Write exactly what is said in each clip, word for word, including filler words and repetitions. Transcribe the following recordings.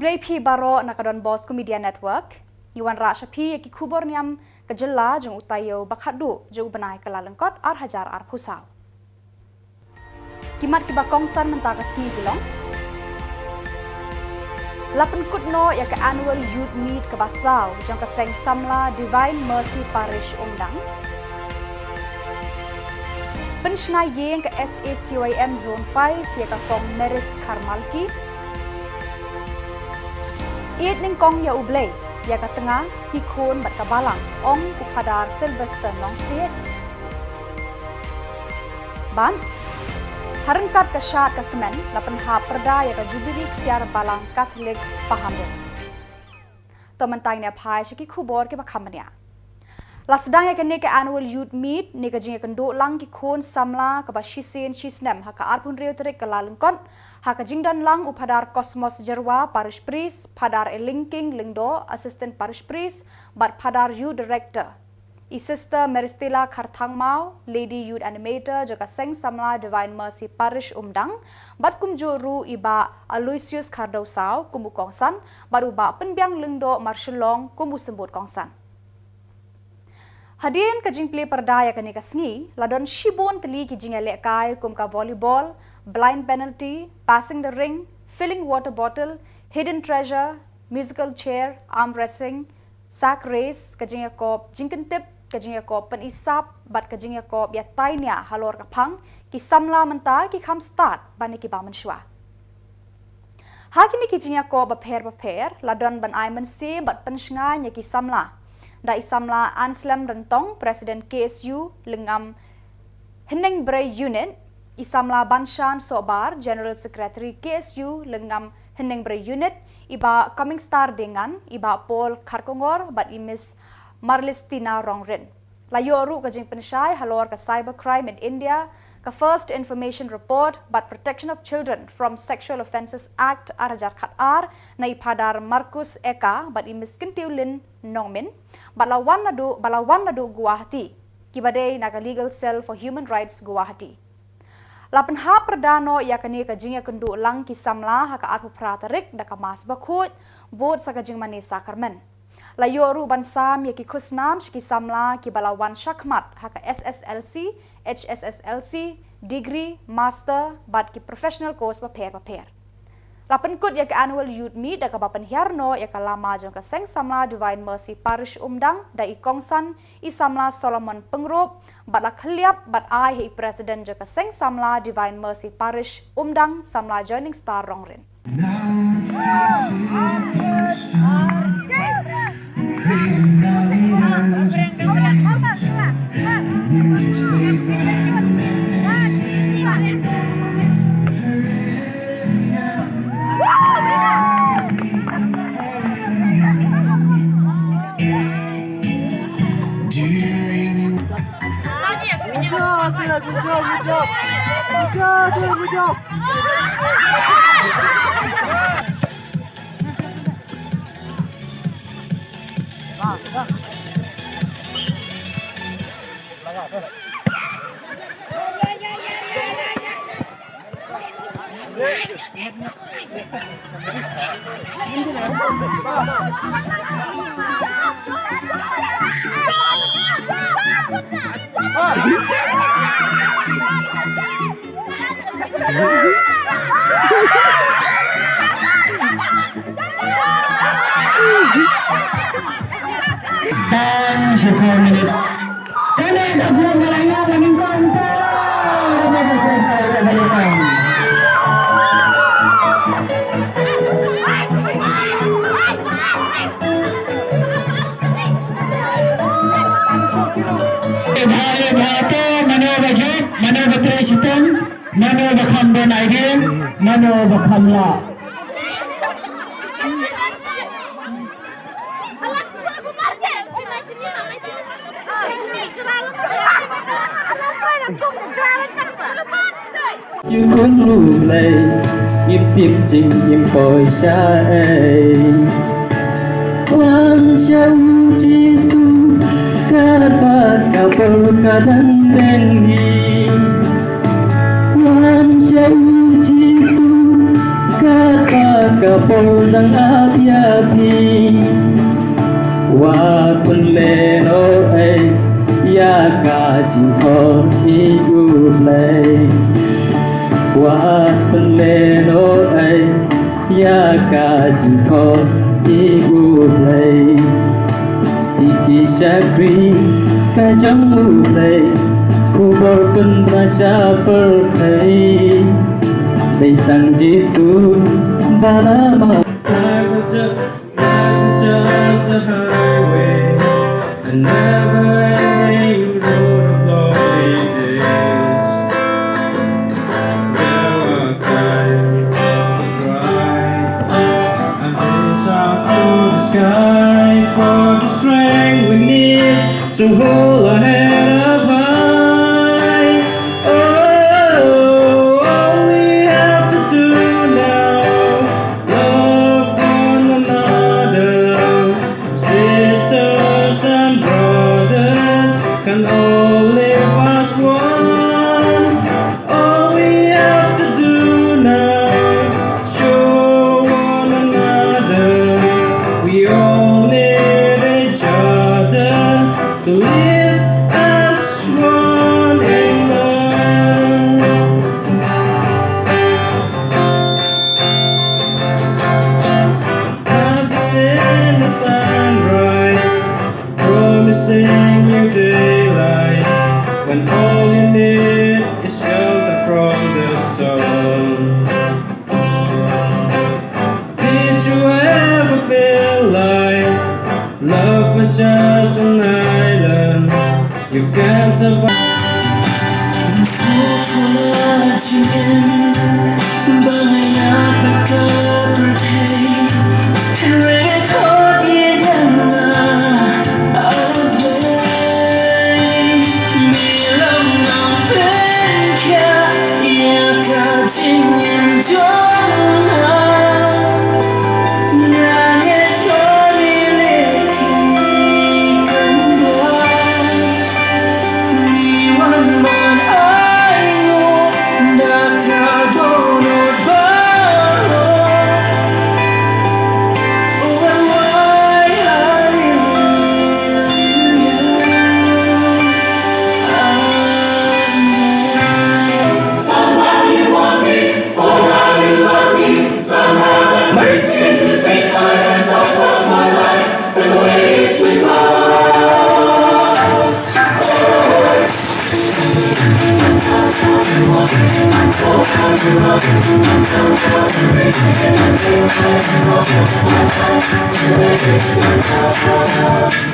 Ïa phi baroh na ka Don Bosco Media Network, ngi wanrah sha phi ïa ki khubor niam ka jylla jong u taïew ba khatduh jong u bnai Kyllalyngkot ar hajar arphew saw. Ki mat kiba kongsan mynta ka sngi ki long: La pynkut noh ïa ka Annual Youth Meet kaba saw jong ka Seng Samla Divine Mercy Parish Umdang. Pynshna ïing ka S A C Y M Zone five ïa ka Kong Maris Kharmalki. Ïeit nyngkong ïa U Blei, ïa ka tnga, ki khun bad ka balang, ong u Phadar Sylvester Nongsiej. Bad ha ryngkat ka shad ka kmen, la pynhap pyrda ïa ka Jubili Ksiar Balang Katholik Pahamrit. To mynta ngin ïa phai sha ki khubor kiba kham bniah. La sdang ïa kane ka Annual Youth Meet ne ka jingïakynduh lang ki khun samla kaba shisien shisnem ha ka arphew hynriew tarik Kyllalyngkot, ha ka jingdon lang u Phadar Cosmos Jyrwa, Parish Priest, Phadar Elingking Lyngdoh, Assistant Parish Priest, bad Phadar Youth Director, i Sister Meristela Kharthangmaw, Lady Youth Animator jong ka Seng Samla Divine Mercy Parish Umdang, bad kumjuh ruh i Bah Aloysius Khardewsaw kum u kongsan, bad u Bah Pynbiang Lyngdoh Marshillong kum u symbud kongsan. Hadien ka jingplie pyrda ïa kane ka sngi, la don shibun tylli ki jingïalehkai kum ka volleyball, blind penalty, passing the ring, filling water bottle, hidden treasure, musical chair, arm wrestling, sack race, ka jingïakop jingkyntip, ka jingïakop pynisap, bad ka jingïakop ïatai nia halor ka phang ki samla mynta, ki kham stad ban ïa kiba mynshuwa. Ha kine ki jingïakop bapher bapher, la don ban ai mynsiem bad pynshngaiñ ïa ki samla da i samla Anslem Ryntong, President K S U Lyngngam Hynñiewbrei Unit, i samla Banshan Sohbar, General Secretary K S U Lyngngam Hynñiewbrei Unit, i Bah Coming Star Dengan, i Bah Paul Kharkongor, bad i Miss Marlistina Rongrin. La ïoh ruh ka jingpynshai halor ka Cybercrime in India, ka First Information Report, bad Protection of Children from Sexual Offences Act ar hajar khatar, na i Phadar Marcus Eka bad i Miss Kyntiewlin Nongmin, bad la wan naduh, ba la wan naduh Guwahati, kiba dei na ka Legal Cell for Human Rights Guwahati. La pynhap pyrda noh ïa kane ka jingïakynduh lang ki samla ha ka arphew phra tarik da ka Mass bakhuid, bud sa ka jingmane sakramen. La ïoh ruh ban sam ïa ki khusnam sha ki samla kiba la wan shakhmat ha ka S S L C, H S S L C, degree, master, bad ki professional course bapher bapher. La pynkut ïa ka Annual Youth Meet da kaba pynhiar noh ïa ka lama jong ka Seng Samla Divine Mercy Parish Umdang da i kongsan, i samla Solomon Pyngrope, bad la khylliap bad ai ha i President jong ka Seng Samla Divine Mercy Parish Umdang, samla Joining Star Rongrin. Time for four minutes. Kane ka group ba la ïoh ba nyngkong to. Bha le bha to, mano ba jop, mano ba trei shitom, mano ba kham don idea, mano ba kham lah. Ïa kum U Blei, ngim tip jing, ngim poi shaei. Wan sha U Jisu, katba ka por ka dang peng hi. Wan sha U Jisu, katba Ka por dang ap ïa phi, wat pynlehnoh ei ïa ka jingkhot ïa u Blei. Wat pynlehnoh ei ïa ka jingkhot ïa u Blei. Ïa ki shakri ka jong u Blei, u bor pynbna sha pyrthei. Dei tang Jisu ba la map. Life was just, life was just a highway, a never-ending road of lonely days. There were times I cried and reached out to the sky for the strength we need to hold our head up high. Oh, all we have to do now, love one another. Sisters and brothers can all live as one. All we have to do now, show one another we all need each other to live as one in love. I've seen the sunrise, promising new daylight, when all you need is shelter from the storm. Did you ever feel like love was just an island you can survive?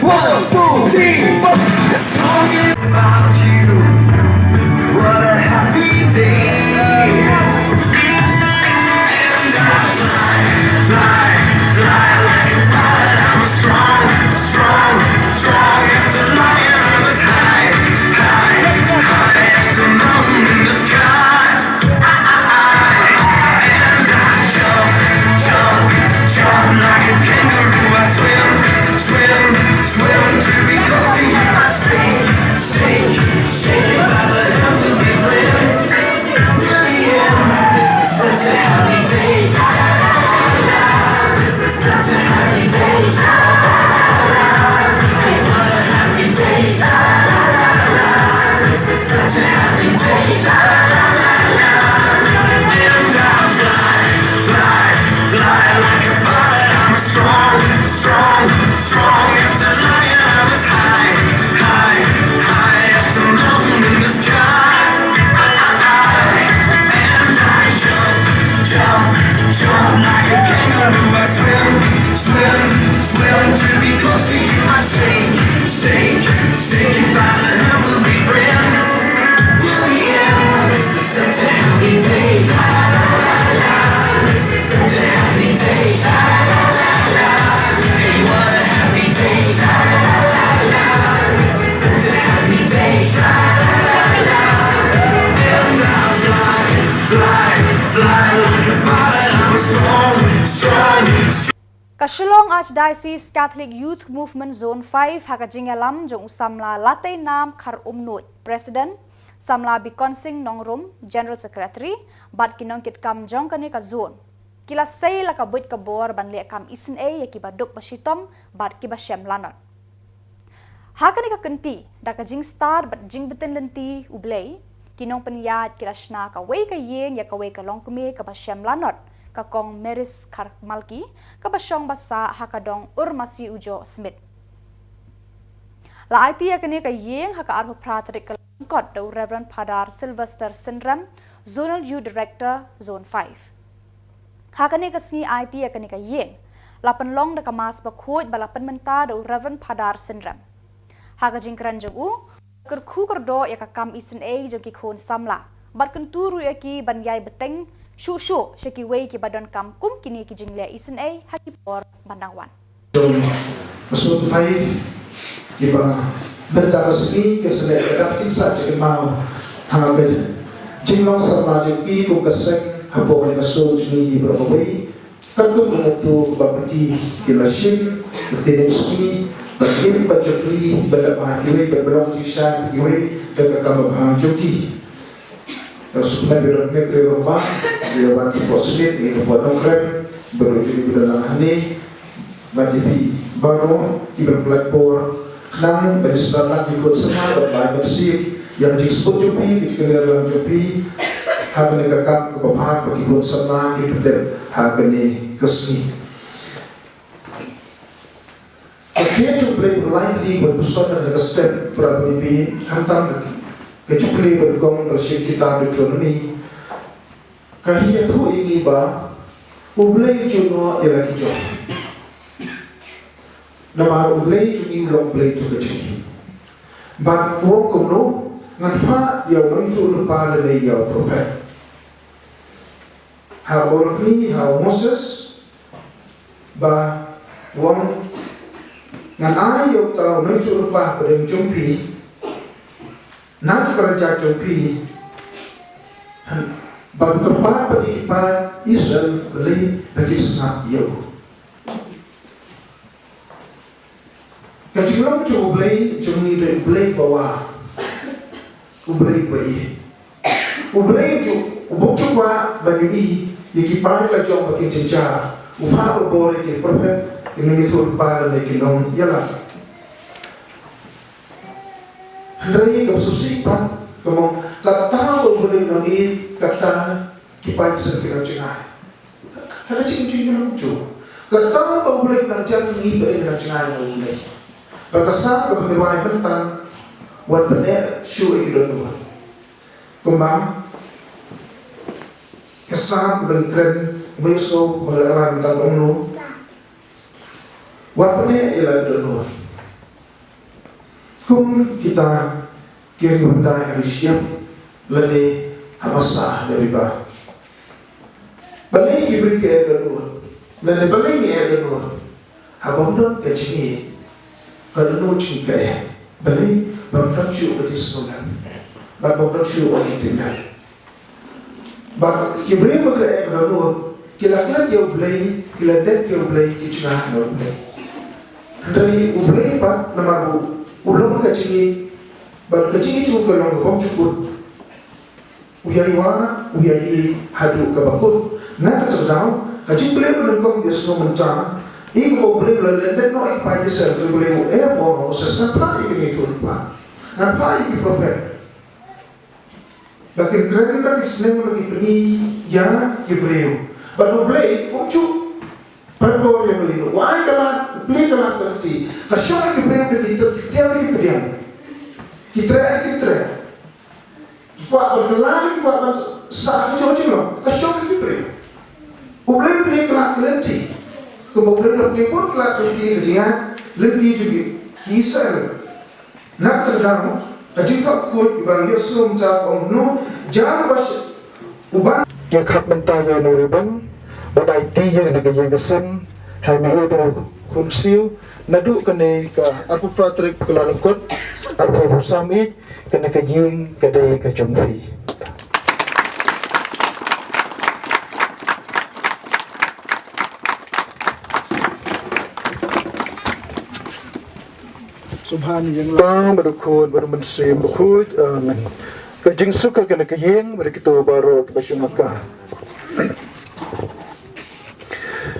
One, two, three, four. This song is about you. What a happy day. And I fly, fly, fly like a bird. I'm strong, strong, strong as a lion. I'm as high, high, high as a mountain in the sky. Ka Shillong Archdiocese Catholic Youth Movement Zone five ha ka jingïalam jong u Samla Lateinam Kharumnuid, President, Samla Bikonsing Nongrum, General Secretary, bad ki nongkitkam jong kane ka zone. ki la sei la ka buit ka bor ban leh kam isynei ïa kiba duk ba shitom bad kiba shem lanot. Ha kane ka kynti, da ka jingstad bad jingbtin lynti U Blei, ki nongpynïaid ki la shna kawei ka ïing ïa kawei ka longkmie kaba shem lanot, ka Kong Maris Kharmalki, kaba shong ba sah ha ka dong Urmasi Ujoh Smit. La aiti ïa kane ka ïing ha ka arphew phra tarik Kyllalyngkot da u Reverend Phadar Sylvester Synrem, Zonal Youth Director, Zone five. Ha kane ka sngi aiti ïa kane ka ïing, la pynlong da ka Mass bakhuid ba la pynmynta da u Reverend Phadar Synrem. Ha ka jingkren jong u, kyrkhu kyrdoh ïa ka kam isynei jong ki khun samla bad kyntu ruh ïa ki ban ïai bteng shuh shuh sha kiwei kiba donkam kum kine ki jingleh isynei ha ki por ban dang wan. Jong ka Zone five, kiba mynta ka sngi ka seng ka dap jingsah jingkynmaw ha ka jinglong samla jong ki kum ka seng hapoh ka seng jong ngi baroh kawei. Katkum ka mawtawei kaba ki, ki la shim ka tnat sngi ban im ban shakri ban da bha kiwei, ban pynlong jingshai kiwei da ka kam babha jong ki. Ka sukna biro ne kre ro ba, biro wan ko snit ni ko nongkrem, biro juri biro lang hani, ban di pi baro, ki ban platform, nang ban sna lang ki kot sama, ban bai ban sip, yang jik sebut jupi, ki chikene lang jupi, ha kane ka kam ko babha ko ki kot sama, ki pendek, ha kane ka sngi. Ka khia Jubilee u lai li ban puson na ka step pra ni pi khamtam ka Jubilee ban kong ka shim kita Deuteronomy. Ka hi ïathuh ïa ngi ba U Blei ju noh ïa la ki jong. Namar U Blei jong ngi u long Blei jong ka jong ngi. Bad u ong kumno, ngan phah ïa u nongïathuhlypa lane ïa u prophet. Ha u Orkni, ha u Moses, ba u ong, ngan ai ïa uta u nongïathuhlypa hapdeng jong phi na ki para jait jong phi, ban kyrpad pat ïa ki paid Israel, balei ba ki sngap ïa u. Ka jinglong jong U Blei jong ngi dei U Blei ba wah, U Blei ba ïeit. U Blei ju, u bym ju kwah ban ïohi ïa ki paid la jong ba ki jynjar. U phah barabor ïa ki prophet, ki nongïathuhlypa lane ki nongïalam. Hynrei ka sngewsih pat, ka ong, kata ba U Blei u nang ïeit, kata ki paid Israel ki nang jngai. Ha ka jingim jong ngi, kata ba U Blei u nang jan, ngi pat ngi nang jngai na U Blei. Bad ka Salm kaba ngi rwai mynta, wat pyneh shuh ïa ki dohnud. Kumba ka Salm ba ngi kren, ba ngi sngew ba ngi rwai mynta, ka ong kumno? Wat pyneh ïa la ki dohnud. Kum kita ki ri hyndai ha ri shyiap lane ha basa ha ri bah. Balei ki briew ki eh dohnud? Lane balei ngi eh dohnud? Haba ym don ka jingïeit, ka dohnud jong ngi ka eh. Balei? Ba ym don shuh ka jingsngewlem. Bad ba ym don shuh ka jingtip. Bad ki briew ba ki la eh dohnud, ki la klet ïa U Blei, ki la dep ïa U Blei, ki jngai na U Blei. Hynrei U Blei pat namar u, u long ka jingïeit, bad ka jingïeit jong u ka long kaba ym ju kut. U ïai wad, u ïai ïeit haduh kaba kut. Na kata ka daw, ha Jubilee ba nyngkong ba ngi sngew mynta, ïa kaba U Blei u la lyndet noh ïa ki paid Israel, U Blei u ong ha u Moses, ngan phah ïa ki nongïathuhlypa, ngan phah ïa ki prophet. Ba kin kren, ba kin sneng, ba kin pyni ïa ki briew. Bad U Blei um ju pan bor ïa u, u ai ka lad, u plie ka lad ka lynti. Ka shong ïa ki briew da ki treh, ki pdiang, ki pdiang. Ki treh, ki treh. Ki kwah ban kylla, ki kwah ban sah, ki jong jinglong. Ka shong ïa ki briew. U Blei u plie ka lad ka lynti. Kumba U Blei u la plie bun ka lad ka lynti, ka jingïaid lynti jong ki Israel. Na kata ka daw, ka jingthok khuid ba ngi ïohsngew mynta ka ong kumno, jan ba sh-, u ban. Ngi khap mynta ïa u ribbon, ba dei ti ïa kane ka ïing ka sem, ha i Miheu Dkhot Khunsiew, naduh kane ka arphew phra tarik Kyllalyngkot, arphew arphew san miet, kane ka ïing ka dei ka jong phi. Sngewbha ïa ngi. Kyrpang bad u Khun bad u Mynsiem Bakhuid. Amen. Ka jingsuk ha kane ka ïing, bad kito baroh kiba shim ha ka.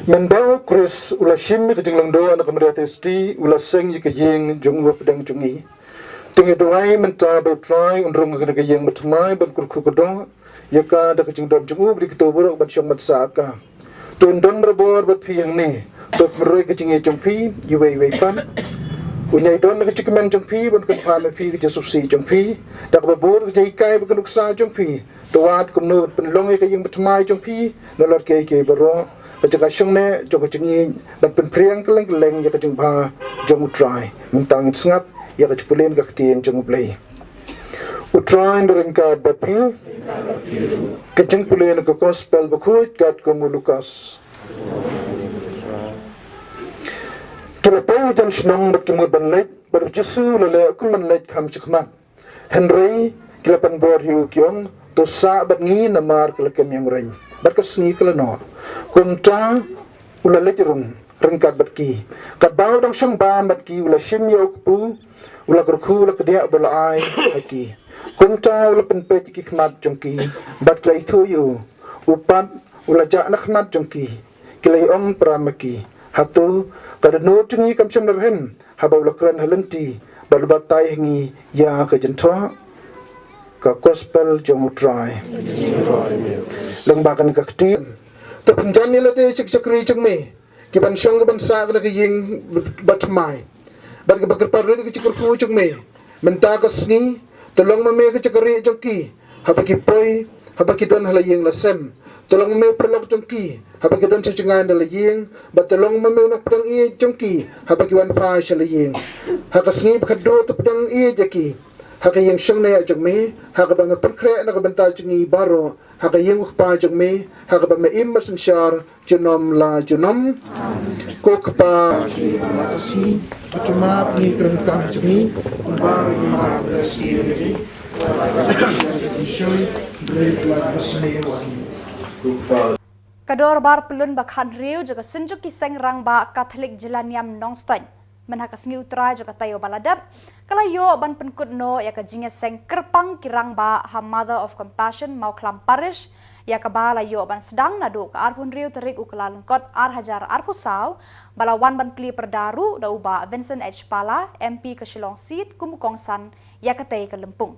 Mynba u Khrist u la shim ïa ka jinglong doh na ka Maria Theisotti, u la seng ïa ka ïing jong u hapdeng jong ngi. Te ngi duwai mynta ba U Trai un rung ha kane ka ïing bathymmai ban kyrkhu kyrdoh ïa ka da ka jingdon jong u, ba dei kito baroh ban shong ban sah ha ka. To un don barabor bad phi hangne. To pynroi ka jingïeit jong phi iwei iwei pat. Un ïai don ha ka jingkmen jong phi ban kyrpad ïa phi ka jingsngewsih jong phi. Da kaba bud ka jinghikai bad ka nuksa jong phi. To wad kumno ban pynlong ïa ka ïing bathymmai jong phi, nalor kiei kiei baroh, ka jaka shongneh jong ka jingïeit, ban pynphriang kylleng kylleng ïa ka jingbha jong U Trai. Mynta ngin sngap ïa ka jingpule na ka ktien jong U Blei. U Trai un ryngkat bad phi. Ka jingpule na ka Gospel bakhuid katkum u Lukas. Ki la poi hajan shnong bad ki mut ban leit, bad U Jisu u la leh kum ban leit kham shakhmat. Hynrei ki la pynbor ïa u, ki ong, to sah bad ngi namar ka la kem ïa u reng bad ka sngi ka la noh. Kumta u la leit rung ryngkat bad ki. Katba u dang shong bam bad ki, u la shim ïa u kpu, u la kyrkhu, u la kdiah bad u la ai ha ki. Kumta u la pynpeit ïa ki khmat jong ki bad ki la ithuh ïa u. U pat u la jah na khmat jong ki. Ki la ong, para ma ki, hato ka dohnud jong ngi kam shym la rhem haba u la kren ha lynti bad u batai ha ngi ïa ka jingthoh? Ka Gospel jong U Trai. Lyngba kane ka ktien, to pynjan ïa lade sha ki shakri jong me, ki ban shong ki ban sah ha kane ka ïing bathymmai, bad ki ban kyrpad rit ïa ka jingkyrkhu jong me. Mynta ka sngi, to long ma me ka jaka rieh jong ki, haba ki poi, haba ki don ha la ïing la sem. To long ma me u paralok jong ki, haba ki don sha jngai na la ïing, bad to long ma me u nongpdiang ïeit jong ki, haba ki wan phai sha la ïing. Ha ka sngi ba khatduh to pdiang ïeit ïa ki ha ka ïing shongneh jong me, ha kaba me pynkhreh na ka bynta jong ngi baroh, ha ka ïing u Kpa jong me, ha kaba me im bad synshar junom la junom. Ko Kpa, ka dorbar pyllun ba khathynriew jong ka Synjuk ki Seng Rangbah Katholik Jylla Niam Nongstoiñ, mynha ka sngi U Trai jong ka taïew ba la dep, ka la ïoh ban pynkut noh ïa ka jingïaseng kyrpang ki rangbah ha Mother of Compassion Mawkhlam Parish, ïa kaba la ïoh ban sdang naduh ka arphew hynriew tarik u Kyllalyngkot ar hajar arphew saw, ba la wan ban plie pyrda ruh da u Bah Vincent H Pala, M P ka Shillong Seat, kum u kongsan ïa katei ka lympung.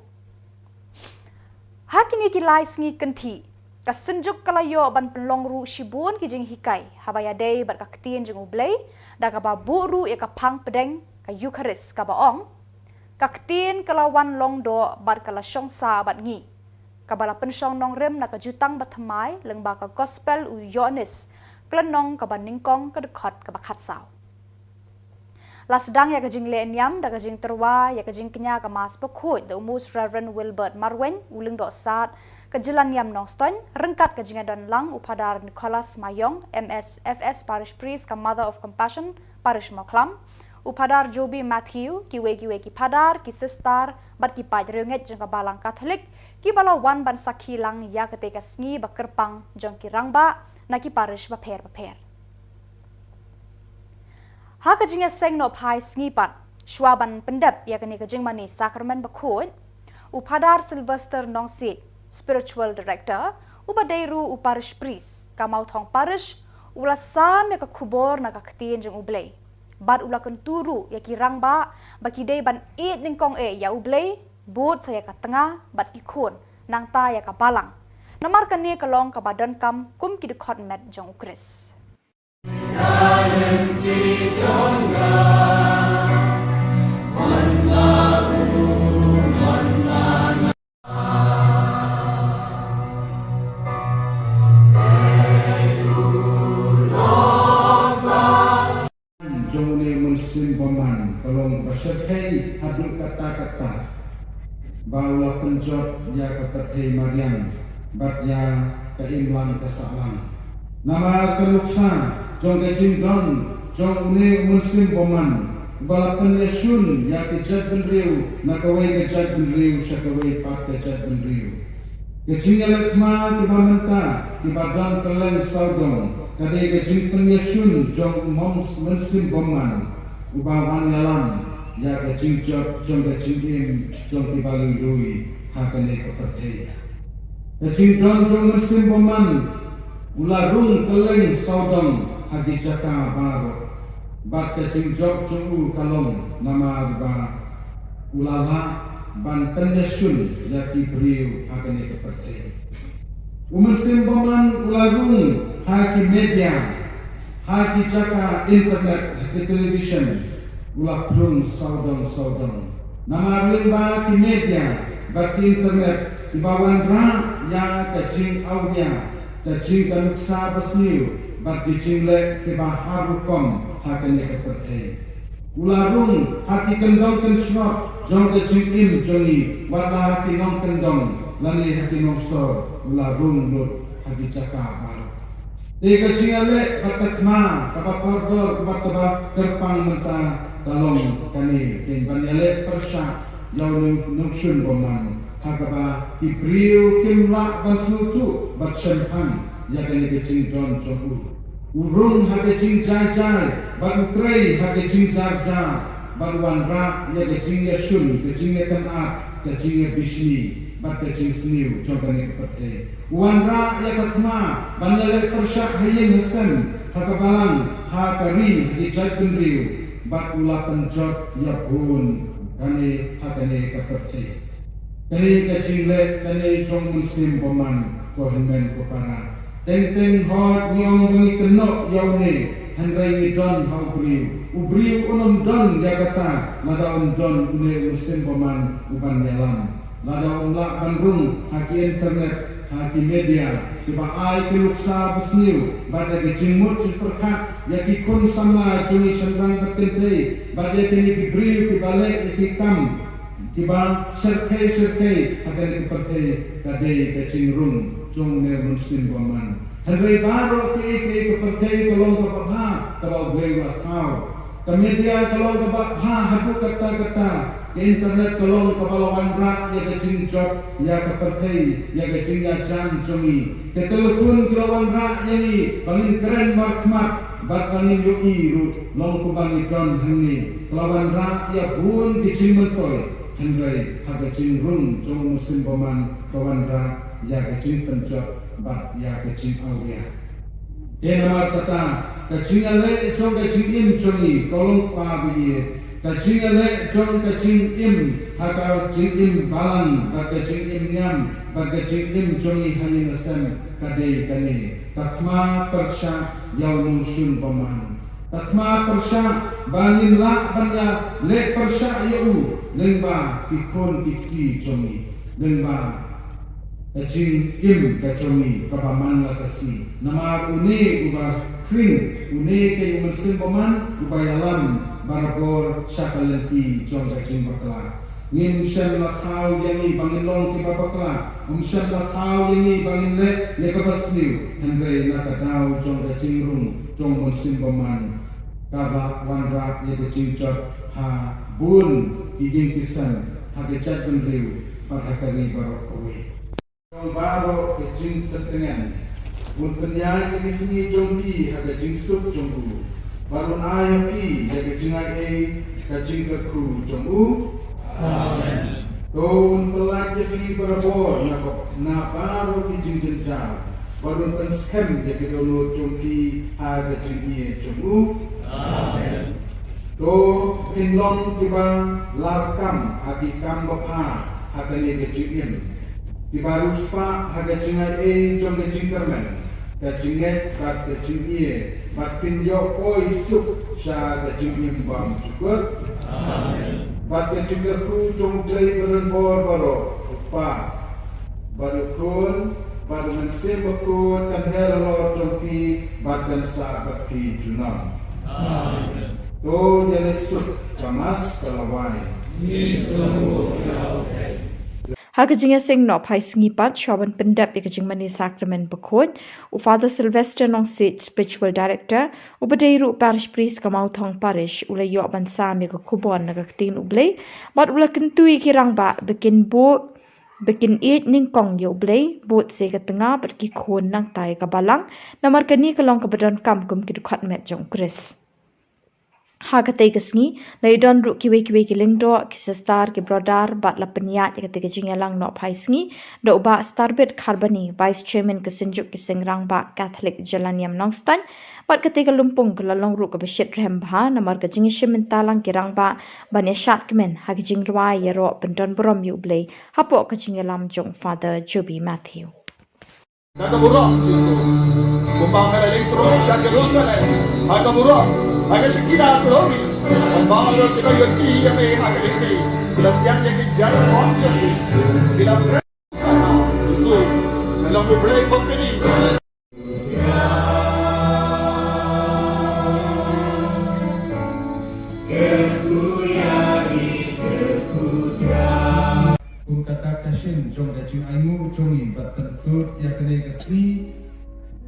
Ha kine ki lai sngi kynthih, ka Synjuk ka la ïoh ban pynlong ruh shibun ki jinghikai haba ïadei bad ka ktien jong U Blei, da kaba buh ruh ïa ka phang pdeng ka Eukharist kaba ong, ka ktien ka la wan long doh bad ka la shong sah bad ngi, kaba la pynshong nongrim na ka Jutang Bathymmai lyngba ka Gospel u Ïoannis, ka lynnong kaba nyngkong, ka dkhot kaba khatsaw. La sdang ïa ka jingleh niam da ka jingtyrwa ïa ka jingkñia ka Mass Bakhuid da u Most Reverend Wilbert Marwein, u Lyngdoh Sad ka Jylla Niam Nongstoiñ, ryngkat ka jingïadon lang u Phadar Nicholas Mayong, M S F S Parish Priest ka Mother of Compassion Parish Mawkhlam, u Phadar Joby Matthew, kiwei kiwei ki phadar, ki sistar bad ki paid riewngeit jong ka Balang Katholik, kiba la wan ban sakhi lang ïa katei ka sngi ba kyrpang jong ki rangbah na ki parish bapher bapher. Ha ka jingïaseng noh phai sngi pat, shwa ban pyndep ïa kane ka jingmane Sakramen Bakhuid, u Phadar Sylvester Nongsiej, Spiritual Director, uba dei ruh u Parish Priest ka Mawthong Parish, u la sam ïa ka khubor na ka ktien jong U Blei, bad u la kyntu ruh ïa ki rangbah ba ki dei ban ïeit nyngkong eh ïa U Blei, bud sa ïa ka tnga bad ki khun, nangta ïa ka balang, namar kane ka long kaba donkam kum ki dkhot met jong U Khrist. Jong une u mynsiem bymman ka long ba shyrkhei haduh katta katta, ba u la pynjot ïa ka pyrthei mariang bad ïa ka imlang ka sahlang. Namar ka nuksa jong ka jingdon jong une u mynsiem bymman, ba la pynïashun ïa ka jaitbynriew na kawei ka jaitbynriew sha kawei pat ka jaitbynriew. Ka jingïaleh thma kiba mynta, kiba don kylleng sawdong, ka dei ka jingpynïashun jong u mom-, mynsiem bymman, uba wan ïalam ïa ka jingjot jong ka jingim jong kiba lui lui ha kane ka pyrthei. Ka jingdon jong u mynsiem bymman u la rung kylleng sawdong ha ki jaka baroh. Bad ka jingjop jong u ka long namar ba u la lah ban pynïashun ïa ki briew ha kane ka pyrthei. U Mynsiem Bymman u la rung ha ki media, ha ki jaka internet, ha ki television, u la phrung sawdong sawdong. Namar lyngba ki media bad ki internet kiba wanrah ïa ka jingawria, ka jing, ka nuksa basniew bad ki jingleh kiba har rukom ha kane ka pyrthei. U la rung ha ki kyndong kynshngoh jong ka jingim jong ngi, wat la ha ki nongkyndong lane ha ki nongsor, u la rung lut ha ki jaka baroh. Te ka jingïaleh bad ka thma kaba kordor bad kaba kyrpang mynta ka long kane, kein ban ïaleh pyrshah ïa u Nongshun Bymman ha kaba ki briew kim lah ban sngewthuh bad shemphang ïa kane ka jingdon jong u. U rung ha ka jingjai jai bad u trei ha ka jingjar jar bad u wanrah ïa ka jingïashun, ka jingïakynad, ka jingïabishni bad ka jingsniew jong kane ka pyrthei. U wanrah ïa ka thma ban ïaleh pyrshah ha ïing ha sem, ha ka balang, ha ka ri, ha ki jaitbynriew, bad u la pynjot ïa bun kane ha kane ka pyrthei. Kane ka jingleh kane jong u Mynsiem Bymman, ko hynmen ko para. Teng teng hooid ngi ong ba ngi kynnoh ïa une, hynrei ngi don ha u briew. U briew un ym don ïa kata lada um don une u Mynsiem Bymman uban ïalam. Lada um lah ban rung ha ki internet, ha ki media kiba ai ki nuksa basniew bad ïa ki jingmut jingpyrkhat ïa ki khun samla jong ngi shynrang bad kynthei bad ïa kine ki briew kiba leh ïa ki kam kiba shyrkhei shyrkhei ha kane ka pyrthei, ka dei ka jingrung jong une u Mynsiem Bymman. Hynrei baroh kaei kaei ka pyrthei ka long kaba bha kaba U Blei u la thaw. Ka media ka long kaba bha haduh katta katta. Ka internet ka long kaba la wanrah ïa ka jingjot ïa ka pyrthei, ïa ka jingïajan jong ngi. Ka telephone ka la wanrah ïa ngi ba ngin kren markhmat bad ba ngin ïohi ruh long kumba ngi don hangne. Ka la wanrah ïa bun ki jingmyntoi, hynrei ha ka jingrung jong u Mynsiem Bymman ka wanrah ïa ka jingpynjot bad ïa ka jingawria. Te namar kata, ka jingïaleh jong ka jingim jong ngi, ko longkpa ba ïeit, ka jingïaleh jong ka jingim, ha ka jingim balang bad ka jingim niam bad ka jingim jong ngi ha ïing ha sem, ka dei kane: ka thma pyrshah ïa u Nongshun Bymman. Ka thma pyrshah ba ngin lah ban ïaleh pyrshah ïa u lyngba ki khun ki kti jong ngi, lyngba ka jingim ka jong ngi kaba man la ka sngi. Namar une uba khring, une ka dei u Mynsiem Bymman uba ïalam barabor sha ka lynti jong ka jingbakla. Ngim shym la thaw ïa ngi ba ngin long kiba bakla, um shym la thaw ïa ngi ba ngin leh ïa kaba sniew, hynrei na ka daw jong ka jingrung jong u Mynsiem Bymman, ka la wanrah ïa ka jingjot ha bun ki ïing ki sem, ha ka jaitbynriew bad ha ka ri baroh kawei. Jong baroh ka jingpyntngen, un pynïaid ïa ki sngi jong phi ha ka jingsuk jong u, bad un ai ïa phi ïa ka jingaiei ka jingkyrkhu jong u. Amen. To un pyllait ïa phi barabor na ka, na baroh ki jingjynjar, bad un pynskhem ïa ki dohnud jong phi ha ka jingïeit jong u. Amen. To phin long kiba larkam ha ki kam babha ha kane ka jingim, kiba riewspah ha ka jingaiei jong ka jingkyrmen, ka jingngeit bad ka jingïeit, bad phin ïoh poi suk sha ka jingim bymjukut. Amen. Bad ka jingkyrkhu jong U Blei badonbor baroh, U Kpa, bad U Khun, bad U Mynsiem Bakhuid kan her halor jong phi bad kan sah bad phi junom. Amen. To ïaleh suk, ka Mass ka la wai. Ha ka jingïaseng noh phai sngi pat, shuwa ban pyndep ïa ka jingmane Sakramen Bakhuid, u Father Sylvester Nongsiej, Spiritual Director, uba dei ruh Parish Priest ka Mawthong Parish, u la ïoh ban sam ïa ka khubor na ka ktien U Blei, bad u la kyntu ïa ki rangbah ba kin bud, ba kin ïeit nyngkong ïa U Blei, bud sa ïa ka tnga bad ki khun nangta ïa ka balang, namar kane ka long kaba donkam kum ki dkhot met jong U Khrist. Ha katei ka sngi la ïadon ruh kiwei kiwei ki lyngdoh, ki sister, ki brother, bad la pynïaid ïa katei ka jingïalang nohphai sngi da u Bah Starbit Kharbani, Vice Chairman ka Synjuk ki Seng Rangbah Katholik Jylla Niam Nongstoiñ. Bad katei ka lympung ka la long ruh kaba shitrhem bha namar ka jingïashim bynta lang ki rangbah ban ïashad kmen ha ki jingrwai ïaroh pyndon burom ïa U Blei hapoh ka jingïalam jong Father Joby Matthew. Ka ka burom, kumba nga la leit through sha Jerusalem ha ka burom, ha ka Shekinah glory. Kumba nga la leit through ïa me ha ka lynti, ki la siang ïa ki jar conscience, ki la pray. Jesu, ka long u break of many. Kum ka dak ka shin jong ka jingainguh jong ngi bad pynkut ïa kane ka sngi,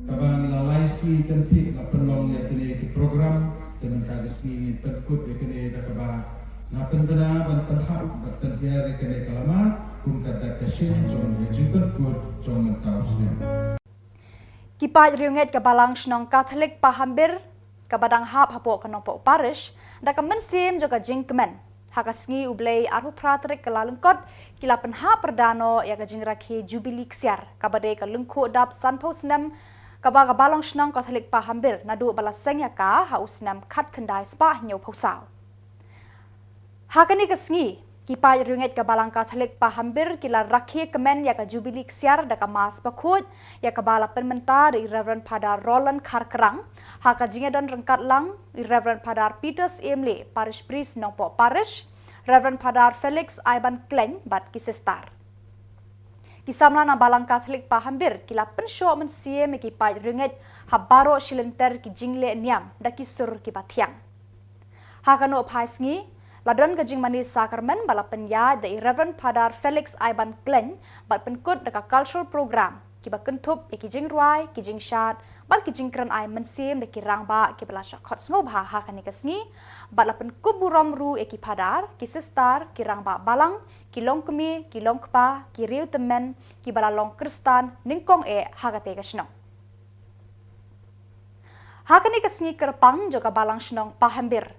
kaba ngi la lai sngi kynthih la pynlong ïa kane ka program, te mynta ka sngi ngin pynkut ïa kane da kaba nga pynbna ban pynhap bad pynhiar ïa kane ka lama, kum ka dak ka shin jong ka jingpynkut jong mynta u snem. Ki paid riewngeit ka Balang Shnong Katholik Pahambir, kaba dang hap hapoh ka Nongpoh Parish, da ka mynsiem jong ka jingkmen, ha ka sngi U Blei arphew phra tarik Kyllalyngkot, ki la pynhap pyrda noh ïa ka jingrakhe Jubili Ksiar, kaba dei ka lyngkhuh dap sanphew snem, kaba ka Balang Shnong Katholik Pahambir naduh ba la seng ïa ka ha u snem khatkhyndai spah hynñiewphew saw. Ha kane ka sngi, ki paid riewngeit ka Balang Katholik Pahambir ki la rakhe kmen ïa ka Jubili Ksiar da ka Mass bakhuid, ïa kaba la pynmynta da i Reverend Father Roland Kharkrang, ha ka jingïadon ryngkat lang i Reverend Father Peter Syiem Leh, Parish Priest Nongpoh Parish, Reverend Father Felix Iban Khlaiñ bad ki sister. Ki samla na Balang Katholik Pahambir ki la pynshoh mynsiem ïa ki paid riewngeit ha baroh shi lynter ki jingleh niam da ki sur kiba thiang. Ha ka nohphai sngi, la don ka jingmane sakramen ba la pynïaid da i Reverend Father Felix Iban Khlaiñ bad pynkut da ka cultural program, kiba kynthup ïa ki jingrwai, ki jingshad, bad ki jingkren ai mynsiem da ki rangbah kiba la shah khot sngewbha ha kane ka sngi, bad la pynkup burom ruh ïa ki phadar, ki sister, ki rangbah balang, ki longkmie, ki longkpa, ki riewtymmen, kiba la long Khristan nyngkong eh ha katei ka shnong. Ha kane ka sngi kyrpang jong ka Balang Shnong Pahambir,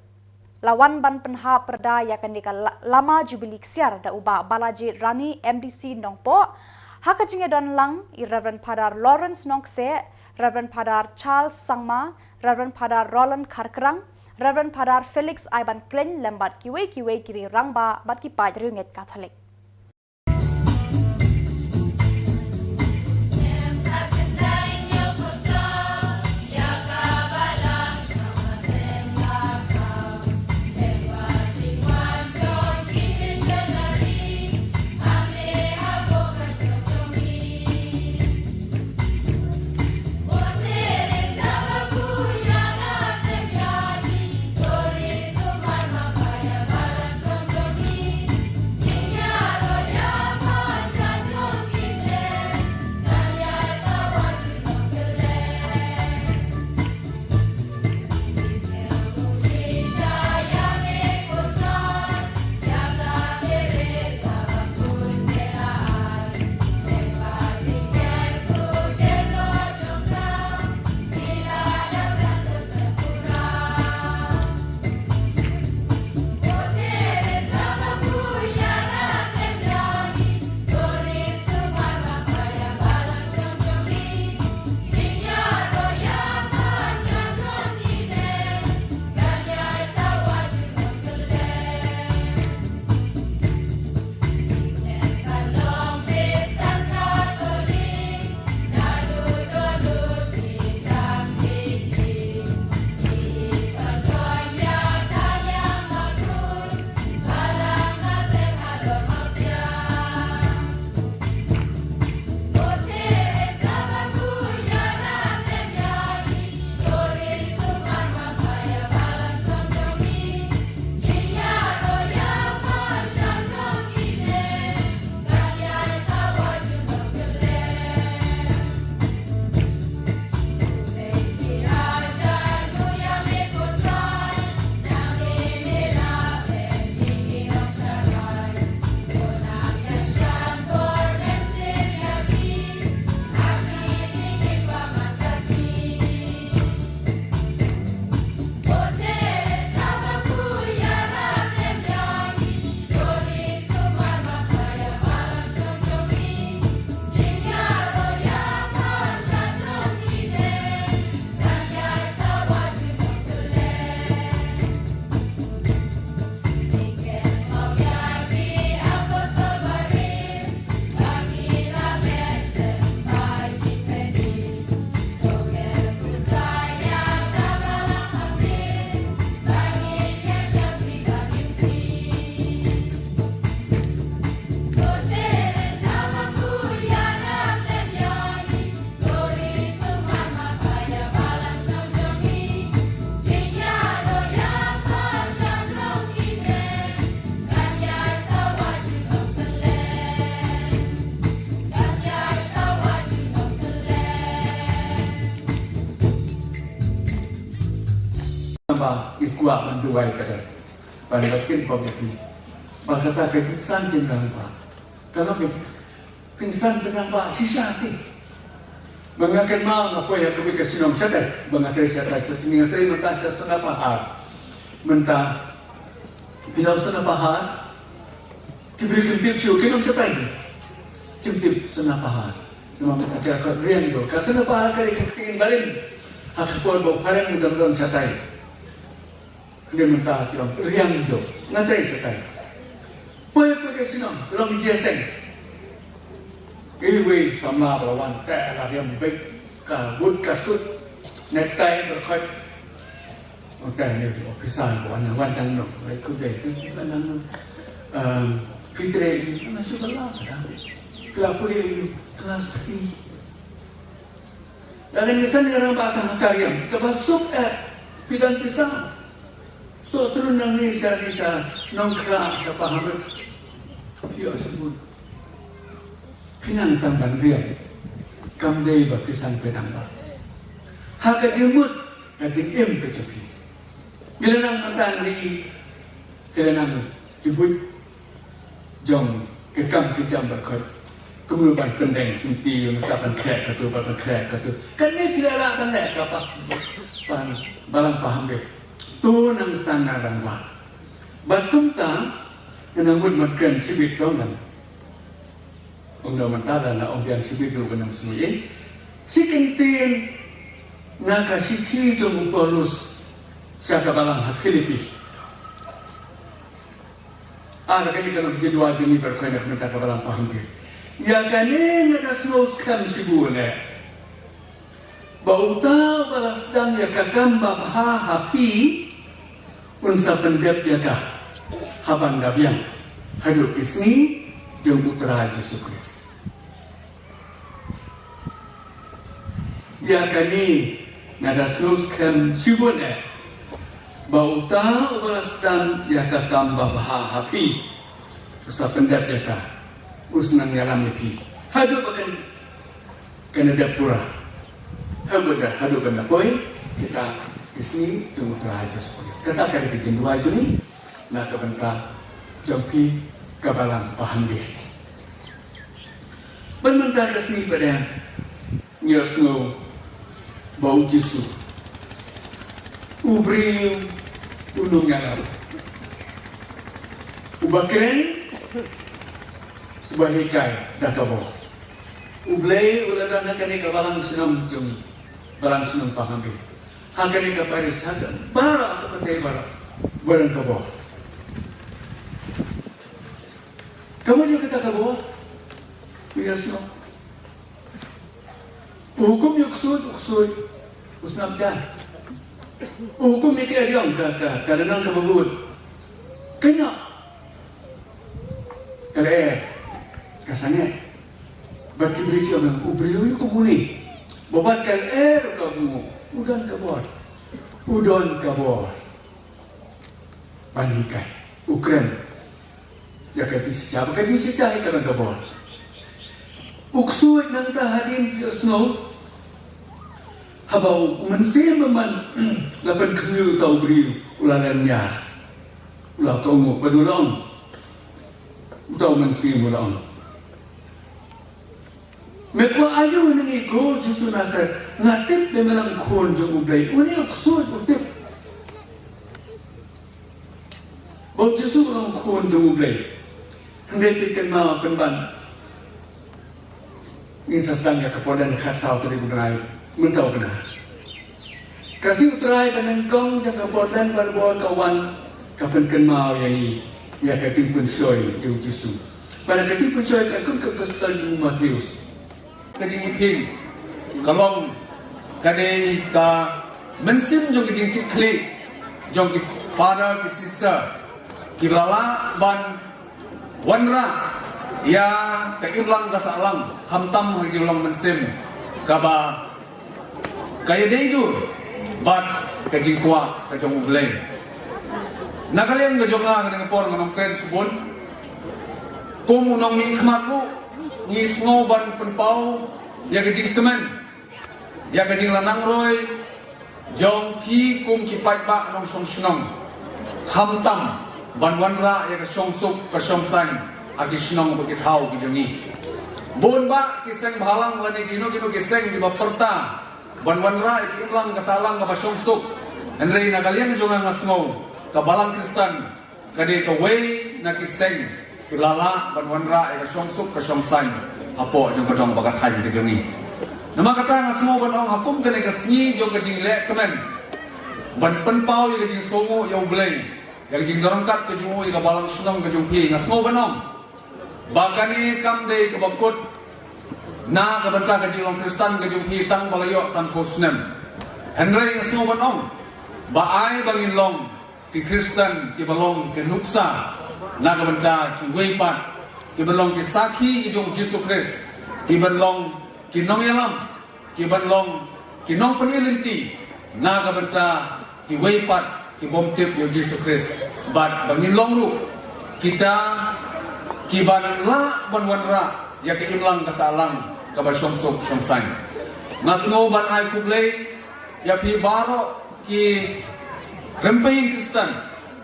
la wan ban pynhap pyrda ïa kane ka la-, lama Jubili Ksiar da u Bah Balajied Rani, M D C Nongpoh, ha ka jingïadon lang i Reverend Father Lawrence Nongkseh, Reverend Father Charles Sangma, Reverend Father Roland Kharkrang, Reverend Father Felix Iban Khlaiñ lem bad kiwei kiwei ki rangbah bad ki paid riewngeit Katholik. Ba i kwah ban duwai ka dei ban ba kin pom ïa phi. Ba kata ka jingsan jingrangbah ka long ka jingsan jingrangbah shisha te. Ba nga kynmaw nga poi ha kawei ka shnong shatai, ba nga trei shatai, sa shnong nga trei mynta sha Sonapahar. Mynta phi don Sonapahar, ki briew kim tip shuh, ki nong shatai, kim tip Sonapahar. Namar mynta ka riang ïa u, ka Sonapahar ka dei ka ktien barim ha ka por ba u phareng u dang don shatai. Hynrei mynta ki ong riang ïa u, nga trei shatai. Poi poi ka shnong, long jingseng. Iwei samla ba la wan te la riam beit, ka but ka suit, necktie ba khot. Ong te ne officer ba wan, wan dang nong, lai ku dei tu wan dang nong. Phi trei ïa u, nga shu ba la ka dang. Klas pule ïa u, klas three. Lada ngi san ïa rangbah tang ha ka riam kaba suk eh, phi don pisa. Soh trun nangne sha, sha Nongkhrah, sha Pahamri. Phi ïoh sibun. Phi nang tang ban riam. Kam dei ba phi san phi nang ba ha ka jingmut ka jingim ka jong phi. Ngi la nang mynta ngi, ngi la nang jingbuit jong ka kam ka jam ba khot. Kumno ban pyndeng sngewthuh ïa ka ban khreh katu, ban khreh katu. Kane phi la lah ban leh ka pa, ban balang Pahamri. To nang san na rangbah. Bad kumta ngan nang mut ban kren shibit to ngan. Ong da mynta da na ong biang shibit ruh ban nang sngewthuh. Shi kyntien na ka shithi jong u Paulus sha ka balang ha Philippi. Ah, da kane ka long ka jingduwai jong ngi baroh kawei na ka bynta ka balang Pahamri. Ïa kane nga da sngew skhem shibun eh, ba uta uba la sdang ïa ka kam babha ha phi un sa pyndep ïa ka ha ban da biang haduh ki sngi jong U Trai Jisu Khrist. Ïa kane nga da sngew skhem shibun eh, ba uta uba la sdang ïa ka kam babha ha phi un sa pyndep ïa ka, un sa nang ïalam ïa phi haduh ba kan, kan da dep pura, haduh ba da, haduh ban da poi kita ki sngi jong U Trai Jisu Khrist. Kata ka dei ka jingduwai jong ngi na ka bynta jong phi ka balang Pahamri. Ban mynta ka sngi pat ngi ïohsngew ba U Jisu u briew u nongïalam, uba kren, uba hikai da ka bor. U Blei u la don ha kane ka balang shnong jong ngi, balang shnong Pahamri. Ha kane ka parish, ha ka baroh, ha ka pyrthei baroh, ba don ka bor. Ka mut ïa kata ka bor, u ïohsngew. U hukum ïa u ksuid, u ksuid u sngap jar. U hukum ïa ka eriong, ka, ka, ka rynang kaba bud. Kynnoh. Ka lyer ka sangeh. Bad ki briew ki ong, u briew ïa u kumne. Ba bad ka lyer ka bud, u don ka bor. U don ka bor ban hikai. U kren ïa ka jingshisha, ba ka jingshisha hi ka long ka bor. U ksuid nangta hadien u ïohsngew, haba u mynsiem bymman la pynkhynñiuh ïa uta u briew, u la lynñiar. U la kohnguh bad u la ong, uta u mynsiem u la ong, me kwah aïu na ngi ko Jisu Nasaret? Nga tip ba me long khun jong U Blei. Une u ksuid u tip ba U Jisu u long khun jong U Blei. Hynrei phi kynmaw pynban, ngin sa sdang ïa ka Portland khatsaw tarik u bnai mynta u bnai. Ka sngi U Trai kaba nyngkong jong ka Portland Bible ka wan ka pynkynmaw ïa ngi ïa ka jingpynshoi ïa U Jisu. Bad ka jingpynshoi ka kum ka gospel jong u Mathaios. Ka jingiphieng ka long, ka dei ka mynsiem jong ka jingkitkhlieh jong ki father ki sister kiba la lah ban wanrah ïa ka imlang ka sahlang, khamtam ha ka jinglong mynsiem kaba ka ïadei dur bad ka jingkwah ka jong U Blei. Na ka liang ka jong nga, ha kane ka por ngan ym kren shibun. Kum u nongmihkhmat ruh ngi sngew ban pynpaw ïa ka jingkmen, ïa ka jinglanang roi, jong phi kum ki paidbah nongshong shnong, khamtam ban wanrah ïa ka shongsuk ka shongsaiñ ha ki shnong bad ki thaw ki jong ngi. Bun bah ki seng bhalang lane kino kino ki seng kiba pyrta ban wanrah ïa ka imlang ka sahlang kaba shongsuk. Hynrei na ka liang jong nga, nga sngew ka Balang Khristan ka dei kawei na ki seng kiba la lah ban wanrah ïa ka shongsuk ka shongsaiñ hapoh jong ka dong bad ka thaiñ ka jong ngi. Namar kata nga sngew ban ong ha kum kane ka sngi jong ka jingleh kmen ban pynpaw ïa ka jingsngewnguh ïa U Blei, ïa ka jingdon ryngkat ka jong u ïa ka balang shnong ka jong phi, nga sngew ban ong ba kane kam dei kaba kut na ka bynta ka jinglong Khristan ka jong phi tang ba la ïoh sanphew snem. Hynrei nga sngew ban ong ba ai ba ngin long ki Khristan kiba long ki nuksa na ka bynta kiwei pat, kiban long ki sakhi ki jong U Jisu Khrist, kiban long ki nongïalam, kiban long ki nongpyni lynti na ka bynta kiwei pat ki bym tip ïa U Jisu Khrist. Bad ba ngin long ruh kita kiban lah ban wanrah ïa ka imlang ka sahlang kaba shongsuk shongsaiñ. Nga sngew ban ai khublei ïa phi baroh ki rympei Khristan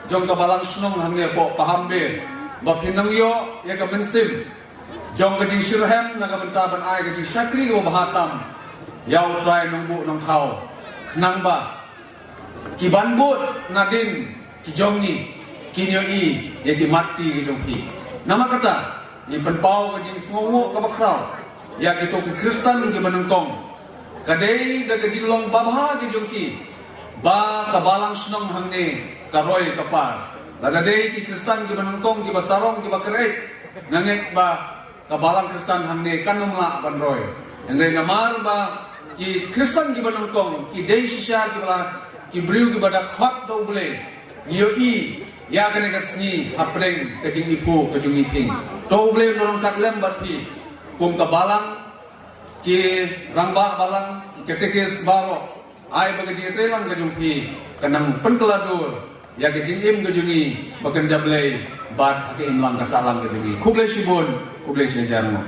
jong ka balang shnong hangne hapoh Pahambe, ba phi nang ïoh ïa ka mynsiem jong ka jingshitrhem na ka bynta ban ai ka jingshakri kaba bha tam ïa U Trai Nongbuh Nongthaw, khnang ba kiban bud nadien ki jong ngi kin ïohi ïa ki mat ki jong phi. Namar kata, ngin pynpaw ka jingsngewnguh kaba khraw ïa kito ki Khristan kiba nyngkong. Ka dei da ka jinglong babha ki jong ki ba ka balang shnong hangne ka roi ka par. Lada dei ki Khristan kiba nyngkong, kiba sarong, kiba kyreit, nga ngeit ba ka balang Khristan hangne kan ym lah ban roi. Hynrei namar ba ki Khristan kiba nyngkong ki dei shisha kiba la, ki briew kiba da khot da U Blei, ngi ïohi ïa kane ka sngi hapdeng ka jingiphuh ka jong ngi phi. To U Blei un long ryngkat lem bad phi kum ka balang, ki rangbah balang, ki katekis baroh. Ai ba ka jingïatreilang ka jong phi kan nang pynkylla dur ïa ka jingim ka jong ngi ba kan jam Blei bad ha ka imlang ka sahlang ka jong ngi. Khublei shibun, khublei shihajar nguh.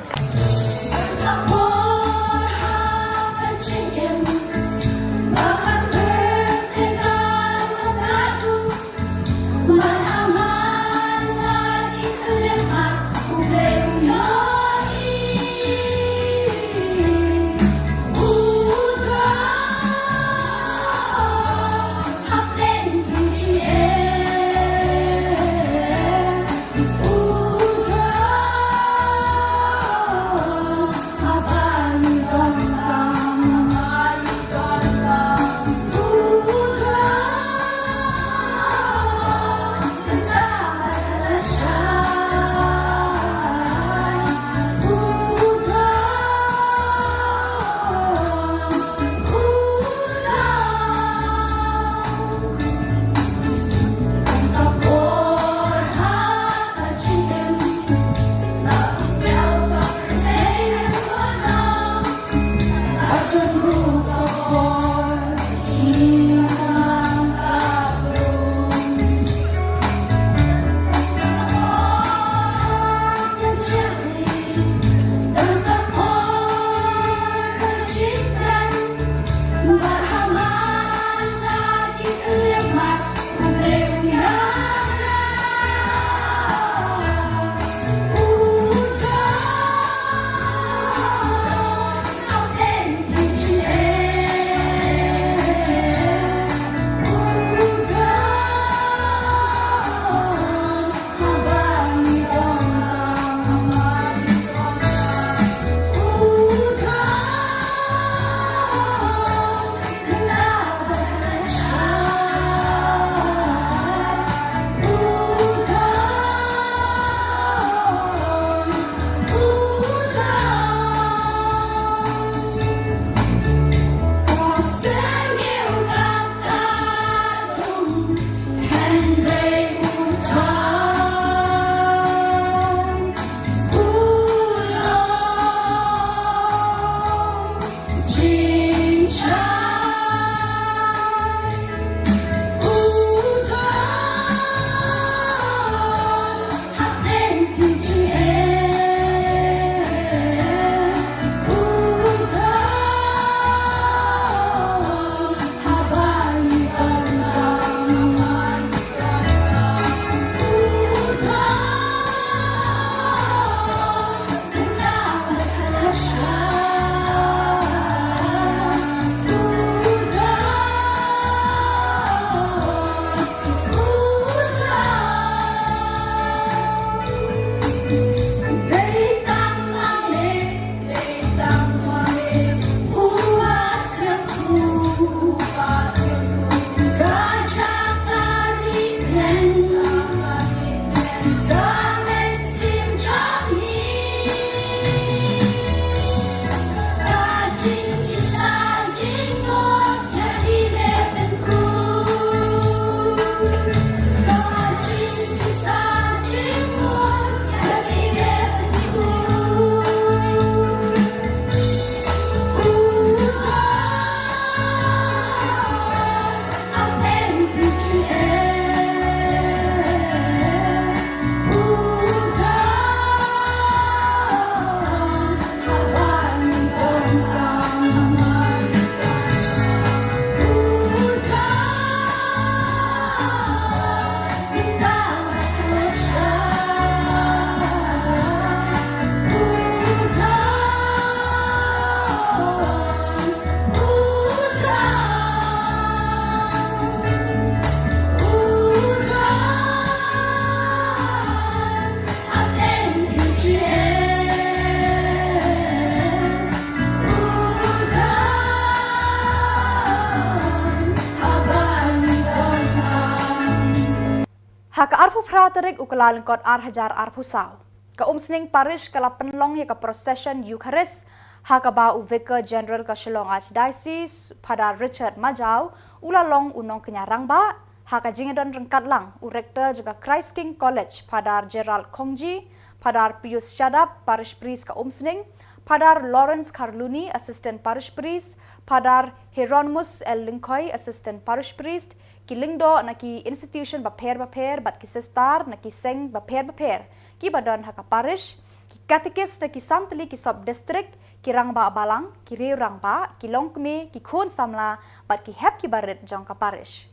Ka arphew phra tarik u Kyllalyngkot ar hajar arphew saw, ka Umsning Parish ka la pynlong ïa ka procession Eucharist, ha kaba u Vicar General ka Shillong Archdiocese, Phadar Richard Majaw, u la long u nongkñia rangbah, ha ka jingïadon ryngkat lang u Rector jong ka Christ King College, Phadar Gerald Khongji, Phadar Pius Shadap, Parish Priest ka Umsning, Phadar Lawrence Kharluni, Assistant Parish Priest, Phadar Hieronymus L Lyngkhoi, Assistant Parish Priest, ki lyngdoh na ki institution bapher bapher bad ki sister na ki seng bapher bapher kiba don ha ka parish, ki katikis na ki san tylli ki sub district, ki rangbah balang, ki riew rangbah, ki longkmie, ki khun samla bad ki hep ki barit jong ka parish.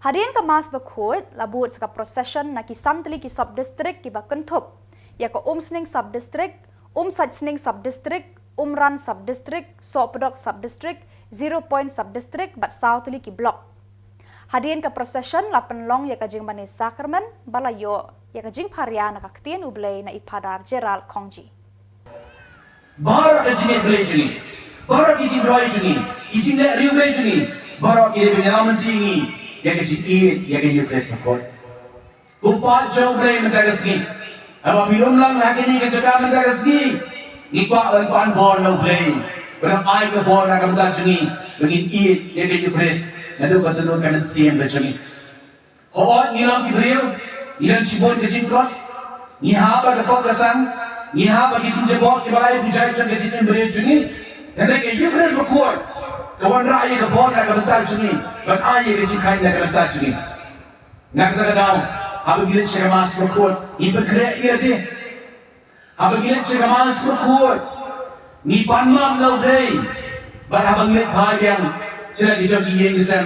Hadien ka Mass bakhuid la bud sa ka procession na ki san tylli ki sub district kiba kynthup ïa ka Umsning sub district, Umsaitsning sub district, Umran sub district, Sohpdok sub district, Zero Point sub district bad saw tylli ki block. Hadien ka procession la pynlong ïa ka jingmane sakramen ba la ïoh ïa ka jingpharia na ka ktien U Blei na i Phadar Gerald Khongji. Baroh ka jingngeit Blei jong ngi, baroh ki jingduwai jong ngi, ki jingleh riewblei jong ngi, baroh ki dei ban ïalam lynti ngi ïa ka jingïeit ïa ka Eucharist bakhuid. Ko paid jong U Blei mynta ka sngi, haba phi lum lang ha kane ka jaka mynta ka sngi, ngi kwah ban pan bor na U Blei, ban ai ka bor na ka bynta jong ngi, ban ngin ïeit ïa ka Eucharist naduh ka dohnud ka mynsiem ka jong ngi. Hooid, ngi long ki briew, ngi don shibun ka jingtlot, ngi hap ha ka pop ka sang, ngi hap ha ki jingjabok kiba lai pujai jong ka jingim briew jong ngi. Hynrei ka Eucharist bakhuid ka wanrah ïa ka bor na ka bynta jong ngi, ban ai ïa ka jingkheiñ na ka bynta jong ngi. Na kata ka daw, haba ngi leit sha ka Mass bakhuid, ngi pynkhreh ïa lade. Haba ngi leit sha ka Mass bakhuid, ngi pan map na U Blei. Bad haba ngi leit phai biang sha la ki jong ki ïing ki sem,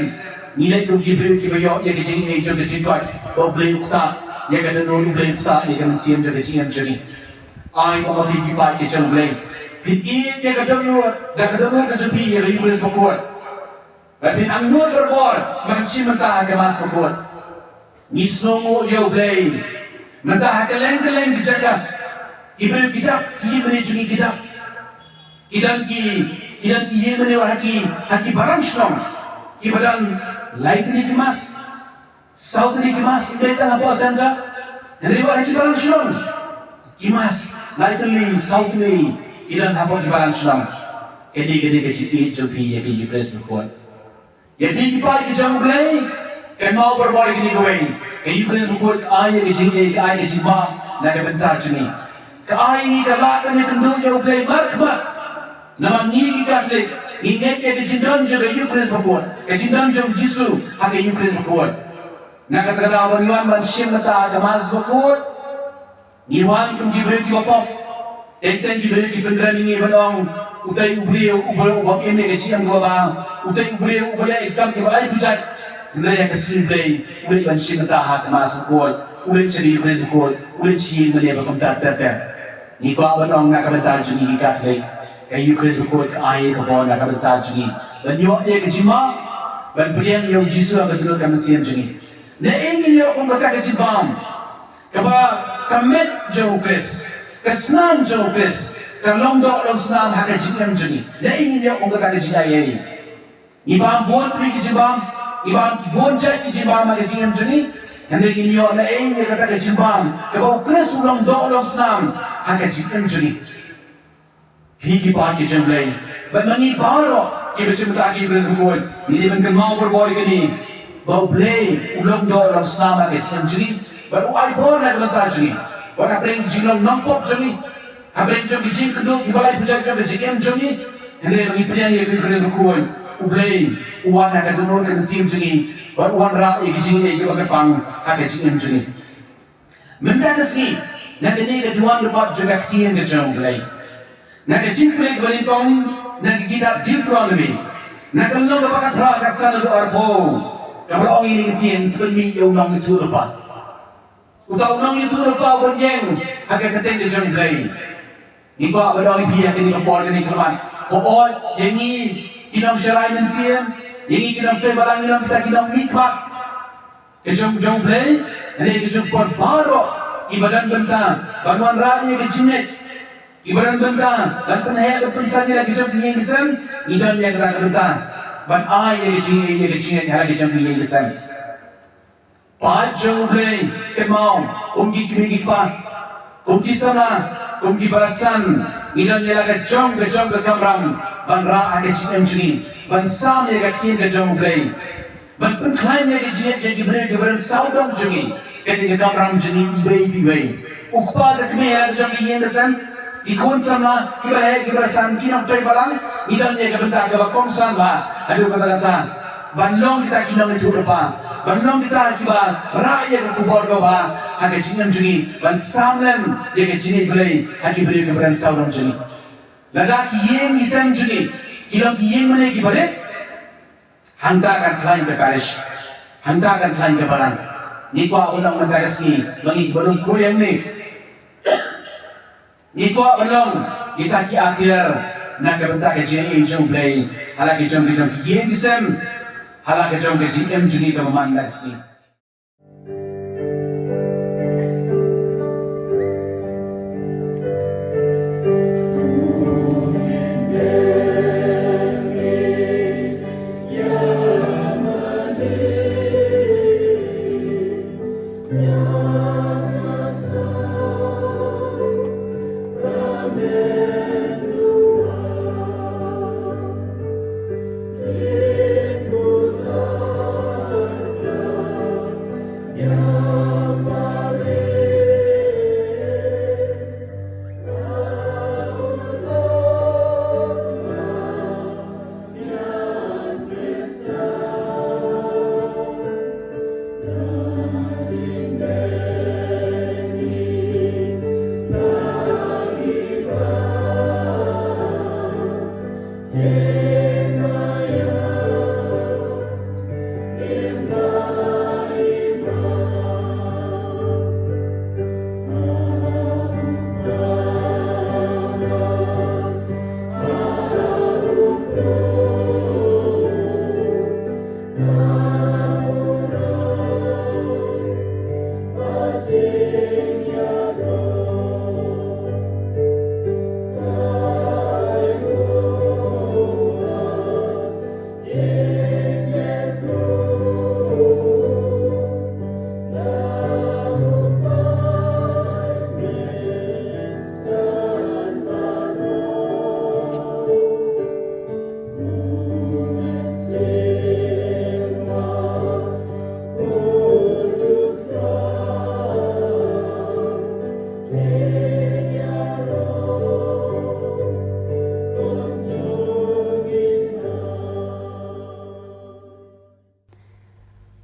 ngi leit kum ki briew kiba ïoh ïa ka jingaiei jong ka jingkoit, ba U Blei u ktah ïa ka dohnud, U Blei u ktah ïa ka mynsiem jong ka jingim jong ngi. Ai ba ma phi ki paid ki jong U Blei, phin ïeit ïa ka dohnud, da ka dohnud ka jong phi ïa ka Eucharist bakhuid. Ba phin angnud barabor ban shim bynta ha ka Mass bakhuid. Ngi sngewnguh ïa U Blei. Mynta ha kylleng kylleng ki jaka, ki briew ki dap, ki ïingmane jong ngi ki dap. Ki don ki, ki don ki ïingmane wat ha ki, ha ki balang shnong, kiba don lai tylli ki Mass, saw tylli ki Mass, ym dei tang hapoh Center. Hynrei wat ha ki balang shnong, ki Mass lai tylli, saw tylli ki don hapoh ki balang shnong. Kane, kane ka jingïeit jong phi ïa ka Eucharist bakhuid. Ïa phi ki paid ki jong U Blei, kynmaw barabor ïa kane kawei. Ka Eucharist bakhuid ka ai ïa ka jingaiei, ka ai ka jingma na ka bynta jong ngi. Ka ai ngi ka lad ban ïakynduh ïa U Blei markhmat. Namar ngi ki Katholik, ngi ngeit ïa ka jingdon jong ka Eucharist bakhuid, ka jingdon jong U Jisu ha ka Eucharist bakhuid. Na kata ka daw, ba ngi wan ban shim bynta ha ka Mass bakhuid, ngi wan kum ki briew kiba pop. Teng teng ki briew ki pynkhreh ïa ngi ban ong, utei u briew, u briew u bym im ïa ka jingim kaba bha, utei u briew uba leh ïa ki kam kiba lai pujat. Hynrei ha ka sngi Blei, u leit ban shim bynta ha ka Mass bakhuid, u leit sha ka Eucharist bakhuid, u leit sha ïingmane ba kumta ter ter. Ngi kwah ban ong na ka bynta jong ngi ki Katholik, ka Eucharist bakhuid ka ai ka bor na ka bynta jong ngi ban ïoh ïa ka jingma, ban pdiang ïa U Jisu ha ka dohnud ka mynsiem jong ngi. Naei ngin ïoh kum kata ka jingbam, kaba ka met jong U Khrist, ka snam jong U Khrist, ka long doh long snam ha ka jingim jong ngi. Naei ngin ïoh kum kata ka jingaiei. Ngi bam bun tylli ki jingbam, ngi bam bun jait ki jingbam ha ka jingim jong ngi. Hynrei ngin ïoh naei ïa kata ka jingbam, kaba U Khrist u long doh long snam ha ka jingim jong ngi. Phi ki paid ki jong U Blei, bad ma ngi baroh kiba shim bynta ha ka Eucharist bakhuid, ngi dei ban kynmaw barabor ïa kane, ba U Blei u long doh long snam ha ka jingim jong ngi, bad u ai bor na ka bynta jong ngi. Wat hapdeng ki jinglong nongpop jong ngi, hapdeng jong ki jingkynduh kiba lai pujat jong ka jingim jong ngi, hynrei ba ngi pdiang ïa ka Eucharist bakhuid, U Blei u wan ha ka dohnud ka mynsiem jong ngi, bad u wanrah ïa ki jingaiei kiba kyrpang ha ka jingim jong ngi. Mynta ka sngi, na kane ka duwan lyngkot jong ka ktien ka jong U Blei, na ka jingpule kaba nyngkong na ka kitab Deuteronomi, na ka lynnong kaba khatphra, ka khatsan haduh arphew, kaba la ong ïa kane ka ktien, sa pynmih ïa u nongïathuhlypa. Uta u nongïathuhlypa uba ïeng ha ka kyrteng ka jong U Blei. Ngi kwah ban ong ïa phi ha kane ka por kane ka mat, hooid, ïa ngi ki nongshakri mynsiem, ïa ngi ki nongtrei balang, ngi long kita ki nongmihkhmat ka jong, jong U Blei, hynrei ka jong phi baroh kiba don bynta ban wanrah ïa ka jingngeit, kiba don bynta ban pynheh ban pynsan ïa la ka jong ka ïing ka sem, ngi don ïa kata ka bynta ban ai ïa ka jingngeit, ïa ka jingngeit ha la ka jong ka ïing ka sem. Paid jong U Blei, kynmaw, kum ki kmie ki kpa, kum ki samla, kum ki para san, ngi don ïa la ka jong ka jong ka kamram ban rah ha ka jingim jong ngi, ban sam ïa ka ktien ka jong U Blei, ban pynkhlaiñ ïa ka jingngeit jong ki briew kiba don sawdong jong ngi. Kane ka kamram jong ngi iwei pa iwei. U kpa ka kmie ha la ka jong ka ïing ka sem, ki khun samla, kiba heh kiba san, ki nongtrei balang, ngi don ïa ka bynta kaba kongsan bha. Haduh katta katta ban long kita ki nongïathuhlypa, ban long kita kiba rah ïa ka khubor kaba bha ha ka jingim jong ngi, ban sam lem ïa ka jingngeit Blei ha ki briew kiba don sawdong jong ngi. Lada ki ïing ki sem jong ngi ki long ki ïing mane kiba rit, hangta kan khlaiñ ka parish, hangta kan khlaiñ ka balang. Ngi kwah u long mynta ka sngi, ma ngi kiba long khuid hangne, ngi kwah ban long kita ki atiar na ka bynta ka jingaiei jong U Blei ha la ka jong ka jong ki ïing ki sem, ha la ka jong ka jingim jong ngi kaba man la ka sngi.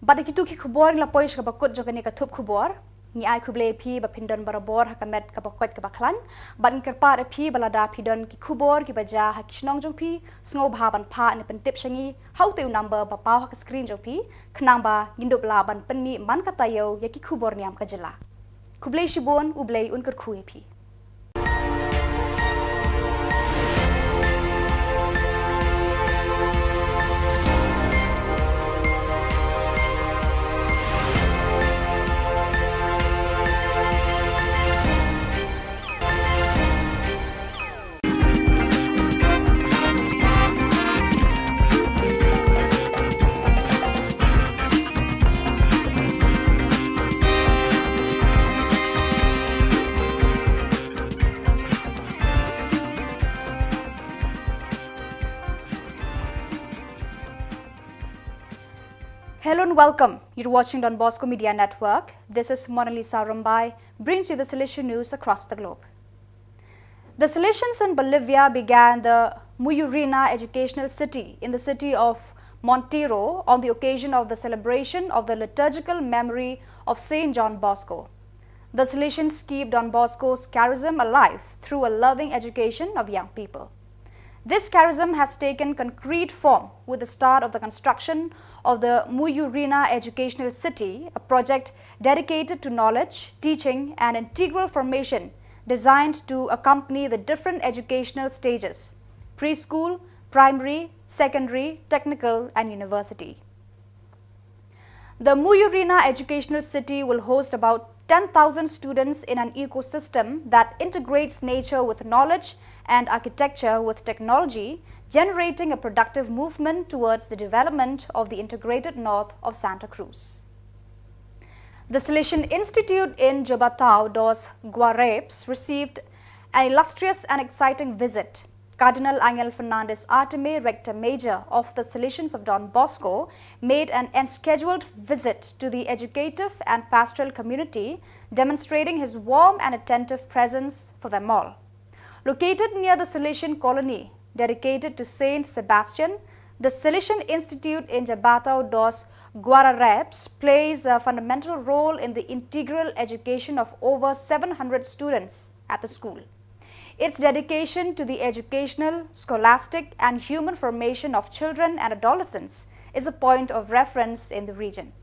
Bad da kitu ki khubor ngi la poi sha kaba kut jong kane ka thup khubor. Ngi ai khublei ïa phi ba phin don barabor ha ka met kaba koit kaba khlaiñ. Bad ngi kyrpad ïa phi ba lada phi don ki khubor kiba jia ha ki shnong jong phi, sngewbha ban phah ne pyntip sha ngi ha utei u number ba paw ha ka screen jong phi, khnang ba ngin dup lah ban pynmih man ka taïew ïa ki khubor niam ka jylla. Khublei shibun, U Blei un kyrkhu ïa phi. Hello and welcome. You're watching Don Bosco Media Network. This is Mona Lisa Rumbai, brings you the Salesian news across the globe. The Salesians in Bolivia began the Muyurina Educational City in the city of Monteiro on the occasion of the celebration of the liturgical memory of Saint John Bosco. The Salesians keep Don Bosco's charism alive through a loving education of young people. This charism has taken concrete form with the start of the construction of the Muyurina Educational City, a project dedicated to knowledge, teaching, and integral formation designed to accompany the different educational stages: preschool, primary, secondary, technical, and university. The Muyurina Educational City will host about ten thousand students in an ecosystem that integrates nature with knowledge and architecture with technology, generating a productive movement towards the development of the integrated north of Santa Cruz. The Salesian Institute in Jabatao dos Guareps received an illustrious and exciting visit. Cardinal Angel Fernandez Artime, Rector Major of the Salesians of Don Bosco, made an unscheduled visit to the educative and pastoral community, demonstrating his warm and attentive presence for them all. Located near the Salesian colony dedicated to Saint Sebastian, the Salesian Institute in Jabatao dos Guarareps plays a fundamental role in the integral education of over seven hundred students at the school. Its dedication to the educational, scholastic, and human formation of children and adolescents is a point of reference in the region.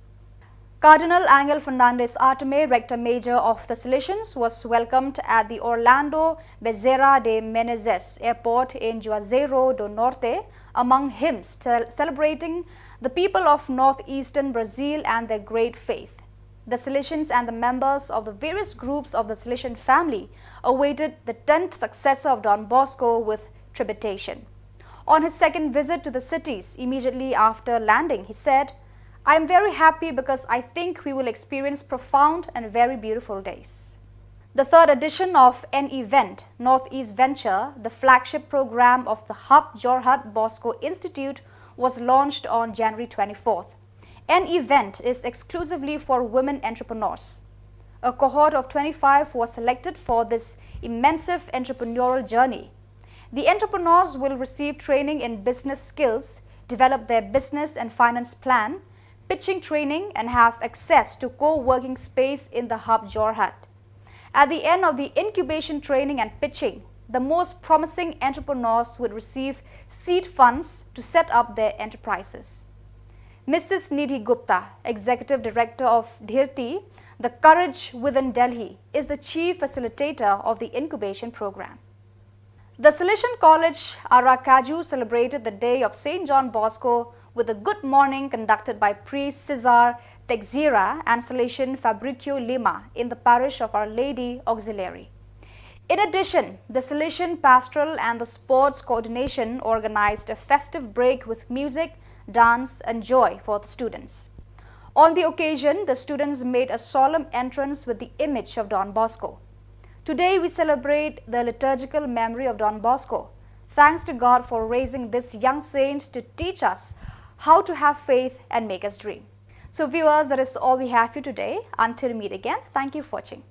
Cardinal Angel Fernandez Artime, Rector Major of the Salesians, was welcomed at the Orlando Bezerra de Menezes Airport in Juazeiro do Norte, among hymns cel- celebrating the people of northeastern Brazil and their great faith. The Salesians and the members of the various groups of the Salesian family awaited the tenth successor of Don Bosco with trepidation. On his second visit to the cities, immediately after landing, he said, "I am very happy because I think we will experience profound and very beautiful days." The third edition of An Event, Northeast Venture, the flagship program of the Hub Jorhat Bosco Institute, was launched on January twenty-fourth. An Event is exclusively for women entrepreneurs. A cohort of twenty-five was selected for this immersive entrepreneurial journey. The entrepreneurs will receive training in business skills, develop their business and finance plan, pitching training, and have access to co-working space in the Hub Jorhat. At the end of the incubation training and pitching, the most promising entrepreneurs would receive seed funds to set up their enterprises. Missus Nidhi Gupta, Executive Director of Dhirti, the Courage Within Delhi, is the chief facilitator of the incubation program. The Salesian College Aracaju celebrated the day of Saint John Bosco with a good morning conducted by Priest Cesar Texeira and Salesian Fabricio Lima in the parish of Our Lady Auxiliary. In addition, the Salesian Pastoral and the Sports Coordination organized a festive break with music, dance, and joy for the students. On the occasion, the students made a solemn entrance with the image of Don Bosco. Today, we celebrate the liturgical memory of Don Bosco. Thanks to God for raising this young saint to teach us how to have faith and make us dream. So, viewers, that is all we have for you today. Until we meet again, thank you for watching.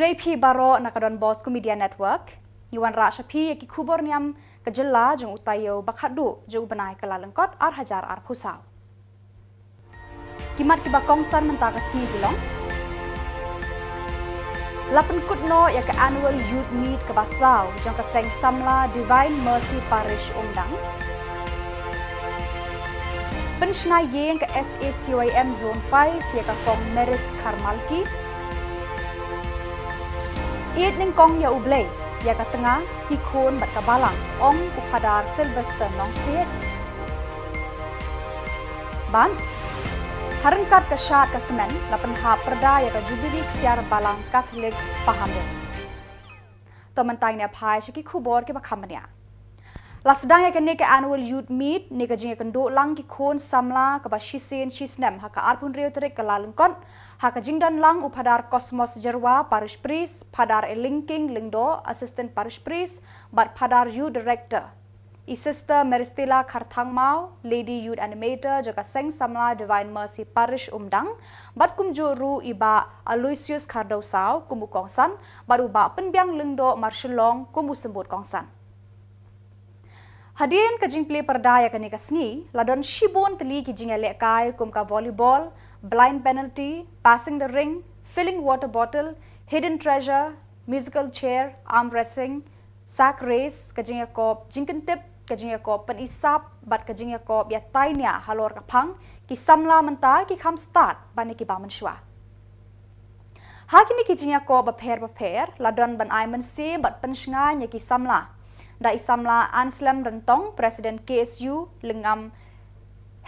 Khublei phi baroh na ka Don Bosco Media Network. Ngi wanrah sha phi ïa ki khubor niam ka jylla jong u taïew ba khatduh jong u bnai Kyllalyngkot ar hajar arphew saw. Ki mat kiba kongsan mynta ka sngi ki long: La pynkut noh ïa ka Annual Youth Meet kaba saw jong ka Seng Samla Divine Mercy Parish Umdang. Pynshna ïing ka S A C Y M Zone five ïa ka Kong Maris Kharmalki. Ïeit nyngkong ïa U Blei, ïa ka tnga, ki khun bad ka balang, ong u Phadar Sylvester Nongsiej. Bad ha ryngkat ka shad ka kmen, la pynhap pyrda ïa ka Jubili Ksiar Balang Katholik Pahamrit. To mynta ngin ïa phai sha ki khubor kiba kham bniah. La sdang ïa kane ka Annual Youth Meet, ne ka jingïakynduh lang ki khun samla kaba shisien shisnem ha ka arphew hynriew tarik Kyllalyngkot, ha ka jingdon lang u Phadar Cosmos Jyrwa, Parish Priest, Phadar Elingking Lyngdoh, Assistant Parish Priest, bad Phadar Youth Director, i Sister Meristella Kharthangmaw, Lady Youth Animator jong ka Seng Samla Divine Mercy Parish Umdang, bad kumjuh ruh i Bah Aloysius Khardewsaw kum u kongsan, bad u Bah Pynbiang Lyngdoh Marshillong kum u symbud kongsan. Hadien ka jingplie pyrda ïa kane ka sngi, la don shibun tylli ki jingïalehkai kum ka volleyball, blind penalty, passing the ring, filling water bottle, hidden treasure, musical chair, arm wrestling, sack race, ka jingïakop jingkyntip, ka jingïakop pynisap, bad ka jingïakop ïatai nia halor ka phang ki samla mynta, ki kham stad ban ïa kiba mynshuwa. Ha kine ki jingïakop bapher bapher, la don ban ai mynsiem bad pynshngaiñ ïa ki samla da i samla Anslem Ryntong, President K S U Lyngngam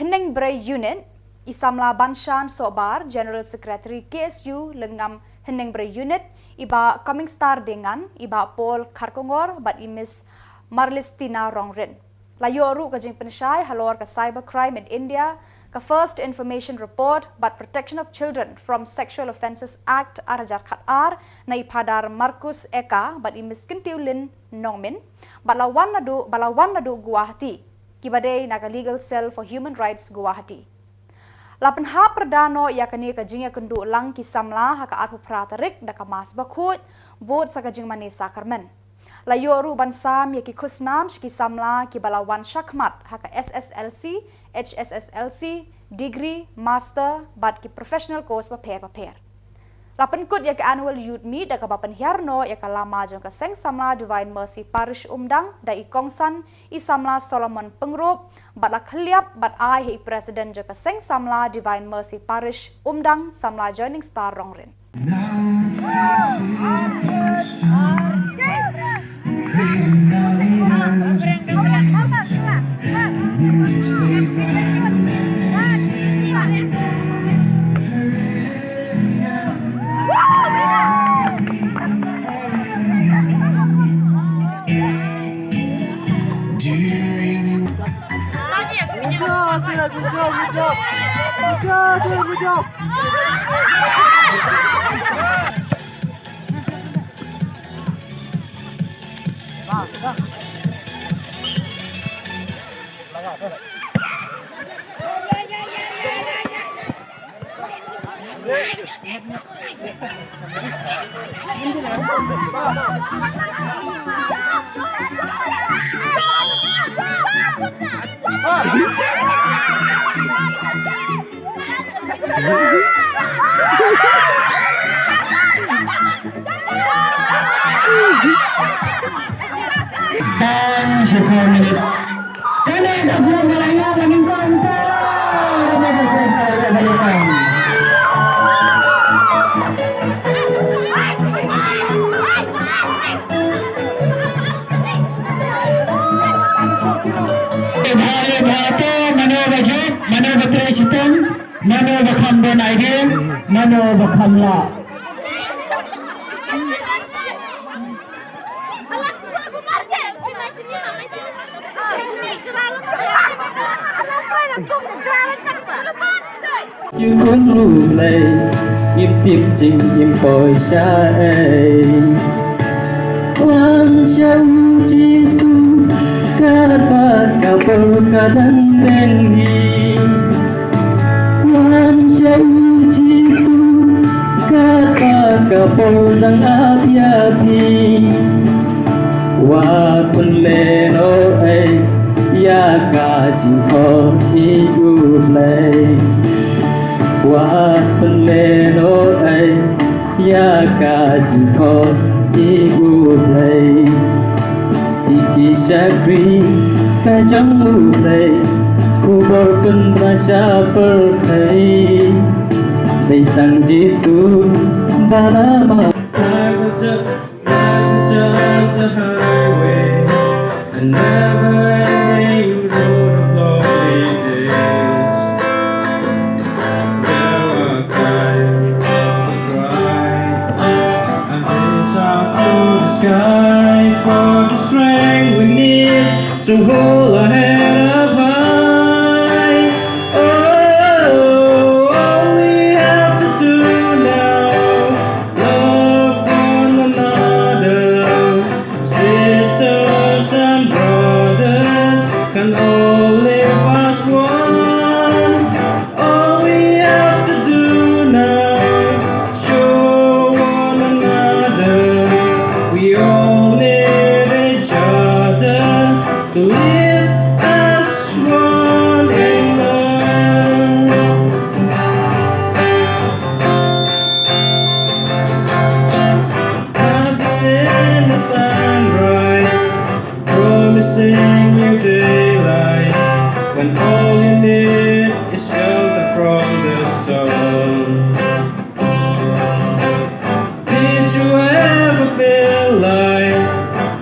Hynñiewbrei Unit, i samla Banshan Sohbar, General Secretary K S U Lyngngam Hynñiewbrei Unit, i Bah Coming Star Dengan, i Bah Paul Kharkongor, bad i Miss Marlistina Rongrit. La ïoh ruh ka jingpynshai halor ka Cybercrime in India, ka First Information Report, bad Protection of Children from Sexual Offences Act ar hajar khat ar, na i Phadar Marcus Eka bad i Miss Kyntiewlin Nongmin, bad la wan naduh, ba la wan naduh Guwahati, kiba dei na ka Legal Cell for Human Rights Guwahati. La pynhap pyrda noh ïa kane ka jingïakynduh lang ki samla ha ka arphew phra tarik da ka Mass bakhuid, bud sa ka jingmane sakramen. La ïoh ruh ban sam ïa ki khusnam sha ki samla kiba la wan shakhmat ha ka S S L C, H S S L C, degree, master, bad ki professional course bapher bapher. La pynkut ïa ka Annual Youth Meet da kaba pynhiar noh ïa ka lama jong ka Seng Samla Divine Mercy Parish Umdang da i kongsan, i samla Solomon Pyngrope, bad la khylliap bad ai ha i President jong ka Seng Samla Divine Mercy Parish Umdang, samla Joining Star Rongrit. Good job, Attila, good job, good job. Good job, Attila, good job. Time for four minutes. Kane ka group ba la ïoh ka nyngkong, to. Bha, bha, to, mano ba jop, mano ba trei shitom, mano ba kham don idea, mano ba kham lah. Ïa khun ruh Blei, ngim tip jingim poi sha ei. Wan sha u Jisu, katba ka por ka dang peng hi. Wan sha u Jisu, katba Ka por dang ap ïa phi, wat pynlehnoh ei ïa ka jingkhot ïa U Blei. Wat pynlehnoh ei ïa ka jingkhot ïa U Blei. Ïa ki shakri ka jong U Blei, khubor pynbna sha pyrthei. Dei tang Jisu ba la map. Life was just, life was just a highway, a never-ending road of loneliness. There were times I was crying, I reached out to the sky for the strength we need to hold our head up high. Oh, all we have to do now, love one another. Sisters and brothers can all live as one. All we have to do now is show one another we all need each other to live as one in love. I've seen the sunrise, promising you daylight, when all you need is shelter from the storm. Did you ever feel like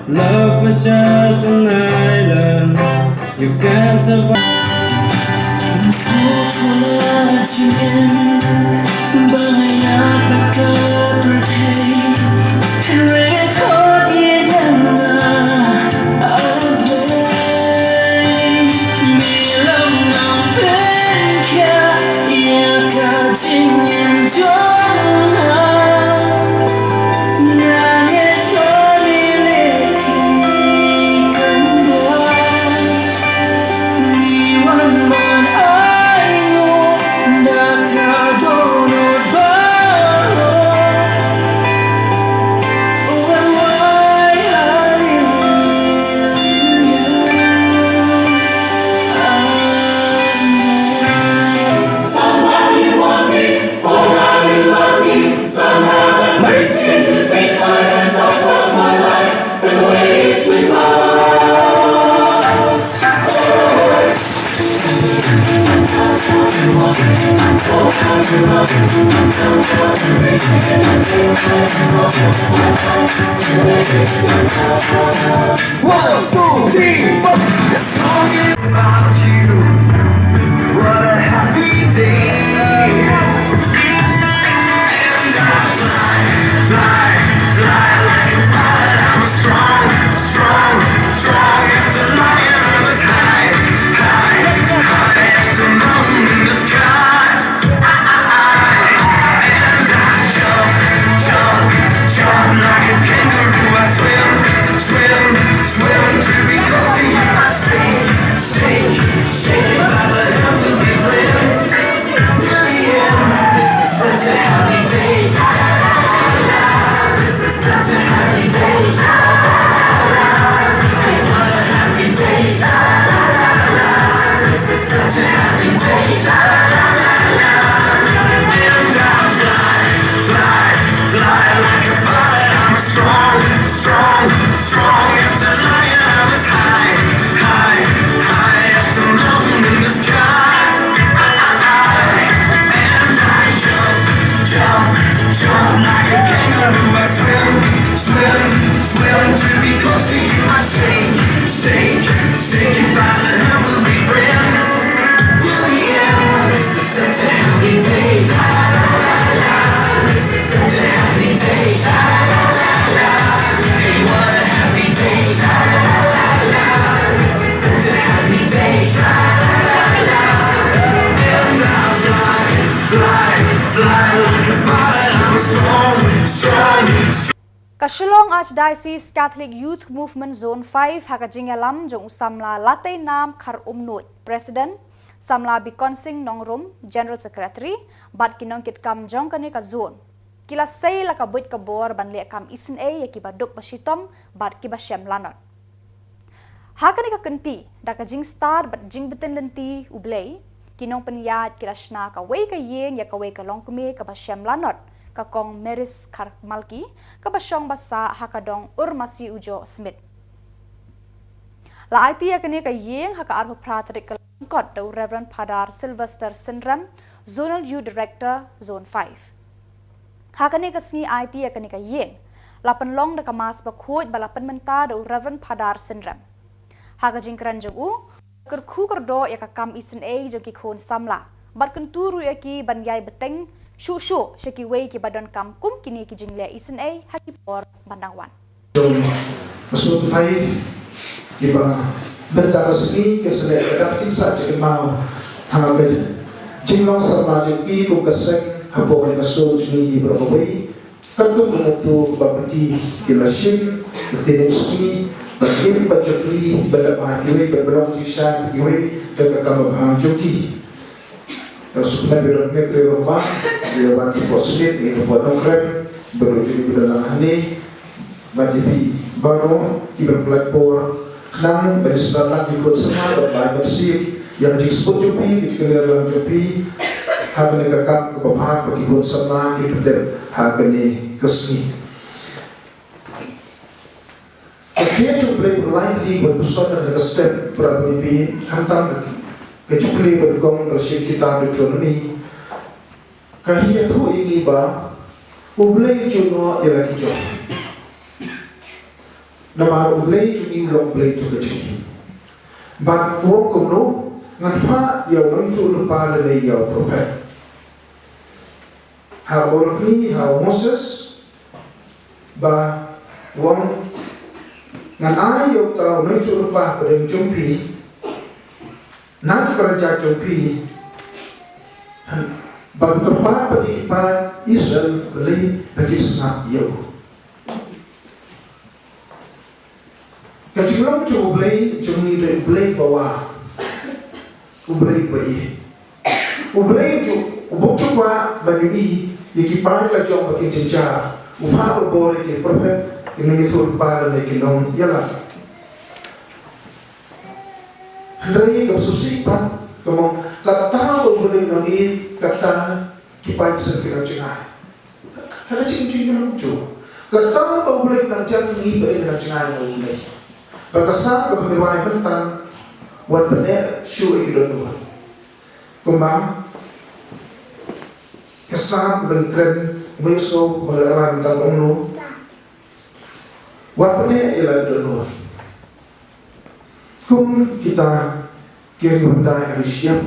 love was just an island you can't survive? Somehow you want me, oh, how you want me. Somehow the mercy to take my hands off of my life and ways we go. One, two, three, four. This song is about you. What a happy day. And I fly, fly, fly like a bird. I'm a strong, strong, strong as a lion. I'm as high, high, high as a mountain in the sky. And I jump, jump, jump like a kangaroo. I swim, swim, swim to be close to you. I sing, sing, sing it by the hand of your friends. Till the end, this is such a happy day. Sha la la la la. This is such a happy day. Sha la la la la. Hey, what a happy day. Sha la la la la. This is such a happy day. Sha la la la la. And I fly, fly, fly like a bird. I'm strong, strong, strong as a lion. I'm as high, high, high as a mountain in the sky. And I jump, jump, jump like a kangaroo. I swim, swim, swim to be close to you. I shake, shake, shake it by the hand, we'll be friends till the end. This is such a happy day. Sha la la la. This is such a happy day. Sha la la la. Hey, what a happy day. Sha la la la. This is such a happy day. Sha la la la. And I fly, fly, fly like a bird. I'm strong, strong, strong. Ka Shillong Archdiocese Catholic Youth Movement Zone five ha ka jingïalam jong u samla Lateinam Kharumnuid, President, samla Bikonsing Nongrum, General Secretary, bad ki nongkitkam jong kane ka zone. ki la sei la ka buit ka bor ban leh kam isynei ïa kiba duk ba shitom bad kiba shem lanot. Ha kane ka kynti, da ka jingstad bad jingbtin lynti U Blei, ki nongpynïaid ki la shna kawei ka ïing ïa kawei ka longkmie kaba shem lanot, ka Kong Maris Kharmalki, kaba shong ba sah ha ka dong Urmasi Ujoh Smit. La aiti ïa kane ka ïing ha ka arphew phra tarik ka Lyngkot da u Reverend Phadar Sylvester Synrem, Zonal Youth Director, Zone five. Ha kane ka sngi aiti ïa kane ka ïing, la pynlong da ka Mass Bakhuid ba la pynmynta da u Reverend Phadar Synrem. Ha ka jingkren jong u, kyrkhu kyrdoh ïa ka kam isynei jong ki khun samla bad kyntu ruh ïa ki ban ïai bteng shuh shuh sha kiwei kiba donkam kum kine ki jingleh isynei ha ki por ban dang wan. Jong ka Zone five, kiba mynta ka sngi ka sdang ka dap jingsah jingkynmaw ha ka jinglong samla jong ki kum ka seng hapoh ka shnong jong ngi baroh kawei. Katkum ka muktu ba phi ki la shim, ba phi nym sngi, ba kim, ba jopli, ba da ba kiwei, ba ba long jingshisha kiwei da ka kam ba bha jong ki. Ka sukna bi rot ne kre rot ba, ïa ban ki bosnit, ïa ka bot nongkrem, ba rot juli ba da lang hane, ba di bi baroh kiba pynlait por, khnang ba sdang lang ki khun samla ba bai ban sip ïa ka jingsbun jong phi, ki jingkylliang lang jong phi. Ha kane ka kam kaba bha ba ki khun samla ki pyndep ha kane ka sngi. Ka khia jong U Blei ba lai tylli ba pynshong na ka step ba phi, khamtam ka jong U Blei ba kong ka shim kitab Deuteronomy. Ka hi ïathuh ïa ngi ba U Blei u ju noh ïa la ki jong. Namar U Blei jong ngi u long U Blei jong ka jong ngi. Bad u ong kumno, ngan phah ïa u nongïathuhlypa lane ïa u prophet. Ha u lynti ha u Moses, ba u ong, ngan ai ïa uta u nongïathuhlypa hapdeng jong phi, na ki para jait jong phi, bad u kyrpad pat ïa ki paid Israel, balei ba ki sngap ïa u. Ka jinglong jong U Blei jong ngi dei U Blei ba wah, U Blei ba ïeit. U Blei ju, u bym ju kwah ban ïohi ïa ki paid la jong ba ki jynjar. U phah bor ïa ki prophet, ki nongïathuhlypa lane ki nongïalam. Hynrei ka shisha pat, ka mut, kata ba U Blei u nang ïeit, kata ki paid Israel ki nang jngai. Ha ka jingim jong ngi, kata ba U Blei u nang jan, ngi pat ngi nang jngai na U Blei. Bad ka Salm kaba ngi rwai mynta, wat pyneh shuh ïa ki dohnud. Kumba ka Salm ba ngi kren mynta, ba ngi rwai mynta, ong kumno, wat pyneh ïa la ki dohnud. Kum kita ki riewhyndai ha ri shyiap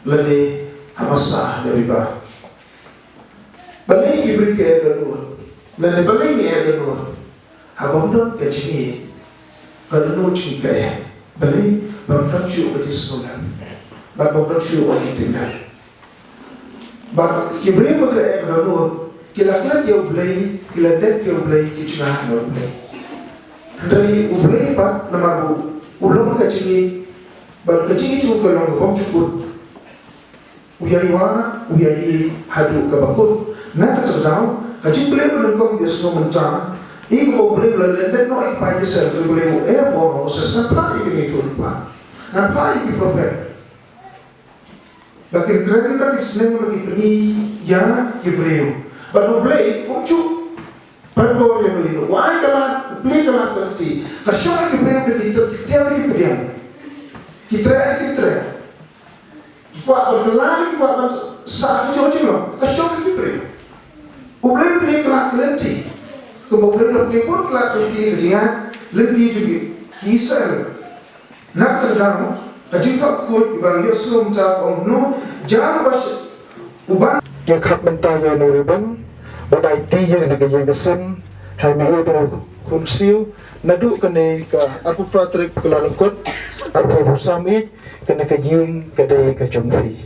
lane ha basa ha riba. Balei ki briew ki eh dohnud? Lane balei ngi eh dohnud? Haba ym don ka jingïeit, ka dohnud jong ngi ka eh. Balei? Ba ym don shuh ka jingsngewlem. Bad ba ym don shuh ka jingtip. Bad ki briew ba ki eh dohnud, ki la klet ïa U Blei, ki la dep ïa U Blei, ki jngai na U Blei. Hynrei U Blei pat namar u long ka jingïeit, bad ka jingïeit jong u ka long kaba ym jukut, u ïai wad, u ïai ïeit haduh kaba kut. Na kata ka daw, ka jingpyllait ba nyngkong ba ngi sngew mynta, ïa kaba U Blei u la leh noh ïa ki paid Israel, U Blei u ong ha u Moses, ngan phah ïa ki nongïathuhlypa, ngan phah ïa ki prophet. Ba kin kren, ba kin sneng, ba kin pyni ïa ki briew. Bad U Blei um ju pan bor ïa u, u ai ka lad, u plie ka lad ka lynti. Ka shong ha ki briew, ki treh ki pdiang, ki pdiang. Ki treh ki treh. Ki kwah ban kylla, ki kwah ban sah, ki jong jinglong. Ka shong ha ki briew. U Blei u plie ka lad ka lynti. Kumba U Blei u la plie bun ka lad ka lynti, ka jingïaid lynti jong ki Israel. Na kata ka daw, ka jingthoh khuid ba ngi ïohsngew mynta ka ong kumno, jan ba sh-, u ban. Ngi khot mynta ïa u Reverend ban aiti ïa kane ka ïing ka sem ha i Mihir Bynriew Khunsiew, naduh kane ka arphew phra tarik ka Lyngkot, arphew saw miet, kane ka ïing ka dei ka jong phi.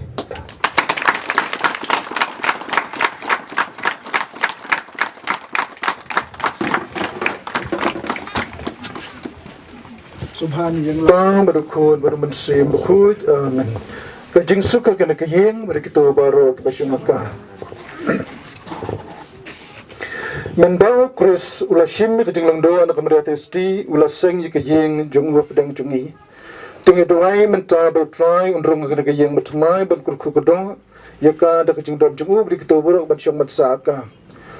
Sngewbha ïa U Blei, bad U Khun, bad U Mynsiem Bakhuid. Amen. Ka jingsuk ha kane ka ïing, bad kito baroh kiba sngewbha. Mynba u Khrist u la shim ïa ka jinglong doh na ka Maria Theisotti, u la seng ïa ka ïing jong u hapdeng jong ngi. Te ngi duwai mynta ba U Trai un rung ha kane ka ïing bathymmai ban kyrkhu kyrdoh ïa ka da ka jingdon jong u, bad ïa kito baroh ban shong ban sah ha ka.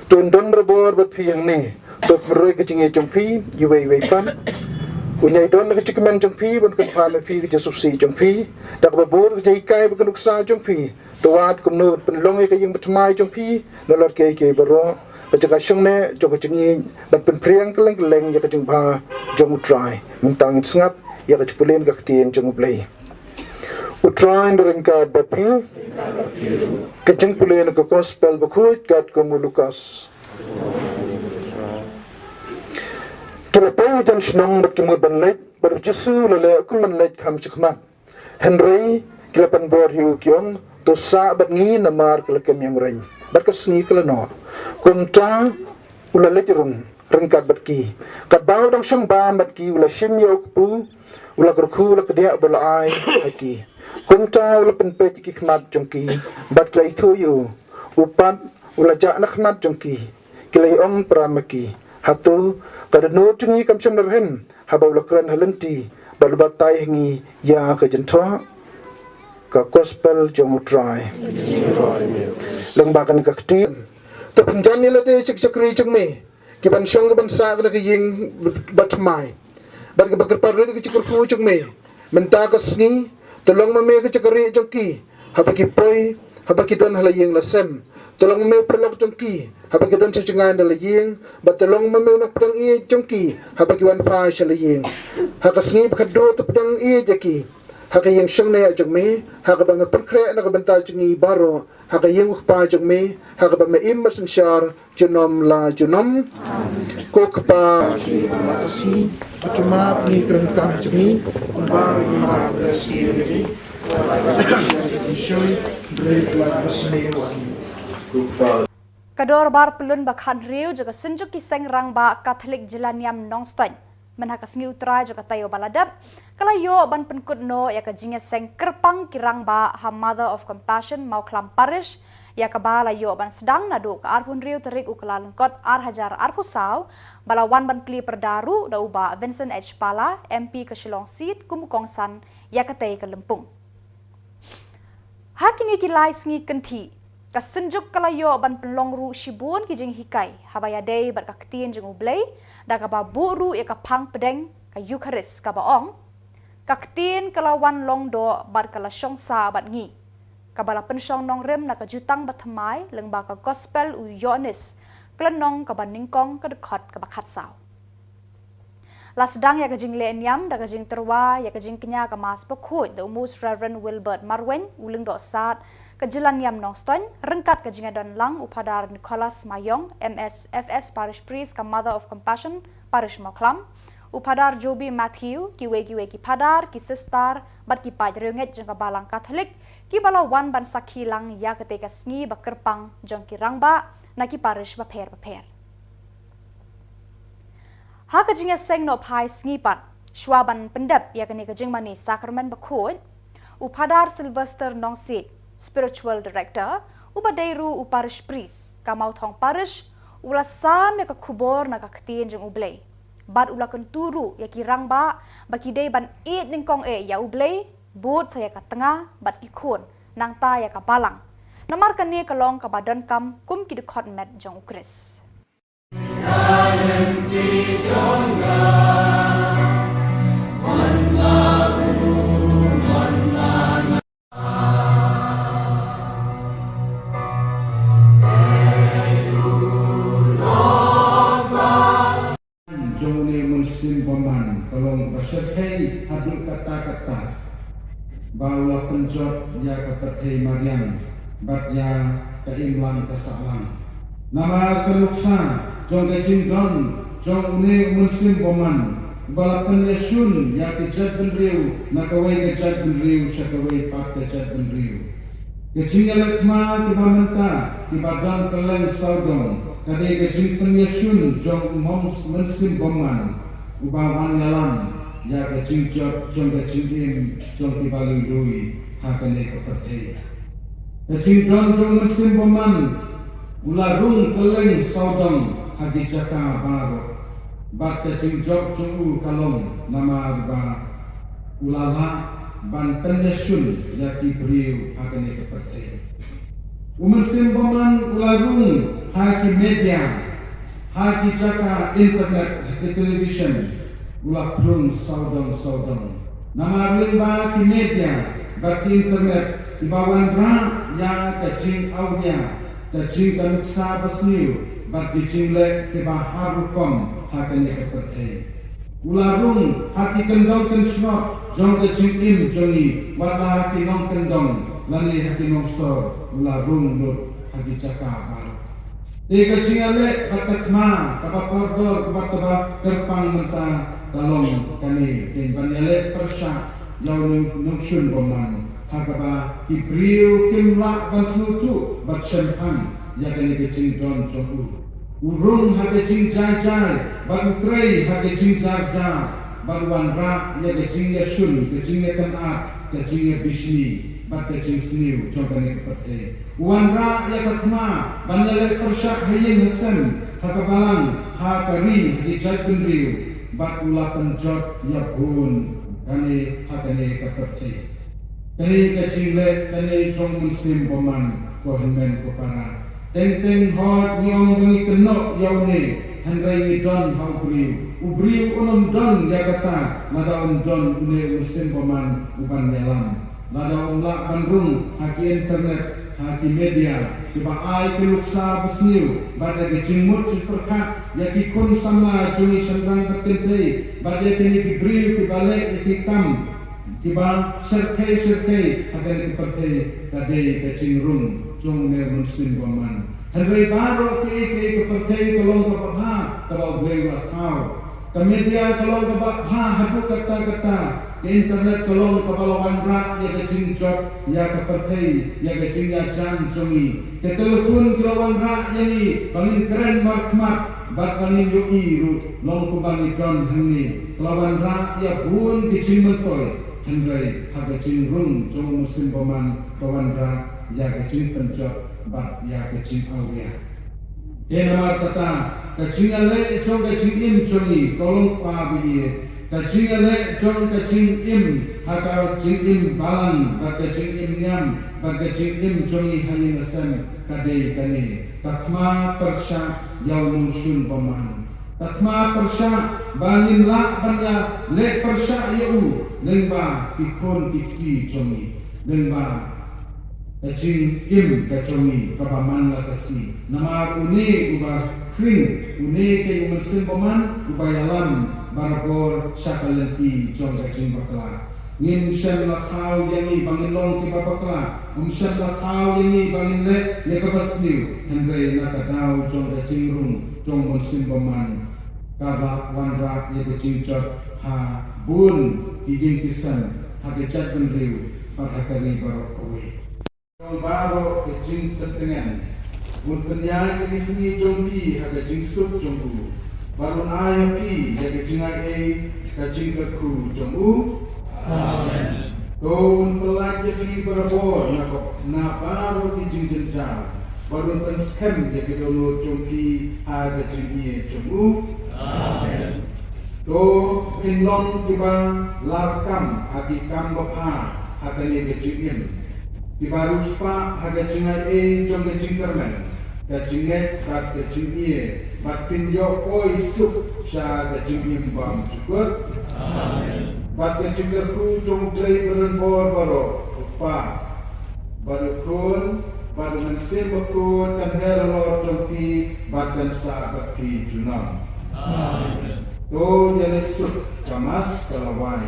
To un don barabor bad phi hangne. To pynroi ka jingïeit jong phi iwei iwei pat. Un ïai don ha ka jingkmen jong phi ban kyrpad ïa phi, ka jingsngewsih jong phi, da kaba bud ka jinghikai bad ka nuksa jong phi. To wad kumno ban pynlong ïa ka ïing bathymmai jong phi nalor kiei kiei baroh, ka jaka shongneh jong ka jingïeit, ban pynphriang kylleng kylleng ïa ka jingbha jong U Trai. Mynta ngin sngap ïa ka jingpule na ka ktien jong U Blei. U Trai un ryngkat bad phi. Ka jingpule na ka Gospel bakhuid katkum u Lukas. Ki la poi hajan shnong bad ki mut ban leit, bad U Jisu u la leh kum ban leit kham shakhmat. Hynrei ki la pynbor ïa u, ki ong, to sah bad ngi namar ka la kem ïa u reng, bad ka sngi ka la noh. Kumta u la leit rung ryngkat bad ki. Katba u dang shong bam bad ki, u la shim ïa u kpu, u la kyrkhu, u la kdiah bad u la ai ha ki. Kumta u la pynpeit ïa ki khmat jong ki, bad ki la ithuh ïa u. U pat u la jah na khmat jong ki. Ki la ong para ma ki, hato ka dohnud jong ngi kam shym la rhem haba u la kren ha lynti bad u batai ha ngi ïa ka jingthoh? Ka Gospel jong U Trai. Lyngba kane ka ktien. To pynjan ïa lade sha ki shakri jong me, ki ban shong ki ban sah ha kane ka ïing bathymmai, bad ki ba kyrpad rit ïa ka jingkyrkhu jong me. Mynta ka sngi, to long ma me ka jaka rieh jong ki, haba ki poi, haba ki don ha la ïing la sem. To long ma me u paralok jong ki, haba ki don sha jngai na la ïing, bad to long ma me u nongpdiang ïeit jong ki, haba ki wan phai sha la ïing. Ha ka sngi ba khatduh to pdiang ïeit ïa ki ha ka ïing shongneh jong me, ha kaba me pynkhreh na ka bynta jong ngi baroh, ha ka ïing u Kpa jong me, ha kaba me im bad synshar junom la junom. Ko Kpa, ka dorbar pyllun ba khathynriew jong ka Synjuk ki Seng Rangbah Katholik Jylla Niam Nongstoiñ, mynha ka sngi U Trai jong ka taïew ba la dep, ka la ïoh ban pynkut noh ïa ka jingïaseng kyrpang ki rangbah ha Mother of Compassion Mawkhlam Parish, ïa kaba la ïoh ban sdang naduh ka arphew hynriew tarik u Kyllalyngkot ar hajar arphew saw, ba la wan ban plie pyrda ruh da u Bah Vincent H Pala, M P ka Shillong Seat, kum u kongsan ïa katei ka lympung. Ha kine ki lai sngi kynthih, ka Synjuk ka la ïoh ban pynlong ruh shibun ki jinghikai haba ïadei bad ka ktien jong U Blei, da kaba buh ruh ïa ka phang pdeng ka Eukharist kaba ong, ka ktien ka la wan long doh bad ka la shong sah bad ngi, kaba la pynshong nongrim na ka Jutang Bathymmai lyngba ka Gospel u Ïoannis, ka lynnong kaba nyngkong, ka dkhot kaba khatsaw. La sdang ïa ka jingleh niam da ka jingtyrwa ïa ka jingkñia ka Mass Bakhuid da u Most Reverend Wilbert Marwein, u Lyngdoh Sad ka Jylla Niam Nongstoiñ, ryngkat ka jingïadon lang u Phadar Nicholas Mayong, M S F S Parish Priest ka Mother of Compassion Parish Mawkhlam, u Phadar Joby Matthew, kiwei kiwei ki phadar, ki sister, bad ki paid riewngeit jong ka Balang Katholik, kiba la wan ban sakhi lang ïa katei ka sngi ba kyrpang jong ki rangbah na ki parish bapher bapher. Ha ka jingïaseng nohphai sngi pat, shwa ban pyndep ïa kane ka jingmane Sakramen Bakhuid, u Phadar Sylvester Nongsiej, Spiritual Director, uba dei ruh u Parish Priest ka Mawthong Parish, u la sam ïa ka khubor na ka ktien jong U Blei, bad u la kyntu ruh ïa ki rangbah ba ki dei ban ïeit nyngkong eh ïa U Blei, bud sa ïa ka tnga bad ki khun, nangta ïa ka balang, namar kane ka long kaba donkam kum ki dkhot met jong U Khrist. Jong une u mynsiem bymman ka long ba shyrkhei haduh katta katta, ba u la pynjot ïa ka pyrthei mariang bad ïa ka imlang ka sahlang. Namar ka nuksa jong ka jingdon jong une u mynsiem bymman, ba la pynïashun ïa ka jaitbynriew na kawei ka jaitbynriew sha kawei pat ka jaitbynriew. Ka jingïaleh thma kiba mynta, kiba don kylleng sawdong, ka dei ka jingpynïashun jong u mong mynsiem bymman, uba wan ïalam ïa ka jingjot jong ka jingim jong kiba lui lui ha kane ka pyrthei. Ka jingdon jong u mynsiem bymman u la rung kylleng sawdong, ha ki jaka baroh, bad ka jingjop jong u ka long namar ba u la lah ban pynïashun ïa ki briew ha kane ka pyrthei. U Mynsiem Bymman u la rung ha ki media, ha ki jaka internet, ha ki television, u la pynrung sawdong sawdong. Namar lyngba ki media bad ki internet kiba wanrah ïa ka jingawria, ka jing, ka nuksa basniew bad ki jingleh kiba har rukom ha kane ka pyrthei. U la rung ha ki kyndong kynshnod jong ka jingim jong ngi, wat la ha ki nongkyndong lane ha ki nongsor, u la rung lut ha ki jaka baroh. Te ka jingïaleh bad ka thma kaba kordor bad kaba kyrpang mynta ka long kane, ka ban ïaleh pyrshah ïa u Nongshun Bymman, ha kaba ki briew kim lah ban sngewthuh bad shemphang ïa kane ka jingdon jong u. U rung ha ka jingjai jai bad u trei ha ka jingjar jar, bad u wanrah ïa ka jingïashun, ka jingïakynad, ka jingïabishni bad ka jingsniew jong kane ka pyrthei. U wanrah ïa ka thma ban ïaleh pyrshah ha ïing ha sem, ha ka balang, ha ka ri, ha ki jaitbynriew, bad u la pynjot ïa bun kane ha kane ka pyrthei. Kane ka jingleh kane jong u Mynsiem Bymman, ko hynmen ko para. Teng teng hooid ngi ong ba ngi kynnoh ïa une, hynrei ngi don ha u briew. U briew un ym don ïa kata lada um don une u Mynsiem Bymman u ban ïalam. Lada um lah ban rung ha ki internet, ha ki media kiba ai ki nuksa basniew bad ïa ki jingmut jingpyrkhat ïa ki khun samla jong ngi shynrang bad kynthei, bad ïa kine ki briew kiba leh ïa ki kam kiba shyrkhei shyrkhei ha kane ka pyrthei, ka dei ka jingrung jong une u Mynsiem Bymman. Hynrei baroh kaei kaei ka pyrthei ka long kaba bha kaba U Blei u la thaw. Ka media ka long kaba bha haduh katta katta. Ka internet ka long kaba la wanrah ïa ka jingjop ïa ka pyrthei, ïa ka jingïajan jong ngi. Ka telephone ka la wanrah ïa ngi ba ngin kren markhmat bad ba ngin ïohi ruh long kumba ngi don hangne. Ka la wanrah ïa bun ki jingmyntoi, hynrei ha ka jingrung jong u Mynsiem Bymman ka wanrah ïa ka jingpynjot bad ïa ka jingawria. Te namar kata, ka jingïaleh jong ka jingim jong ngi, ko longpa ba ïeit, ka jingïaleh jong ka jingim ha ka jingim balang bad ka jingim niam bad ka jingim jong ngi ha ïing ha sem, ka dei kane: ka thma pyrshah ïa u Nongshun Bymman. Ka thma pyrshah ba ngin lah ban ïaleh pyrshah ïa u lyngba ki khun ki kti jong ngi, lyngba ka jingim ka jong ngi kaba man la ka sngi. Namar une uba khring, une ka u Mynsiem Bymman uba ïalam barabor sha ka lynti jong ka jingbakla. Ngim shym la thaw ïa ngi ba ngin long kiba bakla, um shym la thaw ïa ngi ba ngin leh ïa kaba sniew, hynrei na ka daw jong ka jingrung jong u Mynsiem Bymman, ka la wanrah ïa ka jingjot ha bun ki ïing ki sem, ha ka jaitbynriew bad ha ka ri baroh kawei. Jong baroh ka jingpyntngen, un pynïaid ïa ki sngi jong phi ha ka jingsuk jong u, bad un ai ïa phi ïa ka jingaiei ka jingkyrkhu jong u. Amen. To un pyllait ïa phi barabor na ka, na baroh ki jingjynjar, bad un pynskhem ïa ki dohnud jong phi ha ka jingïeit jong u. Amen. To phin long kiba lar kam ha ki kam babha ha kane ka jingim, kiba riewspah ha ka jingaiei jong ka jingkyrmen, ka jingngeit bad ka jingïeit, bad phin ïoh poi suk sha ka jingim bymjukut. Amen. Bad ka jingkyrkhu jong U Blei Badonbor baroh, U Kpa, bad U Khun, bad U Mynsiem Bakhuid kan her halor jong phi bad kan sah bad phi junom. Amen. To ïaleit suk, ka Mass ka la wai.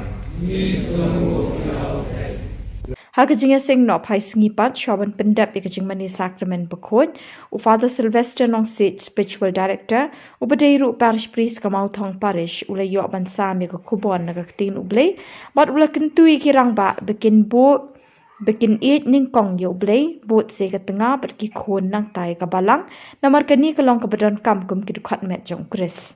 Ha ka jingïaseng noh phai sngi pat, shuwa ban pyndep ïa ka jingmane Sakramen Bakhuid, u Father Sylvester Nongsiej, Spiritual Director, uba dei ruh Parish Priest ka Mawthong Parish, u la ïoh ban sam ïa ka khubor na ka ktien U Blei, bad u la kyntu ïa ki rangbah ba kin buh, ba kin ïeit nyngkong ïa U Blei, bud sa ïa ka tnga bad ki khun nangta ïa ka balang, namar kane ka long kaba donkam kum ki dkhot met jong U Khrist.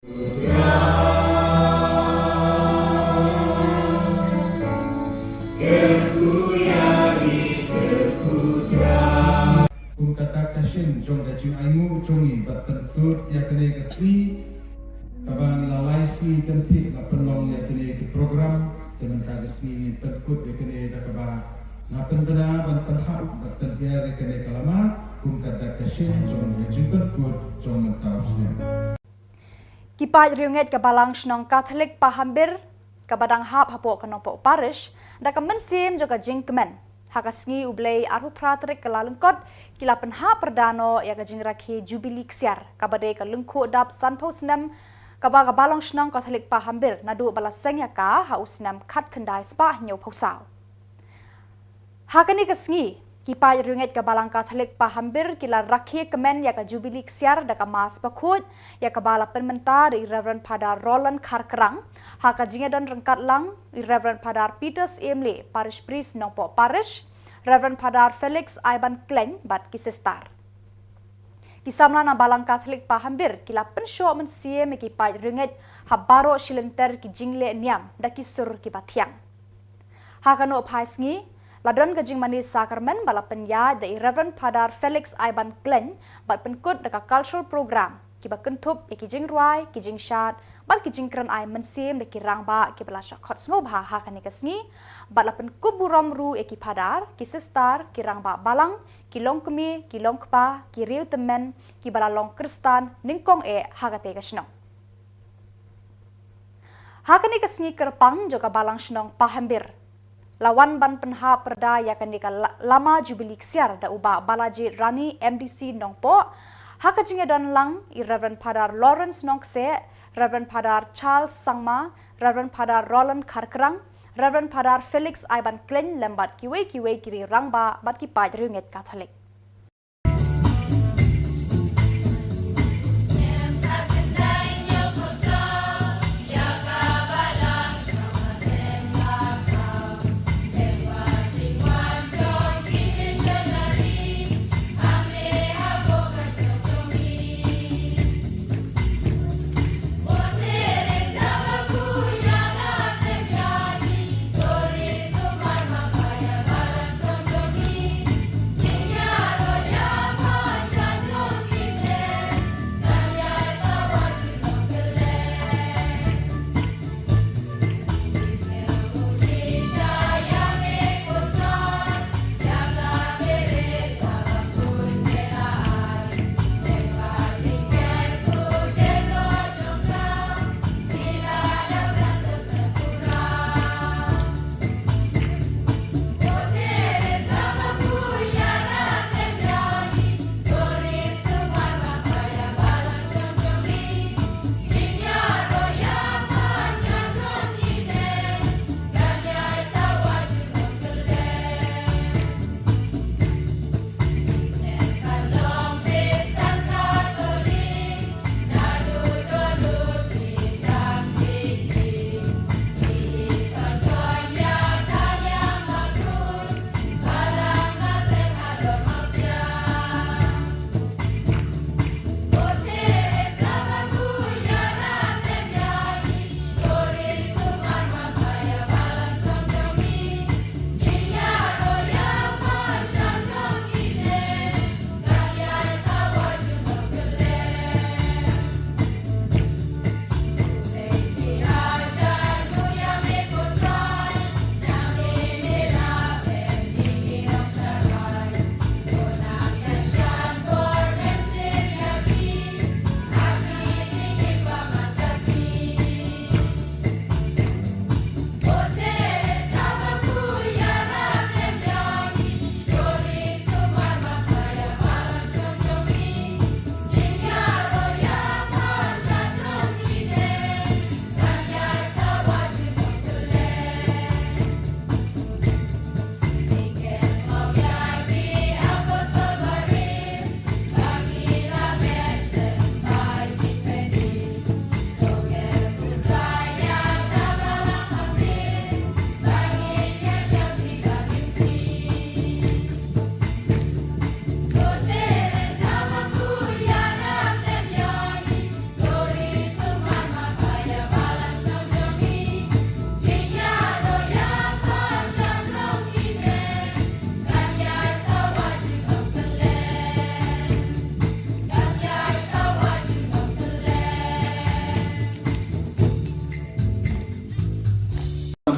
Kum ka dak ka shin jong ka jingainguh jong ngi ban pynkut ïa kane ka sngi, kaba ngi la lai sngi kynthih la pynlong ïa kane ka program, te mynta ka sngi ngin pynkut ïa kane da kaba nga pynbna ban pynhap ban pynhiar ïa kane ka lama kum ka dak ka shin jong ka jingpynkut jong mynta u snem. Ki paid riewngeit ka Balang Shnong Katholik Pahambir, kaba dang hap hapoh ka Nongpoh Parish, da ka mynsiem jong ka jingkmen ha ka sngi U Blei arphew phra tarik Kyllalyngkot, ki la pynhap pyrda noh ïa ka jingrakhe Jubili Ksiar, kaba dei ka lyngkhuh dap sanphew snem kaba ka Balang Shnong Katholik Pahambir naduh ba la seng ïa ka ha u snem khatkhyndai spah hynñiewphew saw. Ha kane ka sngi, ki paid riewngeit ka Balang Katholik Pahambir ki la rakhe kmen ïa ka Jubili Ksiar da ka Mass Bakhuid, ïa kaba la pynmynta da i Reverend Father Roland Kharkrang, ha ka jingïadon ryngkat lang i Reverend Father Peter Syiem Leh, Parish Priest Nongpoh Parish, Reverend Father Felix Iban Khlaiñ bad ki sister. Ki samla na Balang Katholik Pahambir ki la pynshoh mynsiem ïa ki paid riewngeit ha baroh shi lynter ki jingleh niam da ki sur kiba thiang. Ha ka nohphai sngi, la don ka jingmane sakramen ba la pynïaid da i Reverend Father Felix Iban Khlaiñ bad pynkut da ka cultural program, kiba kynthup ïa ki jingrwai, ki jingshad bad ki jingkren ai mynsiem da ki rangbah kiba la shah khot sngewbha ha kane ka sngi, bad la pynkup burom ruh ïa ki phadar, ki sister, ki rangbah balang, ki longkmie, ki longkpa, ki riewtymmen, kiba la long Khristan nyngkong eh ha katei ka shnong. Ha kane ka sngi kyrpang jong ka Balang Shnong Pahambir, la wan ban pynhap pyrda ïa kane ka la-, lama Jubili Ksiar da u Bah Balajied Rani, M D C Nongpoh, ha ka jingïadon lang i Reverend Father Lawrence Nongkseh, Reverend Father Charles Sangma, Reverend Father Roland Kharkrang, Reverend Father Felix Iban Khlaiñ lem bad kiwei kiwei ki rangbah bad ki paid riewngeit Katholik.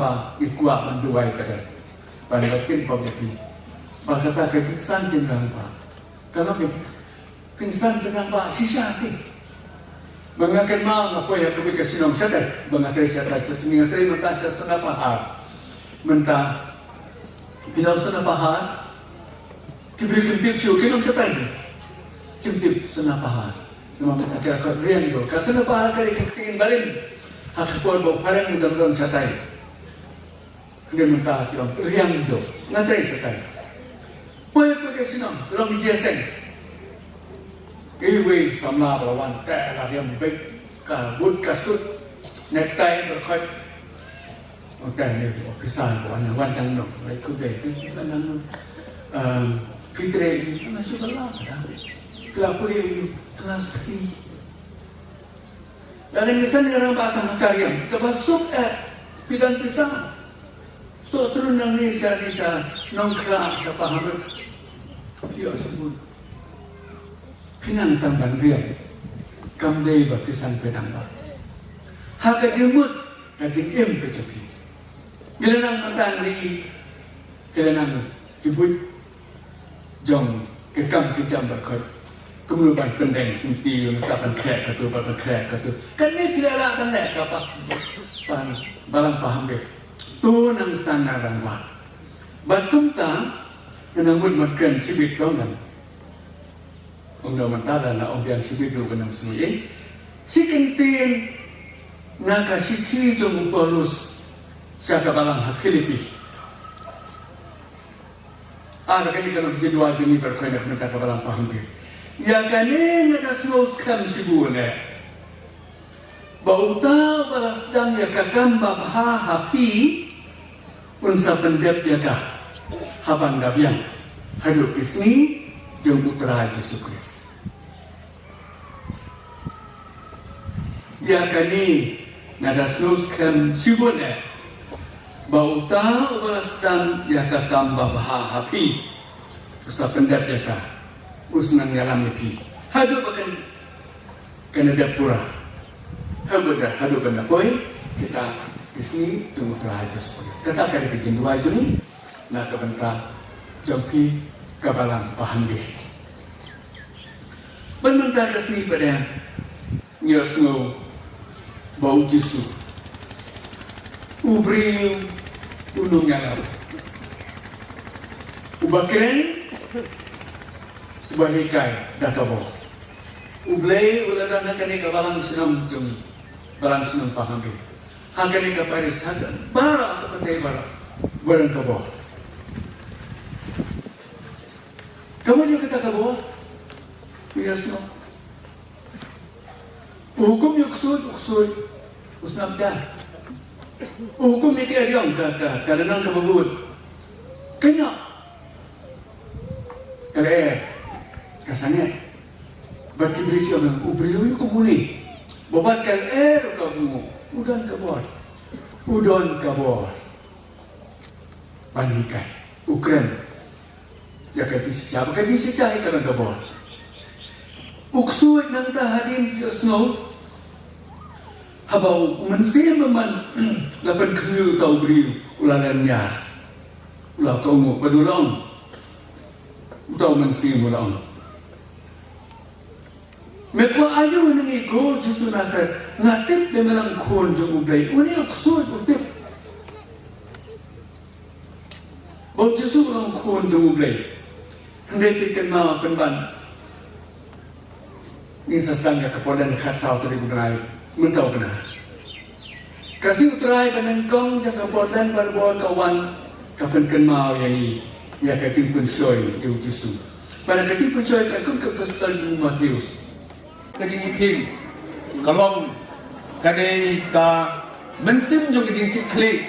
Ba i kwah ban duwai ka dei ban ba kin pom ïa phi. Ba kata ka jingsan jingrangbah ka long ka jingsan jingrangbah shisha te. Ba nga kynmaw nga poi ha kawei ka shnong shatai ba nga trei shatai, sha shnong nga trei mynta sha Sonapahar. Mynta phi long Sonapahar, ki briew kim tip shuh, ki long shatai, kim tip Sonapahar. Namar mynta ka khot Riangdo, ka Sonapahar ka dei ka ktien barim. Ha ka por ba u phareng u dang don shatai. Hynrei mynta ki ong Riangdo. Nga trei shatai. Poi poi ka shnong, long ki jia seng. Iwei samla ba la wan te la riam beit, ka but ka suit, necktie ba khot. Ong te ne officer ba wan, wan tang noh, lai khublei te wan tang noh. Phi trei ïa u, nga shu ba la da. Kla pule ïa u, class three. Lada ngi san ïa rangbah tang ha ka riam kaba suk eh, phi don pisa. Soh trun nangne sha ne sha Nongkhrah sha Pahamri. Phi ïoh sibun. Phi nang tang ban riam. Kam dei ba phi san phi nang ba ha ka jingmut ka jingim ka jong phi. Ngi la nang mynta ngi, ngi la nang ki buit jong ki kam ki jam ba khot. Kumno ban pyndeng sngewthuh, nangta ban khreh katu, ban khreh katu. Kane phi la lah ban leh ka pa, pa, Balang Pahamri. To nang san na rangbah. Bad kumta nang mut mat kren shibit tang nang. Ong da mynta da na ong biang shibit ruh ban ym sngewieit. Shi kyntien na ka shithi jong u Paulus sha ka balang ha Philippi. Ah, da kane ka long jingduwai jong ngi baroh na ka bynta ka Balang Pahamri. Ïa kane nga da sngew skhem shibun eh, ba uta uba la sdang ïa ka kam babha ha phi un sa pyndep ïa ka ha ban da biang haduh ki sngi jong U Trai Jisu Khrist. Ïa kane nga da sngew skhem shibun eh, ba uta uba la sdang ïa ka kam babha ha phi un sa pyndep ïa ka, un sa nang ïalam ïa phi haduh ba kan, kan da dep pura, haduh ba da, haduh ban da poi kita ki sngi jong U Trai Jisu Khrist. Kata ka dei ka jingduwai jong ngi na ka bynta jong phi ka Balang Pahamri. Ban mynta ka sngi pat ngi ïohsngew ba U Jisu u briew u nongïalam, uba kren, uba hikai da ka bor. U Blei u la don ha kane ka balang shnong jong ngi, balang shnong Pahamri. Ha kane ka parish, ha ka baroh, ha ka pyrthei baroh, baroh ka bor. Ka mut ïa kata ka bor, ïa sngewbha. U hukum ïa u ksuid, u ksuid u sngap jar. U hukum ïa ki eriong, ka, ka, ka lynnong kaba bud, ka ñiah. Ka lyer, ka sangeh. Bad ki briew ki ong, u briew u kumne. Ba bad ka lyer u ka bud, u don ka bor. U don ka bor ban hikai, u kren ïa ka jingshisha, ba ka jingshisha hi ka long ka bor. U ksuid nangta hadien u ïohsngew, haba u mynsiem bymman la pynkhynñiuh ïa uta u briew, u la lynñiar, u la kohnguh, bad u la ong, uta u mynsiem u la ong, me kwah aïu na ngi, ko Jisu Nasaret? Nga tip ba me long khun jong U Blei. Une u ksuid u tip ba U Jisu u long khun jong U Blei. Hynrei phi kynmaw pynban, ngin sa sdang ïa ka Portland khatsaw tarik u bnai mynta u bnai. Ka sngi U Trai kaba nyngkong jong ka Portland barabor ka wan, ka pynkynmaw ïa ngi ïa ka jingpynshoi ïa U Jisu. Bad ka jingpynshoi ka kum ka gospel jong u Mathaios. Ka jingiphieng ka long, ka dei ka mynsiem jong ka jingkitkhlieh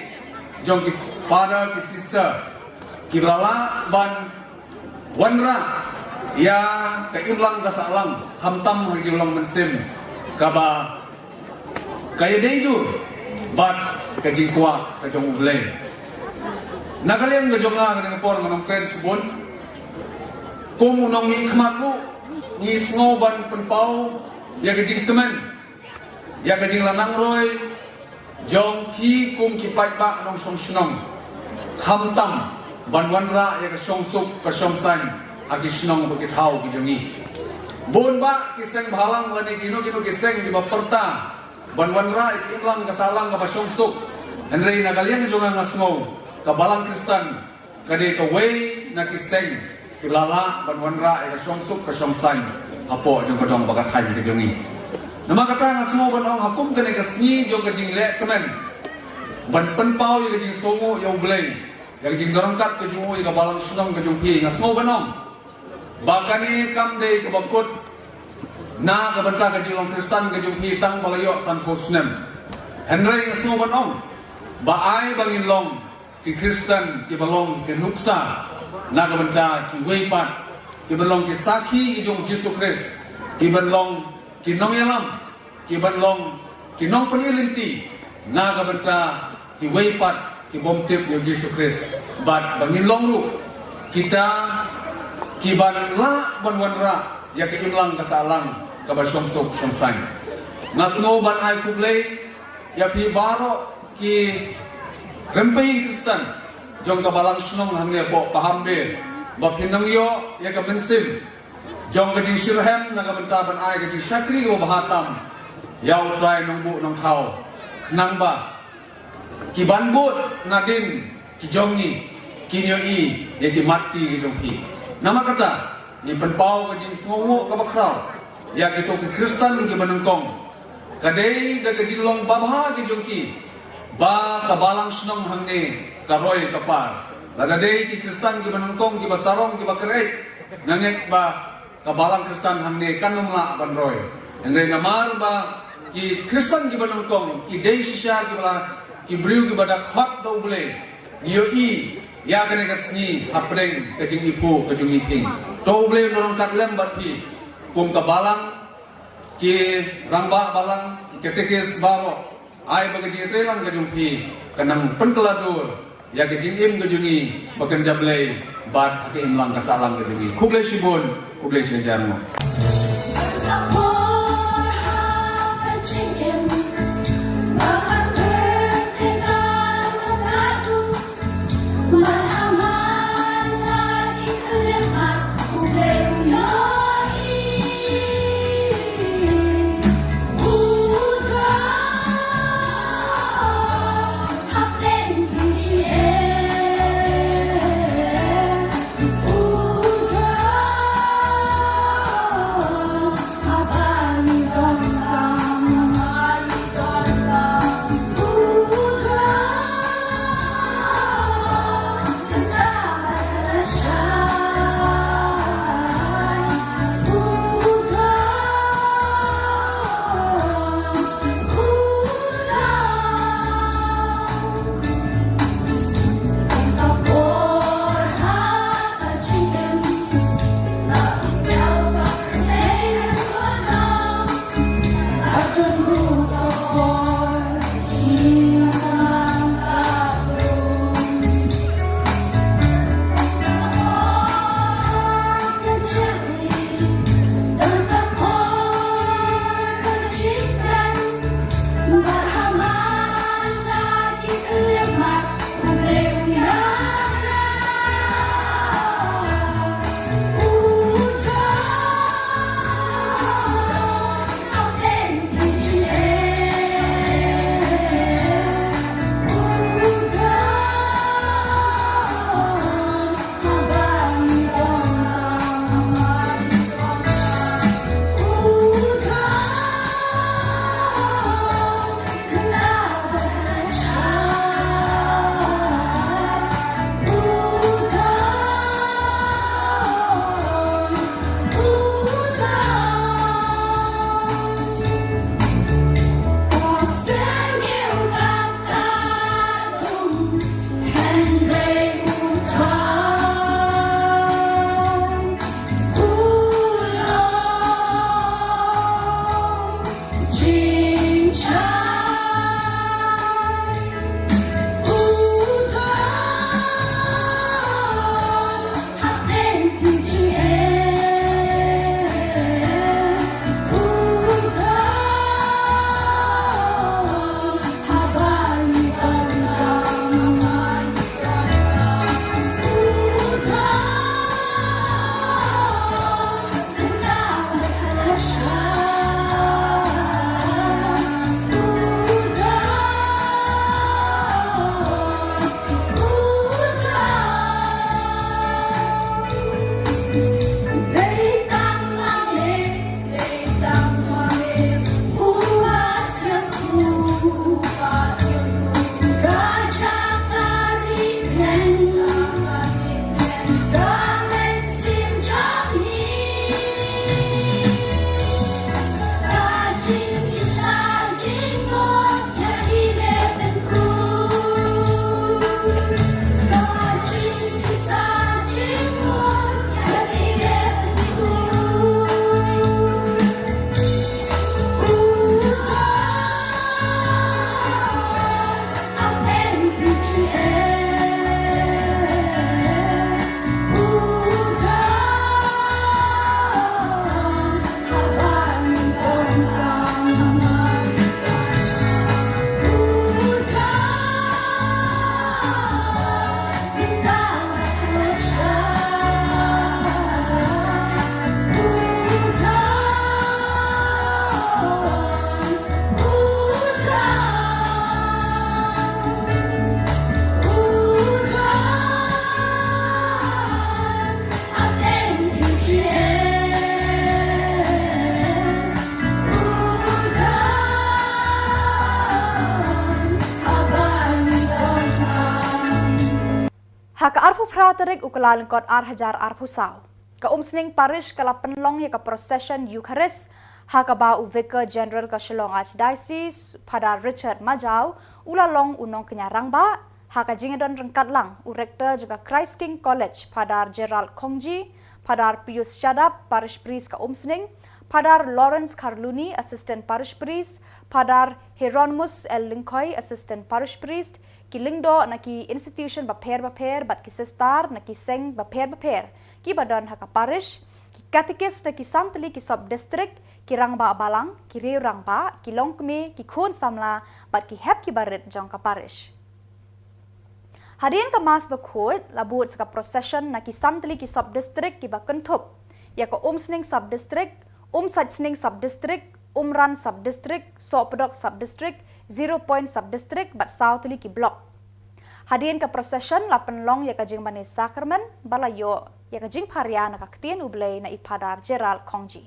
jong ki father ki sister kiba la lah ban wanrah ïa ka imlang ka sahlang, khamtam ha ka jinglong mynsiem kaba ka ïadei dur bad ka jingkwah ka jong U Blei. Na ka liang ka jong nga, ka dei ka por ngan ong kren shibun. Kum u nongmihkhmat ruh ngi sngew ban pynpaw ïa ka jingkmen, ïa ka jinglanangroi jong phi kum ki paidbah nongshong shnong, khamtam ban wanrah ïa ka shongsuk ka shongsaiñ ha ki shnong bad ki thaw ki jong ngi. Bun bah ki seng bhalang lane kino kino ki seng kiba pyrta ban wanrah ïa ka imlang ka sahlang kaba shongsuk. Hynrei na ka liang jong nga, nga sngew ka Balang Khristan ka dei kawei na ki seng kiba la lah ban wanrah ïa ka shongsuk ka shongsaiñ hapoh jong ka dong bad ka thaiñ ka jong ngi. Namar kata nga sngew ban ong ha kum kane ka sngi jong ka jingleh kmen ban pynpaw ïa ka jingsngewnguh ïa U Blei, ïa ka jingdon ryngkat ka jong u ïa ka balang shnong ka jong phi, nga sngew ban ong ba kane kam dei kaba kut na ka bynta ka jinglong Khristan ka jong phi tang ba la ïoh sanphew snem. Hynrei nga sngew ban ong ba ai ba ngin long ki Khristan kiba long ki nuksa na ka bynta kiwei pat, kiba long ki sakhi ki jong U Jisu Khrist, kiba long ki nongïalam, kiba long ki nongpyni lynti na ka bynta kiwei pat ki bym tip ïa U Jisu Khrist. Bad ba ngin long ruh kita kiban lah ban wanrah ïa ka imlang ka sahlang kaba shongsuk shongsaiñ. Nga sngew ban ai khublei ïa phi baroh ki rympei Khristan jong ka balang shnong hangne hapoh Pahambe ba phin nang ïoh ïa ka mynsiem jong ka jingshitrhem na ka bynta ban ai ka jingshakri kaba bha tam ïa U Trai Nongbuh Nongthaw, khnang ba kiban bud nadien ki jong ngi kin ïohi ïa ki mat kti ki jong phi. Namar kata ngi pynpaw ka jingsngewnguh kaba khraw ïa kito ki Khristan kiba nyngkong. Ka dei da ka jinglong babha ki jong ki ba ka balang shnong hangne ka roi ka par. Lada dei ki Khristan kiba nyngkong, kiba sarong, kiba kyrhai, nga ngeit ba ka balang Khristan hangne kan ym lah ban roi. Hynrei namar ba ki Khristan kiba nyngkong ki dei shisha kiba la, ki briew kiba da khot da U Blei, ngi ïohi ïa kane ka sngi hapdeng ka jingiphuh ka jong ngi phi. To U Blei un don ryngkat lem bad phi kum ka balang, ki rangbah balang, ki katekis baroh. Ai ba ka jingïatreilang ka jong phi kan nang pynkylla dur ïa ka jingim ka jong ngi ba kan jablei bad ha ka imlang ka sahlang ka jong ngi. Khublei shibun, khublei shi hajar nguh. tarik u Kyllalyngkot ar hajar arphew saw, ka Umsning Parish ka la pynlong ïa ka procession Eucharist, ha kaba u Vicar General ka Shillong Archdiocese, Phadar Richard Majaw, u la long u nongkñia rangbah, ha ka jingïadon ryngkat lang u Rector jong ka Christ King College, Phadar Gerald Khongji, Phadar Pius Shadap, Parish Priest ka Umsning, Phadar Lawrence Kharluni, Assistant Parish Priest, Phadar Hieronymus L Lyngkhoi, Assistant Parish Priest, ki lyngdoh na ki institution bapher bapher bad ki sister na ki seng bapher bapher kiba don ha ka parish, ki katekist na ki san tylli ki sub district, ki rangbah balang, ki riew rangbah, ki longkmie, ki khun samla bad ki hep ki barit jong ka parish. Hadien ka Mass bakhuid la bud sa ka procession na ki san tylli ki sub district kiba kynthup ïa ka Umsning sub district, Umsaitsning sub district, Umran sub district, Sohpdok sub district, Zero Point sub district bad saw tylli ki block. Hadien ka procession la pynlong ïa ka jingmane sakramen ba la ïoh ïa ka jingpharia na ka ktien U Blei na i Phadar Gerald Khongji.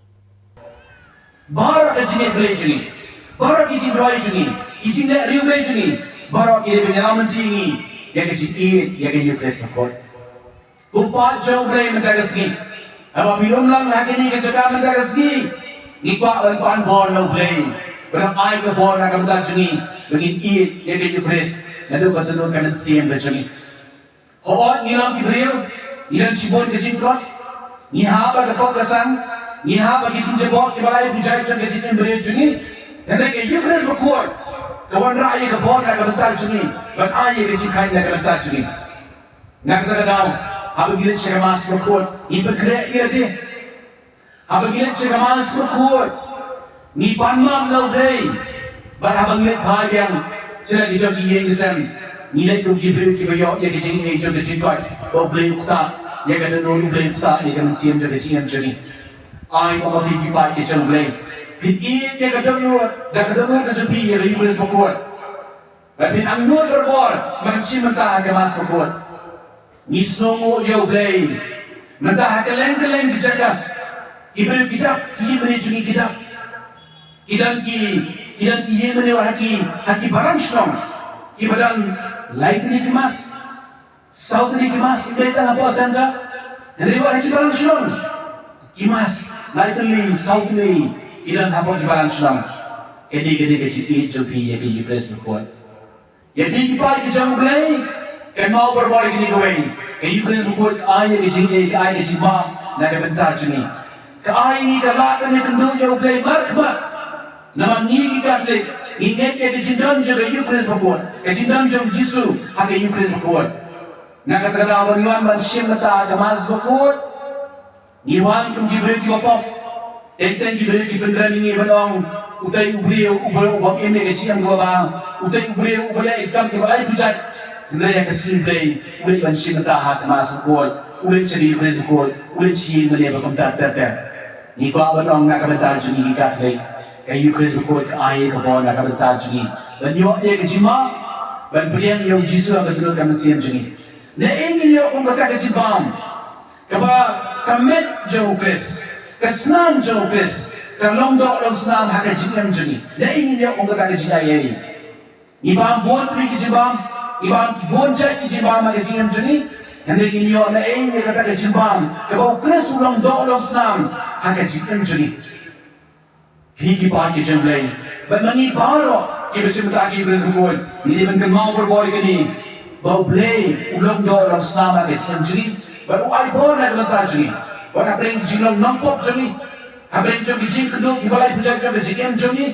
Baroh ka jingïeit Blei jong ngi, baroh ki jingduwai jong ngi, ki jingleh riew Blei jong ngi, baroh ki dei ban ïalam lynti ngi ïa ka jingïeit ïa ka Eucharist bakhuid. Ko paid jong U Blei mynta ka sngi, haba phi lum lang ha kane ka jaka mynta ka sngi, ngi kwah ban pan bor na U Blei, ban ai ka bor na ka bynta jong ngi, ba ngin ïeit ïa ka Eucharist naduh ka dohnud ka mynsiem ka jong ngi. Hooid, ngi long ki briew, ngi don shibun ka jingtlot, ngi hap ha ka pop ka sang, ngi hap ha ki jingjaboh kiba lai pujai jong ka jingim briew jong ngi. Hynrei ka Eucharist bakhuid ka wanrah ïa ka bor na ka bynta jong ngi, ban ai ïa ka jingkheiñ na ka bynta jong ngi. Na kata ka daw, haba ngi leit sha ka Mass bakhuid, ngi pynkhreh ïa lade. Haba ngi leit sha ka Mass bakhuid, ngi pan map na U Blei. Bad haba ngi leit phai biang sha la ki jong ki ïing ki sem, ngi leit kum ki briew kiba ïoh ïa ka jingaiei jong ka jingkoit ba U Blei u ktah ïa ka dohnud, U Blei u ktah ïa ka mynsiem jong ka jingim jong ngi. Ai ba ma phi ki paid ki jong U Blei, phin ïeit ïa ka dohnud da ka dohnud ka jong phi ïa ka Eucharist bakhuid. Ba phin angnud barabor ban shim bynta ha ka Mass bakhuid. Ngi sngewnguh ïa U Blei. Mynta ha kylleng kylleng ki jaka, ki briew ki dap, ki ïingmane jong ngi ki dap. Ki don ki, ki don ki ïingmane wat ha ki, ha ki balang shnong, kiba don lai tylli ki Mass, saw tylli ki Mass, ym dei tang hapoh Centre. Hynrei wat ha ki balang shnong, ki Mass lai tylli, saw tylli ki don hapoh ki balang shnong. Kane, kane ka jingïeit jong phi ïa ka Eucharist bakhuid. Ïa phi ki paid ki jong U Blei, kynmaw barabor ïa kane kawei: ka Eucharist bakhuid ka ai ïa ka jingïeit, ka ai ka jingmap na ka bynta jong ngi. Ka ai ngi ka lad ban ïakynduh ïa U Blei markhmat. Namar ngi ki Katholik ngi ngeit ïa ka jingdon jong ka Eucharist bakhuid, ka jingdon jong U Jisu ha ka Eucharist bakhuid. Na kata ka daw, ba ngi wan ban shim bynta ha ka Mass bakhuid, ngi wan kum ki briew kiba pop. Teng teng ki briew ki pynkren ïa ngi ban ong, utei u briew uba, uba im ïa ka jingim kaba bha, utei u briew uba leh ïa ki kam kiba lai pujat. Hynrei ha ka sngi Blei u leit ban shim bynta ha ka Mass bakhuid, u leit sha ka Eucharist bakhuid, u leit sha ïingmane ba kumta ter ter. Ngi kwah ban ong na ka bynta jong ngi ki Katholik, ka Eucharist bakhuid ka ai ka bor na ka bynta jong ngi ban ïoh ïa ka jingmap, ban pdiang ïa U Jisu ha ka dohnud ka mynsiem jong ngi. Naei ngin ïoh kum kata ka jingbam, kaba ka met jong U Khrist, ka snam jong U Khrist ka long doh long snam ha ka jingim jong ngi? Naei ngin ïoh kum kata ka jingaiei? Ngi bam bun tylli ki jingbam, ngi bam bun jait ki jingbam ha ka jingim jong ngi, hynrei ngin ïoh naei ïa kata ka jingbam kaba U Khrist u long doh long snam ha ka jingim jong ngi? Phi ki paid ki jong U Blei, bad ma ngi baroh kiba shim bynta ha ka Eucharist bakhuid, ngi dei ban kynmaw barabor ïa kane, ba U Blei u long doh long snam ha ka jingim jong ngi, bad u ai bor na ka bynta jong ngi. Wat hapdeng ki jinglong nongpop jong ngi, hapdeng jong ki jingkynduh kiba lai pujat jong ka jingim jong ngi,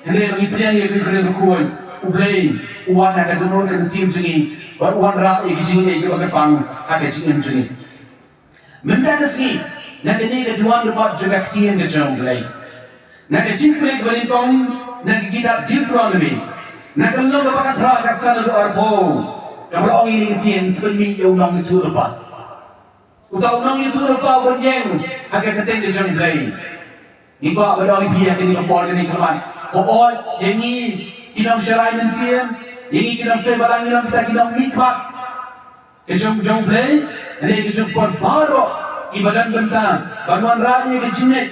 hynrei ba ngi pdiang ïa ka Eucharist bakhuid, U Blei u wan ha ka dohnud ka mynsiem jong ngi, bad u wanrah ïa ki jingaiei kiba kyrpang ha ka jingim jong ngi. Mynta ka sngi, na kane ka duwan dkhot jong ka ktien ka jong U Blei, na ka jingpule kaba nyngkong na ka kitab Deuteronomi, na ka lynnong kaba khatphra, ka khatsan haduh arphew, kaba la ong ïa kane ka ktien: Sa pynmih ïa u nongïathuhlypa. Uta u nongïathuhlypa uban ïeng ha ka kyrteng ka jong U Blei. Ngi kwah ban ong ïa phi ha kane ka por kane ka mat, hooid, ïa ngi ki nongsharai mynsiem, ïa ngi ki nongtrei balang, ngi long kita ki nongmihkhmat ka jong, jong U Blei, hynrei ka jong phi baroh kiba don bynta ban wanrah ïa ka jingngeit,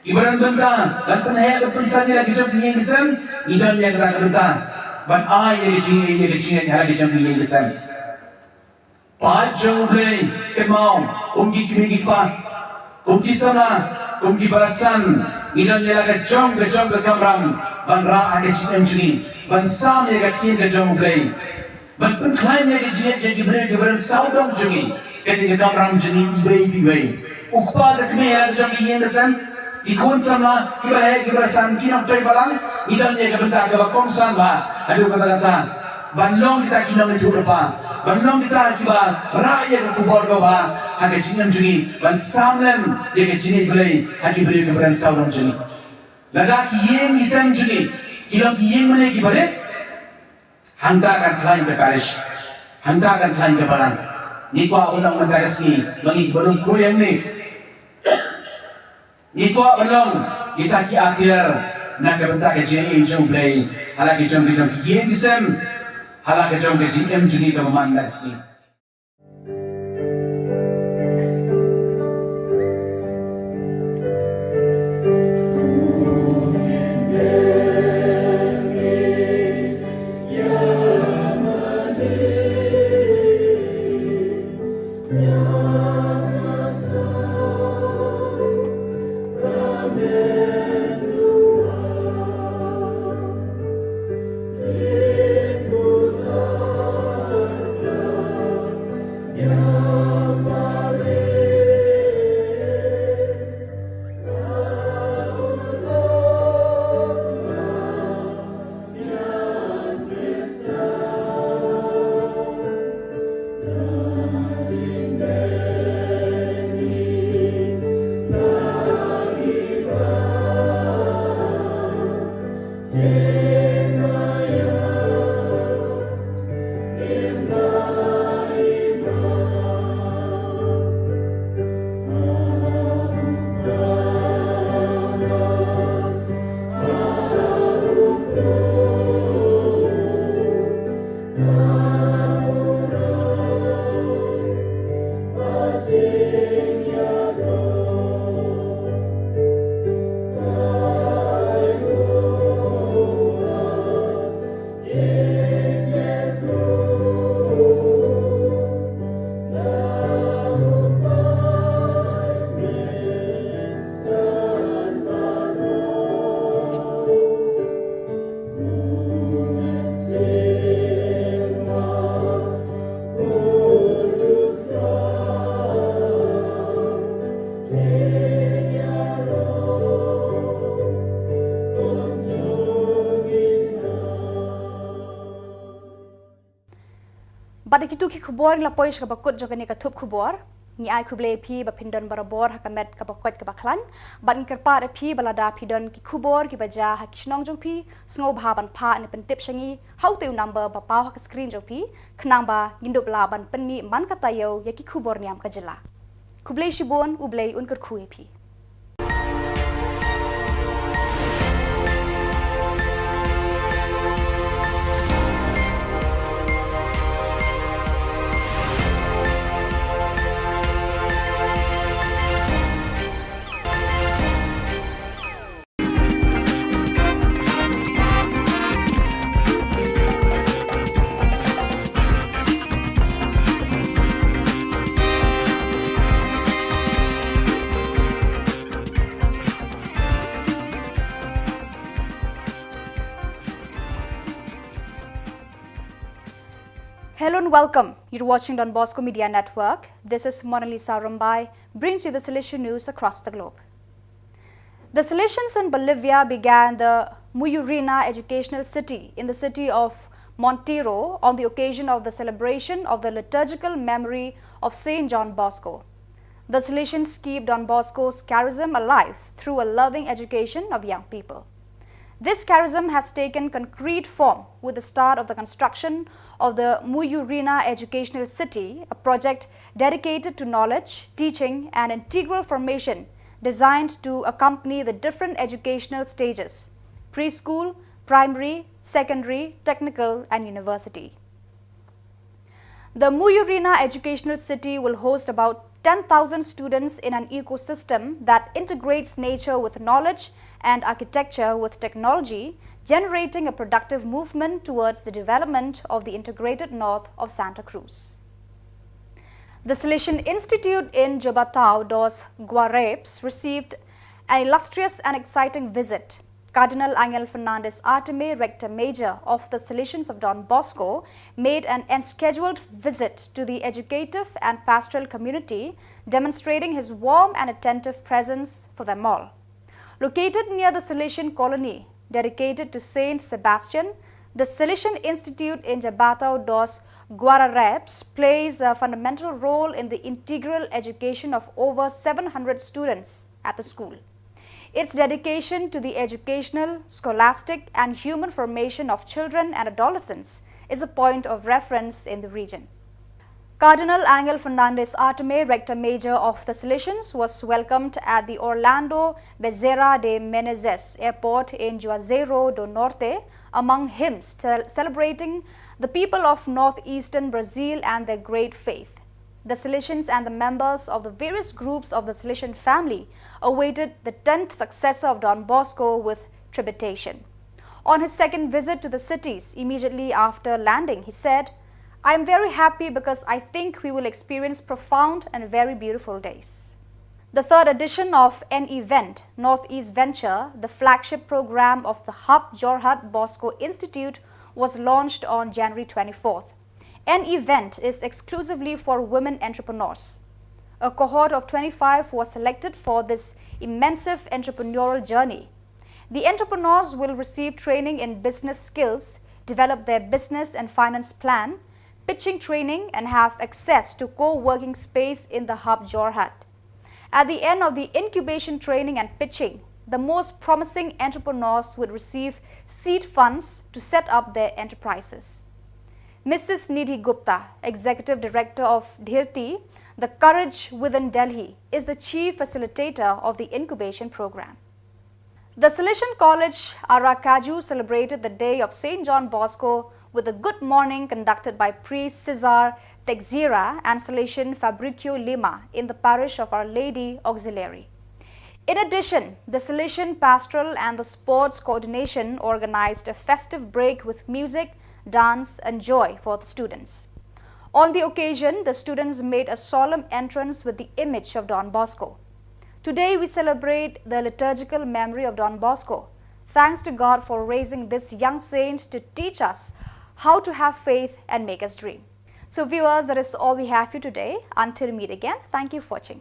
kiba don bynta ban pynheh ban pynsan ïa la ka jong ki ïing ki sem, ngi don ïa kata ka bynta ban ai ïa ka jingngeit, ïa ka jingngeit ha la ka jong ki ïing ki sem. Paid jong U Blei, kynmaw, kum ki kmie ki kpa, kum ki samla, kum ki para san, ngi don ïa la ka jong ka jong ka kamram ban rah ha ka jingim jong ngi, ban sam ïa ka ktien ka jong U Blei, ban pynkhlaiñ ïa ka jingngeit jong ki briew kiba don sawdong jong ngi. Kane ka kamram jong ngi iwei pa iwei. U kpa ka kmie ha la ka jong ka ïing ka sem, ki khun samla, kiba heh kiba san, ki nongtrei balang, ngi don ïa ka bynta kaba kongsan bha haduh katta katta ban long kita ki nongïathuhlypa, ban long kita kiba rah ïa ka khubor kaba bha ha ka jingim jong ngi, ban sam lem ïa ka jingngeit Blei ha ki briew kiba don sawdong jong ngi. Lada ki ïing ki sem jong ngi ki long ki ïing mane kiba rit, hangta kan khlaiñ ka parish, hangta kan khlaiñ ka balang. Ngi kwah ban long mynta ka sngi ba ngi kiba long khuid hangne, ngi kwah ban long kita ki atiar na ka bynta ka jingaiei jong U Blei ha la ka jong ka jong ki ïing ki sem, ha la ka jong ka jingim jong ngi kaba man la ka sngi. Bad da kitu ki khubor ngi la poi sha kaba kut jong kane ka thup khubor. Ngi ai khublei ïa phi ba phin don barabor ha ka met kaba koit kaba khlaiñ. Bad ngi kyrpad ïa phi ba lada phi don ki khubor kiba jia ha ki shnong jong phi, sngewbha ban phah ne pyntip sha ngi ha utei u number ba paw ha ka screen jong phi, khnang ba ngin dup lah ban pynmih man ka taïew ïa ki khubor niam ka jylla. Khublei shibun, U Blei un kyrkhu ïa phi. Hello and welcome. You're watching Don Bosco Media Network. This is Mona Lisa Rumbai, brings you the Salesian news across the globe. The Salesians in Bolivia began the Muyurina Educational City in the city of Montero on the occasion of the celebration of the liturgical memory of Saint John Bosco. The Salesians keep Don Bosco's charism alive through a loving education of young people. This charism has taken concrete form with the start of the construction of the Muyurina Educational City, a project dedicated to knowledge, teaching, and integral formation designed to accompany the different educational stages: preschool, primary, secondary, technical, and university. The Muyurina Educational City will host about ten thousand students in an ecosystem that integrates nature with knowledge and architecture with technology, generating a productive movement towards the development of the integrated north of Santa Cruz. The Salesian Institute in Jabatau dos Guareps received an illustrious and exciting visit. Cardinal Angel Fernandez Artime, Rector Major of the Salesians of Don Bosco, made an unscheduled visit to the educative and pastoral community, demonstrating his warm and attentive presence for them all. Located near the Salesian colony dedicated to Saint Sebastian, the Salesian Institute in Jabatau dos Guarareps plays a fundamental role in the integral education of over seven hundred students at the school. Its dedication to the educational, scholastic, and human formation of children and adolescents is a point of reference in the region. Cardinal Angel Fernandez Artime, Rector Major of the Salesians, was welcomed at the Orlando Bezerra de Menezes Airport in Juazeiro do Norte among hymns cel- celebrating the people of northeastern Brazil and their great faith. The Salesians and the members of the various groups of the Salesian family awaited the tenth successor of Don Bosco with trepidation. On his second visit to the cities immediately after landing, he said, "I am very happy because I think we will experience profound and very beautiful days." The third edition of An Event Northeast Venture, the flagship program of the Hub Jorhat Bosco Institute, was launched on January twenty-fourth. An Event is exclusively for women entrepreneurs. A cohort of twenty-five was selected for this immersive entrepreneurial journey. The entrepreneurs will receive training in business skills, develop their business and finance plan, pitching training, and have access to co-working space in the Hub Jorhat. At the end of the incubation training and pitching, the most promising entrepreneurs would receive seed funds to set up their enterprises. Missus Nidhi Gupta, Executive Director of Dhirti, the Courage Within Delhi, is the chief facilitator of the incubation program. The Salesian College Arakaju celebrated the day of Saint John Bosco with a good morning conducted by Priest Cesar Texira and Salesian Fabricio Lima in the parish of Our Lady Auxiliary. In addition, the Salesian Pastoral and the Sports Coordination organized a festive break with music, dance, and joy for the students. On the occasion, the students made a solemn entrance with the image of Don Bosco. Today, we celebrate the liturgical memory of Don Bosco. Thanks to God for raising this young saint to teach us how to have faith and make us dream. So, viewers, that is all we have for you today. Until we meet again, thank you for watching.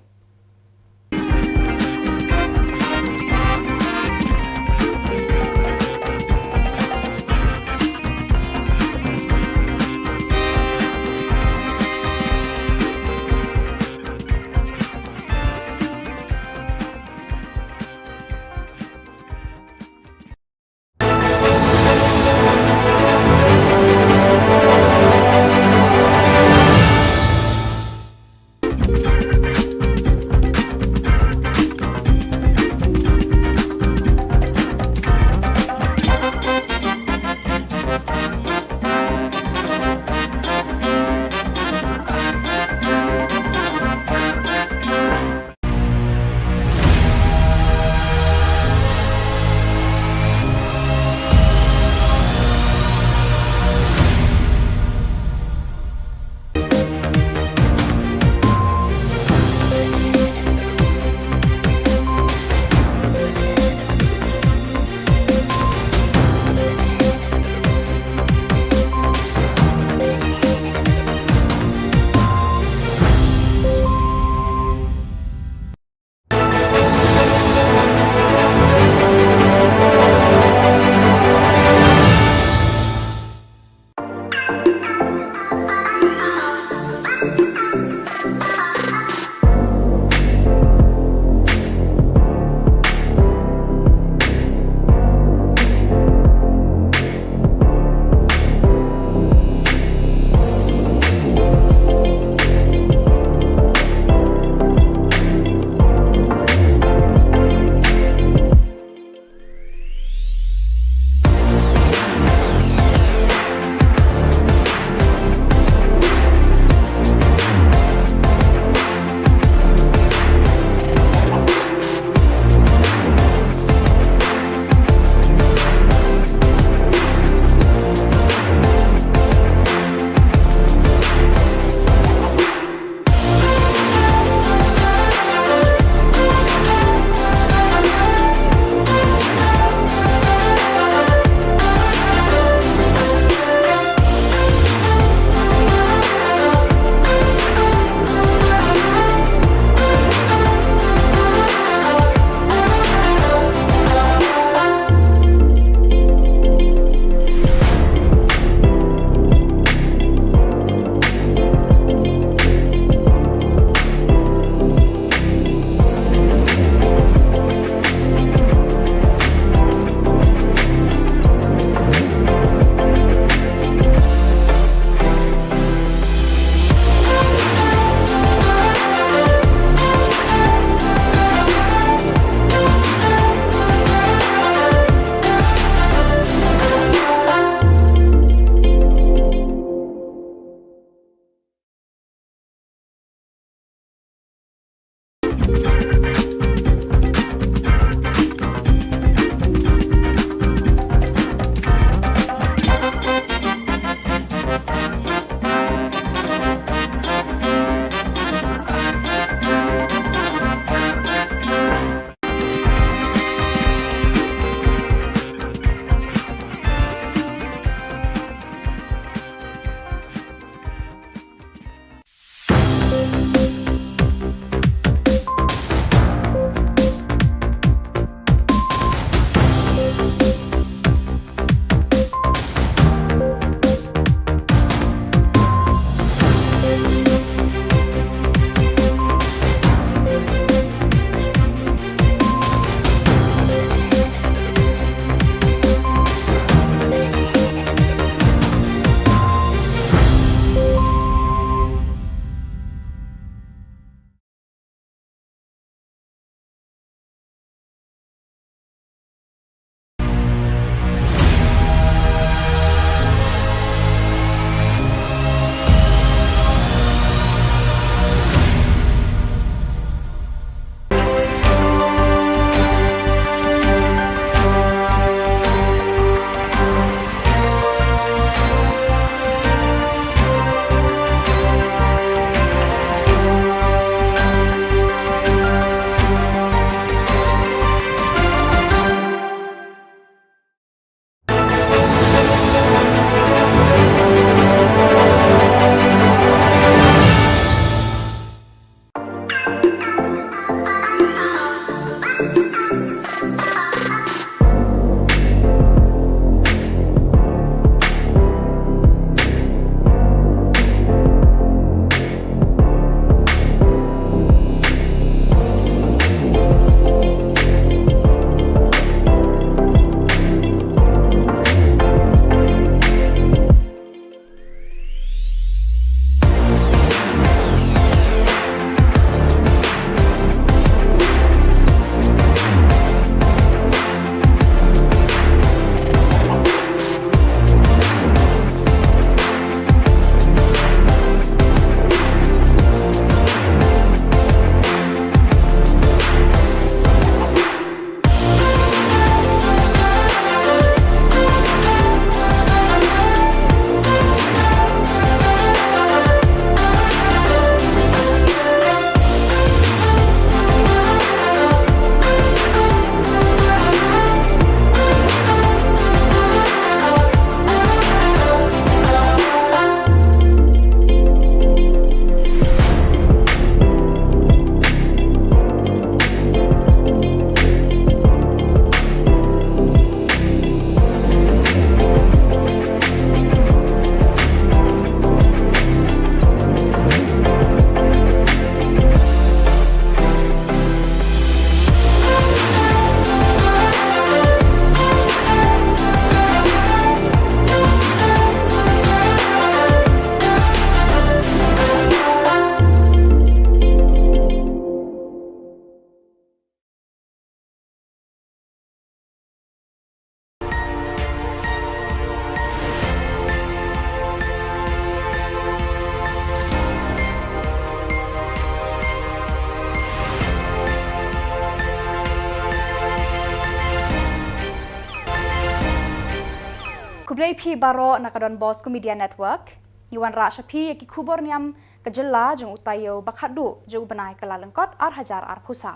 Khublei phi baroh na ka Don Bosco Media Network. Ngi wanrah sha phi ïa ki khubor niam ka jylla jong u taïew ba khatduh jong u bnai Kyllalyngkot ar hajar arphew saw.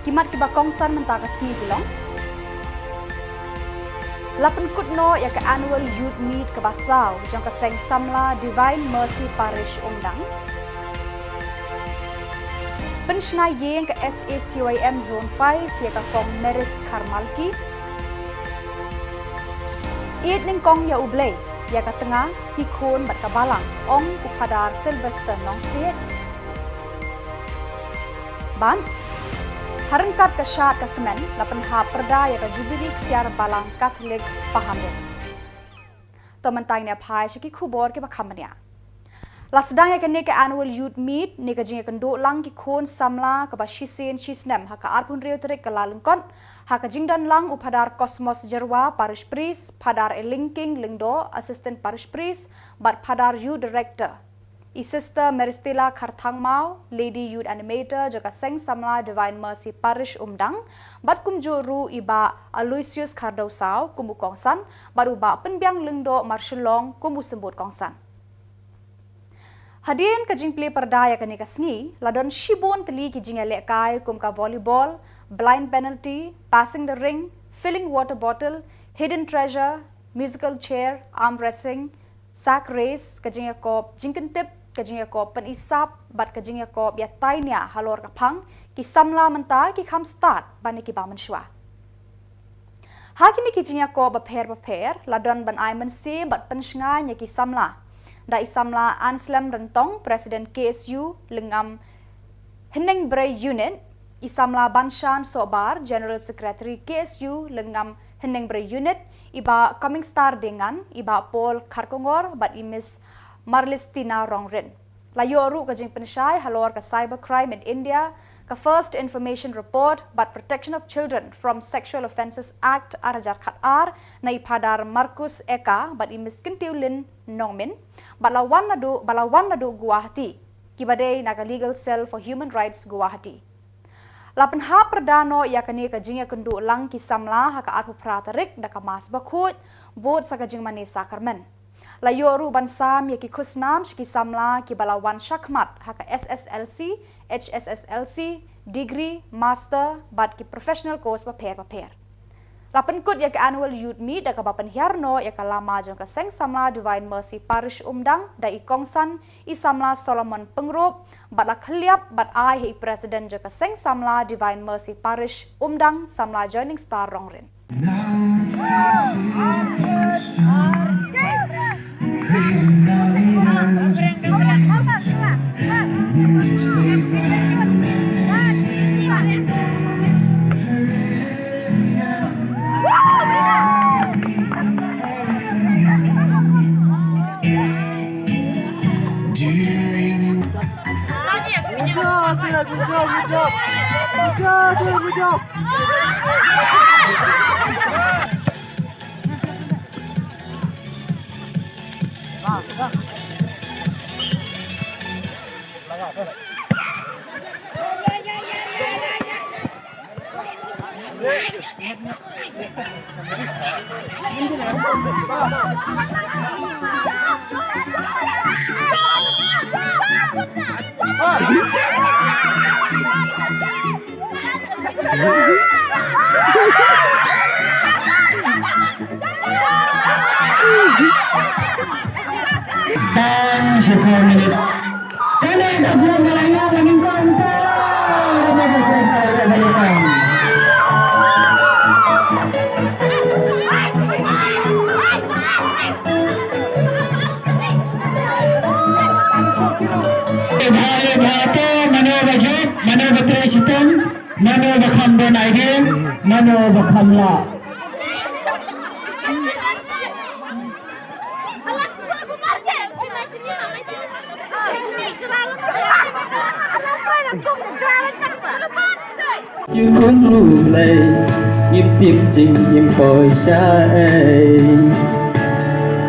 Ki mat kiba kongsan mynta ka sngi ki long: La pynkut noh ïa ka Annual Youth Meet kaba saw jong ka Seng Samla Divine Mercy Parish Umdang. Pynshna ïing ka S A C Y M Zone five ïa ka Kong Maris Kharmalki. Ïeit nyngkong ïa U Blei, ïa ka tnga, ki khun bad ka balang, ong u Phadar Sylvester Nongsiej. Bad ha ryngkat ka shad ka kmen, la pynhap pyrda ïa ka Jubili Ksiar Balang Katholik Pahamrit. To mynta ngin ïa phai sha ki khubor kiba kham bniah. La sdang ïa kane ka Annual Youth Meet ne ka jingïakynduh lang ki khun samla kaba shisien shisnem ha ka arphew hynriew tarik Kyllalyngkot, ha ka jingdon lang u Phadar Cosmos Jyrwa, Parish Priest, Phadar Elingking Lyngdoh, Assistant Parish Priest, bad Phadar Youth Director, i Sister Meristella Kharthangmaw, Lady Youth Animator jong ka Seng Samla Divine Mercy Parish Umdang, bad kumjuh ruh i Bah Aloysius Khardewsaw kum u kongsan, bad u Bah Pynbiang Lyngdoh Marshillong kum u symbud kongsan. Hadien ka jingplie pyrda ïa kane ka sngi, la don shibun tylli ki jingïalehkai kum ka volleyball, blind penalty, passing the ring, filling water bottle, hidden treasure, musical chair, arm wrestling, sack race, ka jingïakop jingkyntip, ka jingïakop pynisap, bad ka jingïakop ïatai nia halor ka phang ki samla mynta, ki kham stad ban ïa kiba mynshuwa. Ha kine ki jingïakop bapher bapher, la don ban ai mynsiem bad pynshngaiñ ïa ki samla da i samla Anslem Ryntong, President K S U Lyngngam Hynñiewbrei Unit, i samla Banshan Sohbar, General Secretary K S U Lyngngam Hynñiewbrei Unit, i Bah Coming Star Dengan, i Bah Paul Kharkongor, bad i Miss Marlistina Rongrit. La ïoh ruh ka jingpynshai halor ka Cybercrime in India, ka First Information Report, bad Protection of Children from Sexual Offences Act ar hajar khatar, na i Phadar Marcus Eka bad i Miss Kyntiewlin Nongmin, bad la wan naduh, ba la wan naduh Guwahati, kiba dei na ka Legal Cell for Human Rights Guwahati. La pynhap pyrda noh ïa kane ka jingïakynduh lang ki samla ha ka arphew phra tarik da ka Mass bakhuid, bud sa ka jingmane sakramen. La ïoh ruh ban sam ïa ki khusnam sha ki samla kiba la wan shakhmat ha ka S S L C, H S S L C, degree, master, bad ki professional course bapher bapher. La pynkut ïa ka Annual Youth Meet da kaba pynhiar noh ïa ka lama jong ka Seng Samla Divine Mercy Parish Umdang da i kongsan, i samla Solomon Pyngrope, bad la khylliap bad ai ha i President jong ka Seng Samla Divine Mercy Parish Umdang, samla Joining Star Rongrit. Good job, Tina, good job, good job. Good job, Tina, good job. Bang, four minutes. Kane ka vlog ka la ïoh ka nyngkong to. Bhai, bhai, to mano ba jop, mano ba trei shitom, mano ba kham don idea, mano ba kham lah. Ïa kum U Blei ngim tip jingim poi sha ei.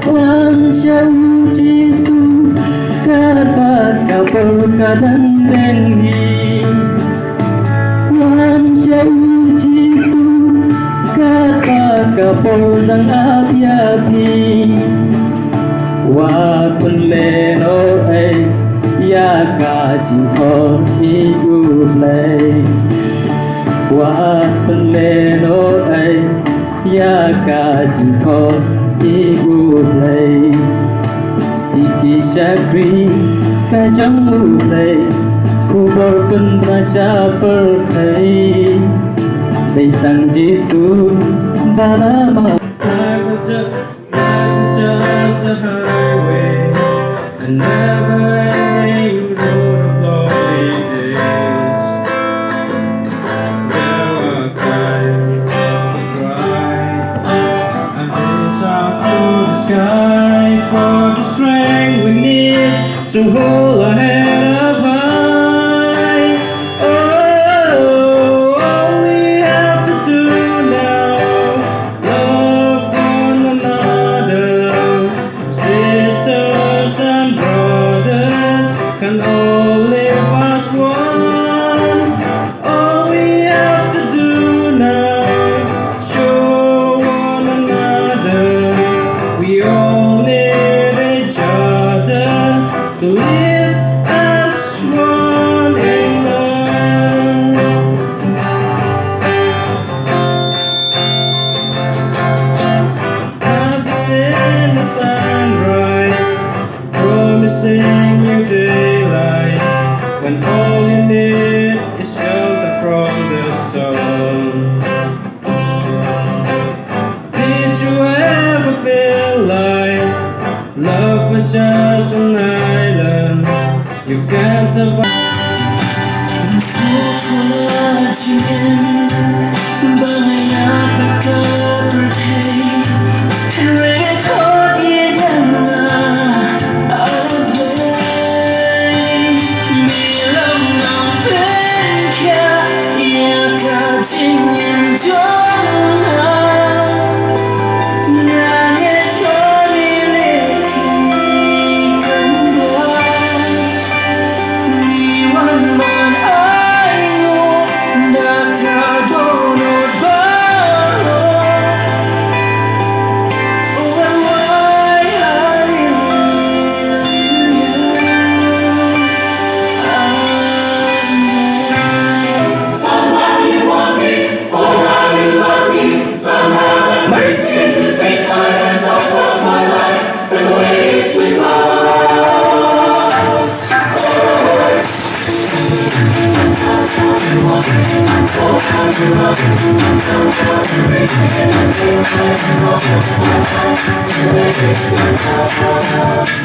Wan sha U Jisu katba ka por ka dang beng hi. Wan sha U Jisu katba ka Por dang ap ïa phi, wat pynlehnoh ei ïa ka jingkhot ïa u Blei. Wat pynlehnoh ei ïa ka jingkhot ïa u Blei. Ïa ki shakri ka jong u Blei, khubor pynbna sha pyrthei. Dei tang Jisu ba la mad. Life was just, life was just a highway, a never-ending road of lonely days. There were times I cried and reached up to the sky for the strength we need to hold our head up high. Oh, all we have to do now, love one another. Sisters and brothers can all live as one. All we have to do now is show one another we all need each other to live as one in love. I've seen the sunrise, promising new daylight, when all you need is shelter from the storm. Did you ever feel like love was just an island you can't survive?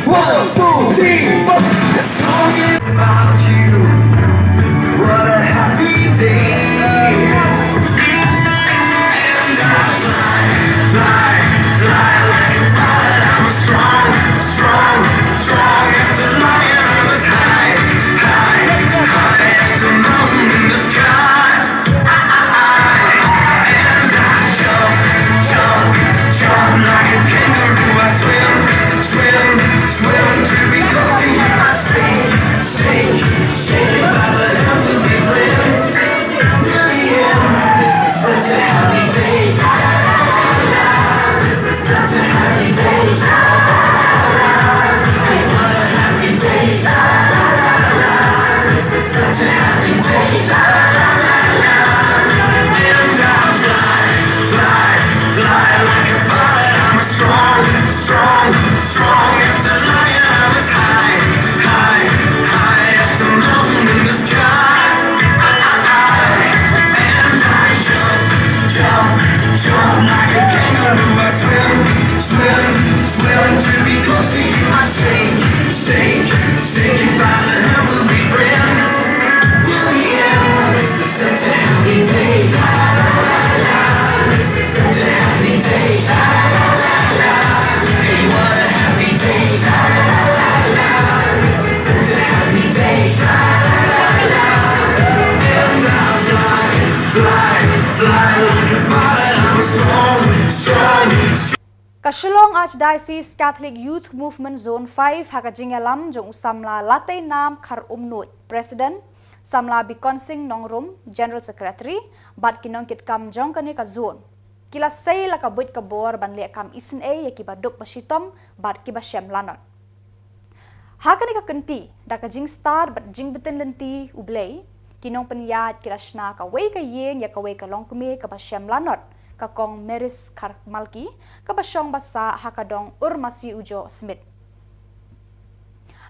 One, two, three, four. The song is about you. What a happy day. And I fly, fly, fly like a bird. I'm strong, strong, strong as a lion. I was high, high, high as a mountain in the sky. And I jump, jump, jump like a kangaroo. I swim, swim, swim to be close to you. I sing, sing, sing it by the hand to be friends. Till the end, this is such a happy day. Such a happy day. What a happy day. This is such a happy day. And I fly, fly, fly like a bird. I'm strong, strong, strong as a lion. I was high, high, high as a mountain in the sky. And I jump, jump, jump like a kangaroo. I swim, swim, swim to be close to you. I shake, shake, shake it by the hand, we'll be friends till the end. This is such a happy day. Such a happy day. Hey, what a happy day. Such a happy day. And I fly, fly, fly like a bird. I'm strong, strong, strong. Ka Shillong Archdiocese Catholic Youth Movement Zone five ha ka jingïalam jong u samla Lateinam Kharumnuid, President, samla Bikonsing Nongrum, General Secretary, bad ki nongkitkam jong kane ka zone, ki la sei la ka buit ka bor ban leh kam isynei ïa kiba duk ba shitom bad kiba shem lanot. Ha kane ka kynti, da ka jingstad bad jingbtin lynti U Blei, ki nongpynïaid ki la shna kawei ka ïing ïa kawei ka longkmie kaba shem lanot, ka Kong Maris Kharmalki, kaba shong ba sah ha ka dong Urmasi Ujoh Smit.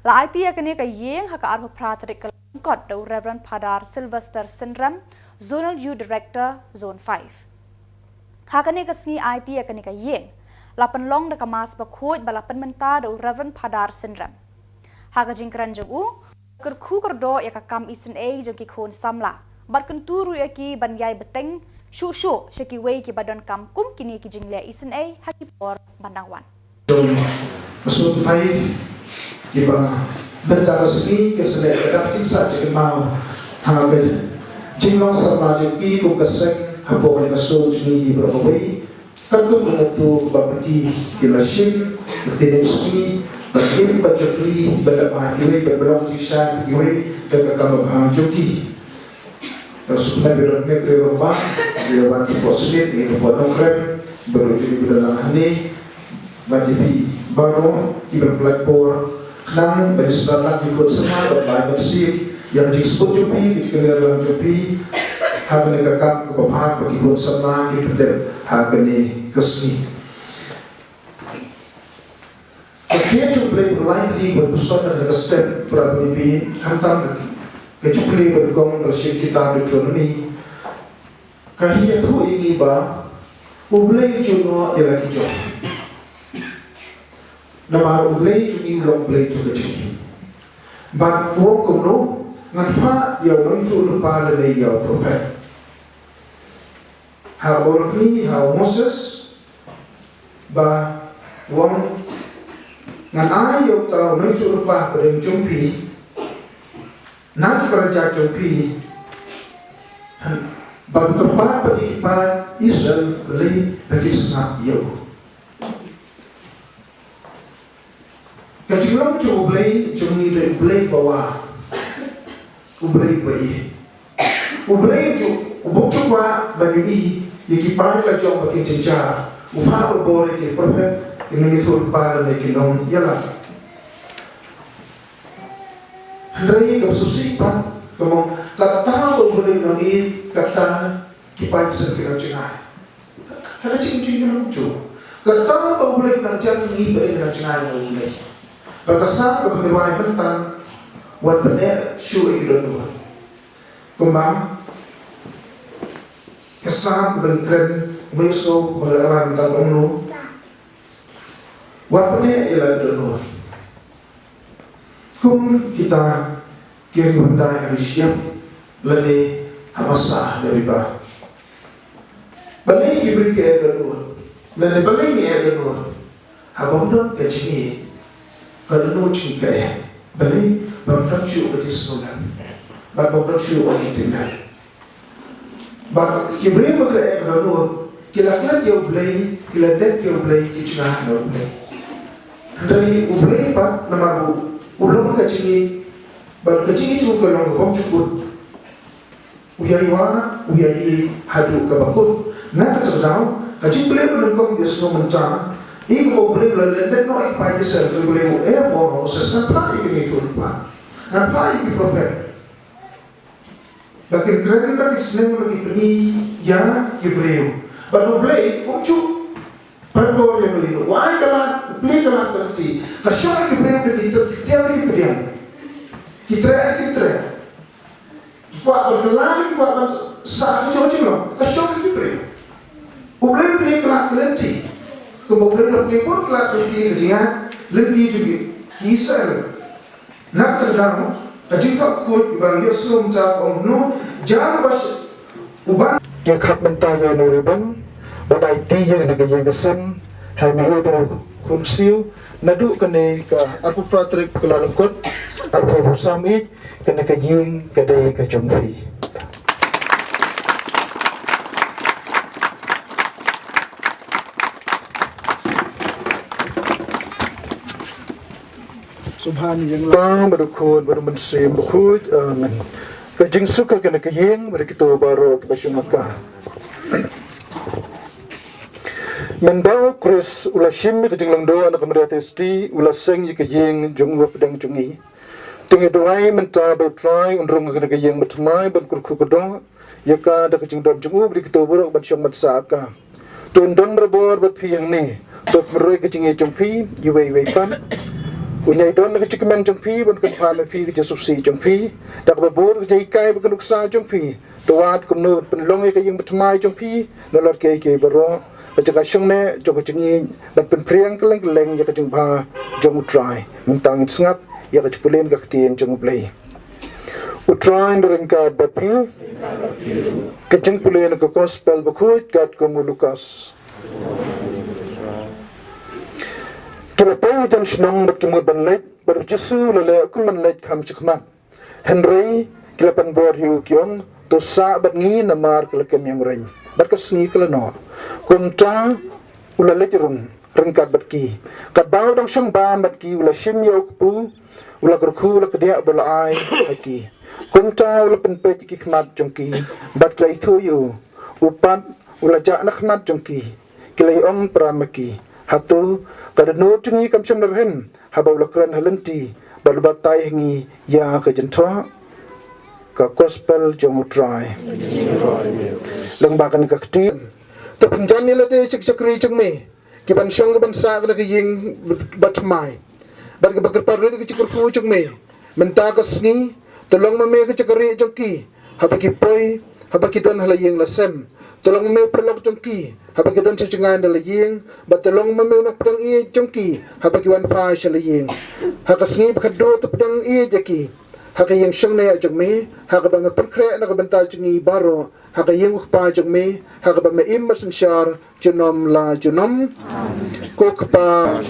La aiti ïa kane ka ïing ha ka arphew phra tarik Kyllalyngkot da u Reverend Phadar Sylvester Synrem, Zonal Youth Director, Zone five. Ha kane ka sngi aiti ïa kane ka ïing, la pynlong da ka Mass bakhuid ba la pynmynta da u Reverend Phadar Synrem. Ha ka jingkren jong u, kyrkhu kyrdoh ïa ka kam isynei jong ki khun samla bad kyntu ruh ïa ki ban ïai bteng shuh shuh sha kiwei kiba donkam kum kine ki jingleh isynei ha ki por ban dang wan. Jong ka Zone five, kiba mynta ka sngi ka sdang ka dap jingsah jingkynmaw ha ka jinglong samla jong phi kum ka seng hapoh ka shnong jong ngi baroh kawei. Katkum ka mawtawei ba phi ki la shim, ba phi ki la shim, ba phi ba shakri, ba da ba kiwei, ba ba long jingshai kiwei da ka kam ba jong ki. Ka suk na biro ne kre ro ba, biro ba ki posmit, ne ki po nongkrem, biro jong ki biro lang hane, ba di bi baroh kiba pynlait por khnang ba sdang lang ki khun samla ba bai ban sir ïa ka jingsbun jong phi, ka jingkynriah lang jong phi ha kane ka kam kaba bha ba ki khun samla ki pyndep ha kane ka sngi. Ka khia jong U Blei ba lai tylli ba pynshong na ka step ba phi khamtam ka jong U Blei ba kong ka shim kitab Deuteronomy. Ka hi ïathuh ïa ngi ba U Blei u ju noh ïa la ki jong. Namar U Blei jong ngi u long Blei jong ka jong ngi. Bad u ong kumno, ngan phah ïa u nongïathuhlypa lane ïa u prophet. Ha u lynti ha u Moses ba u ong, ngan ai ïa uta u nongïathuhlypa hapdeng jong phi na ki para jait jong phi, bad u kyrpad pat ïa ki paid Israel balei ba ki sngap ïa u. Ka jinglong jong U Blei jong ngi dei U Blei ba wah, U Blei ba ïeit. U Blei u bym ju kwah ban ïohi ïa ki paid la jong ba ki jynjar. U phah bor ïa ki prophet, ki nongïathuhlypa lane ki nongïalam. Hynrei ka shisha pat ka mong, kata ba U Blei u nang ïeit, kata ki paid Israel ki nang jngai. Ha ka jingim jong ngi, kata ba U Blei u nang jan, ngi pat ngi nang jngai na U Blei. Bad ka Salm kaba ngi rwai mynta, wat pyneh shuh ïa ki dohnud. Kumba ka Salm ba ngi kren mynta, ba ngi rwai mynta, ba ong, wat pyneh ïa la ki dohnud. Kum kita ki riewhyndai ha ri shyiap lane ha basa ha riba. Balei ki briew ki eh dohnud? Lane balei ngi eh dohnud? Haba ym don ka jingïeit, ka dohnud jong ngi ka eh. Balei? Ba ym don shuh ka jingsngewlem. Bad ba ym don shuh ka jingtip. Bad ki briew ba ki la eh dohnud, ki la klet ïa U Blei, ki la dep ïa U Blei, ki jngai na U Blei. Hynrei U Blei pat namar u long ka jingïeit, bad ka jingïeit jong u ka long kaba ym jukut, u ïai wad, u ïai ïeit haduh kaba kut. Na kata ka daw, ka jingpyllait ba nyngkong ka sngew mynta, ïa kaba U Blei u la lyndet noh ïa ki paid Israel, U Blei u ong ha u Moses, ngan phah ïa ki nongïathuhlypa, ngan phah ïa ki prophet. Ba kin kren, ba kin sneng, ba kin pyni ïa ki briew. Bad U Blei um ju pan bor ïa u, u ai ka lad, u plie ka lad ka lynti. Ka shong ïa ki briew da ki treh, da ki pdiang. Ki treh, ki treh. Ki kwah ban kylla, ki kwah ban sah, ki jong, jong, ka shong ïa ki briew. U Blei u plie ka lad ka lynti. Kumba U Blei u la plie bor ka lad ka lynti, ka jingïaid lynti jong ki Israel. Na kata ka daw, ka jingthok khuid ba ngi ïohsngew mynta ka ong kumno, jan ba sh-, u ban. Ngi khot mynta ïa u Nongriewbang ban aiti ïa kane ka ïing ka sem ha i Mihudong Khunsiew, naduh kane ka arphew phra tarik Kyllalyngkot, arphew arphew san ïa kane ka ïing ka dei ka jong phi. Sngewbha ïa U Blei, bad U Khun, bad U Mynsiem Bakhuid. Amen. Ka jingsuk ha kane ka ïing, bad kito baroh kiba sngewbha. Mynba u Khrist u la shim ïa ka jinglong doh na ka Maria Theisotti, u la seng ïa ka ïing jong u hapdeng jong ngi. Te ngi duwai mynta ba U Trai un rung ha kane ka ïing bathymmai ban kyrkhu kyrdoh ïa ka da ka jingdon jong u, bad ïa kito baroh ban shong ban sah ha ka. To un don barabor bad phi hangne. To pynroi ka jingïeit jong phi iwei iwei pat. Un ïai don ha ka jingkmen jong phi ban kyrpad ïa phi ka jingsngewsih jong phi. Da kaba bud ka jinghikai bad ka nuksa jong phi. To wat kumno pynlong ïa ka ïing bathymmai jong phi nalor kiei kiei baroh, ka jaka shongneh jong ka jingïeit, ban pynphriang kylleng kylleng ïa ka jingbha jong U Trai. Mynta ngin sngap ïa ka jingpule na ka ktien jong U Blei. U Trai un ryngkat bad phi. Ka jingpule na ka Gospel bakhuid katkum u Lukas. Ki la poi hajan shnong bad ki mut ban leit, bad U Jisu u la leh kum ban leit kham shakhmat. Hynrei ki la pynbor ïa u, ki ong, to sah bad ngi namar ka la kem ïa u reng. Bad ka sngi ka la noh. Kumta u la leit rung ryngkat bad ki. Katba u dang shong bam bad ki, u la shim ïa u kpu, u la kyrkhu, u la kdiah bad u la ai ha ki. Kumta u la pynpeit ïa ki khmat jong ki, bad ki la ithuh ïa u. U pat u la jah na khmat jong ki. Ki la ïa ong para ma ki, hato ka dohnud jong ngi kam shym la rhem haba u la kren ha lynti bad u batai ha ngi ïa ka jingthoh? Ka Gospel jong U Trai. Lyngba kane ka ktien, to pynjan ïa lade sha ki shakri jong me, ki ban shong ki ban sah ha kane ka ïing bathymmai, bad ki ban kyrpad rit ïa ka jingkyrkhu jong me. Mynta ka sngi, to long ma me ka jaka rieh jong ki haba ki poi, haba ki don ha la ïing la sem. To long ma me u paralok jong ki haba ki don sha jngai na la ïing, bad to long ma me u nongpdiang ïeit jong ki haba ki wan phai sha la ïing. Ha ka sngi ba khatduh to pdiang ïeit ïa ki ha ka ïing shongneh jong me, ha kaba me pynkhreh na ka bynta jong ngi baroh, ha ka ïing U Kpa jong me, ha kaba me im bad synshar junom la junom. Ko Kpa,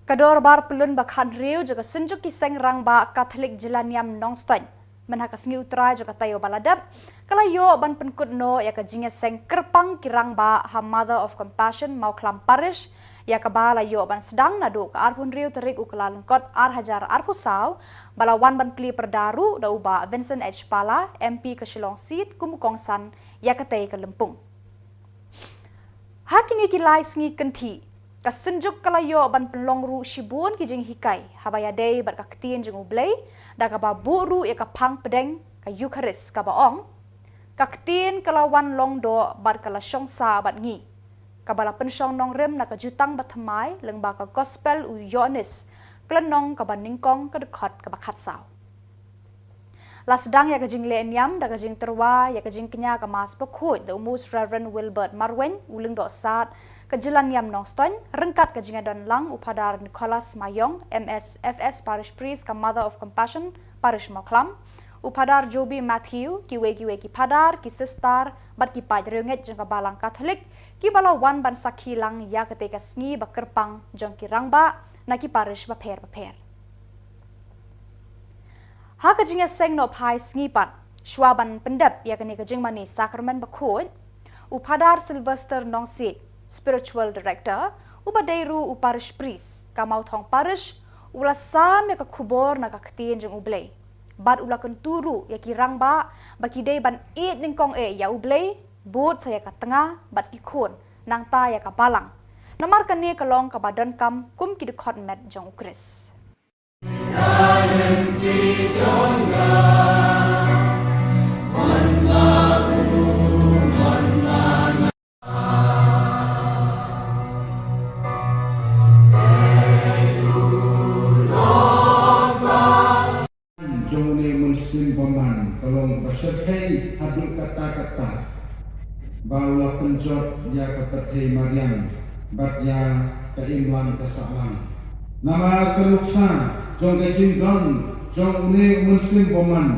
ka dorbar pyllun ba khathynriew jong ka Synjuk ki Seng Rangbah Katholik Jylla Niam Nongstoiñ, mynha ka sngi U Trai jong ka taïew ba la dep, ka la ïoh ban pynkut noh ïa ka jingïaseng kyrpang ki rangbah ha Mother of Compassion Mawkhlam Parish, ïa kaba la ïoh ban sdang naduh ka arphew hynriew tarik u Kyllalyngkot ar hajar arphew saw, ba la wan ban plie pyrda ruh da u Bah Vincent H Pala, M P ka Shillong Seat, kum u kongsan ïa katei ka lympung. Ha kine ki lai sngi kynthih, ka Synjuk ka la ïoh ban pynlong ruh shibun ki jinghikai haba ïadei bad ka ktien jong U Blei, da kaba buh ruh ïa ka phang pdeng ka Eukharist kaba ong, ka ktien ka la wan long doh bad ka la shong sah bad ngi, kaba la pynshong nongrim na ka Jutang Bathymmai lyngba ka Gospel u Ïoannis, ka lynnong kaba nyngkong, ka dkhot kaba khatsaw. La sdang ïa ka jingleh niam da ka jingtyrwa ïa ka jingkñia ka Mass Bakhuid da u Most Reverend Wilbert Marwein, u Lyngdoh Sad ka Jylla Niam Nongstoiñ, ryngkat ka jingïadon lang u Phadar Nicholas Mayong, M S F S Parish Priest ka Mother of Compassion Parish Mawkhlam, u Phadar Joby Matthew, kiwei kiwei ki phadar, ki sister bad ki paid riewngeit jong ka Balang Katholik, kiba la wan ban sakhi lang ïa katei ka sngi ba kyrpang jong ki rangbah na ki parish bapher bapher. Ha ka jingïaseng nohphai sngi pat, shwa ban pyndep ïa kane ka jingmane Sakramen Bakhuid, u Phadar Sylvester Nongsiej, Spiritual Director, uba dei ruh u Parish Priest ka Mawthong Parish, u la sam ïa ka khubor na ka ktien jong U Blei, bad u la kyntu ruh ïa ki rangbah ba ki dei ban ïeit nyngkong eh ïa U Blei, bud sa ïa ka tnga bad ki khun, nangta ïa ka balang, namar kane ka long kaba donkam kum ki dkhot met jong U Khrist. Jong une u mynsiem bymman ka long ba shyrkhei haduh katta katta, ba u la pynjot ïa ka pyrthei mariang bad ïa ka imlang ka sahlang. Namar ka nuksa jong ka jingdon jong une u mynsiem bymman,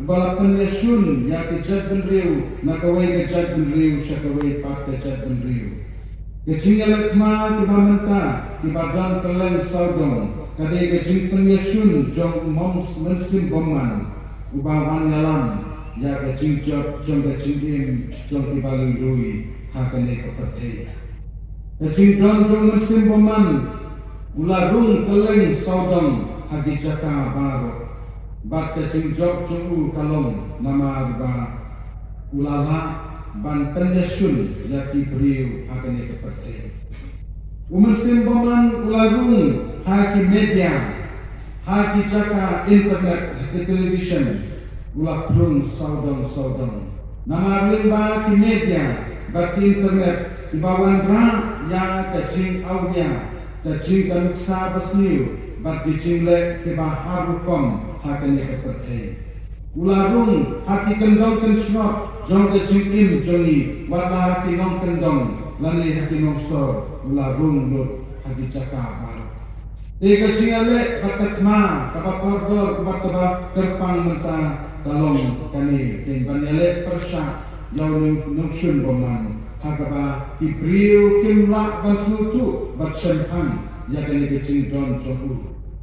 ba la pynïashun ïa ki jaitbynriew na kawei ka jaitbynriew sha kawei pat ka jaitbynriew. Ka jingïaleh thma kiba mynta, kiba don kylleng sawdong, ka dei ka jingpynïashun jong u mom-, mynsiem bymman, uba wan ïalam ïa ka jingjot jong ka jingim jong kiba lui lui ha kane ka pyrthei. Ka jingdon jong u mynsiem bymman u la rung kylleng sawdong ha ki jaka baroh. Bad ka jingjop jong u ka long namar ba u la lah ban pynïashun ïa ki briew ha kane ka pyrthei. U Mynsiem Bymman u la rung ha ki media, ha ki jaka internet, ha ki television, u la pynrung sawdong sawdong. Namar lyngba ki media bad ki internet kiba wanrah ïa ka jingawria, ka jing, ka nuksa basniew bad ki jingleh kiba har rukom ha kane ka pyrthei. U la rung ha ki kyndong kynshnod jong ka jingim jong ngi, wat la ha ki nongkyndong lane ha ki nongsor, u la rung lut ha ki jaka baroh. Te ka jingïaleh bad ka thma kaba kordor bad kaba kyrpang mynta ka long kane, ka ban ïaleh pyrshah ïa u Nongshun Bymman ha kaba ki briew kim lah ban sngewthuh bad shemphang ïa kane ka jingdon jong u.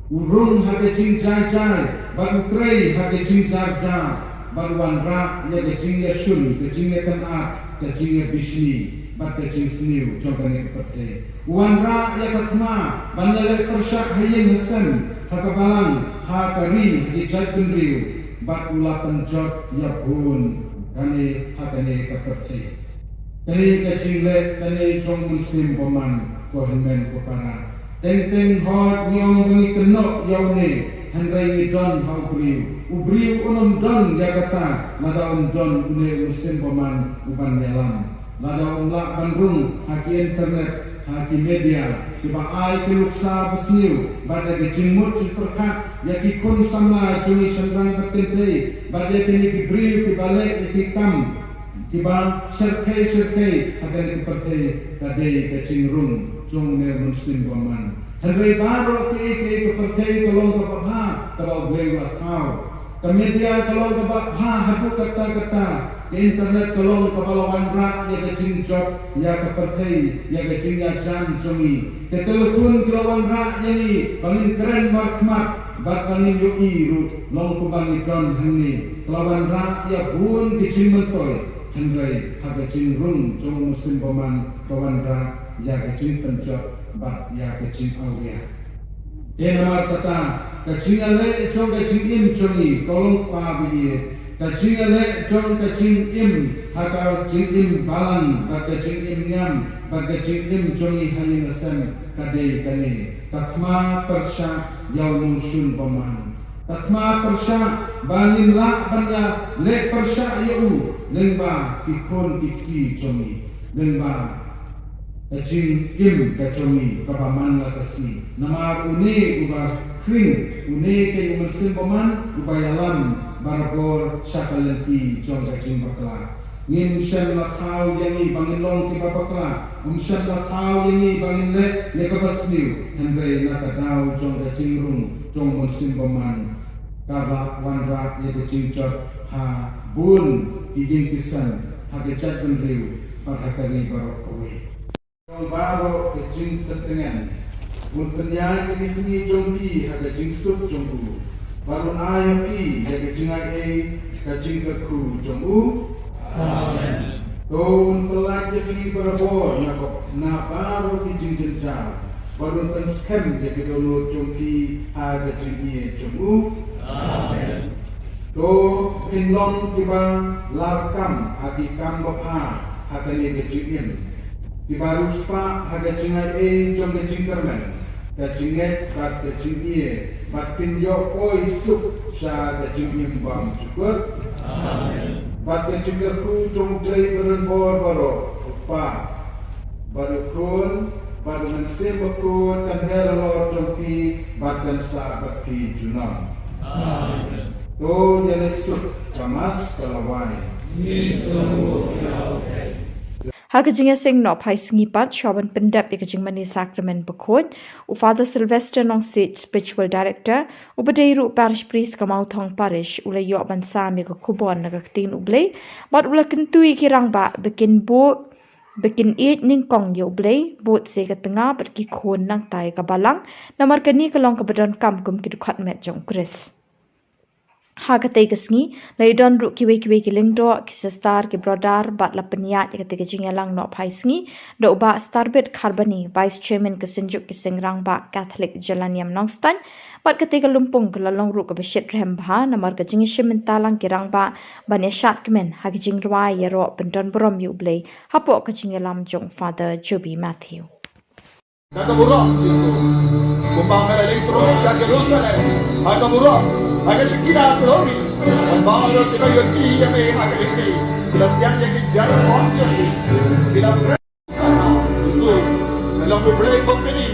U rung ha ka jingjai jai bad u trei ha ka jingjar jar bad u wanrah ïa ka jingïashun, ka jingïakynad, ka jingïabishni bad ka jingsniew jong kane ka pyrthei. U wanrah ïa ka thma ban ïaleh pyrshah ha ïing ha sem, ha ka balang, ha ka ri, ha ki jaitbynriew, bad u la pynjot ïa bun kane ha kane ka pyrthei. Kane ka jingleh kane jong u Mynsiem Bymman, ko hynmen ko para. Teng teng hooid ngi ong ba ngi kynnoh ïa une, hynrei ngi don ha u briew. U briew un ym don ïa kata lada um don une u Mynsiem Bymman u ban ïalam. Lada um lah ban rung ha ki internet, ha ki media kiba ai ki nuksa basniew bad ïa ki jingmut jingpyrkhat ïa ki khun samla jong ngi shynrang bad kynthei bad ïa kine ki briew kiba leh ïa ki kam kiba shyrkhei shyrkhei ha kane ka pyrthei, ka dei ka jingrung jong une u Mynsiem Bymman. Hynrei baroh kaei kaei ka pyrthei ka long kaba bha kaba U Blei u la thaw. Ka media ka long kaba bha haduh katta katta. Ka internet ka long kaba la wanrah ïa ka jingjop ïa ka pyrthei, ïa ka jingïajan jong ngi. Ka telephone ka la wanrah ïa ngi ba ngin kren markhmat bad ba ngin ïohi ruh long kumba ngi don hangne. Ka la wanrah ïa bun ki jingmyntoi, hynrei ha ka jingrung jong u Mynsiem Bymman ka wanrah ïa ka jingpynjot bad ïa ka jingawria. Te namar kata, ka jingïaleh jong ka jingim jong ngi, ko longpa ba ïeit, ka jingïaleh jong ka jingim, ha ka jingim balang bad ka jingim niam bad ka jingim jong ngi ha ïing ha sem, ka dei kane: ka thma pyrshah ïa u Nongshun Bymman. Ka thma pyrshah ba ngin lah ban ïaleh pyrshah ïa u lyngba ki khun ki kti jong ngi, lyngba ka jingim ka jong ngi kaba man la ka sngi. Namar une uba khring, une keiñ u Mynsiem Bymman uba ïalam barabor sha ka lynti jong ka jingbakla. Ngim shym la thaw ïa ngi ba ngin long kiba bakla, um shym la thaw ïa ngi ba ngin leh ïa kaba sniew, hynrei na ka daw jong ka jingrung jong u Mynsiem Bymman, ka la wanrah ïa ka jingjot ha bun ki ïing ki sem, ha ka jaitbynriew bad ha ka ri baroh kawei. Jong baroh ka jingpyntngen, un pynïaid ïa ki sngi jong phi ha ka jingsuk jong u, bad un ai ïa phi ïa ka jingaiei ka jingkyrkhu jong u. Amen. To un pyllait ïa phi barabor na ka, na baroh ki jingjynjar, bad un pynskhem ïa ki dohnud jong phi ha ka jingïeit jong u. Amen. To phin long kiba larkam ha ki kam babha ha kane ka jingim, kiba riewspah ha ka jingaiei jong ka jingkyrmen, ka jingngeit bad ka jingïeit, bad phin ïoh poi suk sha ka jingim bymjukut. Amen. Bad ka jingkyrkhu jong U Blei badonbor baroh, U Kpa, bad U Khun, bad U Mynsiem Bakhuid, kan her halor jong phi bad kan sah bad phi junom. Amen. To ïaleit suk, ka Mass ka la wai. Ha ka jingïaseng noh phai sngi pat, shuwa ban pyndep ïa ka jingmane Sakramen Bakhuid, u Father Sylvester Nongsiej, Spiritual Director, uba dei ruh Parish Priest ka Mawthong Parish, u la ïoh ban sam ïa ka khubor na ka ktien U Blei, bad u la kyntu ïa ki rangbah ba kin buh, ba kin ïeit nyngkong ïa U Blei, bud sa ïa ka tnga bad ki khun nangta ïa ka balang, namar kane ka long kaba donkam kum ki dkhot met jong U Khrist. Ha katei ka sngi la ïadon ruh kiwei kiwei ki lyngdoh, ki sister, ki brother, bad la pynïaid ïa katei ka jingïalang nohphai sngi da u Bah Starbit Kharbani, Vice Chairman ka Synjuk ki Seng Rangbah Katholik Jylla Niam Nongstoiñ. Bad katei ka lympung ka la long ruh kaba shit rhem bha namar ka jingïashim bynta lang ki rangbah ban ïashad kmen ha ka jingrwai ïaroh pyndon burom ïa U Blei hapoh ka jingïalam jong Father Joby Matthew. Ka ka burom, kumba me la leit troh sha Jerusalem ha ka burom, ha ka shakina glory. Kumba me la leit troh ïa me ha ka lynti, ki la siang ïa ki jar conscience, ki la pray. Jesu, ka long u brei bad kini.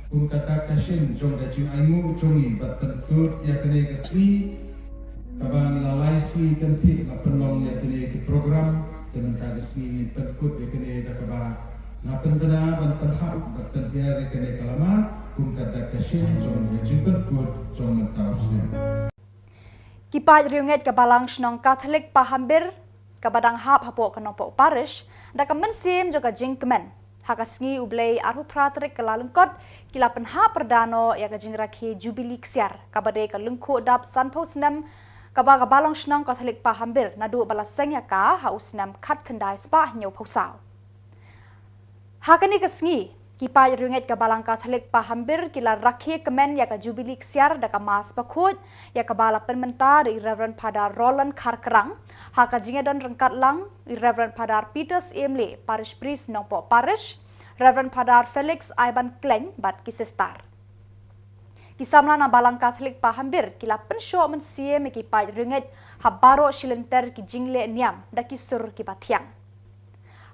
Kum kata ka shin jong ka jingainguh jong ngi bad pynkut ïa kane ka sngi, kaba ngi la lai sngi kan thik la pynlong ïa kane ka program, te mynta ka sngi ngi pynkut ïa kane da kaba nga pynbna ban pynhap bad pynhiar ïa kane ka lama, kum kata ka shin jong ka jingpynkut jong mynta u snem. Ki paid riewngeit ka Balang Shnong Katholik Pahambir, kaba dang hap hapoh ka Nongpoh Parish, da ka mynsiem jong ka jingkmen, ha ka sngi U Blei arphew phra tarik Kyllalyngkot, ki la pynhap pyrda noh ïa ka jingrakhe Jubili Ksiar, kaba dei ka lyngkhuh dap sanphew snem, kaba ka Balang Shnong Katholik Pahambir naduh ba la seng ïa ka ha u snem khatkhyndai spah hynñiewphew saw. Ha kane ka sngi, ki paid riewngeit ka Balang Katholik Pahambir ki la rakhe kmen ïa ka Jubili Ksiar da ka Mass bakhuid, ïa kaba la pynmynta da i Reverend Father Roland Kharkrang, ha ka jingïadon ryngkat lang i Reverend Father Peter Syiem Leh, Parish Priest Nongpoh Parish, Reverend Father Felix Iban Khlaiñ bad ki sister. Ki samla na Balang Katholik Pahambir ki la pynshoh mynsiem ïa ki paid riewngeit ha baroh shi lynter ki jingleh niam da ki sur kiba thiang.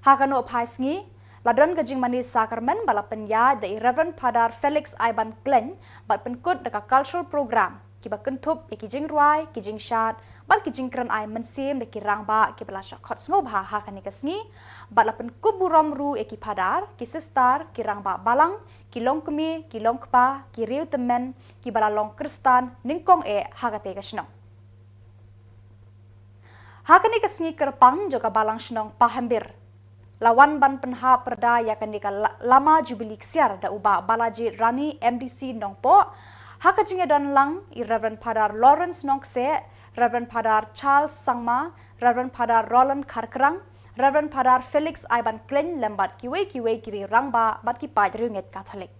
Ha ka nohphai sngi, la don ka jingmane sakramen ba la pynïaid da i Reverend Father Felix Iban Khlaiñ bad pynkut da ka cultural program, kiba kynthup ïa ki jingrwai, ki jingshad, bad ki jingkren ai mynsiem da ki rangbah kiba la shah khot sngewbha ha kane ka sngi, bad la pynkup burom ruh ïa ki phadar, ki sister, ki rangbah balang, ki longkmie, ki longkpa, ki riewtymmen, kiba la long Khristan nyngkong eh ha katei ka shnong. Ha kane ka sngi kyrpang jong ka Balang Shnong Pahambir, la wan ban pynhap pyrda ïa kane ka la-, lama Jubili Ksiar da u Bah Balaji Rani, M D C Nongpoh, ha ka jingïadon lang i Reverend Father Lawrence Nongkseh, Reverend Father Charles Sangma, Reverend Father Roland Kharkrang, Reverend Father Felix Iban Khlaiñ lem bad kiwei kiwei ki rangbah bad ki paid riewngeit Katholik.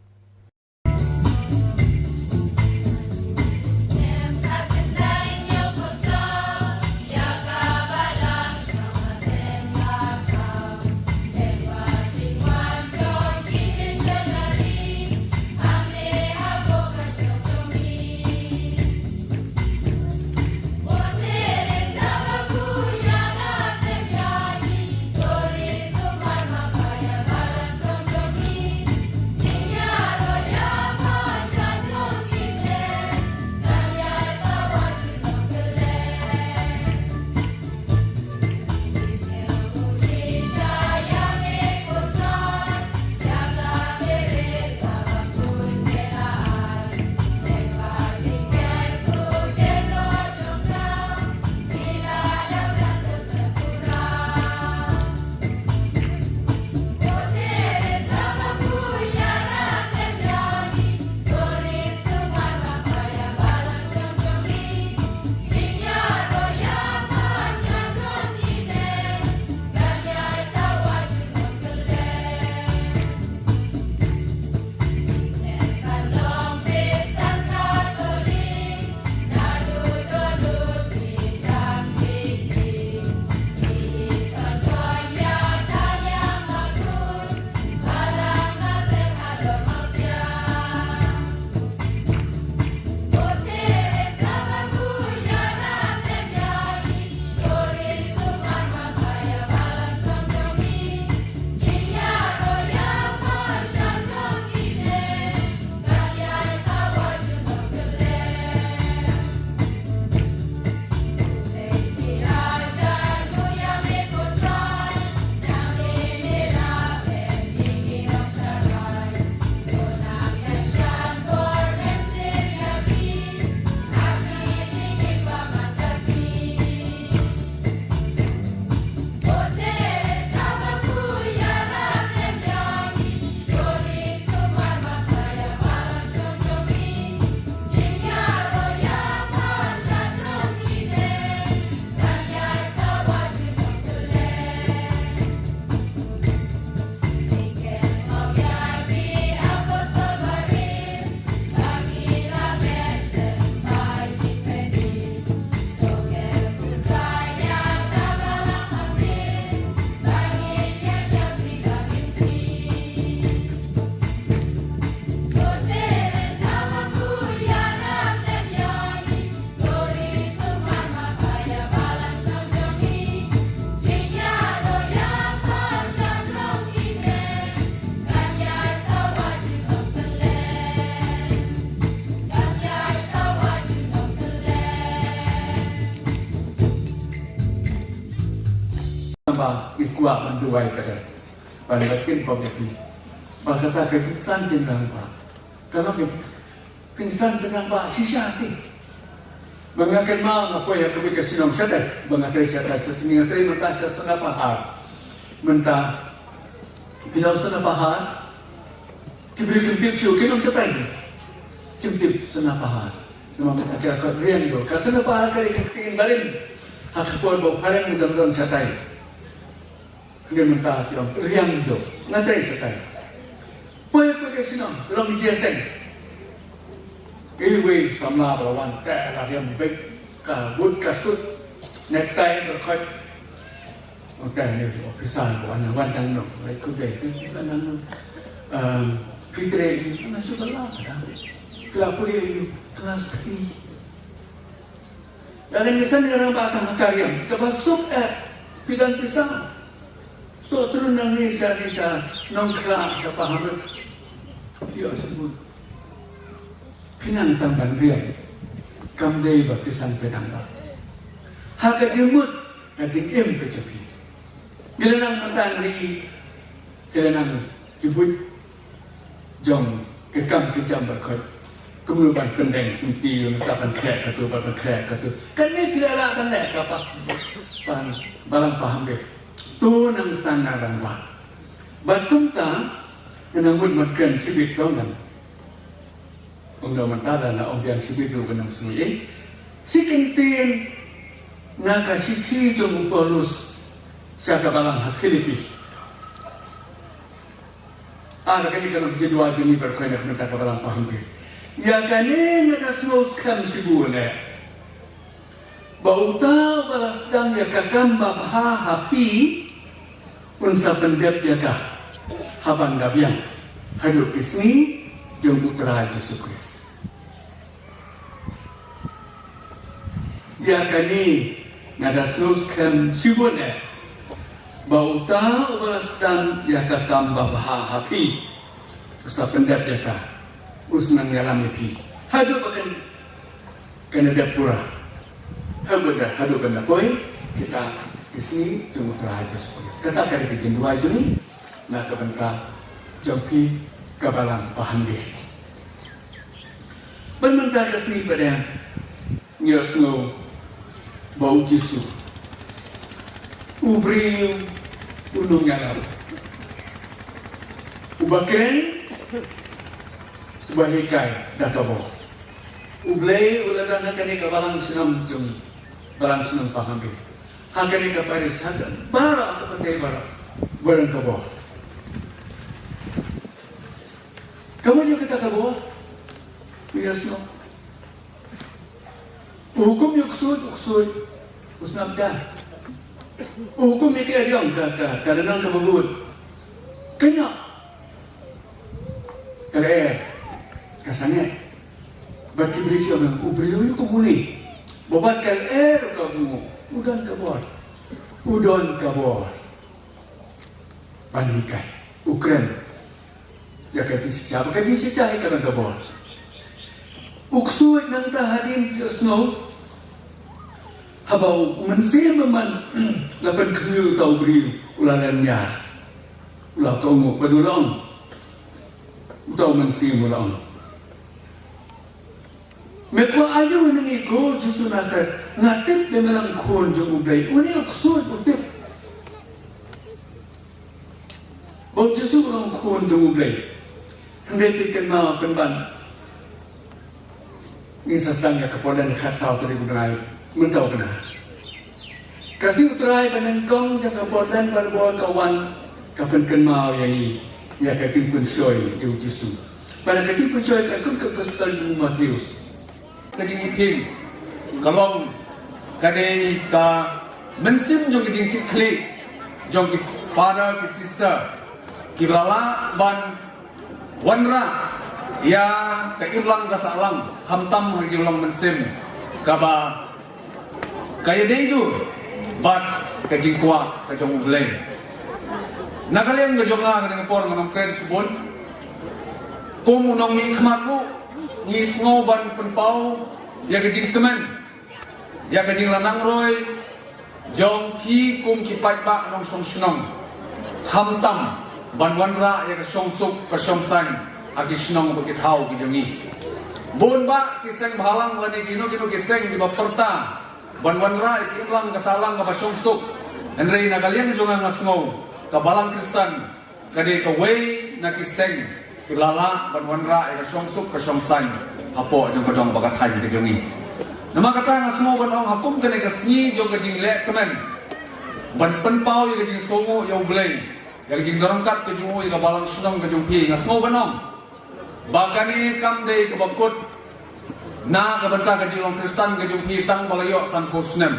ba i kwah ban duwai ka dei. Ban ba kin pom ïa phi. Ba kata ka jingsan jingrangbah ka long ka jingsan jingrangbah shisha te. Ba nga kynmaw nga poi ha kawei ka shnong shatai, ba nga trei shatai, sa shnong nga trei mynta sha Sonapahar. Mynta phi long Sonapahar. Ki briew kim tip shuh, ki long shatai. Kim tip Sonapahar. Namar mynta ka khot Riangdo. Ka Sonapahar ka dei ka ktien barim. Ha ka por ba u phareng u dang don shatai. Hynrei mynta ki ong Riangdo. Nga trei shatai. Poi poi ka shnong, long jiaseng. Iwei samla ba la wan te la riam beit, ka but ka suit, necktie ba khot. Ong te ne officer ba wan, wan dang no, lai ku dei te wan dang no. Um, phi trei ïa u, nga shu ba la ka dang. Kla pule ïa u, class three. Lada ngi san ïa rangbah tang ha ka riam kaba suk eh, phi don pisa. Soh trun nangne sha, ne sha Nongkhlaw, sha Pahamrit. Ïoh sibun. Phi nang tang ban riam. Kam dei ba phi san phi nang ba. Ha ka jingmut, ka jingim ka jong phi. Ngi la nang mynta ngi, ngi la nang ki buit jong ki kam ki jam ba khot. Kumno ban pyndeng sngewthuh, nangta ban khreh katu, ban, ban khreh katu. Kane phi la lah ban leh ka pa, ban, Balang Pahamrit. To nang san na rangbah. Bad kumta, nang mut mat kren shibit tong nang. Ong da mynta da na ong biang shibit ruh ba nang sngew. Shi kyntien na ka shithi jong u Paulus sha ka balang ha Philippi. Ah, da kane ka long ka jingduwai jong ngi baroh kane ka mynta ka Balang Pahamrit. Ïa kane nga da sngew skhem shibun eh. Ba uta uba la sdang ïa ka kam babha ha phi, un sa pyndep ïa ka, haban da biang, haduh ki sngi jong u Trai Jisu Khrist. Ïa kane nga da sngew skhem shibun eh, ba uta uba la sdang ïa ka kam babha ha phi, un sa pyndep ïa ka, un sa nang ïalam ïa phi. Haduh ba kan Kan da dep pura. Haduh ban da, haduh ban da poi kita ki sngi jong u Trai Jisu Khrist. Kata ka dei ka jingduwai jong ngi na ka bynta jong phi ka Balang Pahamrit. Ban mynta ka sngi pat ngi ïohsngew ba u Jisu u briew u nongïalam, uba kren, uba hikai da ka bor. U Blei u la don ha kane ka balang shnong jong ngi, balang shnong Pahamrit. Ha kane ka parish, ha ka baroh, ha ka pyrthei baroh, ba don ka bor. Ka mut ïa kata ka bor, u ïohsngew. U hukum ïa u ksuid, u ksuid u sngap jar. U hukum ïa ka eriong, ka, ka, ka rynang kaba bud, ka ñiah. Ka lyer, ka sangeh. Bad ki briew ki ong, u briew u kum une. Ba bad ka lyer u ka bud, u don ka bor. U don ka bor ban hikai, u kren ïa ka jingshisha, ba ka jingshisha hi ka don ka bor. U ksuid nangta hadien u ïohsngew, haba u mynsiem bymman la pynkhynñiuh ïa uta u briew, u la lynñiar. U la kohnguh bad u la ong, uta u mynsiem u la ong, me kwah aïu na ngi, ko Jisu Nasaret? Nga tip ba me long khun jong U Blei. Une u ksuid u tip ba u Jisu u long khun jong U Blei. Hynrei phi kynmaw pynban, ngin sa sdang ïa ka Portland ha ka khatsaw tarik u bnai mynta u bnai. Ka sngi U Trai ba nyngkong jong ka Portland Bible ka wan, ka pynkynmaw ïa ngi ïa ka jingpynshoi ïa u Jisu. Bad ka jingpynshoi ka kum ka gospel jong u Mathaios. Ka jingim ka long, ka dei ka mynsiem jong ka jingkitkhlieh jong ki father ki sister kiba la lah ban wanrah ïa ka imlang ka sahlang, khamtam ha ka jinglong mynsiem kaba ka ïadei dur bad ka jingkwah ka jong U Blei. Na ka liang ka jong nga, ka dei ka por nga nongkren shibun. Kum u nongmihkhmat ruh ngi sngew ban pynpaw ïa ka jingkmen, ïa ka jinglanang roi, jong phi kum ki paidbah nongshong shnong, khamtam ban wanrah ïa ka shongsuk ka shongsaiñ ha ki shnong bad ki thaw ki jong ngi. Bun bah ki seng bhalang lane kino kino ki seng kiba pyrta ban wanrah ïa ka imlang ka sahlang kaba shongsuk. Hynrei na ka liang jong nga, nga sngew ka Balang Khristan ka dei kawei na ki seng kiba la lah ban wanrah ïa ka shongsuk ka shongsaiñ hapoh jong ka dong bad ka thaiñ ka jong ngi. Namar kata nga sngew ban ong ha kum kane ka sngi jong ka jingleh kmen ban pynpaw ïa ka jingsngewnguh ïa U Blei, ïa ka jingdon ryngkat ka jong u ïa ka balang shnong ka jong phi, nga sngew ban ong ba kane kam dei kaba kut na ka bynta ka jinglong Khristan ka jong phi tang ba la ïoh sanphew snem.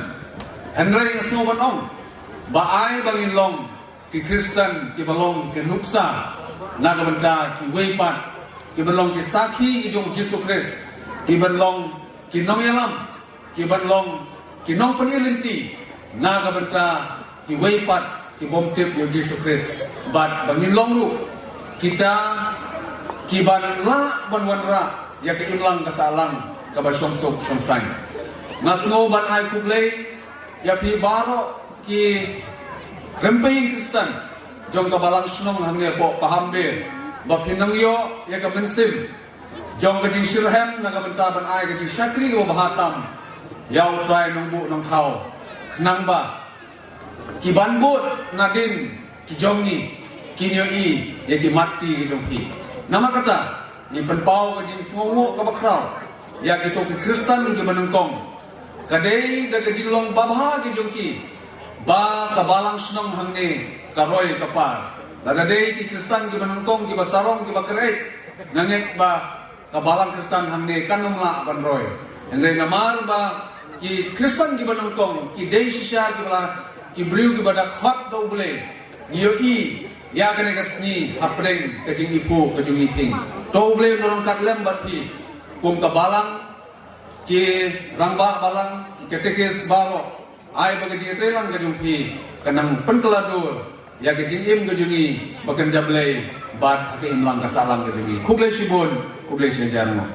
Hynrei nga sngew ban ong ba ai ba ngin long ki Khristan kiba long ki nuksa na ka bynta kiwei pat, kiba long ki sakhi ki jong U Jisu Khrist, kiba long ki nongïalam, kiba long ki nongpyni lynti na ka bynta kiwei pat ki bym tip ïa U Jisu Khrist. Bad ba ngin long ruh kita kiban lah ban wanrah ïa ka imlang ka sahlang kaba shongsuk shongsaiñ. Nga sngew ban ai khublei ïa phi baroh ki rympei Khristan jong ka balang shnong hangne hapoh Pahambe ba phi nang ïoh ïa ka mynsiem jong ka jingshitrhem na ka bynta ban ai ka jingshakri kaba bha tam ïa U Trai Nongbuh Nongthaw, khnang ba kiban bud nadien ki jong ngi kin ïohi ïa ki mat kti ki jong phi. Namar kata ngi pynpaw ka jingsngewnguh kaba khraw ïa kito ki Khristan kiba nyngkong. Ka dei da ka jinglong babha ki jong ki ba ka balang shnong hangne ka roi ka par. Lada dei ki Khristan kiba nyngkong, kiba sarong, kiba kyrhai, nga ngeit ba ka balang Khristan hangne kan ym lah ban roi. Hynrei namar ba ki Khristan kiba nyngkong ki dei shisha kiba la, ki briew kiba da khot da U Blei, ngi ïohi ïa kane ka sngi hapdeng ka jingiphuh ka jong ngi phi. To U Blei un don ryngkat lem bad phi kum ka balang, ki rangbah balang, ki katekis baroh. Ai ba ka jingïatreilang ka jong phi kan nang pynkylla dur ïa ka jingim ka jong ngi ba kan jam Blei bad ha ka imlang ka sahlang ka jong ngi. Khublei shibun, khublei shihajar nguh.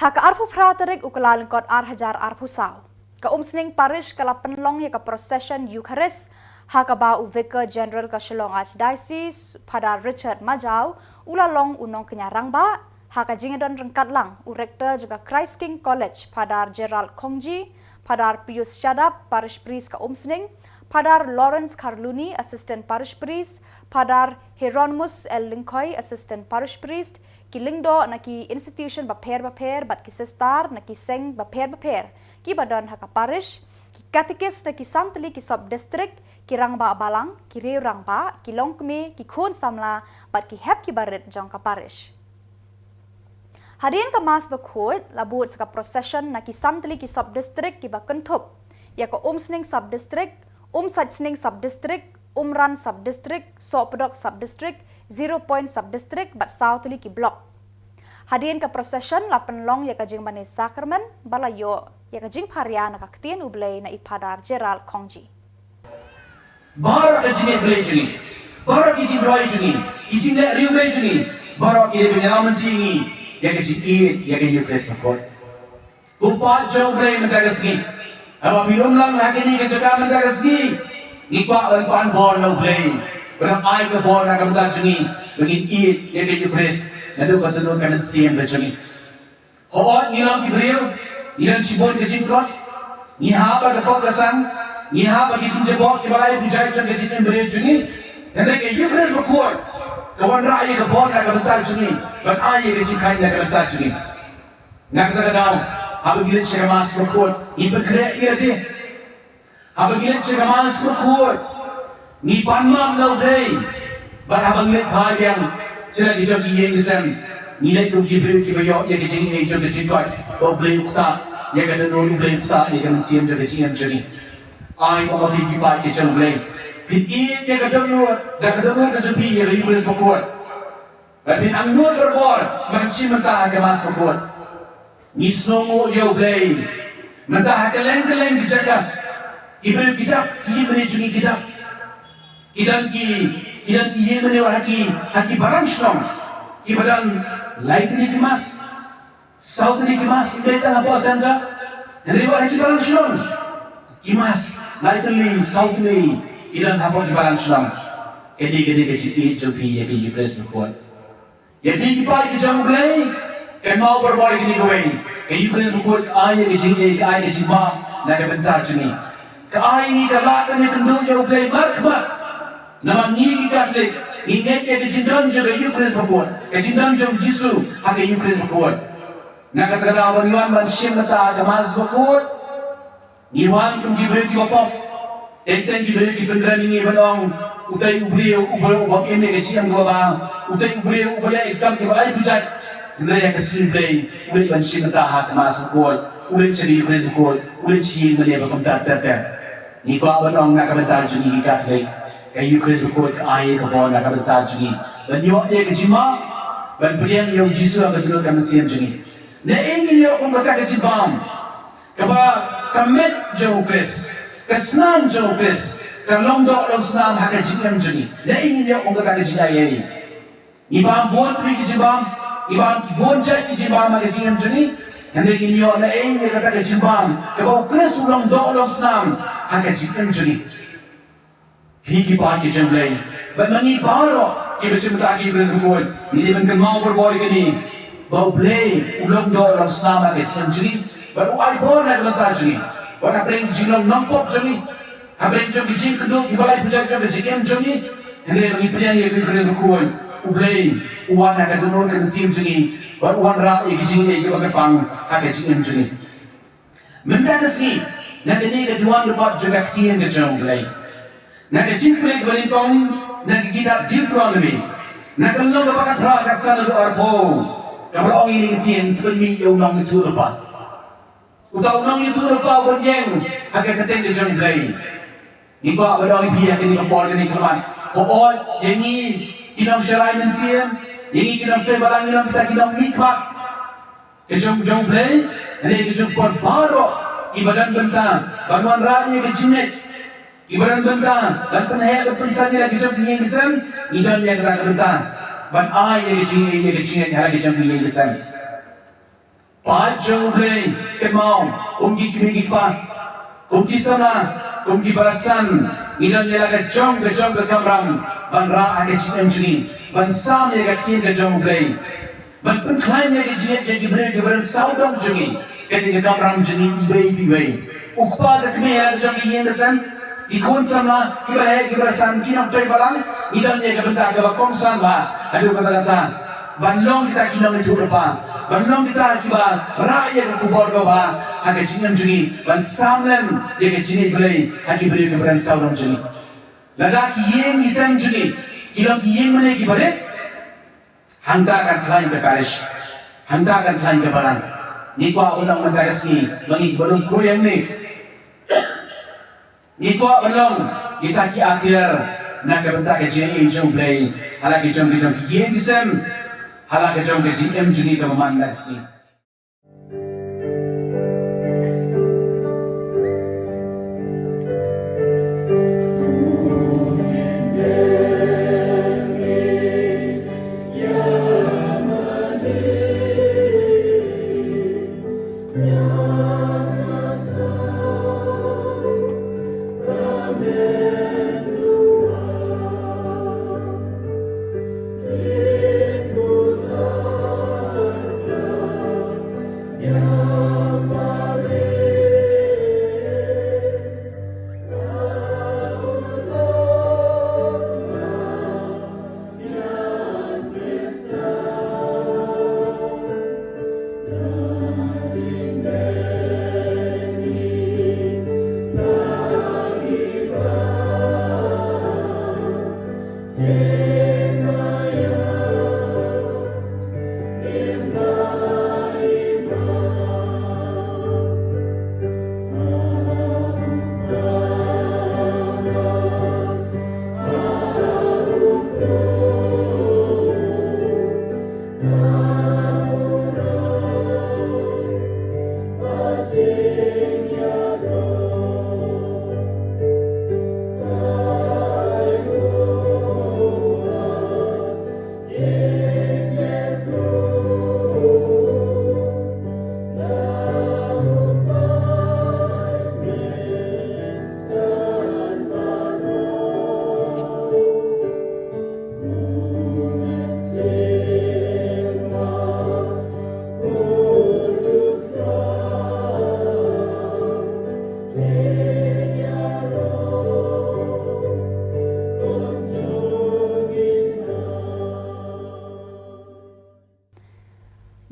Ha ka arphew phra tarik u Kyllalyngkot ar hajar arphew saw, ka Umsning Parish ka la pynlong ïa ka procession Eucharist, ha kaba u Vicar General ka Shillong Archdiocese, Phadar Richard Majaw, u la long u nongkñia rangbah, ha ka jingdon ryngkat lang u Rector jong ka Christ King College, Phadar Gerald Khongji, Phadar Pius Shadap, Parish Priest ka Umsning, Phadar Lawrence Kharluni, Assistant Parish Priest, Phadar Hieronymus L Lyngkhoi, Assistant Parish Priest, ki lyngdoh na ki institution bapher bapher bad ki sister na ki seng bapher bapher kiba don ha ka parish, ki katekist na ki san tylli ki sub district, ki rangbah balang, ki riew rangbah, ki longkmie, ki khun samla bad ki hep ki barit jong ka parish. Hadien ka Mass bakhuid la bud sa ka procession na ki san tylli ki sub district kiba kynthup ïa ka Umsning sub district, Umsaitsning sub district, Umran sub district, Sohpdok sub district, Zero Point sub district bad saw tylli ki block. Hadien ka procession la pynlong ïa ka jingmane sakramen ba la ïoh ïa ka jingpharia na ka ktien U Blei na i Phadar Gerald Khongji. Baroh ka jingïeit Blei jong ngi, baroh ki jingduwai jong ngi, ki jingleh riew Blei jong ngi, baroh ki dei ban ïalam lynti ngi ïa ka jingïeit ïa ka Eucharist bakhuid. Ko paid jong U Blei mynta ka sngi, haba phi lum lang ha kane ka jaka mynta ka sngi, ngi kwah ban pan bor na U Blei, ban ai ka bor na ka bynta jong ngi, ba ngin ïeit ïa ka Eucharist naduh ka dohnud ka mynsiem ka jong ngi. Hooid, ngi long ki briew, ngi don shibun ka jingtlot, ngi hap ha ka pop ka sang, ngi hap ha ki jingjaboh kiba lai pujai jong ka jingim briew jong ngi. Hynrei ka Eucharist bakhuid ka wanrah ïa ka bor na ka bynta jong ngi, ban ai ïa ka jingkhlaiñ na ka bynta jong ngi. Na kata ka daw, haba ngi leit sha ka Mass bakhuid, ngi pynkhreh ïa lade. Haba ngi leit sha ka Mass bakhuid, ngi pan map na U Blei. Bad haba ngi leit phai biang sha la ki jong ki ïing ki sem, ngi leit kum ki briew kiba ïoh ïa ka jingaiei jong ka jingkoit, ba U Blei u ktah ïa ka dohnud, U Blei u ktah ïa ka mynsiem jong ka jingim jong ngi. Ai ba ma phi ki paid ki jong U Blei, phin ïeit ïa ka dohnud, da ka dohnud ka jong phi ïa ka Eucharist bakhuid. Bad phin angnud barabor ban shim bynta ha ka Mass bakhuid. Ngi sngewnguh ïa U Blei. Mynta ha kylleng kylleng ki jaka, ki briew ki dap, ki ïingmane jong ngi ki dap. Ki don ki, ki don ki ïingmane ha ki, ha ki balang shnong, kiba don lai tylli ki Mass, saw tylli ki Mass, ym dei tang hapoh Centre. Hynrei wat ha ki balang shnong, ki Mass lai tylli, saw tylli ki don hapoh ki balang shnong. Kane, kane ka jingïeit jong phi ïa ka Eucharist bakhuid. Ïa phi ki paid ki jong U Blei, kynmaw barabor ïa kane kawei, ka Eucharist bakhuid ka ai ïa ka jingïeit, ka ai ka jingmap na ka bynta jong ngi. Ka ai ngi ka lad ban ïakynduh ïa U Blei markhmat. Namar ngi ki Katholik ngi ngeit ïa ka jingdon jong ka Eucharist bakhuid, ka jingdon jong U Jisu ha ka Eucharist bakhuid. Na kata ka daw, ba ngi wan ban shim bynta ha ka Mass bakhuid, ngi wan kum ki briew kiba pop. Teng teng ki briew ki pynrem ïa ngi ban ong, utei u briew, u briew u bym im ïa ka jingim kaba bha, utei u briew uba leh ïa ki kam kiba lai pujat. Hynrei ha ka sngi Blei, u leit ban shim bynta ha ka Mass bakhuid, u leit sha ka Eucharist bakhuid, u leit sha ïingmane ba kumta ter ter. Ngi kwah ban ong na ka bynta jong ngi ki Katholik, ka Eucharist bakhuid ka ai ka bor na ka bynta jong ngi ban ïoh ïa ka jingmap, ban pdiang ïa U Jisu ha ka dohnud ka mynsiem jong ngi. Naei ngin ïoh kum kata ka jingbam, kaba ka met jong U Khrist, ka snam jong U Khrist, ka long doh long snam ha ka jingim jong ngi. Naei ngin ïoh kum kata ka jingaiei. Ngi bam bun pli ki jingbam, ngi bam ki bun jait ki jingbam ha ka jingim jong ngi. Hynrei ngin ïoh naei ïa kata ka jingbam, kaba U Khrist u long doh long snam ha ka jingim jong ngi. Phi ki paid ki jong U Blei, bad ma ngi baroh kiba shim bynta ha ka Eucharist bakhuid, ngi dei ban kynmaw barabor ïa kane, ba U Blei u long doh long snam ha ka jingim jong ngi, bad u ai bor na ka bynta jong ngi. Wat hapdeng ki jinglong nongpop jong ngi, hapdeng jong ki jingkynduh kiba lai pujat jong ka jingim jong ngi, hynrei ba ngi pdiang ïa ka Eucharist bakhuid, U Blei u wan ha ka dohnud ka mynsiem jong ngi, bad u wanrah ïa ka jingaiei kaba kyrpang ha ka jingim jong ngi. Mynta ka sngi, na kane ka diwan lypa jong ka ktien ka jong U Blei, na ka jingpule kaba nyngkong na ka kitab Deuteronomi, na ka lynnong kaba khatphra, ka khatsan haduh arphew, kaba la ong ïa kane ka ktien, sa pynmih ïa u nongïathuhlypa. Uta u nongïathuhlypa uban ïeng ha ka kyrteng ka jong U Blei. Ngi kwah ban ong ïa phi ha kane ka por kane ka mat, hooid, ïa ngi ki nongsharai mynsiem, ïa ngi ki nongtrei balang, ngi long kita ki nongmihkhmat ka jong, jong U Blei, hynrei ka jong phi baroh kiba don bynta ban wanrah ïa ka jingngeit, kiba don bynta ban pynheh ban pynsan ïa la ka jong ki ïing ki sem, ngi don ïa kata ka bynta ban ai ïa ka jingngeit, ïa ka jingngeit ha la ka jong ki ïing ki sem. Paid jong U Blei, kynmaw, kum ki kmie ki kpa, kum ki samla, kum ki para san, ngi don ïa la ka jong ka jong ka kamram ban rah ha ka jingim jong ngi, ban sam ïa ka ktien ka jong U Blei, ban pynkhlaiñ ïa ka jingngeit jong ki briew kiba don sawdong jong ngi. Kane ka kamram jong ngi iwei pa iwei. U kpa ka kmie ha la ka jong ka ïing ka sem, ki khun samla, kiba heh kiba san, ki nongtrei balang, ngi don ïa ka bynta kaba kongsan bha. Haduh katta katta ban long kita ki nongïathuhlypa, ban long kita kiba rah ïa ka khubor kaba bha ha ka jingim jong ngi, ban sam lem ïa ka jingngeit Blei ha ki briew kiba don sawdong jong ngi. Lada ki ïing ki sem jong ngi ki long ki ïing mane kiba rit, hangta kan khlaiñ ka parish, hangta kan khlaiñ ka balang. Ngi kwah ban long mynta ka sngi, ba ngi kiba long khrui hangne, ngi kwah ban long kita ki atiar na ka bynta ka jingaiei jong U Blei ha la ka jong ka jong ki ïing ki sem, ha la ka jong ka jingim jong ngi kaba man mynta ka sngi.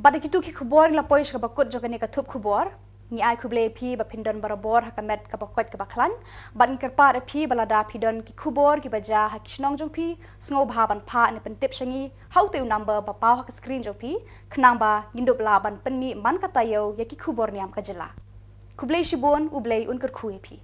Bad da kitu ki khubor ngi la poi sha kaba kut jong kane ka thup khubor. Ngi ai khublei ïa phi ba phin don barabor ha ka met kaba koit kaba khlaiñ. Bad ngi kyrpad ïa phi ba lada phi don ki khubor kiba jia ha ki shnong jong phi, sngewbha ban phah ne pyntip sha ngi ha utei u number ba paw ha ka screen jong phi, khnang ba ngin dup lah ban pynmih man ka taïew ïa ki khubor niam ka jylla. Khublei shibun, U Blei un kyrkhu ïa phi.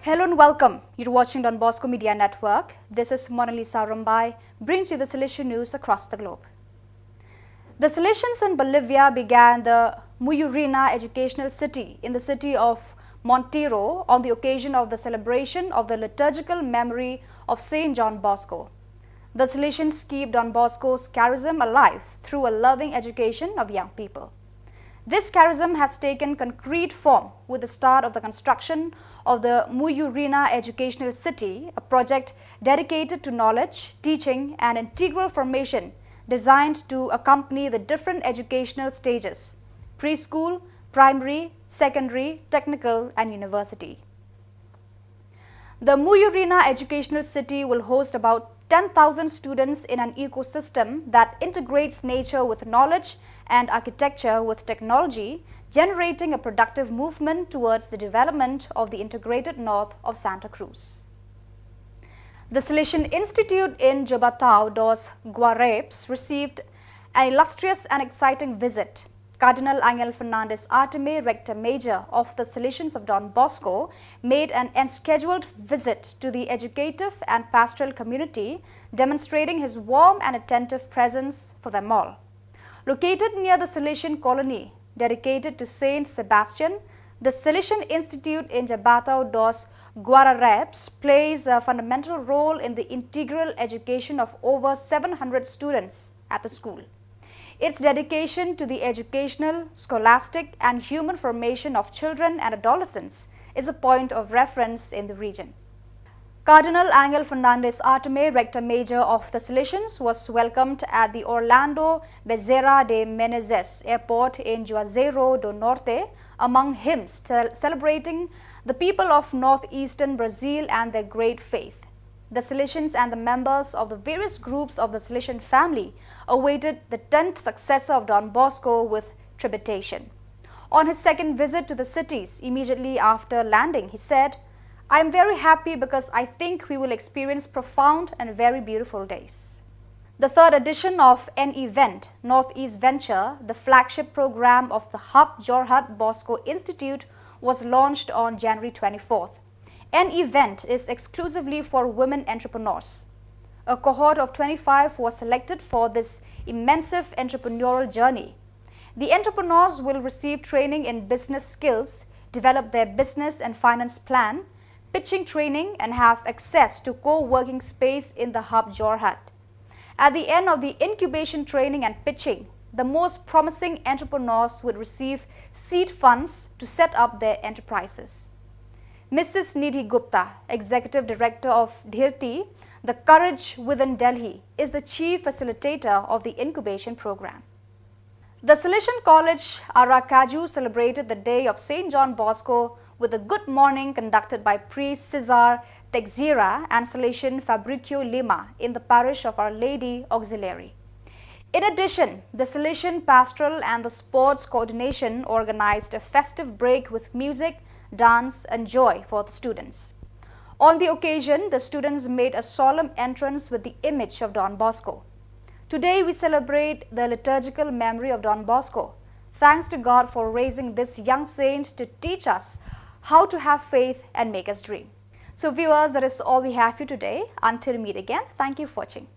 Hello and welcome. You're watching Don Bosco Media Network. This is Monalisa Rumbai, brings you the Salesian news across the globe. The Salesians in Bolivia began the Muyurina Educational City in the city of Montero on the occasion of the celebration of the liturgical memory of Saint John Bosco. The Salesians keep Don Bosco's charism alive through a loving education of young people. This charism has taken concrete form with the start of the construction of the Muyurina Educational City, a project dedicated to knowledge, teaching, and integral formation designed to accompany the different educational stages: preschool, primary, secondary, technical, and university. The Muyurina Educational City will host about ten thousand students in an ecosystem that integrates nature with knowledge and architecture with technology, generating a productive movement towards the development of the integrated north of Santa Cruz. The Salesian Institute in Jabatao dos Guarapes received an illustrious and exciting visit. Cardinal Angel Fernandez Artime, Rector Major of the Salesians of Don Bosco, made an unscheduled visit to the educative and pastoral community, demonstrating his warm and attentive presence for them all. Located near the Salesian colony dedicated to Saint Sebastian, the Salesian Institute in Jabatao dos Guararapes plays a fundamental role in the integral education of over seven hundred students at the school. Its dedication to the educational, scholastic, and human formation of children and adolescents is a point of reference in the region. Cardinal Angel Fernandez Artime, Rector Major of the Salesians, was welcomed at the Orlando Bezerra de Menezes Airport in Juazeiro do Norte, among hymns cel- celebrating the people of northeastern Brazil and their great faith. The Salesians and the members of the various groups of the Salesian family awaited the tenth successor of Don Bosco with trepidation. On his second visit to the cities, immediately after landing, he said, "I am very happy because I think we will experience profound and very beautiful days." The third edition of An Event, Northeast Venture, the flagship program of the Hub Jorhat Bosco Institute, was launched on January twenty-fourth. An Event is exclusively for women entrepreneurs. A cohort of twenty-five was selected for this immersive entrepreneurial journey. The entrepreneurs will receive training in business skills, develop their business and finance plan, pitching training, and have access to co-working space in the Hub Jorhat. At the end of the incubation training and pitching, the most promising entrepreneurs would receive seed funds to set up their enterprises. Missus Nidhi Gupta, Executive Director of Dhirti, the Courage Within Delhi, is the chief facilitator of the incubation program. The Salesian College Aracaju celebrated the day of Saint John Bosco with a good morning conducted by Priest Cesar Texeira and Salesian Fabricio Lima in the parish of Our Lady Auxiliary. In addition, the Salesian Pastoral and the Sports Coordination organized a festive break with music, dance, and joy for the students. On the occasion, the students made a solemn entrance with the image of Don Bosco. Today, we celebrate the liturgical memory of Don Bosco. Thanks to God for raising this young saint to teach us how to have faith and make us dream. So, viewers, that is all we have for you today. Until we meet again, thank you for watching.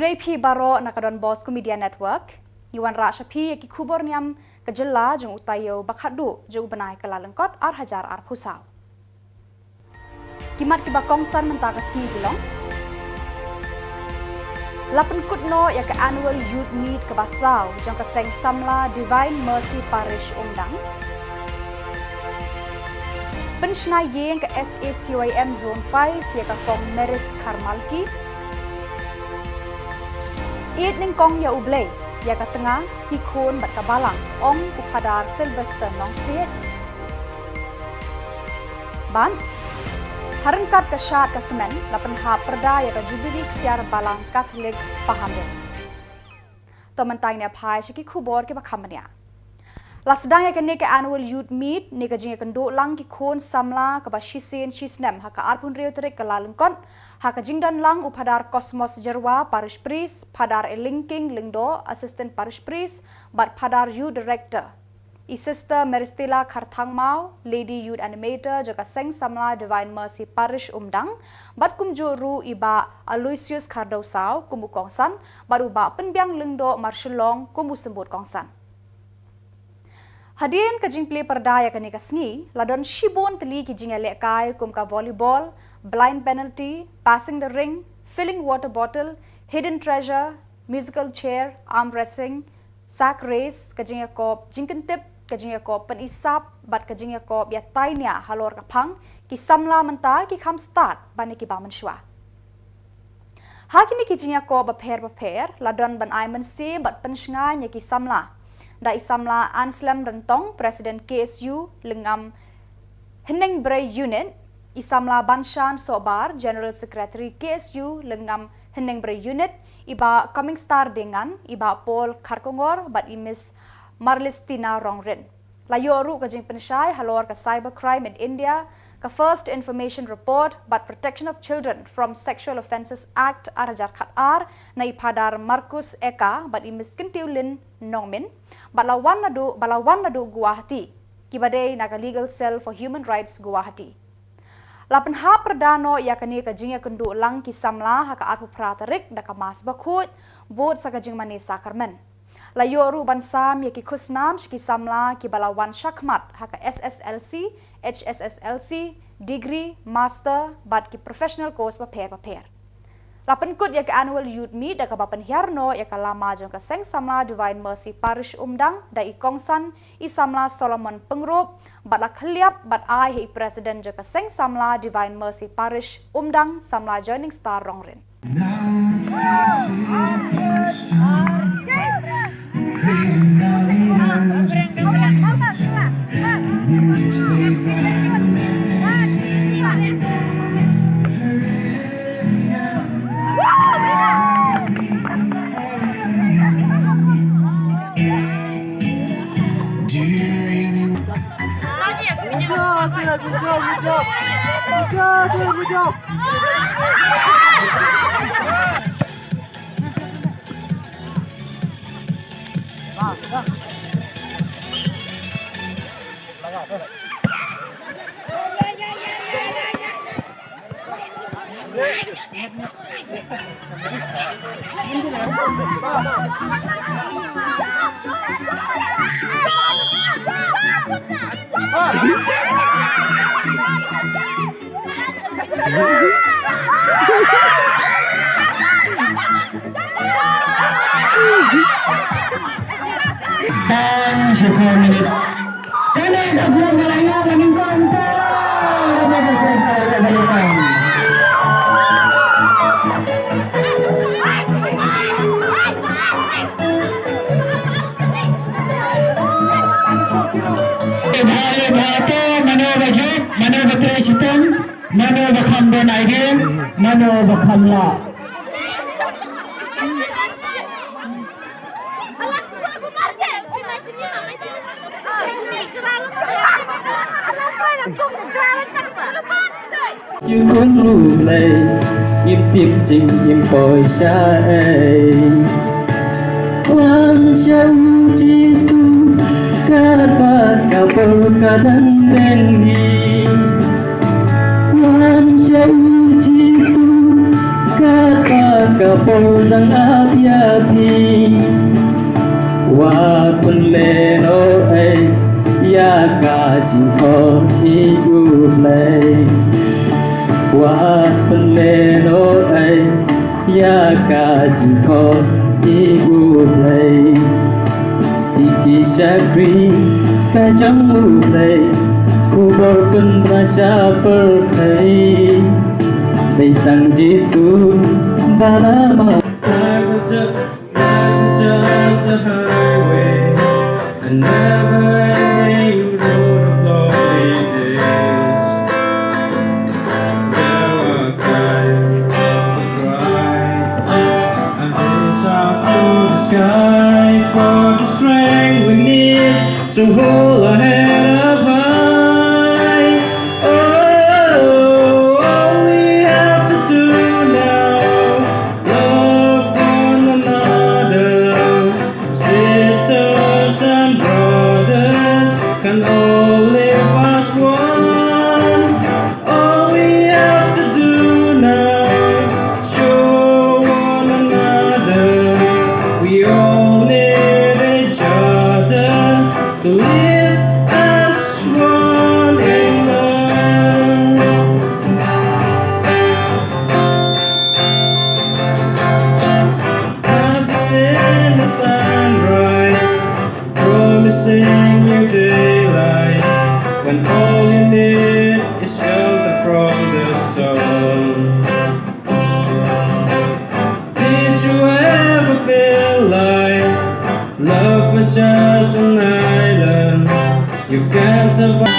Ïa phi baroh na ka Don Bosco Media Network, ngi wanrah sha phi ïa ki khubor niam ka jylla jong u taïew ba khatduh jong u bnai Kyllalyngkot ar hajar arphew saw. Ki mat kiba kongsan mynta ka sngi ki long: La pynkut noh ïa ka Annual Youth Meet kaba saw jong ka Seng Samla Divine Mercy Parish Umdang. Pynshna ïing ka S A C Y M Zone five ïa ka Kong Maris Kharmalki. Ïeit nyngkong ïa U Blei, ïa ka tnga, ki khun bad ka balang, ong u Phadar Sylvester Nongsiej. Bad ha ryngkat ka shad ka kmen, la pynhap pyrda ïa ka Jubili Ksiar Balang Katholik Pahamrit. To mynta ngin ïa phai sha ki khubor kiba kham bniah. La sdang ïa kane ka Annual Youth Meet ne ka jingïakynduh lang ki khun samla kaba shisien shisnem ha ka arphew hynriew tarik Kyllalyngkot, ha ka jingdon lang u Phadar Cosmos Jyrwa, Parish Priest, Phadar Elingking Lyngdoh, Assistant Parish Priest, bad Phadar Youth Director, i Sister Meristella Kharthangmaw, Lady Youth Animator jong ka Seng Samla Divine Mercy Parish Umdang, bad kumjuh ruh i Bah Aloysius Khardewsaw kum u kongsan, bad u Bah Pynbiang Lyngdoh Marshillong kum u symbud kongsan. Hadien ka jingplie pyrda ïa kane ka sngi, la don shibun tylli ki jingïalehkai kum ka volleyball, blind penalty, passing the ring, filling water bottle, hidden treasure, musical chair, arm wrestling, sack race, ka jingïakop jingkyntip, ka jingïakop pynisap, bad ka jingïakop ïatai nia halor ka phang ki samla mynta, ki kham stad ban ïa kiba mynshuwa. Ha kine ki jingïakop bapher bapher, la don ban ai mynsiem bad pynshngaiñ ïa ki samla da i samla Anselm Ryntong, President K S U Lyngngam Hynñiewbrei Unit, i samla Banshan Sohbar, General Secretary K S U Lyngngam Hynñiewbrei Unit, i Bah Coming Star Dengan, i Bah Paul Kharkongor, bad i Miss Marlistina Rongrin. La ïoh ruh ka jingpynshai halor ka Cybercrime in India, ka First Information Report, bad Protection of Children from Sexual Offences Act ar hajar khat ar, na i Phadar Marcus Eka bad i Miss Kyntiewlin Nongmin, bad la wan naduh, ba la wan naduh Guwahati, kiba dei na ka Legal Cell for Human Rights Guwahati. La pynhap pyrda noh ïa kane ka jingïakynduh lang ki samla ha ka arphew phra tarik da ka Mass bakhuid, bud sa ka jingmane sakramen. La ïoh ruh ban sam ïa ki khusnam sha ki samla kiba la wan shakhmat ha ka S S L C, H S S L C, degree, master, bad ki professional course bapher bapher. La pynkut ïa ka Annual Youth Meet da kaba pynhiar noh ïa ka lama jong ka Seng Samla Divine Mercy Parish Umdang da i kongsan, i samla Solomon Pyngrope, bad la khylliap bad ai ha i President jong ka Seng Samla Divine Mercy Parish Umdang, samla Joining Star Rongrin. Time for four minutes. Kane ka guam ka la ïap la nyngkong. Bha, bha, to, mano ba jop, mano ba trei shitom, mano ba kham don idea, mano ba kham lah. Ïa u Blei, ngim tip jingim poi shaei. Wan sha u Jisu, katba ka por ka dang peng hi. Wan sha u Jisu, katba Ka por dang ap ïa phi, wat pynlehnoh ei ïa ka jingkhot i U Blei. Wat pynlehnoh ei ïa ka jingkhot i U Blei. Ki shakri ka jong U Blei, khubor pynbna sha pyrthei. Dei tang Jisu ba la mad. Life was just, life was just a highway. I never had a road of lonely days. There were times I was dry. I reach out to the sky for the strength we need to hold our head up high. Oh, all we have to do now, love one another. Sisters and brothers can all live as one. All we have to do now, show one another. We all need each other to live as one in love. I've seen the sunrise, promising new daylight, when all you need is shelter from the storm. Did you ever feel like love was just an island you can survive?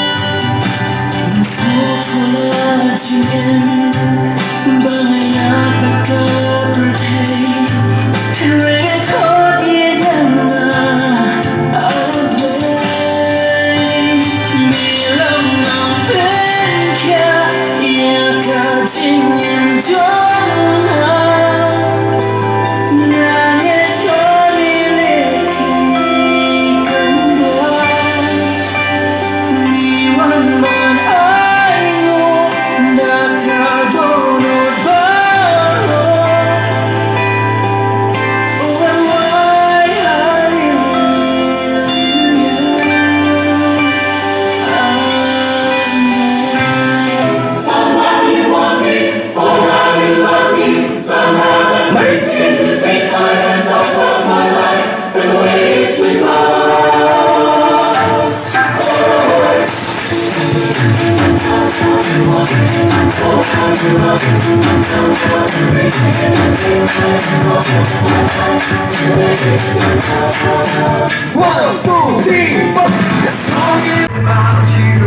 One, two, three, four. The song is about you.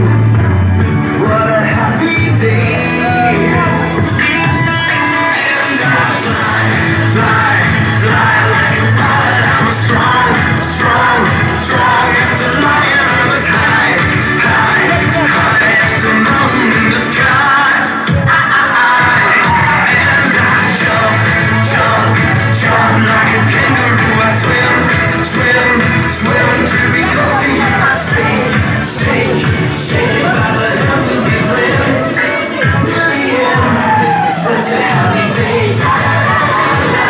What a happy day. And I fly, fly, fly like a bird. I'm a strong, strong, strong as a lion. I'm as high, high, high as a mountain in the sky. And I jump, jump, jump like a kangaroo. I swim, swim, swim to be close to you. I sing, sing, sing, by the help of your friends. Till the end, this is such a happy day. Sha la la la la.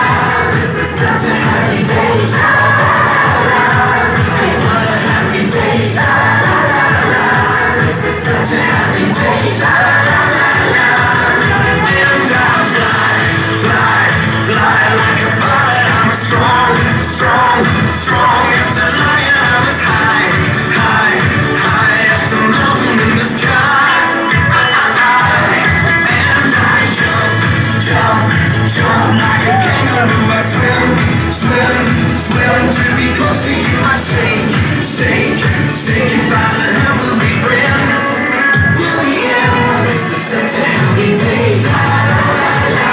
This is such a happy day. Sha la la la la. What a happy day. Sha la la la la. This is such a happy day. Sha la la la la. And I fly, fly, fly like a bird. I'm a strong, strong, strong as a lion. I'm as high, high, high as a mountain in the sky. And I jump, jump, jump like a kangaroo. I swim, swim, swim to be close to you. I sing, sing, sing, by the help of your friends. Till the end, this is such a happy day. Sha la la la la.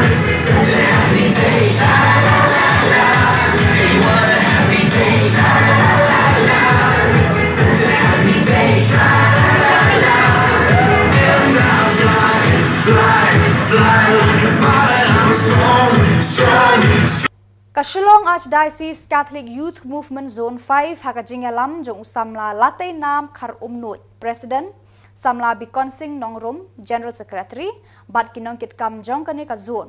This is such a happy day. Sha la la la la. Hey, what a happy day. Sha la la la la. This is such a happy day. Sha la la la la. And I fly, fly, fly like a bird. I'm strong, strong. Ka Shillong Archdiocese Catholic Youth Movement Zone five ha ka jingïalam jong u samla Lateinam Kharumnuid, President, samla Bikonsing Nongrum, General Secretary, bad ki nongkitkam jong kane ka zone.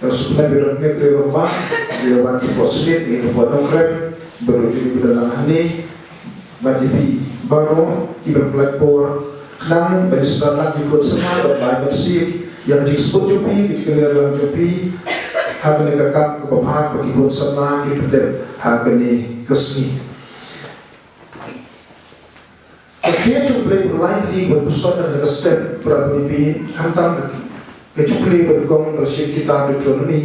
Te sngewbha ïa don ne kre rong ba ïa ban ki posnit ïa ki pon nongkrem ba ruh jong ki ba don lang hangne. Bad ïa phi baroh kiba pynlait por khnang ban ïasnoh lang ki khun samla bad ban ïa sngewthuh ïa ka jingsngew jong phi, ki jingkylli lang jong phi ha kane ka kam kaba bha ba ki khun samla ki pyndep ha kane ka sngi. Ka khia jong U Blei ba lai tylli ban pynshong na ka step para bangeit, khamtam ka jingkylli ban kong ka shim kita ba chun ni.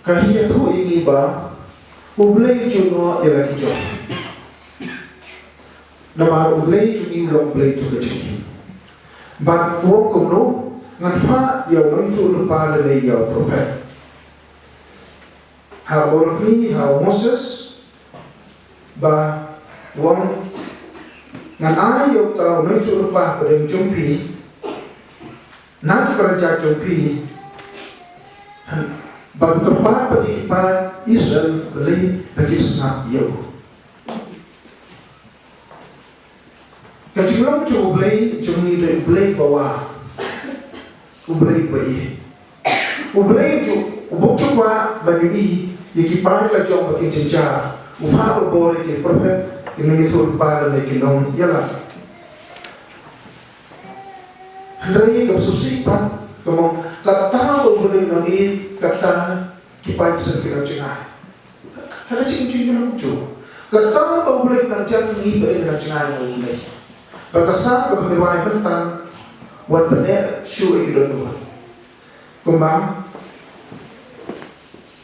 Ka hi ïathuh ïa ngi ba U Blei u ju noh ïa la ki jong. Namar U Blei jong ngi u long Blei jong ka jong ngi. Bad u ong kumno, ngan phah ïa u nongïathuhlypa lane ïa u prophet. Ha u Bor-bneng, ha u Moses, ba u ong, ngan ai ïa uta u nongïathuhlypa hapdeng jong phi na ki para jait jong phi, bad u kyrpad pat ïa ki paid Israel balei ba ki sngap ïa u. Ka jinglong jong U Blei jong ngi dei U Blei ba wah, U Blei ba ïeit. U Blei u bym ju kwah ban ïohi ïa ki paid la jong ba ki jynjar. U phah barabor ïa ki prophet, ki nongïathuhlypa lane ki nongïalam. Hynrei kaba sngewsih pat ka mong, kata ba U Blei u nang ïeit, kata ki paid Israel ki nang jngai. Ha ka jingim jong ngi, kata ba U Blei u nang jan, ngi pat ngi nang jngai na U Blei. Bad ka Salm kaba ngi rwai mynta, wat pynneh shuh ïa ki dohnud. Kumba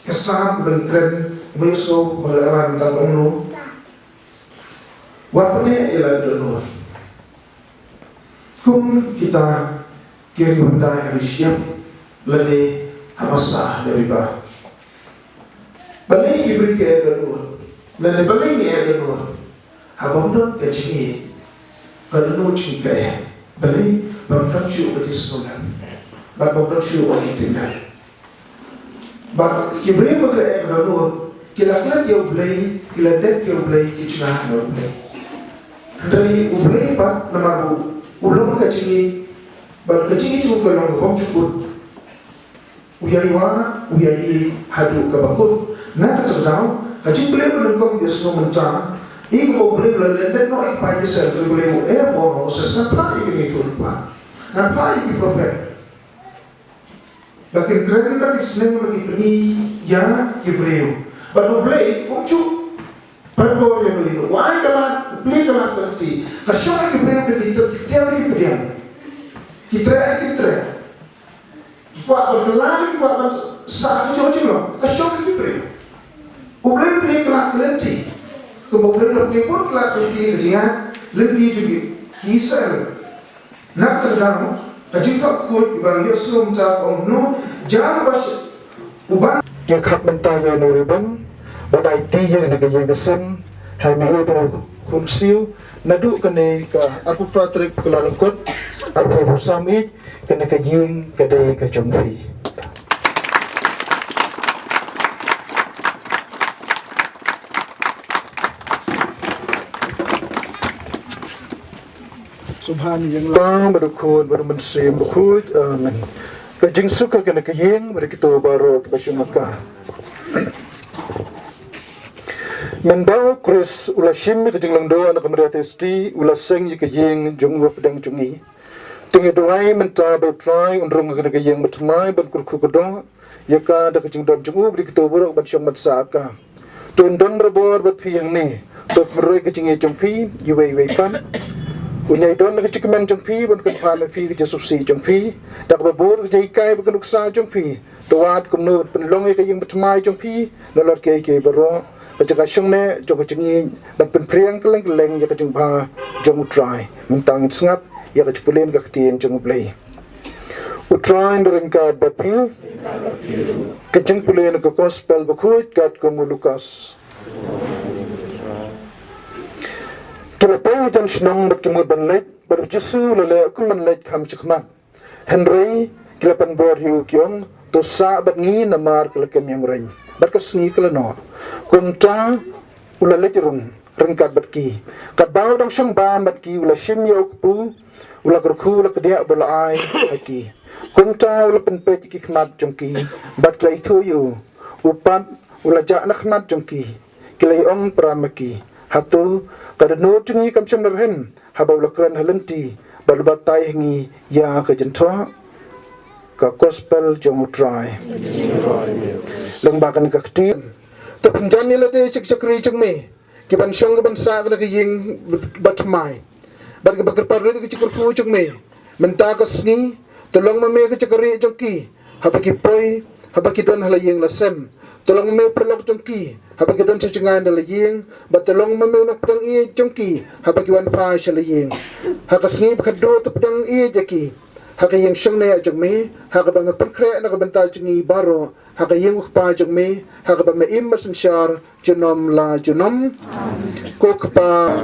ka Salm ba ngi kren, ba ngi sngew ba ngi la rwai mynta, ka ong, wat pynneh ïa la ki dohnud. Kum kita ki riewhyndai ha ri shyiap lane ha basa ha ri bah. Balei ki briew ki eh dohnud? Lane balei ngi eh dohnud? Haba ym don ka jingïeit, ka dohnud jong ngi ka eh. Balei? Ba ym don shuh ka jingsngewlem. Bad ba ym don shuh ka jingtip. Bad ki briew ba ki la eh dohnud, ki la klet ïa U Blei, ki la dep ïa U Blei, ki jngai na U Blei. Hynrei U Blei pat namar u long ka jingïeit, bad ka jingïeit jong u ka long kaba ym ju kut. U ïai wad, u ïai ïeit haduh kaba kut. Na kata ka daw, ka jingpynlong ba nyngkong ba ngi sngew mynta, ïa kaba U Blei u la leh lyndet noh ïa ki paid Israel, U Blei u eh, u ong ha u Moses, ngan phah ïa ki nongïathuhlypa, ngan phah ïa ki prophet. Ba kin kren, ba kin sneng, ba kin pyni ïa ki briew. Bad U Blei um ju pan bor ïa u, u ai ka lad, u plie ka lad ka lynti. Ka shong ha ki briew, ki treh ki pdiang, ki pdiang. Ki treh ki treh. Ki kwah ban kylla, ki kwah ban sah, ki jong jinglong. Ka shong ha ki briew. U Blei u plie ka lad ka lynti. Kumba U Blei u la plie bun ka lad ka lynti, ka jingïaid lynti jong ki Israel. Na kata ka daw, ka jingthok khuid ba ngi ïohsngew mynta ka ong kumno, jan ba sh-, u ban. Ngi khap mynta ïa une u ribbon ban aiti ïa kane ka ïing ka sem ha i Mihaïl Bakhrunsiew naduh kane ka arphew phra tarik u Kyllalyngkot arphew arphew san, kane ka ïing ka dei ka jong phi. Sngewbha ïa U Blei, bad U Khun, bad U Mynsiem Bakhuid. Amen. Ka jingsuk ha kane ka ïing, bad kito baroh kiba shim ha ka. Mynba u Khrist u la shim ïa ka jinglong doh na ka Maria Theisotti, u la seng ïa ka ïing jong u hapdeng jong ngi. Te ngi duwai mynta ba U Trai un rung ha kane ka ïing bathymmai ban kyrkhu kyrdoh ïa ka da ka jingdon jong u, bad ïa kito baroh ban shong ban sah ha ka. To un don barabor bad phi hangne. To pynroi ka jingïeit jong phi iwei iwei pat. Un ïai don ha ka jingkmen jong phi ban kyrpad ïa phi, ka jingsngewsih jong phi. Da kaba bud ka jinghikai bad ka nuksa jong phi. To wad kumno ban pynlong ïa ka ïing bathymmai jong phi, nalor kiei kiei baroh, ka jaka shongneh jong ka jingïeit, ban pynphriang kylleng kylleng ïa ka jingbha jong U Trai. Mynta ngin sngap ïa ka jingpule na ka ktien jong U Blei. U Trai un ryngkat bad phi. Ka jingpule na ka Gospel bakhuid katkum u Lukas. Ki la poi hajan shnong bad ki mut ban leit, bad U Jisu u la leh kum ban leit kham shakhmat. Hynrei ki la pynbor ïa u, ki ong, to sah bad ngi namar ka la kem ïa u reng, bad ka sngi ka la noh. Kumta u la leit rung ryngkat bad ki. Katba u dang shong bam bad ki, u la shim ïa u kpu, u la kyrkhu, u la kdiah bad u la ai ha ki. Kumta u la pynpeit ïa ki khmat jong ki, bad ki la ithuh ïa u. U pat u la jah na khmat jong ki. Ki la ïa ong para ma ki, hato ka dohnud jong ngi kam shym la rhem haba u la kren ha lynti bad u la batai ha ngi ïa ka jingthoh? Ka Gospel jong U Trai. Lyngba kane ka ktien, to pynjan ïa lade sha ki shakri jong me, ki ban shong ki ban sah ha kane ka ïing bathymmai, bad ki ba kyrpad rit ïa ka jingkyrkhu jong me. Mynta ka sngi, to long ma me ka jakarieh jong ki haba ki poi, haba ki don ha la ïing la sem. To long ma me u paralok jong ki haba ki don sha jngai na la ïing, bad to long ma me u nongpdiang ïeit jong ki haba ki wan phai sha la ïing. Ha ka sngi ba khatduh to pdiang ïeit ïa ki ha ka ïing shongneh jong me, ha kaba me pynkhreh na ka bynta jong ngi baroh, ha ka ïing U Kpa jong me, ha kaba me im bad synshar junom la junom. Ko Kpa,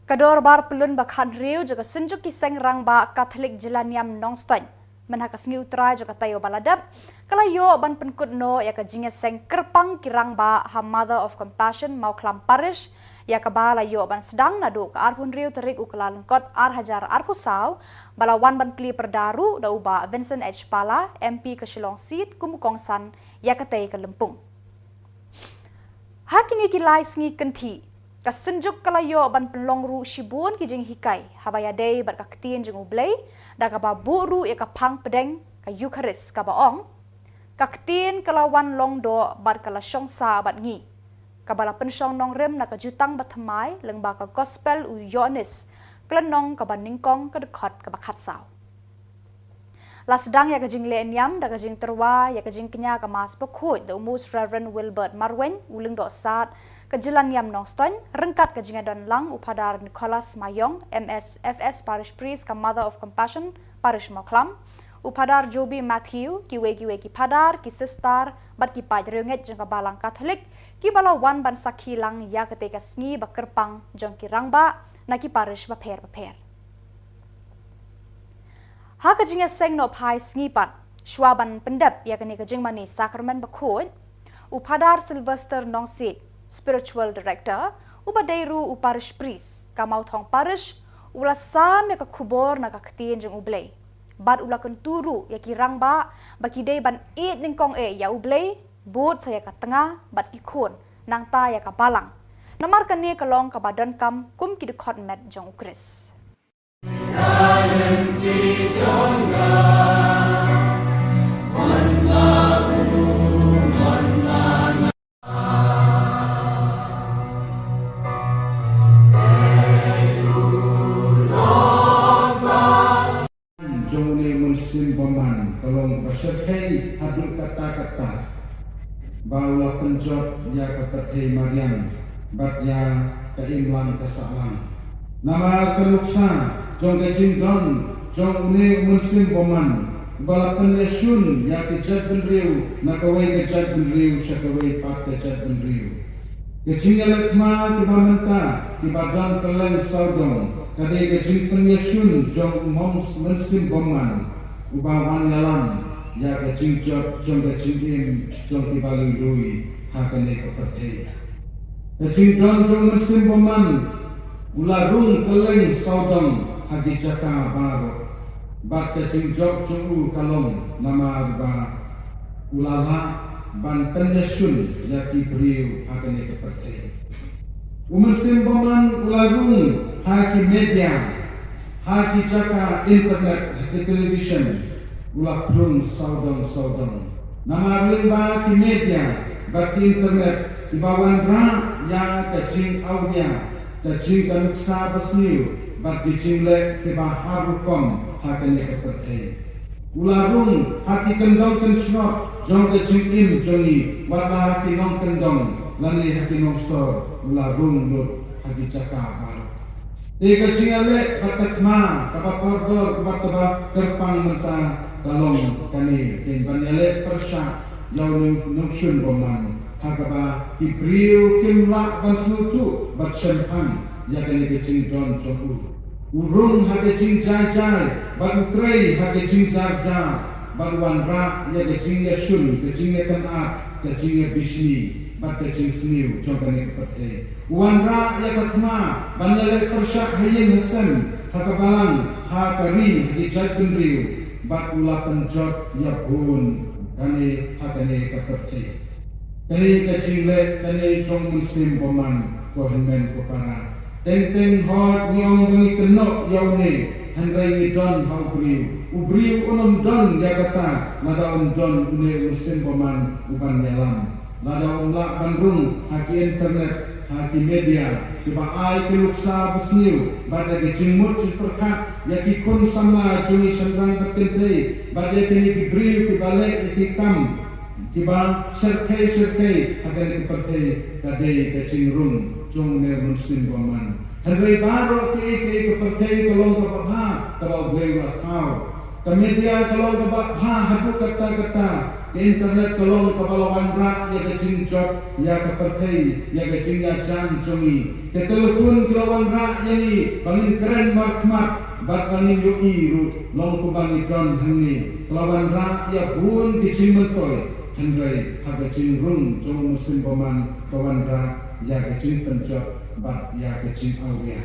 ka dorbar pyllun ba khathynriew jong ka Synjuk ki Seng Rangbah Katholik Jylla Niam Nongstoiñ, mynha ka sngi U Trai jong ka taïew ba la dep, ka la ïoh ban pynkut noh ïa ka jingïaseng kyrpang ki rangbah ha Mother of Compassion Mawkhlam Parish, ïa kaba la ïoh ban sdang naduh ka arphew hynriew tarik u Kyllalyngkot ar hajar arphew saw, ba la wan ban plie pyrda ruh da u Bah Vincent H Pala, M P ka Shillong Seat, kum u kongsan ïa katei ka lympung. Ha kine ki lai sngi kynthih, ka Synjuk ka la ïoh ban pynlong ruh shibun ki jinghikai haba ïadei bad ka ktien jong U Blei, da kaba buh ruh ïa ka phang pdeng ka Eukharist kaba ong, ka ktien ka la wan long doh bad ka la shong sah bad ngi, kaba la pynshong nongrim na ka Jutang Bathymmai lyngba ka Gospel u Ïoannis, ka lynnong kaba nyngkong, ka dkhot kaba khatsaw. La sdang ïa ka jingleh niam da ka jingtyrwa ïa ka jingkñia ka Mass Bakhuid da u Most Reverend Wilbert Marwein, u Lyngdoh Sad ka Jylla Niam Nongstoiñ, ryngkat ka jingïadon lang u Phadar Nicholas Mayong, M S F S Parish Priest ka Mother of Compassion Parish Mawkhlam, u Phadar Joby Matthew, kiwei kiwei ki phadar, ki sister, bad ki paid riewngeit jong ka Balang Katholik, kiba la wan ban sakhi lang ïa katei ka sngi ba kyrpang jong ki rangbah na ki parish bapher bapher. Ha ka jingïaseng nohphai sngi pat, shwa ban pyndep ïa kane ka jingmane Sakramen Bakhuid, u Phadar Sylvester Nongsiej, Spiritual Director, uba dei ruh u Parish Priest ka Mawthong Parish, u la sam ïa ka khubor na ka ktien jong U Blei, bad u la kyntu ruh ïa ki rangbah ba ki dei ban ïeit nyngkong eh ïa U Blei, bud sa ïa ka tnga bad ki khun, nangta ïa ka balang, namar kane ka long kaba donkam kum ki dkhot met jong U Khrist. Jong une u mynsiem bymman ka long ba shyrkhei haduh katta katta, ba u la pynjot ïa ka pyrthei mariang bad ïa ka imlang ka sahlang. Namar ka nuksa jong ka jingdon jong une u mynsiem bymman, uba la pynïashun ïa ka jaitbynriew na kawei ka jaitbynriew sha kawei pat ka jaitbynriew. Ka jingïaleh thma kiba mynta, kiba don kylleng sawdong, ka dei ka jingpynïashun jong u mong mynsiem bymman, uba wan ïalam ïa ka jingjot jong ka jingim jong kiba lui lui ha kane ka pyrthei. Ka jingdon jong u mynsiem bymman u la rung kylleng sawdong, ha ki jaka baroh, bad ka jingjop jong u ka long namar ba u la lah ban pynïashun ïa ki briew ha kane ka pyrthei. U Mynsiem Bymman u la rung ha ki media, ha ki jaka internet, ha ki television, u la pynrung sawdong sawdong. Namar lyngba ki media bad ki internet kiba wanrah ïa ka jingawria, ka jing, ka nuksa basniew bad ki jingleh kiba har rukom ha kane ka pyrthei. U la rung ha ki kyndong kynshngoh jong ka jingim jong ngi, wat la ha ki nongkyndong lane ha ki nongsor, u la rung lut ha ki jaka baroh. Te ka jingïaleh bad ka thma kaba kordor bad kaba kyrpang mynta ka long kane, kin ban ïaleh pyrshah ïa u nong, nongshun bymman, ha kaba ki briew kim lah ban sngewthuh bad shemphang ïa kane ka jingdon jong u. U rung ha ka jingjai jai bad u trei ha ka jingjar jar, bad u wanrah ïa ka jingïashun, ka jingïakynad, ka jingïabishni bad ka jingsniew jong kane ka pyrthei. U wanrah ïa ka thma ban ïaleh pyrshah ha ïing ha sem, ha ka balang, ha ka ri, ha ki jaitbynriew, bad u la pynjot ïa bun kane ha kane ka pyrthei. Kane ka jingleh kane jong u Mynsiem Bymman, ko hynmen ko para. Teng teng hooid ngi ong ba ngi kynnoh ïa une, hynrei ngi don ha u briew. U briew un ym don ïa kata lada um don une u Mynsiem Bymman u ban ïalam. Lada um lah ban rung ha ki internet, ha ki media kiba ai ki nuksa basniew bad ïa ki jingmut jingpyrkhat ïa ki khun samla jong ngi shynrang bad kynthei, bad ïa kine ki briew kiba leh ïa ki kam kiba shyrkhei shyrkhei ha kane ka pyrthei, ka dei ka jingrung jong une u Mynsiem Bymman. Hynrei baroh kaei kaei ka pyrthei ka long kaba bha kaba U Blei u la thaw. Ka media ka long kaba bha haduh katta katta. Ka internet ka long kaba la wanrah ïa ka jingjot ïa ka pyrthei, ïa ka jingïajan jong ngi. Ka telephone ka la wanrah ïa ngi ba ngin kren markhmat bad ba ngin ïohi ruh long kumba ngi don hangne. Ka la wanrah ïa bun ki jingmyntoi, hynrei ha ka jingrung jong u Mynsiem Bymman ka wanrah ïa ka jingpynjot bad ïa ka jingawria.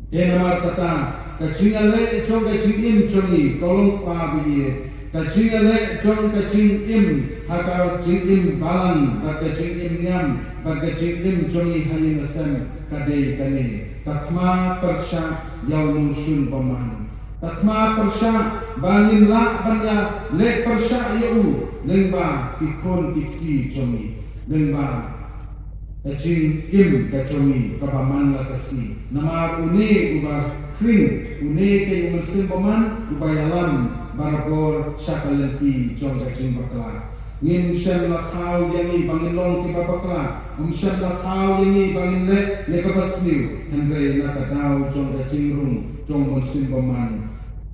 Te namar kata, ka jingïaleh jong ka jingim jong ngi ka long kaba ïeit. Ka jingïaleh jong ka jingim, ha ka jingim balang bad ka jingim niam bad ka jingim jong ngi ha ïing ha sem, ka dei kane: ka thma pyrshah ïa u nongshun bymman. Ka thma pyrshah ba ngin lah ban ïaleh pyrshah ïa u lyngba ki khun ki kti jong ngi, lyngba ka jingim ka jong ngi kaba man la ka sngi. Namar une uba khring, une ka u Mynsiem Bymman uba ïalam barabor sha ka lynti jong ka jingbakla. Ngim shym la thaw ïa ngi ba ngin long kiba bakla, ngim shym la thaw ïa ngi ba ngin leh ïa kaba sniew, hynrei na ka daw jong ka jingrung jong u Mynsiem Bymman,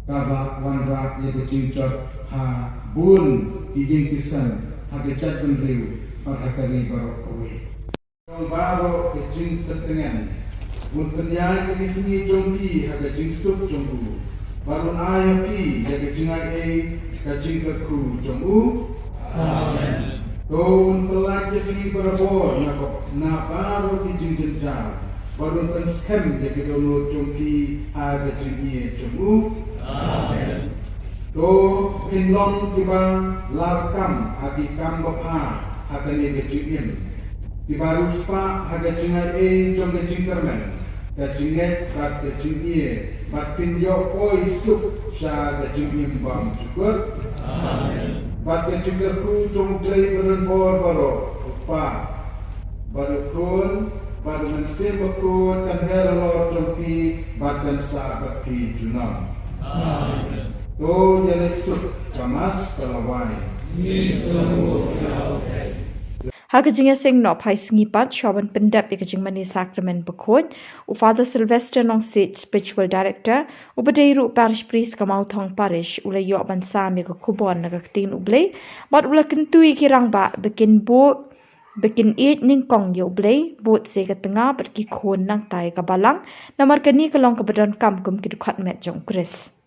kaba wanrah ïa ka jingjot ha bun ki ïing ki sem, ha ka jaitbynriew bad ha ka ri baroh kawei. Jong baroh ka jingpyntngen, un pynïaid ïa ki sngi jong phi ha ka jingsuk jong u, bad un ai ha phi ïa ka jingaiei ka jingkyrkhu jong u. Amen. To un pyllait ïa phi barabor na ka, na baroh ki jingjynjar, bad un pynskhem ïa ki dohnud jong phi ha ka jingïeit jong u. Amen. To phin long kiba larkam ha ki kam babha ha kane ka jingim, kiba riewspah ha ka jingaiei jong ka jingkyrmen, ka jingngeit bad ka jingïeit, bad phin ïoh poi suk sha ka jingim bymjukut. Amen. Bad ka jingkyrkhu jong U Blei badonbor baroh, U Kpa, bad U Khun, bad U Mynsiem Bakhuid, kan her halor jong phi bad kan sah bad phi junom. Amen. To ïaleit suk, ka Mass ka la wai. Ha ka jingïaseng noh phai sngi pat, shuwa ban pyndep ïa ka jingmane Sakramen Bakhuid, u Father Sylvester Nongsiej, Spiritual Director, uba dei ruh Parish Priest ka Mawthong Parish, u la ïoh ban sam ïa ka khubor na ka ktien U Blei, bad u la kyntu ïa ki rangbah ba kin bud, ba kin ïeit nyngkong ïa U Blei, bud sa ïa ka tnga bad ki khun nangta ïa ka balang, namar kane ka long kaba donkam kum ki dkhot met jong U Khrist.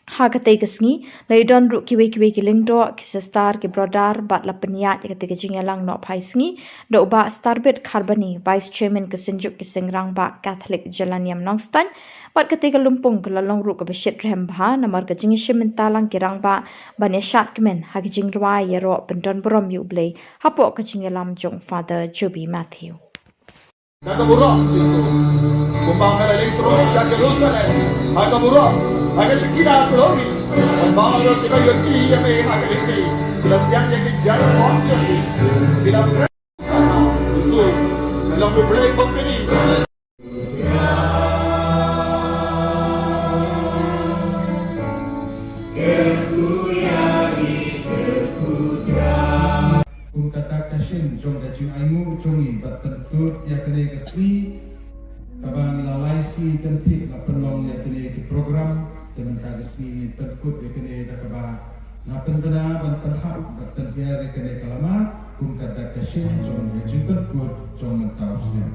Ha katei ka sngi la ïadon ruh kiwei kiwei ki lyngdoh, ki sister, ki brother, bad la pynïaid ïa katei ka jingïalang nohphai sngi da u Bah Starbit Kharbani, Vice Chairman ka Synjuk ki Seng Rangbah Katholik Jylla Niam Nongstoiñ. Bad katei ka lympung ka la long ruh kaba shitrhem bha namar ka jingïashim bynta lang ki rangbah ban ïashad kmen ha ki jingrwai ïaroh pyndon burom ïa U Blei hapoh ka jingïalam jong Father Joby Matthew. Ka ka burom, kumba nga la leit troh sha Jerusalem ha ka burom, ha ka Shekinah glory. Kumba nga la leit ïa me ha ka lynti, la siang ïa ki jar pom service, ki la pres. Jesu, ka long U Blei bad kane. Kum kata ka shin jong ka jingainguh jong ngi ban pynkut ïa kane ka sngi, kaba ngi la lai sngi kynthiah la pynlong ïa kane ka program, te mynta ka sngi ngin pynkut ïa kane da kaba nga pynbna ban pynhap ban pynhiar ïa kane ka lama, kum kata ka shin jong ka jingpynkut jong mynta u snem.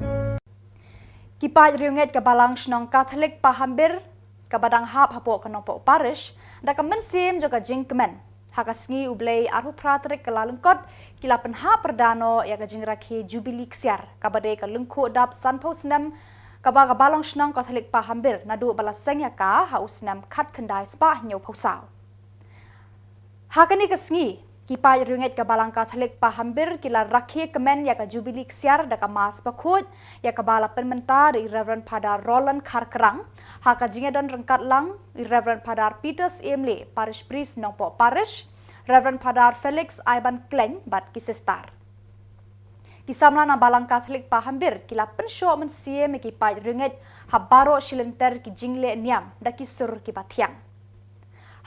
Ki paid riewngeit ka Balang Shnong Katholik Pahambir, kaba dang hap hapoh ka Nongpoh Parish, da ka mynsiem jong ka jingkmen, ha ka sngi U Blei arphew phra tarik Kyllalyngkot, ki la pynhap pyrda noh ïa ka jingrakhe Jubili Ksiar, kaba dei ka lyngkhuh dap sanphew snem kaba ka Balang Shnong Katholik Pahambir naduh ba la seng ïa ka ha u snem khatkhyndai spah hynñiewphew saw. Ha kane ka sngi, ki paid riewngeit ka Balang Katholik Pahambir ki la rakhe kmen ïa ka Jubili Ksiar da ka Mass Bakhuid, ïa kaba la pynmynta da i Reverend Father Roland Kharkrang, ha ka jingïadon ryngkat lang i Reverend Father Peter Syiem Leh, Parish Priest Nongpoh Parish, Reverend Father Felix Iban Khlaiñ bad ki sister. Ki samla na Balang Katholik Pahambir ki la pynshoh mynsiem ïa ki paid riewngeit ha baroh shi lynter ki jingleh niam da ki sur kiba thiang.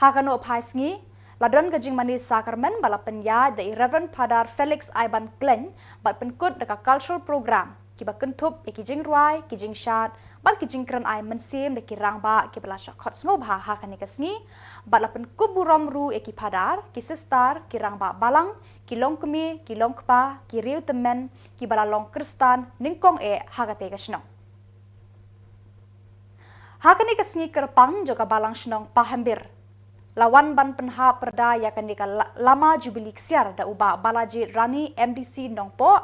Ha ka nohphai sngi, la don ka jingmane sakramen ba la pynïaid da i Reverend Father Felix Iban Khlaiñ bad pynkut da ka cultural program, kiba kynthup ïa ki jingrwai, ki jingshad, bad ki jingkren ai mynsiem da ki rangbah kiba la shah khot sngewbha ha kane ka sngi, bad la pynkup burom ruh ïa ki phadar, ki sister, ki rangbah balang, ki longkmie, ki longkpa, ki riewtymmen, kiba la long Khristan nyngkong eh ha katei ka shnong. Ha kane ka sngi kyrpang jong ka Balang Shnong Pahambir, la wan ban pynhap pyrda ïa kane ka la-, lama Jubili Ksiar da u Bah Balajied Rani, M D C Nongpoh,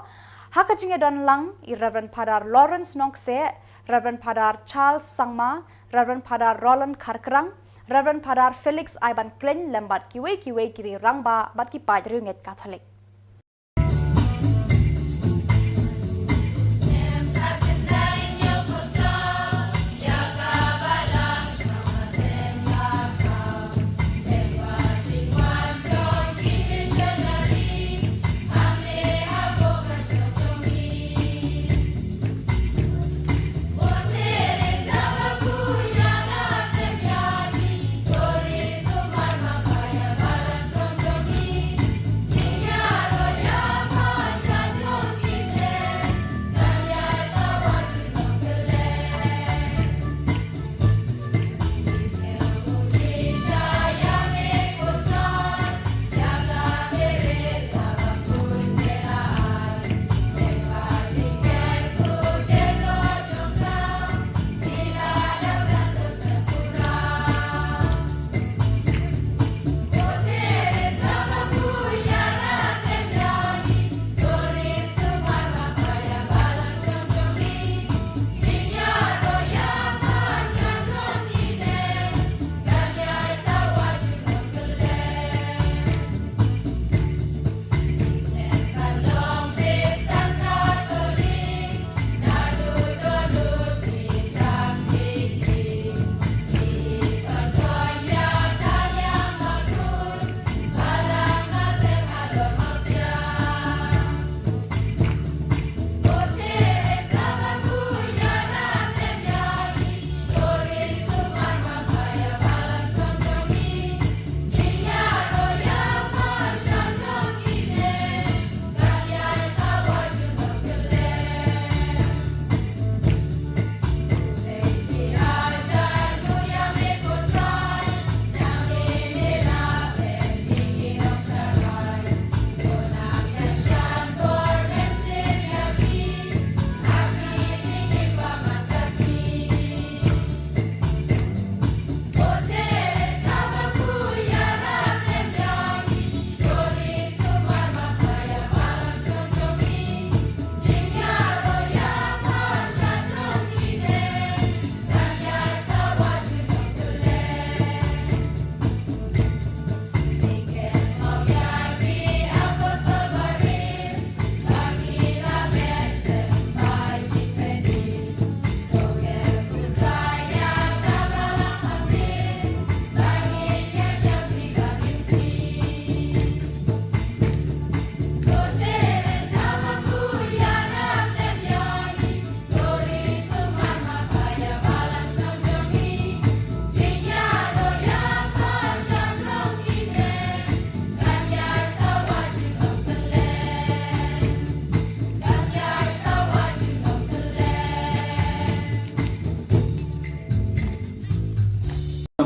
ha ka jingïadon lang i Reverend Father Lawrence Nongkseh, Reverend Father Charles Sangma, Reverend Father Roland Kharkrang, Reverend Father Felix Iban Khlaiñ lem bad kiwei kiwei ki rangbah bad ki paid riewngeit Katholik.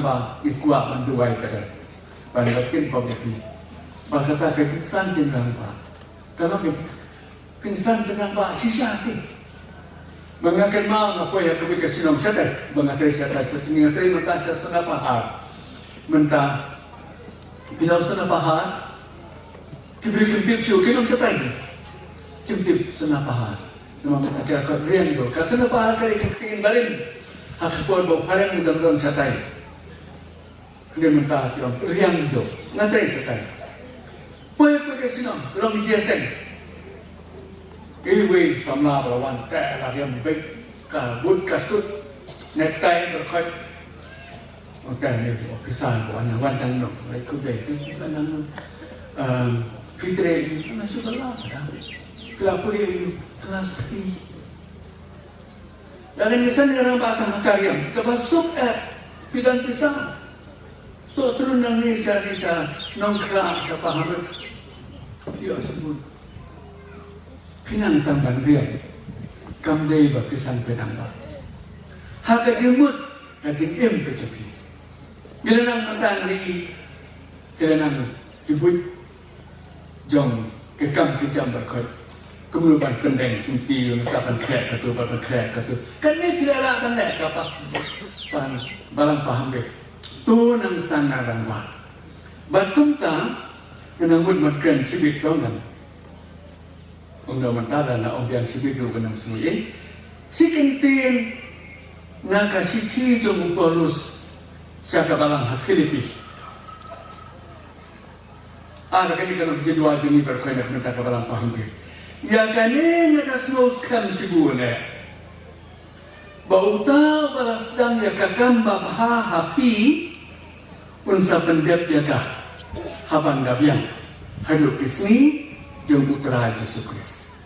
ba i kwah ban duwai ka dei ban kin pom ïa phi. Ba kata ka jingsan jingrangbah ka long ka jingsan jingrangbah shisha te. Ba nga kynmaw nga poi ha kawei ka shnong shatai ba nga trei shatai, shatai nga trei mynta sha Sona Pahar. Mynta phi long Sona Pahar, ki briew kim tip shuh, ki long shatai, kim tip Sona Pahar. Namar mynta ka kot Riangdo, ka Sona Pahar ka dei ka ktien barim ha ka por ba u phareng u dang don shatai. Hynrei mynta ki ong Riangdo. Nga trei shatai. Poi poi ka shnong, long jiaseng. Iwei samla ba la wan te la riam beit, ka but ka sut, necktie ba khot. Ong te ne officer ko, wan wan tang no, lai ku dei tu ka nang. Phi trei na shu ba la da. Kla poi klas three. Lada ngi san ngi rangbah tang ha ka riam kaba suk eh, phi don pisa. Soh trun nangne sha, sha Nongkhrah, sha Pahamrit. Ïoh sibun. Phi nang tang ban riam. Kam dei ba phi san phi nang ba ha ka jingmut ka jingim ka jong phi. Ngi la nang mynta ngi, ngi la nang ki buit jong ki kam ki jam ba khot. Kumno ban pyndeng sngewthuh, ka ban khleh katu, ban khleh katu. Kane phi la lah ban leh ka pa, ban Balang Pahamrit. To nang san na rangbah. Bad kumta nang mut mat kren shibit tong nang. Ong da mynta da na ong biang shibit ruh ba nang sngew ïa. Shi kyntien na ka shithi jong u Paulus sha ka balang ha Philippi. Ah, da kane ka long ka jingduwai jong ngi baroh kane mynta ka Balang Pahamrit. Ïa kane nga da sngew skhem shibun eh, ba uta uba la sdang ïa ka kam babha ha phi un sa pyndep ïa ka ha ban da biang haduh ki sngi jong U Trai Jisu Khrist.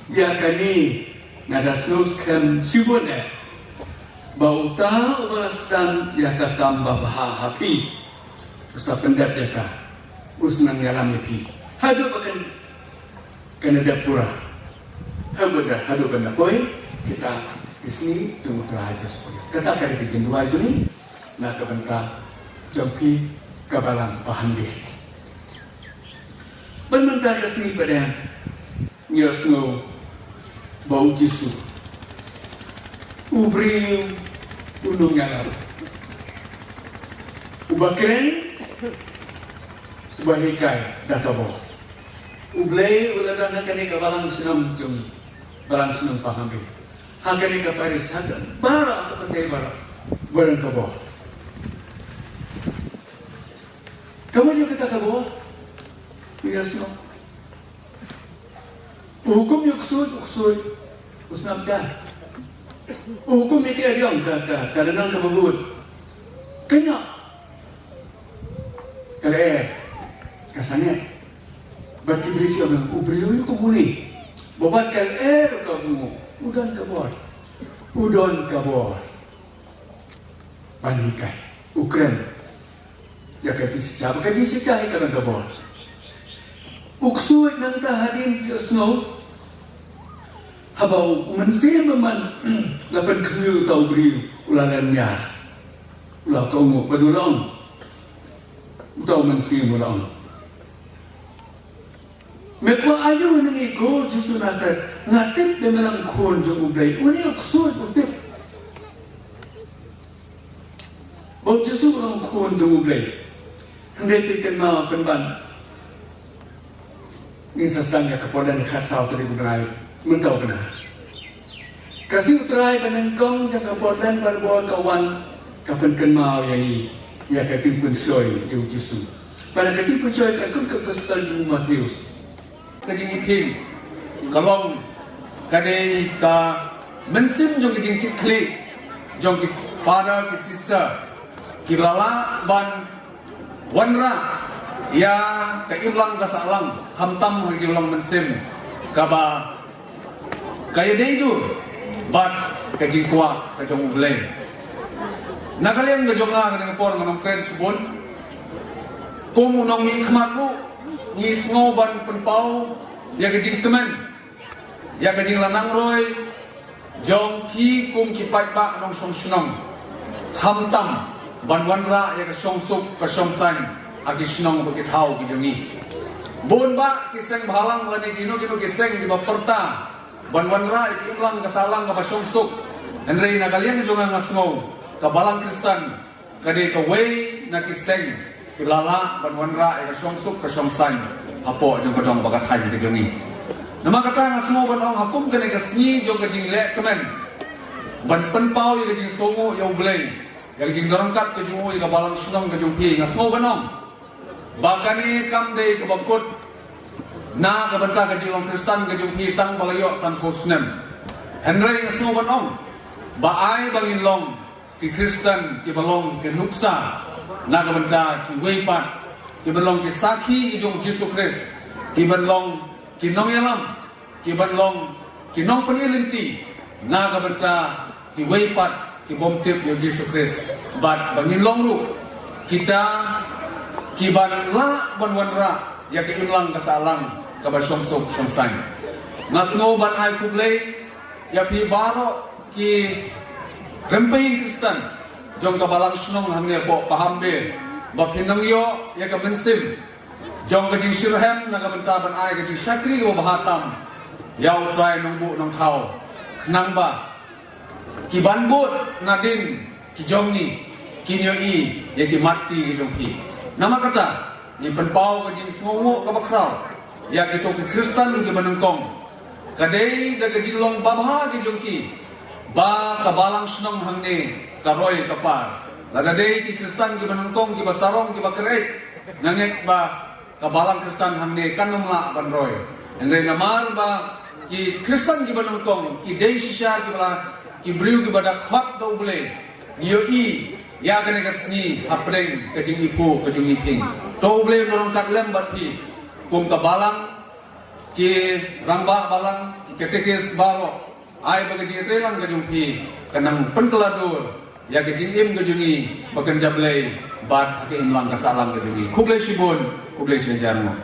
Ïa kane nga da sngew skhem shibun eh, ba uta uba la sdang ïa ka kam babha ha phi u sa pyndep ïa ka, u sa nang ïalam ïa phi haduh ba kan, kan da dep pura, haduh ba da, haduh ban da poi kita ki sngi jong U Trai Jisu Khrist. Kata ka dei ka jingduwai jong ngi na ka bynta jong phi ka Balang Pahamrit. Ban mynta ka sngi pat ngi ïohsngew ba U Jisu u briew u nongïalam, uba kren, uba hikai da ka bor. U Blei u la don ha kane ka balang shnong jong, balang shnong Pahamrit, ha kane ka parish, ha ka baroh ka pyrthei baroh, ba don ka bor. Ka mut ïa kata ka bor, ïohsngew. U hukum ïa u ksuid, u ksuid u sngap jan. U hukum ïa ki aïom, ka, ka, ka lynnong kaba bud, ka ñiah. Ka lyer, ka sangeh. Bad ki briew ki ong, u briew ïa u kumne. Ba bad ka lyer ka ong, u don ka bor. U don ka bor ban hikai, u kren ïa ka jingshisha, ba ka jingshisha hi ka long ka bor. U ksuid nangta hadien ïohsngew, haba u mynsiem bymman la pynkhynñiuh ïa uta u briew, u la lynñiar. U la kohnguh bad u la ong, uta u mynsiem u la ong, me kwah aïu na ngi ko Jisu Nasaret? Nga tip ba me long khun jong U Blei. Une u ksuid u tip ba U Jisu u long khun jong U Blei. Hynrei phi kynmaw pynban, ngin sa sdang ïa ka Portland khatsaw tarik u bnai mynta u bnai. Ka sngi U Trai ba nyngkong jong ka Portland Bible ka wan, ka pynkynmaw ïa ngi ïa ka jingpynshoi ïa U Jisu. Bad ka jingpynshoi ka kum ka gospel jong u Mathaios. Ka jingiphieng ka long, ka dei ka mynsiem jong ka jingkitkhlieh jong ki father ki sister kiba la lah ban wanrah ïa ka imlang ka sahlang, khamtam ha ka jinglong mynsiem kaba ka ïadei dur bad ka jingkwah ka jong U Blei. Na ka liang ka jong nga, ha kane ka por nga nang kren shibun. Kum u nongmihkhmat ruh ngi sngew ban pynpaw ïa ka jingkmen, ïa ka jinglanangroi jong ki kum ki paidbah nongshong shnong, khamtam ban wanrah ïa ka shongsuk ka shongsaiñ ha ki shnong bad ki thaw ki jong ngi. Bun bah ki seng bhalang lane kino kino ki seng kiba pyrta ban wanrah ïa ka imlang ka sahlang kaba shongsuk. Hynrei na ka liang jong nga, nga sngew ka Balang Khristan ka dei kawei na ki seng kiba la lah ban wanrah ïa ka shongsuk ka shongsaiñ hapoh jong ka dong bad ka thaiñ ka jong ngi. Namar kata nga sngew ban ong ha kum kane ka sngi jong ka jingleh kmen ban pynpaw ïa ka jingsngewnguh ïa U Blei, ïa ka jingdon ryngkat ka jong u ïa ka balang shnong ka jong phi, nga sngew ban ong ba kane kam dei kaba kut na ka bynta ka jinglong Khristan ka jong phi tang ba la ïoh sanphew snem. Hynrei nga sngew ban ong ba ai ba ngin long ki Khristan kiba long ki nuksa na ka bynta kiwei pat, kiban long ki sakhi ki jong U Jisu Khrist, kiban long ki nongïalam, kiban long ki nongpyni lynti na ka bynta kiwei pat ki bym tip ïa U Jisu Khrist. Bad ba ngin long ruh kita kiban lah ban wanrah ïa ka imlang ka sahlang kaba shongsuk shongsaiñ. Nga sngew ban ai khublei ïa phi baroh ki rympei Khristan jong ka balang shnong hangne hapoh Pahambe ba phi nang ïoh ïa ka mynsiem jong ka jingshitrhem na ka bynta ban ai ka jingshakri kaba bha tam ïa U Trai Nongbuh Nongthaw, khnang ba kiban bud nadien ki jong ngi kin ïohi ïa ki mat ti ki jong phi. Namar kata ngi pynpaw ka jingsngewnguh kaba khraw ïa kito ki Khristan kiba nyngkong. Ka dei da ka jinglong babha ki jong ki ba ka balang shnong hangne ka roi ka par. Lada dei ki Khristan kiba nyngkong, kiba sarong, kiba kyrhai, nga ngeit ba ka balang Khristan hangne kan ym lah ban roi. Hynrei namar ba ki Khristan kiba nyngkong ki dei shisha kiba la, ki briew kiba da khot da U Blei, ngi ïohi ïa kane ka sngi hapdeng ka jingiphuh ka jingiphieng. To U Blei un long ryngkat lem bad phi kum ka balang, ki rangbah balang, ki katekis baroh. Ai ba ka jingïatreilang ka jong phi kan nang pynkylla dur ïa ka jingim ka jong ngi ba kan jam Blei bad ha ka imlang ka sahlang ka jong ngi. Khublei shibun, khublei shihajar nguh.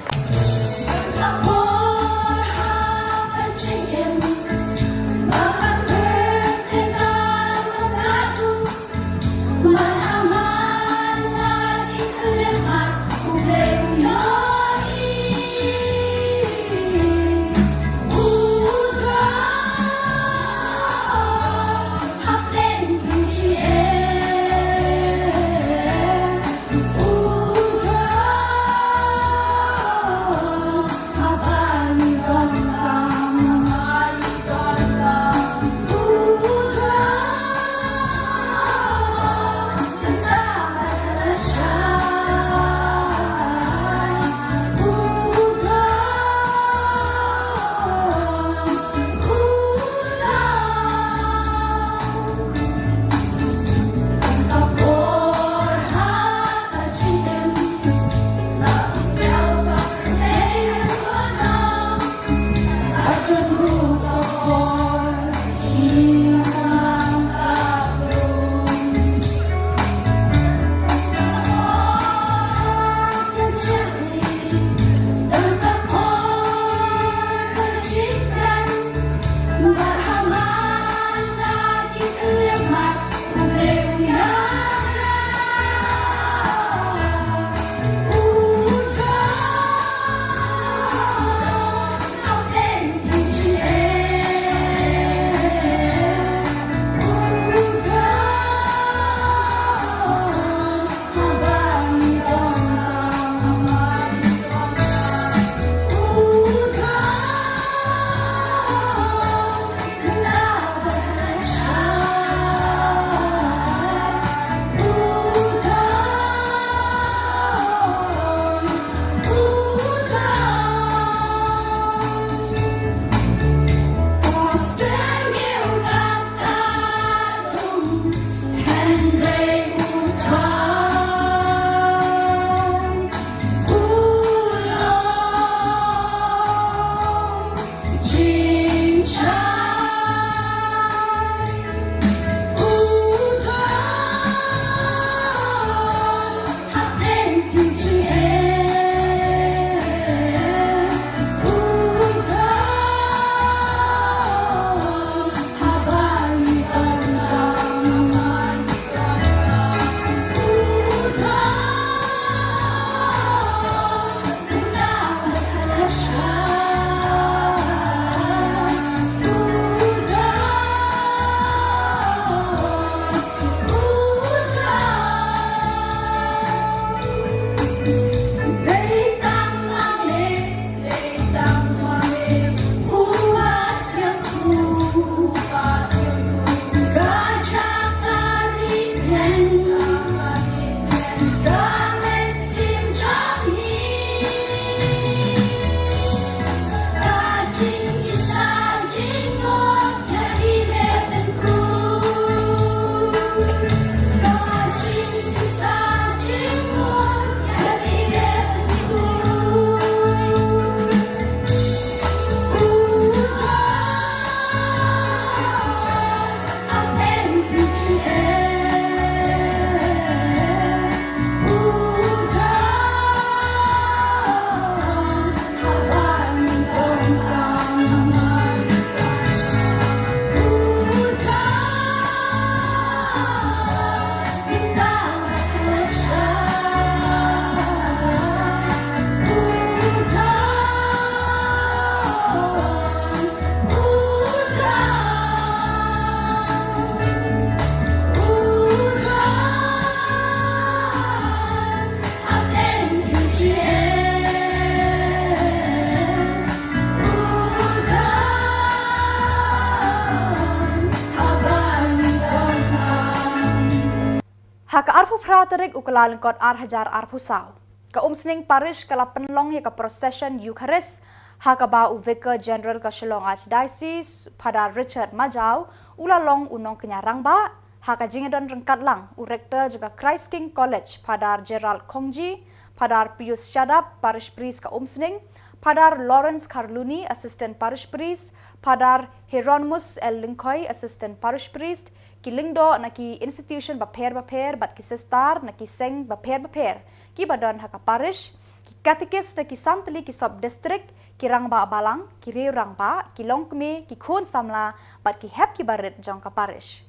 Ka tarik u Kyllalyngkot ar hajar arphew saw, ka Umsning Parish ka la pynlong ïa ka procession Eucharist, ha kaba u Vicar General ka Shillong Archdiocese, Father Richard Majaw, u la long u nongkñia rangbah, ha ka jingdon ryngkat lang u Rector jong ka Christ King College, Father Gerald Khongji, Father Pius Shadap, Parish Priest ka Umsning, Father Lawrence Kharluni, Assistant Parish Priest, Father Hieronymus L Lyngkhoi, Assistant Parish Priest, ki lyngdoh na ki institution bapher bapher bad ki sister na ki seng bapher bapher kiba don ha ka parish, ki katikis na ki san tylli ki sub district, ki rangbah balang, ki riew rangbah, ki longkmie, ki khun samla bad ki hep kiba rit jong ka parish.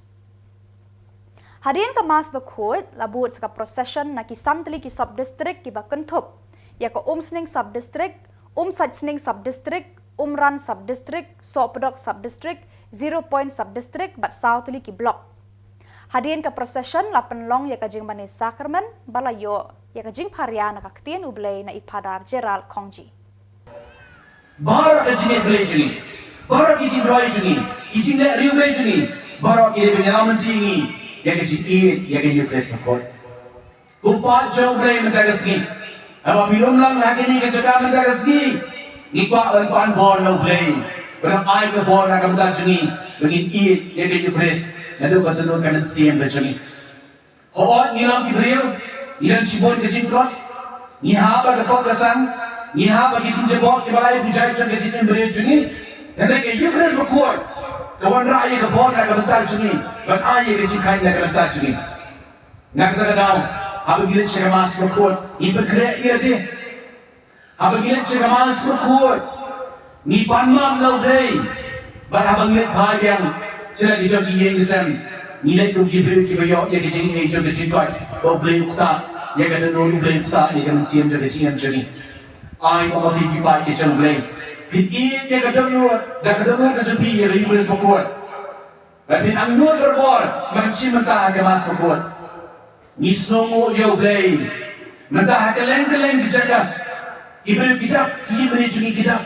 Hadien ka Mass bakhuid la bud sa ka procession na ki san tylli ki sub district kiba kynthup ïa ka Umsning sub district, Umsaitsning sub district, Umran sub district, Sohpdok sub district, Zero Point sub district bad saw tylli ki block. Hadien ka procession la pynlong ïa ka jingmane sakramen ba la ïoh ïa ka jingpharia na ka ktien U Blei na i Father Gerald Khongji. Baroh ka jingïeit Blei jong ngi, baroh ki jingduwai jong ngi, ki jingleh riew Blei jong ngi, baroh ki dei ban ïalam lynti ïa ngi ïa ka jingïeit ïa ka Eucharist bakhuid. Ko paid jong U Blei mynta ka sngi, haba phi lum lang ha kane ka jaka mynta ka sngi, ngi kwah ban pan bor na U Blei, ban ai ka bor na ka bynta jong ngi, ba ngin ïeit ïa ka Eucharist naduh ka dohnud ka mynsiem ka jong ngi. Hooid, ngi long ki briew, ngi don shibun ka jingtlot, ngi hap ha ka pop ka sang, ngi hap ha ki jingjaboh kiba lai bujai jong ka jingim briew jong ngi. Hynrei ka Eucharist bakhuid ka wanrah ïa ka bor na ka bynta jong ngi, ban ai ïa ka jingkheiñ na ka bynta jong ngi. Na kata ka daw, haba ngi leit sha ka Mass bakhuid, ngi pynkhreh ïa lade. Haba ngi leit sha ka Mass bakhuid, ngi pan map na U Blei. Bad haba ngi leit phai biang sha la ki jong ki ïing ki sem, ngi leit kum ki briew kiba ïoh ïa ka jingaiei jong ka jingkoit ba U Blei u ktah ïa ka dohnud, U Blei u ktah ïa ka mynsiem jong ka jingim jong ngi. Ai ba ma phi ki paid ki jong U Blei, phin ïeit ïa ka dohnud, da ka dohnud ka jong phi ïa ka Eucharist bakhuid. Ba phin angnud barabor ban shim bynta ha ka Mass bakhuid. Ngi sngewnguh ïa U Blei. Mynta ha kylleng kylleng ki jaka, ki briew ki dap, ki ïingmane jong ngi ki dap.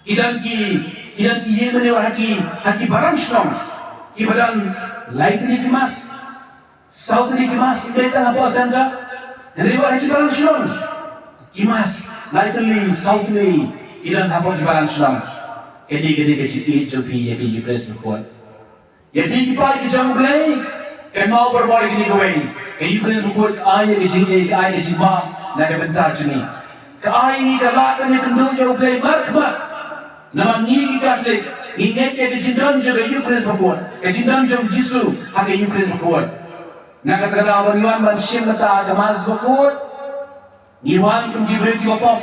Ki don ki, ki don ki ïingmane wat ha ki, ha ki balang shnong, kiba don lai tylli ki Mass, saw tylli ki Mass, ym dei tang hapoh centre. Hynrei wat ha ki balang shnong, ki Mass lai tylli, saw tylli ki don hapoh ki balang shnong. Kane, kane ka jingïeit jong phi ïa ka Eucharist bakhuid. Ïa phi ki paid ki jong U Blei, kynmaw barabor ïa kane kawei, ka Eucharist bakhuid ka ai ïa ka jingaiei, ka ai ka jingmap na ka bynta jong ngi. Ka ai ngi ka lad ban ïakynduh ïa U Blei markhmat. Namar ngi ki Katholik ngi ngeit ïa ka jingdon jong ka Eucharist bakhuid, ka jingdon jong U Jisu ha ka Eucharist bakhuid. Na kata ka daw ban wan ban shim bynta ha ka Mass bakhuid, ngi wan kum ki briew kiba pop.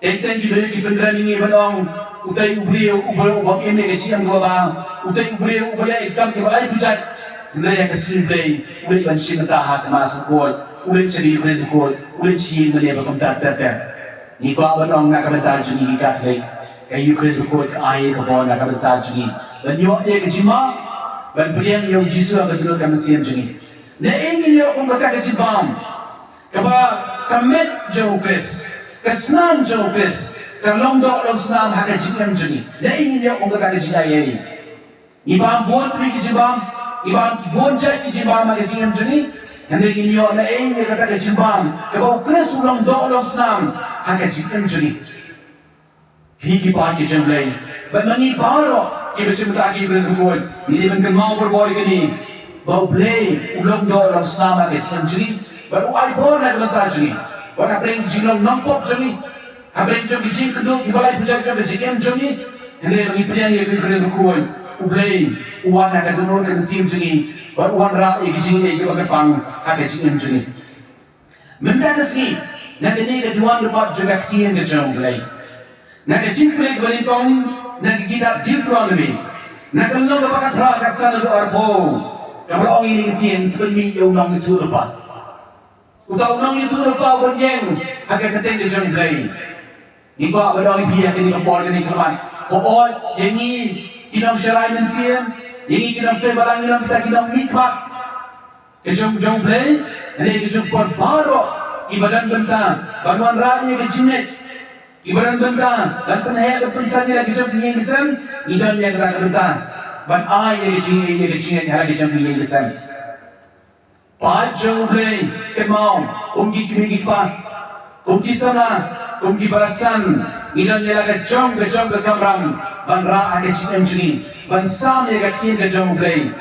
Teng teng ki briew ki pynkren ïa ngi ban ong, utai u briew uba, uba im ïa ka jingim kaba bha, utai u briew uba leh ïa ki kam kiba lai bujait. Hynrei ha ka sngi Blei u leit ban shim bynta ha ka Mass bakhuid, u leit sha ka Eucharist bakhuid, u leit sha ïingmane ba kumta ter ter. Ngi kwah ban ong na ka bynta jong ngi ki Katholik, ka Eucharist bakhuid ka ai ka bor na ka bynta jong ngi ban ïoh ïa ka jingmap, ban pdiang ïa U Jisu ha ka dohnud ka mynsiem jong ngi. Naei ngin ïoh kum kata ka jingbam kaba ka met jong U Khrist, ka snam jong U Khrist, ka long doh long snam ha ka jingim jong ngi? Naei ngin ïoh kum kata ka jingaiei? Ngi bam bun pli ki jingbam, ngi bam bun jait ki jingbam ha ka jingim jong ngi, hynrei ngin ïoh naei ïa kata ka jingbam kaba U Khrist u long doh long snam ha ka jingim jong ngi? Phi ki paid ki jong U Blei, bad ma ngi baroh kiba shim bynta ha ka Eucharist bakhuid, ngi dei ban kynmaw barabor ïa kane, ba U Blei u long doh long snam ha ka jingim jong ngi, bad u ai bor na ka bynta jong ngi, bad hapdeng ki jinglong nongpop jong ngi, hapdeng jong ki jingkynduh kiba lai bujait jong ka jingim jong ngi, hynrei ba ngi pdiang ïa ka Eucharist bakhuid, U Blei u wan ha ka dohnud ka mynsiem jong ngi, bad u wanrah ïa ki jingaiei kiba kyrpang ha ka jingim jong ngi. Mynta ka sngi, na kane ka diwan dkhot jong ka ktien ka jong U Blei, na ka jingpule kaba nyngkong na ka kitab Deuteronomy, na ka lynnong kaba khatphra, ka khatsan haduh arphew, kaba la ong ïa kane ka ktien: Sa pynmih ïa u nongïathuhlypa. Uta u nongïathuhlypa uban ïeng ha ka kyrteng ka jong U Blei. Ngi kwah ban ong ïa phi ha kane ka por kane ka mat, hooid, ïa ngi ki nongsharai mynsiem, ïa ngi ki nongtrei balang, ngi long kita ki nongmihkhmat ka jong, jong U Blei, hynrei ka jong phi baroh kiba don bynta ban wanrah ïa ka jingngeit, kiba don bynta ban pynheh ban pynsan ïa la ka jong ka ïing ka sem, ngi don ïa kata ka bynta ban ai ïa ka jingngeit, ïa ka jingngeit ha la ka jong ka ïing ka sem. Paid jong U Blei, kynmaw, kum ki kmie ki kpa, kum ki samla, kum ki para san, ngi don ïa la ka jong ka jong ka kamram ban rah ha ka jingim jong ngi, ban sam ïa ka ktien ka jong U Blei,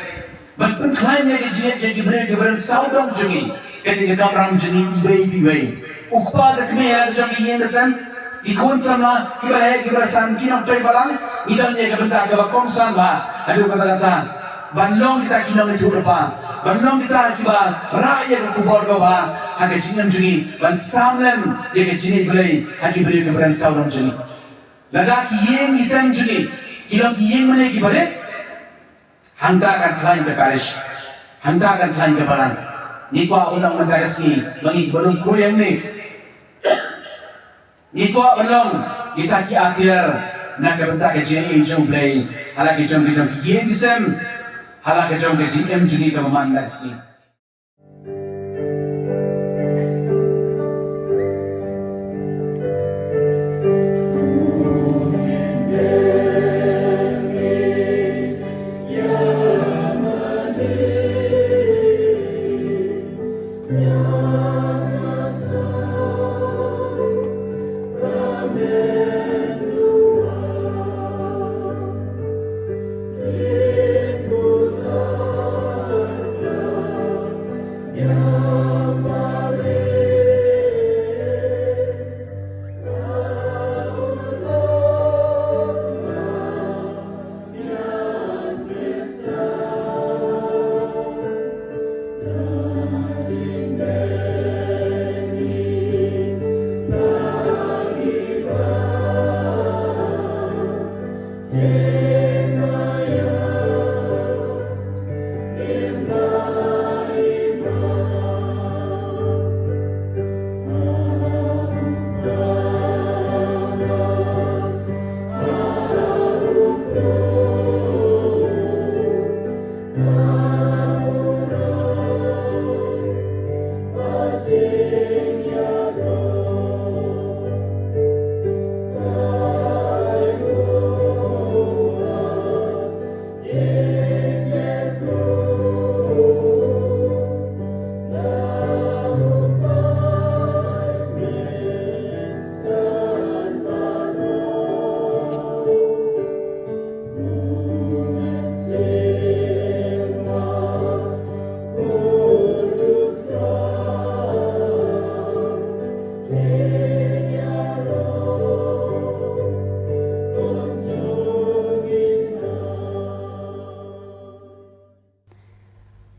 ban pynkhlaiñ ïa ka jingngeit jong ki briew kiba don sawdong jong ngi. Kane ka kamram jong ngi iwei pa iwei. U kpa ka kmie ha la ka jong ka ïing ka sem, ki khun samla, kiba heh kiba san, ki nongtrei balang, ngi don ïa ka bynta kaba kongsan bha. Haduh katta katta ban long kita ki nongïathuhlypa, ban long kita kiba rah ïa ka khubor kaba bha ha ka jingim jong ngi, ban sam lem ïa ka jingngeit Blei ha ki briew kiba don sawdong jong ngi. Lada ki ïing ki sem jong ngi ki long ki ïing mane kiba rit, hangta kan khlaiñ ka parish, hangta kan khlaiñ ka balang. Ngi kwah u long mynta ka sngi ba ngi kiba long khuid hangne, ngi kwah ban long kita ki atiar na ka bynta ka jingaiei jong U Blei ha la ka jong ka jong ki ïing ki sem, ha la ka jong ka jingim jong ngi kaba man la ka sngi.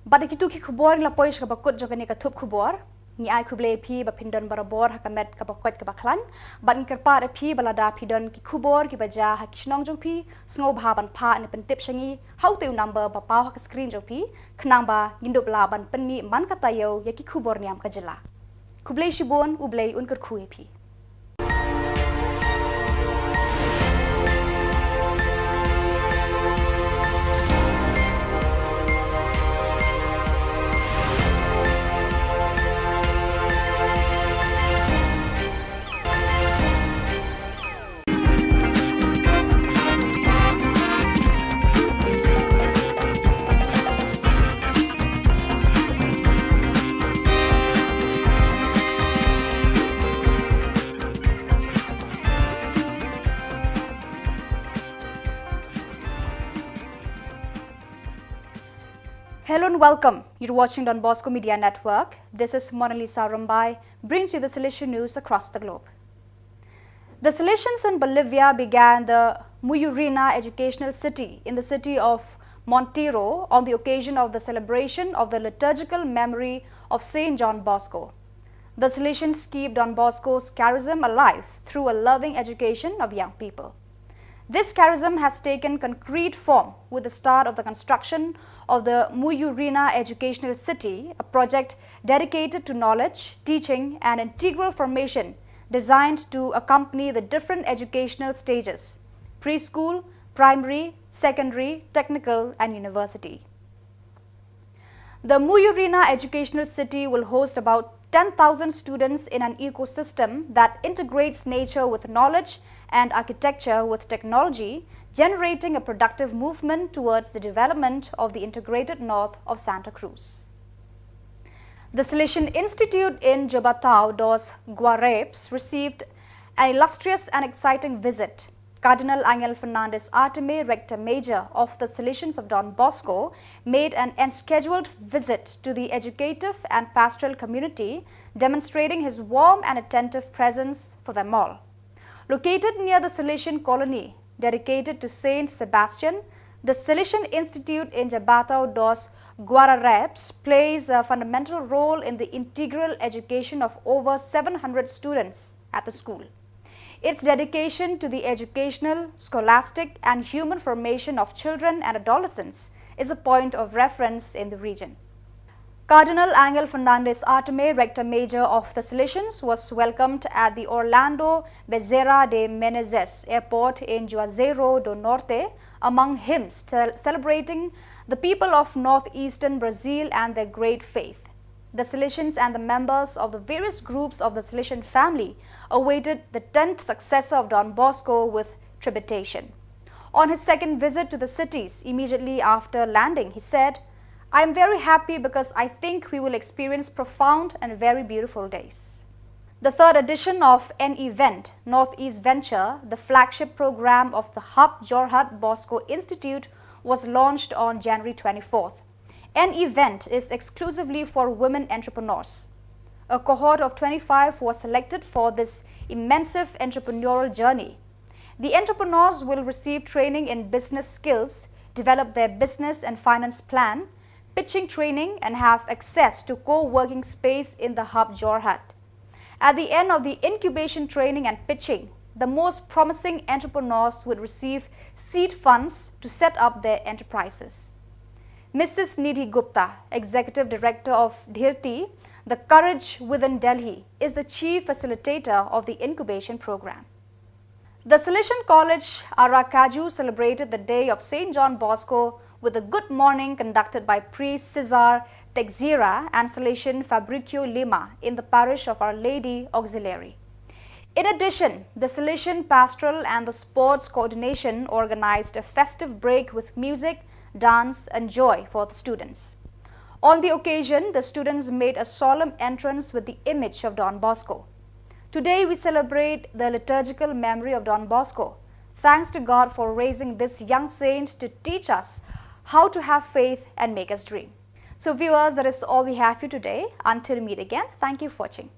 Bad ïa kitu ki khubor ngi la poi sha kaba kut jong kane ka thup khubor. Ngi ai khublei ïa phi ba phin don barabor ha ka met kaba koit kaba khlaiñ. Bad ngi kyrpad ïa phi ba lada phi don ki khubor kiba jia ha ki shnong jong phi, sngewbha ban phah ne pyntip sha ngi ha utei u number ba paw ha ka screen jong phi, khnang ba ngin dup lah ban pynmih man ka taïew ïa ki khubor niam ka jylla. Khublei shibun, U Blei un kyrkhu ïa phi. Hello and welcome. You're watching Don Bosco Media Network. This is Mona Lisa Rumbai, brings you the Salesian news across the globe. The Salesians in Bolivia began the Muyurina Educational City in the city of Montero on the occasion of the celebration of the liturgical memory of Saint John Bosco. The Salesians keep Don Bosco's charism alive through a loving education of young people. This charism has taken concrete form with the start of the construction of the Muyurina Educational City, a project dedicated to knowledge, teaching, and integral formation designed to accompany the different educational stages: preschool, primary, secondary, technical, and university. The Muyurina Educational City will host about ten thousand students in an ecosystem that integrates nature with knowledge and architecture with technology, generating a productive movement towards the development of the integrated north of Santa Cruz. The Salesian Institute in Jabatau dos Guareps received an illustrious and exciting visit. Cardinal Angel Fernandez Artime, Rector Major of the Salesians of Don Bosco, made an unscheduled visit to the educative and pastoral community, demonstrating his warm and attentive presence for them all. Located near the Salesian colony dedicated to Saint Sebastian, the Salesian Institute in Jabatau dos Guarareps plays a fundamental role in the integral education of over seven hundred students at the school. Its dedication to the educational, scholastic, and human formation of children and adolescents is a point of reference in the region. Cardinal Angel Fernandez Artime, Rector Major of the Salesians, was welcomed at the Orlando Bezerra de Menezes Airport in Juazeiro do Norte, among hymns cel- celebrating the people of northeastern Brazil and their great faith. The Salesians and the members of the various groups of the Salesian family awaited the tenth successor of Don Bosco with trepidation. On his second visit to the cities, immediately after landing, he said, "I am very happy because I think we will experience profound and very beautiful days." The third edition of An Event Northeast Venture, the flagship program of the Hub Jorhat Bosco Institute, was launched on January twenty-fourth. An Event is exclusively for women entrepreneurs. A cohort of twenty-five was selected for this immersive entrepreneurial journey. The entrepreneurs will receive training in business skills, develop their business and finance plan, pitching training, and have access to co-working space in the Hub Jorhat. At the end of the incubation training and pitching, the most promising entrepreneurs would receive seed funds to set up their enterprises. Missus Nidhi Gupta, Executive Director of Dhirti, the Courage Within Delhi, is the chief facilitator of the incubation program. The Salesian College Aracaju celebrated the day of Saint John Bosco with a good morning conducted by Priest Cesar Texeira and Salesian Fabricio Lima in the parish of Our Lady Auxiliary. In addition, the Salesian Pastoral and the Sports Coordination organized a festive break with music, dance, and joy for the students. On the occasion, the students made a solemn entrance with the image of Don Bosco. Today, we celebrate the liturgical memory of Don Bosco. Thanks to God for raising this young saint to teach us how to have faith and make us dream. So, viewers, that is all we have for you today. Until we meet again, thank you for watching.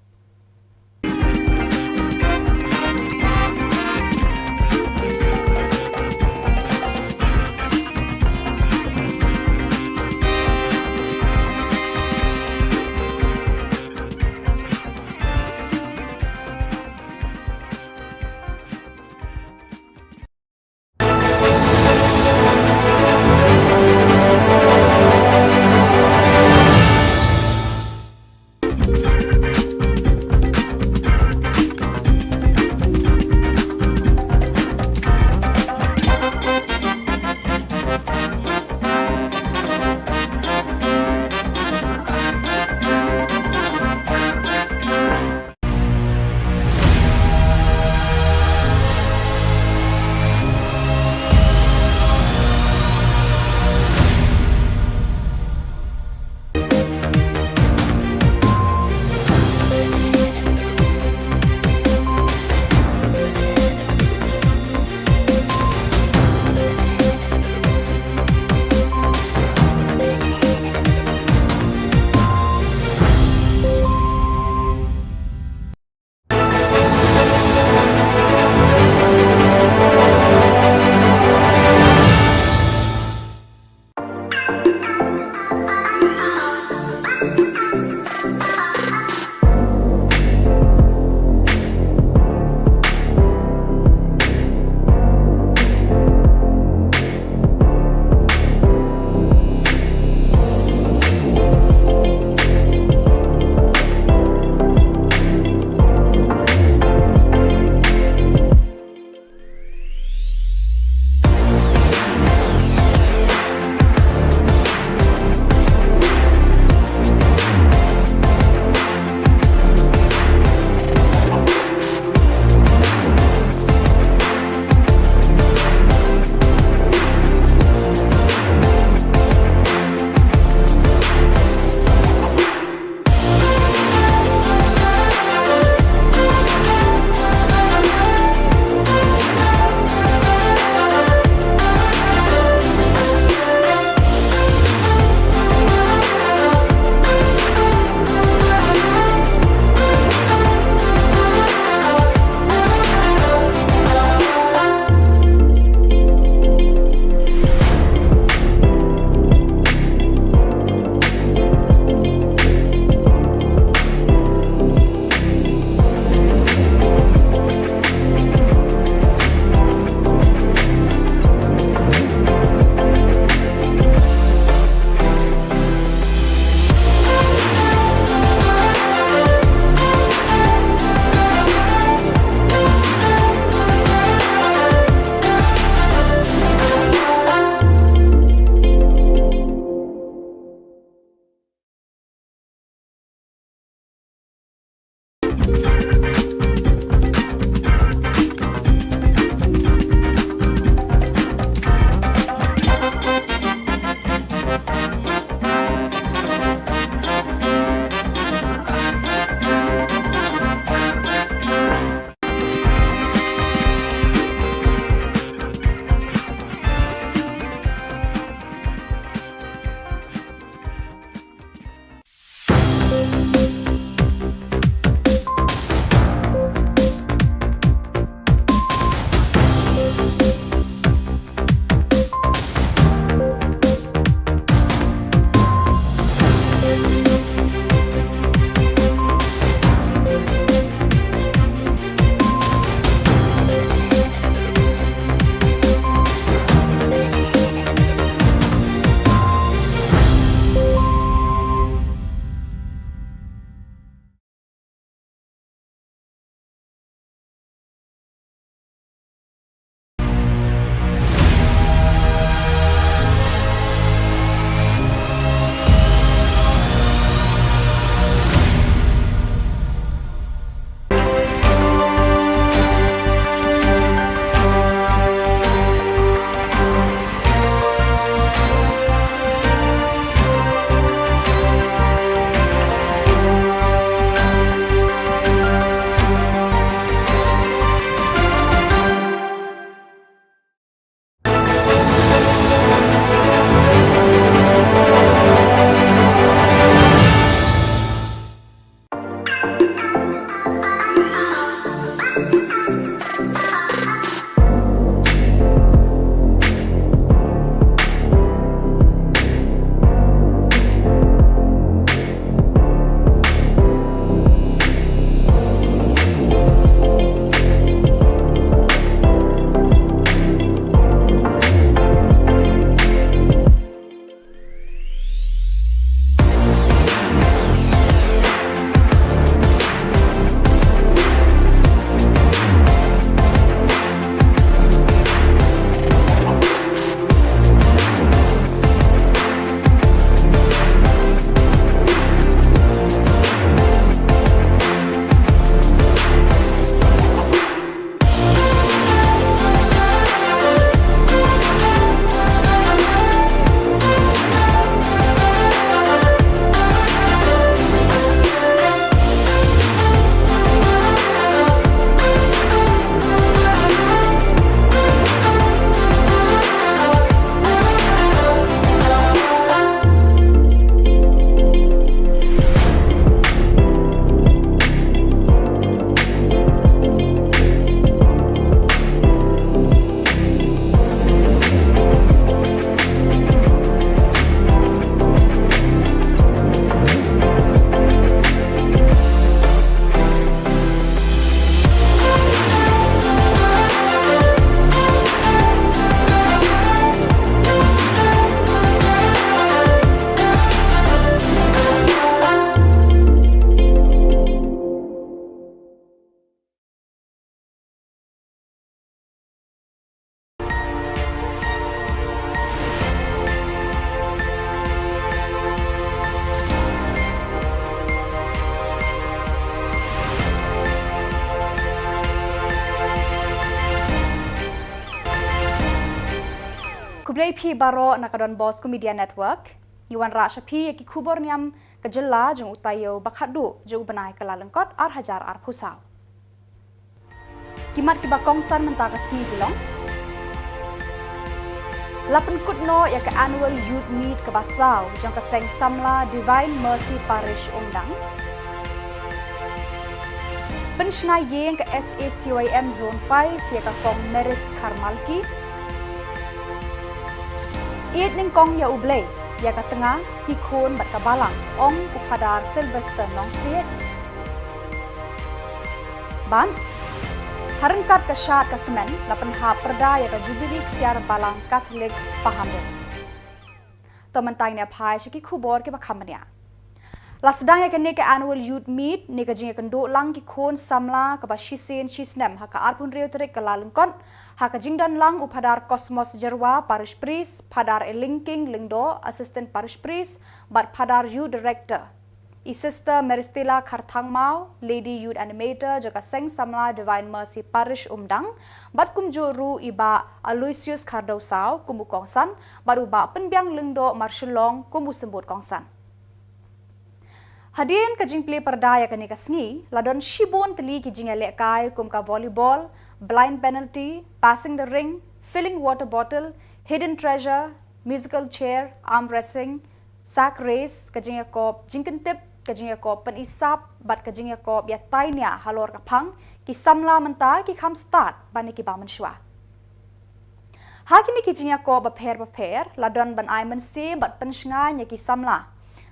Khublei phi baroh na ka Don Bosco Media Network. Ngi wanrah sha phi ïa ki khubor niam ka jylla jong u taïew ba khatduh jong u bnai Kyllalyngkot ar hajar arphew saw. Ki mat kiba kongsan mynta ka sngi ki long: La pynkut noh ïa ka Annual Youth Meet kaba saw jong ka Seng Samla Divine Mercy Parish Umdang. Pynshna ïing ka S A C Y M Zone five ïa ka Kong Maris Kharmalki. Ïeit nyngkong ïa U Blei, ïa ka tnga, ki khun bad ka balang, ong u Phadar Sylvester Nongsiej. Bad ha ryngkat ka shad ka kmen, la pynhap pyrda ïa ka Jubili Ksiar Balang Katholik Pahamrit. To mynta ngin ïa phai sha ki khubor kiba kham bniah. La sdang ïa kane ka Annual Youth Meet ne ka jingïakynduh lang ki khun samla kaba shisien shisnem ha ka arphew hynriew tarik Kyllalyngkot, ha ka jingdon lang u Phadar Cosmos Jyrwa, Parish Priest, Phadar Elingking Lyngdoh, Assistant Parish Priest, bad Phadar Youth Director. I Sister Meristila Kharthangmaw, Lady Youth Animator jong ka Seng Samla Divine Mercy Parish Umdang, bad kumjuh ruh i Bah Aloysius Khardewsaw kum u kongsan, bad u Bah Pynbiang Lyngdoh Marshillong kum u symbud kongsan. Hadien ka jingplie pyrda ïa kane ka sngi, la don shibun tylli ki jingïalehkai kum ka volleyball, blind penalty, passing the ring, filling water bottle, hidden treasure, musical chair, arm wrestling, sack race, ka jingïakop jingkyntip, ka jingïakop pynisap, bad ka jingïakop ïatai nia halor ka phang, ki samla mynta ki kham stad ban ïa kiba mynshuwa. Ha kine ki jingïakop bapher bapher, la don ban ai mynsiem bad pynshngaiñ ïa ki samla.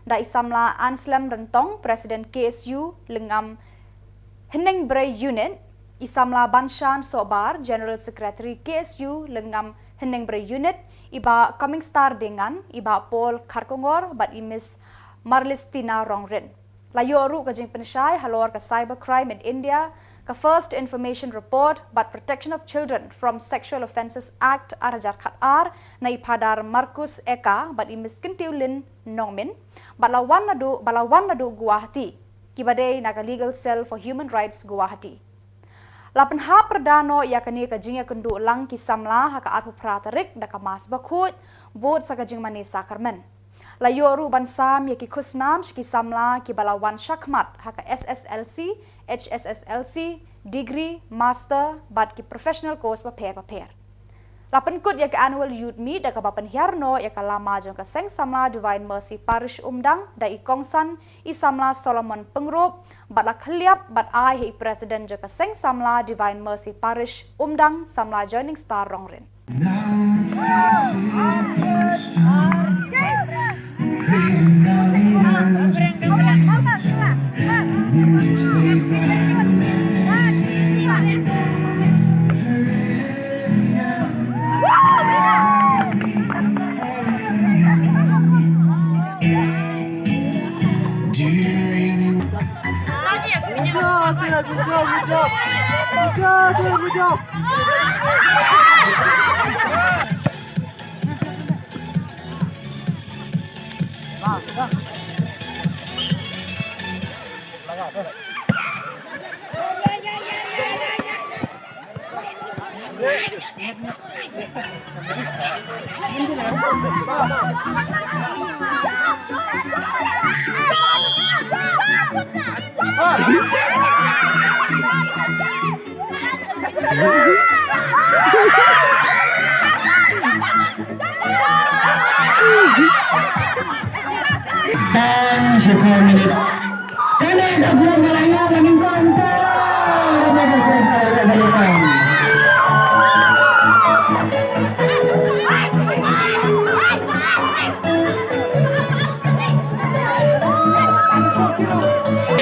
Da i samla Anslem Ryntong, President K S U Lyngngam Hynñiewbrei Unit, i samla Banshan Sohbar, General Secretary K S U Lyngngam Hynñiewbrei Unit, i Bah Coming Star Dengan, i Bah Paul Kharkongor, bad i Miss Marlistina Rongrin. La ïoh ruh ka jingpynshai halor ka Cybercrime in India, ka First Information Report, bad Protection of Children from Sexual Offences Act ar hajar khat ar, na i Phadar Marcus Eka, bad i Miss Kyntiewlin Nongmin, bad la wan naduh, ba la wan naduh Guwahati, kiba dei na ka Legal Cell for Human Rights Guwahati. La pynhap pyrda noh ïa kane ka jingïakynduh lang ki samla ha ka arphew phra tarik da ka Mass bakhuid, bud sa ka jingmane sakramen. La ïoh ruh ban sam ïa ki khusnam sha ki samla kiba la wan shakhmat ha ka S S L C, H S S L C, degree, master, bad ki professional course bapher bapher. La pynkut ïa ka Annual Youth Meet da kaba pynhiar noh ïa ka lama jong ka Seng Samla Divine Mercy Parish Umdang da i kongsan i samla Solomon Pyngrope, bad la khylliap bad ai ha i President jong ka Seng Samla Divine Mercy Parish Umdang, samla Joining Star Rongrin. Time for four minutes. Kane ka burom ba la ïoh ba nyngkong to.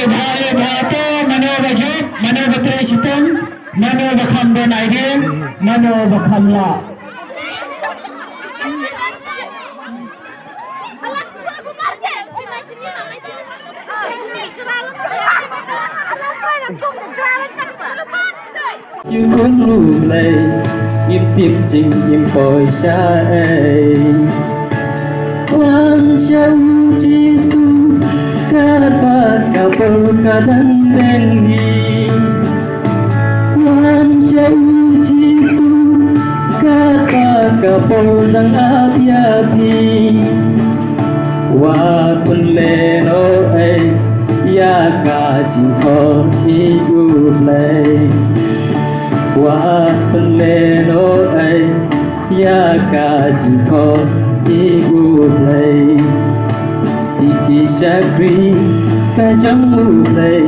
Bha, bha to, mano ba jop, mano ba trei shitom, mano ba kham don idea, mano ba kham lah. Ïa khun U Blei, ngim tip jingim poi sha ei. Wan sha u Jisu, katba ka por ka dang beiñ hi. Wan sha u Jisu, katba ka por dang ap ïa phi. Wat pynlehnoh ei ïa ka jingkhot ïa U Blei. Wat pynlehnoh ei ïa ka jingkhot ïa U Blei. Ïa ki shakri ka jong U Blei,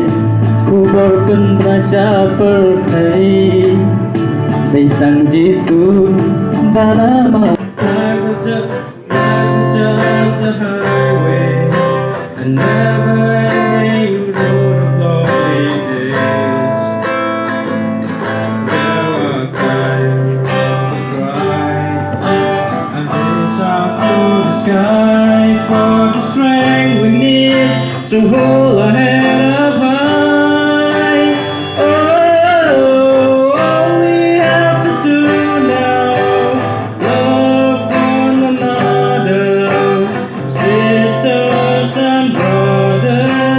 khubor pynbna sha pyrthei. Dei tang Jisu ba la mad. Life was just a highway. I never had a road of lonely days. There were times I cried and reached out to the sky for the strength we need to hold our head up high. Oh, all we have to do now, love one another, sisters and brothers.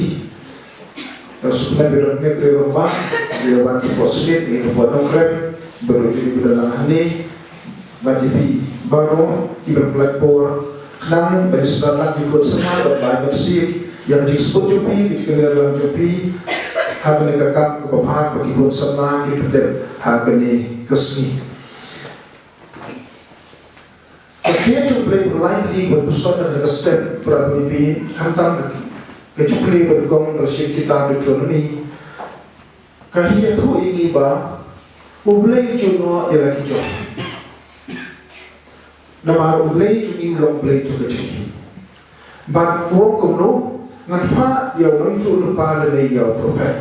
Tang shu pynlait ba don kane ka riew rangbah, ïa wan hapoh state, ïa hapoh Nongkrem, ba don jong ngi ba don lang hangne, bad ïa phi baroh kiba pynlait por, khnang ban ïasnoh lang ki khun samla bad ban ïohsngew ïa ka jingsbun jong phi, ka jingkynmaw lang jong phi ha kane ka kam kaba bha ba ki khun samla ki pyndep ha kane ka sngi. Ka ktien jong U Blei ba lai tylli ba puson na ka step, para bangeit, khamtam ka Ka jingkylli ba nyngkong ka la shim kita Deuteronomy. Ka ïathuh ïa ngi ba U Blei u ju noh ïa la ki jong. Namar U Blei jong ngi u long Blei jong ka jingim. Bad u ong kumno, ngan phah ïa u nongïathuhlypa lane ïa u prophet.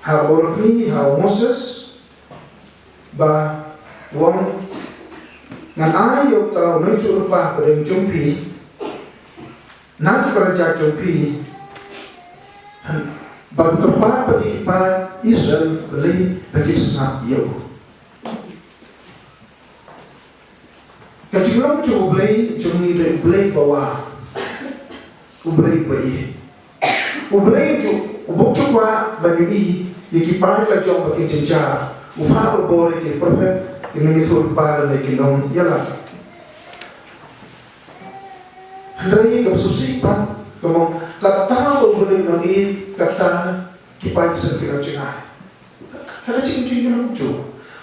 Ha u Bor kni, ha u Moses, ba u ong, ngan ai ïa uta u nongïathuhlypa hapdeng jong phi, na ki para jait jong phi, bad u kyrpad bad ïa ki paid Israel balei ba ki sngap ïa u. Ka jinglong jong U Blei jong ngi dei U Blei ba wah, U Blei ba ïeit. U Blei u, u bym ju kwah ban ïohi ïa ki paid la jong ba ki jynjar. U phah barabor ïa ki prophet, ki nongïathuhlypa lane ki nongïalam. Hynrei kaba sngewsih pat, ka mut, kata ba U Blei u nang ïeit, kata ki paid Israel ki nang jngai. Ha ka jingim jong ngi,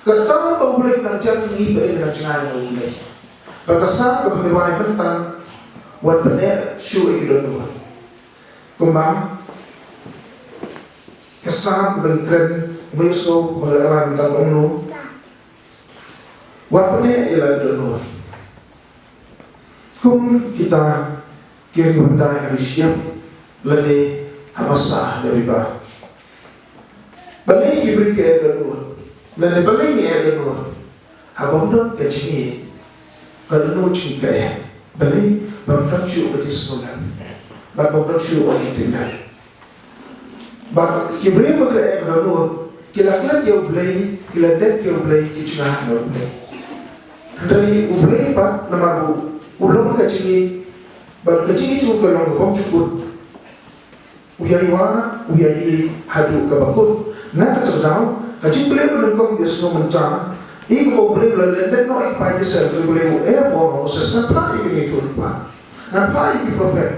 kata ba U Blei u nang jan, ngi pat ngi nang jngai na U Blei. Bad ka Salm kaba ngi rwai mynta, wat pyneh shuh ïa ki dohnud. Kumba ka Salm ba ngi kren, ba ngi sngew ba ngi rwai mynta, ong kumno? Wat pyneh ïa la ki dohnud. Kum kita ki riewhyndai ha ki shyiap lane ha basa ha ki riba. Balei ki briew ki eh dohnud? Lane balei ngi eh dohnud? Haba ym don ka jingïeit, ka dohnud jong ngi ka eh. Balei? Ba ym don shuh ka jingsngewlem. Bad ba ym don shuh ka jingtip. Bad ki briew ba ki eh dohnud, ki la klet ïa U Blei, ki la dep ïa U Blei, ki jngai na U Blei. Hynrei U Blei pat namar u, u long ka jingïeit, bad ka jingïeit jong u ka long kaba ym ju kut. U ïai wad, u ïai ïeit haduh kaba kut. Na kata ka daw, ka jingpule ba nyngkong ba ngi sngew mynta, ïa kaba U Blei u la leh noh ïa ki paid Israel, U Blei u ong ha u Moses, ngan phah ïa ki nongïathuhlypa, ngan phah ïa ki prophet.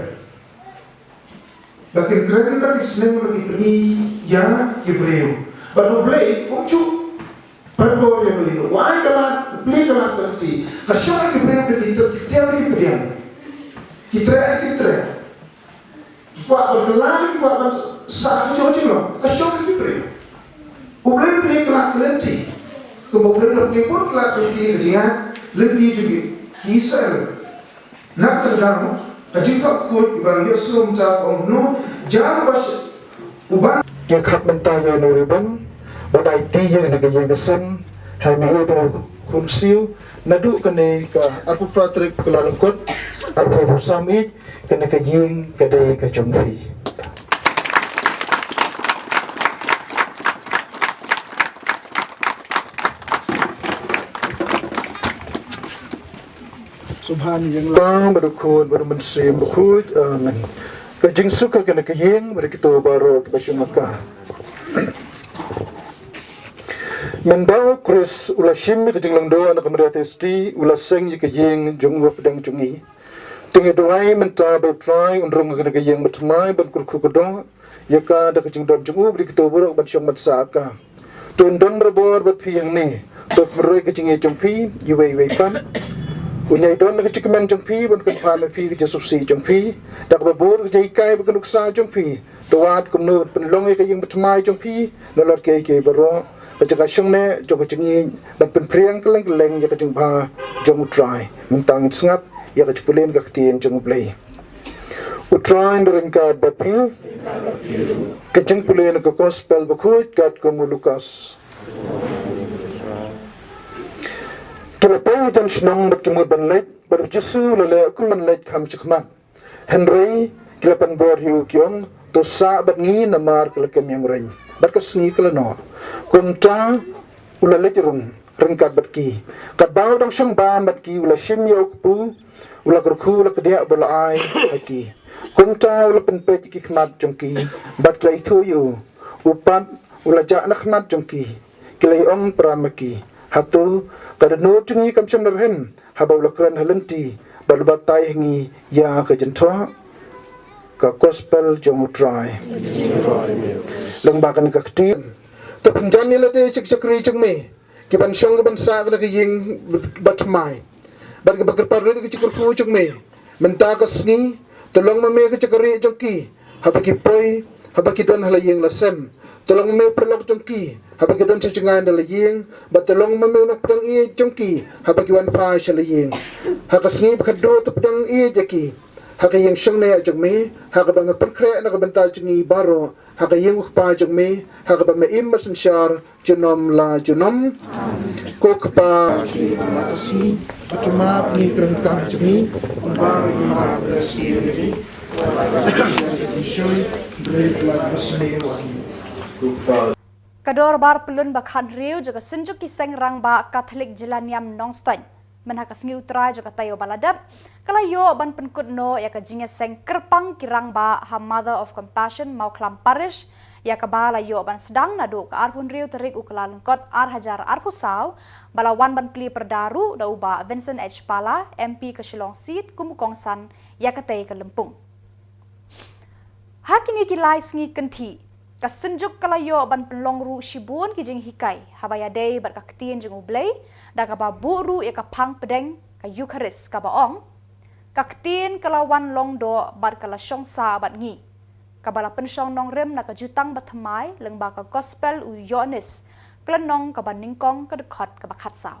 Ba kin kren, ba kin sneng, ba kin pyni ïa ki briew. Bad U Blei um ju pynbor ïa u, u ai ka lad, u plie ka lad ka lynti. Ka shong ha ki briew da ki tyrpeng, da ki pdiang. Ki treh, ki treh. Ki kwah ban kylla, ki kwah ban sah, ki jong jong. Ka shong ha ki briew. U Blei u plie ka lad ka lynti. Kumba U Blei u la plie bun ka lad ka lynti, ka jingïaid lynti jong ki Israel. Na kata ka daw, ka jingthok khuid ba ngi ïohsngew mynta ka ong kumno, jan ba sh-, u ban. Ïa khmat mynta ïa u Nongriewbang, ban aiti ïa kane ka ïing ka sem, ha i Mei Eldon Khunsiew, naduh kane ka arphew phra tarik Kyllalyngkot, arphew arphew san, ïa kane ka ïing ka dei ka jong phi. Sngewbha ïa U Trai bad U Khun bad U Mynsiem Bakhuid. Amen. Ka jingsuk ha kane ka ïing, bad kito baroh kiba shong ha ka. Mynba U Khrist u la shim ïa ka jinglong doh na ka Maria Theisotti, u la seng ïa ka ïing jong u hapdeng jong ngi. Te ngi duwai mynta ba U Trai un rung ha kane ka ïing bathymmai ban kyrkhu kyrdoh ïa ka da ka jingdon jong u, bad kito baroh ban shong ban sah ha ka. To un don barabor bad phi hangne. To pynroi ka jingïeit jong phi iwei iwei pat. Un ïai don ka jingkmen jong phi, ban kyrpad ïa phi ka jingsngewsih jong phi. Da kaba bun ka jinghikai bad ka nuksa jong phi. To wad kumno ban pynlong ïa ka ïing bathymmai jong phi, nalor kiei kiei baroh. Ka jaka shongneh jong ka jingïeit, ban pynphriang kylleng kylleng ïa ka jingbha jong U Trai. Mynta ngin sngap ïa ka jingpule na ka ktien jong U Blei. U Trai un ryngkat bad phi. Ka jingpule na ka Gospel Bakhuid katkum u Lukas. Ki la poi hajan shnong bad ki mut ban leit, bad U Jisu u la leh kum ban leit kham shakhmat. Hynrei ki la pynbor ïa u, ki ong, to sah bad ngi namar ka la kem ïa u reng, bad ka sngi ka la noh. Kumta u la leit rung ryngkat bad ki. Katba u dang shong bam bad ki, u la shim ïa u kpu, u la kyrkhu, u la kdiah bad u la ai ha ki. Kumta u la pynpeit ïa ki khmat jong ki, bad ki la ithuh ïa u. U pat u la jah na khmat jong ki. Ki la ïa ong para ma ki, hato ka dohnud jong ngi kam shym la rhem, haba u la kren ha lynti, bad u batai ha ngi ïa ka jingthoh? Ka Gospel jong U Trai. Lyngba kane ka kti, to pynjan ïa lade sha ki shakri jong me, ki ban shong ki ban sah ha kane ka ïing bathymmai, bad ki ban kyrpad rit ïa ka jingkyrkhu jong me. Mynta ka sngi, To long ma me ka jaka rieh jong ki haba ki poi, haba ki don ha la ïing la sem. To long ma me u paralok jong ki haba ki don sha jngai na la ïing, bad to long ma me u nongpdiang ïeit jong ki haba ki wan phai sha la ïing. Ha ka sngi ba khatduh to pdiang ïeit ïa ki ha ka ïing shongneh jong me, ha kaba me pynkhreh na ka bynta jong ngi baroh, ha ka ïing u Kpa jong me, ha kaba me im bad synshar junom la junom. Ko Kpa, ka Dorbar Pyllun ba khathynriew jong ka Synjuk ki Seng Rangbah Katholik Jylla Niam Nongstoiñ, mynha ka sngi U Trai jong ka taïew ba la dep, ka la ïoh ban pynkut noh ïa ka jingïaseng kyrpang ki rangbah ha Mother of Compassion Mawkhlam Parish, ïa kaba la ïoh ban sdang naduh ka arphew hynriew tarik u Kyllalyngkot ar hajar arphew saw, ba la wan ban plie pyrda ruh da u Bah Vincent H Pala, M P ka Shillong Seat, kum u kongsan ïa katei ka lympung. Ha kine ki lai sngi kynthih, ka Synjuk ka la ïoh ban pynlong ruh shibun ki jinghikai haba ïadei bad ka Ktien jong U Blei, da kaba buh ruh ïa ka phang pdeng ka Eukharist, kaba ong: Ka Ktien ka la wan long doh bad ka la shong sah bad ngi, kaba la pynshong nongrim na ka Jutang Bathymmai lyngba ka Gospel u Ïoannis, ka lynnong kaba nyngkong, ka dkhot kaba khatsaw.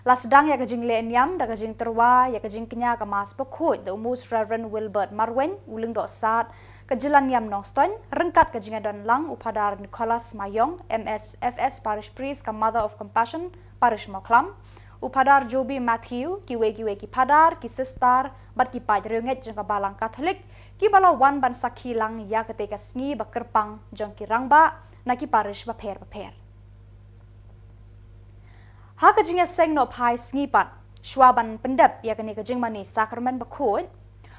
La sdang ïa ka jingleh niam da ka jingtyrwa ïa ka jingkñia ka Mass Bakhuid da u Most Reverend Wilbert Marwein, u Lyngdoh Sad ka Jylla Niam Nongstoiñ, ryngkat ka jingïadon lang u Phadar Nicholas Mayong, M S F S, Parish Priest ka Mother of Compassion Parish Mawkhlam, u Phadar Joby Matthew, kiwei kiwei ki phadar, ki sistar bad ki paid riewngeit jong ka Balang Katholik, kiba la wan ban sakhi lang ïa katei ka sngi ba kyrpang jong ki rangbah na ki parish bapher bapher. Ha ka jingïaseng noh phai sngi pat, shwa ban pyndep ïa kane ka jingmane Sakramen Bakhuid,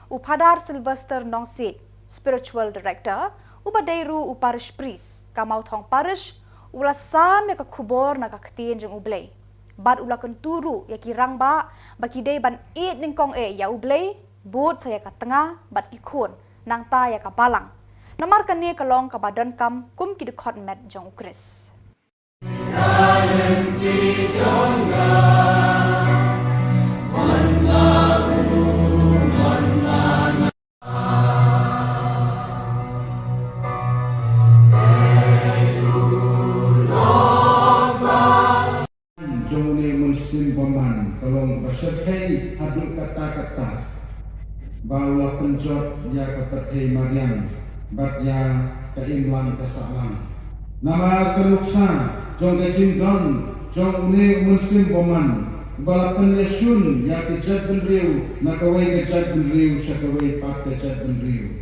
u Phadar Sylvester Nongsiej, Spiritual Director, uba dei ruh u Parish Priest ka Mawthong Parish, u la sam ïa ka khubor na ka Ktien jong U Blei, bad u la kyntu ruh ïa ki rangbah ba ki dei ban ïeit nyngkong eh ïa U Blei, bud sa ïa ka tnga bad ki khun, nangta ïa ka balang, namar kane ka long kaba donkam kum ki dkhot met jong U Khrist. Jong une u mynsiem bymman ka long ba shyrkhei haduh katta katta, ba u la pynjot ïa ka pyrthei mariang bad ïa ka imlang ka sahlang. Namar ka nuksa jong ka jingdon jong une u mynsiem bymman, ba la pynïashun ïa ki jaitbynriew na kawei ka jaitbynriew sha kawei pat ka jaitbynriew.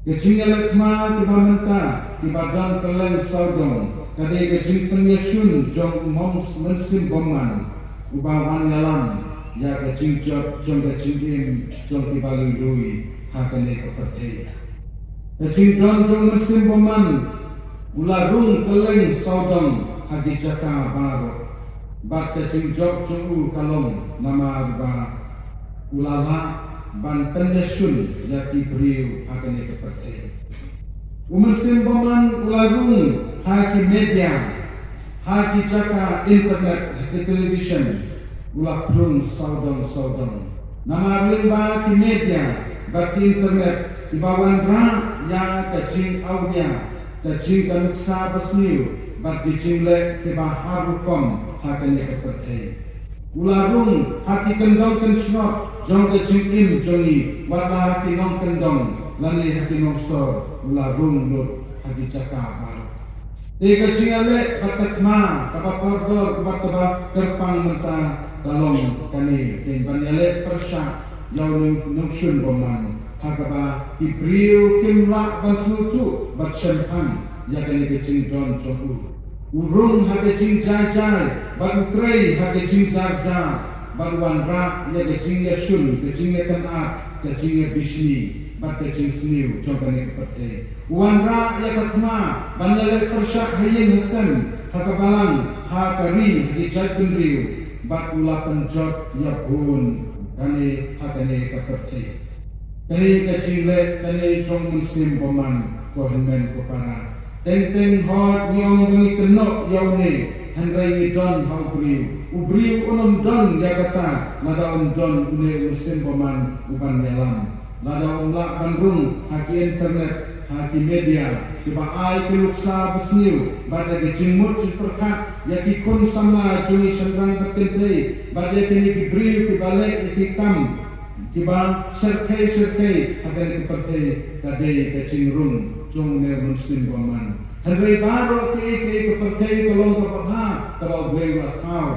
Ka jingïaleh thma kiba mynta, kiba don kylleng sawdong, ka dei ka jingpynïashun jong u mom-, mynsiem bymman, uba wan ïalam ïa ka jingjot jong ka jingim jong kiba lui lui ha kane ka pyrthei. Ka jingdon jong u mynsiem bymman u la rung kylleng sawdong ha ki jaka baroh, bad ka jingjop jong u ka long namar ba u la lah ban pynïashun ïa ki briew ha kane ka pyrthei. U mynsiem bymman u la rung ha ki media, ha ki jaka internet, ha ki television, u la phrung sawdong sawdong. Namar lyngba ki media bad ki internet, kiba wanrah ïa ka jingawria, ka jing, ka nuksa basniew bad ki jingleh kiba har rukom ha kane ka pyrthei. U la rung ha ki kyndong kynshnod jong ka jingim jong ngi, wat la ha ki nongkyndong lane ha ki nongsor, u la rung lut ha ki jaka baroh. Te ka jingïaleh bad ka thma kaba kordor bad kaba kyrpang mynta ka long kane, ka ban ïaleh pyrshah ïa u nong-, nongshun bymman, ha kaba ki briew kim lah ban sngewthuh bad shemphang ïa kane ka jingdon jong u. U rung ha ka jingjai jai bad u trei ha ka jingjar jar, bad u wanrah ïa ka jingïashun, ka jingïakynad, ka jingïabishni bad ka jingsniew jong kane ka pyrthei. U wanrah ïa ka thma ban ïaleh pyrshah ha ïing ha sem, ha ka balang, ha ka ri, ha ki jaitbynriew, bad u la pynjot ïa bun kane ha kane ka pyrthei. Kane ka jingleh kane jong u mynsiem bymman, ko hynmen ko para, teng teng hooid ngi ong ba ngi kynnoh ïa une, hynrei ngi don ha u briew. U briew un ym don ïa kata lada um don une u mynsiem bymman uban ïalam. Lada ym lah ban rung ha ki internet, ha ki media, kiba ai ki nuksa basniew bad da ki jingmut jingpyrkhat ïa ki khun samla jong ngi shynrang bad kynthei, bad ïa kine ki briew kiba leh ïa ki kam kiba shyrkhei shyrkhei ha kane ka pyrthei, ka dei ka jingrung jong une u Mynsiem Bymman. Hynrei baroh kiei kiei ka pyrthei ka long kaba bha kaba U Blei u la thaw.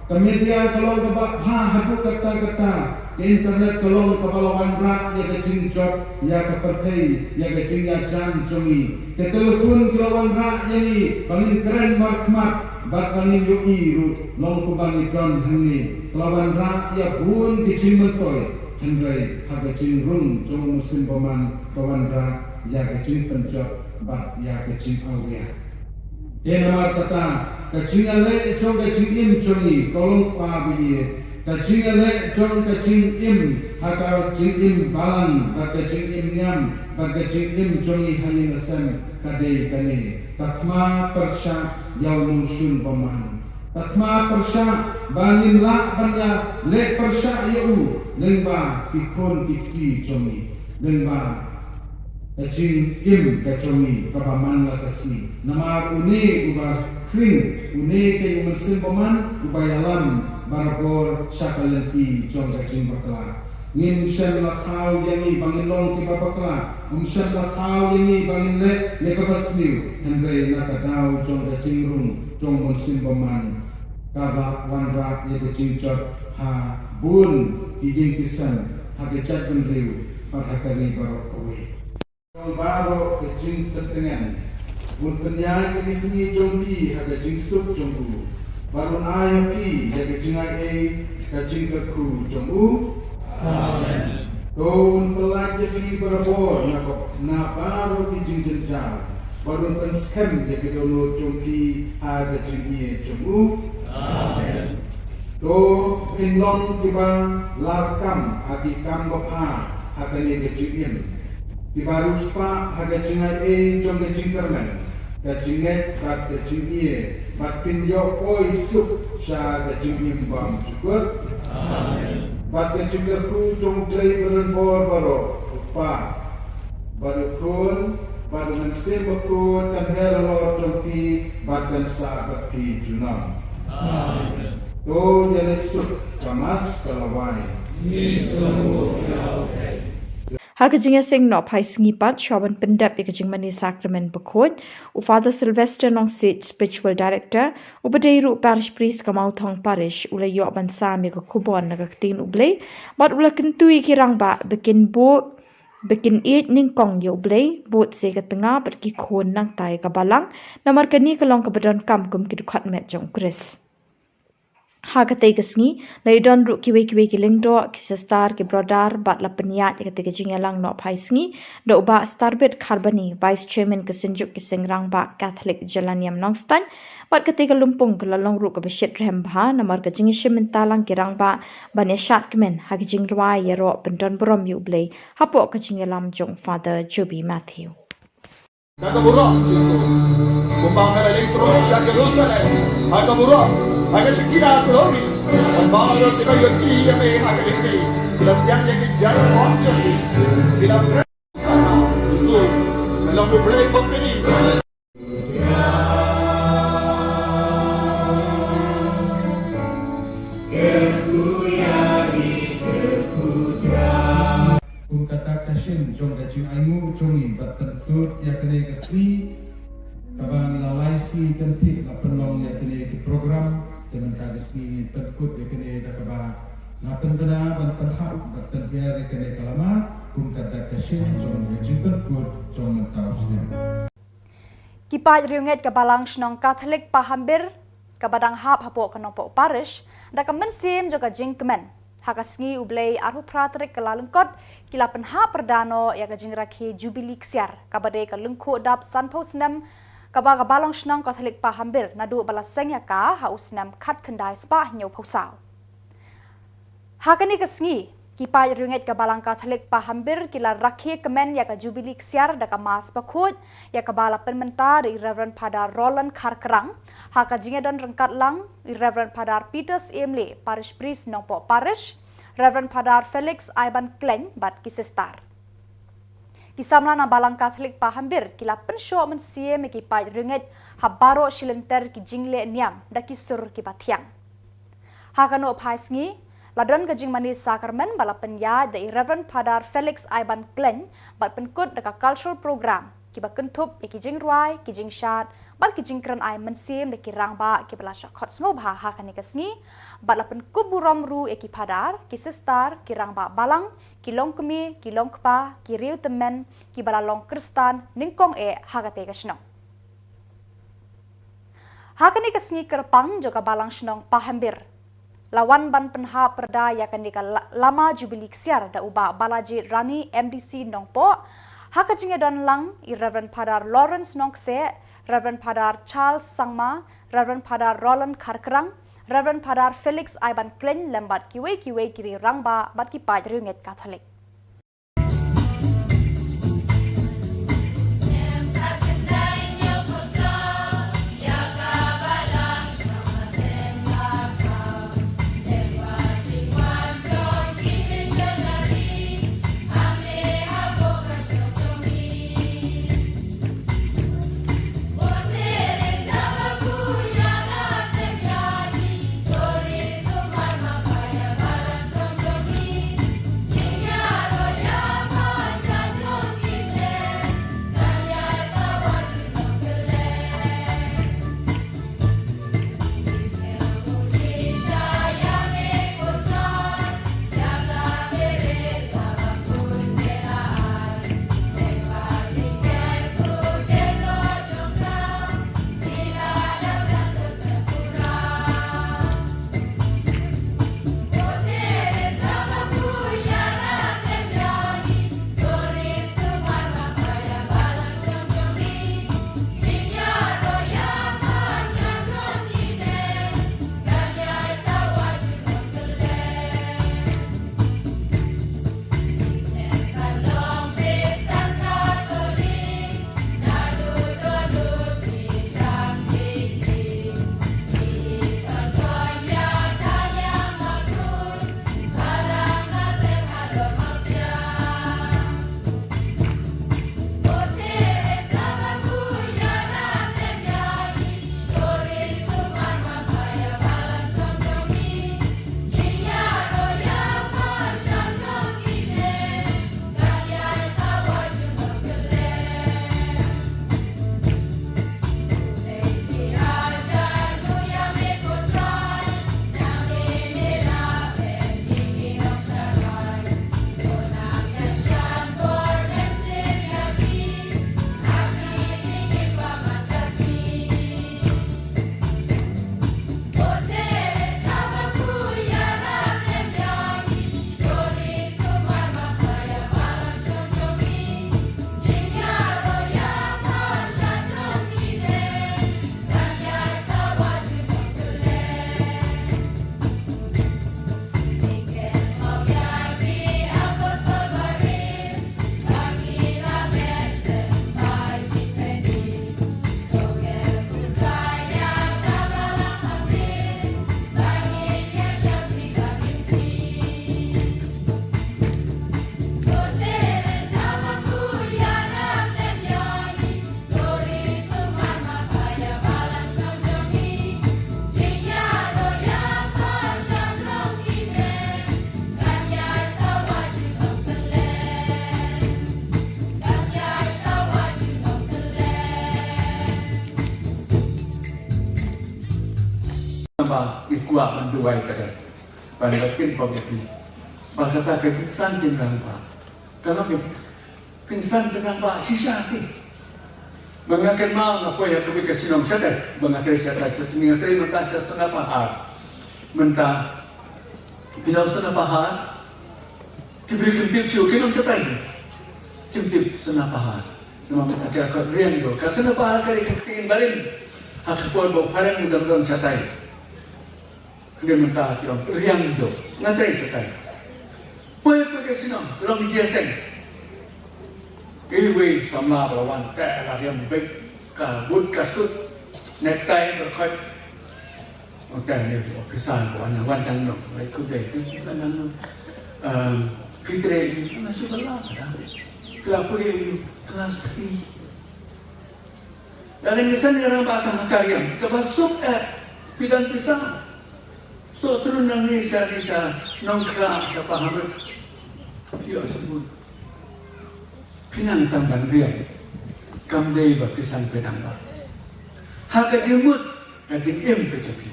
Ka media ka long kaba bha haduh katta katta. Ka internet ka long kaba la wanrah ïa ka jingjot ïa ka pyrthei, ïa ka jingïajan jong ngi. Ka telephone ka la wanrah ïa ngi ba ngin kren markhmat bad ba ngin ïohi ruh long kumba ngi don hangne. Ka la wanrah ïa bun ki jingmyntoi, hynrei ha ka jingrung jong u Mynsiem Bymman ka wanrah ïa ka jingpynjot bad ïa ka jingawria. Te namar kata, ka jingïaleh jong ka jingim jong ngi, ko long pa ba ïeit, ka jingïaleh jong ka jingim ha ka jingim balang bad ka jingim niam bad ka jingim jong ngi ha ïing ha sem, ka dei kane: ka thma pyrshah ïa u nongshun bymman. Ka thma pyrshah ba ngin lah ban ïaleh pyrshah ïa u lyngba ki khun ki kti jong ngi, lyngba ka jingim ka jong ngi kaba man la ka sngi. Namar une uba khring, une ka u Mynsiem Bymman uba ïalam barabor sha ka lynti jong ka jingbakla. Ngim shym la thaw ïa ngi ba ngin long kiba bakla, um shym la thaw ïa ngi ba ngin leh ïa kaba sniew, hynrei na ka daw jong ka jingrung jong u Mynsiem Bymman, kaba wanrah ïa ka jingjot ha bun ki ïing ki sem, ha ka jaitbynriew bad ha ka ri baroh kawei. Jong baroh ka jingpyntngen, un pynïaid ïa ki sngi jong phi ha ka jingsuk jong u, bad un ai ha phi ïa ka jingaiei ka jingkyrkhu jong u. Amen. To un pyllait ïa phi barabor na ka, na baroh ki jingjynjar, bad un pynskhem ïa ki dohnud jong phi ha ka jingïeit jong u. Amen. To phin long kiba larkam ha ki kam bapha ha kane ka jingim, kiba riewspah ha ka jingaiei jong ka jingkyrmen, ka jingngeit bad ka jingïeit, bad phin ïoh poi suk sha ka jingim bymjukut. Amen. Bad ka jingkyrkhu jong U Blei badonbor baroh, U Kpa, bad U Khun, bad U Mynsiem Bakhuid, kan her halor jong phi bad kan sah bad phi junom. Amen. To ïaleh suk, ka Mass ka la wai. Ha ka jingïaseng noh phai sngi pat, shwa ban pyndep ïa ka jingmane Sakramen Bakhuid, u Father Sylvester Nongsiej, Spiritual Director, uba dei ruh Parish Priest ka Mawthong Parish, u la ïoh ban sam ïa ka khubor na ka ktien U Blei, bad u la kyntu ïa ki rangbah ba kin bud, ba kin ïeit nyngkong ïa U Blei, bud sa ïa ka tnga bad ki khun nangta ïa ka balang, namar kane ka long kaba donkam kum ki dkhot met jong U Khrist. Ha katei ka sngi, la ïadon ruh kiwei kiwei ki lyngdoh, ki sister, ki brother, bad la pynïaid ïa katei ka jingïalang noh phai sngi da u Bah Starbit Kharbani, Vice Chairman ka Synjuk ki Seng Rangbah Katholik Jylla Niam Nongstoiñ, bad katei ka lympung ka la long ruh kaba shit rhem bha, namar ka jingïashim bynta lang ki rangbah ban ïashad kmen ha ka jingrwai ïaroh pyndon burom ïa U Blei hapoh ka jingïalam jong Father Joby Matthew. Ka ka burom Jisu. Kumba me la leit troh sha Jerusalem ha ka burom, ha ka Shekinah glory. Bad baroh kiba ïohi ïa me ha ka lynti ki la sdang ïa ki jaiñ kham jong ki. Ki la pyrshah, Jisu, me long U Blei bymman. Kum ka dak ka shin jong ka jingainguh jong ngi ban pynkut ïa kane ka sngi, kaba ngi la lai sngi kyntien la pynlong ïa kane ka program, te mynta ka sngi ngin pynkut ïa kane da kaba la pynbna ban pynhap ban pynhiar ïa kane ka lama, kum ka dak ka shin jong ka jingpynkut jong mynta u snem. Ki paid riewngeit ka Balang Shnong Katholik Pahambir, kaba dang hap hapoh ka Nongpoh Parish, da ka mynsiem jong ka jingkmen, ha ka sngi U Blei arphew phra tarik Kyllalyngkot, ki la pynhap pyrda noh ïa ka jingrakhe Jubili Ksiar, kaba dei ka lyngkhuh dap sanphew snem, kaba ka Balang Shnong Katholik Pahambir naduh ba la seng ïa ka ha u snem khatkhyndai spah hynñiewphew saw. Ha kane ka sngi, ki paid riewngeit ka Balang Katholik Pahambir ki la rakhe kmen ïa ka Jubili Ksiar da ka Mass bakhuid, ïa kaba la pynmynta da i Reverend Father Roland Kharkrang, ha ka jingïadon ryngkat lang i Reverend Father Peter Syiem Leh, Parish Priest Nongpoh Parish, Reverend Father Felix Iban Khlaiñ bad ki sister. Ki samla na Balang Katholik Pahambir ki la pynshoh mynsiem ïa ki paid riewngeit ha baroh shi lynter ki jingleh niam da ki sur kiba thiang. Ha ka nohphaisngi la don ka jingmane sakramen ba la pynïaid da i Reverend Father Felix Iban Klein bad pynkut da ka cultural program kiba kynthup ïa ki jingrwai, ki jingshad bad ki jingkren ai mynsiem da ki rangbah kiba la shah khot sngewbha ha kane ka sngi, bad la pynkup burom ruh ïa ki phadar, ki sister, ki rangbah balang, ki longkmie, ki longkpa, ki riewtymmen kiba la long Khristan nyngkong eh ha katei ka shnong. Ha kane ka sngi kyrpang jong ka Balang Shnong Pahambir la wan ban pynhap pyrda ïa kane ka la-, lama Jubilee Ksiar da u Bah Balaji Rani, M D C Nongpoh, ha ka jingïadon lang i Reverend Father Lawrence Nongkseh, Reverend Father Charles Sangma, Reverend Father Roland Kharkrang, Reverend Father Felix Iban Klein lem bad kiwei kiwei ki rangbah bad ki paid riewngeit Katholik. Ba ngi kwah ban duwai ka dei. Ban kin pom ïa ki. Ba kata ka jingsan jingrangbah. Ka long ka jing- Kynsan kynsan ba shisha te. Ba nga kynmaw nga poi ha kawei ka shnong shatai, ba nga trei shatai, sa shnong nga trei mynta sha Sona Pahar. Mynta ki nong Sona Pahar ki briew kim tip shuh, ki nong shatai kim tip Sona Pahar. Namar mynta ki la khot Riangdo. Ka Sona Pahar ka dei ka ktien barim ha ka por ba u phareng u dang don shatai. Hynrei mynta ki ong Riangdo. Nga trei shatai. Poi poi ka shnong, long jia seng. Iwei samla ba la wan te la riam beit, ka boot ka suit, necktie ba khoi. Ong te ne officer ba wan, wan dang nong, lai khublei te wan dang nong. Ehm, ki trei ni, nga shu ba la ka dang. La pule ïa u klas three. Lada ngi san ïa rangbah ka ha ka riam kaba suk eh, phi don pisa. Soh trun nangne sha, sha Nongkhrah, sha Pahamrit. Phi ïoh shibun. Phi nang tang ban riam. Kam dei ba phi san phi nang ba. Ha ka jingmut, ka jingim ka jong phi.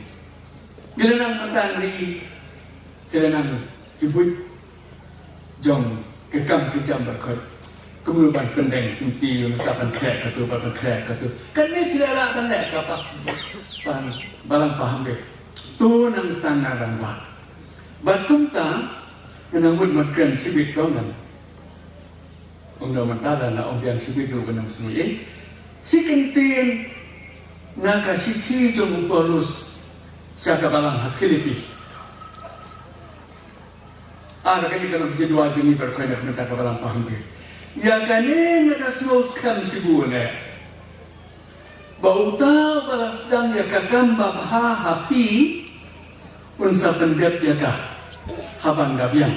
Ngi la nang mynta ngi, ngi la nang ki buit jong ki kam ki jam baroh. Kumno ban pyndeng sngewthuh, nangta ban khreh katu, ban khreh katu. Kane ki la lah ban leh ka pa, ban, Balang Pahamrit. To nang san na rangbah. Bad kumta, nang mut ban kren shibit to nang. Ong da mynta la, la ong biang shibit ruh ban ym sngewieit. Shi kyntien na ka shithi jong u Paulus sha ka balang ha Philippi. Ah, da kane ka long jingduwai jong ngi baroh na ka bynta ka Balang Pahamrit. Ïa kane nga da sngew skhem shibun eh, ba uta uba la sdang ïa ka kam babha ha phi, un sa pyndep ïa ka ha ban da biang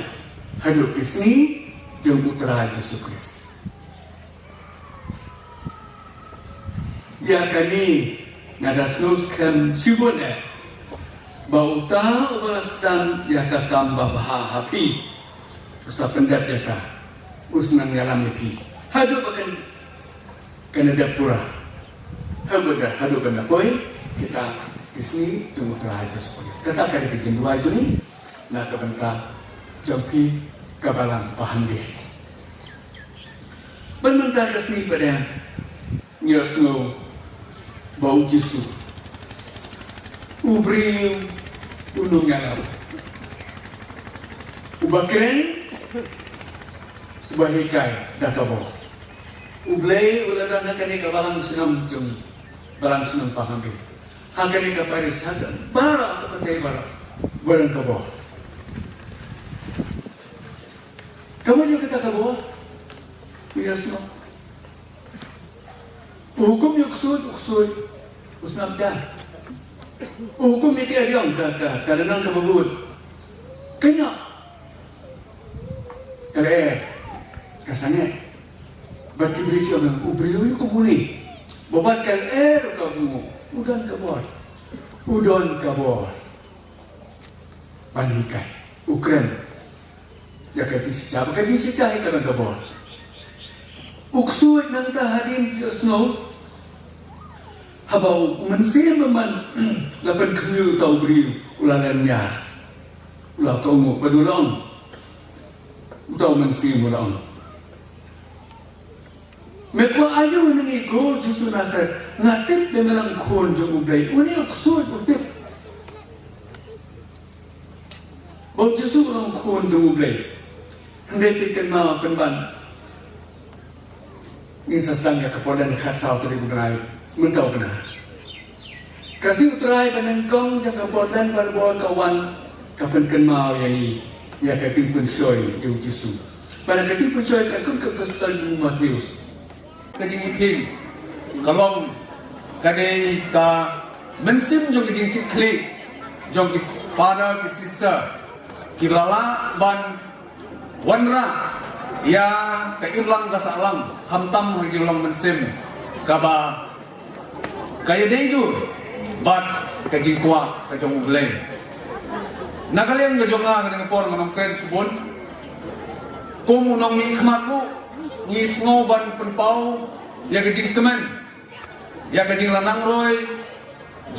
haduh ki sngi jong U Trai Jisu Khrist. Ïa kane nga da sngew skhem shibun eh, ba uta uba la sdang ïa ka kam babha ha phi, un sa pyndep ïa ka, un sa nang ïalam ïa phi haduh ba kan, kan da dep pura. Haduh ba da, haduh ban da poi kita ki sngi jong U Trai Jisu Khrist. Kata ka dei ka jingduwai jong ngi na ka bynta jong phi ka Balang Pahamrit. Ban mynta ka sngi pat ngi ïohsngew ba U Jisu u briew u nongïalam, uba kren, uba hikai da ka bor. U Blei u la don ha kane ka balang shnong jong, balang shnong Pahamrit. Ha kane ka parish, ha ka baroh ka pyrthei baroh, ba don ka bor. Ka mut ïa kata ka bor, u ïohsngew. U hukum ïa u ksuid, u ksuid u sngap jar. U hukum ïa ki ariong, ka, ka, ka lynnong kaba bud, ka ñiah. Ka lyer, ka sangeh. Bad ki briew ki ong, u briew ïa u kumne, ba bad ka lyer ka bud, u don ka bor. U don ka bor ban hikai, u kren ïa ka jingshisha, ba ka jingshisha hi ka don ka bor. U ksuid nangta hadien u ïohsngew, haba u Mynsiem Bakhuid la pynkhynñiuh ïa uta u briew, u la lynñiar. U la kohnguh bad u la ong, uta u mynsiem u la ong, me kwah aïu na ngi ko Jisu Nasaret? Nga tip ba me long khun jong U Blei. Une u ksuid u tip ba u Jisu u long khun jong U Blei. Hynrei phi kynmaw pynban, ngin sa sdang ïa ka Portland khatsaw tarik u bnai mynta u bnai. Ka sngi U Trai ba nyngkong jong ka Portland barabor ka wan, ka pynkynmaw ïa ngi ïa ka jingpynshoi ïa u Jisu. Bad ka jingpynshoi ka kum ka gospel u Mathaios. Ka jingiphieng ka long, ka dei ka mynsiem jong ka jingkitkhlieh jong ki father ki sister kiba la lah ban wanrah ïa ka imlang ka sahlang, khamtam ha ka jinglong mynsiem kaba ka ïadei dur bad ka jingkwah ka jong U Blei. Na ka liang ka jong nga, ka dei ka por nga nongkren shibun. Kum u nongmihkhmat ruh ngi sngew ban pynpaw ïa ka jingkmen, ïa ka jinglanang roi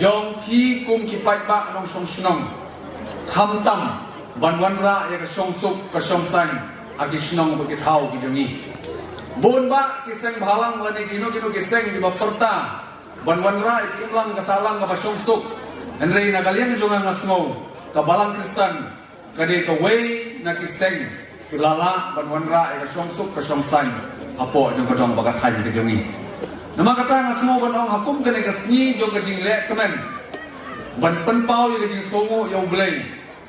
jong phi kum ki paidbah nongshong shnong, khamtam ban wanrah ïa ka shongsuk ka shongsaiñ ha ki shnong bad ki thaw ki jong ngi. Bun bah ki seng bhalang lane kino kino ki seng kiba pyrta ban wanrah ïa ka imlang ka sahlang kaba shongsuk. Hynrei na ka liang jong nga, nga sngew ka Balang Khristan ka dei kawei na ki seng kiba la lah ban wanrah ïa ka shongsuk ka shongsaiñ hapoh jong ka dong bad ka thaiñ ka jong ngi. Namar kata nga sngew ban ong, ha kum kane ka sngi jong ka jingleh kmen ban pynpaw ïa ka jingsngewnguh ïa U Blei,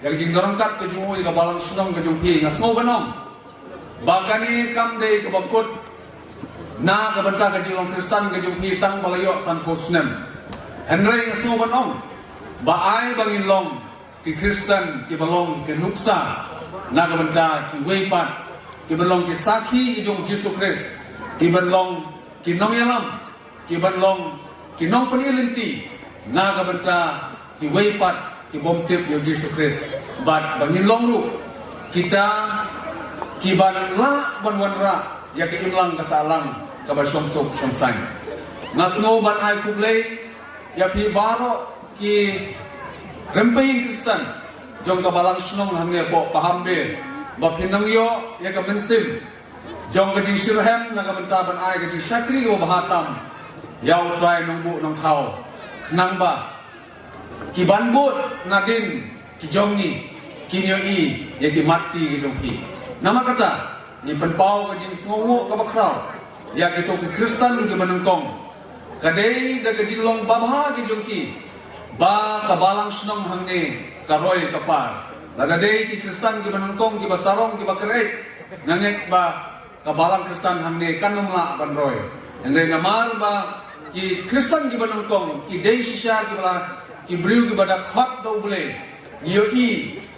ïa ka jingdon ryngkat ka jong u ïa ka balang shnong ka jong phi, nga sngew ban ong ba kane kam dei kaba kut na ka bynta ka jinglong Khristan ka jong phi tang ba la ïoh sanphew snem. Hynrei nga sngew ban ong ba ai ba ngin long ki Khristan kiba long ki nuksa na ka bynta kiwei pat ki ban long ki sakhi ki jong Jisu Khrist, ki ban long ki nongïalam, ki ban long ki nongpyni lynti na ka bynta kiwei pat ki bym tip ïa u Jisu Khrist. Bad ba ngin long ruh kita ki ban lah ban wanrah ïa ka imlang ka sahlang kaba shong suk shong saiñ. Nga sngew ban ai khublei ïa phi baroh ki rympei Khristan jong ka balang shnong hangne hapoh Pahambe, ba phi nang ïoh ïa ka mynsiem jong ka jingshitrhem na ka bynta ban ai ka jingshakri kaba bha tam ïa U Trai Nongbuh Nongthaw, khnang ba ki ban bud nadien ki jong ngi kin ïohi ïa ki mat ti ki jong phi. Namar kata, ngi pynpaw ka jingsngewnguh kaba khraw ïa kito ki Khristan kiba nyngkong. Ka dei da ka jinglong babha ki jong ki ba ka balang shnong hangne ka roi ka par. Lada dei ki Khristan kiba nyngkong, kiba sarong, kiba kyrhai, nga ngeit ba ka balang Khristan hangne kan ym lah ban roi. Hynrei namar ba ki Khristan kiba nyngkong ki dei shisha kiba la, ki briew kiba da khot da U Blei, ngi ïohi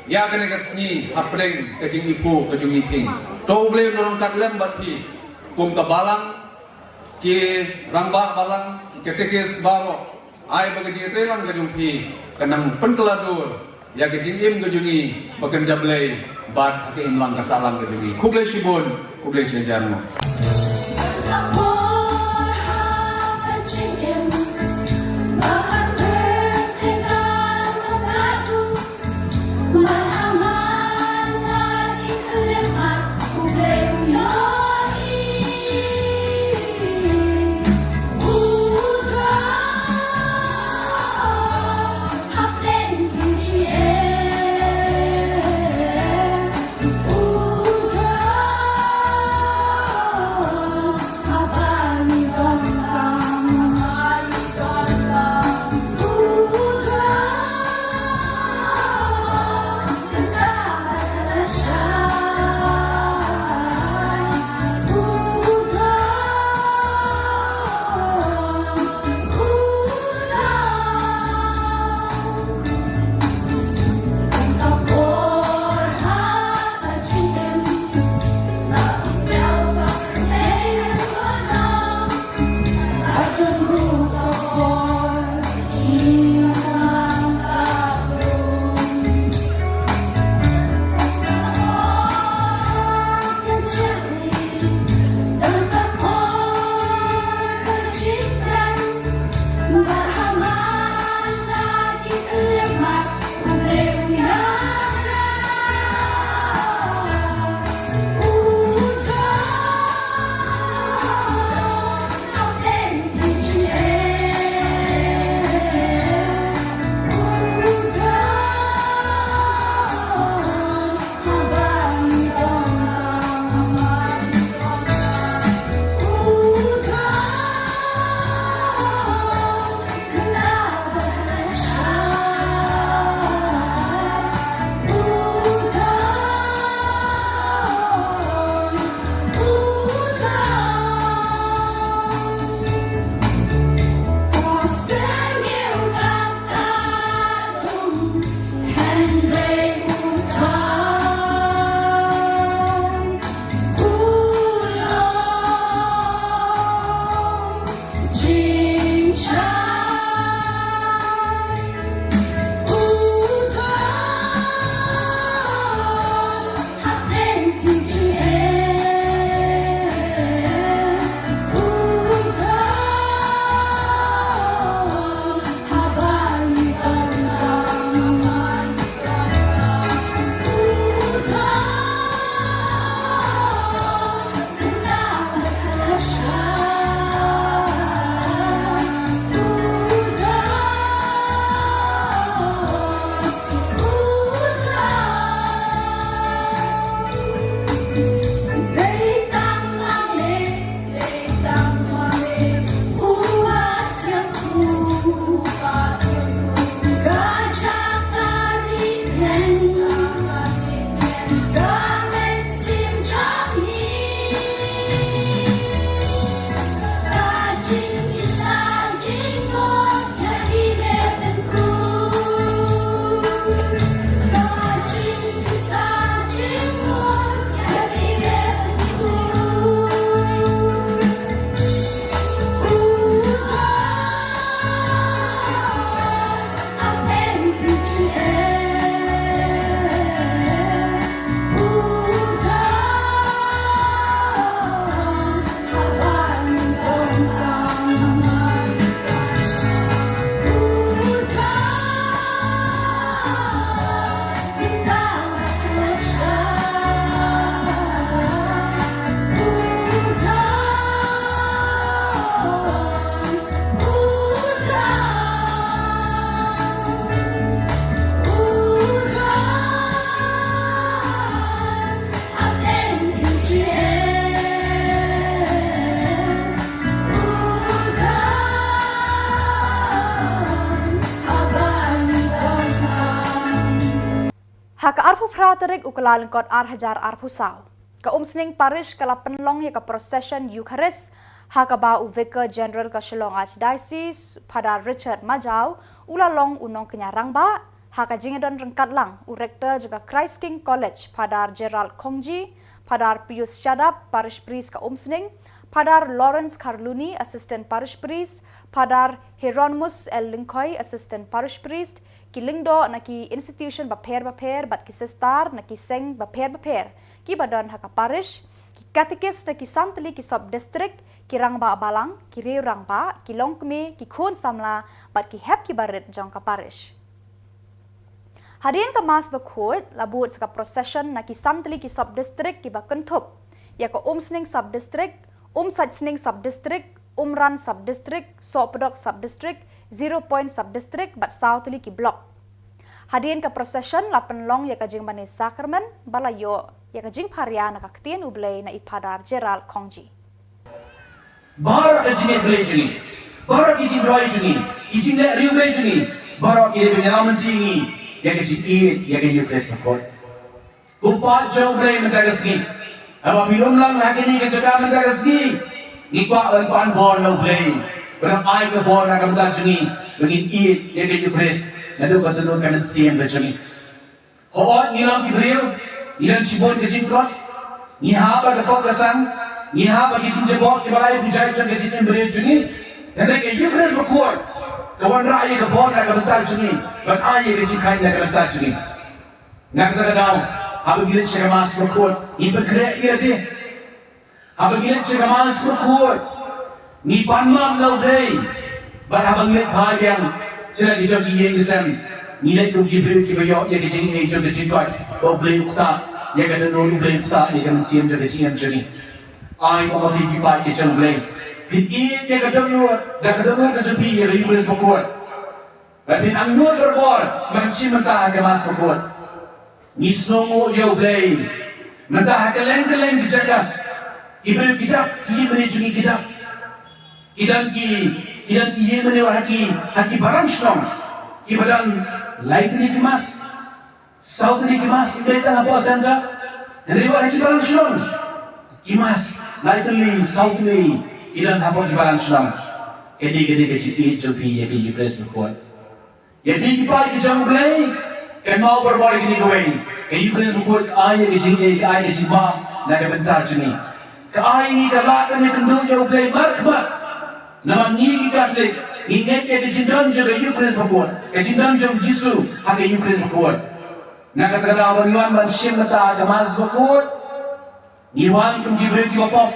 ïa kane ka sngi hapdeng ka jingiphuh ka jong ngi. To U Blei un long kat lem bad phi kum ka balang, ki rangbah balang, ki katekis baroh. Ai ba ka jingïatreilang ka jong phi kan nang pynkylla dur ïa ka jingim ka jong ngi ba kan jam lei bad ha ka imlang ka sahlang ka jong ngi. Khublei shibun, khublei shihajar nguh. Ka arphew phra tarik u Kyllalyngkot ar hajar arphew saw, ka Umsning Parish ka la pynlong ïa ka procession Eucharist, ha kaba u Vicar General ka Shillong Archdiocese, Phadar Richard Majaw, u la long u nongkñia rangbah, ha ka jingïadon ryngkat lang u Rector jong ka Christ King College, Phadar Gerald Khongji, Phadar Pius Shadap, Parish Priest ka Umsning, Phadar Lawrence Kharluni, Assistant Parish Priest, Phadar Hieronymus L Lyngkhoi, Assistant Parish Priest, ki lyngdoh na ki institution bapher bapher bad ki sister na ki seng bapher bapher kiba don ha ka parish, ki katikist na ki san tylli ki sub district, ki rangbah balang, ki riew rangbah, ki longkmie, ki khun samla bad ki hep kiba rit jong ka parish. Hadien ka Mass bakhuid la bud sa ka procession na ki san tylli ki sub district kiba kynthup ïa ka Umsning sub district, Umsaitsning sub district, Umran sub district, Sohpdok sub district, Zero Point sub district bad saw tylli ki block. Hadien ka procession la pynlong ïa ka jingmane sakramen ba la ïoh ïa ka jingpharia na ka ktien U Blei na i Phadar Gerald Khongji. Baroh ka jingïeit Blei jong ngi, baroh ki jingduwai jong ngi, ki jingleh riew Blei jong ngi, baroh ki dei ban ïalam lynti ngi ïa ka jingïeit ïa ka Eucharist bakhuid. Ko paid jong U Blei mynta ka sngi, haba phi lum lang ha kane ka jaka mynta ka sngi, ngi kwah ban pan bor na U Blei, ban ai ka bor na ka bynta jong ngi, ban ngin ïeit ïa ka Eucharist naduh ka dohnud ka mynsiem ka jong ngi. Hooid, ngi long ki briew, ngi don shibun ka jingtlot, ngi hap ha ka pop ka sang, ngi hap ha ki jingjabok kiba lai pujai jong ka jingim briew jong ngi. Hynrei ka Eucharist bakhuid ka wanrah ïa ka bor na ka bynta jong ngi, ban ai ïa ka jingkhlaiñ na ka bynta jong ngi. Na kata ka daw, haba ngi leit sha ka Mass bakhuid, ngi pynkhreh ïa lade. Haba ngi leit sha ka Mass bakhuid, ngi pan map na U Blei. Bad haba ngi leit phai biang sha la ki jong ki ïing ki sem, ngi leit kum ki briew kiba ïoh ïa ka jingaiei jong ka jingkoit, ba U Blei u ktah ïa ka dohnud, U Blei u ktah ïa ka mynsiem jong ka jingim jong ngi. Ai ba ma phi ki paid ki jong U Blei, phin ïeit ïa ka dohnud, da ka dohnud ka jong phi ïa ka Eucharist bakhuid. Ba phin angnud barabor ban shim bynta ha ka Mass bakhuid. Ngi sngewnguh ïa U Blei. Mynta ha kylleng kylleng ki jaka, ki briew ki dap, ki ïingmane jong ngi ki dap. Ki don ki, ki don ki ïingmane ha ki, ha ki balang shnong, kiba don lai tylli ki Mass, saw tylli ki Mass, ym dei tang hapoh centre. Hynrei wat ha ki balang shnong ki Mass lai tylli, saw tylli ki don hapoh ki balang shnong. Kane, kane ka jingïeit jong phi ïa ka Eucharist bakhuid. Ïa phi ki paid ki jong U Blei, kynmaw barabor ïa kane kawei. Ka Eucharist bakhuid ka ai ïa ka jingaiei, ka ai ka jingmap na ka bynta jong ngi. Ka ai ngi ka lad ban ïakynduh ïa U Blei markhmat. Namar ngi ki Katholik ngi ngeit ïa ka jingdon jong ka Eucharist bakhuid, ka jingdon jong U Jisu ha ka Eucharist bakhuid. Na kata ka daw, ba ngi wan ban shim bynta ha ka Mass bakhuid, ngi wan kum ki briew kiba pop.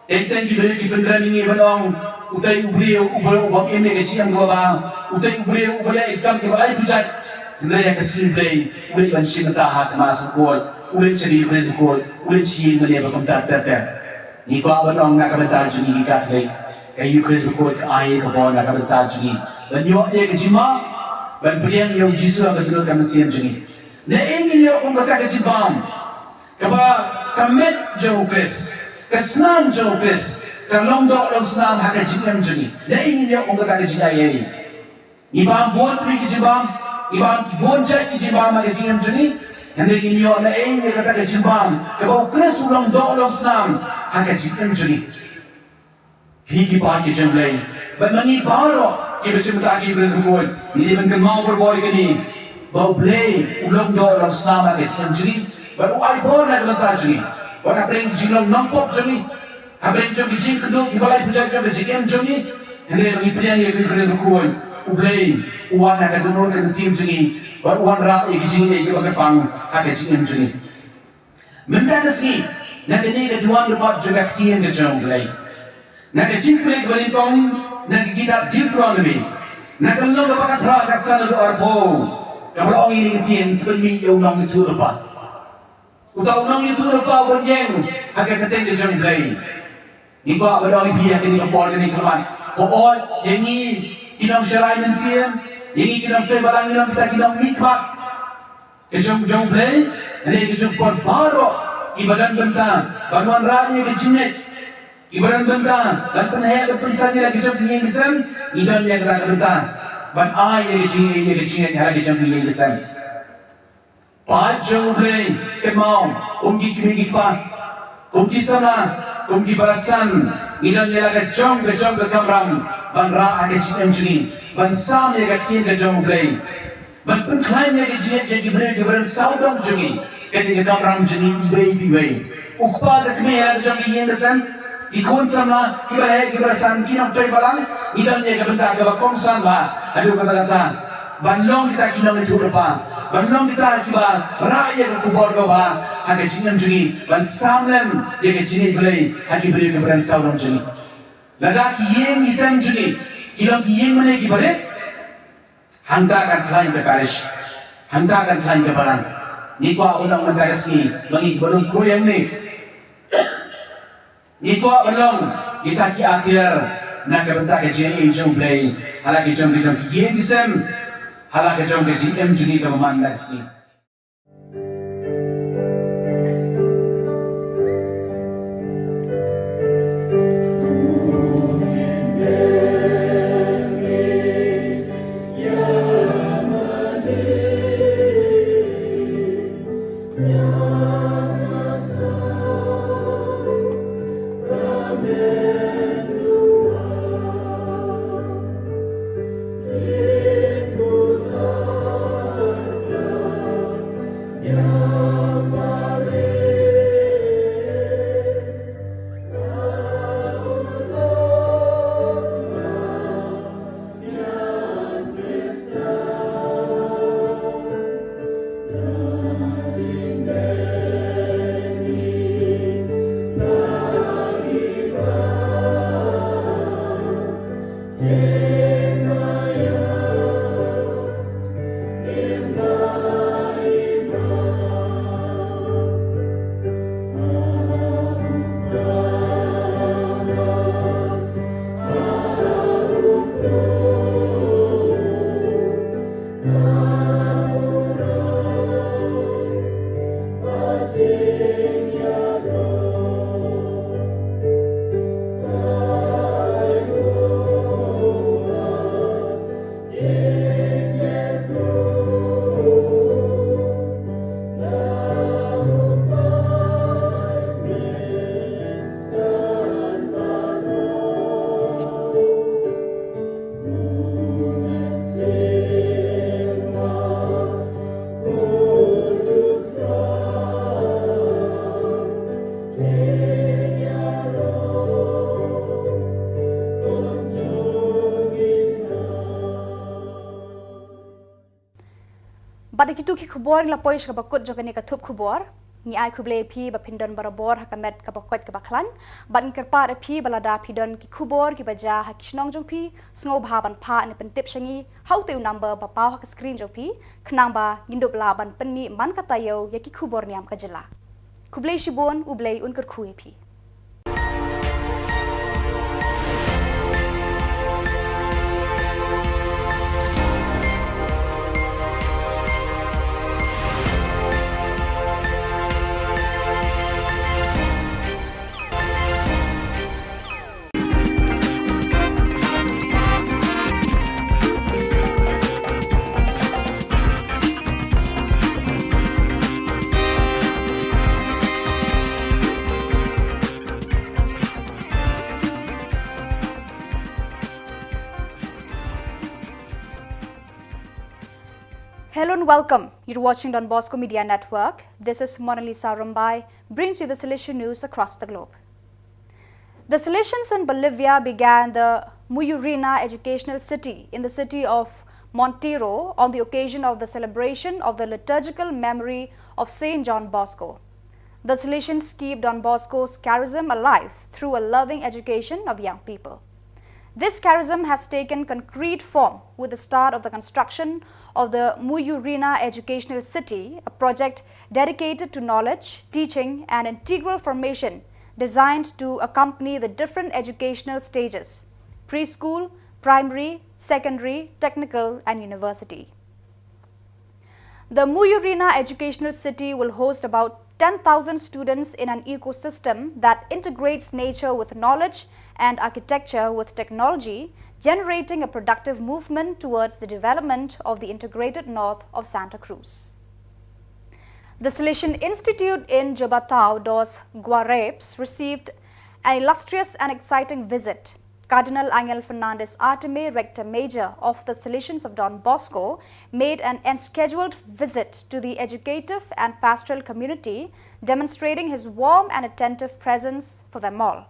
Teng teng ki briew ki pynkhreh ïa ngi ban ong, utei u briew, u briew u bym im ïa ka jingim kaba bha, utei u briew uba leh ïa ki kam kiba lai pujat. Hynrei ha ka sngi Blei, u leit ban shim bynta ha ka Mass bakhuid, u leit sha ka Eucharist bakhuid, u leit sha ïingmane ba kumta ter ter. Ngi kwah ban ong na ka bynta jong ngi ki Katholik, ka Eucharist bakhuid ka ai ka bor na ka bynta jong ngi ban ïoh ïa ka jingmap, ban pdiang ïa U Jisu ha ka dohnud ka mynsiem jong ngi. Naei ngin ïoh kum kata ka jingbam kaba ka met jong U Khrist, ka snam jong U Khrist, ka long doh long snam ha ka jingim jong ngi? Naei ngin ïoh kum kata ka jingaiei? Ngi bam bun tylli ki jingbam, ngi bam bun jait ki jingbam ha ka jingim jong ngi, hynrei ngin ïoh naei ïa kata ka jingbam kaba U Khrist u long doh long snam ha ka jingim jong ngi? Phi ki paid ki jong U Blei, bad ma ngi baroh kiba shim bynta ha ka Eucharist bakhuid, ngi dei ban kynmaw barabor ïa kane, ba U Blei u long doh long snam ha ka jingim jong ngi, bad u ai bor na ka bynta jong ngi, bad hapdeng ki jinglong nongpop jong ngi, hapdeng jong ki jingkynduh kiba lai pujat jong ka jingim jong ngi, hynrei ba ngi pdiang ïa ka Eucharist bakhuid, U Blei u wan ha ka dohnud ka mynsiem jong ngi, bad u wanrah ïa ki jingaiei kiba kyrpang ha ka jingim jong ngi. Mynta ka sngi, na kane ka duwan dkhot jong ka ktien ka jong U Blei, na ka jingpule kaba nyngkong na ka kitab Deuteronomi, na ka lynnong kaba khatphra, khatsan haduh arphew, kaba la ong ïa kane ka ktien: Sa pynmih ïa u nongïathuhlypa. Uta u nongïathuhlypa uban ïeng ha ka kyrteng ka jong U Blei. Ngi kwah ban ong ïa phi ha kane ka por kane ka mat, hooid, ïa ngi ki nongshakri mynsiem, ïa ngi ki nongtrei balang, ngi long kita ki nongmihkhmat ka jong, jong U Blei, hynrei ka jong phi baroh kiba don bynta ban wanrah ïa ka jingngeit, kiba don bynta ban pynheh ban pynsan ïa la ka jong ka ïing ka sem, ngi don ïa kata ka bynta ban ai ïa ka jingngeit, ïa ka jingngeit ha la ka jong ka ïing ka sem. Paid jong U Blei, kynmaw, kum ki kmie ki kpa, kum ki samla, kum ki para san, ngi don ïa la ka jong ka jong ka kamram ban rah ha ka jingim jong ngi, ban sam ïa ka ktien ka jong U Blei, ban pynkhlaiñ ïa ka jingngeit jong ki briew kiba don sawdong jong ngi. Kane ka kamram jong ngi iwei pa iwei. U kpa ka kmie ha la ka jong ka ïing ka sem, ki khun samla, kiba heh kiba san, ki nongtrei balang, ngi don ïa ka bynta kaba kongsan bha haduh katta katta ban long kita ki nongïathuhlypa, ban long kita kiba rah ïa ka khubor kaba bha ha ka jingim jong ngi, ban sam lem ïa ka jingngeit Blei ha ki briew kiba don sawdong jong ngi. Lada ki ïing ki sem jong ngi ki long ki ïing mane kiba rit, hangta kan khlaiñ ka parish, hangta kan khlaiñ ka balang. Ngi kwah u long mynta ka sngi ba ngi kiba long khuid hangne, ngi kwah ban long kita ki atiar na ka bynta ka jingaiei jong U Blei ha la ka jong ka jong ki ïing ki sem, ha la ka jong ka jingim jong ngi kaba man mynta ka sngi. Bad da kitu ki khubor ngi la poi sha kaba kut jong kane ka thup khubor. Ngi ai khublei ïa phi ba phin don barabor ha ka met kaba koit kaba khlaiñ. Bad ngi kyrpad ïa phi ba lada phi don ki khubor kiba jia ha ki shnong jong phi, sngewbha ban phah ne pyntip sha ngi ha utei u number ba paw ha ka screen jong phi, khnang ba ngin dup lah ban pynmih man ka taïew ïa ki khubor niam ka jylla. Khublei shibun, U Blei un kyrkhu ïa phi. Hello and welcome. You're watching Don Bosco Media Network. This is Mona Lisa Rumbai, brings you the Salesian news across the globe. The Salesians in Bolivia began the Muyurina Educational City in the city of Monteiro on the occasion of the celebration of the liturgical memory of Saint John Bosco. The Salesians keep Don Bosco's charism alive through a loving education of young people. This charism has taken concrete form with the start of the construction of the Muyurina Educational City, a project dedicated to knowledge, teaching, and integral formation designed to accompany the different educational stages: preschool, primary, secondary, technical, and university. The Muyurina Educational City will host about ten thousand students in an ecosystem that integrates nature with knowledge and architecture with technology, generating a productive movement towards the development of the integrated north of Santa Cruz. The Salesian Institute in Jabatao dos Guarapes received an illustrious and exciting visit. Cardinal Angel Fernandez Artime, Rector Major of the Salesians of Don Bosco, made an unscheduled visit to the educative and pastoral community, demonstrating his warm and attentive presence for them all.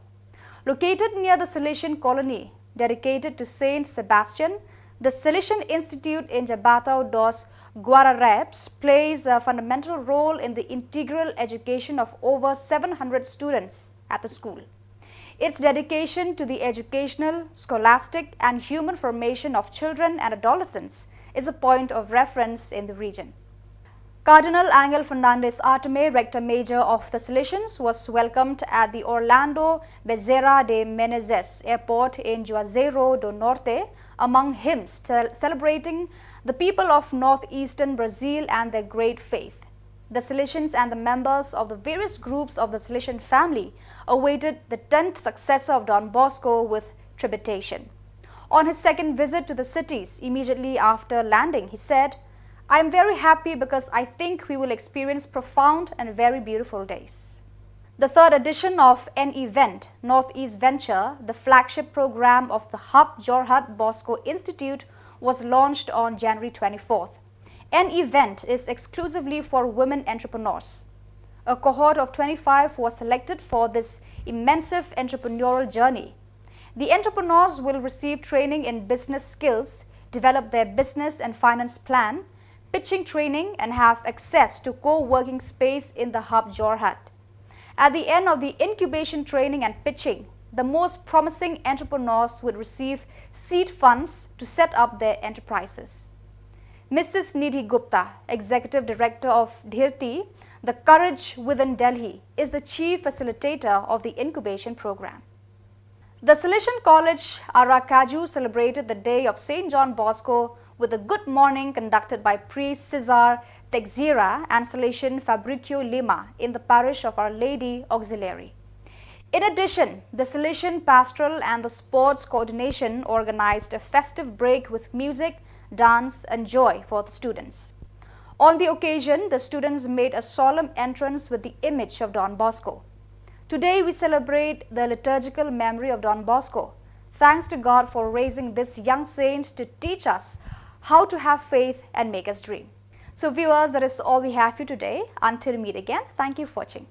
Located near the Salesian colony dedicated to Saint Sebastian, the Salesian Institute in Jabatao dos Guararapes plays a fundamental role in the integral education of over seven hundred students at the school. Its dedication to the educational, scholastic, and human formation of children and adolescents is a point of reference in the region. Cardinal Angel Fernandez Artime, Rector Major of the Salesians, was welcomed at the Orlando Bezerra de Menezes Airport in Juazeiro do Norte, among hymns cel- celebrating the people of northeastern Brazil and their great faith. The Salesians and the members of the various groups of the Salesian family awaited the tenth successor of Don Bosco with trepidation. On his second visit to the cities, immediately after landing, he said, "I am very happy because I think we will experience profound and very beautiful days." The third edition of An Event, Northeast Venture, the flagship program of the Hub Jorhat Bosco Institute, was launched on January twenty-fourth. An Event is exclusively for women entrepreneurs. A cohort of twenty-five was selected for this immersive entrepreneurial journey. The entrepreneurs will receive training in business skills, develop their business and finance plan, pitching training, and have access to co-working space in the Hub Jorhat. At the end of the incubation training and pitching, the most promising entrepreneurs would receive seed funds to set up their enterprises. Missus Nidhi Gupta, Executive Director of Dhirti, the Courage Within Delhi, is the chief facilitator of the incubation program. The Salesian College Aracaju celebrated the day of Saint John Bosco with a good morning conducted by Priest Cesar Texeira and Salesian Fabricio Lima in the parish of Our Lady Auxiliary. In addition, the Salesian Pastoral and the Sports Coordination organized a festive break with music, dance, and joy for the students. On the occasion, the students made a solemn entrance with the image of Don Bosco. Today, we celebrate the liturgical memory of Don Bosco. Thanks to God for raising this young saint to teach us how to have faith and make us dream. So, viewers, that is all we have for you today. Until we meet again, thank you for watching.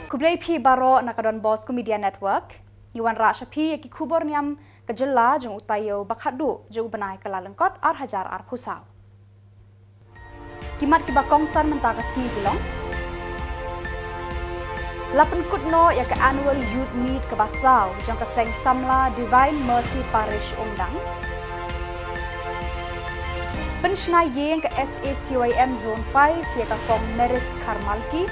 Khublei phi baroh na ka Don Bosco Media Network. Ngi wanrah sha phi ïa ki khubor niam ka jylla jong u taïew ba khatduh jong u bnai Kyllalyngkot ar hajar arphew saw. Ki mat kiba kongsan mynta ka sngi ki long: La pynkut noh ïa ka Annual Youth Meet kaba saw jong ka Seng Samla Divine Mercy Parish Umdang. Pynshna ïing ka S A C Y M Zone five ïa ka Kong Maris Kharmalki.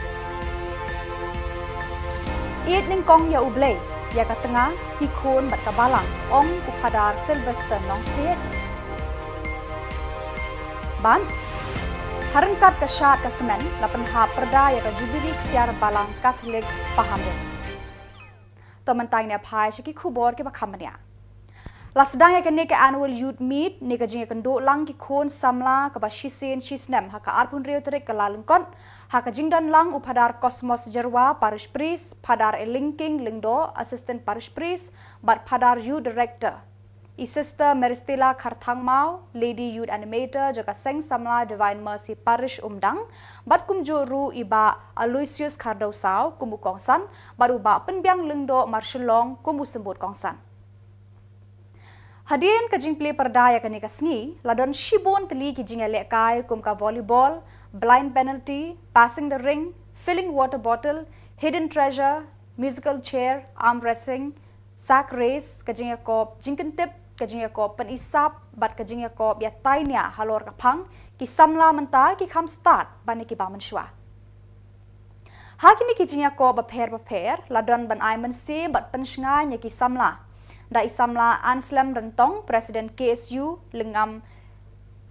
Ïeit nyngkong ïa U Blei, ïa ka tnga, ki khun bad ka balang, ong u Phadar Sylvester Nongsiej. Bad ha ryngkat ka shad ka kmen, la pynhap pyrda ïa ka Jubili Ksiar Balang Katholik Pahamrit. To mynta ngin ïa phai sha ki khubor kiba kham bniah. La sdang ïa kane ka Annual Youth Meet ne ka jingïakynduh lang ki khun samla kaba shisien shisnem ha ka arphew hynriew tarik Kyllalyngkot, ha ka jingdon lang u Phadar Cosmos Jyrwa, Parish Priest, Phadar Elingking Lyngdoh, Assistant Parish Priest, bad Phadar Youth Director, i Sister Meristella Kharthangmaw, Lady Youth Animator jong ka Seng Samla Divine Mercy Parish Umdang, bad kumjuh ruh i Bah Aloysius Khardewsaw kum u kongsan, bad u Bah Pynbiang Lyngdoh Marshillong kum u symbud kongsan. Hadien ka jingplie pyrda ïa kane ka sngi, la don shibun tylli ki jingïalehkai kum ka volleyball, blind penalty, passing the ring, filling water bottle, hidden treasure, musical chair, arm wrestling, sack race, ka jingïakop jingkyntip, ka jingïakop pynisap, bad ka jingïakop ïatai nia halor ka phang ki samla mynta, ki kham stad ban ïa kiba mynshuwa. Ha kine ki jingïakop bapher bapher, la don ban ai mynsiem bad pynshngaiñ ïa ki samla da i samla Anslem Ryntong, President K S U Lyngngam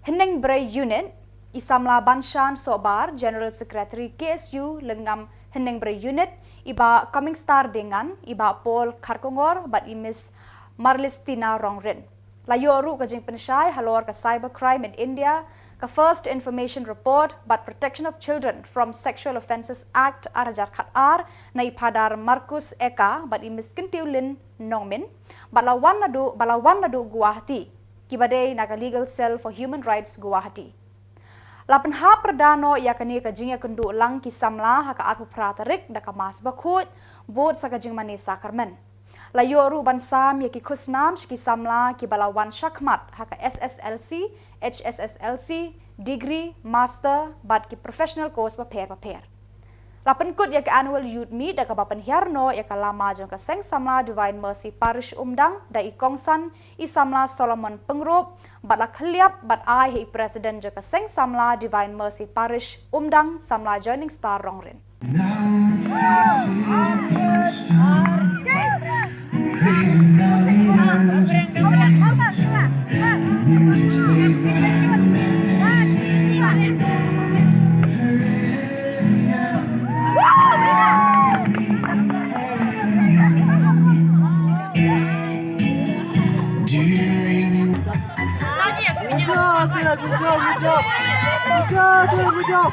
Hynñiewbrei Unit, i samla Banshan Sohbar, General Secretary K S U Lyngngam Hynñiewbrei Unit, i Bah Coming Star Dengan, i Bah Paul Kharkongor, bad i Miss Marlistina Rongrit. La ïoh ruh ka jingpynshai halor ka Cybercrime in India, ka First Information Report, bad Protection of Children from Sexual Offences Act ar hajar khatar, na i Phadar Marcus Eka, bad i Miss Kyntiewlin Nongmin, bad la wan naduh, ba la wan naduh Guwahati, kiba dei na ka Legal Cell for Human Rights Guwahati. La pynhap pyrda noh ïa kane ka jingïakynduh lang ki samla ha ka arphew phra tarik da ka Mass bakhuid, bud sa ka jingmane sakramen. La ïoh ruh ban sam ïa ki khusnam sha ki samla kiba la wan shakhmat ha ka S S L C, H S S L C, degree, master, bad ki professional course bapher bapher. La pynkut ïa ka Annual Youth Meet da kaba pynhiar noh ïa ka lama jong ka Seng Samla Divine Mercy Parish Umdang da i kongsan, i samla Solomon Pyngrope, bad la khylliap bad ai ha i President jong ka Seng Samla Divine Mercy Parish Umdang, samla Joining Star Rongrit. Good job, Attila, good job, good job. Good job, Attila, good job.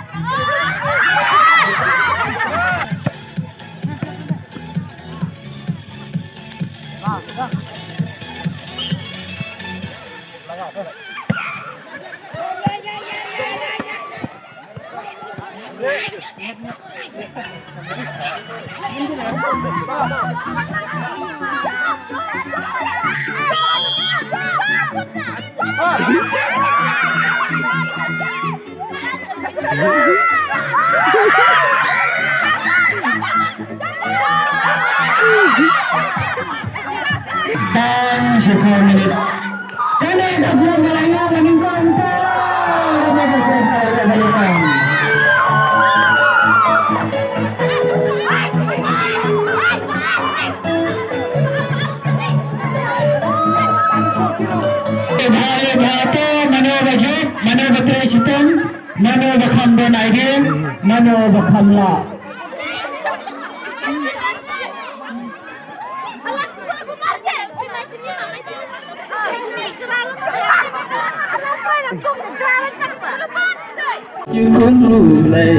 Time for four minutes. Kane ka burom ba la ïoh ba nyngkong to. Bha, bha, to mano ba jop, mano ba trei shitom, mano ba kham don idea, mano ba kham lah. Ïa kum U Blei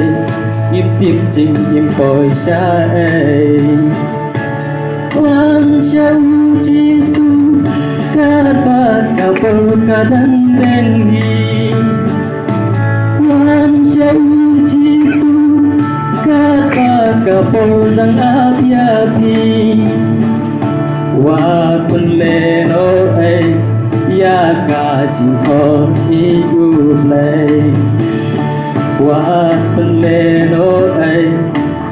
ngim tip jing ngim poi shaei. Wan sha U Jisu katba ka por ka dang beng hi. Wan sha U Jisu katba Ka por dang ap ïa phi, wat pynlehnoh ei ïa ka jingkhot ïa u Blei. Wat pynlehnoh ei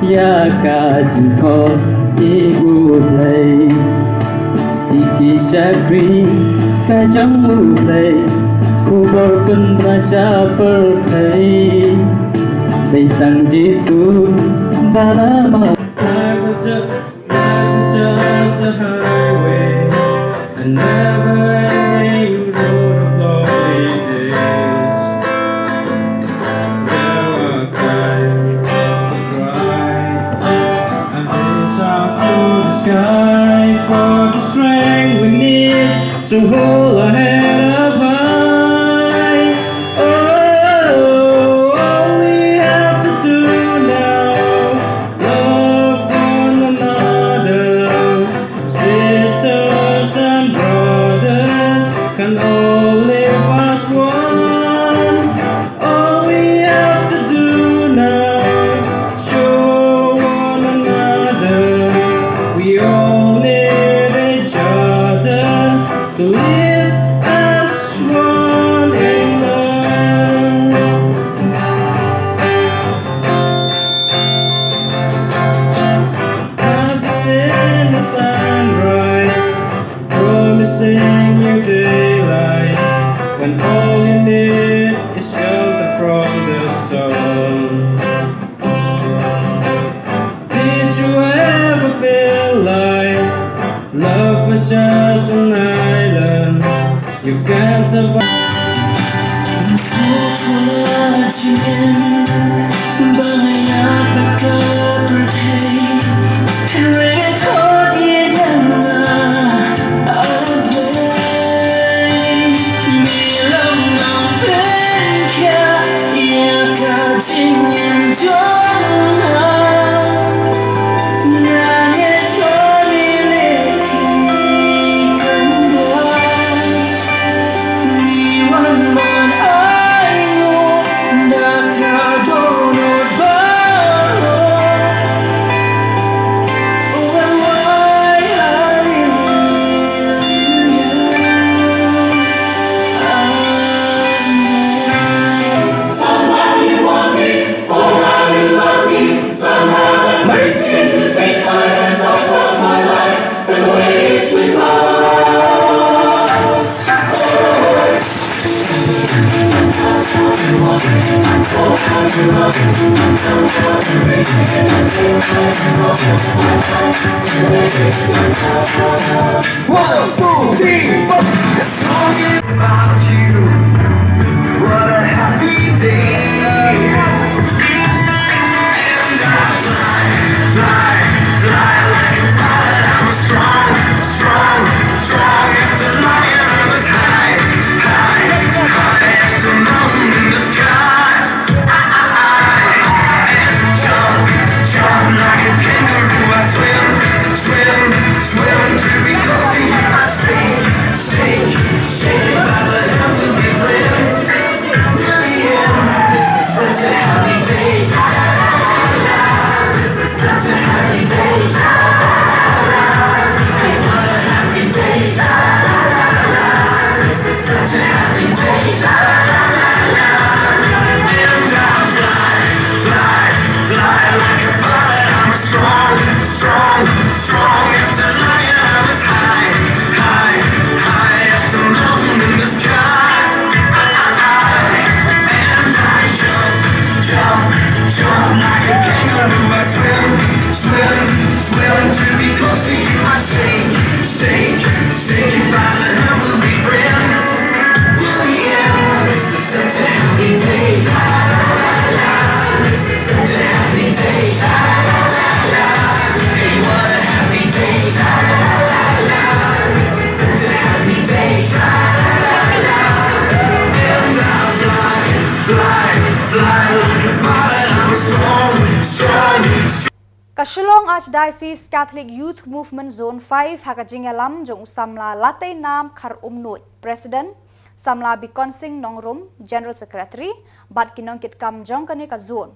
ïa ka jingkhot ïa u Blei. Ïa ki shakri ka jong u Blei, u bor pynbna sha pyrthei. Dei tang Jisu ba la mad. Life was just, life was just a highway, a never-ending road of lonely days. There were times I cried and reached up to the sky for the strength we need to hold our head up high. Oh, all we have to do now, love one another. Sisters and brothers can all live as one. All we have to do now, show one another we all need each other to live as one in love. I've seen the sunrise, promising new daylight, when all you need is shelter from the storm. Did you ever feel like love was just an island you can survive? One, two, three, four. This song is about you. What a happy day. And I fly, fly, fly like a bird. I'm a strong, strong, strong as a lion. I'm as high, high, high as a mountain in the sky. I, I, I, I jump, jump like a kangaroo. I swim, swim, swim to be close to you. I sing, sing, sing, my love, we'll be friends till the end. This is such a happy day. Sha la la la la. This is such a happy day. Sha la la la la. Hey, what a happy day. Sha la la la la. This is such a happy day. Sha la la la la. And I fly, fly, fly like a bird. I'm a strong, strong, strong as a lion. I'm as high, high, high as a mountain in the sky. I, I, I, and I jump, jump, jump like a kangaroo. I swim, swim, swim to be close to you. I sing, sing, sing, by the hand we'll be friends till the end. This is such a happy day. Sha la la la la. This is such a happy day. Sha la la la la. Hey, what a happy day. Sha la la la la. This is such a happy day. Sha la la la la. And I fly, fly, fly like a bird. I'm a strong, strong, strong. Ka Shillong Archdiocese Catholic Youth Movement Zone five ha ka jingïalam jong u samla Lateinam Kharumnuid, President, samla Bikonsing Nongrum, General Secretary, bad ki nongkitkam jong kane ka zone.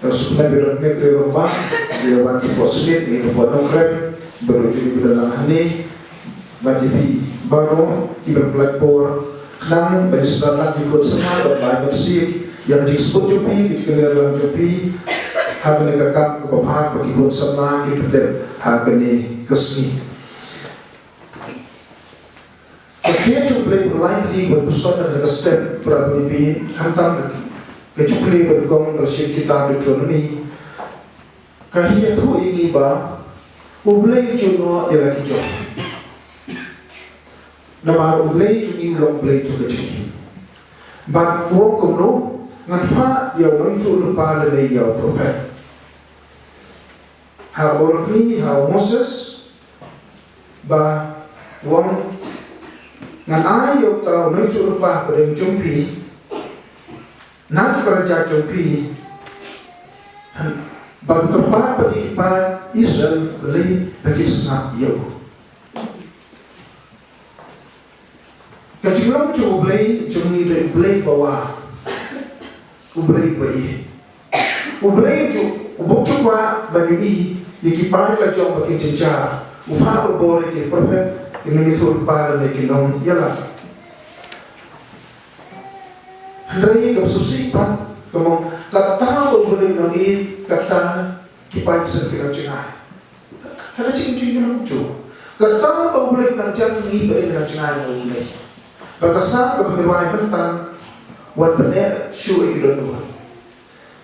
Te sngewbha ba don ne kre rong ba, ïa wan ki por sngewbha, ïa ki por nongkrem, ba don jong ngi ba don lang hangne, bad ïa phi baroh kiba pynlait por, khnang ba ngin sdang lang ki khun samla, bad ba ngin sngewbha ïa ka jingsngew jong phi, ki jingkyrmen lang jong phi, ha kane ka kam kaba bha, ba ki khun samla ki pyndep ha kane ka sngi. Ka khie jong U Blei ba la ïaid lynti bad puson na ka step para bangeit, khamtam ka jingpule ba nyngkong ka la shim kitab Deuteronomy. Ka ïathuh ïa ngi ba U Blei u ju noh ïa la ki jong. Namar U Blei jong ngi u long Blei jong ka jingim. Bad u ong kumno, ngan phah ïa u nongïathuhlypa lane ïa u prophet. Ha u Bor-bneng, ha u Moses, ba u ong, ngan ai ïa uta u nongïathuhlypa hapdeng jong phi, na ki para jait jong phi, bad u kyrpad pat ïa ki paid Israel, balei ba ki sngap ïa u. Ka jinglong jong U Blei jong ngi dei U Blei ba wah, U Blei ba ïeit. U Blei u bym ju kwah ban ïohi ïa ki paid la jong ba ki jynjar. U phah bor ïa ki prophet, ki nongïathuhlypa lane ki nongïalam. Hynrei kaba sngewsih pat, ka mut, kata ba U Blei u nang ïeit, kata ki paid Israel ki nang jngai. Ha ka jingim jong ngi, kata ba U Blei u nang jan, ngi pat ngi nang jngai ha U Blei. Bad ka Salm kaba ngi rwai mynta, wat pyneh shuh ïa ki dohnud.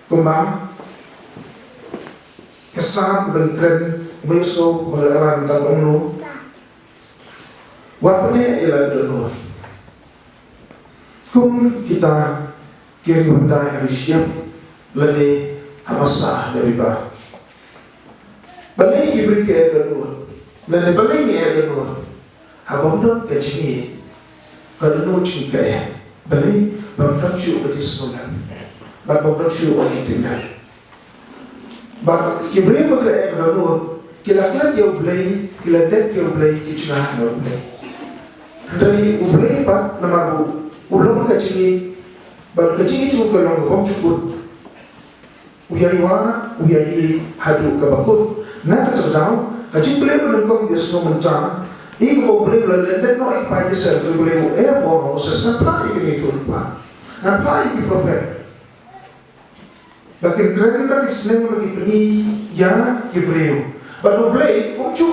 Kumba ka Salm ba ngi kren, ba ngi sngew ba ngi rwai mynta, ka ong kumno? Wat pyneh ïa la ki dohnud. Kum kita ki riewhyndai ha Egypt lane ha basa ha riba. Balei ki briew ki eh dohnud? Lane balei ngi eh dohnud? Haba ym don ka jingïeit, ka dohnud jong ngi ka eh. Balei? Ba ym don shuh ka jingsngewlem. Bad ba ym don shuh ka jingtip. Bad ki briew ba ki la eh dohnud, ki la klet ïa U Blei, ki la dep ïa U Blei, ki jngai na U Blei. Hynrei U Blei pat namar u long ka jingïeit, bad ka jingïeit jong u ka long kaba ym jukut. U ïai wah, u ïai ïeit haduh kaba kut. Na kata ka daw, ka jingpule ba nyngkong ngi sngew mynta, ïa kaba U Blei u la lyndet noh ïa ki paid Israel, U Blei u ong ha u Moses, ngan phah ïa ki nongïathuhlypa, ngan phah ïa ki prophet. Ba kin kren, ba kin sneng, ba kin pyni ïa ki briew. Bad U Blei um ju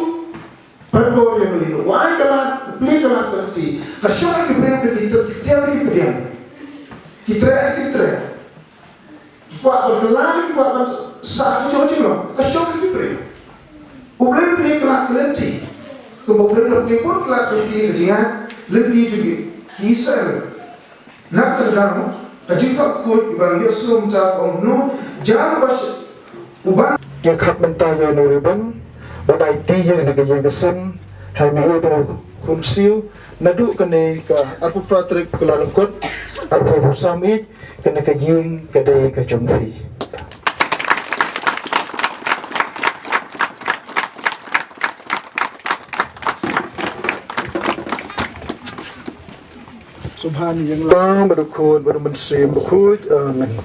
pynbor ïa u, u ai ka lad, u plie ka lad ka lynti. Ka shong ha ki briew da ki tyrpeng, da ki pdiang. Ki treh, ki treh. Ki kwah ban kylla, ki kwah ban sah, ki jong jinglong. Ka shong ha ki briew. U Blei u plie ka lad ka lynti. Kumba U Blei u la plie bun ka lad ka lynti, ka jingïaid lynti jong ki Israel. Na kata ka daw, ka jingthok khuid ba ngi ïohsngew mynta ka ong kumno, jan ba sh-, u ban. Ngi khot mynta ïa u nongriewbang ban aiti ïa kane ka ïing ka sem ha i Mihir Dkhot Khunsiew, naduh kane ka arphew phra tarik Kyllalyngkot, arphew arphew san, kane ka ïing ka dei ka jong phi. Sngewbha ïa U Blei, bad U Khun, bad U Mynsiem Bakhuid. Amen.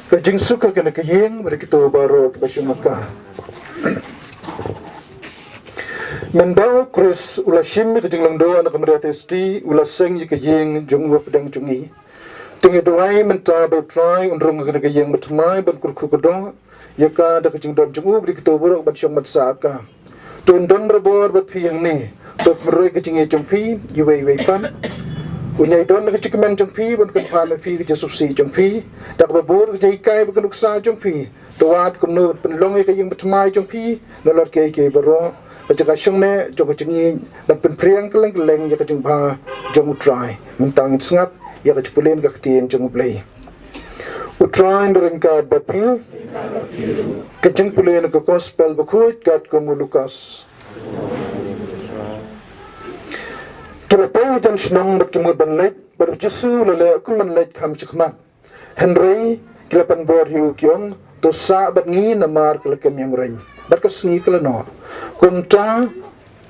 Ka jingsuk ha kane ka ïing, bad kito baroh kiba sngewbha. Mynba u Khrist u la shim ïa ka jinglong doh na ka Maria Theisotti, u la seng ïa ka ïing jong u hapdeng jong ngi. Te ngi duwai mynta ba U Trai un rung ha kane ka ïing bathymmai ban kyrkhu kyrdoh ïa ka da ka jingdon jong u, bad ïa kito baroh ban shong ban sah ha ka. To un don barabor bad phi hangne. To pynroi ka jingïeit jong phi iwei ïa iwei pat. Un ïai don ha ka jingkmen jong phi ban kyrpad ïa phi, ka jingsngewsih jong phi, da kaba bud ka jinghikai bad ka nuksa jong phi. To wat kumno pynlong ïa ka ïing bathymmai jong phi nalor kiei kiei baroh, ka jaka shongneh jong ka jingïeit, ban pynphriang kylleng kylleng ïa ka jingbha jong U Trai. Mynta ngin sngap ïa ka jingpule na ka ktien jong U Blei. U Trai un ryngkat bad phi. Ka jingpule na ka Gospel bakhuid katkum u Lukas. Ki la poi hajan shnong bad ki mut ban leit, bad U Jisu u la leh kum ban leit kham shakhmat. Hynrei ki la pynbor ïa u, ki ong, to sah bad ngi namar ka la kem ïa u reng, bad ka sngi ka la noh. Kumta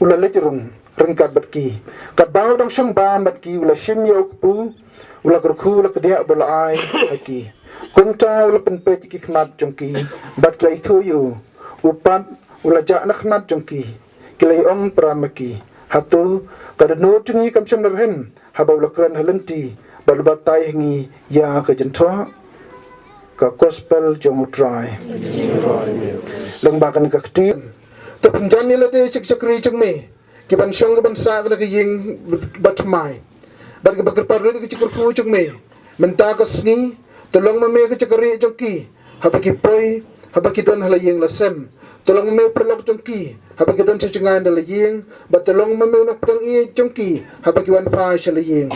u la leit rung ryngkat bad ki. Katba u dang shong bam bad ki, u la shim ïa u kpu, u la kyrkhu, u la kdiah bad u la ai ha ki. Kumta u la pynpeit ïa ki khmat jong ki, bad ki la ithuh ïa u. U pat u la jah na khmat jong ki. Ki la ïa ong pyrshah ma ki, hato ka dohnud jong ngi kam shym la rhem haba u la kren ha lynti bad u batai ha ngi ïa ka jingthoh? Ka Gospel jong U Trai. Lyngba kane ka ktien, to pynjan ïa lade sha ki shakri jong me, ki ban shong ki ban sah ha kane ka ïing bathymmai, bad ki ba kyrpad rit ïa ka jingkyrkhu jong me. Mynta ka sngi, to long ma me ka jaka rieh jong ki haba ki poi, haba ki don ha la ïing la sem. To long ma me u paralok jong ki haba ki don sha jngai na la ïing, bad to long ma me u nongpdiang ïeit jong ki haba ki wan phai sha la ïing.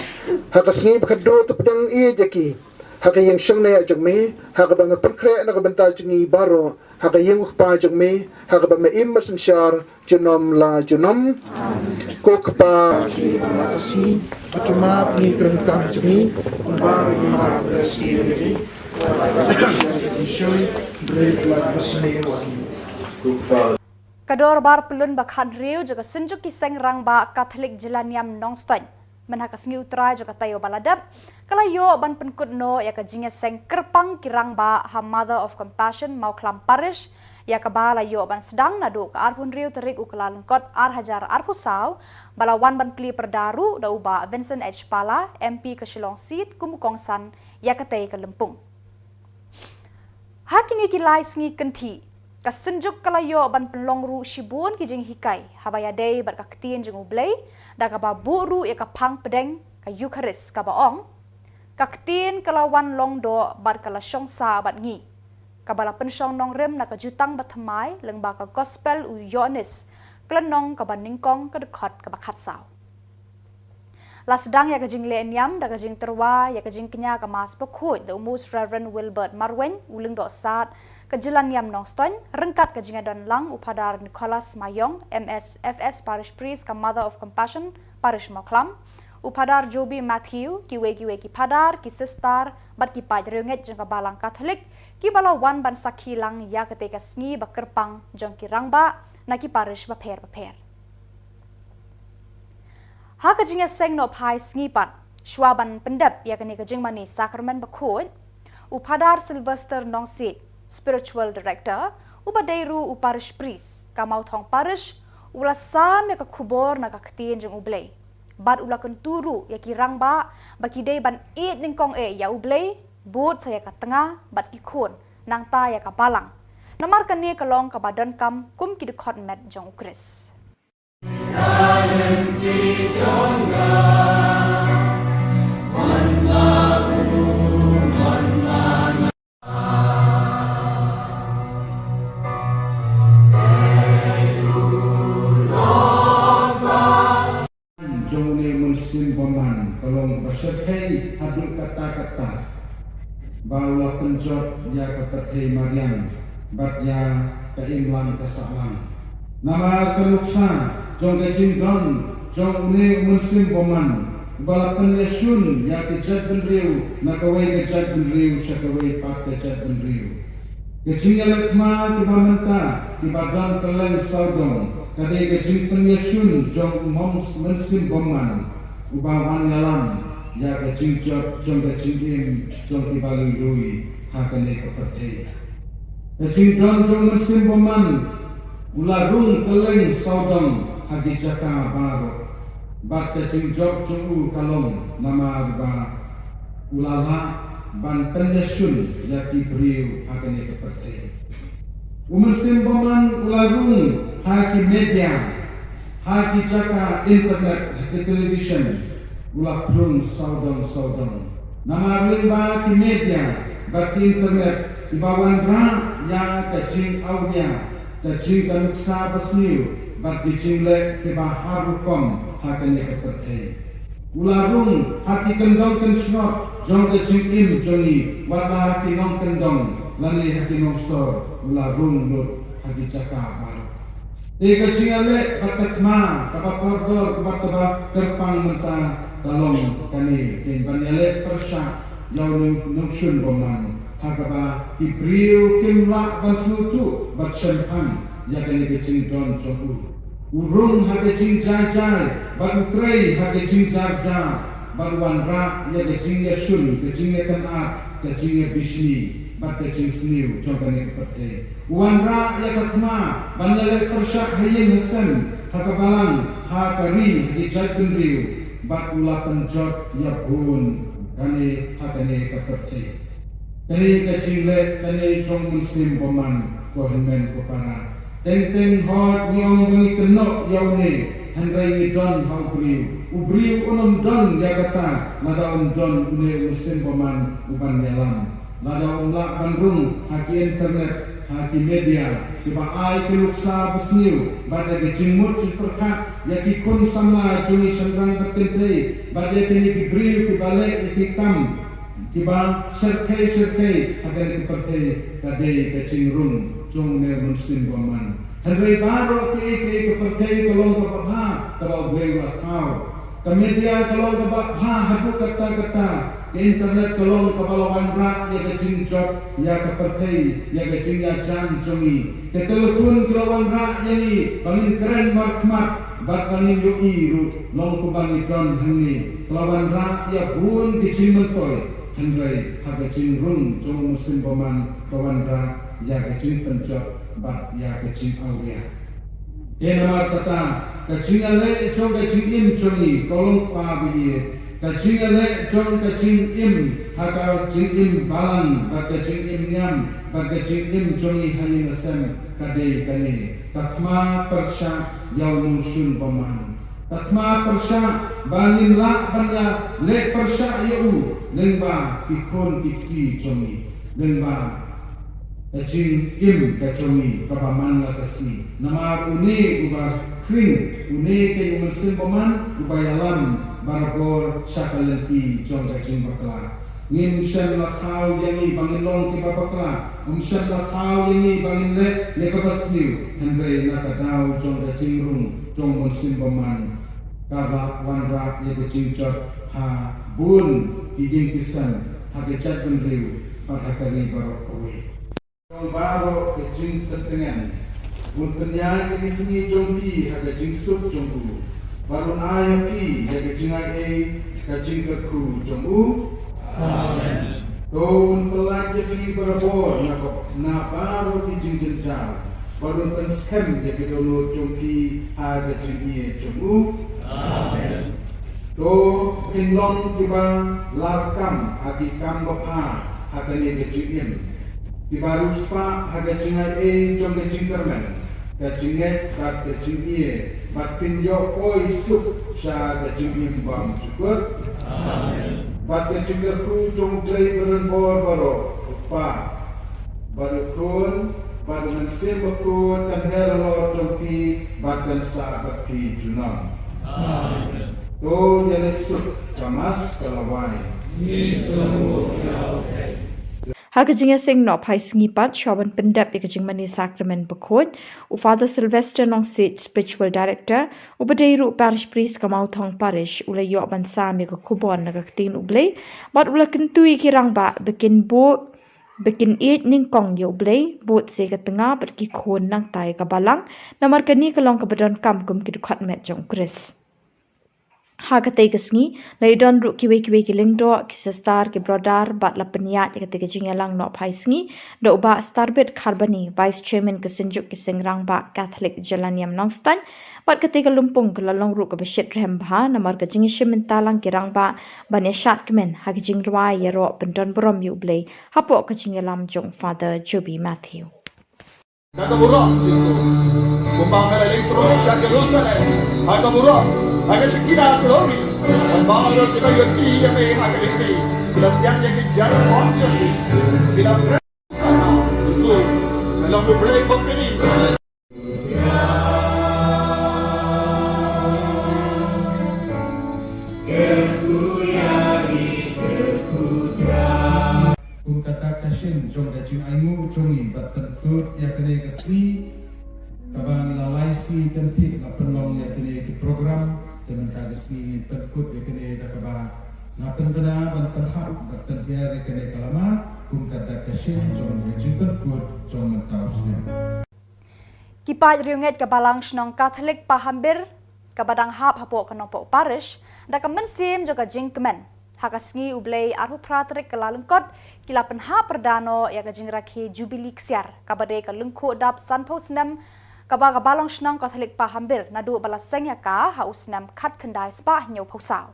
Ha ka sngi ba khatduh to pdiang ïeit ïa ki ha ka ïing shongneh jong me, ha kaba me pynkhreh na ka bynta jong ngi baroh, ha ka ïing U Kpa jong me, ha kaba me im bad synshar junom la junom. Ko Kpa, ka dorbar pyllun ba khathynriew jong ka Synjuk ki Seng Rangbah Katholik Jylla Niam Nongstoiñ, mynha ka sngi U Trai jong ka taïew ba la dep, ka la ïoh ban pynkut noh ïa ka jingïaseng kyrpang ki rangbah ha Mother of Compassion Mawkhlam Parish, ïa kaba la ïoh ban sdang naduh ka arphew hynriew tarik u Kyllalyngkot ar hajar arphew saw, ba la wan ban plie pyrda ruh da u Bah Vincent H Pala, M P ka Shillong Seat, kum u kongsan ïa katei ka lympung. Ha kine ki lai sngi kynthih, ka Synjuk ka la ïoh ban pynlong ruh shibun ki jinghikai haba ïadei bad ka ktien jong U Blei, da kaba buh ruh ïa ka phang pdeng ka Eucharist, kaba ong, ka ktien ka la wan long doh bad ka la shong sah bad ngi, kaba la pynshong nongrim na ka Jutang Bathymmai lyngba ka Gospel u Ïoannis, ka lynnong kaba nyngkong, ka dkhot kaba khatsaw. La sdang ïa ka jingleh niam da ka jingtyrwa ïa ka jingkñia ka Mass Bakhuid da u Most Reverend Wilbert Marwein, u Lyngdoh Sad ka Jylla Niam Nongstoiñ, ryngkat ka jingïadon lang u Phadar Nicholas Mayong, M S F S Parish Priest ka Mother of Compassion Parish Mawkhlam, u Phadar Joby Matthew, kiwei kiwei ki phadar, ki sister, bad ki paid riewngeit jong ka Balang Katholik, kiba la wan ban sakhi lang ïa katei ka sngi ba kyrpang jong ki rangbah na ki parish bapher bapher. Ha ka jingïaseng nohphai sngi pat, shwa ban pyndep ïa kane ka jingmane Sakramen Bakhuid, u Phadar Sylvester Nongsiej, Spiritual Director, uba dei ruh u Parish Priest ka Mawthong Parish, u la sam ïa ka khubor na ka ktien jong U Blei, bad u la kyntu ruh ïa ki rangbah ba ki dei ban ïeit nyngkong eh ïa U Blei, bud sa ïa ka tnga bad ki khun, nangta ïa ka balang, namar kane ka long kaba donkam kum ki dkhot met jong U Khrist. Jong une u Mynsiem Bymman ka long ba shyrkhei haduh katta katta, ba u la pynjot ïa ka pyrthei mariang bad ïa ka imlang ka sahlang. Namar ka nuksa jong ka jingdon jong une u Mynsiem Bymman, ba la pynïashun ïa ka jaitbynriew na kawei ka jaitbynriew sha kawei pat ka jaitbynriew. Ka jingïaleh thma kiba mynta, kiba don kylleng sawdong, ka dei ka jingpynïashun jong u Mom-, Mynsiem Bymman, uba wan ïalam ïa ka jingjot jong ka jingim jong kiba lui lui ha kane ka pyrthei. Ka jingdon jong u Mynsiem Bymman u la rung kylleng sawdong, ha ki jaka baroh. Bad ka jingjop jong u ka long namar ba u la lah ban pynïashun ïa ki briew ha kane ka pyrthei. U Mynsiem Bymman u la rung ha ki media, ha ki jaka internet, ha ki television, u la phrung sawdong sawdong. Namar lyngba ki media bad ki internet kiba wanrah ïa ka jingawria, ka jing, ka nuksa basniew bad ki jingleh kiba har rukom ha kane ka pyrthei. U la rung ha ki kyndong kynshngoh jong ka jingim jong ngi, wat la ha ki nongkyndong lane ha ki nongsor, u la rung lut ha ki jaka baroh. Te ka jingïaleh bad ka thma kaba kordor bad kaba kyrpang mynta ka long kane, ka ban ïaleh pyrshah ïa u Nongshun Bymman, ha kaba ki briew kim lah ban sngewthuh bad shemphang ïa kane ka jingdon jong u. U rung ha ka jingjai jai bad u trei ha ka jingjar jar, bad u wanrah ïa ka jingïashun, ka jingïakynad, ka jingïabishni bad ka jingsniew jong kane ka pyrthei. U wanrah ïa ka thma ban ïaleh pyrshah ha ïing ha sem, ha ka balang, ha ka ri, ha ki jaitbynriew, bad u la pynjot ïa bun kane ha kane ka pyrthei. Kane ka jingleh kane jong u Mynsiem Bymman, ko hynmen ko para. Teng teng hooid ngi ong ba ngi kynnoh ïa une, hynrei ngi don ha u briew. U briew un ym don ïa kata lada um don une u Mynsiem Bymman u ban ïalam. Lada um lah ban rung ha ki internet, ha ki media kiba ai ki nuksa basniew bad ïa ki jingmut jingpyrkhat ïa ki khun samla jong ngi shynrang bad kynthei, bad ïa kine ki briew kiba leh ïa ki kam kiba shyrkhei shyrkhei ha kane ka pyrthei, ka dei ka jingrung jong une u Mynsiem Bymman. Hynrei baroh kaei kaei ka pyrthei ka long kaba bha kaba U Blei u la thaw. Ka media ka long kaba bha haduh katta katta. Ka internet ka long kaba la wanrah ïa ka jingjot ïa ka pyrthei, ïa ka jingïajan jong ngi. Ka telephone ka la wanrah ïa ngi ba ngin kren markhmat bad ba ngin ïohi ruh long kumba ngi don hangne. Ka la wanrah ïa bun ki jingmyntoi, hynrei ha ka jingrung jong u Mynsiem Bymman ka wanrah ïa ka jingpynjot bad ïa ka jingawria. Te namar kata, ka jingïaleh jong ka jingim jong ngi, ko longpa ba ïeit, ka jingïaleh jong ka jingim, ha ka jingim balang bad ka jingim niam bad ka jingim jong ngi ha ïing ha sem, ka dei kane: ka thma pyrshah ïa u Nongshun Bymman. Ka thma pyrshah ba ngin lah ban ïaleh pyrshah ïa u lyngba ki khun ki kti jong ngi, lyngba ka jingim ka jong ngi kaba man la ka sngi. Namar une uba khring, une keiñ u Mynsiem Bymman uba ïalam barabor sha ka lynti jong ka jingbakla. Ngim shym la thaw ïa ngi ba ngin long kiba bakla, um shym la thaw ïa ngi ba ngin leh ïa kaba sniew, hynrei na ka daw jong ka jingrung jong u Mynsiem Bymman, ka la wanrah ïa ka jingjot ha bun ki ïing ki sem, ha ka jaitbynriew bad ha ka ri baroh kawei. Jong baroh ka jingpyntngen, un pynïaid ïa ki sngi jong phi ha ka jingsuk jong u, bad un ai ïa phi ïa ka jingaiei ka jingkyrkhu jong u. Amen. To un pyllait ïa phi barabor na ka, na baroh ki jingjynjar, bad un pynskhem ïa ki dohnud jong phi ha ka jingïeit jong u. Amen. To phin long kiba larkam ha ki kam babha ha kane ka jingim, kiba riewspah ha ka jingaiei jong ka jingkyrmen, ka jingngeit bad ka jingïeit, bad phin ïoh poi suk sha ka jingim bymjukut. Amen. Bad ka jingkyrkhu jong U Blei badonbor baroh, U Kpa bad U Khun bad U Mynsiem Bakhuid, kan her halor jong phi bad kan sah bad phi junom. Amen. To ïaleit suk, ka Mass ka la wai. Ha ka jingïaseng noh phai sngi pat, shwa ban pyndep ïa ka jingmane Sakramen Bakhuid, u Father Sylvester Nongsiej, Spiritual Director, uba dei ruh Parish Priest ka Mawthong Parish, u la ïoh ban sam ïa ka khubor na ka ktien U Blei, bad u la kyntu ïa ki rangbah ba kin buh, ba kin ïeit nyngkong ïa U Blei, bad sa ïa ka tnga bad ki khun nangta ïa ka balang, namar kane ka long kaba donkam kum ki dkhot met jong U Khrist. Ha katei ka sngi la ïadon ruh kiwei kiwei ki lyngdoh, ki sister, ki brother, bad la pynïaid ïa katei ka jingïalang nohphai sngi da u Bah Starbit Kharbani, Vice Chairman ka Synjuk ki Seng Rangbah Katholik Jylla Niam Nongstoiñ. Bad katei ka lympung ka la long ruh kaba shit rhem bha namar ka jingïashim bynta lang ki rangbah ban ïashad kmen ha ka jingrwai ïaroh pyndon burom ïa U Blei hapoh ka jingïalam jong Father Joby Matthew. Ka ka burom, kumba ka la leit troh sha Jerusalem ha ka burom, ha ka Shekinah glory. Kumba ka la leit ïa me ha ka lynti, ki la sdang ïa ki jaiñ bymjukut, ki la pren sana Jisu, ka long U Blei bad kane. Kum kata ka shin jong ka jingainguh jong ngi ban pynkut ïa kane ka sngi, kaba ngi la lai sngi kynthiah la pynlong ïa kane ka program, te mynta ka sngi ngin pynkut ïa kane da kaba nga pynbna ban pynhap ban pynhiar ïa kane ka lama, kum kata ka shin jong ka jingpynkut jong mynta u snem. Ki paid riewngeit ka Balang Shnong Katholik Pahambir, kaba dang hap hapoh ka Nongpoh Parish, da ka mynsiem jong ka jingkmen, ha ka sngi U Blei arphew phra tarik Kyllalyngkot, ki la pynhap pyrda noh ïa ka jingrakhe Jubili Ksiar, kaba dei ka lyngkhuh dap sanphew snem, kaba ka Balang Shnong Katholik Pahambir naduh ba la seng ïa ka ha u snem khatkhyndai spah hynñiewphew saw.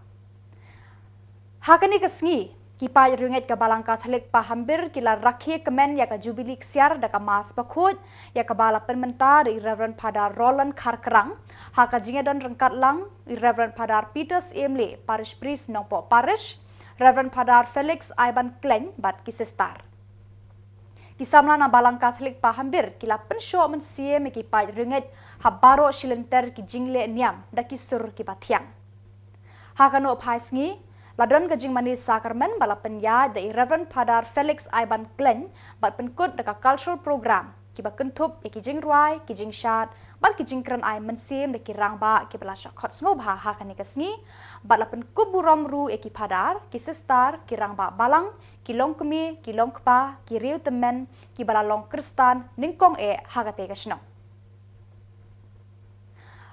Ha kane ka sngi, ki paid riewngeit ka Balang Katholik Pahambir ki la rakhe kmen ïa ka Jubili Ksiar da ka Mass bakhuid, ïa kaba la pynmynta da i Reverend Father Roland Kharkrang, ha ka jingïadon ryngkat lang i Reverend Father Peter Syiem Leh, Parish Priest Nongpoh Parish, Reverend Father Felix Iban Khlaiñ bad ki sister. Ki samla na Balang Katholik Pahambir ki la pynshoh mynsiem ïa ki paid riewngeit ha baroh shi lynter ki jingleh niam da ki sur kiba thiang. Ha ka nohphai sngi, la don ka jingmane sakramen ba la pynïaid da i Reverend Father Felix Iban Khlaiñ bad pynkut da ka cultural program, kiba kynthup ïa ki jingrwai, ki jingshad, bad ki jingkren ai mynsiem da ki rangbah kiba la shah khot sngewbha ha kane ka sngi, bad la pynkup burom ruh ïa ki phadar, ki sister, ki rangbah balang, ki longkmie, ki longkpa, ki riewtymmen, kiba la long Khristan nyngkong eh ha katei ka shnong.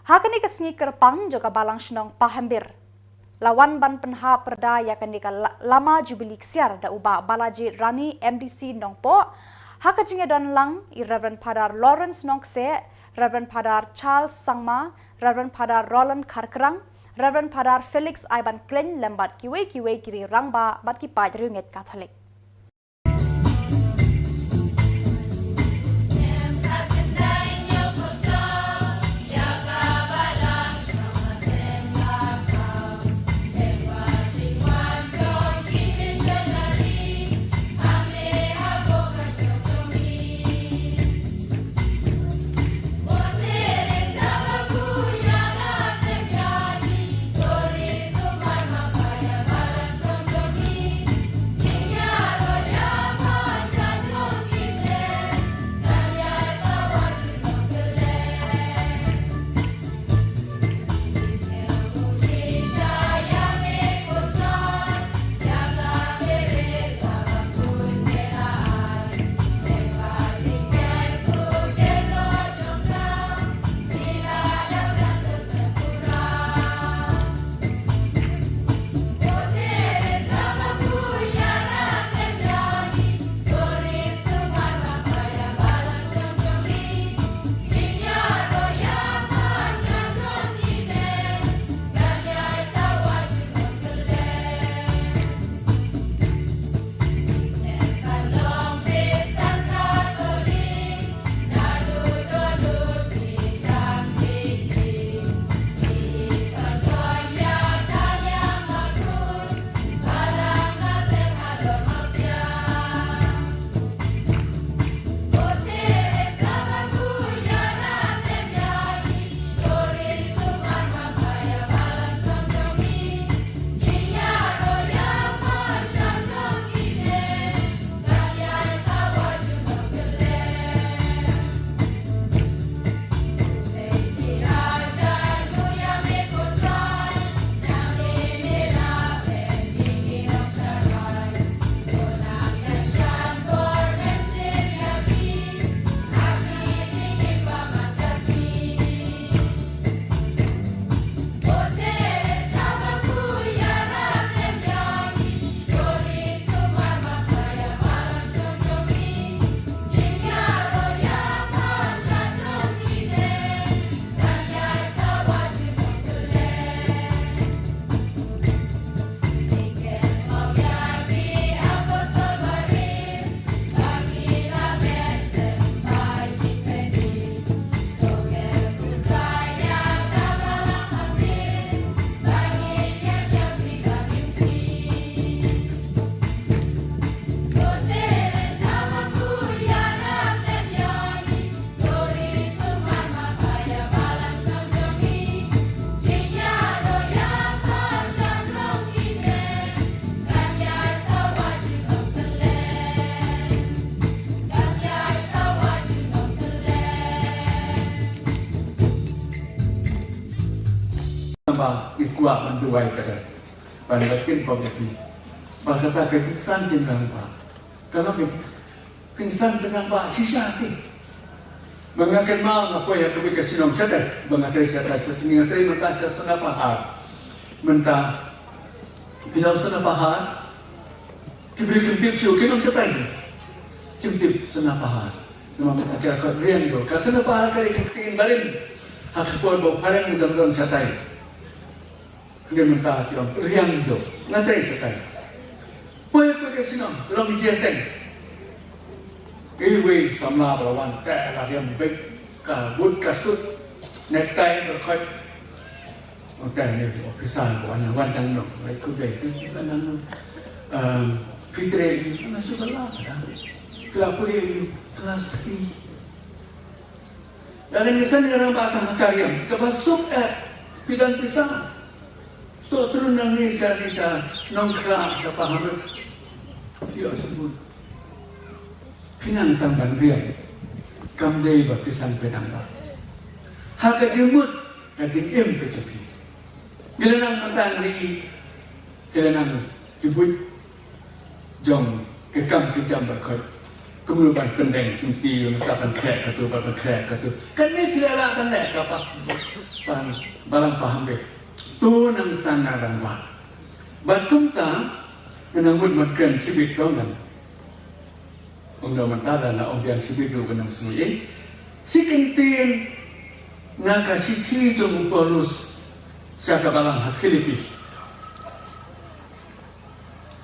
Ha kane ka sngi kyrpang jong ka Balang Shnong Pahambir, la wan ban pynhap pyrda ïa kane ka la-, lama Jubili Ksiar da u Bah Balajied Rani, M D C Nongpoh, ha ka jingïadon lang i Reverend Father Lawrence Nongkseh, Reverend Father Charles Sangma, Reverend Father Roland Kharkrang, Reverend Father Felix Iban Khlaiñ lem bad kiwei kiwei ki rangbah bad ki paid riewngeit Katholik. ba i kwah ban duwai ka dei ban ba kin pom ïa phi. Ba kata ka jingsan jingrangbah ka long ka jingsan jingrangbah shisha te. Ba nga kynmaw nga poi ha kawei ka shnong shatai ba nga trei shatai, shatai nga trei mynta sha Sonapahar. Mynta phi dei Sonapahar, ki briew kim tip shuh, ki nong shatai kim tip Sonapahar. Namar mynta ka khot Riangdo, ka Sonapahar ka dei ka ktien barim ha ka por ba u phareng u dang don shatai. Hynrei mynta ki ong Riangdo. Nga trei shatai. Poi poi ka shnong, long ki jia seng. Iwei samla ba la wan te la riam beit, ka but ka suit, necktie ba khot. Ong te ne officer ba wan, wan dang nong, lai khublei te wan dang nong. Phi trei ïa u? Nga shu ba la ka dang. Kla pule ïa u? Class three. Lada ngi san ïa ka rangbah tang ha ka riam kaba suk eh, phi don pisa. Soh trun nangne sha, sha Nongkhrah, sha Pahamri. Ïoh shibun. Phi nang tang ban riam. Kam dei ba phi san phi nang ba ha ka jingmut ka jingim ka jong phi. Ngi la nang mynta ngi, ngi la nang ki buit jong ki kam ki jam ba khot. Kumno ban pyndeng sngewthuh, mynta ban khreh katu, ban khreh katu. Kane ki la lah ban leh ka pa, ban Balang Pahamri. To nang san na rangbah. Bad kumta ngan nang mut ban kren shibit tang ngan. Ong da mynta da la ong biang shibit ruh ban nang sngewthuh. Shi kyntien na ka shithi jong u Paulus sha ka balang ha Philippi.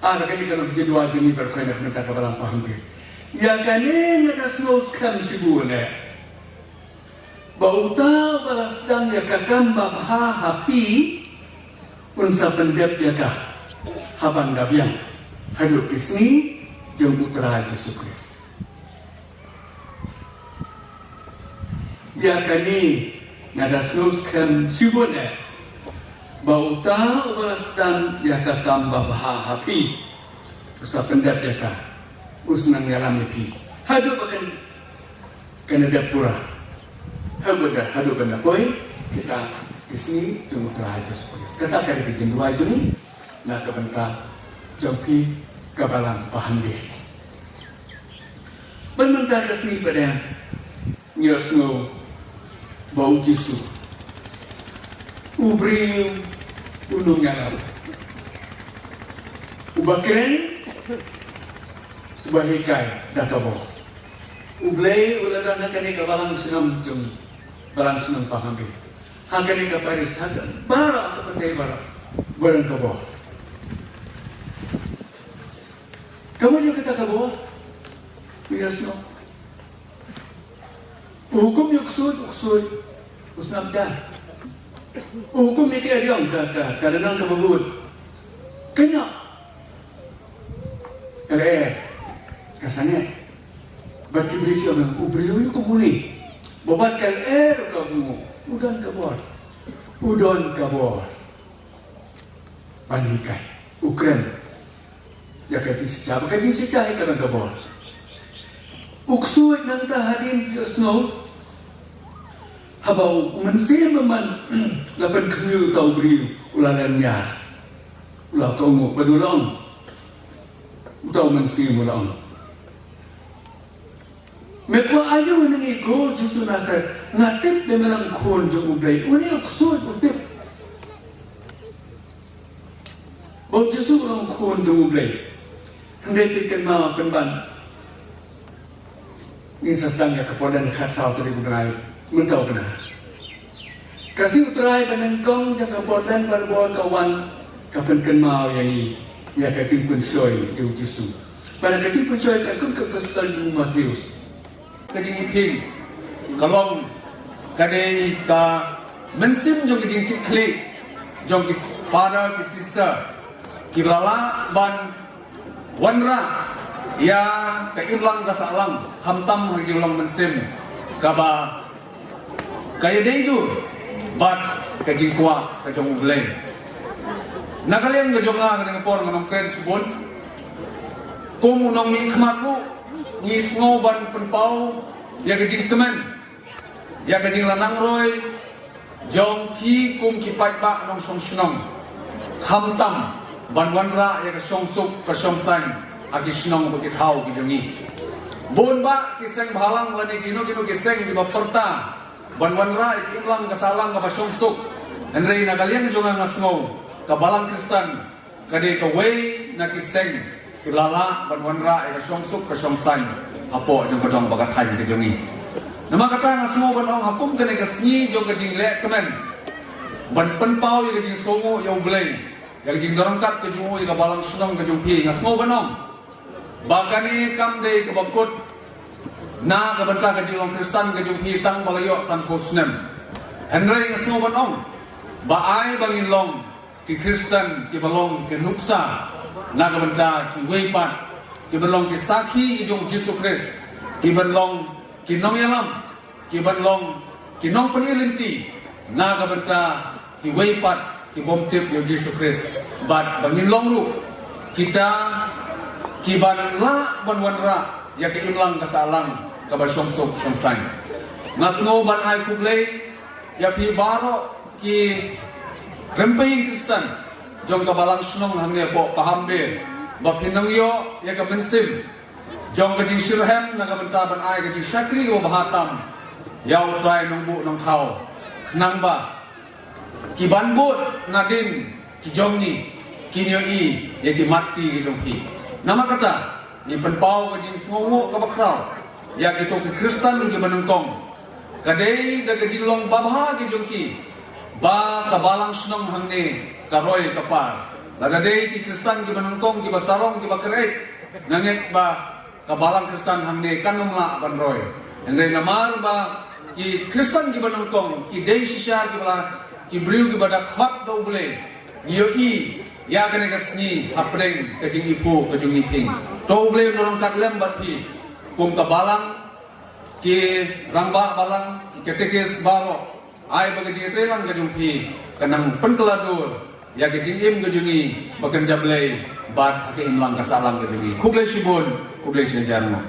Ah, da kane ka long ka jingduwai jong ngi baroh kane mynta ka Balang Pahamri. Ïa kane nga da sngew skhem shibun eh, ba uta uba la sdang ïa ka kam babha ha phi un sa pyndep ïa ka ha ban da biang haduh ki sngi jong U Trai Jisu Khrist. Ïa kane nga da sngew skhem shibun eh, ba uta uba la sdang ïa ka kam babha ha phi u sa pyndep ïa ka, u sa nang ïalam ïa phi haduh ba kan, kan da dep pura, haduh ba da, haduh ban da poi kita ki sngi jong U Trai Jisu Khrist. Kata ka dei ka jingduwai jong ngi na ka bynta jong phi ka Balang Pahamri. Ban mynta ka sngi pat eh ngi ïohsngew ba U Jisu u briew u nongïalam, uba kren, uba hikai da ka bor. U Blei u la don ha kane ka balang shnong jong, balang shnong Pahamri, ha kane ka parish, ha ka baroh ka pyrthei baroh, ba don ka bor. Ka mut ïa kata ka bor, u ïohsngew. U hukum ïa u ksuid, u ksuid u sngap jar. U hukum ïa ka eriong, ka, ka, ka rynang kaba bud, ka ñiah. Ka lyer, ka sangeh. Bad ki briew ki ong, u briew ïa u kumne. Ba bad ka lyer ka ong, u don ka bor. U don ka bor ban hikai, u kren ïa ka jingshisha, ba ka jingshisha hi ka don ka bor. U ksuid nangta hadien ïohsngew, haba u mynsiem bymman la pynkhynñiuh ïa uta u briew, u la lynñiar, u la kohnguh bad u la ong, uta u mynsiem u la ong, me kwah aïu na ngi ko Jisu Nasaret? Nga tip ba me long khun jong U Blei. Une u ksuid u tip ba U Jisu u long khun jong U Blei. Hynrei phi kynmaw pynban, ngin sa sdang ïa ka Portland khatsaw tarik u bnai mynta u bnai. Ka sngi U Trai ba nyngkong jong ka Portland Bible ka wan, ka pynkynmaw ïa ngi ïa ka jingpynshoi ïa U Jisu. Bad ka jingpynshoi ka kum ka gospel jong u Mathaios. Ka jingiping ka long, ka dei ka mynsiem jong ka jingkitkhlieh jong ki father ki sister kiba la lah ban wanrah ïa ka imlang ka sahlang, khamtam ha ka jinglong mynsiem kaba ka ïadei dur bad ka jingkwah ka jong U Blei. Na ka liang ka jong nga, ka dei ka por nga nongkren shibun. Kum u nongmihkhmat ruh ngi sngew ban pynpaw ïa ka jingkmen, ïa ka jinglanangroi jong phi kum ki paidbah nongshong shnong, khamtam ban wanrah ïa ka shongsuk ka shongsaiñ ha ki shnong bad ki thaw ki jong ngi. Bun bah ki seng bhalang lane kino kino ki seng kiba pyrta ban wanrah ïa ka imlang ka sahlang kaba shongsuk. Hynrei na ka liang jong nga, nga sngew ka Balang Khristan ka dei kawei na ki seng kiba la lah ban wanrah ïa ka shongsuk ka shongsaiñ hapoh jong ka dong bad ka thaiñ ka jong ngi. Namar kata nga sngew ban ong ha kum kane ka sngi jong ka jingleh kmen ban pynpaw ïa ka jingsngewnguh ïa U Blei, ïa ka jingdon ryngkat ka jong u ïa ka balang shnong ka jong phi, nga sngew ban ong ba kane kam dei kaba kut na ka bynta ka jinglong Khristan ka jong phi tang ba la ïoh sanphew snem. Hynrei nga sngew ban ong ba ai ba ngin long ki Khristan kiba long ki nuksa na ka bynta kiwei pat, kiba long ki sakhi ki jong U Jisu Khrist, kiba long ki nongïalam, kiba long ki nongpyni lynti na ka bynta kiwei pat ki bym tip ïa U Jisu Khrist. Bad ba ngin long ruh kita kiban lah ban wanrah ïa ka imlang ka sahlang kaba shongsuk shongsaiñ. Nga sngew ban ai khublei ïa phi baroh ki rympei Khristan jong ka balang shnong hangne hapoh Pahambe ba phin nang ïoh ïa ka mynsiem jong ka jingshitrhem na ka bynta ban ai ka jingshakri kaba bha tam ïa U Trai Nongbuh Nongthaw, khnang ba kiban bud nadien ki jong ngi kin ïohi ïa ki mat ki jong phi. Namar kata, ngi pynpaw ka jingsngewnguh kaba khraw ïa kito ki Khristan kiba nyngkong. Ka dei da ka jinglong babha ki jong ki ba ka balang shnong hangne ka roi ka par. Lada dei ki Khristan kiba nyngkong, kiba sarong, kiba kyrhai, nga ngeit ba ka balang Khristan hangne kan ym lah ban roi. Hynrei namar ba ki Khristan kiba nyngkong ki dei shisha kiba la, ki briew kiba da khot da U Blei, ngi ïohi ïa kane ka sngi hapdeng ka jingïohi ka jong ngi phi. To U Blei un long ryngkat lem bad phi kum ka balang, ki rangbah balang, ki katekis baroh. Ai ba ka jingïatreilang ka jong phi kan nang pynkylla dur ïa ka jingim ka jong ngi ba kan jablei bad ha ka imlang ka sahlang ka jong ngi. Khublei shibun, khublei shihajar nguh.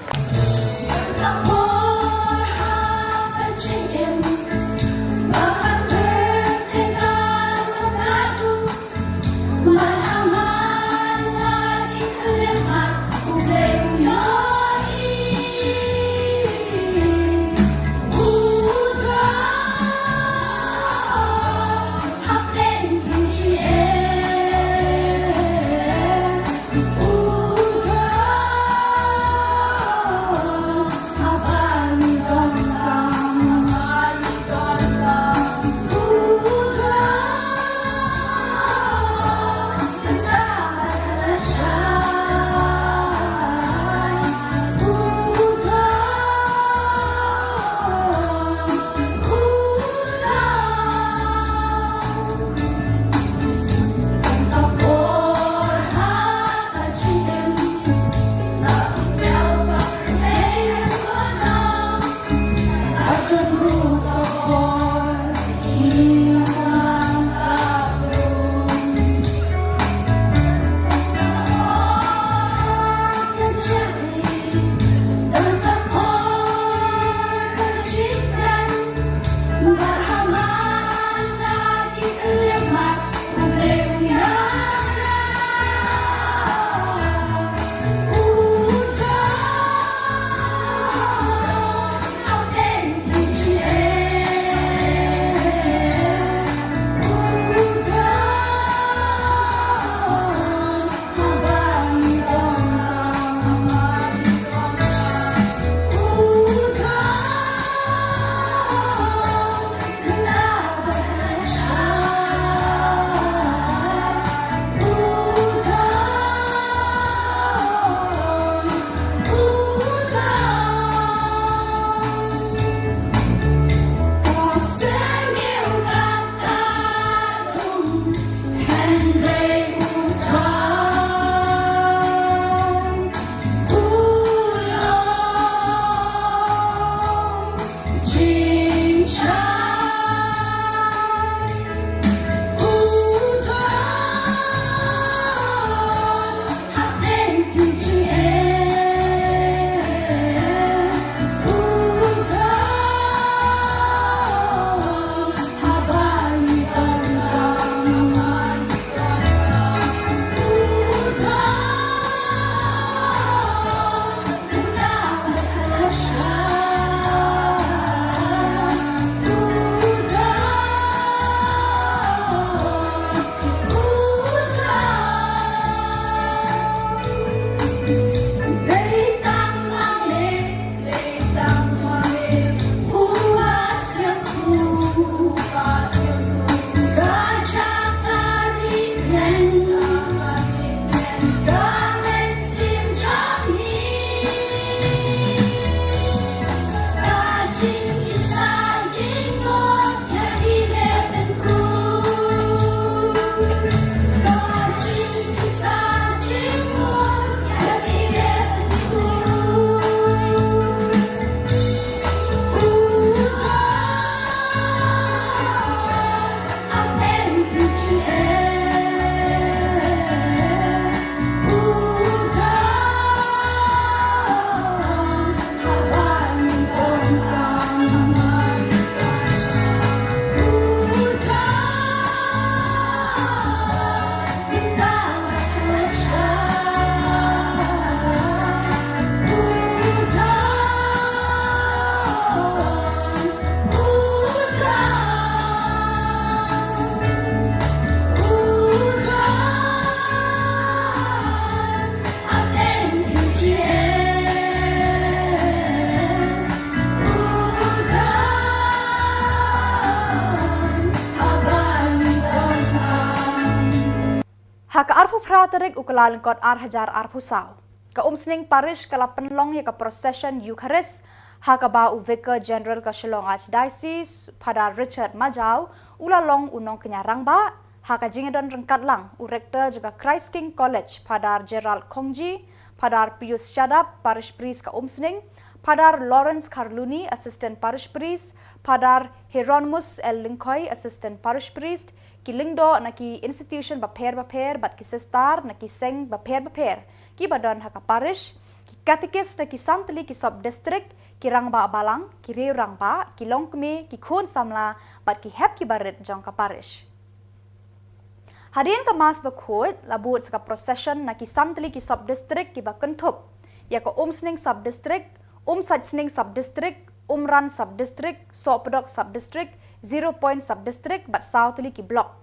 Ha ka arphew phra tarik u Kyllalyngkot ar hajar arphew saw, ka Umsning Parish ka la pynlong ïa ka procession Eucharist, ha kaba u Vicar General ka Shillong Archdiocese, Phadar Richard Majaw, u la long u nongkñia rangbah, ha ka jingïadon ryngkat lang u Rector jong ka Christ King College, Phadar Gerald Khongji, Phadar Pius Shadap, Parish Priest ka Umsning, Phadar Lawrence Kharluni, Assistant Parish Priest, Phadar Hieronymus L Lyngkhoi, Assistant Parish Priest, ki lyngdoh na ki institution bapher bapher bad ki sister na ki seng bapher bapher kiba don ha ka parish, ki katikis na ki san tylli ki sub district, ki rangbah balang, ki riew rangbah, ki longkmie, ki khun samla bad ki hep ki barit jong ka parish. Hadien ka Mass bakhuid la bud sa ka procession na ki san tylli ki sub district kiba kynthup ïa ka Umsning sub district, Umsaitsning sub district, Umran sub district, Sohpdok sub district, Zero Point sub district bad saw tylli ki block.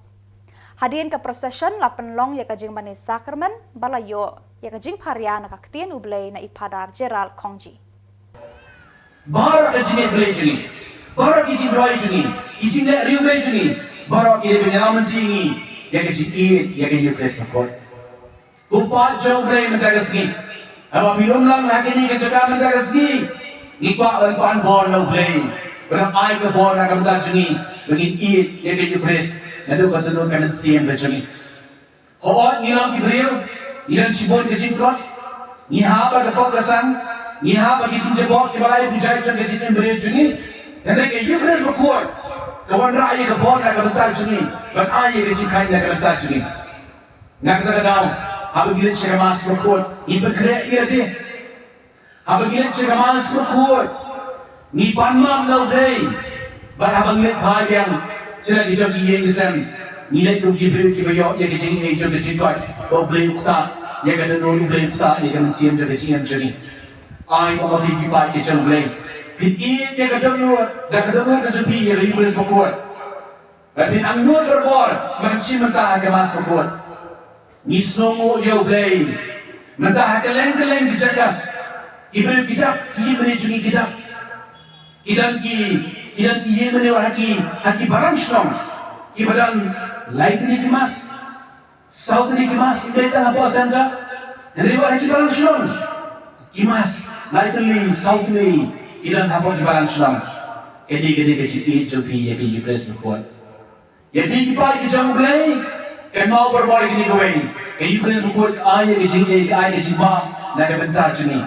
Hadien ka procession la pynlong ïa ka jingmane sakramen ba la ïoh ïa ka jingpharia na ka ktien U Blei na i Phadar Gerald Khongji. Baroh ka jingïeit Blei jong ngi, baroh ki jingduwai jong ngi, ki jingleh riew Blei jong ngi, baroh ki dei ban ïalam lynti ngi ïa ka jingïeit ïa ka Eucharist bakhuid. Ko paid jong U Blei mynta ka sngi, haba phi lum lang ha kane ka jaka mynta ka sngi, ngi kwah ban pan bor na U Blei, ban ai ka bor na ka bynta jong ngi, ban ngin ïeit ïa ka Eucharist naduh ka dohnud ka mynsiem ka jong ngi. Hooid, ngi long ki briew, ngi don shibun ki jingtlot, ngi hap ha ka pop ka sang, ngi hap ha ki jingjaboh kiba lai pyrshah jong ka jingim briew jong ngi. Hynrei ka Eucharist bakhuid ka wanrah ïa ka bor na ka bynta jong ngi, ban ai ïa ka jingkhlaiñ na ka bynta jong ngi. Na kata ka daw, haba ngi leit sha ka Mass bakhuid, ngi pynkhreh ïa lade. Haba ngi leit sha ka Mass bakhuid, ngi pan map na U Blei. Bad haba ngi leit phai biang sha la ki jong ki ïing ki sem, ngi leit kum ki briew kiba ïoh ïa ka jingaiei jong ka jingkoit, ba U Blei u ktah ïa ka dohnud, U Blei u ktah ïa ka mynsiem jong ka jingim jong ngi. Ai ba ma phi ki paid ki jong U Blei, phin ïeit ïa ka dohnud, da ka dohnud ka jong phi ïa ka Eucharist bakhuid. Bad phin angnud barabor ban shim bynta ha ka Mass bakhuid. Ngi sngewnguh ïa U Blei. Mynta ha kylleng kylleng ki jaka, ki briew ki dap, ki ïingmane jong ngi ki dap. Ki don ki, ki don ki ïingmane ha ki, ha ki balang shnong, kiba don lai tylli ki Mass, saw tylli ki Mass, ym dei tang hapoh Centre. Hynrei wat ha ki balang shnong, ki Mass lai tylli, saw tylli ki don hapoh ki balang shnong. Kane, kane ka jingïeit jong phi ïa ka Eucharist bakhuid. Ïa phi ki paid ki jong U Blei, kynmaw barabor ïa kane kawei. Ka Eucharist bakhuid ka ai ïa ka jingaiei, ka ai ka jingmap na ka bynta jong ngi.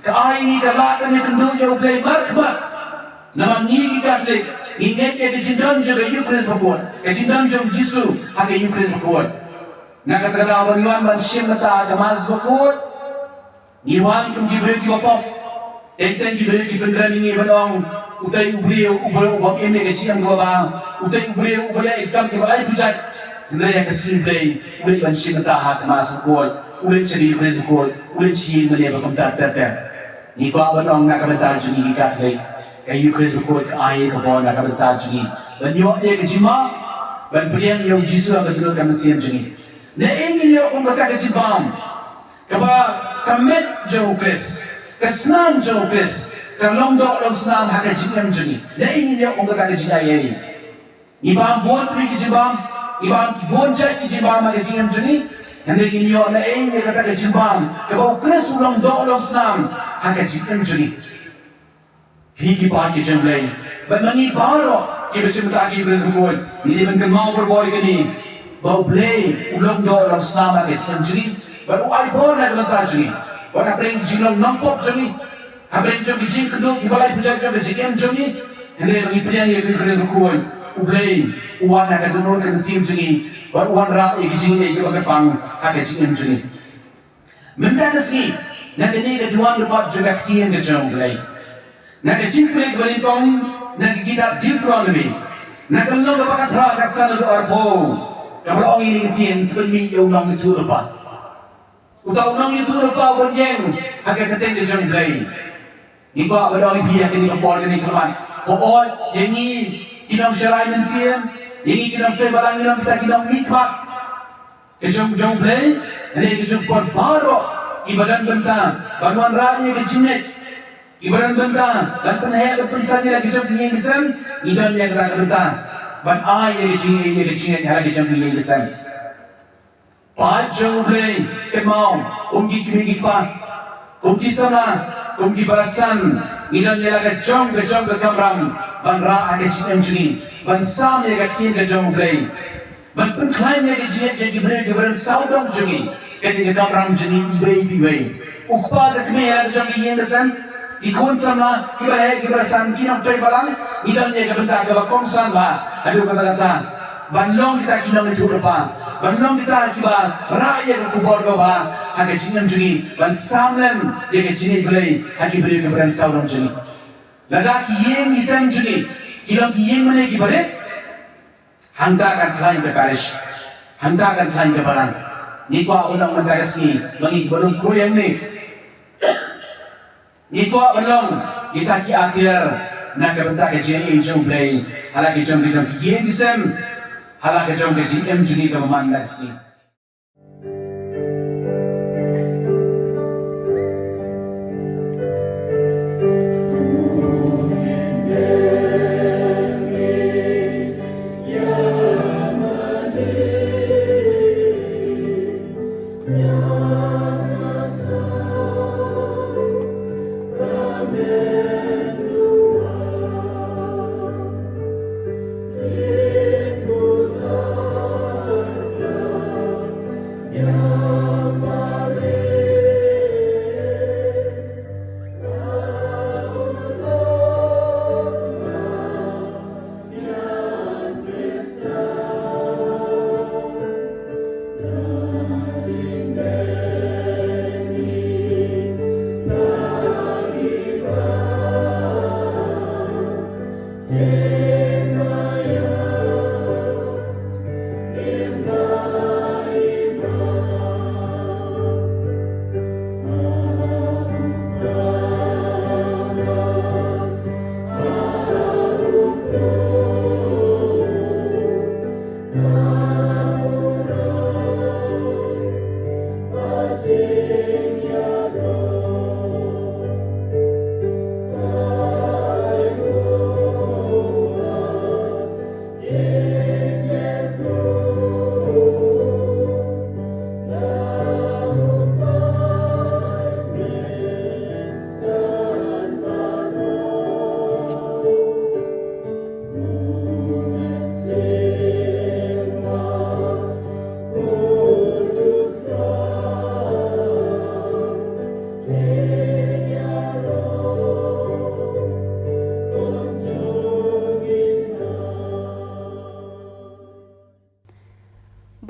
Ka ai ngi ka lad ban ïakynduh ïa U Blei markhmat. Namar ngi ki Katholik, ngi ngeit ïa ka jingdon jong ka Eucharist bakhuid, ka jingdon jong U Jisu ha ka Eucharist bakhuid. Na kata ka daw, ba ngi wan ban shim bynta ha ka Mass bakhuid, ngi wan kum ki briew kiba pop. Teng teng ki briew ki pynkhreh ïa ngi ban ong, utei u briew, u briew u bym im ïa ka jingim kaba bha, utei u briew uba leh ïa ki kam kiba lai pyrshah. Hynrei ha ka sngi Blei, u leit ban shim bynta ha ka Mass bakhuid, u leit sha ka Eucharist bakhuid, u leit sha ïingmane ba kumta ter ter. Ngi kwah ban ong na ka bynta jong ngi ki Katholik, ka Eucharist bakhuid ka ai ka bor na ka bynta jong ngi ban ïoh ïa ka jingmap, ban pdiang ïa U Jisu ha ka dohnud ka mynsiem jong ngi. Naei ngin ïoh kum kata ka jingbam kaba ka met jong U Khrist, ka snam jong U Khrist, ka long doh long snam ha ka jingim jong ngi. Naei ngin ïoh kum kata ka jingaiei. Ngi bam bun tylli ki jingbam, ngi bam bun jait ki jingbam ha ka jingim jong ngi. Hynrei ngin ïoh naei ïa kata ka jingbam kaba U Khrist u long doh long snam ha ka jingim jong ngi. Phi ki paid ki jong U Blei, bad ma ngi baroh kiba shim bynta ha ka Eucharist bakhuid, ngi dei ban kynmaw barabor ïa kane, ba U Blei u long doh long snam ha ka jingim jong ngi, bad u ai bor na ka bynta jong ngi. Wat hapdeng ki jinglong nongpop jong ngi, hapdeng jong ki jingkynduh kiba lai pyrshah jong ka jingim jong ngi, hynrei ba ngi pdiang ïa ka Eucharist bakhuid, U Blei u wan ha ka dohnud ka mynsiem jong ngi, bad u wanrah ïa ki jingaiei kiba kyrpang ha ka jingim jong ngi. Mynta ka sngi, na kane ka duwan lyngkot jong ka ktien ka jong U Blei, na ka jingpule kaba nyngkong na ka kitab Deuteronomi, na ka lynnong kaba khatphra, ka khatsan haduh arphew, kaba la ong ïa kane ka ktien: Sa pynmih ïa u nongïathuhlypa. Uta u nongïathuhlypa u ban ïeng ha ka kyrteng ka jong U Blei. Ngi kwah ban ong ïa phi ha kane ka por kane ka mat, hooid, ïa ngi ki nongshakri mynsiem, ïa ngi ki nongtrei balang, ngi long kita ki nongmihkhmat ka jong, jong U Blei, hynrei ka jong phi baroh kiba don bynta ban wanrah ïa ka jingngeit, kiba don bynta ban pynheh ban pynsan ïa la ka jong ki ïing ki sem, ngi don ïa kata ka bynta ban ai ïa ka jingngeit, ïa ka jingngeit ha la ka jong ki ïing ki sem. Paid jong U Blei, kynmaw, kum ki kmie ki kpa, kum ki samla, kum ki para san, ngi don ïa la ka jong ka jong ka kamram ban rah ha ka jingim jong ngi, ban sam ïa ka ktien ka jong U Blei, ban pynkhlaiñ ïa ka jingngeit jong ki briew kiba don sawdong jong ngi. Kane ka kamram jong ngi iwei pa iwei. U kpa ka kmie ha la ka jong ka ïing ka sem, ki khun samla, kiba heh kiba san, ki nongtrei balang, ngi don ïa ka bynta kaba kongsan bha haduh katta katta ban long kita ki nongïathuhlypa, ban long kita kiba rah ïa ka khubor kaba bha ha ka jingim jong ngi, ban sam lem ïa ka jingngeit Blei ha ki briew kiba don sawdong jong ngi. Lada ki ïing ki sem jong ngi ki long ki ïing mane kiba rit, hangta kan khlaiñ ka parish, hangta kan khlaiñ ka balang. Ngi kwah u long mynta ka sngi ba ngi kiba long khuid hangne, ngi kwah ban long kita ki atiar na ka bynta ka jingaiei jong U Blei ha la ka jong ka jong ki ïing ki sem, ha la ka jong ka jingim jong ngi kaba man la ka sngi.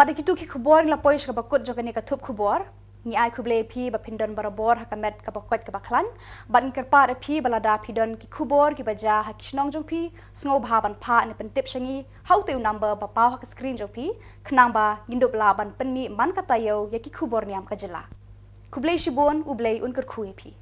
Bad da kitu ki khubor ngi la poi sha kaba kut jong kane ka thup khubor. Ngi ai khublei ïa phi ba phin don barabor ha ka met kaba koit kaba khlaiñ. Bad ngi kyrpad ïa phi ba lada phi don ki khubor kiba jia ha ki shnong jong phi, sngewbha ban phah ne pyntip sha ngi ha utei u number ba paw ha ka screen jong phi, khnang ba ngin dup lah ban pynmih man ka taïew ïa ki khubor niam ka jylla. Khublei shibun, U Blei un kyrkhu ïa phi.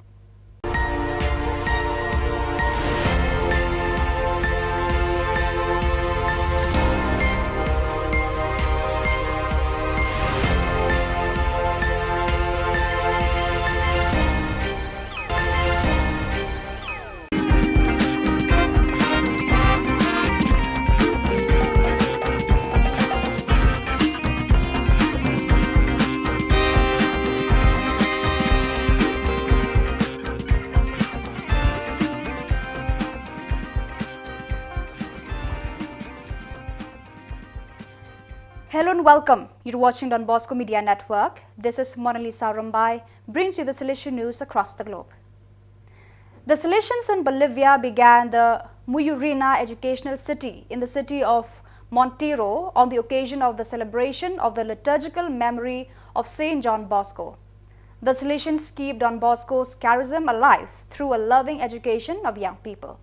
Hello and welcome. You're watching Don Bosco Media Network. This is Monalisa Rumbai, brings you the Salesian news across the globe. The Salesians in Bolivia began the Muyurina Educational City in the city of Montero on the occasion of the celebration of the liturgical memory of Saint John Bosco. The Salesians keep Don Bosco's charism alive through a loving education of young people.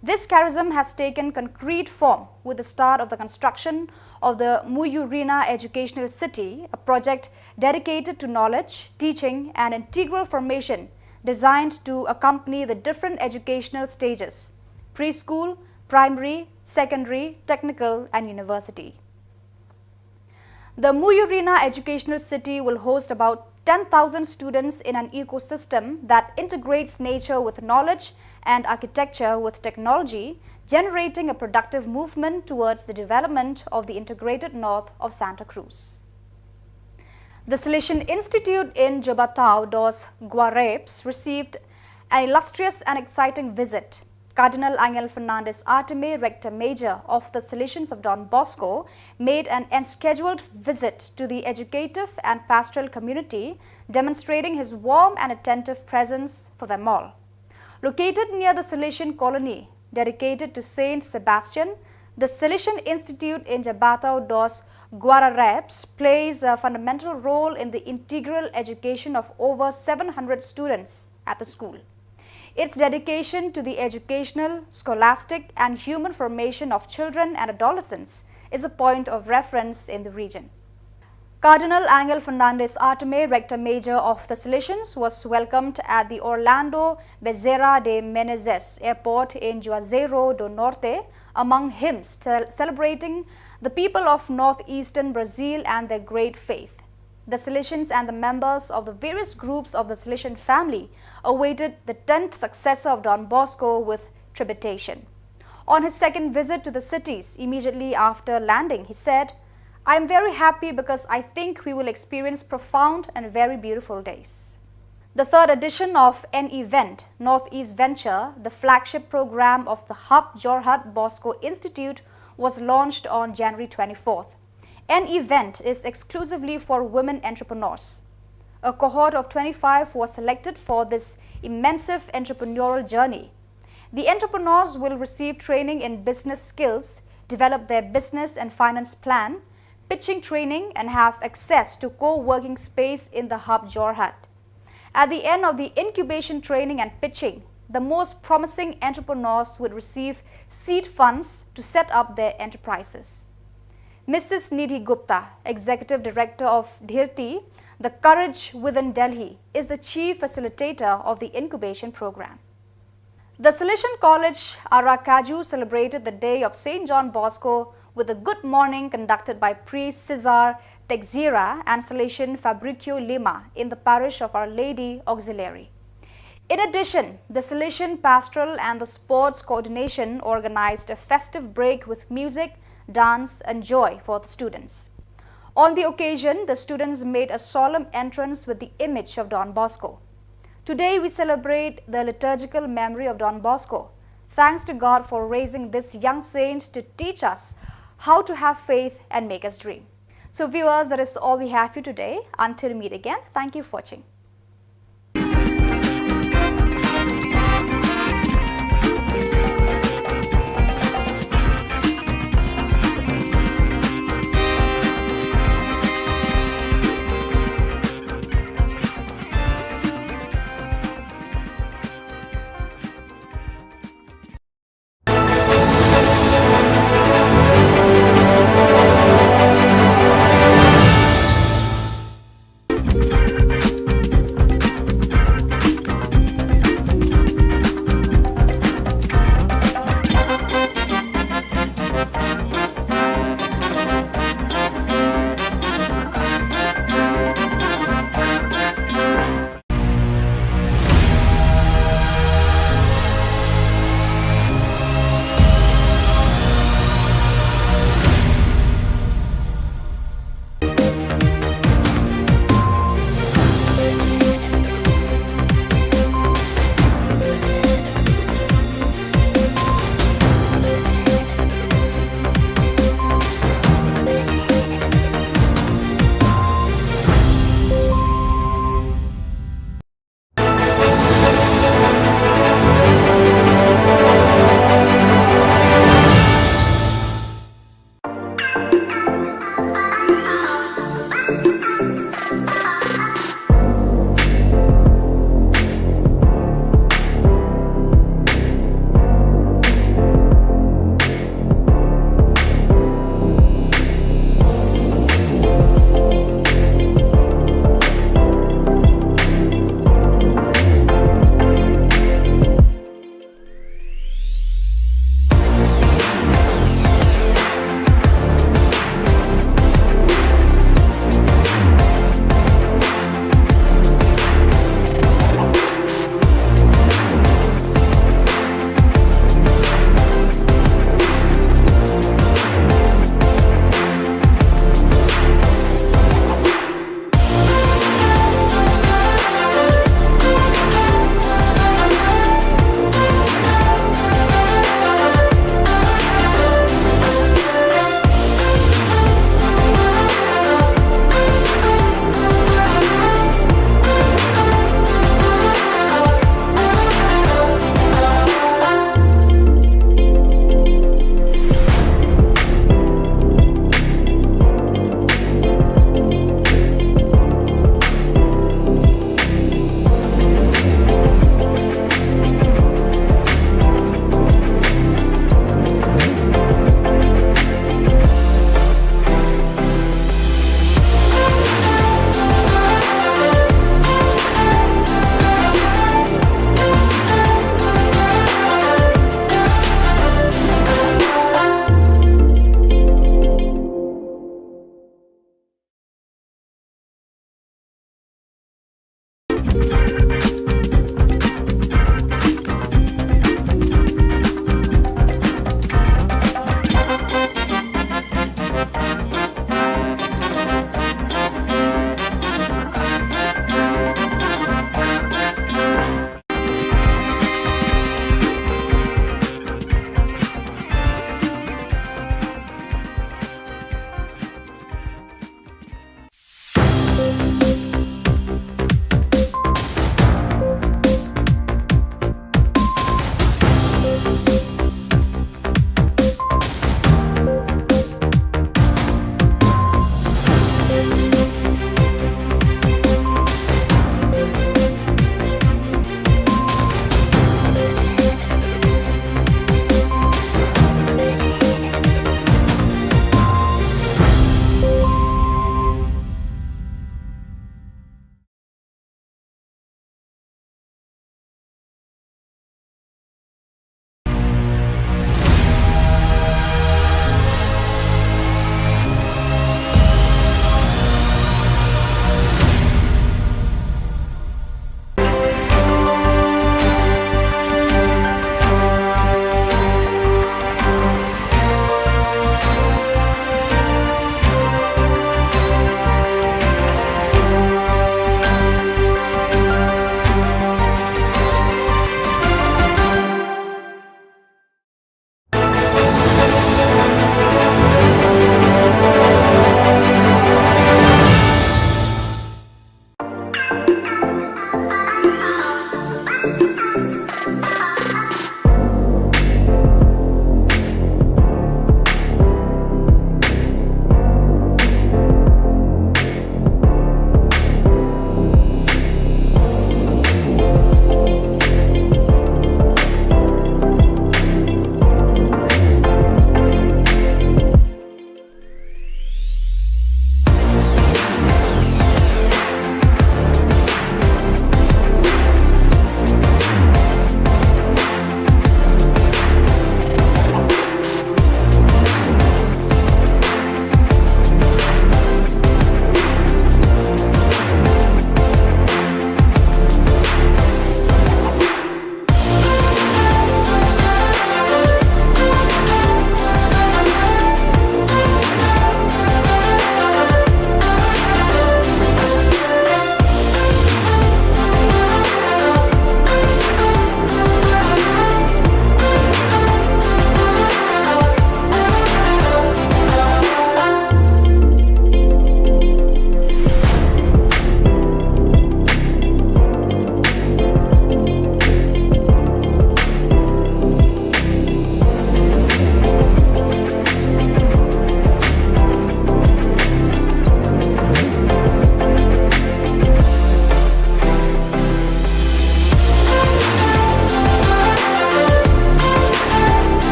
This charism has taken concrete form with the start of the construction of the Muyurina Educational City, a project dedicated to knowledge, teaching, and integral formation designed to accompany the different educational stages: preschool, primary, secondary, technical, and university. The Muyurina Educational City will host about ten thousand students in an ecosystem that integrates nature with knowledge and architecture with technology, generating a productive movement towards the development of the integrated north of Santa Cruz. The Salesian Institute in Jabatao dos Guarapes received an illustrious and exciting visit. Cardinal Angel Fernandez Artime, Rector Major of the Salesians of Don Bosco, made an unscheduled visit to the educative and pastoral community, demonstrating his warm and attentive presence for them all. Located near the Salesian colony dedicated to Saint Sebastian, the Salesian Institute in Jabatao dos Guararapes plays a fundamental role in the integral education of over seven hundred students at the school. Its dedication to the educational, scholastic, and human formation of children and adolescents is a point of reference in the region. Cardinal Angel Fernandez Artime, Rector Major of the Salesians, was welcomed at the Orlando Bezerra de Menezes Airport in Juazeiro do Norte, among hymns cel- celebrating the people of northeastern Brazil and their great faith. The Salesians and the members of the various groups of the Salesian family awaited the tenth successor of Don Bosco with trepidation. On his second visit to the cities, immediately after landing, he said, "I am very happy because I think we will experience profound and very beautiful days." The third edition of An Event, Northeast Venture, the flagship program of the Hub Jorhat Bosco Institute, was launched on January twenty-fourth. An Event is exclusively for women entrepreneurs. A cohort of twenty-five was selected for this immersive entrepreneurial journey. The entrepreneurs will receive training in business skills, develop their business and finance plan, pitching training, and have access to co-working space in the Hub Jorhat. At the end of the incubation training and pitching, the most promising entrepreneurs would receive seed funds to set up their enterprises. Missus Nidhi Gupta, Executive Director of Dhirti, the Courage Within Delhi, is the chief facilitator of the incubation program. The Salesian College Aracaju celebrated the day of Saint John Bosco with a good morning conducted by Priest Cesar Texeira and Salesian Fabricio Lima in the parish of Our Lady Auxiliary. In addition, the Salesian Pastoral and the Sports Coordination organized a festive break with music, dance, and joy for the students. On the occasion, the students made a solemn entrance with the image of Don Bosco. Today, we celebrate the liturgical memory of Don Bosco. Thanks to God for raising this young saint to teach us how to have faith and make us dream. So, viewers, that is all we have for you today. Until we meet again, thank you for watching.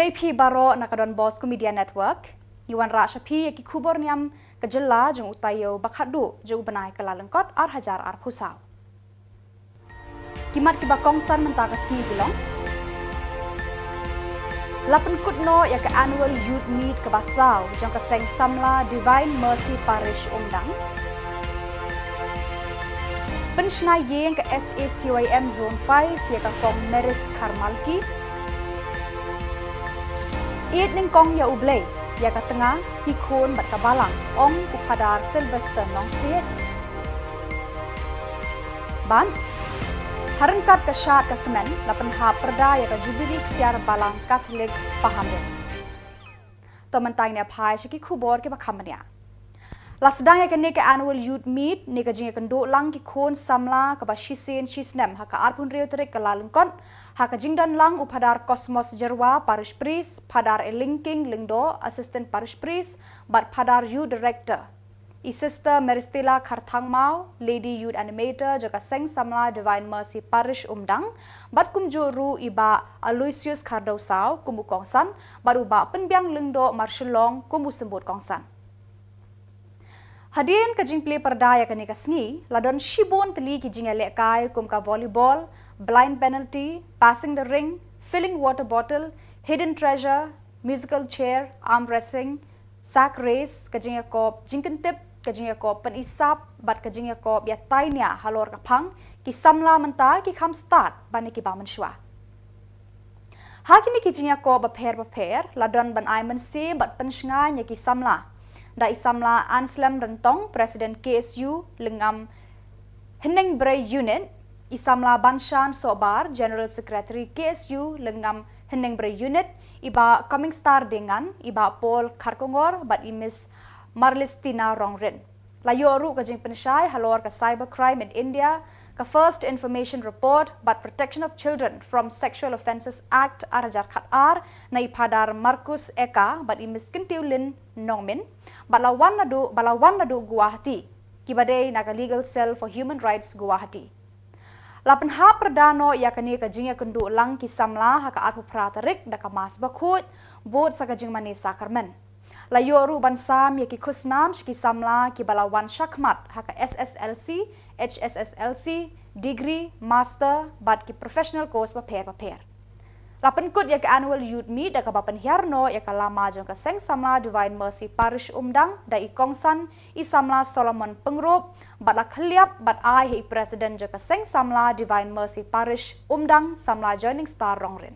Phi baroh na ka Don Bosco Media Network, ngi wanrah sha phi ïa ki khubor niam ka jylla jong u taïew ba khatduh jong u bnai Kyllalyngkot ar hajar arphew saw. Ki mat kiba kongsan mynta ka sngi ki long: La pynkut noh ïa ka Annual Youth Meet kaba saw jong ka Seng Samla Divine Mercy Parish Umdang. Pynshna ïing ka S A C Y M Zone five ïa ka Kong Maris Kharmalki. Ïeit nyngkong ïa U Blei, ïa ka tnga, ki khun bad ka balang, ong u Phadar Sylvester Nongsiej. Bad ha ryngkat ka shad ka kmen, la pynhap pyrda ïa ka Jubilee Ksiar Balang Katholik Pahamrit. To mynta ngin ïa phai sha ki khubor kiba kham bniah. La sdang ïa kane ka Annual Youth Meet ne ka jingïakynduh lang ki khun samla kaba shisien shisnem ha ka arphew hynriew tarik Kyllalyngkot, ha ka jingdon lang u Phadar Cosmos Jyrwa, Parish Priest, Phadar Elingking Lyngdoh, Assistant Parish Priest, bad Phadar Youth Director, i Sister Meristella Kharthangmaw, Lady Youth Animator jong ka Seng Samla Divine Mercy Parish Umdang, bad kumjuh ruh i Bah Aloysius Khardewsaw kum u kongsan, bad u Bah Pynbiang Lyngdoh Marshillong kum u symbud kongsan. Hadien ka jingplie pyrda ïa kane ka sngi, la don shibun tylli ki jingïalehkai kum ka volleyball, blind penalty, passing the ring, filling water bottle, hidden treasure, musical chair, arm wrestling, sack race, ka jingïakop jingkyntip, ka jingïakop pynisap, bad ka jingïakop ïatai nia halor ka phang ki samla mynta, ki kham stad ban ïa kiba mynshuwa. Ha kine ki jingïakop bapher bapher, la don ban ai mynsiem bad pynshngaiñ ïa ki samla da i samla Anslem Ryntong, President K S U Lyngngam Hynñiewbrei Unit, i samla Banshan Sohbar, General Secretary K S U Lyngngam Hynñiewbrei Unit, i Bah Coming Star Dengan, i Bah Paul Kharkongor, bad i Miss Marlistina Rongrit. La ïoh ruh ka jingpynshai halor ka Cybercrime in India, ka First Information Report, bad Protection of Children from Sexual Offences Act ar hajar khatar, na i Phadar Marcus Eka, bad i Miss Kyntiewlin Nongmin, bad la wan naduh, ba la wan naduh Guwahati, kiba dei na ka Legal Cell for Human Rights Guwahati. La pynhap pyrda noh ïa kane ka jingïakynduh lang ki samla ha ka arphew phra tarik da ka Mass bakhuid, bud sa ka jingmane sakramen. La ïoh ruh ban sam ïa ki khusnam sha ki samla kiba la wan shakhmat ha ka S S L C, H S S L C, degree, master, bad ki professional course bapher bapher. La pynkut ïa ka Annual Youth Meet da kaba pynhiar noh ïa ka lama jong ka Seng Samla Divine Mercy Parish Umdang da i kongsan, i samla Solomon Pyngrope, bad la khylliap bad ai ha i President jong ka Seng Samla Divine Mercy Parish Umdang, samla Joining Star Rongrit.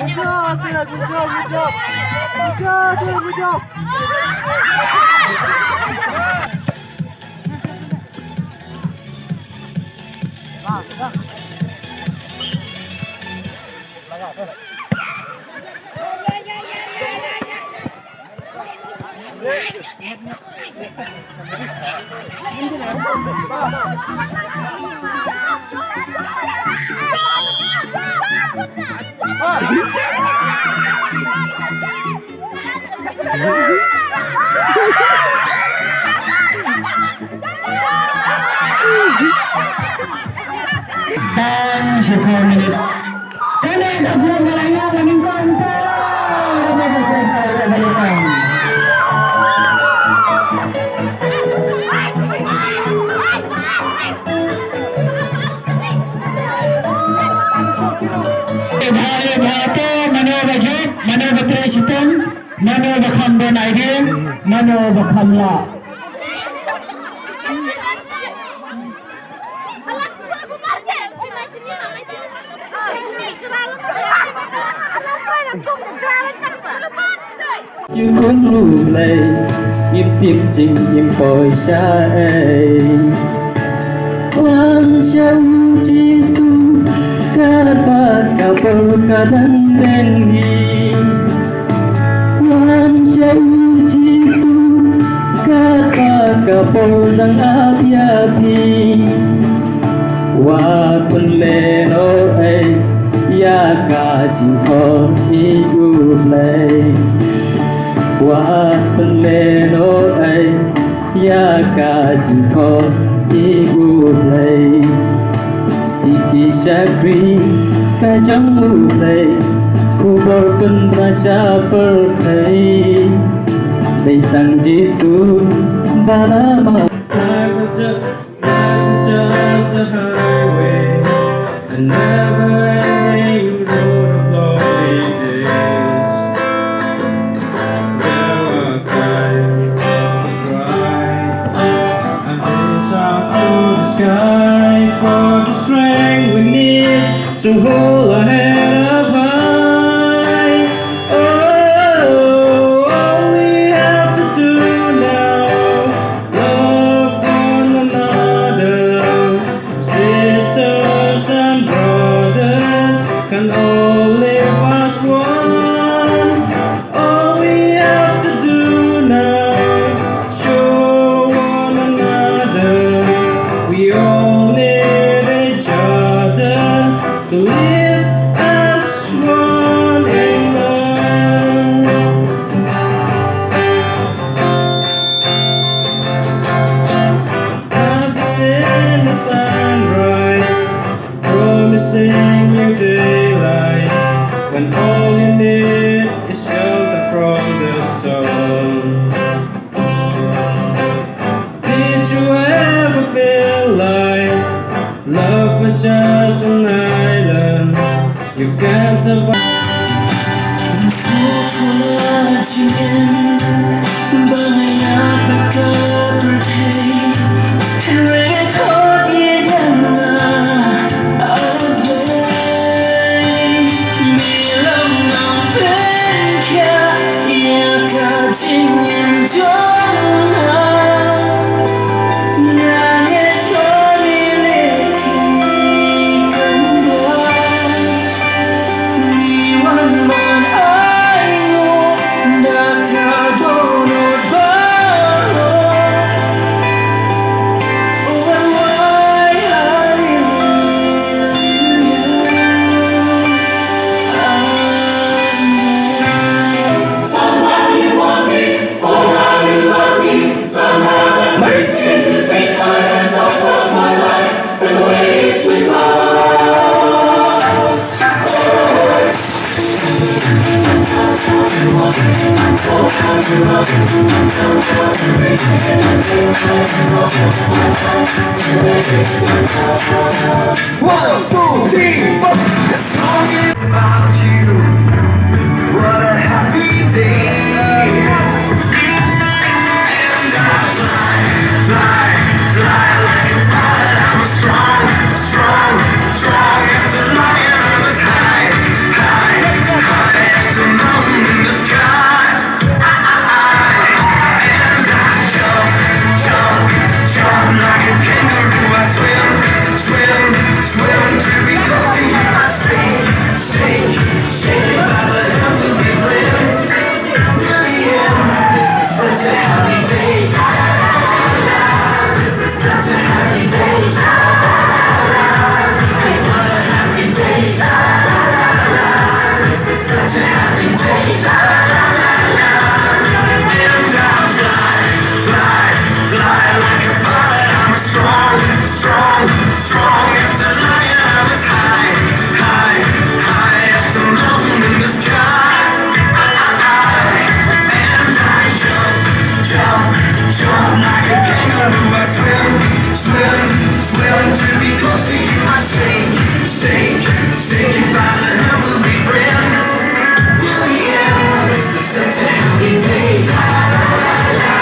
Good job, Attila, good job, good job. Good job, Attila, good job. Tang shi four minute. Kane ka group ba la ïoh ba nyngkong, tang. Bha, bha, to mano ba jop, mano ba trei shitom, mano ba kham don idea, mano ba kham lah. Ïa kum U Blei, ngim tip jingim poi sha ei. Wan sha U Jisu, katba ka por ka dang peng hi. Wan sha U Jisu, Ka por dang ap ïa phi. Wat pynlehnoh ei ïa ka jingkhot ïa u Blei. Wat pynlehnoh ei ïa ka jingkhot ïa u Blei. Ïa ki shakri ka jong u Blei, khubor pynbna sha pyrthei. Dei tang Jisu ba la mad. Life was just, life was just a highway, a never-ending road of lonely days. There were times I cried and reached up to the sky for the strength we need to hold our head up high. Oh, all we have to do now, love one another. Sisters and brothers can all live as one. All we have to do now is show one another we all need each other to live as one in love. I've seen the sunrise, promising new daylight, when all you need is shelter from the storm. Did you ever feel like love was just an island you can't survive? One, two, three, four. The song is about you. What a happy day. And I fly, fly, fly like a bird. I'm strong, strong, strong as a lion. I'm as high, high, high as the moon in the sky. And I jump, jump, jump like a kangaroo. I swim, swim, swim to be close to you. I shake, shake, shake it by the hand, we'll be friends till the end. This is such a happy day. Sha la la la la. This is such a happy day. Sha la la la la. Hey, what a happy day. Sha la la la la. This is such a happy day. Sha la la la la. And I fly, fly, fly like a bird. I'm strong, strong, strong as a lion. I'm as high, high, high as the moon in the sky. And I jump, jump, jump like a kangaroo. I swim, swim, swim to be close to you. I shake, shake, shake it by the hand. We'll be friends till the end. This is such a happy day. Sha la la la la.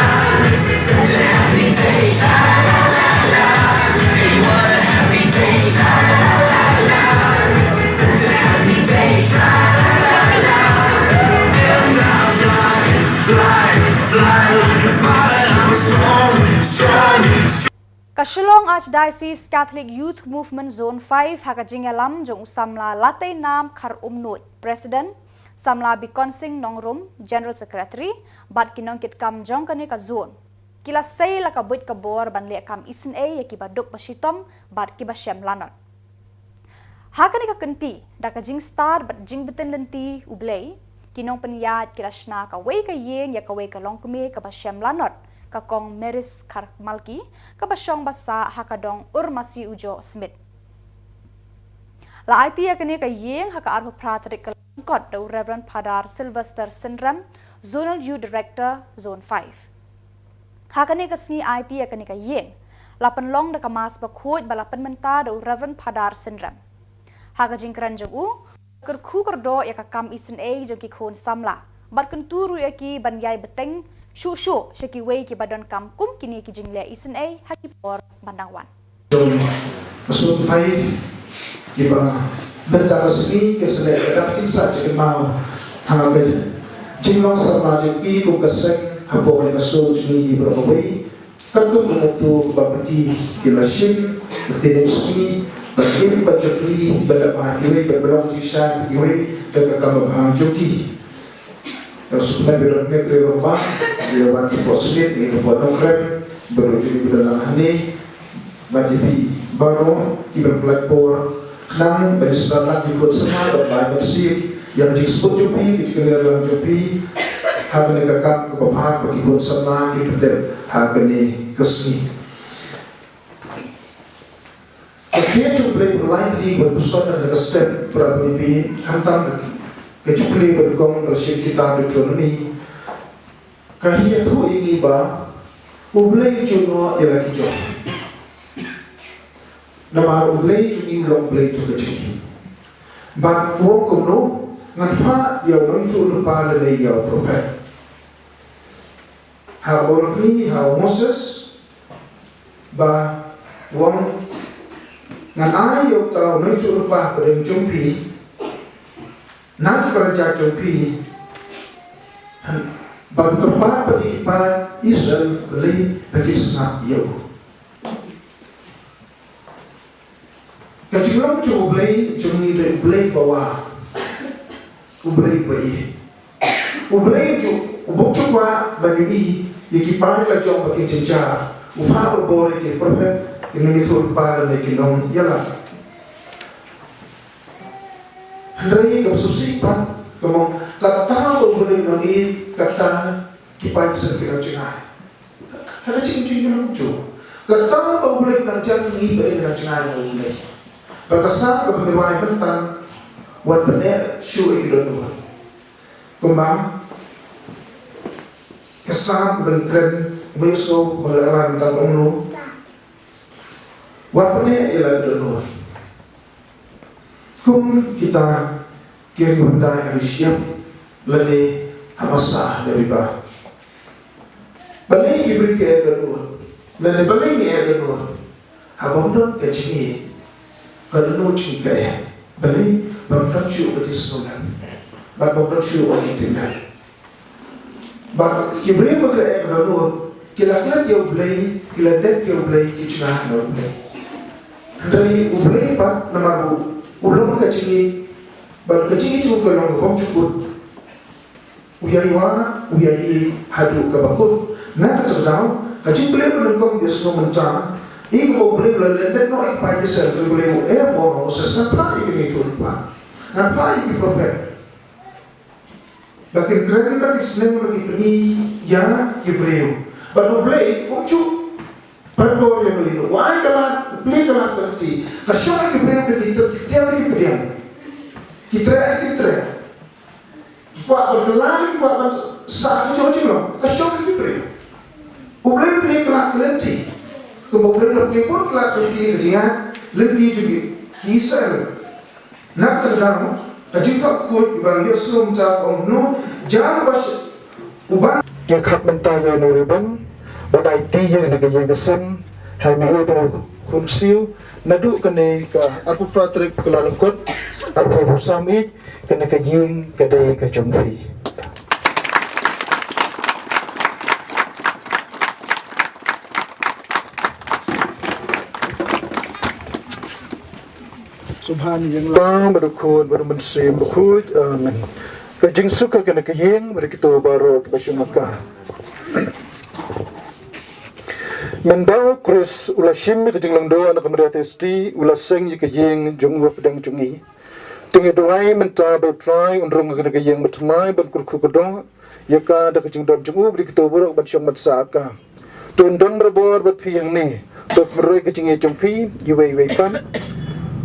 This is such a happy day. Sha la la la la. Hey, what a happy day. Sha la la la la. This is such a happy day. Sha la la la la. And I fly, fly, fly like a bird. I'm strong, strong, strong. Ka Shillong Archdiocese Catholic Youth Movement Zone five ha ka jingïalam jong u samla Lateinam Kharumnuid, President, samla Bikonsing Nongrum, General Secretary, bad ki nongkitkam jong kane ka zone, ki la sei la ka buit ka bor ban leh kam isynei ïa kiba duk ba shitom bad kiba shem lanot. Ha kane ka kynti, da ka jingstad bad jingbtin lynti U Blei, ki nongpynïaid ki la shna kawei ka ïing ïa kawei ka longkmie kaba shem lanot, ka Kong Maris Kharmalki, kaba shong ba sah ha ka dong Urmasi Ujoh Smit. La aiti ïa kane ka ïing ha ka arphew phra tarik Kyllalyngkot da u Reverend Phadar Sylvester Synrem, Zonal Youth Director, Zone five. Ha kane ka sngi aiti ïa kane ka ïing, la pynlong da ka Mass bakhuid ba la pynmynta da u Reverend Phadar Synrem. Ha ka jingkren jong u, kyrkhu kyrdoh ïa ka kam isynei jong ki khun samla bad kyntu ruh ïa ki ban ïai bteng shuh shuh sha kiwei kiba donkam kum kine ki jingleh isynei ha ki por ban dang wan. Jong ka Zone five, kiba mynta ka sngi ka sdang ka dap jingsah jingkynmaw ha ka jinglong samla jong phi kum ka seng hapoh ka shnong jong ngi baroh kawei. Katkum ka mawtawei ba phi ki la shim, ba phi ki sngi, ba ki ba jong phi, ba da ba kiwei, ba ba long jingshisha kiwei, da ka kam ba jong ki. Ka suk na bidon ne kre romba, ïa wan ki posmit, ïa ki podon krem, baroh jong ki bidon lang hane, ba ki phi baroh, ki ban pynlait por, Khnang ba sdang lang ki khun samla ba bai ban sir ïa ka jingsbun jong phi, ka jingkynriah lang jong phi. Ha kane ka kam kaba bha ba ki khun samla ki pyndep ha kane ka sngi. Ka khriat jong U Blei ba lai tylli ba pynshong na ka step para bangeit, khamtam ka jingpule ba kong ka shim kitab Deuteronomy. Ka ïathuh ïa ngi ba U Blei u ju noh ïa la ki jong. Namar U Blei jong ngi u long Blei jong ka jingim. Bad u ong kumno, ngan phah ïa u nongïathuhlypa lane ïa u prophet. Ha u lynti ha u Moses, ba u ong, ngan ai ïa uta u nongïathuhlypa hapdeng jong phi, na ki para jait jong phi, bad u kyrpad pat ïa ki paid Israel, balei ba ki sngap ïa u. Ka jinglong jong U Blei jong ngi dei U Blei ba wah, U Blei ba ïeit. U Blei ju, u bym ju kwah ban ïohi ïa ki paid la jong ba ki jynjar. U phah bor ïa ki prophet, ki nongïathuhlypa lane ki nongïalam. Hynrei kaba sngewsih pat, ka mut, kata ba U Blei u nang ïeit, kata ki paid Israel ki nang jngai. Ha ka jingim jong ngi, kata ba U Blei u nang jan, ngi pat ngi nang jngai ha U Blei. Bad ka Salm kaba ngi rwai mynta, wat pyneh shuh ïa ki dohnud. Kumba ka Salm ba ngi kren, ba ngi sngew ba ngi rwai mynta, ka ong kumno? Wat pyneh ïa la ki dohnud. Kum kita ki riewhyndai ha ki shyiap lane ha basa ha ka riba. Balei ki briew ki eh dohnud? Lane balei ngi eh dohnud? Haba ym don ka jingïeit, ka dohnud jong ngi ka eh. Balei? Ba ym don shuh ka jingsngewlem. Bad ba ym don shuh ka jingtip. Bad ki briew ba ki la eh ka dohnud, ki la klet ïa U Blei, ki la dep ïa U Blei, ki jngai na U Blei. Hynrei U Blei pat namar u, u long ka jingïeit, bad ka jingïeit jong u ka long kaba ym jukut. U ïai wad, u ïai ïeit haduh kaba kut. Na kata ka daw, ka jingpule ba nyngkong ngi sngew mynta, ïa kaba U Blei u la lyndet noh ïa ki paid Israel, U Blei u ong ha u Moses, ngan phah ïa ki nongïathuhlypa, ngan phah ïa ki prophet. Ba kin kren, ba kin sneng, ba kin pyni ïa ki briew. Bad U Blei um ju pan bor ïa uno uno. U ai ka lad, u plie ka lad ka lynti. Ka shong ïa ki briew da ki tep, ki pdiang da ki pdiang. Ki treh da ki treh. Ki kwah ban kylla, ki kwah ban sah ka jong ka jinglong. Ka shong ïa ki briew. U Blei u plie ka lad ka lynti. Kumba U Blei u la plie bun ka lad ka lynti, ka jingïaid lynti jong ki Israel. Na kata ka daw, ka jingthok khuid ba ngi ïohsngew mynta ka ong kumno, jan ba sh-, u ban. Ngi khot mynta ïa u Reverend ban aiti ïa kane ka ïing ka sem ha i Mihudong Khunsiew, naduh kane ka arphew phra tarik Kyllalyngkot, arphew arphew san ïa kane ka ïing ka dei ka jong phi. Sngewbha ïa U Blei, bad U Khun, bad U Mynsiem Bakhuid. Amen. Ka jingsuk ha kane ka ïing, bad kito baroh kiba sngewbha. Mynba u Khrist u la shim ïa ka jinglong doh na ka Maria Theisotti, u la seng ïa ka ïing jong u hapdeng jong ngi. Te ngi duwai mynta ba U Trai un rung ha kane ka ïing bathymmai ban kyrkhu kyrdoh ïa ka da ka jingdon jong u, bad ïa kito baroh ban shong ban sah ha ka. To un don barabor bad phi hangne. To pynroi ka jingïeit jong phi iwei iwei pat.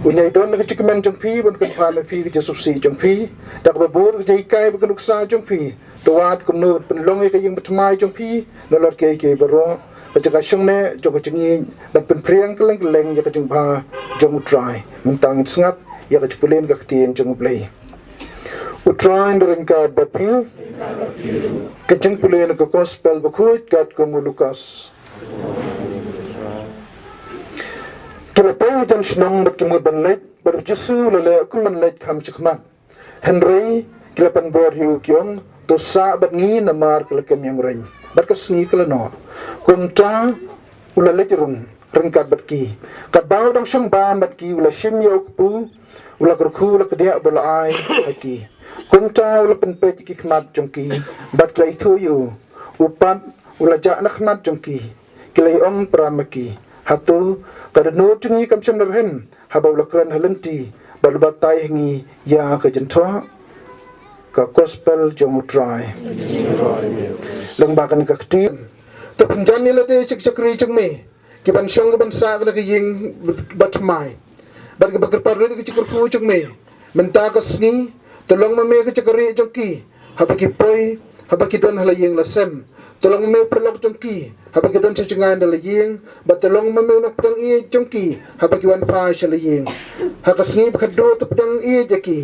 Un ïai don ha ka jingkmen jong phi ban kyrpad ïa phi, ka jingsngewsih jong phi, da kaba bun ka jinghikai bad ka nuksa jong phi. To wat kumno pynlong ïa ka ïing bathymmai jong phi nalor kiei kiei baroh ka jaka shongneh jong ka jingïeit, ban pynphriang kylleng kylleng ïa ka jingbha jong U Trai. Mynta ngin sngap ïa ka jingpule na ka ktien jong U Blei. U Trai un ryngkat bad phi. Ka jingpule na ka Gospel bakhuid katkum u Lukas. Ki la poi hajan shnong bad ki mut ban leit, bad U Jisu u la leh kum ban leit kham shakhmat. Hynrei ki la pynbor ïa u, ki ong, to sah bad ngi namar ka la kem ïa u reng, bad ka sngi ka la noh. Kumta u la leit rung ryngkat bad ki. Katba u dang shong bam bad ki, u la shim ïa u kpu, u la kyrkhu, u la kdiah bad u la ai ha ki. Kumta u la pynpeit ïa ki khmat jong ki, bad ki la ithuh ïa u. U pat u la jah na khmat jong ki. Ki la ïa ong pyrshah ma ki, hato ka dohnud jong ngi kam shym la rhem haba u la kren ha lynti bad u batai ha ngi ïa ka jingthoh? Ka Gospel jong U Trai. Lyngba kane ka ktien, to pynjan ïa lade sha ki shakri jong me, ki ban shong ki ban sah ha kane ka ïing bathymmai, bad ki ban kyrpad rit ïa ka jingkyrkhu jong me. Mynta ka sngi, to long ma me ka jaka rieh jong ki haba ki poi, haba ki don ha la ïing la sem. To long ma me u paralok jong ki haba ki don sha jngai na la ïing, bad to long ma me u nongpdiang ïeit jong ki haba ki wan phai sha la ïing. Ha ka sngi ba khatduh to pdiang ïeit ïa ki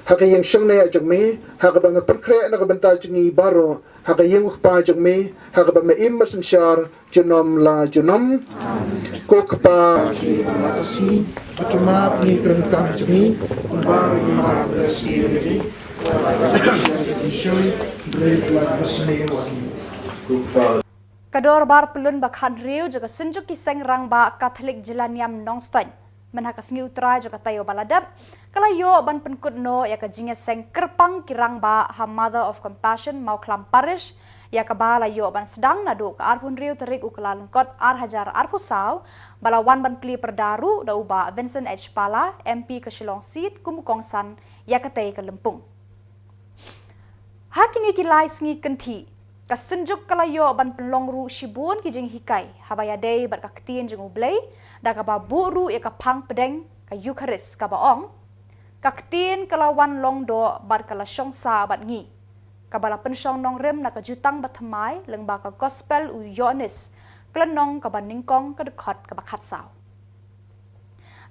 ha ka ïing shongneh jong me, ha kaba me pynkhreh na ka bynta jong ngi baroh, ha ka ïing U Kpa jong me, ha kaba me im bad synshar junom la junom. Ko Kpa, ka dorbar pyllun ba khathynriew jong ka Synjuk ki Seng Rangbah Katholik Jylla Niam Nongstoiñ, mynha ka sngi U Trai jong ka taïew ba la dep, ka la ïoh ban pynkut noh ïa ka jingïaseng kyrpang ki rangbah ha Mother of Compassion Mawkhlam Parish, ïa kaba la ïoh ban sdang naduh ka arphew hynriew tarik u Kyllalyngkot ar hajar arphew saw, ba la wan ban plie pyrda ruh da u Bah Vincent H Pala, M P ka Shillong Seat, kum u kongsan ïa katei ka lympung. Ha kine ki lai sngi kynthih, ka Synjuk ka la ïoh ban pynlong ruh shibun ki jinghikai haba ïadei bad ka ktien jong U Blei, da kaba buh ruh ïa ka phang pdeng ka Eukharist kaba ong, ka ktien ka la wan long doh bad ka la shong sah bad ngi, kaba la pynshong nongrim na ka Jutang Bathymmai lyngba ka Gospel u Ïoannis, ka lynnong kaba nyngkong, ka dkhot kaba khatsaw.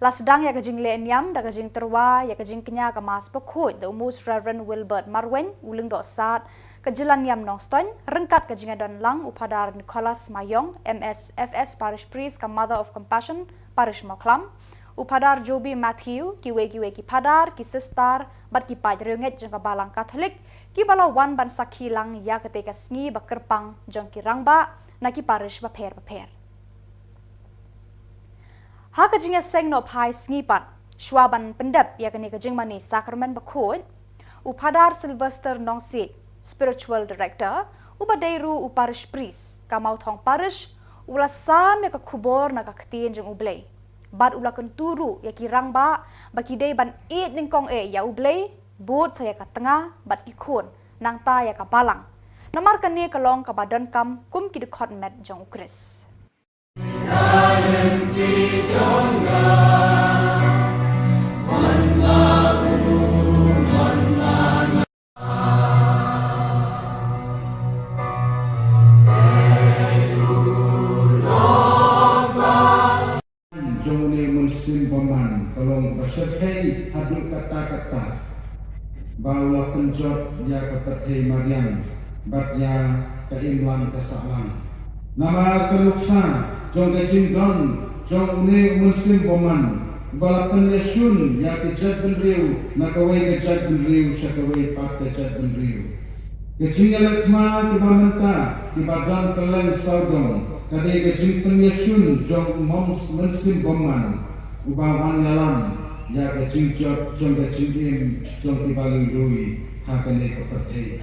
La sdang ïa ka jingleh niam da ka jingtyrwa ïa ka jingkñia ka Mass Bakhuid da u Most Reverend Wilbert Marwein, u Lyngdoh Sad ka Jylla Niam Nongstoiñ, ryngkat ka jingïadon lang u Phadar Nicholas Mayong, M S F S Parish Priest ka Mother of Compassion Parish Mawkhlam, u Phadar Joby Matthew, kiwei kiwei ki phadar, ki sister, bad ki paid riewngeit jong ka Balang Katholik, kiba la wan ban sakhi lang ïa katei ka sngi ba kyrpang jong ki rangbah na ki parish bapher bapher. Ha ka jingïaseng nohphai sngi pat, shwa ban pyndep ïa kane ka jingmane Sakramen Bakhuid, u Phadar Sylvester Nongsiej, Spiritual Director, uba dei ruh u Parish Priest ka Mawthong Parish, u la sam ïa ka khubor na ka ktien jong U Blei, bad u la kyntu ruh ïa ki rangbah ba ki dei ban ïeit nyngkong eh ïa U Blei, bud sa ïa ka tnga bad ki khun, nangta ïa ka balang, namar kane ka long kaba donkam kum ki dkhot met jong U Khrist. Jong une u mynsiem bymman ka long ba shyrkhei haduh katta katta, ba u la pynjot ïa ka pyrthei mariang bad ïa ka imlang ka sahlang. Namar ka nuksa jong ka jingdon jong une u mynsiem bymman, ba la pynïashun ïa ka jaitbynriew na kawei ka jaitbynriew sha kawei pat ka jaitbynriew. Ka jingïaleh thma kiba mynta, kiba don kylleng sawdong, ka dei ka jingpynïashun jong u mom-, mynsiem bymman, uba wan ïalam ïa ka jingjot jong ka jingim jong kiba lui lui ha kane ka pyrthei.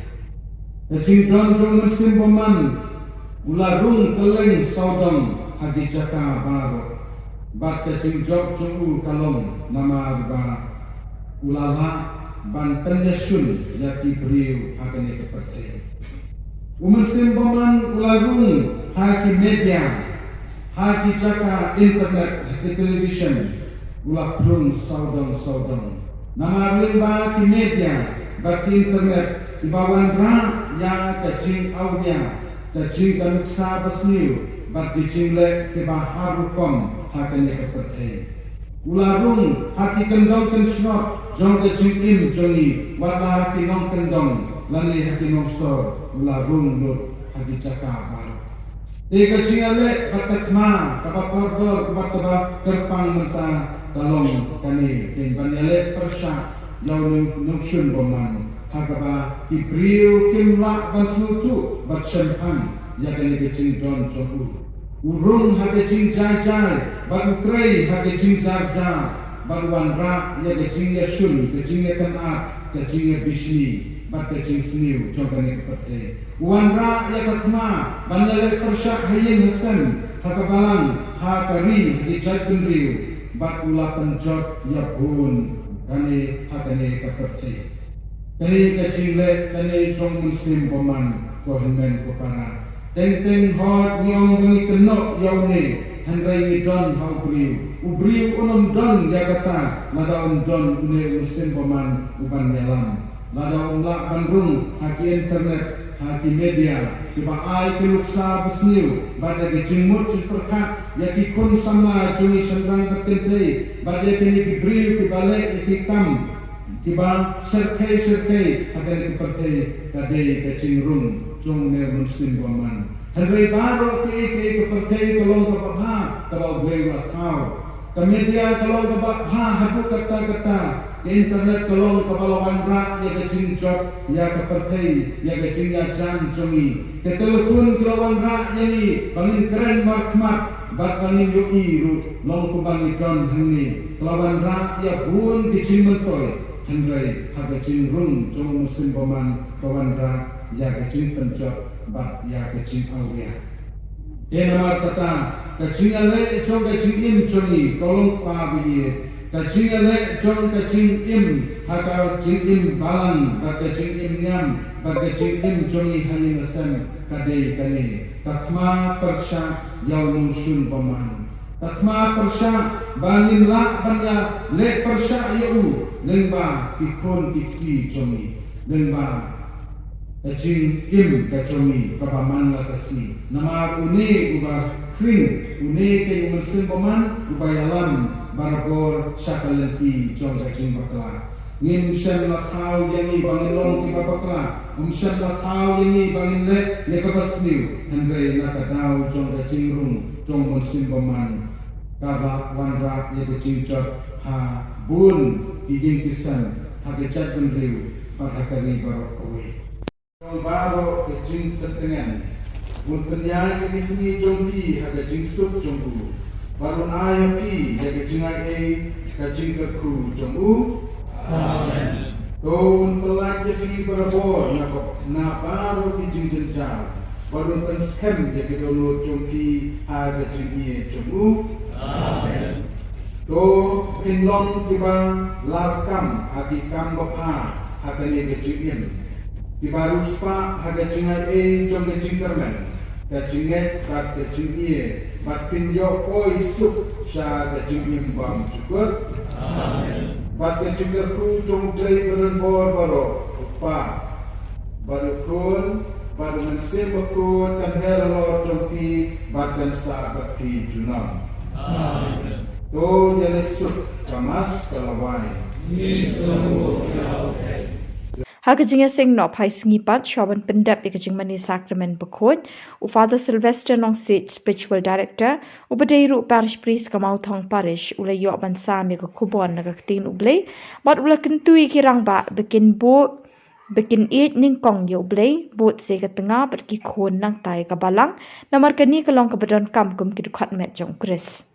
Ka jingdon jong u mynsiem bymman u la rung kylleng sawdong ha ki jaka baroh. Bad ka jingjop jong u ka long namar ba u la lah ban pynïashun ïa ki briew ha kane ka pyrthei. U Mynsiem Bymman u la rung ha ki media, ha ki jaka internet, ha ki television, u la pynrung sawdong sawdong. Namar lyngba ki media bad ki internet kiba wanrah ïa ka jingawria, ka jing, ka nuksa basniew bad ki jingleh kiba har rukom ha kane ka pyrthei. U la rung ha ki kyndong kynshnod jong ka jingim jong ngi, wat la ha ki nongkyndong lane ha ki nongsor, u la rung lut ha ki jaka baroh. Te ka jingïaleh bad ka thma kaba kordor bad kaba kyrpang mynta ka long kane, ka ban ïaleh pyrshah ïa u Nongshun Bymman ha kaba ki briew kim lah ban sngewthuh bad shemphang ïa kane ka jingdon jong u. U rung ha ka jingjai jai bad u trei ha ka jingjar jar bad u wanrah ïa ka jingïashun, ka jingïakynad, ka jingïabishni bad ka jingsniew jong kane ka pyrthei. U wanrah ïa ka thma ban ïaleh pyrshah ha ïing ha sem, ha ka balang, ha ka ri, ha ki jaitbynriew, bad u la pynjot ïa bun kane ha kane ka pyrthei. Kane ka jingleh kane jong u Mynsiem Bymman, ko hynmen ko para. Teng teng hooid ngi ong ba ngi kynnoh ïa une, hynrei ngi don ha u briew. U briew un ym don ïa kata lada um don une u Mynsiem Bymman u ban ïalam. Lada um lah ban rung ha ki internet, ha ki media kiba ai ki nuksa basniew bad ïa ki jingmut jingpyrkhat ïa ki khun samla jong ngi shynrang bad kynthei bad ïa kine ki briew kiba leh ïa ki kam kiba shyrkhei shyrkhei ha kane ka pyrthei, ka dei ka jingrung jong une u Mynsiem Bymman. Hynrei baroh kaei kaei ka pyrthei ka long kaba bha kaba U Blei u la thaw. Ka media ka long kaba bha haduh katta katta. Ka internet ka long kaba la wanrah ïa ka jingjop ïa ka pyrthei, ïa ka jingïajan jong ngi. Ka telephone ka la wanrah ïa ngi ba ngin kren markhmat bad ba ngin ïohi ruh long kumba ngi don hangne. Ka la wanrah ïa bun ki jingmyntoi, hynrei ha ka jingrung jong u Mynsiem Bymman ka wanrah ïa ka jingpynjot bad ïa ka jingawria. Te namar kata, ka jingïaleh jong ka jingim jong ngi, ko longpa ba ïeit, ka jingïaleh jong ka jingim ha ka jingim balang bad ka jingim niam bad ka jingim jong ngi ha ïing ha sem, ka dei kane: ka thma pyrshah ïa u Nongshun Bymman. Ka thma pyrshah ba ngin lah ban ïaleh pyrshah ïa u lyngba ki khun ki kti jong ngi, lyngba ka jingim ka jong ngi kaba man la ka sngi. Namar une uba khring, une ka u Mynsiem Bymman uba ïalam barabor sha ka lynti jong ka jingbakla. Ngim shym la thaw ïa ngi ba ngin long kiba bakla, um shym la thaw ïa ngi ba ngin leh ïa kaba sniew, hynrei na ka daw jong ka jingrung jong u Mynsiem Bymman, ka la wanrah ïa ka jingjot ha bun ki ïing ki sem, ha ka jaitbynriew bad ha ka ri baroh kawei. Jong baroh ka jingpyntngen, un pynïaid ïa ki sngi jong phi ha ka jingsuk jong u, bad un ai ha phi ïa ka jingaiei ka jingkyrkhu jong u. Amen. To un pyllait ïa phi barabor na ka, na baroh ki jingjynjar, bad un pynskhem ïa ki dohnud jong phi ha ka jingïeit jong u. Amen. To phin long kiba larkam ha ki kam babha ha kane ka jingim, kiba riewspah ha ka jingaiei jong ka jingkyrmen, ka jingngeit bad ka jingïeit, bad phin ïoh poi suk sha ka jingim bymjukut. Amen. Bad ka jingkyrkhu jong U Blei badonbor baroh, U Kpa, bad U Khun, bad U Mynsiem Bakhuid, kan her halor jong phi bad kan sah bad phi junom. Amen. To ïaleit suk, ka Mass ka la wai. Ha ka jingïaseng noh phai sngi pat, shuwa ban pyndep ïa ka jingmane Sakramen Bakhuid, u Father Sylvester Nongsiej, Spiritual Director, uba dei ruh Parish Priest ka Mawthong Parish, u la ïoh ban sam ïa ka khubor na ka ktien U Blei, bad u la kyntu ïa ki rangbah ba kin buh, ba kin ïeit nyngkong ïa U Blei, bud sa ïa ka tnga bad ki khun nangta ïa ka balang, namar kane ka long kaba donkam kum ki dkhot met jong U Khrist.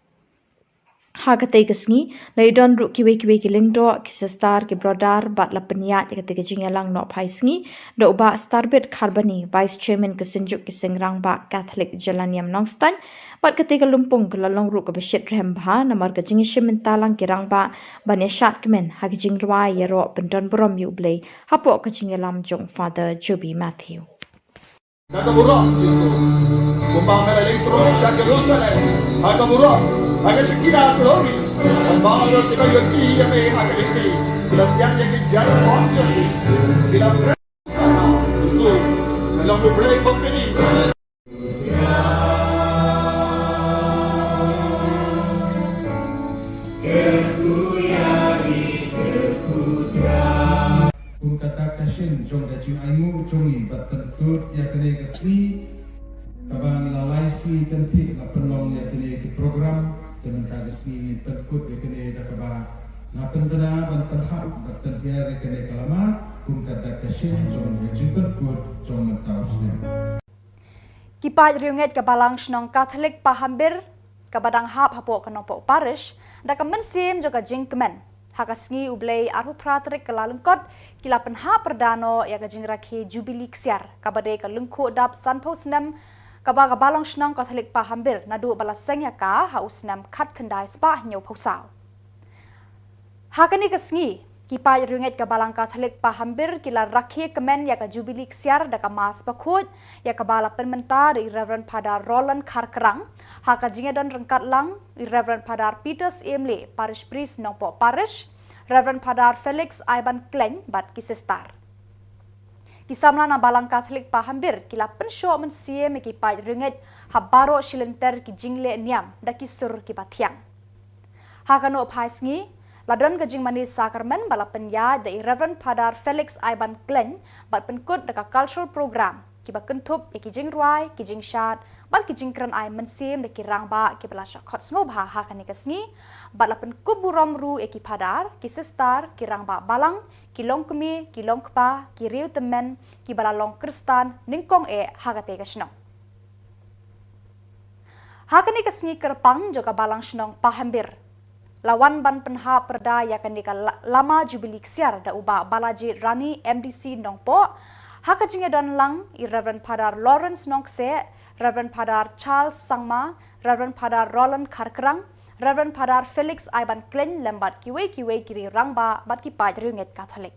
Ha katei ka sngi la ïadon ruh kiwei kiwei ki lyngdoh, ki sister, ki brother, bad la pynïaid ïa katei ka jingïalang nohphai sngi da u Bah Starbit Kharbani, Vice Chairman ka Synjuk ki Seng Rangbah Katholik Jylla Niam Nongstoiñ. Bad katei ka lympung ka la long ruh kaba shit rhem bha namar ka jingïashim bynta lang ki rangbah ban ïashad kmen ha ki jingrwai ïaroh pyndon burom ïa U Blei hapoh ka jingïalam jong Father Joby Matthew. Na ka burom Jisu, kumba me la leit troh sha Jerusalem ha ka burom, ha ka shakina glory, kumba me la leit ïa me ha ka lynti, ki la sdang ïa ki jingpynshoi, ki la pren sa Jisu, ka long U Blei bad kane. Kum kata ka shin jong ka jingainguh jong ngi bad pynkut ïa kane ka sngi, kaba ngi la lai sngi kynthih la pynlong ïa kane ka program, te mynta ka sngi ngi pynkut ïa kane da kaba nga pynbna ban pynhap bad pynhiar ïa kane ka lama, kum kata ka shin jong ka jingpynkut jong mynta u snem. Ki paid riewngeit ka Balang Shnong Katholik Pahambir, kaba dang hap hapoh ka Nongpoh Parish, da ka mynsiem jong ka jingkmen, ha ka sngi U Blei arphew phra tarik Kyllalyngkot, ki la pynhap pyrda noh ïa ka jingrakhe Jubili Ksiar, kaba dei ka lyngkhuh dap sanphew snem, kaba ka Balang Shnong Katholik Pahambir naduh ba la seng ïa ka ha u snem khatkhyndai spah hynñiewphew saw. Ha kane ka sngi, ki paid riewngeit ka Balang Katholik Pahambir ki la rakhe kmen ïa ka Jubili Ksiar da ka Mass bakhuid, ïa kaba la pynmynta da i Reverend Father Roland Kharkrang, ha ka jingïadon ryngkat lang i Reverend Father Peter Syiem Leh, Parish Priest Nongpoh Parish, Reverend Father Felix Iban Khlaiñ bad ki sister. Ki samla na Balang Katholik Pahambir ki la pynshoh mynsiem ïa ki paid riewngeit ha baroh shi lynter ki jingleh niam da ki sur kiba thiang. Ha ka nohphai sngi, la don ka jingmane sakramen ba la pynïaid da i Reverend Father Felix Iban Khlaiñ bad pynkut da ka cultural program, kiba kynthup ïa ki jingrwai, ki jingshad, bad ki jingkren ai mynsiem da ki rangbah kiba la shah khot sngewbha ha kane ka sngi, bad la pynkup burom ruh ïa ki phadar, ki sister, ki rangbah balang, ki longkmie, ki longkpa, ki riewtymmen, kiba la long Khristan nyngkong eh ha katei ka shnong. Ha kane ka sngi kyrpang jong ka Balang Shnong Pahambir, la wan ban pynhap pyrda ïa kane ka la-, lama Jubili Ksiar da u Bah Balajied Rani, M D C Nongpoh, ha ka jingïadon lang i Reverend Father Lawrence Nongkseh, Reverend Father Charles Sangma, Reverend Father Roland Kharkrang, Reverend Father Felix Iban Khlaiñ lem bad kiwei kiwei ki rangbah bad ki paid riewngeit Katholik.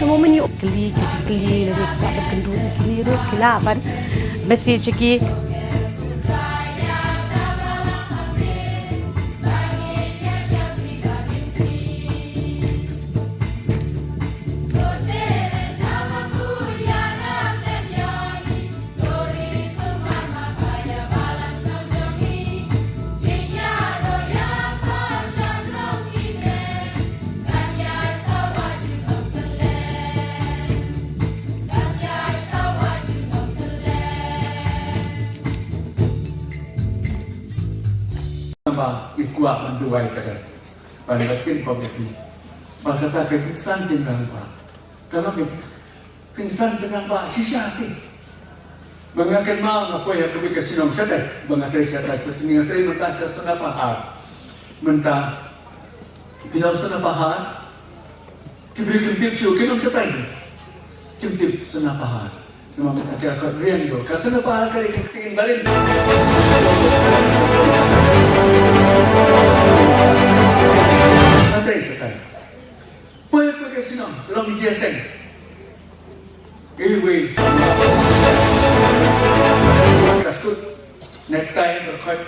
Mo mani kli ki kli lagi ka ban kynduh kini ruh ki lah ban message ki. Ba i kwah ban duwai ka dei ban ba kin pom ïa phi. Ba kata ka jingsan jingrangbah ka long ka jingsan jingrangbah shisha te. Ba nga kynmaw nga poi ha kawei ka shnong shatai ba nga trei shatai, shatai nga trei mynta sha Sonapahar. Mynta ki nong Sonapahar ki briew kim tip shuh ki nong shatai, kim tip Sonapahar. Namar mynta ka khot riang ko ka Sonapahar ka ri ka ktien barim. Shatai shatai. Poi poi ka shnong long Jia Seng. Iwei ka suit necktie berkhot.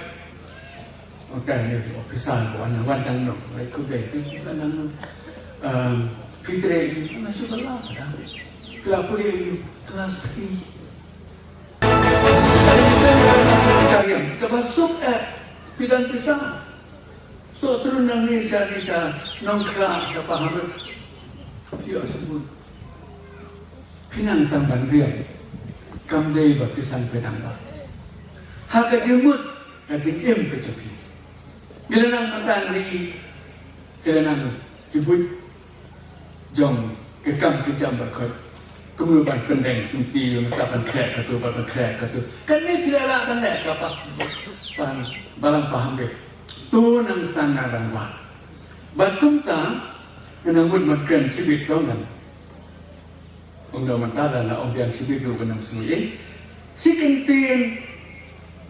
Ong tai ni officer ko ana wan dang no. Lai ku dei tu ana no. Um, Peter ni ana suka lah dah. Kelapa ni kelas three. Kariam kaba suk eh pidan pisang. So trun nang ni sa ni sa nong kra sa paham. Yo sebut. Pynang tang ban riam. Kam dei ba phi san pynang ba ha ka jingmut ka jingim ka jong phi. Ngi la nang tang ri, ngi la nang ki buit jong ki kam ki jam barkhot. Kumno ban pyndeng sngewthuh, mynta ban khreh katu, ban khreh katu. Kane phi la lah ban leh ka pa, ban balang paham dei. To nang san na rangbah. Bad kumta nang mut ban kren shibit to nang. Ong da mynta la ong biang shibit ruh ban ym sngew ïing. Shi kyntien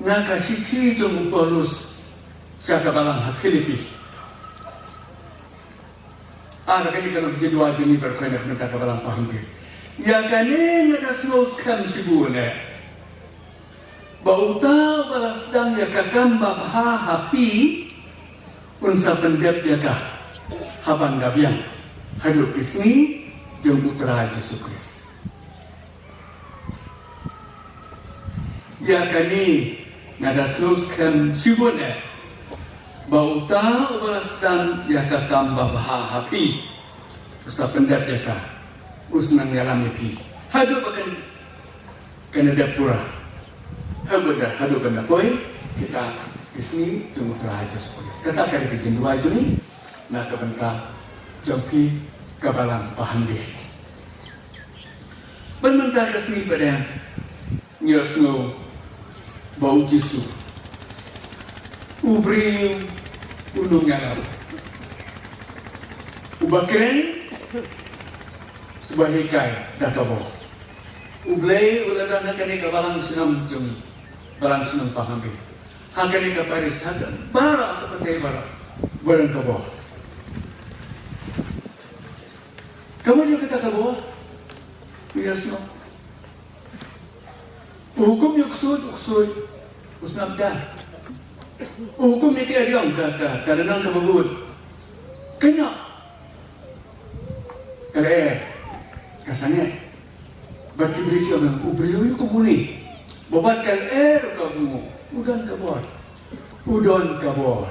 na ka shithi jong u Paulus sha ka balang ha Philippi. Ah, da kane ka long ka jingduwai jong ngi baroh na ka bynta ka balang paham phi. Ïa kane nga da sngew skhem shibun eh. Ba uta uba la sdang ïa ka kam babha ha phi un sa pyndep ïa ka ha ban da biang haduh ki sngi jong U Trai Jisu Khrist. Ïa kane nga da sngew skhem shibun eh ba uta uba la sdang ïa ka kam babha ha phi un sa pyndep ïa ka, un sa nang ïalam ïa phi haduh ba kan kan da pura. Haduh da, haduh kan da poi kita ki sngi jong U Trai Jisu Khrist. Kata ka dei ka jingduwai jong ngi na ka bynta jong phi ka balang paham dei. Ban mynta ka sngi pat ngi ïohsngew ba U Jisu u briew u nongïalam uba kren uba hikai da ka bor. U Blei u la don ha kane ka balang shnong jong ngi, balang shnong Pahamri. Ha kane ka parish, ha ka baroh ka pyrthei baroh, baroh ka bor. Ka mut ïa kata ka bor, u ïohsngew. U hukum ïa u ksuid, u ksuid, u sngap jar. U hukum ïa ki ariong, ka, ka, ka rynang kaba bud. Ka ñiah. Ka lyer, ka sangeh. Bad ki briew ki ong, u briew u kumne. Ba bad ka lyer ka ong, u don ka bor. U don ka bor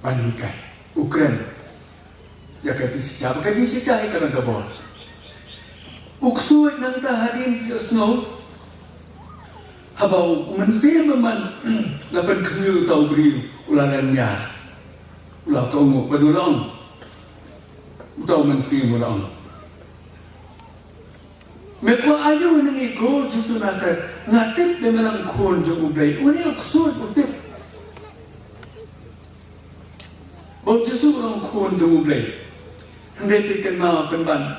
ban hikai, u kren ïa ka jingshisha, ba ka jingshisha hi ka don ka bor. U ksuid nangta hadien u ïohsngew, haba u mynsiem bymman la pynkhynñiuh uta u briew, u la lynñiar. U la kohnguh bad u la ong, uta u mynsiem u la ong, me kwah aïu na ngi, ko Jisu Nasaret? Nga tip ba me long khun jong U Blei. Une u ksuid u tip ba U Jisu u long khun jong U Blei. Hynrei phi kynmaw pynban,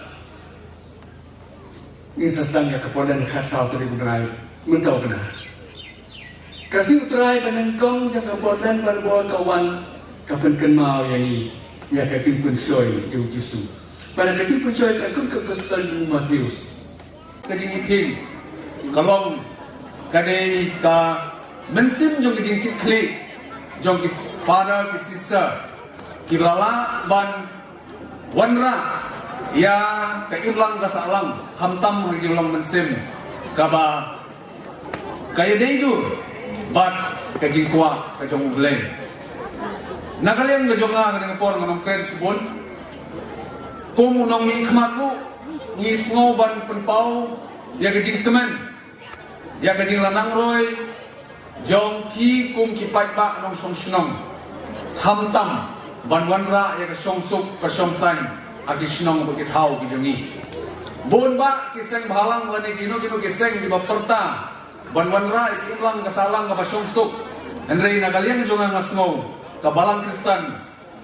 ngin sa sdang ïa ka Portland khatsaw tarik u bnai mynta u bnai. Ka sngi U Trai ba nyngkong jong ka Portland Bible ka wan ka pynkynmaw ïa ngi ïa ka jingpynshoi ïa U Jisu. Para ka jingpynshoi ka kum ka Kristen u Matheus. Ka jingiping ka long ka dei ka mynsiem jong ka jingkitkhlieh jong ki father ki sister kiba la lah ban wanrah ïa ka imlang ka sahlang, khamtam ha ka jinglong mynsiem kaba ka ïadei dur bad ka jingkwah ka jong U Blei. Na ka liang ka jong nga, ka dang por nga nongkren shibun. Kum u nongmihkhmat ruh ngi sngew ban pynpaw ïa ka jingkmen, ïa ka jinglanang roi jong ki kum ki paidbah nongshong shnong, khamtam ban wanrah ïa ka shongsuk ka shongsaiñ ha ki shnong bad ki thaw ki jong ngi. Bun bah ki seng bhalang lane kino kino ki seng kiba pyrta ban wanrah ïa ka imlang ka sahlang kaba shongsuk. Hynrei na ka liang jong nga, nga sngew ka Balang Khristan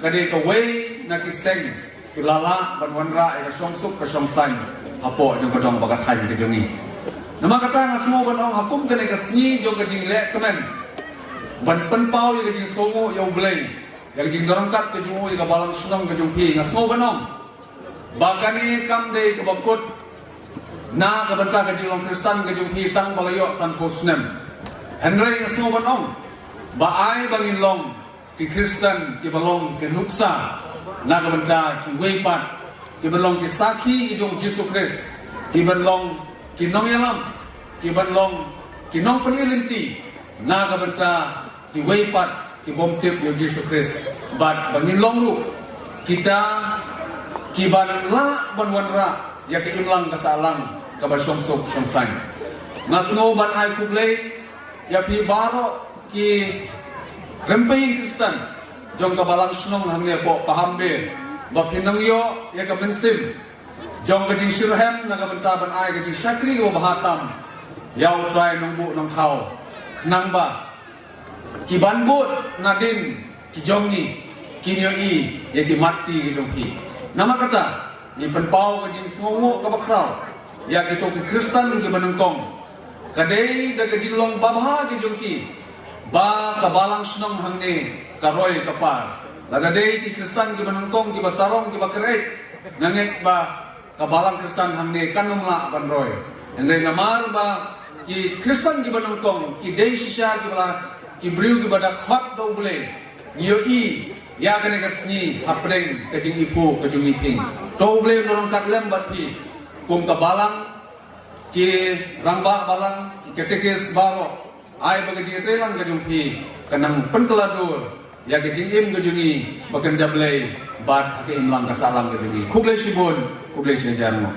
ka dei kawei na ki seng ki la lah ban wanrah ïa ka shongsuk ka shongsaiñ hapoh jong ka dong bad ka thaiñ ka jong ngi. Namar kata nga sngew ban ong, ha kum kane ka sngi jong ka jingleh kmen ban pynpaw ïa ka jingsngewnguh ïa U Blei, ïa ka jingdon ryngkat ka jong u ïa ka balang shnong ka jong phi, nga sngew ban ong ba kane kam dei kaba kut na ka bynta ka jinglong Khristan ka jong phi tang ba la ïoh sanphew snem. Hynrei nga sngew ban ong ba ai ba ngin long ki Khristan kiba long ki nuksa na ka bynta kiwei pat kiban long ki sakhi ki jong U Jisu Khrist, kiban long ki nongïalam, kiban long ki nongpyni lynti na ka bynta kiwei pat ki bym tip ïa U Jisu Khrist. Bad ba ngin long ruh kita kiban lah ban wanrah ïa ka imlang ka sahlang kaba shongsuk shongsaiñ. Nga sngew ban ai khublei ïa phi baroh ki rympei Khristan jong ka balang shnong hangne hapoh Pahambe, ba phin nang ïoh ïa ka mynsiem jong ka jingshitrhem na ka bynta ban ai ka jingshakri kaba bha tam ïa U Trai Nongbuh Nongthaw, khnang ba kiban bud nadien ki jong ngi kin ïohi ïa ki mat ti ki jong phi. Namar kata, ngi pynpaw ka jingsngewnguh kaba khraw ïa kito ki Khristan kiba nyngkong. Ka dei da ka jinglong babha ki jong ki ba ka balang shnong hangne ka roi ka par. Lada dei ki Khristan kiba nyngkong, kiba sarong, kiba kyrhai, nga ngeit ba ka balang Khristan hangne kan ym lah ban roi. Hynrei namar ba ki Khristan kiba nyngkong ki dei shisha kiba la, ki briew kiba da khot da U Blei, ngi ïohi ïa kane ka sngi hapdeng ka jingiphuh ka jingiping. To U Blei un long ryngkat lem bad phi kum ka balang, ki rangbah balang, ki katekis baroh. Ai ba ka jingïatreilang ka jong phi kan nang pynkylla dur ïa ka jingim ka jong ngi ba kan jablei bad ha ka imlang ka sahlang ka jong ngi. Khublei shibun, khublei shihajar nguh.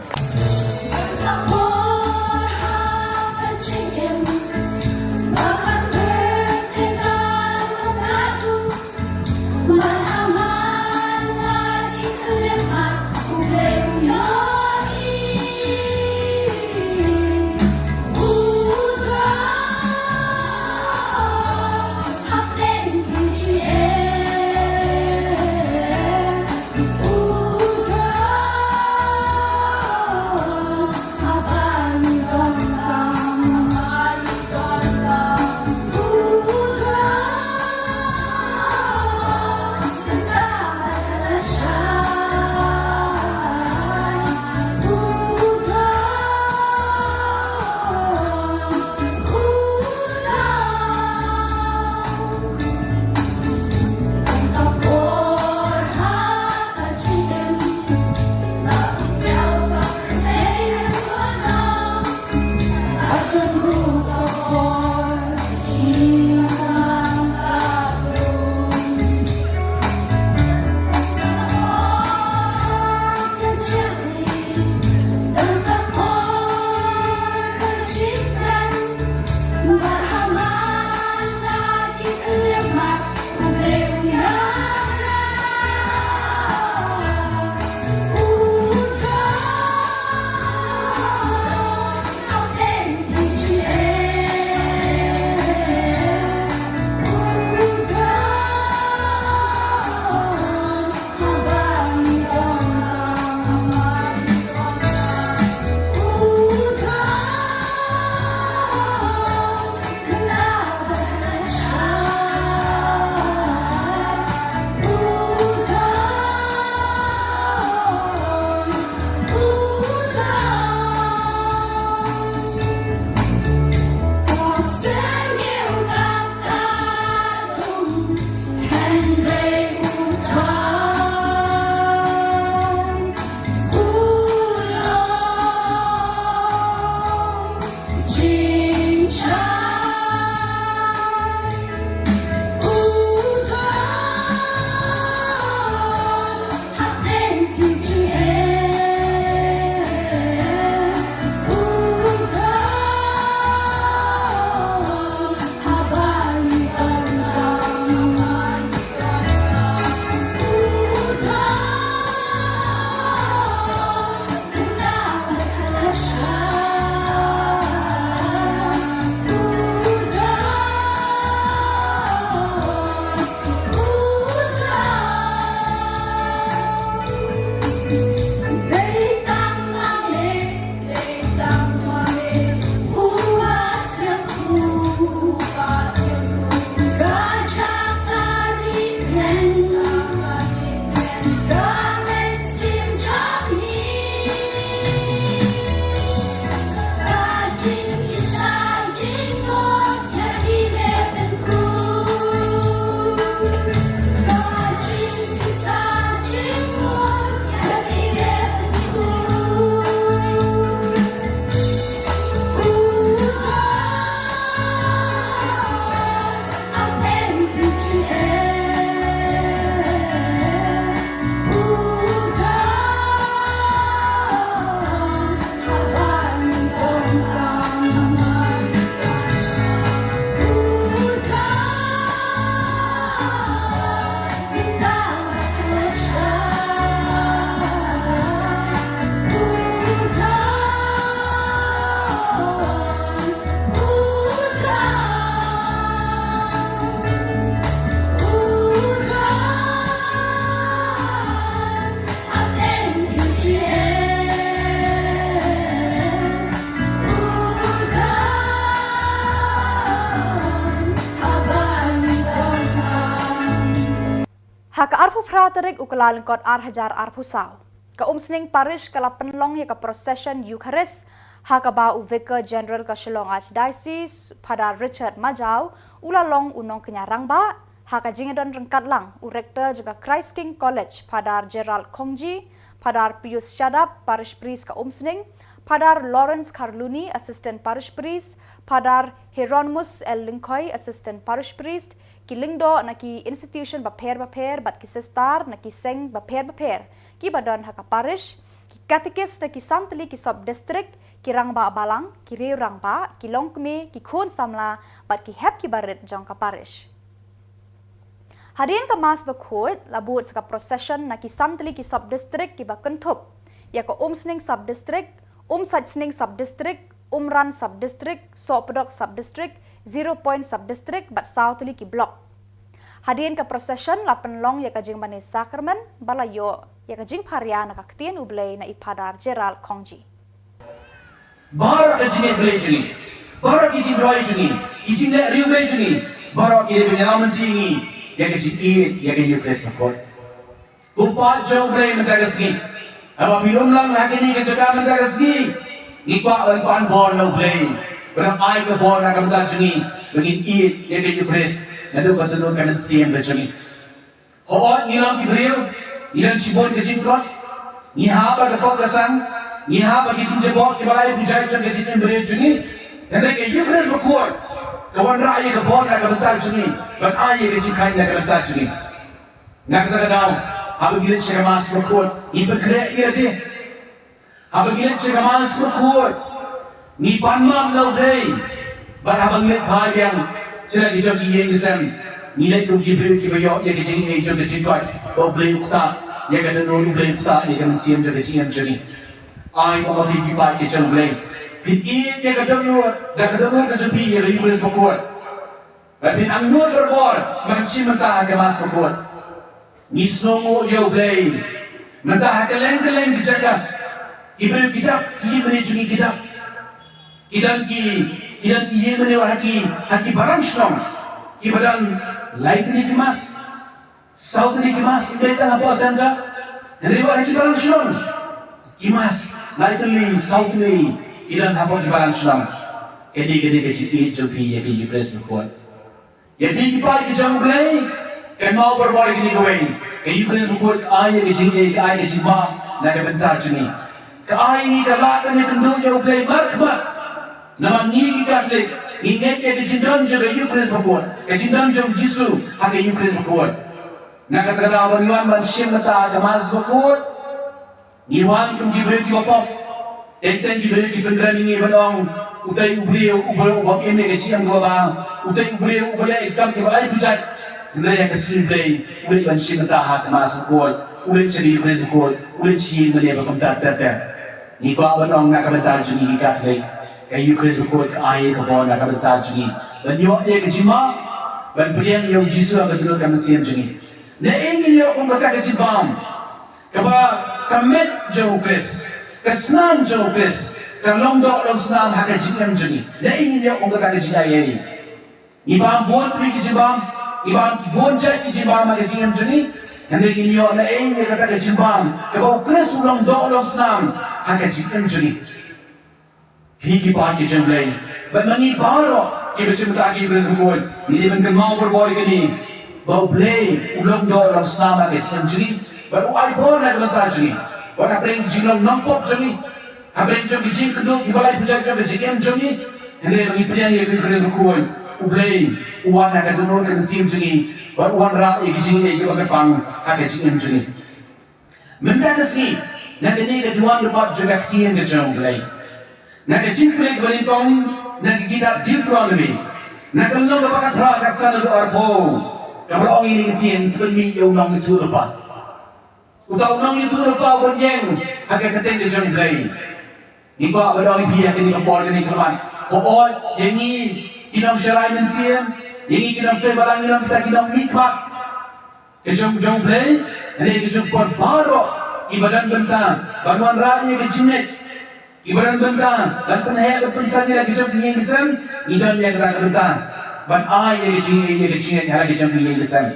Phra tarik u Kyllalyngkot ar hajar arphew saw, ka Umsning Parish ka la pynlong ïa ka procession Eucharist, ha kaba u Vicar General ka Shillong Archdiocese, Phadar Richard Majaw, u la long u nongkñia rangbah, ha ka jingïadon ryngkat lang u Rector jong ka Christ King College, Phadar Gerald Khongji, Phadar Pius Shadap, Parish Priest ka Umsning, Phadar Lawrence Kharluni, Assistant Parish Priest, Phadar Hieronymus L Lyngkhoi, Assistant Parish Priest, ki lyngdoh na ki institution bapher bapher bad ki sister na ki seng bapher bapher kiba don ha ka parish, ki katekist na ki san tylli ki sub district, ki rangbah balang, ki riew rangbah, ki longkmie, ki khun samla bad ki hep ki barit jong ka parish. Hadien ka Mass bakhuid, la bud sa ka procession na ki san tylli ki sub district kiba kynthup ïa ka Umsning sub district, Umsaitsning sub district, Umran sub district, Sohpdok sub district, Zero Point sub district bad saw tylli ki block. Hadien ka procession la pynlong ïa ka jingmane sakramen ba la ïoh ïa ka jingpharia na ka ktien U Blei na i Phadar Gerald Khongji. Baroh ka jingïeit Blei jong ngi, baroh ki jingduwai jong ngi, ki jingleh riew Blei jong ngi, baroh ki dei ban ïalam lynti ngi ïa ka jingïeit ïa ka Eucharist bakhuid. Ko paid jong U Blei mynta ka sngi, haba phi lum lang ha kane ka jaka mynta ka sngi, ngi kwah ban pan bor na U Blei, ban ai ka bor na ka bynta jong ngi, ban ngin ïeit ïa ka Eucharist naduh ka dohnud ka mynsiem ka jong ngi. Hooid, ngi long ki briew, ngi don shibun ka jingtlot, ngi hap ha ka pop ka sang, ngi hap ha ki jingjaboh kiba lai pujai jong ka jingim briew jong ngi. Hynrei ka Eucharist bakhuid ka wanrah ïa ka bor na ka bynta jong ngi, ban ai ïa ka jingkhlaiñ na ka bynta jong ngi. Na kata ka daw, haba ngi leit sha ka Mass bakhuid, ngi pynkhreh ïa lade. Haba ngi leit sha ka Mass bakhuid, ngi pan map na U Blei. Bad haba ngi leit phai biang sha la ki jong ki ïing ki sem, ngi leit kum ki briew kiba ïoh ïa ka jingaiei jong ka jingkoit, ba U Blei u ktah ïa ka dohnud, U Blei u ktah ïa ka mynsiem jong ka jingim jong ngi. Ai ba ma phi ki paid ki jong U Blei, phin ïeit ïa ka dohnud, da ka dohnud ka jong phi ïa ka Eucharist bakhuid. Bad phin angnud barabor ban shim bynta ha ka Mass bakhuid. Ngi sngewnguh ïa U Blei. Mynta ha kylleng kylleng ki jaka, ki briew ki dap, ki ïingmane jong ngi ki dap. Ki don ki, ki don ki ïingmane ha ki, ha ki balang shnong, kiba don lai tylli ki Mass, saw tylli ki Mass, ym dei tang hapoh Centre. Hynrei wat ha ki balang shnong, ki Mass lai tylli, saw tylli ki don hapoh ki balang shnong. Kane, kane ka jingïeit jong phi ïa ka Eucharist bakhuid. Ïa phi ki paid ki jong U Blei, kynmaw barabor ïa kane kawei, ka Eucharist bakhuid ka ai ïa ka jingaiei, ka ai ka jingmap na ka bynta jong ngi. Ka ai ïa ngi ka lad ban ïakynduh ïa U Blei markhmat. Namar ngi ki Katholik, ngi ngeit ïa ka jingdon jong ka Eucharist bakhuid, ka jingdon jong U Jisu ha ka Eucharist bakhuid. Na kata ka daw, ba ngi wan ban shim bynta ha ka Mass bakhuid, ngi wan kum ki briew kiba pop. Teng teng ki briew ki pynrem ïa ngi ban ong, utei u briew, u briew u bym im ïa ka jingim kaba bha, utei u briew uba leh ki kam kiba lai pujat. Hynrei ha ka sngi Blei, u leit ban shim bynta ha ka Mass bakhuid, u leit sha ka Eucharist bakhuid, u leit sha ïingmane ba kumta ter ter. Ngi kwah ban ong na ka bynta jong ngi ki Katholik, ka Eucharist bakhuid ka ai ka bor na ka bynta jong ngi ban ïoh ïa ka jingmap, ban pdiang ïa U Jisu ha ka dohnud ka mynsiem jong ngi. Naei ngin ïoh kum kata ka jingbam kaba ka met jong U Khrist, ka snam jong U Khrist, ka long doh long snam ha ka jingim jong ngi? Naei ngin ïoh kum kata ka jingaiei? Ngi bam bun pli ki jingbam, ngi bam bun jait ki jingbam ha ka jingim jong ngi, hynrei ngin ïoh naei ïa kata ka jingbam kaba U Khrist u long doh long snam ha ka jingim jong ngi? Phi ki paid ki jong U Blei, bad ma ngi baroh kiba shim bynta ha ka Eucharist bakhuid, ngi dei ban kynmaw barabor ïa kane, ba U Blei u long doh long snam ha ka jingim jong ngi, bad u ai bor na ka bynta jong ngi, bad hapdeng ki jinglong nongpop jong ngi, hapdeng jong ki jingkynduh kiba lai pujat jong ka jingim jong ngi, hynrei ba ngi pdiang ïa ka Eucharist bakhuid, U Blei u wan ha ka dohnud ka mynsiem jong ngi, bad u wanrah ïa ki jingaiei kiba kyrpang ha ka jingim jong ngi. Mynta ka sngi, na kane ka diwan lyngkot jong ka ktien ka jong U Blei, na ka jingpule kaba nyngkong na ka kitab Deuteronomi, na ka lynnong kaba khatphra, ka khatsan haduh arphew, kaba la ong ïa kane ka ktien: Sa pynmih ïa u nongïathuh lypa. Uta u nongïathuh lypa u ban ïeng ha ka kyrteng ka jong U Blei. Ngi kwah ban ong ïa phi ha kane ka por kane ka mat, hooid, ïa ngi ki nongsharai mynsiem, ïa ngi ki nongtrei balang, ngi long kita ki nongmihkhmat ka jong, jong U Blei, hynrei ka jong phi baroh kiba don bynta ban wanrah ïa ka jingngeit, kiba don bynta ban pynheh ban pynsan ïa la ka jong ki ïing ki sem, ngi don ïa kata ka bynta ban ai ïa ka jingngeit, ïa ka jingngeit ha la ka jong ki ïing ki sem.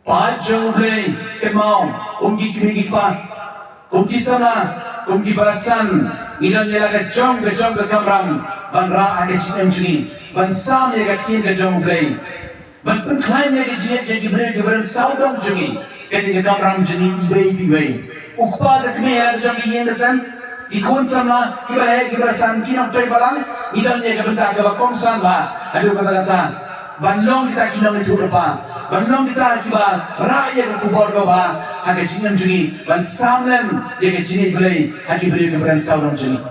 Paid jong U Blei, kynmaw, kum ki kmie ki kpa, kum ki samla, kum ki para san, ngi don ïa la ka jong ka jong ka kamram ban rah ha ka jingim jong ngi, ban sam ïa ka ktien ka jong U Blei, ban pynkhlaiñ ïa ka jingngeit jong ki briew kiba don sawdong jong ngi. Kane ka kamram jong ngi iwei pa iwei, u kpa ka kmie ha la ka jong ka ïing ka sem, ki khun samla, kiba heh kiba san, ki nongtrei balang, ngi don ïa ka bynta kaba kongsan bha haduh katta katta ban long kita ki nongïathuhlypa, ban long kita kiba rah ïa ka khubor kaba bha ha ka jingim jong ngi, ban sam lem ïa ka jingngeit Blei ha ki briew kiba don sawdong jong ngi.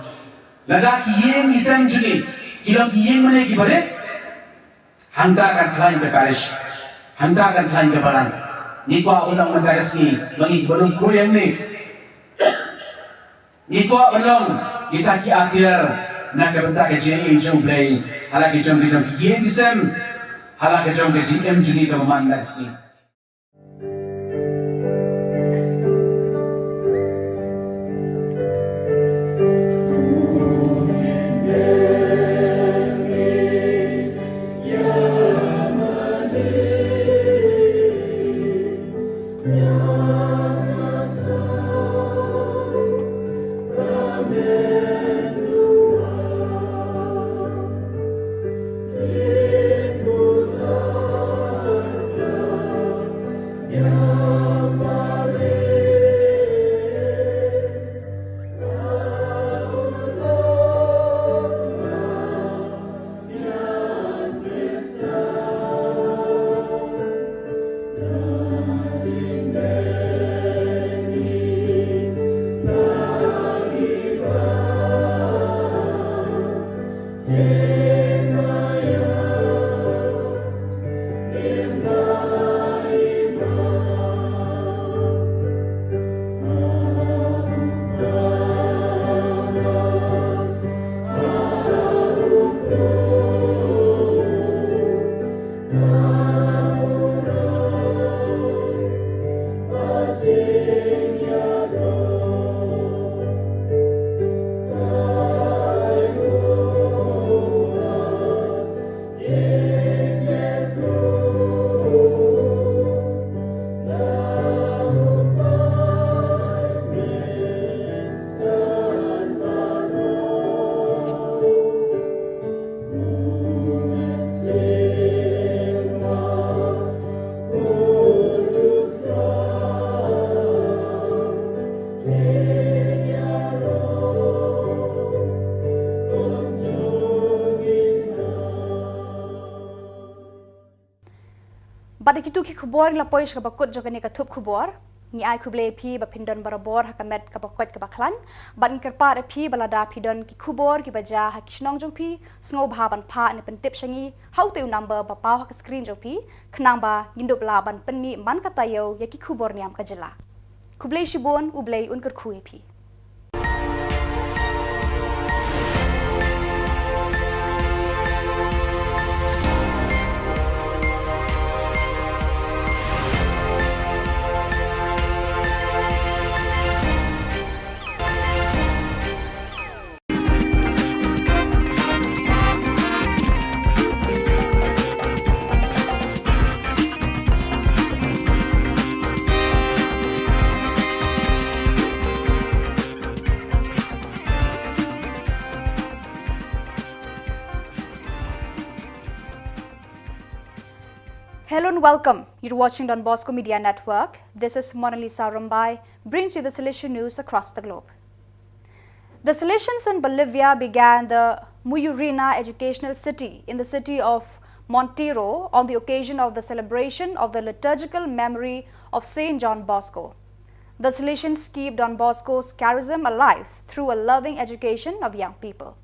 Lada ki ïing ki sem jong ngi ki long ki ïing mane kiba rit, hangta kan khlaiñ ka parish, hangta kan khlaiñ ka balang. Ngi kwah u long mynta ka sngi, ma ngi kiba long khuid hangne, ngi kwah ban long kita ki atiar na ka bynta ka jingaiei jong U Blei ha la ka jong ka jong ki ïing ki sem, ha la ka jong ka jingim jong ngi kaba man mynta ka sngi. Bad da kitu ki khubor ngi la poi sha kaba kut jong kane ka thup khubor. Ngi ai khublei ïa phi ba phin don barabor ha ka met kaba koit kaba khlaiñ. Bad ngi kyrpad ïa phi ba lada phi don ki khubor kiba jia ha ki shnong jong phi, sngewbha ban phah ne pyntip sha ngi ha utei u number ba paw ha ka screen jong phi, khnang ba ngin dup lah ban pynmih man ka taïew ïa ki khubor niam ka jylla. Khublei shibun, U Blei un kyrkhu ïa phi. Hello and welcome. You're watching Don Bosco Media Network. This is Mona Lisa Rumbai, brings you the Salesian news across the globe. The Salesians in Bolivia began the Muyurina Educational City in the city of Monteiro on the occasion of the celebration of the liturgical memory of Saint John Bosco. The Salesians keep Don Bosco's charism alive through a loving education of young people.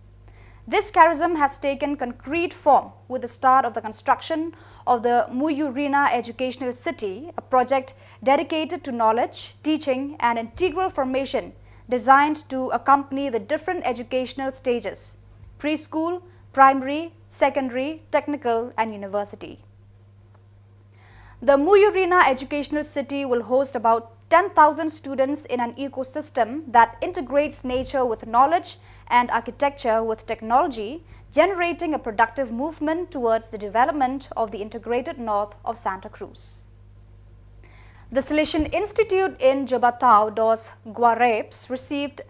This charism has taken concrete form with the start of the construction of the Muyurina Educational City, a project dedicated to knowledge, teaching, and integral formation designed to accompany the different educational stages: preschool, primary, secondary, technical, and university. The Muyurina Educational City will host about ten thousand students in an ecosystem that integrates nature with knowledge and architecture with technology, generating a productive movement towards the development of the integrated north of Santa Cruz. The Salesian Institute in Jabatao dos Guarapes received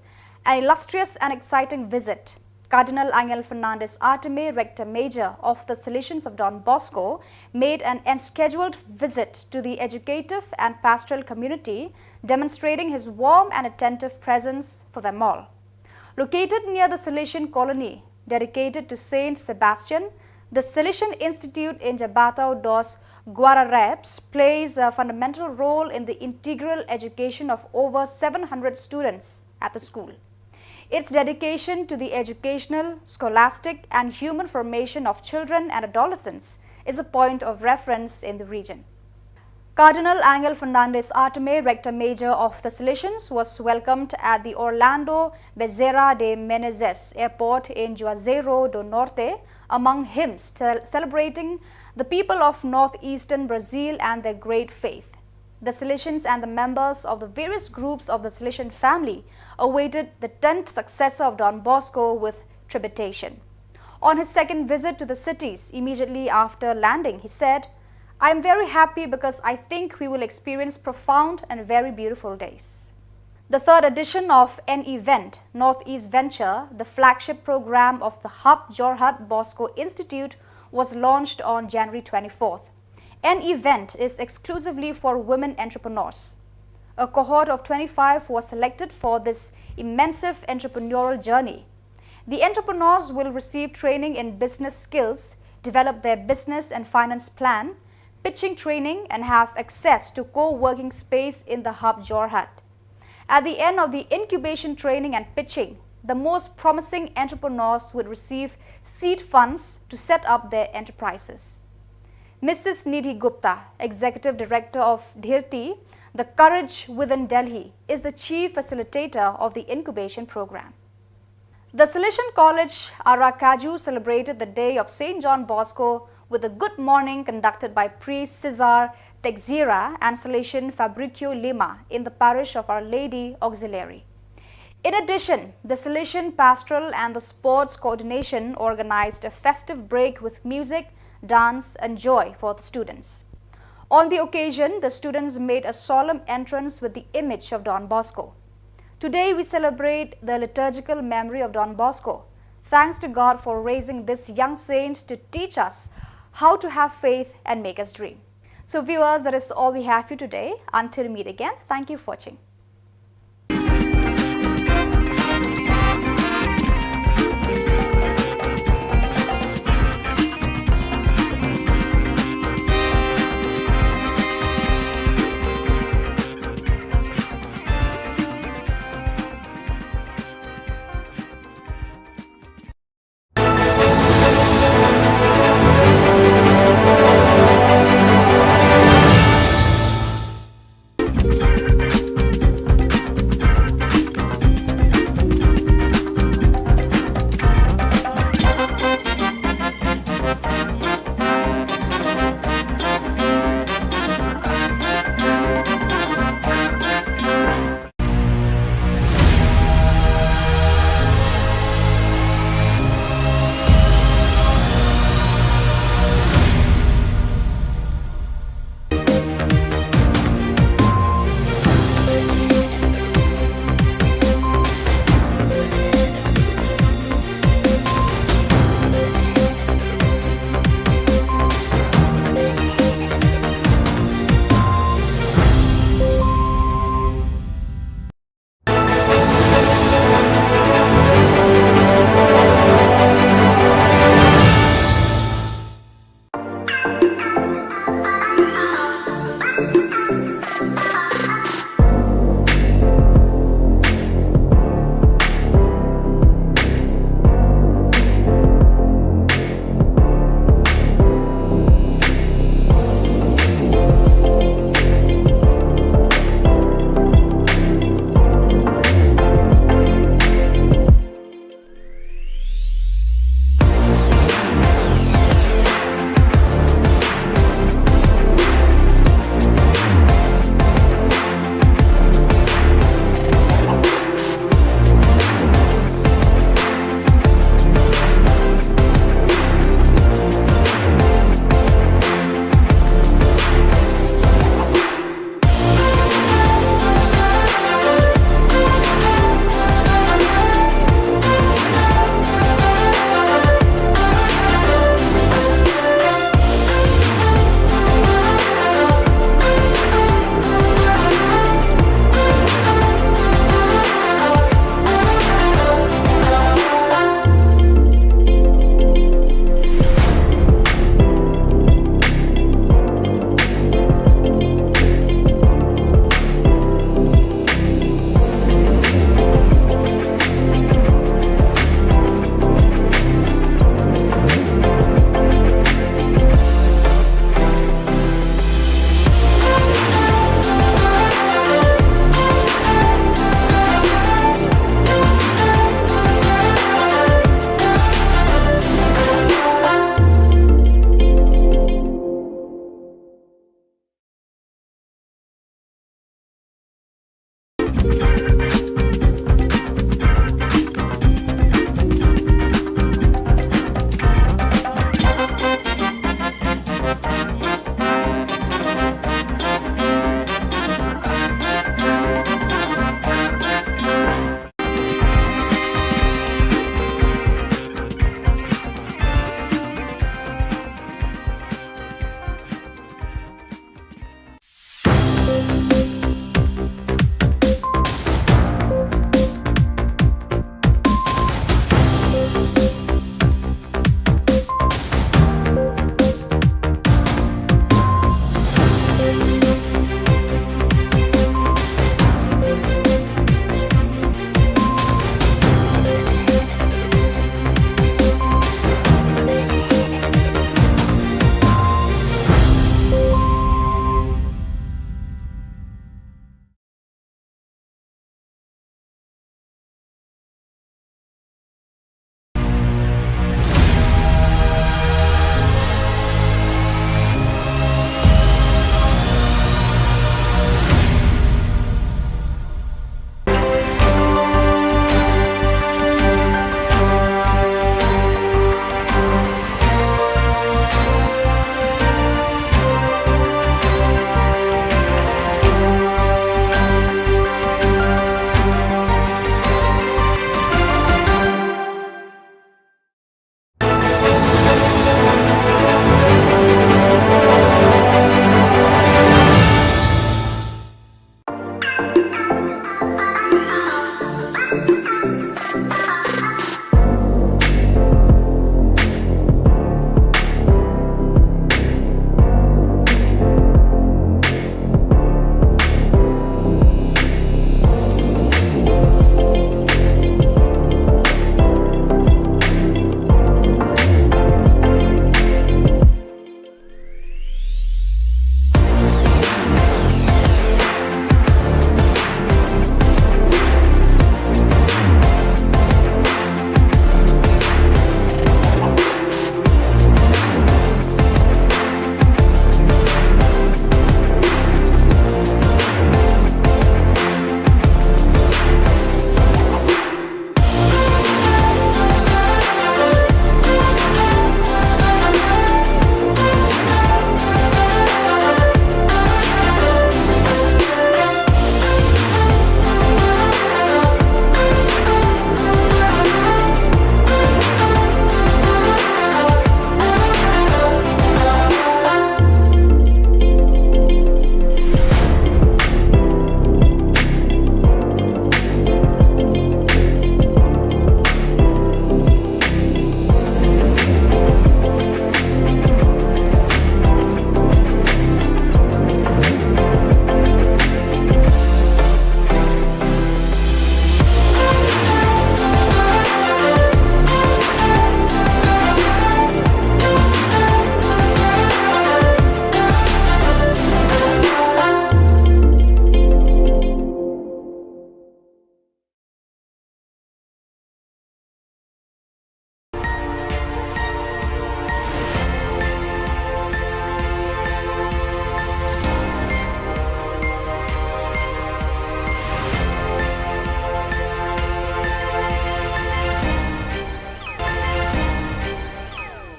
an illustrious and exciting visit. Cardinal Angel Fernandez Artime, Rector Major of the Salesians of Don Bosco, made an unscheduled visit to the educative and pastoral community, demonstrating his warm and attentive presence for them all. Located near the Salesian colony dedicated to Saint Sebastian, the Salesian Institute in Jabatao dos Guararapes plays a fundamental role in the integral education of over seven hundred students at the school. Its dedication to the educational, scholastic, and human formation of children and adolescents is a point of reference in the region. Cardinal Angel Fernandez Artime, Rector Major of the Salesians, was welcomed at the Orlando Bezerra de Menezes Airport in Juazeiro do Norte, among hymns cel- celebrating the people of northeastern Brazil and their great faith. The Salesians and the members of the various groups of the Salesian family awaited the tenth successor of Don Bosco with trepidation. On his second visit to the cities, immediately after landing, he said, "I am very happy because I think we will experience profound and very beautiful days." The third edition of An Event, Northeast Venture, the flagship program of the Hub Jorhat Bosco Institute, was launched on January twenty-fourth. An Event is exclusively for women entrepreneurs. A cohort of twenty-five was selected for this immersive entrepreneurial journey. The entrepreneurs will receive training in business skills, develop their business and finance plan, pitching training, and have access to co-working space in the Hub Jorhat. At the end of the incubation training and pitching, the most promising entrepreneurs would receive seed funds to set up their enterprises. Missus Nidhi Gupta, Executive Director of Dhirti, the Courage Within Delhi, is the chief facilitator of the incubation program. The Salesian College Aracaju celebrated the day of Saint John Bosco with a good morning conducted by Priest Cesar Texeira and Salesian Fabricio Lima in the parish of Our Lady Auxiliary. In addition, the Salesian Pastoral and the Sports Coordination organized a festive break with music, dance, and joy for the students. On the occasion, the students made a solemn entrance with the image of Don Bosco. Today, we celebrate the liturgical memory of Don Bosco. Thanks to God for raising this young saint to teach us how to have faith and make us dream. So, viewers, that is all we have for you today. Until we meet again, thank you for watching.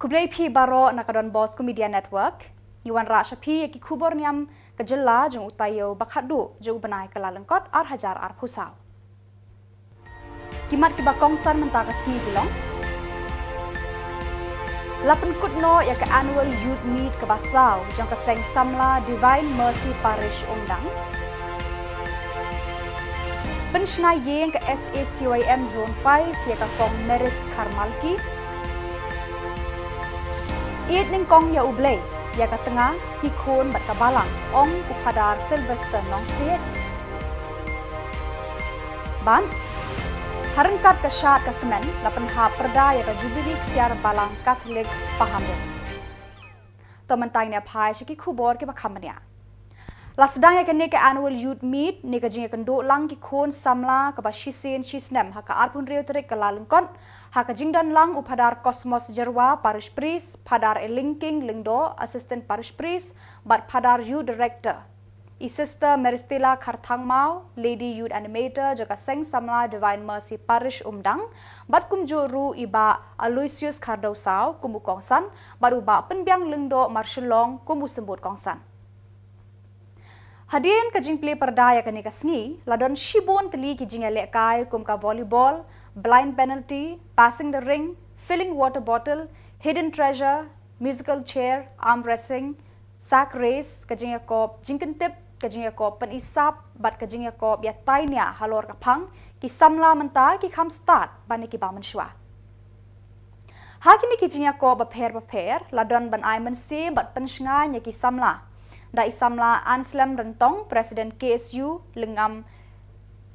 Khublei phi baroh na ka Don Bosco Media Network. Ngi wanrah sha phi ïa ki khubor niam ka jylla jong u taïew ba khatduh jong u bnai Kyllalyngkot ar hajar arphew saw. Ki mat kiba kongsan mynta ka sngi ki long: La pynkut noh ïa ka Annual Youth Meet kaba saw jong ka Seng Samla Divine Mercy Parish Umdang. Pynshna ïing ka S A C Y M Zone five ïa ka Kong Maris Kharmalki. Ïeit nyngkong ïa U Blei, ïa ka tnga, ki khun bad ka balang, ong u Phadar Sylvester Nongsiej. Bad ha ryngkat ka shad ka kmen, la pynhap pyrda ïa ka Jubili Ksiar Balang Katholik Pahamrit. To mynta ngin ïa phai sha ki khubor kiba kham bniah. La sdang ïa kane ka Annual Youth Meet ne ka jingïakynduh lang ki khun samla kaba shisien shisnem ha ka arphew hynriew tarik Kyllalyngkot, ha ka jingdon lang u Phadar Cosmos Jyrwa, Parish Priest, Phadar Elingking Lyngdoh, Assistant Parish Priest, bad Phadar Youth Director. I Sister Meristella Kharthangmaw, Lady Youth Animator jong ka Seng Samla Divine Mercy Parish Umdang, bad kumjuh ruh i Bah Aloysius Khardewsaw kum u kongsan, bad u Bah Pynbiang Lyngdoh Marshillong kum u symbud kongsan. Hadien ka jingplie pyrda ïa kane ka sngi, la don shibun tylli ki jingïalehkai kum ka volleyball, blind penalty, passing the ring, filling water bottle, hidden treasure, musical chair, arm wrestling, sack race, ka jingïakop jingkyntip, ka jingïakop pynisap, bad ka jingïakop ïatai nia halor ka phang ki samla mynta, ki kham stad ban ïa kiba mynshuwa. Ha kine ki jingïakop bapher bapher, la don ban ai mynsiem bad pynshngaiñ ïa ki samla da i samla Anslem Ryntong, President K S U Lyngngam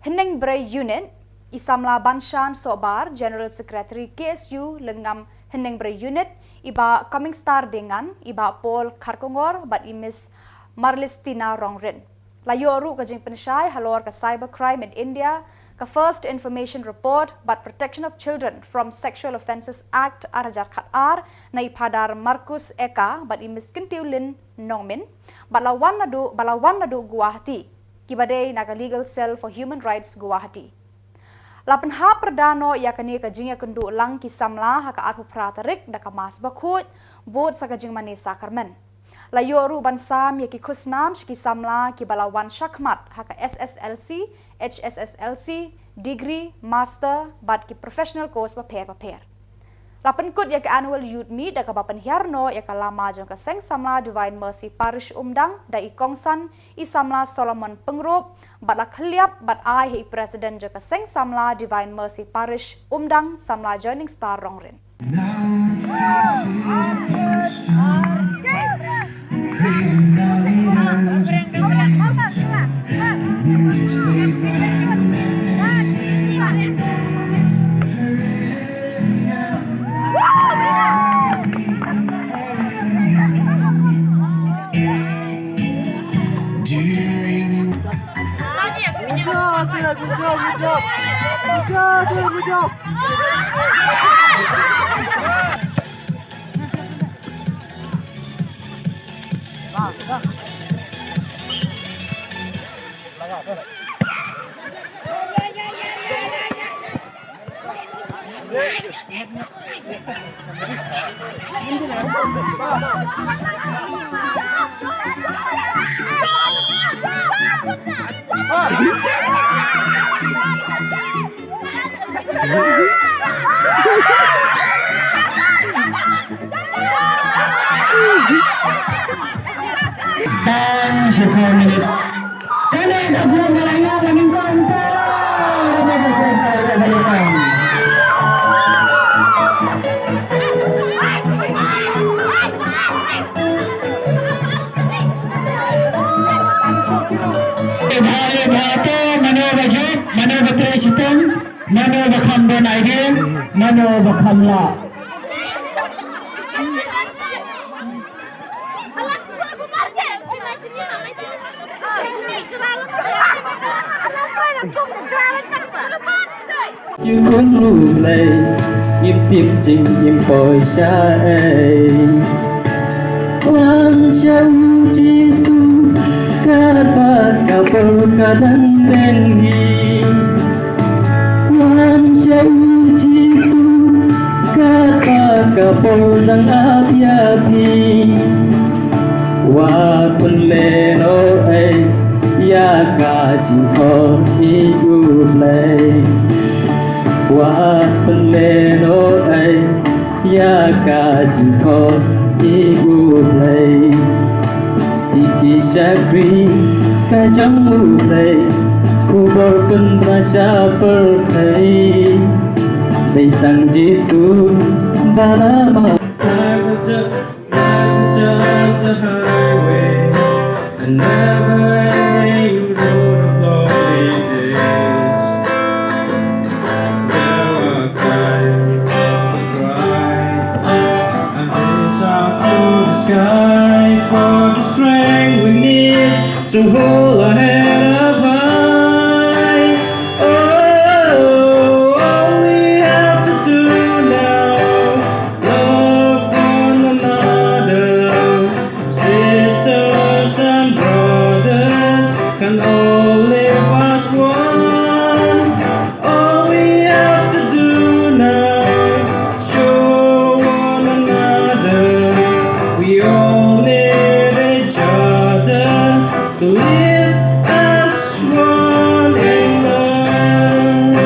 Hynñiewbrei Unit, i samla Banshan Sohbar, General Secretary K S U Lyngngam Hynñiewbrei Unit, i Bah Coming Star Dengan, i Bah Paul Kharkongor, bad i Miss Marlistina Rongrit. La ïoh ruh ka jingpynshai halor ka Cybercrime in India, ka First Information Report, bad Protection of Children from Sexual Offences Act ar hajar khat ar, na i Phadar Marcus Eka, bad i Miss Kyntiewlin Nongmin, bad la wan naduh, ba la wan naduh Guwahati, kiba dei na ka Legal Cell for Human Rights Guwahati. La pynhap pyrda noh ïa kane ka jingïakynduh lang ki samla ha ka arphew phra tarik da ka Mass bakhuid, bud sa ka jingmane sakramen. La ïoh ruh ban sam ïa ki khusnam sha ki samla kiba la wan shakhmat ha ka S S L C, H S S L C, degree, master, bad ki professional course bapher bapher. La pynkut ïa ka Annual Youth Meet da kaba pynhiar noh ïa ka lama jong ka Seng Samla Divine Mercy Parish Umdang da i kongsan i samla Solomon Pyngrope, bad la khylliap bad ai ha i President jong ka Seng Samla Divine Mercy Parish Umdang, samla Joining Star Rongrit. Time for four minutes. Kane ka grup ba la ïoh ba nyngkong to. Bha, bha to, mano ba jop, mano ba trei shitom, mano ba kham don idea, mano ba kham lah. Ïa kum U Blei, ngim tip jingim poi shaei. Wan sha U Jisu, katba ka por ka dang peng hi. Wan sha U Jisu, katba Ka por dang ap ïa phi, wat pynlehnoh ei ïa ka jingkhot ïa u Blei. Wat pynlehnoh ei ïa ka jingkhot ïa u Blei. Ïa ki shakri ka jong u Blei, khubor pynbna sha pyrthei. Dei tang Jisu ba la mad. Life was just, life was just a highway, a never-ending road of lonely days. There were times I cried and reached up to the sky for the strength we need to hold our head up high. Oh, all we have to do now, love one another. Sisters and brothers can all live as one. All we have to do now is show one another we all need each other to live as one in love.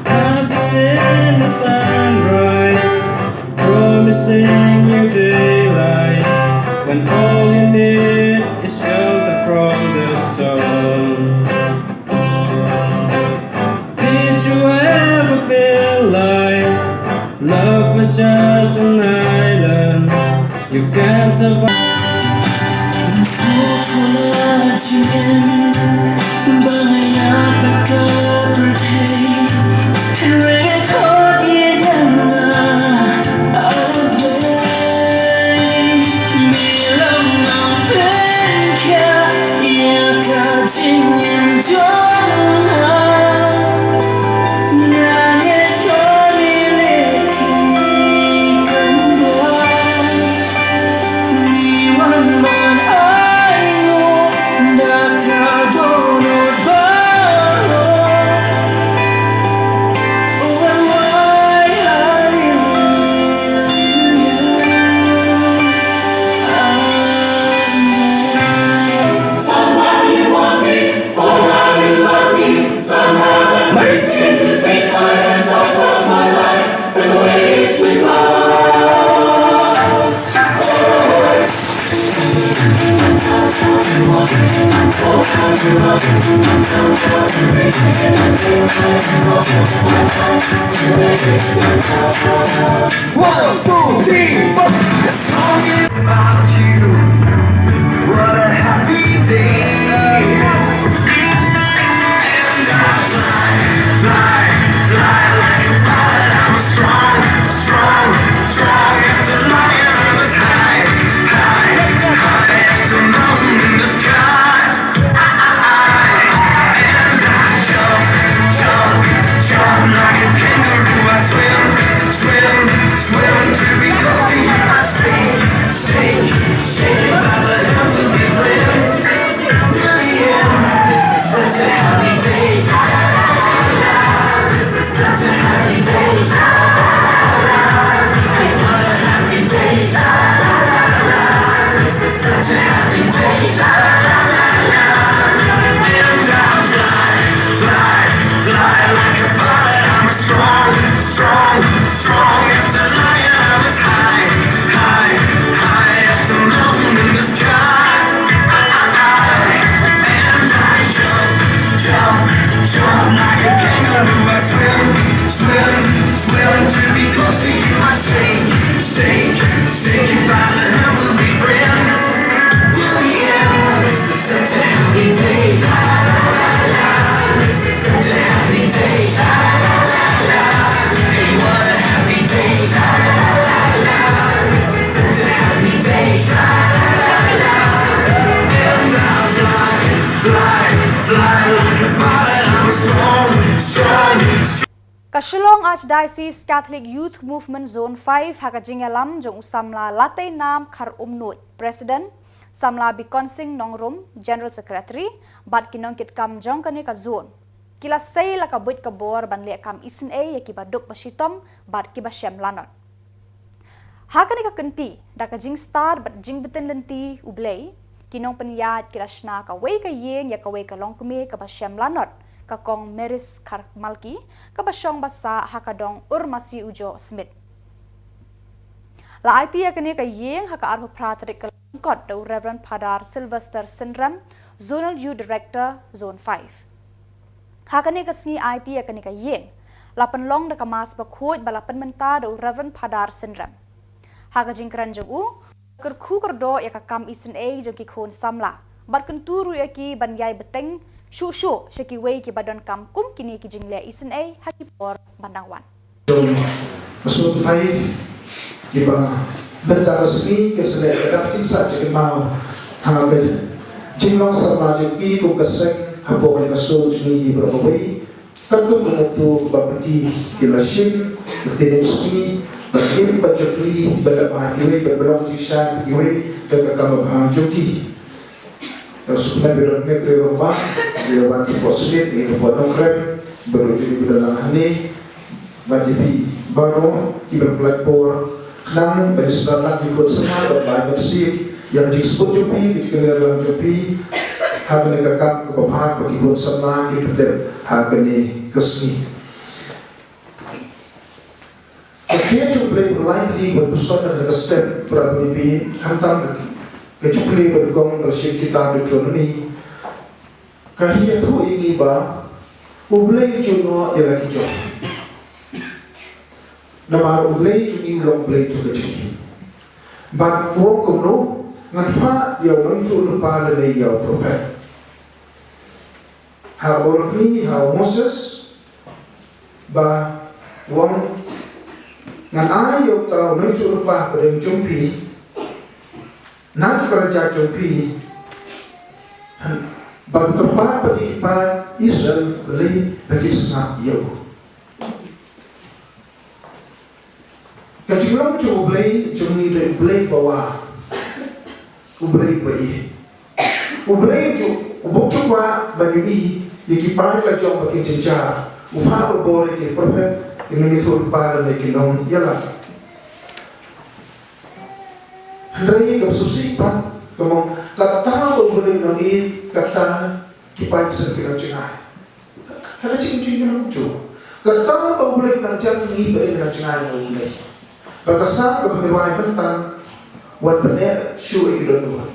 I've seen the sunrise, promising you daylight, when all you need is shelter from the storm. Did you ever feel like love was just an island you can't survive? One, two, three, four. The song is about you. What a happy day. And I fly, fly, fly like a bird. I'm strong, strong, strong as a lion. I'm as high, high, high as a mountain in the sky. And I jump, jump, jump like a kangaroo. I swim, swim, swim to be close to you. I sing, sing, sing, my love will be friends till the end. This is such a happy day. This is such a happy day. What a happy day. This is such a happy day. And I fly, fly, fly like a bird. I'm strong, strong, strong as a lion. I'm as high, high, high as a mountain in the sky. And I jump, jump, jump like a kangaroo. I swim, swim, swim to be close to you. I sing, sing, sing you by the hand. We'll be friends till the end. This is such a happy day. Such a happy day. Hey, what a happy day. Such a happy day. And I fly, fly, fly like a bird. I'm strong, strong, strong. Ka Shillong Archdiocese Catholic Youth Movement Zone five ha ka jingïalam jong u Samla Lateinam Kharumnuid, President, Samla Bikonsing Nongrum, General Secretary, bad ki nongkitkam jong kane ka zone. ki la sei la ka buit ka bor ban leh kam isynei ïa kiba duk ba shitom bad kiba shem lanot. Ha kane ka kynti, da ka jingstad bad jingbtin lynti U Blei, ki nongpynïaid ki la shna kawei ka ïing ïa kawei ka longkmie kaba shem lanot, ka Kong Maris Kharmalki, kaba shong ba sah ha ka dong Urmasi Ujoh Smit. La aiti ïa kane ka ïing ha ka arphew phra tarik Kyllalyngkot da u Reverend Phadar Sylvester Synrem, Zonal Youth Director, Zone five. Ha kane ka sngi aiti ïa kane ka ïing, la pynlong da ka Mass bakhuid ba la pynmynta da u Reverend Phadar Synrem. Ha ka jingkren jong u, kyrkhu kyrdoh ïa ka kam isynei jong ki khun samla bad kyntu ruh ïa ki ban ïai bteng shuh shuh sha kiwei kiba donkam kum kine ki jingleh isynei ha ki por ban dang wan. Jong ka Zone five, kiba mynta ka sngi ka sdang ka dap jingsah jingkynmaw ha ka jinglong samla jong ki kum ka seng hapoh ka shnong jong ngi baroh kawei. Katkum ka mawtawei ba ki, ki la shim, ba ki la shim, ba ki, ba jong ki, ba da ba kiwei, ba ba long jingshai kiwei da ka kam ba jong ki. Ka suk na bidon ne kre romba, bidon ban tu posmit, ne tu potong krem, bidon jong bidon lang hane, ba di bi baroh kiba pynlait por, khnang ba di sdang lang ki khun samla ba bai ban sip ïa ka jingsbut jong phi, ki jingkynmaw lang jong phi. Ha kane ka kam kaba bha ba ki khun samla ki pyndep ha kane ka sngi. Ka khie jong U Blei ba lai tylli ba pynshong na ka step ba phi, khamtam ka jong U Blei ba kong ka shim kitab Deuteronomy. Ka ïathuh ïa ngi ba U Blei u ju ïoh ïa la ki jong. Namar U Blei jong ngi u long Blei jong ka jong ngi. Bad u ong kumno, ngan phah ïa u nongïathuhlypa lane ïa u prophet. Ha u lynti ha u Moses, ba u ong, ngan ai ïa uta u nongïathuhlypa hapdeng jong phi, na ki para jait jong phi, bad u kyrpad bad ki paid Israel, lei ba kin sngap ïa u. Ka jinglong jong U Blei jong ngi dei U Blei ba wah, U Blei ba ïeit. U Blei ju, u bym ju kwah ban ïohi ïa ki paid la jong ba ki jynjar. U phah bor ïa ki prophet, ki nongïathuhlypa lane ki nongïalam. Hynrei ka shisha pat, ka ong, kata ba U Blei u nongïeit, kata ki paid Israel ki nang jngai. Ha ka jingim jong ngi, kata ba U Blei u nang jan, ngi pat ngi nang jngai na U Blei. Bad ka Salm kaba ngi rwai mynta, wat pyneh shuh ïa ki dohnud.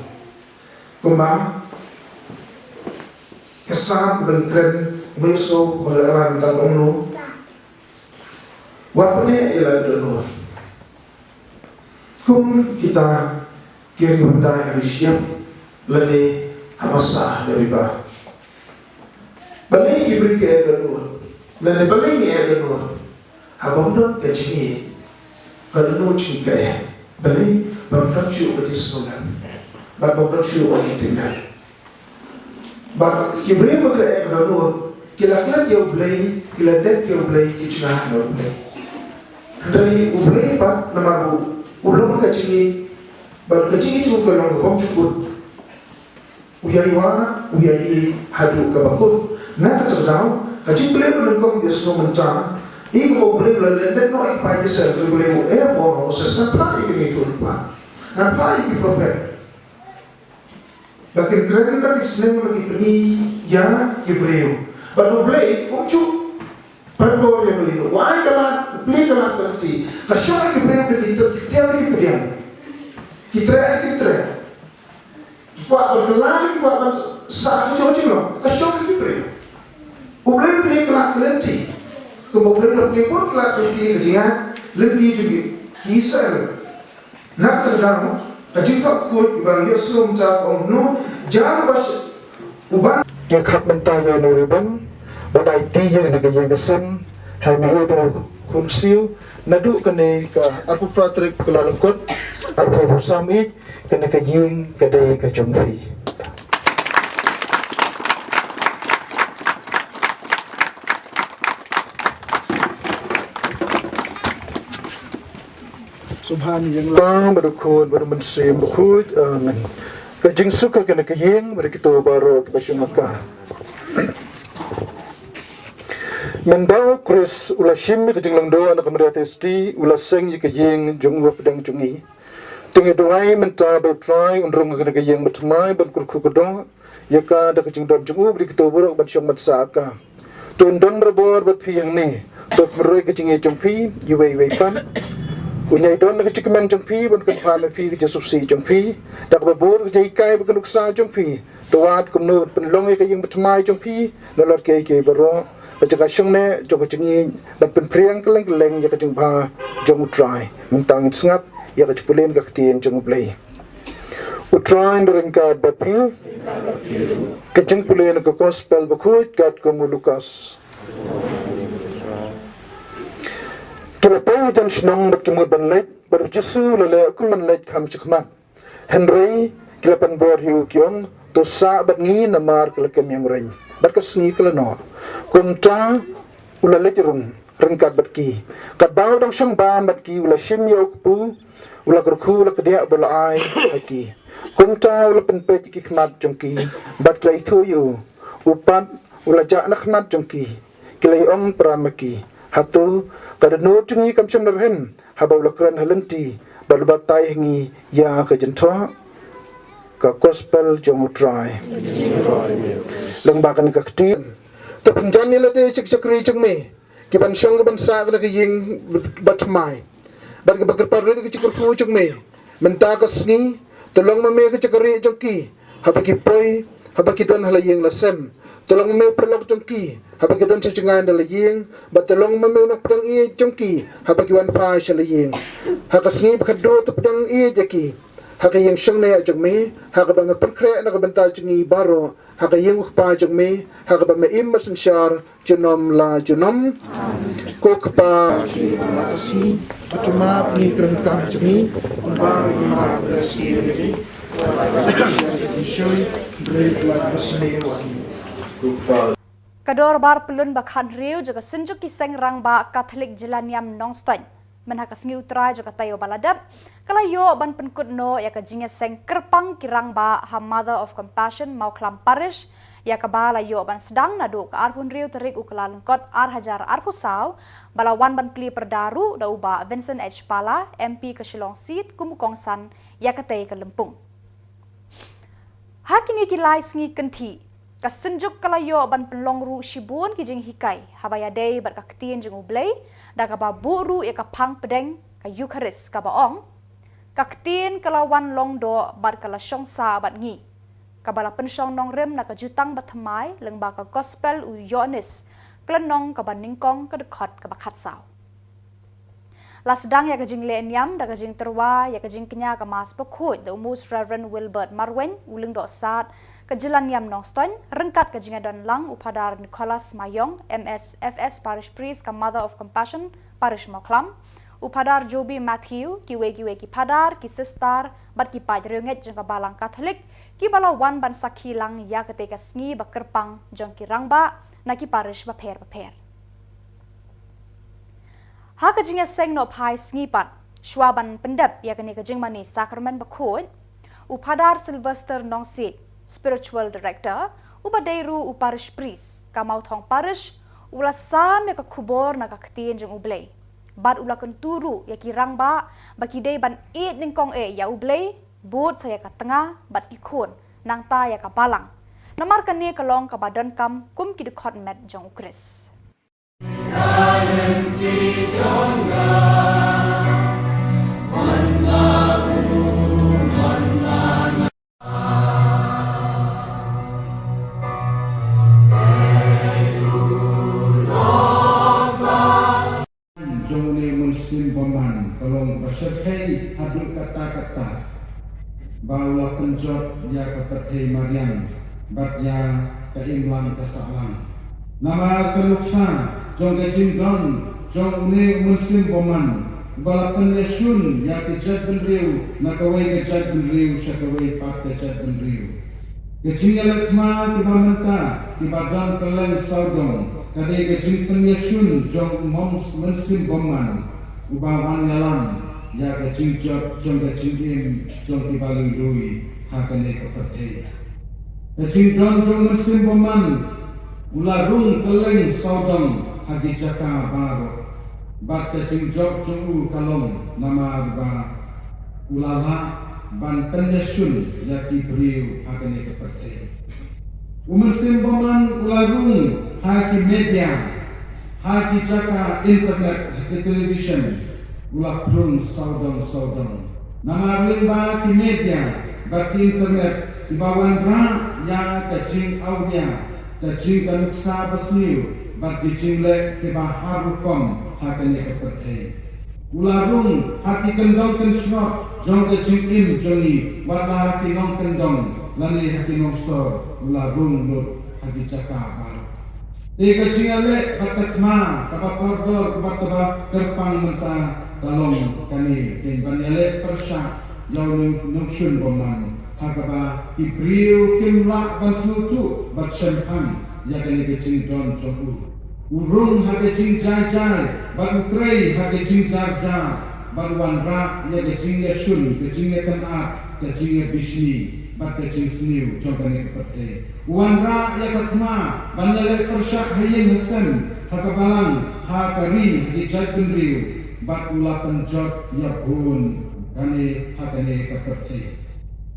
Kumba ka Salm ba ngi kren mynta, ba ngi rwai mynta, ka ong kumno? Wat pyneh ïa la ki dohnud. Kum kita ki riewhyndai ha shyiap lane ha basa ha riba. Balei ki briew ki eh dohnud? Lane balei ngi eh dohnud? Haba ym don ka jingïeit, ka dohnud jong ngi ka eh. Balei? Ba ym don shuh ka jingsngewlem. Bad ba ym don shuh ka jingtip. Bad ki briew ba ki eh dohnud, ki la klet ïa U Blei, ki la dep ïa U Blei, ki jngai na U Blei. Hynrei U Blei pat namar u long ka jingïeit, bad ka jingïeit jong u ka long kaba ym jukut. U ïai wad, u ïai ïeit haduh kaba kut. Na kata ka daw, ka jingpyllait ba nyngkong ïa sngewbha mynta, i kumba U Blei u la lyndet noh ïa ki paid Israel, U Blei u ong ha u Moses, ngan phah ïa ki nongïathuhlypa, ngan phah ïa ki prophet. Ba kin kren, ba kin sneng, ba kin pyni ïa ki briew. Bad U Blei um ju pynbor ïa u, u ai ka lad, u plie ka lad ka lynti. Ka shong ïa ki briew da ki treh, ki pdiang da ki pdiang. Ki treh da ki treh. Ki kwah ban kylla, ki kwah ban sah, ki jong jinglong. Ka shong ïa ki briew. U Blei u plie ka lad ka lynti. Kumba U Blei u la plie bun ka lad ka lynti, ka jingïaid lynti jong ki Israel. Na kata ka daw, ka jingthok khuid ba ngi ïohsngew mynta ka ong kumno, jan ba sh-, u ban. Ngi khot mynta ïa u nongriewbang ban aiti ïa kane ka ïing ka sem ha i Miheu Dkhot Khunsiew, naduh kane ka arphew phra tarik Kyllalyngkot, arphew arphew san, kane ka ïing ka dei ka jong phi. Sngewbha ïa U Blei, bad U Khun, bad U Mynsiem Bakhuid. Amen. Ka jingsuk ha kane ka ïing, bad kito baroh kiba shong ha ka. Mynba u Khrist u la shim ïa ka jinglong doh na ka Maria Theisotti, u la seng ïa ka ïing jong u hapdeng jong ngi. Te ngi duwai mynta ba U Trai un rung ha kane ka ïing bathymmai ban kyrkhu kyrdoh ïa ka da ka jingdon jong u, bad ïa kito baroh ban shong ban sah ha ka. To un don barabor bad phi hangne. To pynroi ka jingïeit jong phi iwei ïa iwei pat. Un ïai don ha ka jingkmen jong phi ban kyrpad ïa phi, ka jingsngewsih jong phi, da kaba bud ka jinghikai bad ka nuksa jong phi. To wat kumno pynlong ïa ka ïing bathymmai jong phi nalor kiei kiei baroh, ka jaka shongneh jong ka jingïeit, ban pynphriang kylleng kylleng ïa ka jingbha jong U Trai. Mynta ngin sngap ïa ka jingpule na ka ktien jong U Blei. U Trai un ryngkat bad phi. Ka jingpule na ka Gospel bakhuid katkum u Lukas. Ki la poi hajan shnong bad ki mut ban leit, bad U Jisu u la leh kum ban leit kham shakhmat. Hynrei ki la pynbor ïa u, ki ong, to sah bad ngi namar ka la kem ïa u reng, bad ka sngi ka la noh. Kumta u la leit rung ryngkat bad ki. Katba u dang shong bam bad ki, u la shim ïa u kpu, u la kyrkhu, u la kdiah bad u la ai ha ki. Kumta u la pynpeit ïa ki khmat jong ki, bad ki la ithuh ïa u. U pat u la jah na khmat jong ki. Ki la ïa ong pyrshah ïa ki, hato ka dohnud jong ngi kam shym la rhem haba u la kren ha lynti bad u batai ha ngi ïa ka jingthoh? Ka Gospel jong U Trai. Lyngba kane ka ktien, to pynjan ïa lade sha ki shakri jong me, ki ban shong ki ban sah ha kane ka ïing bathymmai, bad ki ba kyrpad rit ïa ka jingkyrkhu jong me. Mynta ka sngi, to long ma me ka jaka rieh jong ki haba ki poi, haba ki don ha la ïing la sem. To long ma me u paralok jong ki haba ki don sha jngai na la ïing, bad to long ma me u nongpdiang ïeit jong ki haba ki wan phai sha la ïing. Ha ka sngi ba khatduh to pdiang ïeit ïa ki ha ka ïing shongneh jong me, ha kaba me pynkhreh na ka bynta jong ngi baroh, ha ka ïing U Kpa jong me, ha kaba me im bad synshar junom la junom. Ko Kpa, ka dorbar pyllun ba khathynriew jong ka Synjuk ki Seng Rangbah Katholik Jyllaniam Nongstoiñ, mynha ka sngi U Trai jong ka taïew ba la dep, ka la ïoh ban pynkut noh ïa ka jingïaseng kyrpang ki rangbah ha Mother of Compassion Mawkhlam Parish, ïa kaba la ïoh ban sdang naduh ka arphew hynriew tarik u Kyllalyngkot ar hajar arphew saw, ba la wan ban plie pyrda ruh da u Bah Vincent H Pala, M P ka Shillong Seat, kum u kongsan ïa katei ka lympung. Ha kine ki lai sngi kynthih, ka Synjuk ka la ïoh ban pynlong ruh shibun ki jinghikai haba ïadei bad ka ktien jong U Blei, da kaba buh ruh ïa ka phang pdeng ka Eucharist, kaba ong, ka ktien ka la wan long doh bad ka la shong sah bad ngi, kaba la pynshong nongrim na ka Jutang Bathymmai lyngba ka Gospel u Ïoannis, ka lynnong kaba nyngkong, ka dkhot kaba khatsaw. La sdang ïa ka jingleh niam da ka jingtyrwa ïa ka jingkñia ka Mass Bakhuid da u Most Reverend Wilbert Marwein, u Lyngdoh Sad ka Jyllaniam Nongstoiñ, ryngkat ka jingïadon lang u Phadar Nicholas Mayong, M S F S Parish Priest ka Mother of Compassion Parish Mawkhlam, u Phadar Joby Matthew, kiwei kiwei ki phadar, ki sister, bad ki paid riewngeit jong ka Balang Katholik, kiba la wan ban sakhi lang ïa katei ka sngi ba kyrpang jong ki rangbah na ki parish bapher bapher. Ha ka jingïaseng nohphai sngi pat, shwa ban pyndep ïa kane ka jingmane Sakramen Bakhuid, u Phadar Sylvester Nongsiej, Spiritual Director, uba dei ruh u Parish Priest ka Mawthong Parish, u la sam ïa ka khubor na ka ktien jong U Blei, bad u la kyntu ruh ïa ki rangbah ba ki dei ban ïeit nyngkong eh ïa U Blei, bud sa ïa ka tnga bad ki khun, nangta ïa ka balang, namar kane ka long kaba donkam kum ki dkhot met jong U Khrist. Jong une u mynsiem bymman ka long ba shyrkhei haduh katta katta, ba u la pynjot ïa ka pyrthei mariang bad ïa ka imlang ka sahlang. Namar ka nuksa jong ka jingdon jong une u mynsiem bymman, ba la pynïashun ïa ka jaitbynriew na kawei ka jaitbynriew sha kawei pat ka jaitbynriew. Ka jingïaleh thma kiba mynta, kiba don kylleng sawdong, ka dei ka jingpynïashun jong u mom-, mynsiem bymman, uba wan ïalam ïa ka jingjot jong ka jingim jong kiba lui lui ha kane ka pyrthei. Ka jingdon jong u mynsiem bymman u la rung kylleng sawdong, ha ki jaka baroh. Bad ka jingjop jong u ka long namar ba u la lah ban pynïashun ïa ki briew ha kane ka pyrthei. U Mynsiem Bymman u la rung ha ki media, ha ki jaka internet, ha ki television, u la pynrung sawdong sawdong. Namar lyngba ki media bad ki internet kiba wanrah ïa ka jingawria, ka jing, ka nuksa basniew bad ki jingleh kiba har rukom ha kane ka pyrthei. U la rung ha ki kyndong kynshngoh jong ka jingim jong ngi, wat la ha ki nongkyndong lane ha ki nongsor, u la rung lut ha ki jaka baroh. Te ka jingïaleh bad ka thma kaba kordor bad kaba kyrpang mynta ka long kane, ka ban ïaleh pyrshah ïa u Nongshun Bymman, ha kaba ki briew kim lah ban sngewthuh bad shemphang ïa kane ka jingdon jong u. U rung ha ka jingjai jai bad u trei ha ka jingjar jar, bad u wanrah ïa ka jingïashun, ka jingïakynad, ka jingïabishni bad ka jingsniew jong kane ka pyrthei. U wanrah ïa ka thma ban ïaleh pyrshah ha ïing ha sem, ha ka balang, ha ka ri, ha ki jaitbynriew, bad u la pynjot ïa bun kane ha kane ka pyrthei.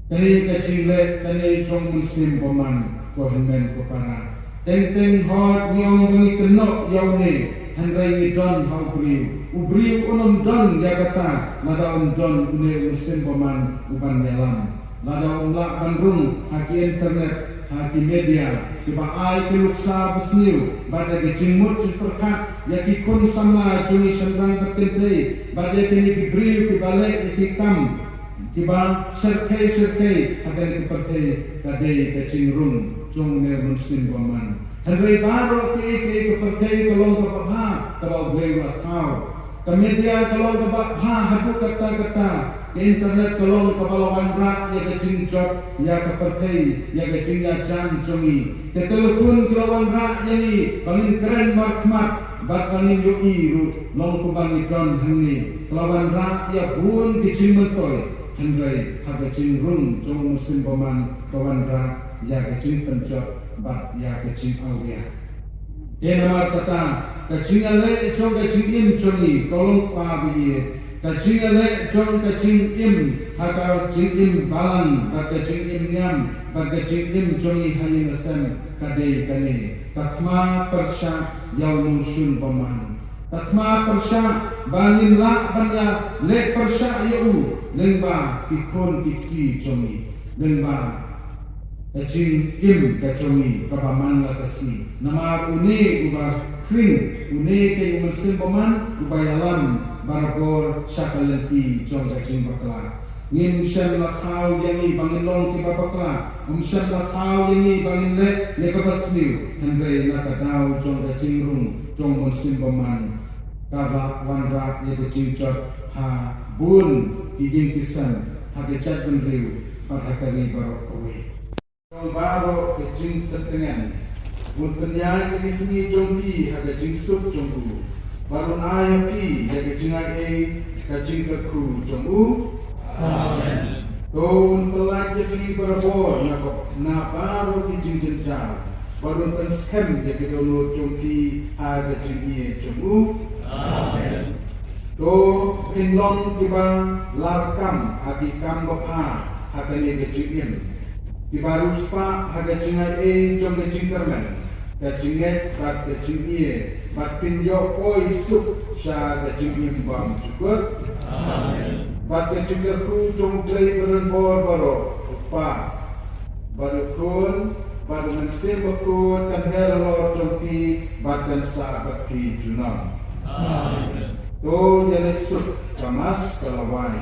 Kane ka jingleh kane jong u Mynsiem Bymman, ko hynmen ko para. Teng teng hooid ngi ong ba ngi kynnoh ïa une, hynrei ngi don ha u briew. U briew un ym don ïa kata lada um don une u Mynsiem Bymman u ban ïalam. Lada um lah ban rung ha ki internet, ha ki media kiba ai ki nuksa basniew bad ïa ki jingmut jingpyrkhat ïa ki khun samla jong ngi shynrang bad kynthei, bad ïa kine ki briew kiba leh ïa ki kam kiba shyrkhei shyrkhei ha kane ka pyrthei, ka dei ka jingrung jong une u Mynsiem Bymman. Hynrei baroh kiei kiei ka pyrthei ka long kaba bha kaba U Blei u la thaw. Ka media ka long kaba bha haduh katta katta. Ka internet ka long kaba la wanrah ïa ka jingjot ïa ka pyrthei, ïa ka jingïajan jong ngi. Ka telephone ka la wanrah ïa ngi ba ngin kren markhmat bad ba ngin ïohi ruh long kumba ngi don hangne. Ka la wanrah ïa bun ki jingmyntoi, hynrei ha ka jingrung jong u Mynsiem Bymman ka wanrah ïa ka jingpynjot bad ïa ka jingawria. Te namar kata, ka jingïaleh jong ka jingim jong ngi, ko longpa ba ïeit, ka jingïaleh jong ka jingim, ha ka jingim balang bad ka jingim niam bad ka jingim jong ngi ha ïing ha sem, ka dei kane: ka thma pyrshah ïa u Nongshun Bymman. Ka thma pyrshah ba ngin lah ban ïaleh pyrshah ïa u lyngba ki khun ki kti jong ngi, lyngba ka jingim ka jong ngi kaba man la ka sngi. Namar une uba khring, une keiñ u Mynsiem Bymman uba ïalam barabor sha ka lynti jong ka jingbakla. Ngim shym la thaw ïa ngi ba ngin long kiba bakla, um shym la thaw ïa ngi ba ngin leh ïa kaba sniew, hynrei na ka daw jong ka jingrung jong u Mynsiem Bymman, ka la wanrah ïa ka jingjot ha bun ki ïing ki sem, ha ka jaitbynriew bad ha ka ri baroh kawei. Jong baroh ka jingpyntngen, un pynïaid ïa ki sngi jong phi ha ka jingsuk jong u, bad un ai ïa phi ïa ka jingaiei ka jingkyrkhu jong u. Amen. To un pyllait ïa phi barabor na ka, na baroh ki jingjynjar, bad un pynskhem ïa ki dohnud jong phi ha ka jingïeit jong u. Amen. To phin long kiba larkam ha ki kam babha ha kane ka jingim, kiba riewspah ha ka jingaiei jong ka jingkyrmen, ka jingngeit bad ka jingïeit, bad phin ïoh poi suk sha ka jingim bymjukut. Amen. Bad ka jingkyrkhu jong U Blei badonbor baroh, U Kpa, bad U Khun, bad U Mynsiem Bakhuid, kan her halor jong phi bad kan sah bad phi junom. Amen. To ïaleit suk, ka Mass ka la wai.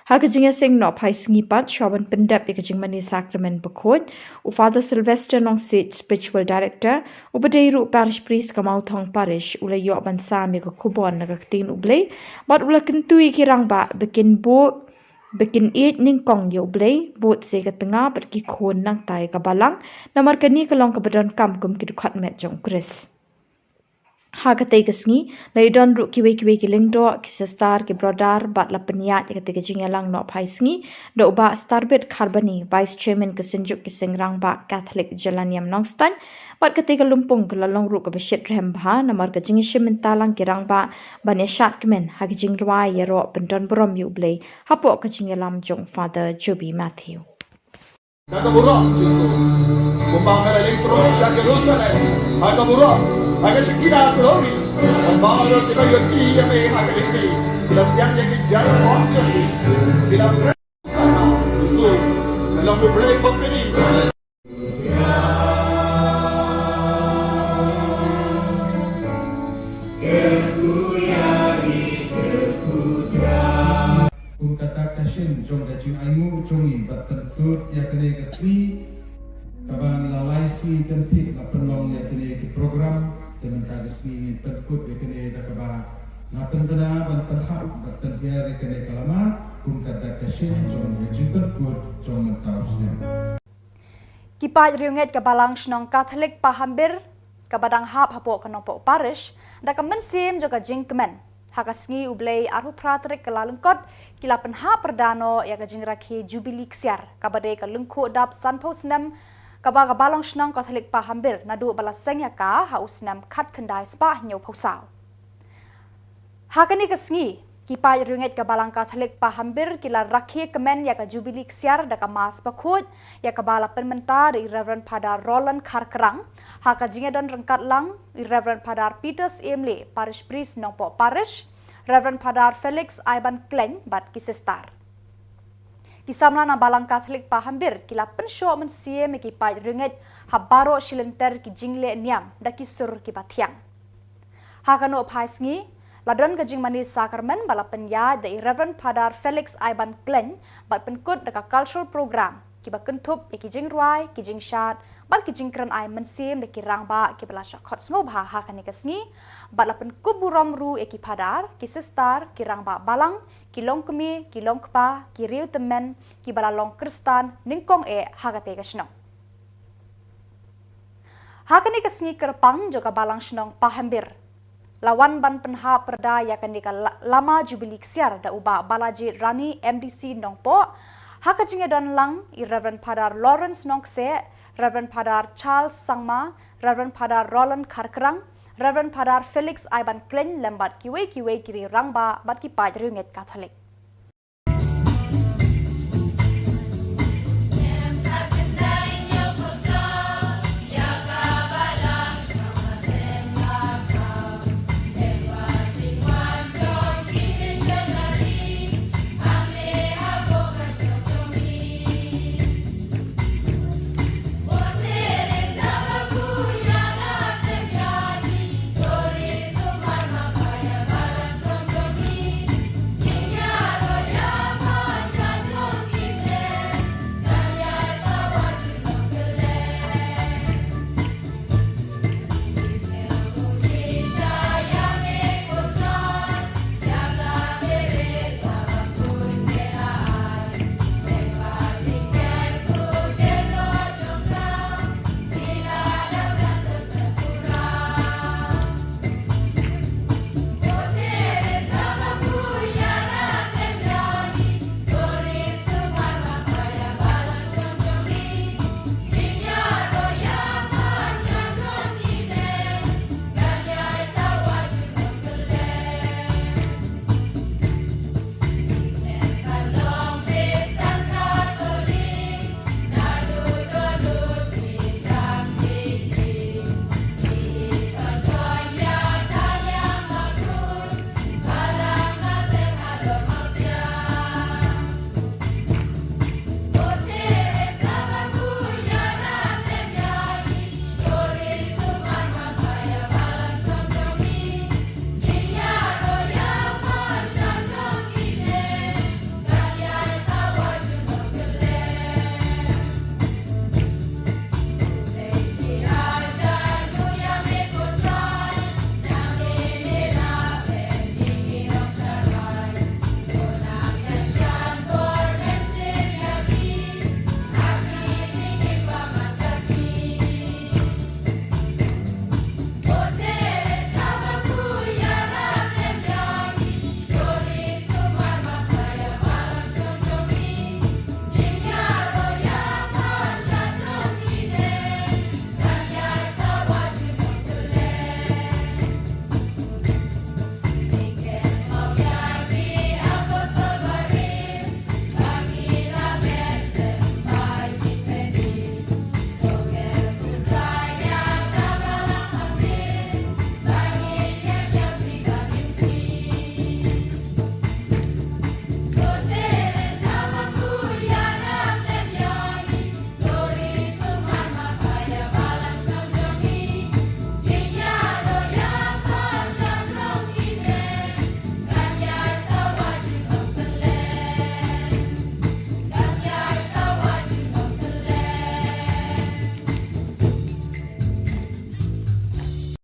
Ha ka jingïaseng noh phai sngi pat, shwa ban pyndep ïa ka jingmane Sakramen Bakhuid, u Father Sylvester Nongsiej, Spiritual Director, uba dei ruh Parish Priest ka Mawthong Parish, u la ïoh ban sam ïa ka khubor na ka ktien U Blei, bad u la kyntu ïa ki rangbah ba kin buh, ba kin ïeit nyngkong ïa U Blei, bad sa ïa ka tnga bad ki khun nangta ïa ka balang, namar kane ka long kaba donkam kum ki dkhot met jong U Khrist. Ha katei ka sngi la ïadon ruh kiwei kiwei ki lyngdoh, ki sister, ki brother, bad la pynïaid ïa katei ka jingïalang nohphai sngi da u Bah Starbit Kharbani, Vice Chairman ka Synjuk ki Seng Rangbah Katholik Jylla Niam Nongstoiñ. Bad katei ka lympung ka la long ruh kaba shit rhem bha namar ka jingïashim bynta lang ki rangbah ban ïashad kmen ha ka jingrwai ïaroh pyndon burom ïa U Blei hapoh ka jingïalam jong Father Joby Matthew. Ka ka burom Jisu. Kumba me la leit troh sha Jerusalem ha ka burom, ha ka shakina glory. Kumba ruh ki ba ïohi ïa me ha ka lynti, ki la siang ïa ki jaiñ bymjukut, ki la pyrshah Jisu, me long U Blei ba pynïaid. Kum kata ka shin jong ka jingainguh jong ngi ban pynkut ïa kane ka sngi, kaba ngi la lai sngi kynthiah la pynlong ïa kane ka program, te mynta ka sngi ngin pynkut ïa kane da kaba nga pynbna ban pynhap ban pynhiar ïa kane ka lama, kum kata ka shin jong ka jingpynkut jong mynta u snem. Ki paid riewngeit ka Balang Shnong Katholik Pahambir, kaba dang hap hapoh ka Nongpoh Parish, da ka mynsiem jong ka jingkmen, ha ka sngi U Blei arphew phra tarik Kyllalyngkot, ki la pynhap pyrda noh ïa ka jingrakhe Jubili Ksiar, kaba dei ka lyngkhuh dap sanphew snem kaba ka Balang Shnong Katholik Pahambir naduh ba la seng ïa ka ha u snem khatkhyndai spah hynñiewphew saw. Ha kane ka sngi, ki paid riewngeit ka Balang Katholik Pahambir ki la rakhe kmen ïa ka Jubili Ksiar da ka Mass bakhuid, ïa kaba la pynmynta da i Reverend Father Roland Kharkrang, ha ka jingïadon ryngkat lang i Reverend Father Peter Syiem Leh, Parish Priest Nongpoh Parish, Reverend Father Felix Iban Khlaiñ bad ki sister. Ki samla na Balang Katholik Pahambir ki la pynshoh mynsiem ïa ki paid riewngeit ha baroh shi lynter ki jingleh niam da ki sur kiba thiang. Ha ka nohphai sngi, la don ka jingmane sakramen ba la pynïaid da i Reverend Father Felix Iban Khlaiñ bad pynkut da ka cultural program, kiba kynthup ïa ki jingrwai, ki jingshad, bad ki jingkren ai mynsiem da ki rangbah kiba la shah khot sngewbha ha kane ka sngi, bad la pynkup burom ruh ïa ki phadar, ki sister, ki rangbah balang, ki longkmie, ki longkpa, ki riewtymmen, kiba la long Khristan nyngkong eh ha katei ka shnong. Ha kane ka sngi kyrpang jong ka Balang Shnong Pahambir, la wan ban pynhap pyrda ïa kane ka la-, lama Jubili Ksiar da u Bah Balaji Rani, M D C Nongpoh, ha ka jingïadon lang i Reverend Father Lawrence Nongkseh, Reverend Father Charles Sangma, Reverend Father Roland Kharkrang, Reverend Father Felix Iban Khlaiñ lem bad kiwei kiwei ki rangbah bad ki paid riewngeit Katholik.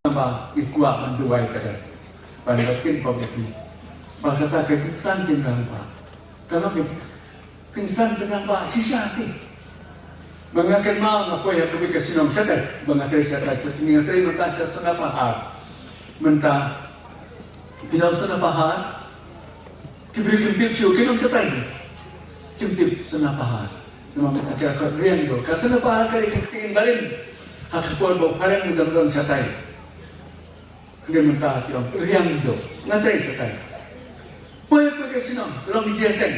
Ba ngi kwah ban duwai ka dei ban ïa kin pop ïa ki. Ba kata ka jingsan jingrangbah ka long ka jingsan jingrangbah shisha te. Ba nga kynmaw nga poi ha kawei ka shnong shatai ba nga trei shatai, shatai nga trei mynta sha Sonapahar. Mynta ki dei Sonapahar, ki briew kim tip shuh, ki long shatai, kim tip Sonapahar. Namar mynta ka khot Riangdo, ka Sonapahar ka dei ka ktien barim. Ha ka por ba u phareng u dang don shatai. Hynrei mynta ki ong Riangdo. Nga trei shatai. Poi poi ka shnong, long ki jingïaseng.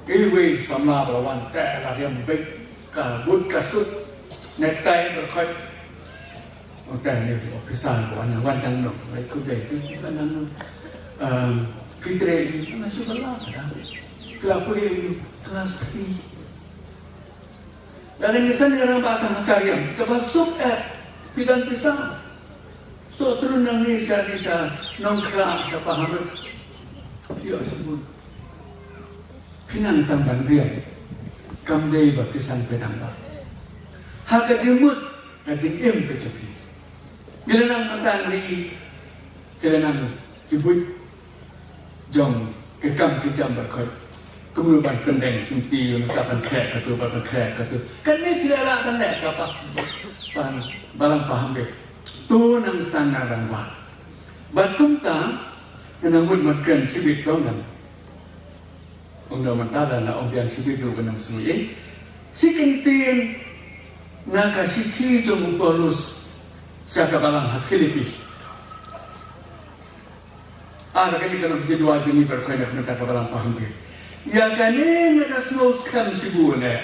Iwei samla ba la wan te la riam beit, ka boot ka suit, necktie ba khot. Ong te ne officer ba wan, wan dang nong, lai khublei tu wan dang nong. Ehm, phi trei ïa u, nga shu ba la ka dang. Kla poi ïa u, class three. Lada ngi san ïa rangbah tang ha ka riam kaba suk eh, phi don pisa. Soh trun nangne sha, ne sha Nongkhrah, sha Pahamri. Ïoh sibun. Phi nang tang ban riam. Kam dei ba phi san phi nang ba. Ha ka jingmut ka jingim ka jong phi. Ngi la nang mynta ngi, ngi la nang ki buit jong ki kam ki jam ba khot. Kumno ban pyndeng sngewthuh, nangta ban khreh katu, ban khreh katu. Kane ki la lah ban leh ka pa, ban, Balang Pahamri. To nang san na rangbah. Bad kumta nang mut mat kren shibit tong nang. Ong da mynta da na ong biang shibit ruh ba nang sngew ïa shi kyntien na ka shithi jong u Paulus sha ka balang ha Philippi. Ah, da kane ka long ka jingduwai jong ngi baroh kawei na ka bynta ka Balang Pahamri. Ïa kane nga da sngew skhem shibun eh,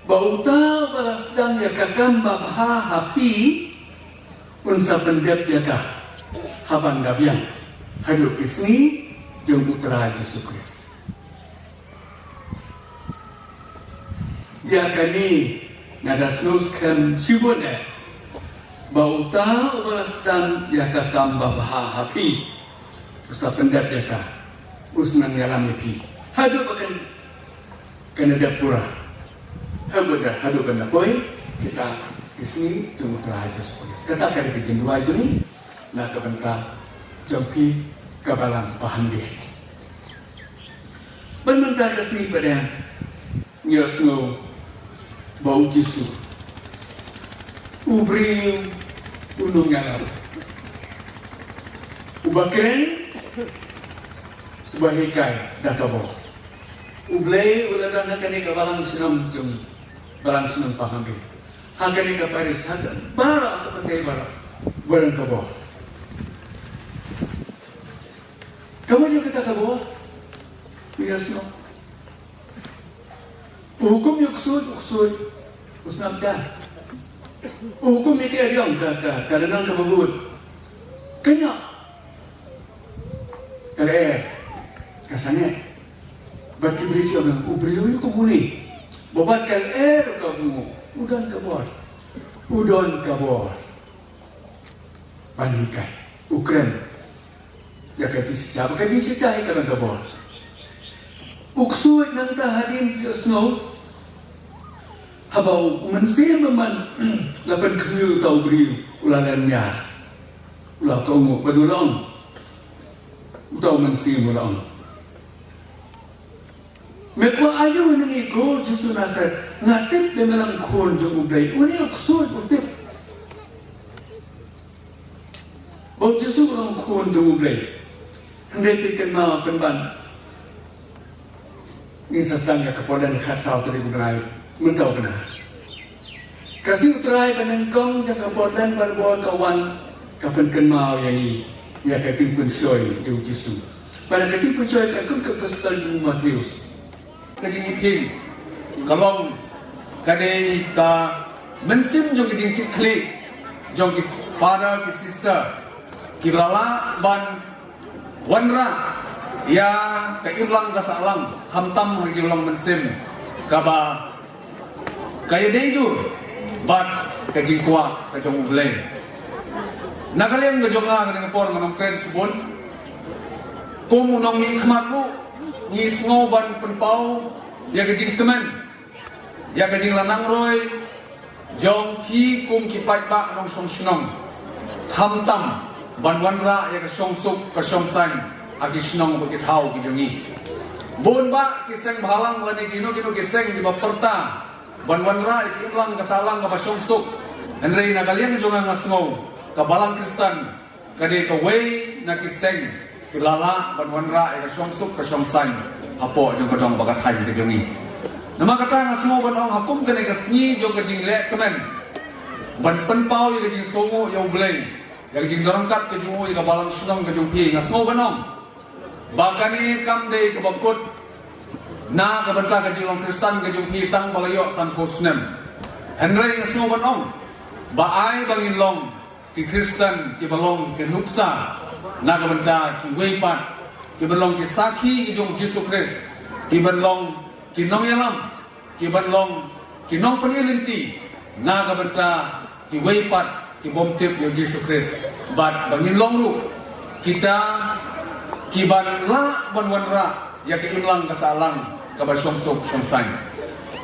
ba uta uba la sdang ïa ka kam babha ha phi un sa pyndep ïa ka ha ban da biang haduh ki sngi jong U Trai Jisu Khrist. Ïa kane nga da sngew skhem shibun eh, ba uta uba la sdang ïa ka kam babha ha phi u sa pyndep ïa ka, u sa nang ïalam ïa phi haduh ba kan, kan da dep pura, haduh ba da, haduh ban da poi kita ki sngi jong U Trai Jisu Khrist. Kata ka dei ka jingduwai jong ngi na ka bynta jong phi ka Balang Pahamri. Ban mynta ka sngi pat ngi ïohsngew ba U Jisu u briew u nongïalam, uba kren, uba hikai da ka bor. U Blei u la don ha kane ka balang shnong jong, balang shnong Pahamri, ha kane ka parish, ha ka baroh, ha ka pyrthei baroh, ba don ka bor. Ka mut ïa kata ka bor, u ïohsngew. U hukum ïa u ksuid, u ksuid u sngap jan. U hukum ïa ki ariong, ka, ka, ka lynnong kaba bud, ka ñiah. Ka lyer, ka sangeh. Bad ki briew ki ong, u briew ïa u kumne. Ba bad ka lyer ka ong, u don ka bor. U don ka bor ban hikai, u kren ïa ka jingshisha, ba ka jingshisha hi ka don ka bor. U ksuid nangta hadien u ïohsngew, haba u mynsiem bymman la pynkhynñiuh ïa uta u briew, u la lynñiar, u la kohnguh bad u la ong, uta u mynsiem u la ong, me kwah aïu na ngi, ko Jisu Nasaret? Nga tip ba me long khun jong U Blei. Une u ksuid u tip ba U Jisu u long khun jong U Blei. Hynrei phi kynmaw pynban, ngin sa sdang ïa ka Portland khatsaw tarik u bnai mynta u bnai. Ka sngi U Trai ba nyngkong jong ka Portland Bible ka wan, ka pynkynmaw ïa ngi ïa ka jingpynshoi ïa U Jisu. Bad ka jingpynshoi ka kum ka gospel jong u Mathaios. Ka jingim ka long, ka dei ka mynsiem jong ka jingkitkhlieh jong ki father ki sister kiba la lah ban wanrah ïa ka imlang ka sahlang, khamtam ha ka jinglong mynsiem kaba ka ïadei dur bad ka jingkwah ka jong U Blei. Na ka liang ka jong nga, ka dei ka por ngan ym kren shibun. Kum u nongmihkhmat ruh ngi sngew ban pynpaw ïa ka jingkmen, ïa ka jinglanangroi, jong phi kum ki paidbah nongshong shnong, khamtam ban wanrah ïa ka shongsuk ka shongsaiñ ha ki shnong bad ki thaw ki jong ngi. Bun bah ki seng bhalang lane kino kino ki seng kiba pyrta ban wanrah ïa ka imlang ka sahlang kaba shongsuk. Hynrei na ka liang jong nga, nga sngew ka Balang Khristan ka dei kawei na ki seng kiba la lah ban wanrah ïa ka shongsuk ka shongsaiñ hapoh jong ka dong bad ka thaiñ ka jong ngi. Namar kata nga sngew ban ong ha kum kane ka sngi jong ka jingleh kmen ban pynpaw ïa ka jingsngewnguh ïa U Blei, ïa ka jingdon ryngkat ka jong u ïa ka balang shnong ka jong phi, nga sngew ban ong ba kane kam dei kaba kut na ka bynta ka jinglong Khristan ka jong phi tang ba la ïoh sanphew snem. Hynrei nga sngew ban ong ba ai ba ngin long ki Khristan kiba long ki nuksa na ka bynta kiwei pat, kiban long ki sakhi ki jong U Jisu Khrist, kiban long ki nongïalam, kiban long ki nongpyni lynti na ka bynta kiwei pat ki bym tip ïa U Jisu Khrist. Bad ba ngin long ruh kita kiban lah ban wanrah ïa ka imlang ka sahlang kaba shongsuk shongsaiñ.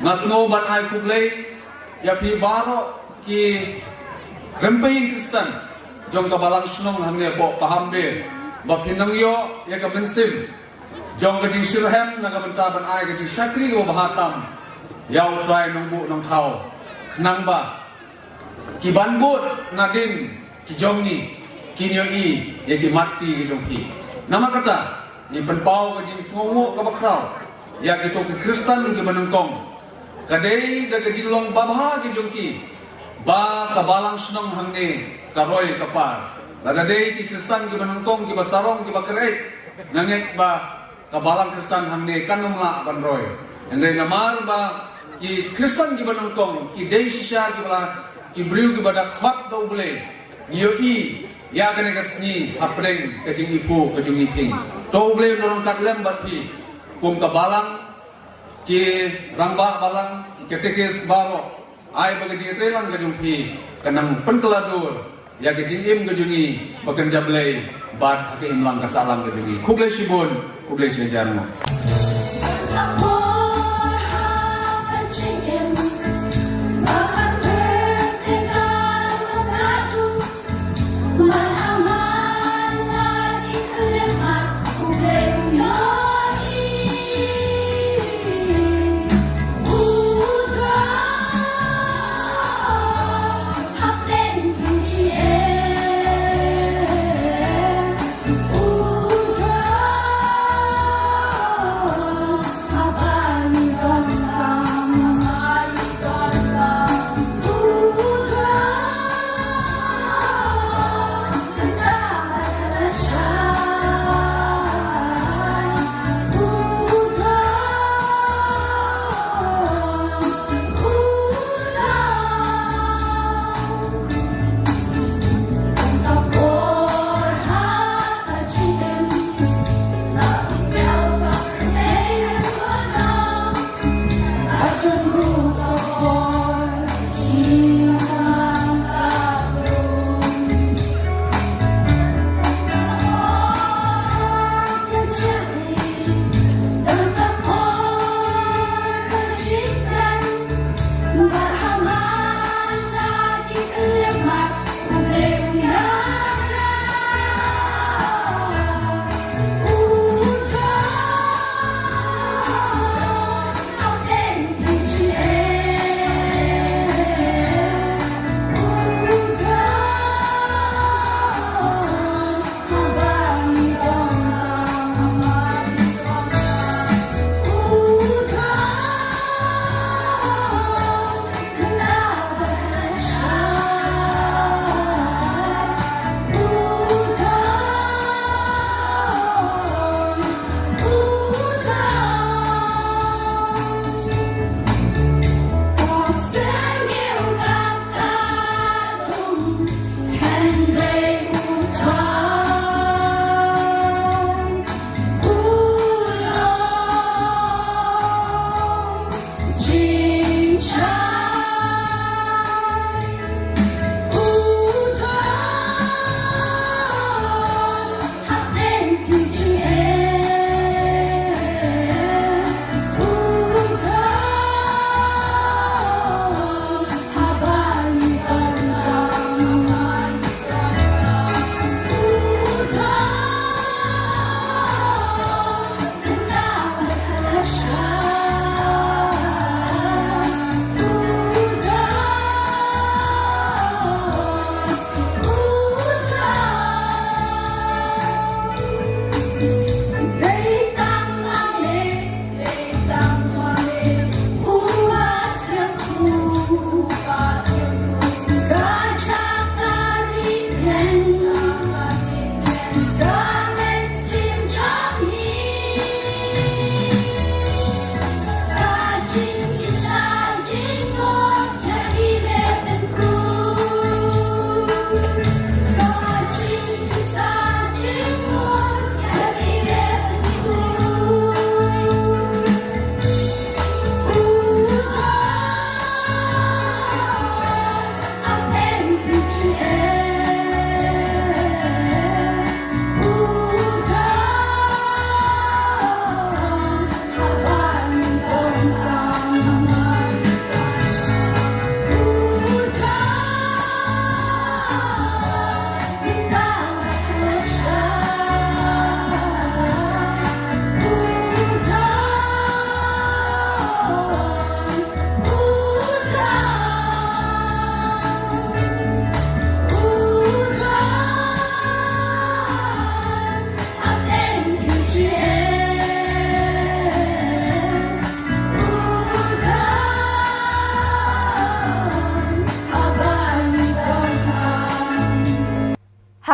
Nga sngew ban ai khublei ïa phi baroh ki rympei Khristan jong ka balang shnong hangne hapoh Pahambe ba phin nang ïoh ïa ka mynsiem jong ka jingshitrhem na ka bynta ban ai ka jingshakri kaba bha tam ïa U Trai Nongbuh Nongthaw, khnang ba kiban bud nadien ki jong ngi kin ïohi ïa ki mat ti ki jong phi. Namar kata ngi pynpaw ka jingsngewnguh kaba khraw ïa kito ki Khristan kiba nyngkong. Ka dei da ka jinglong babha ki jong ki ba ka balang shnong hangne ka roi ka par. Lada dei ki Khristan kiba nyngkong, kiba sarong, kiba kyrhai, nga ngeit ba ka balang Khristan hangne kan ym lah ban roi. Hynrei namar ba ki Khristan kiba nyngkong ki dei shisha kiba la, ki briew kiba da khot da U Blei, ngi ïohi ïa kane ka sngi hapdeng ka jingïohi ka jong ngi phi. To U Blei un long ryngkat lem bad phi kum ka balang, ki rangbah balang, ki katekis baroh. Ai ba ka jingïatreilang ka jong phi kan nang pynkylla dur ïa ka jingim ka jong ngi ba kan jam Blei bad ha ka imlang ka sahlang ka jong ngi. Khublei shibun, khublei shihajar nguh.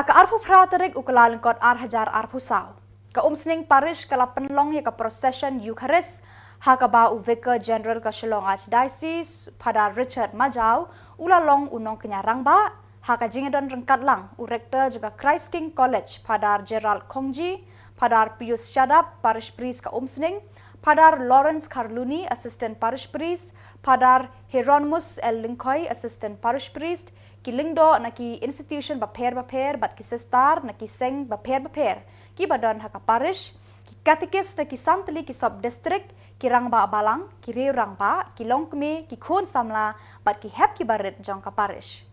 Ka arphew phra tarik u Kyllalyngkot ar hajar arphew saw, ka Umsning Parish ka la pynlong ïa ka procession Eucharist, ha kaba u Vicar General ka Shillong Archdiocese, Phadar Richard Majaw, u la long u nongkñia rangbah, ha ka jingïadon ryngkat lang u Rector jong ka Christ King College, Phadar Gerald Khongji, Phadar Pius Shadap, Parish Priest ka Umsning, Phadar Lawrence Kharluni, Assistant Parish Priest, Phadar Hieronymus L Lyngkhoi, Assistant Parish Priest, ki lyngdoh na ki institution bapher bapher bad ki sister na ki seng bapher bapher kiba don ha ka parish, ki katikist na ki san tylli ki sub district, ki rangbah balang, ki riew rangbah, ki longkmie, ki khun samla bad ki hep kiba rit jong ka parish.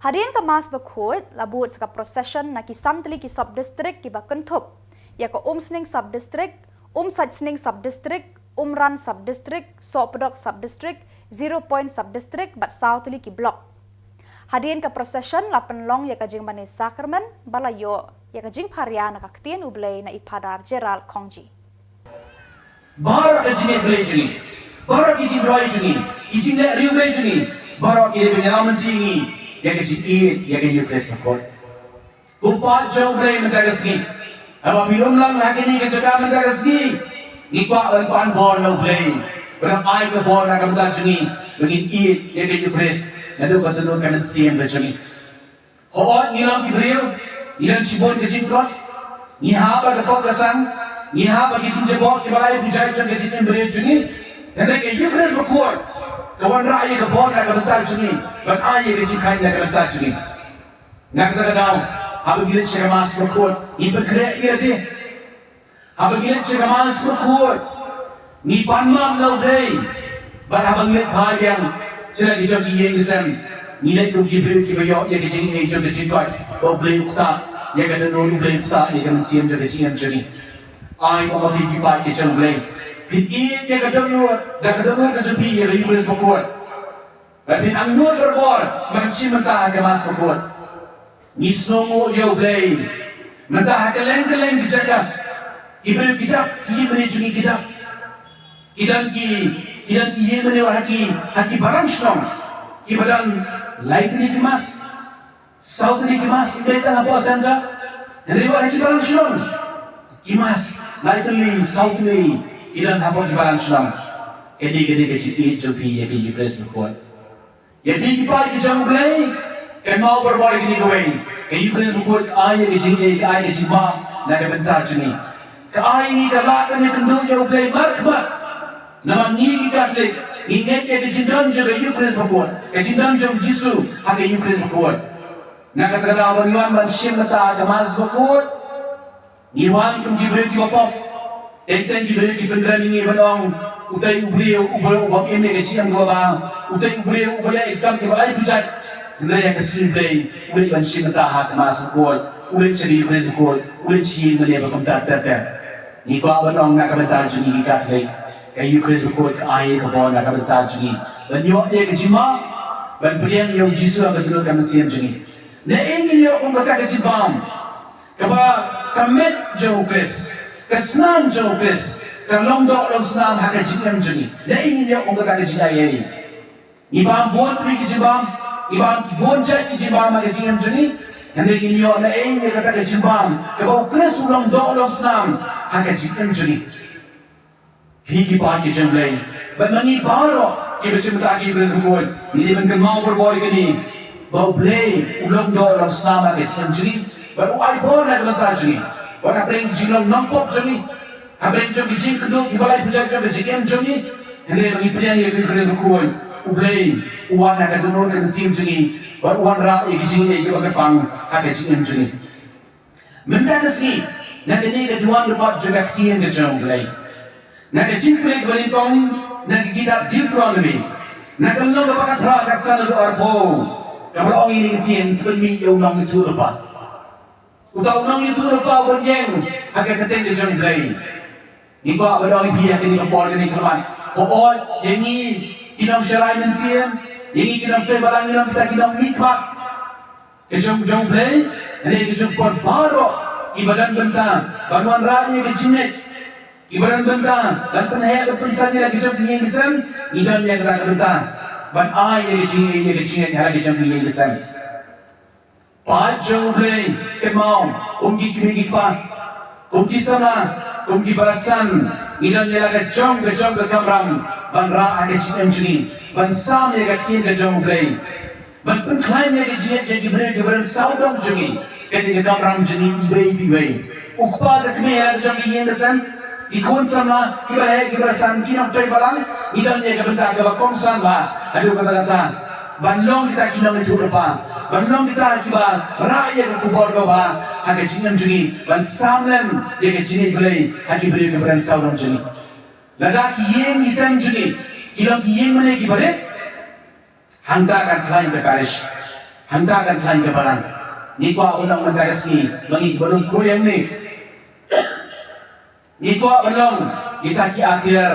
Hadien ka Mass bakhuid la bud sa ka procession na ki san tylli ki sub district kiba kynthup ïa ka Umsning sub district, Umsaitsning sub district, Umran sub district, Sohpdok sub district, Zero Point sub district bad saw tylli ki block. Hadien ka procession la pynlong ïa ka jingmane sakramen ba la ïoh ïa ka jingpharia na ka ktien U Blei na i Phadar Gerald Khongji. Baroh ka jingïeit Blei jong ngi, baroh ki jingduwai jong ngi, ki jingleh riew Blei jong ngi, baroh ki dei ban ïalam lynti ngi ïa ka jingïeit ïa ka Eucharist bakhuid. Ko paid jong U Blei mynta ka sngi, haba phi lum lang ha kane ka jaka mynta ka sngi, ngi kwah ban pan bor na U Blei, ban ai ka bor na ka bynta jong ngi, ban ngin ïeit ïa ka Eucharist naduh ka dohnud ka mynsiem ka jong ngi. Hooid, ngi long ki briew, ngi don shibun ki jingtlot, ngi hap ha ka pop ka sang, ngi hap ha ki jingjaboh kiba lai pujai jong ka jingim briew jong ngi. Hynrei ka Eucharist bakhuid ka wanrah ïa ka bor na ka bynta jong ngi, ban ai ïa ka jingkhlaiñ na ka bynta jong ngi. Na kata ka daw, haba ngi leit sha ka Mass bakhuid, ngi pynkhreh ïa lade. Haba ngi leit sha ka Mass bakhuid, ngi pan map na U Blei. Bad haba ngi leit phai biang sha la ki jong ki ïing ki sem, ngi leit kum ki briew kiba ïoh ïa ka jingaiei jong ka jingkoit, ba U Blei u ktah ïa ka dohnud, U Blei u ktah ïa ka mynsiem jong ka jingim jong ngi. Ai ba ma phi ki paid ki jong U Blei, phin ïeit ïa ka dohnud, da ka dohnud ka jong phi ïa ka Eucharist bakhuid. Bad phin angnud barabor ban shim bynta ha ka Mass bakhuid. Ngi sngewnguh ïa U Blei. Mynta ha kylleng kylleng ki jaka, ki briew ki dap, ki ïingmane jong ngi ki dap. Ki don ki, ki don ki ïingmane ha ki, ha ki balang shnong, kiba don lai tylli ki Mass, saw tylli ki Mass, ym dei tang hapoh centre. Hynrei wat ha ki balang shnong, ki Mass lai tylli, saw tylli ki don hapoh ki balang shnong. Kane, kane ka jingïeit jong phi ïa ka Eucharist bakhuid. Ïa phi ki paid ki jong U Blei, kynmaw barabor ïa kane kawei, ka Eucharist bakhuid ka ai ïa ka jingaiei, ka ai ka jingmap na ka bynta jong ngi. Ka ai ngi ka lad ban ïakynduh ïa U Blei markhmat. Namar ngi ki Katholik ngi ngeit ïa ka jingdon jong ka Eucharist bakhuid, ka jingdon jong U Jisu ha ka Eucharist bakhuid. Na kata ka daw, ba ngi wan ban shim bynta ha ka Mass bakhuid, ngi wan kum ki briew kiba pop. Teng teng ki briew ki pyndem ïa ngi ban ong, utei u briew, u briew u bym im ïa ka jingim kaba bha, utei u briew uba leh ïa ki kam kiba lai pujat. Hynrei ha ka sngi Blei, u leit ban shim bynta ha ka Mass bakhuid, u leit sha ka Eucharist bakhuid, u leit sha ïingmane ba kumta ter ter. Ngi kwah ban ong na ka bynta jong ngi ki Katholik, ka Eucharist bakhuid ka ai ka bor na ka bynta jong ngi ban ïoh ïa ka jingmap, ban pdiang ïa U Jisu ha ka dohnud ka mynsiem jong ngi. Naei ngin ïoh kum kata ka jingbam, kaba ka met jong U Khrist, ka snam jong U Khrist, ka long doh long snam ha ka jingim jong ngi. Naei ngin ïoh kum kata ka jingaiei. Ngi bam bun tylli ki jingbam, ngi bam bun jait ki jingbam ha ka jingim jong ngi. Hynrei ngin ïoh naei ïa kata ka jingbam kaba U Khrist u long doh long snam ha ka jingim jong ngi. Phi ki paid ki jong U Blei, bad ma ngi baroh kiba shim bynta ha ka Eucharist bakhuid, ngi dei ban kynmaw barabor ïa kane, ba U Blei u long doh long snam ha ka jingim jong ngi, bad u ai bor na ka bynta jong ngi. Wat hapdeng ki jinglong nongpop jong ngi, hapdeng jong ki jingkynduh kiba lai pujat jong ka jingim jong ngi, hynrei ba ngi pdiang ïa ka Eucharist bakhuid, U Blei u wan ha ka dohnud ka mynsiem jong ngi, bad u wanrah ïa ki jingaiei kiba kyrpang ha ka jingim jong ngi. Mynta ka sngi, na kane ka duwan lyngkot jong ka ktien ka jong U Blei, na ka jingpule kaba nyngkong na ka kitab Deuteronomi, na ka lynnong kaba khatphra, ka khatsan haduh arphew, kaba la ong ïa kane ka ktien, sa pynmih ïa u nongïathuhlypa. Uta u nongïathuhlypa uba ïeng ha ka kyrteng ka jong U Blei. Ngi kwah ban ong ïa phi ha kane ka por kane ka mat, hooid, ïa ngi ki nongsharai mynsiem, ïa ngi ki nongtrei balang, ngi long kita ki nongmihkhmat ka jong, jong U Blei, hynrei ka jong phi baroh kiba don bynta ban wanrah ïa ka jingngeit, kiba don bynta ban pynheh ban pynsan ïa la ka jong ki ïing ki sem, ngi don ïa kata ka bynta ban ai ïa ka jingngeit, ïa ka jingngeit ha la ka jong ki ïing ki sem. Paid jong U Blei, kynmaw, kum ki kmie ki kpa, kum ki samla, kum ki para san, ngi don ïa la ka jong ka jong ka kamram ban rah ha ka jingim jong ngi, ban sam ïa ka ktien ka jong U Blei, ban pynkhlaiñ ïa ka jingngeit jong ki briew kiba don sawdong jong ngi. Kane ka kamram jong ngi iwei pa iwei. U kpa ka kmie ha la ka jong ka ïing ka sem, ki khun samla, kiba heh kiba san, ki nongtrei balang, ngi don ïa ka bynta kaba kongsan bha haduh katta katta ban long kita ki nongïathuhlypa, ban long kita kiba rah ïa ka khubor kaba bha ha ka jingim jong ngi, ban sam lem ïa ka jingngeit Blei ha ki briew kiba don sawdong jong ngi. Lada ki ïing ki sem jong ngi ki long ki ïing mane kiba rit, hangta kan khlaiñ ka parish, hangta kan khlaiñ ka balang. Ngi kwah ban ong mynta ka sngi, ma ngi kiba long khrui hangne, ngi kwah ban long kita ki atiar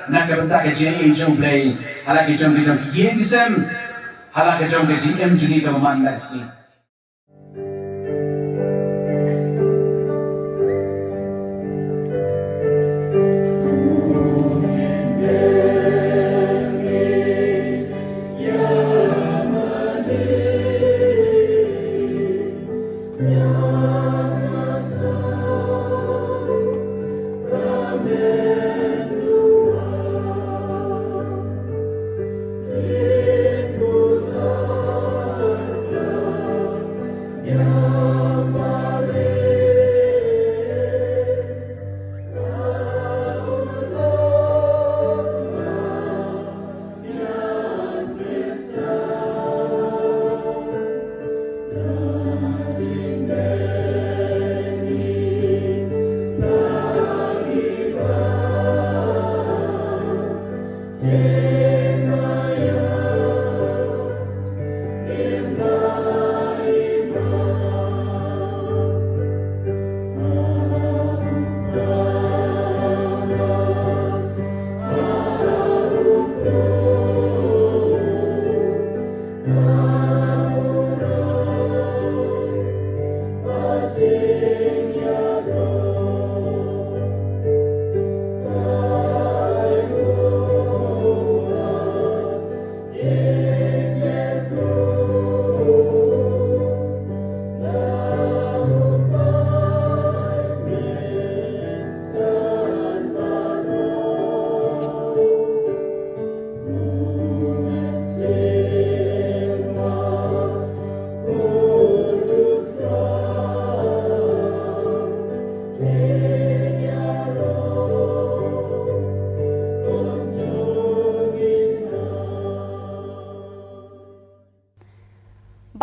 na ka bynta ka jingaiei jong U Blei ha la ka jong ka jong ki ïing ki sem, ha la ka jong ka jingim jong ngi kaba man mynta ka sngi.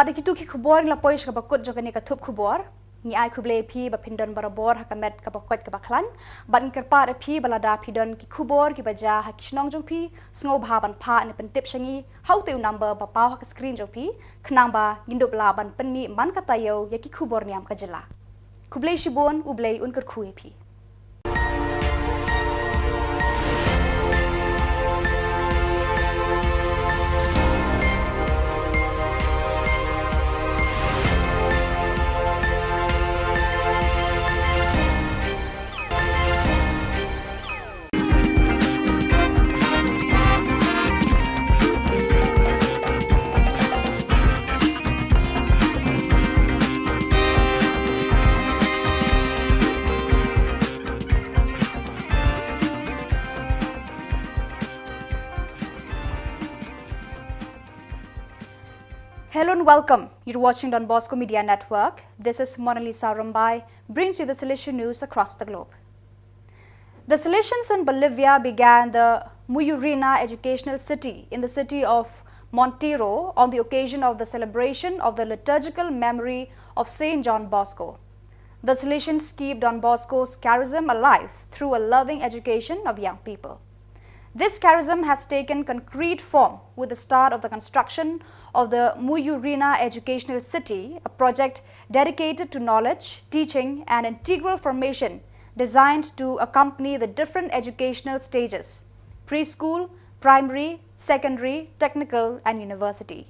Bad da kitu ki khubor ngi la poi sha kaba kut jong kane ka thup khubor. Ngi ai khublei ïa phi ba phin don barabor ha ka met kaba koit kaba khlaiñ. Bad ngi kyrpad ïa phi ba lada phi don ki khubor kiba jia ha ki shnong jong phi, sngewbha ban phah ne pyntip sha ngi ha utei u number ba paw ha ka screen jong phi, khnang ba ngin dup lah ban pynmih man ka taïew ïa ki khubor niam ka jylla. Khublei shibun, U Blei un kyrkhu ïa phi. Hello and welcome. You're watching Don Bosco Media Network. This is Monalisa Rumbai, brings you the Salesian news across the globe. The Salesians in Bolivia began the Muyurina Educational City in the city of Montero on the occasion of the celebration of the liturgical memory of Saint John Bosco. The Salesians keep Don Bosco's charism alive through a loving education of young people. This charism has taken concrete form with the start of the construction of the Muyurina Educational City, a project dedicated to knowledge, teaching, and integral formation designed to accompany the different educational stages: preschool, primary, secondary, technical, and university.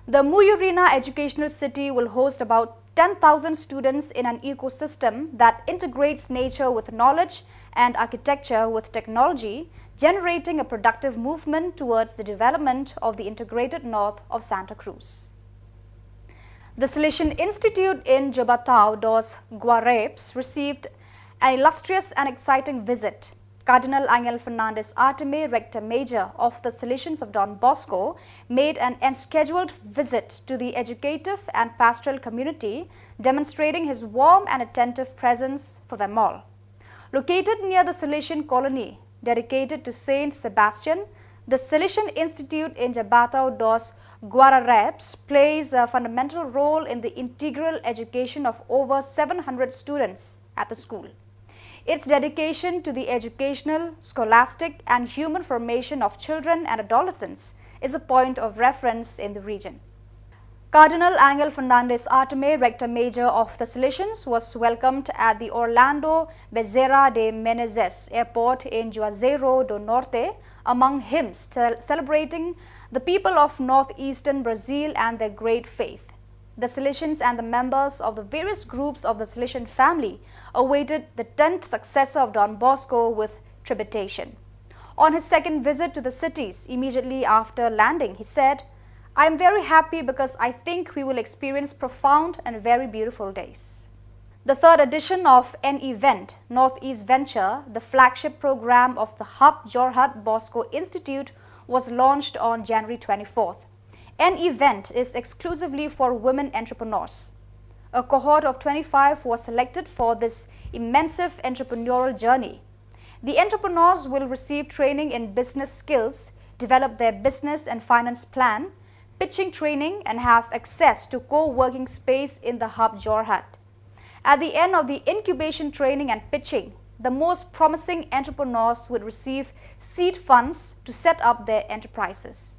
The Muyurina Educational City will host about ten thousand students in an ecosystem that integrates nature with knowledge and architecture with technology, generating a productive movement towards the development of the integrated north of Santa Cruz. The Salesian Institute in Jabatao dos Guarapes received an illustrious and exciting visit. Cardinal Angel Fernandez Artime, Rector Major of the Salesians of Don Bosco, made an unscheduled visit to the educative and pastoral community, demonstrating his warm and attentive presence for them all. Located near the Salesian colony dedicated to Saint Sebastian, the Salesian Institute in Jabatao dos Guararapes plays a fundamental role in the integral education of over seven hundred students at the school. Its dedication to the educational, scholastic, and human formation of children and adolescents is a point of reference in the region. Cardinal Angel Fernandez Artime, Rector Major of the Salesians, was welcomed at the Orlando Bezerra de Menezes Airport in Juazeiro do Norte, among hymns cel- celebrating the people of northeastern Brazil and their great faith. The Salesians and the members of the various groups of the Salesian family awaited the tenth successor of Don Bosco with trepidation. On his second visit to the cities, immediately after landing, he said, "I am very happy because I think we will experience profound and very beautiful days." The third edition of An Event, Northeast Venture, the flagship program of the Hub Jorhat Bosco Institute, was launched on January twenty-fourth. An Event is exclusively for women entrepreneurs. A cohort of twenty-five was selected for this immersive entrepreneurial journey. The entrepreneurs will receive training in business skills, develop their business and finance plan, pitching training, and have access to co-working space in the Hub Jorhat. At the end of the incubation training and pitching, the most promising entrepreneurs would receive seed funds to set up their enterprises.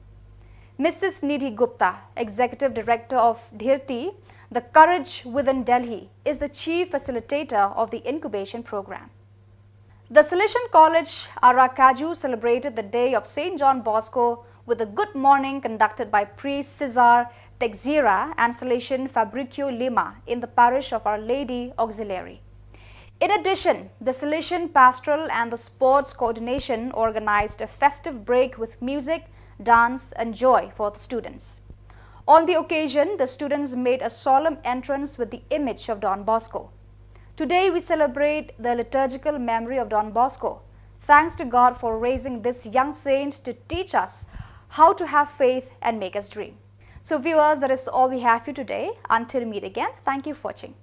Missus Nidhi Gupta, Executive Director of Dhirti, the Courage Within Delhi, is the chief facilitator of the incubation program. The Salesian College Aracaju celebrated the day of Saint John Bosco with a good morning conducted by Priest Cesar Texeira and Salesian Fabricio Lima in the parish of Our Lady Auxiliary. In addition, the Salesian Pastoral and the Sports Coordination organized a festive break with music, dance, and joy for the students. On the occasion, the students made a solemn entrance with the image of Don Bosco. Today, we celebrate the liturgical memory of Don Bosco. Thanks to God for raising this young saint to teach us how to have faith and make us dream. So, viewers, that is all we have for you today. Until we meet again, thank you for watching.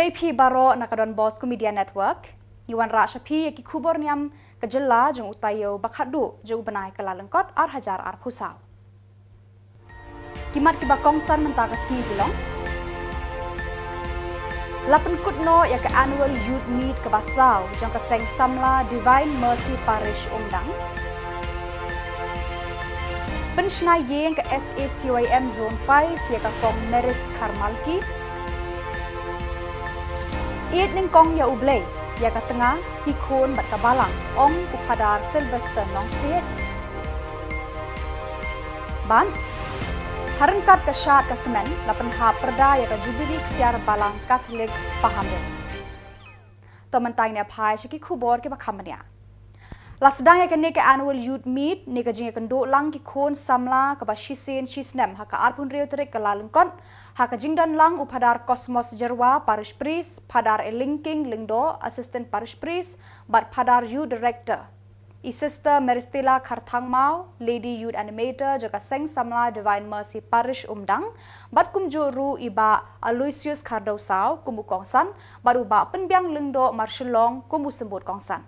Ïa phi baroh na ka Don Bosco Media Network, ngi wanrah sha phi ïa ki khubor niam ka jylla jong u taïew ba khatduh jong u bnai Kyllalyngkot ar hajar arphew saw. Ki mat kiba kongsan mynta ka sngi ki long: La pynkut noh ïa ka Annual Youth Meet kaba saw jong ka Seng Samla Divine Mercy Parish Umdang. Pynshna ïing ka S A C Y M Zone five ïa ka Kong Maris Kharmalki. Ïeit nyngkong ïa U Blei, ïa ka tnga, ki khun bad ka balang, ong u Phadar Sylvester Nongsiej. Bad ha ryngkat ka shad ka kmen, la pynhap pyrda ïa ka Jubili Ksiar Balang Katholik Pahamrit. To mynta ngin ïa phai sha ki khubor kiba kham bniah. La sdang ïa kane ka Annual Youth Meet ne ka jingïakynduh lang ki khun samla kaba shisien shisnem ha ka arphew hynriew tarik Kyllalyngkot, ha ka jingdon lang u Phadar Cosmos Jyrwa, Parish Priest, Phadar Elingking Lyngdoh, Assistant Parish Priest, bad Phadar Youth Director, i Sister Meristella Kharthangmaw, Lady Youth Animator jong ka Seng Samla Divine Mercy Parish Umdang, bad kumjuh ruh i Bah Aloysius Khardewsaw kum u kongsan, bad u Bah Pynbiang Lyngdoh Marshillong kum u symbud kongsan.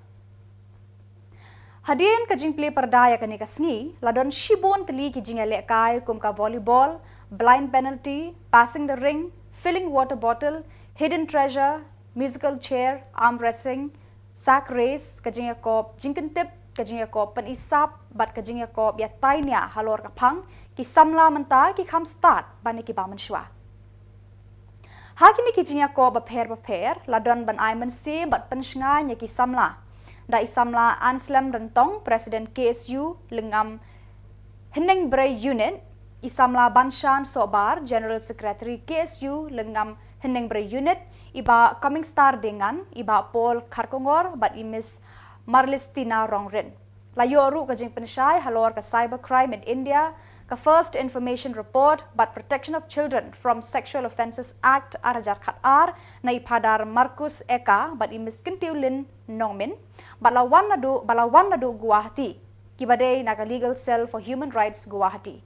Hadien ka jingplie pyrda ïa kane ka sngi, la don shibun tylli ki jingïalehkai kum ka volleyball, blind penalty, passing the ring, filling water bottle, hidden treasure, musical chair, arm wrestling, sack race, ka jingïakop jingkyntip, ka jingïakop pynisap, bad ka jingïakop ïatai nia halor ka phang ki samla mynta, ki kham stad ban ïa kiba mynshuwa. Ha kine ki jingïakop bapher bapher, la don ban ai mynsiem bad pynshngaiñ ïa ki samla da i samla Anselm Ryntong, President K S U Lyngngam Hynñiewbrei Unit, i samla Banshan Sohbar, General Secretary K S U Lyngngam Hynñiewbrei Unit, i Bah Coming Star Dengan, i Bah Paul Kharkongor, bad i Miss Marlistina Rongrin. La ïoh ruh ka jingpynshai halor ka Cybercrime in India, ka First Information Report, bad Protection of Children from Sexual Offences Act ar hajar khatar, na i Phadar Marcus Eka bad i Miss Kyntiewlin Nongmin, bad la wan naduh, ba la wan naduh Guwahati, kiba dei na ka Legal Cell for Human Rights Guwahati.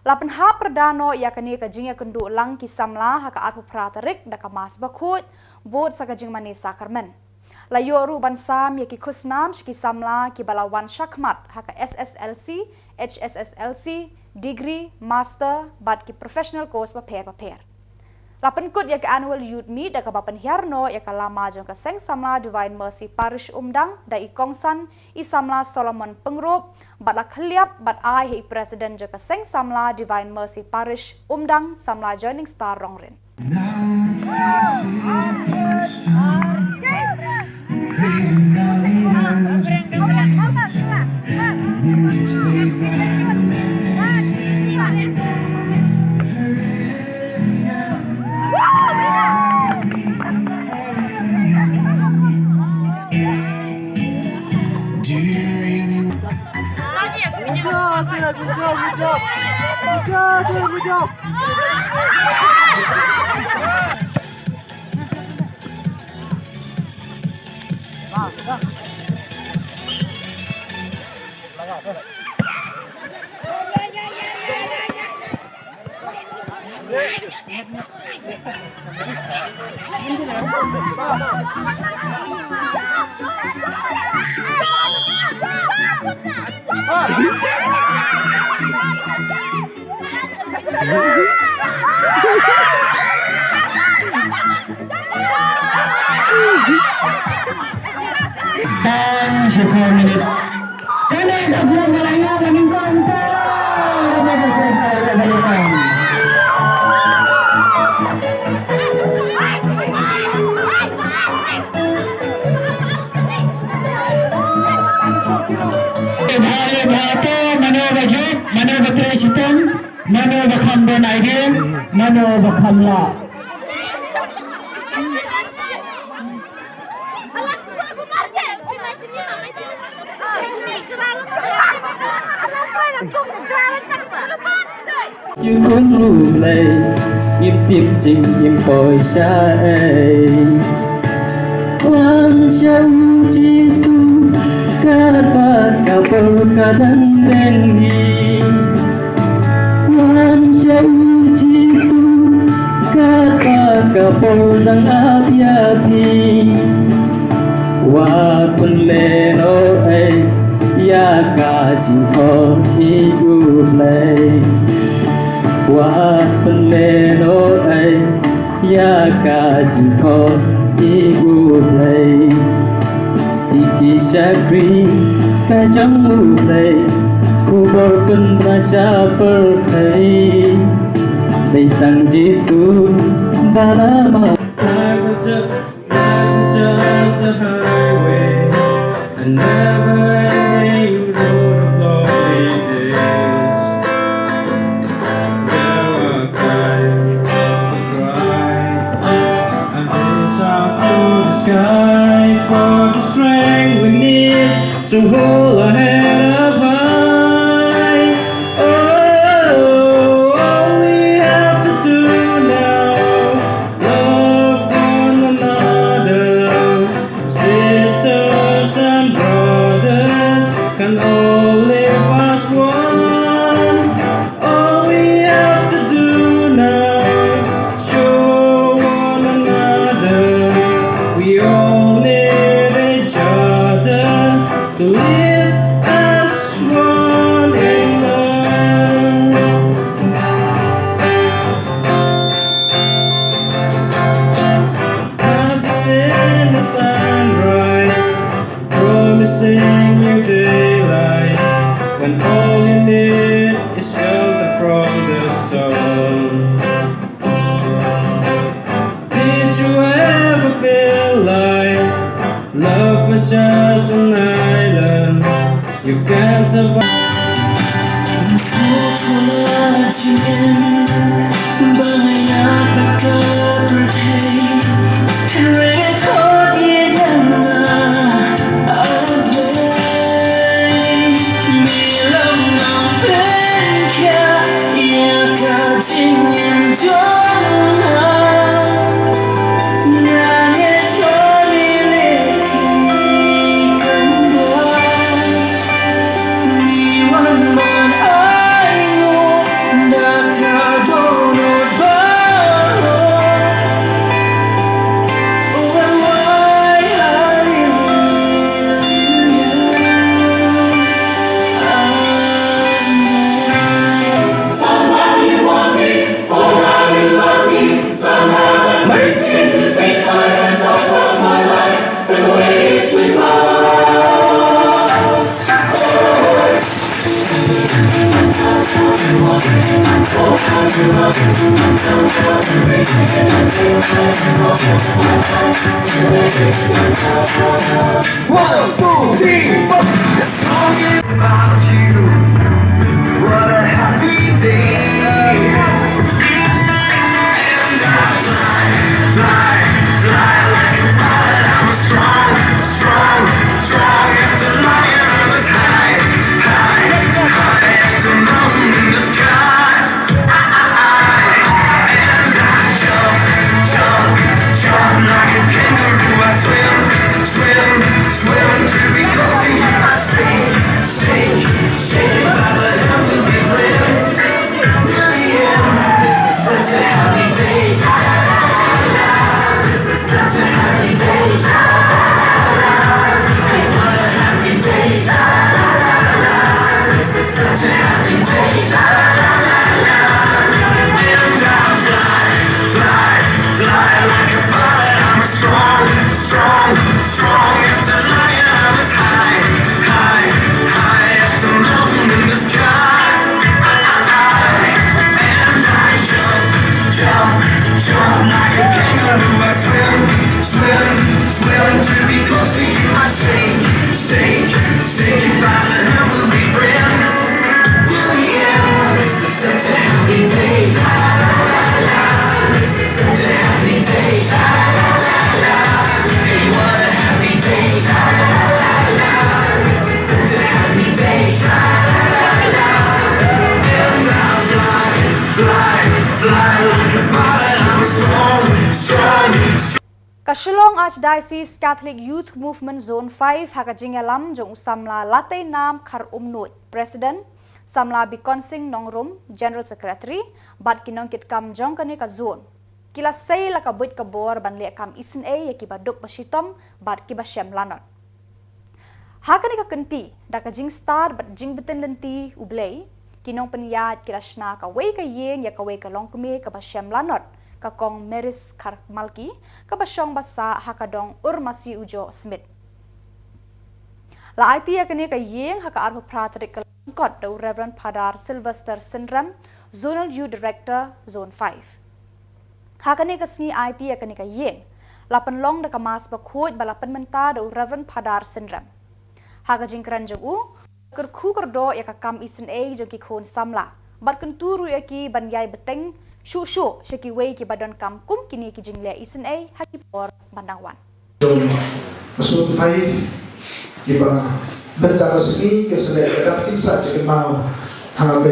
La pynhap pyrda noh ïa kane ka jingïakynduh lang ki samla ha ka arphew phra tarik da ka Mass bakhuid, bud sa ka jingmane sakramen. La ïoh ruh ban sam ïa ki khusnam sha ki samla kiba la wan shakhmat ha ka S S L C, H S S L C, degree, master, bad ki professional course bapher bapher. La pynkut ïa ka Annual Youth Meet da kaba pynhiar noh ïa ka lama jong ka Seng Samla Divine Mercy Parish Umdang da i kongsan, i samla Solomon Pyngrope, bad la khylliap bad ai ha i President jong ka Seng Samla Divine Mercy Parish Umdang, samla Joining Star Rongrin. Tang shi four minute. Kane ka grup ba la ïoh ka nyngkong. Bha, bha, to mano ba jop, mano ba trei shitom, mano ba kham don idea, mano ba kham lah. Ïa khun U Blei, ngim tip jingim poi shaei. Wan sha U Jisu, katba ka por ka dang peng hi. Wan sha U Jisu, katba Ka por dang ap ïa phi. Wat pynlehnoh ei ïa ka jingkhot i U Blei. Wat pynlehnoh ei ïa ka jingkhot i U Blei. Ïa ki shakri ka jong U Blei, khubor pynbna sha pyrthei. Dei tang Jisu ba la mad. Life was just, life was just a highway. I never had a road of lonely days. There were times I was dry. I reach out to the sky for the strength we need to hold our head up high. Oh, all we have to do now, love one another. Sisters and brothers can all live as one. All we have to do now, show one another. We all need each other to live as one in love. I've seen the sunrise, promising new daylight, when all you need is shelter from the storm. Did you ever feel like love was just an island you can survive? One, two, three, four. The song is about you. What a happy day. And I fly, fly, fly like a bird. I'm a strong, strong, strong as a lion. I'm as high, high, high as a mountain in the sky. And I jump, jump, jump like a kangaroo. I swim, swim, swim to be close to you. I shake, shake, shake it, but the hell will be friends till the end. This is such a happy day. This is such a happy day. What a happy day. This is such a happy day. And I fly, fly, fly like a bird. I'm a strong, strong, strong as a lion. I'm as high, high, high as a mountain in the sky. And I jump, jump, jump like a kangaroo. I swim, swim, swim to be close to you. I shake, shake, shake it, but the hell will be friends till the end. This is such a happy day. This is such a happy day. Hey, what a happy day. This is such a happy day. And I fly, fly, fly like a bird. I'm strong, strong. Ka Shillong Archdiocese Catholic Youth Movement Zone five ha ka jingïalam jong u samla Lateinam Kharumnuid, President, samla Bikonsing Nongrum, General Secretary, bad ki nongkitkam jong kane ka zone. ki la sei la ka buit ka bor ban leh kam isynei ïa kiba duk ba shitom bad kiba shem lanot. Ha kane ka kynti, da ka jingstad bad jingbtin lynti U Blei, ki nongpynïaid ki la shna kawei ka ïing ïa kawei ka longkmie kaba shem lanot, ka Kong Maris Kharmalki, kaba shong ba sah ha ka dong Urmasi Ujoh Smit. La aiti ïa kane ka ïing ha ka arphew phra tarik Kyllalyngkot da u Reverend Phadar Sylvester Synrem, Zonal Youth Director, Zone five. Ha kane ka sngi aiti ïa kane ka ïing, la pynlong da ka Mass bakhuid ba la pynmynta da u Reverend Phadar Synrem. Ha ka jingkren jong u, kyrkhu kyrdoh ïa ka kam isynei jong ki khun samla bad kyntu ruh ïa ki ban ïai bteng shuh shuh sha kiwei kiba donkam kum kine ki jingleh isynei ha ki por ban dang wan. Jong ka Zone five, kiba mynta ka sngi ka sdang ka dap jingsah jingkynmaw ha ka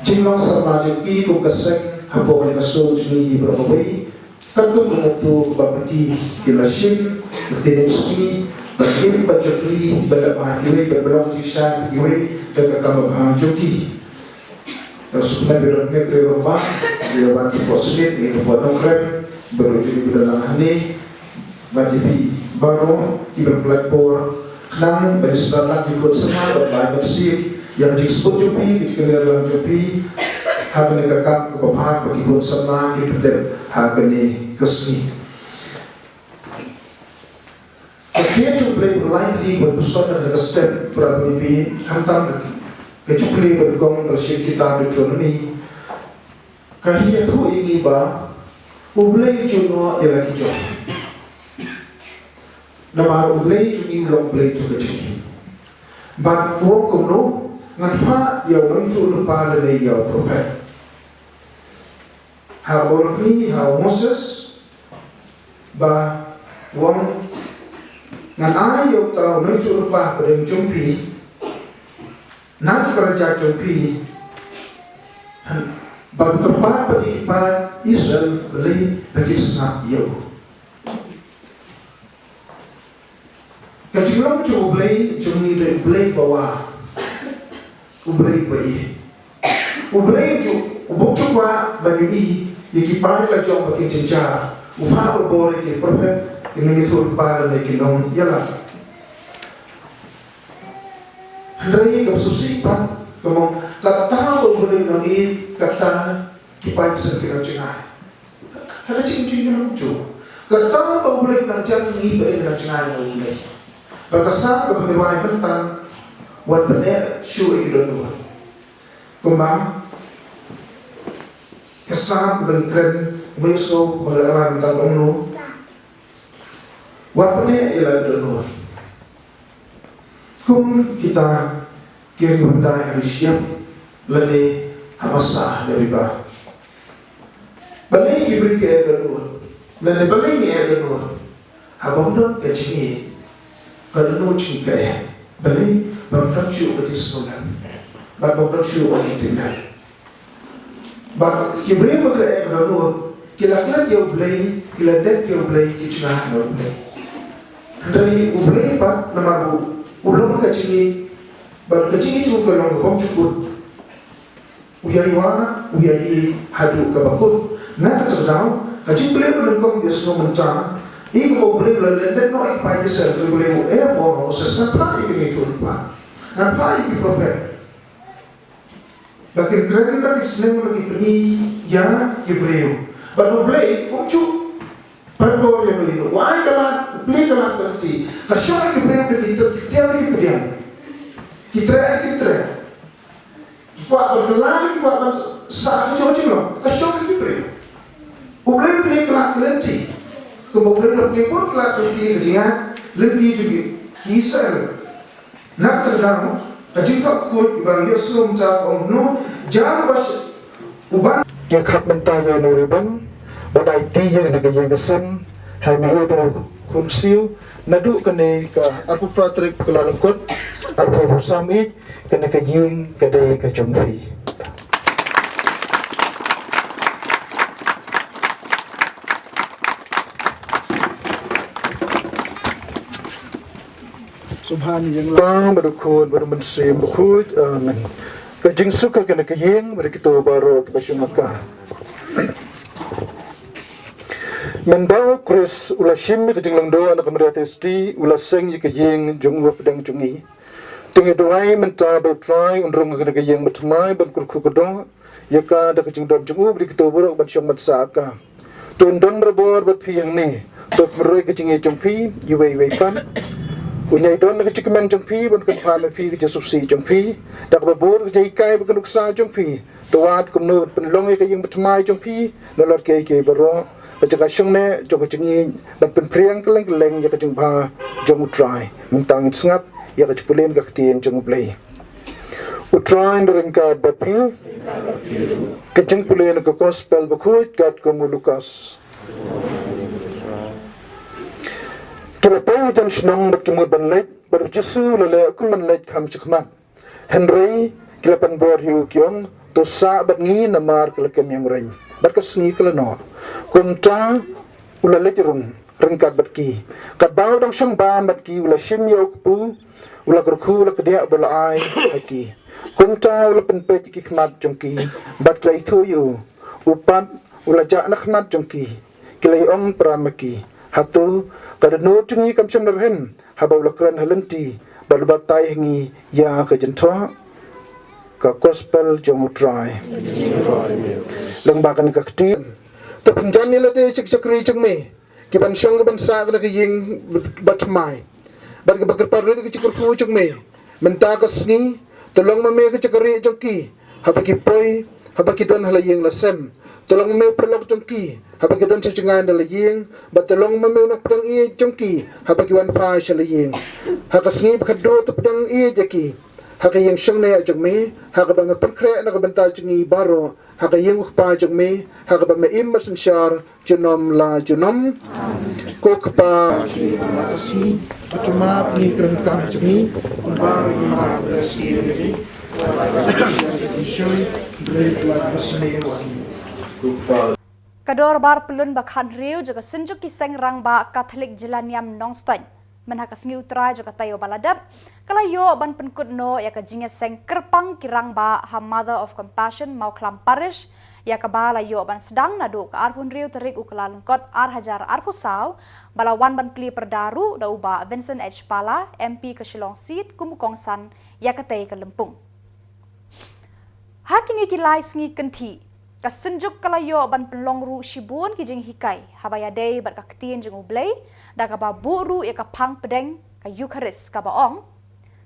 jinglong samla jong ki kum ka seng hapoh ka shnong jong ngi baroh kawei. Katkum ka muktu kaba phi ki la shim, ka tnat sngi, ba kim ba jopli, ba da ba kiwei, ba ba long jingshai kiwei da ka kam ba bha jong ki. Ka sukna bi rot ne kre rot ba, ïa ban ki por sngi, ïa ka por nongkrem, ba rot jong ki ba da lang hangne, ba ki bi baroh ki ba pynlait por, khnang ba ki sdang lang ki khun samla, ba ba ki sip, ïa ka jingsbut jong phi, ki jingkynmaw lang jong phi, ha kane ka kam kaba bha, ba ki khun samla, ki pyndep, ha kane ka sngi. Ka khriat jong U Blei ba la ïaid lynti ban pynshong na ka step ba la pynïaid, khamtam ka Jubilee ban kong ka shim kitab Deuteronomy. Ka ïathuh ïa ngi ba U Blei u ju noh ïa la ki jong. Namar U Blei jong ngi u long U Blei jong ka jong ngi. Bad u ong kumno, ngan phah ïa u nongïathuhlypa lane ïa u prophet. Ha ka bor kni ha u Moses, ba u ong, ngan ai ïa uta u nongïathuhlypa hapdeng jong phi, na ki para jait jong phi, ban kyrpad pat ïa ki paid Israel balei ba ki sngap ïa u. Ka jinglong jong U Blei jong ngi dei U Blei ba wah, U Blei ba ïeit. U Blei u bym ju kwah ban ïohi ïa ki paid la jong ba ki jynjar. U phah ba bor ïa ki prophet, ki nongïathuhlypa lane ki nongïalam. Hynrei ka shisha pat, ka ong, kata ba U Blei u nang ïeit, kata ki paid Israel ki nang jngai. Ha ka jingim jong ngi, kata ba U Blei u nang jan, ngi pat ngi nang jngai na U Blei. Bad ka Salm kaba ngi rwai mynta, wat pynneh shuh ïa ki dohnud. Kumba ka Salm kaba ngi kren, ba ngi sngew ba ngi rwai mynta, ka ong, wat pynneh ïa la ki dohnud. Kum kita ki riewhyndai ha ri shyiap lane ha basa ha riba. Balei ki briew ki eh dohnud? Lane balei ngi eh dohnud? Haba ym don ka jingïeit, ka dohnud jong ngi ka eh. Balei? Ba ym don shuh ka jingsngewlem. Bad ba ym don shuh ka jingtip. Bad ki briew ba ki eh ka dohnud, ki la klet ïa U Blei, ki la dep ïa U Blei, ki jngai na U Blei. Hynrei U Blei pat namar u long ka jingïeit, bad ka jingïeit jong u ka long kaba ym ju kut. U ïai wad, u ïai ïeit haduh kaba kut. Na kata ka daw, ha jingpule ba nyngkong ïa sngew mynta, ïa kaba U Blei u la leh dep noh ïa ki paid Israel, U Blei u eh ba u ong ha u Moses, ngan phah ïa ki nongïathuhlypa, ngan phah ïa ki prophet. Ba kin kren, ba kin sneng, ba kin pyni ïa ki briew. Bad U Blei um ju pan bor ïa u, u ai ka lad, u plie ka lad ka lynti. Ka shong ïa ki briew da ki treh, ki pdiang, ki pdiang. Ki treh, ki treh. Ki kwah ban kylla, ki kwah ban sah, ki jong jinglong. Ka shong ïa ki briew. U Blei u plie ka lad ka lynti. Kumba U Blei u la plie bun ka lad ka lynti, ka jingïaid lynti jong ki Israel. Na kata ka daw, ka jingthok khuid ba ngi ïohsngew mynta ka ong kumno, jan ba sh-, u ban. Ngi khap mynta ïa u ribbon, ba dei ti ïa kane ka ïing ka sem, ha i mei u dei u khun siew, naduh kane ka arphew phra tarik Kyllalyngkot, arphew arphew san ïeit, kane ka ïing ka dei ka jong phi. Sngewbha ïa U Blei, bad U Khun, bad U Mynsiem Bakhuid. Amen. Ka jingsuk ha kane ka ïing, bad kito baroh kiba shim ha ka. Mynba u Khrist u la shim ïa ka jinglong doh na ka Maria Theisotti, u la seng ïa ka ïing jong u hapdeng jong ngi. Te ngi duwai mynta ba U Trai un rung ha kane ka ïing bathymmai ban kyrkhu kyrdoh ïa ka da ka jingdon jong u, bad ïa kito baroh ban shong ban sah ha ka. To un don barabor bad phi hangne. To pynroi ka jingïeit jong phi iwei iwei pat. Un ïai don ha ka jingkmen jong phi ban kyrpad ïa phi, ka jingsngewsih jong phi. Da kaba bud ka jinghikai bad ka nuksa jong phi. To wad kumno ban pynlong ïa ka ïing bathymmai jong phi, nalor kiei kiei baroh, ka jaka shongneh jong ka jingïeit, ban pynphriang kylleng kylleng ïa ka jingbha jong U Trai. Mynta ngin sngap ïa ka jingpule na ka ktien jong U Blei. U Trai un ryngkat bad phi. Ka jingpule na ka Gospel bakhuid katkum u Lukas. Ki la poi hajan shnong bad ki mut ban leit, bad U Jisu u la leh kum ban leit kham shakhmat. Hynrei ki la pynbor ïa u, ki ong, to sah bad ngi namar ka la kem ïa u reng, bad ka sngi ka la noh. Kumta u la leit rung ryngkat bad ki. Katba u dang shong bam bad ki, u la shim ïa u kpu, u la kyrkhu, u la kdiah bad u la ai ha ki. Kumta u la pynpeit ïa ki khmat jong ki, bad ki la ithuh ïa u. U pat u la jah na khmat jong ki. Ki la ïa ong para ma ki, hato ka dohnud jong ngi kam shym la rhem haba u la kren ha lynti bad u la batai ha ngi ïa ka jingthoh? Ka Gospel jong U Trai. Lyngba kane ka ktien, to pynjan ïa lade sha ki shakri jong me, ki ban shong ki ban sah ha kane ka ïing bathymmai, bad ki ba kyrpad rit ïa ka jingkyrkhu jong me. Mynta ka sngi, to long ma me ka jakarieh jong ki haba ki poi, haba ki don ha la ïing la sem. To long ma me u paralok jong ki haba ki don sha jngai na la ïing, bad to long ma me u nongpdiang ïeit jong ki haba ki wan phai sha la ïing. Ha ka sngi ba khatduh to pdiang ïeit ïa ki ha ka ïing shongneh jong me, ha kaba me pynkhreh na ka bynta jong ngi baroh, ha ka ïing u Kpa jong me, ha kaba me im bad synshar junom la junom. Ko Kpa, ka dorbar pyllun ba khathynriew jong ka Synjuk ki Seng Rangbah Katholik Jylla Niam Nongstoiñ, mynha ka sngi U Trai jong ka taïew ba la dep, ka la ïoh ban pynkut noh ïa ka jingïaseng kyrpang ki rangbah ha Mother of Compassion Mawkhlam Parish, ïa kaba la ïoh ban sdang naduh ka arphew hynriew tarik u Kyllalyngkot ar hajar arphew saw, ba la wan ban plie pyrda ruh da u Bah Vincent H Pala, M P ka Shillong Seat, kum u kongsan ïa katei ka lympung. Ha kine ki lai sngi kynthih, ka Synjuk ka la ïoh ban pynlong ruh shibun ki jinghikai haba ïadei bad ka ktien jong U Blei, da kaba buh ruh ïa ka phang pdeng ka Eukharist kaba ong,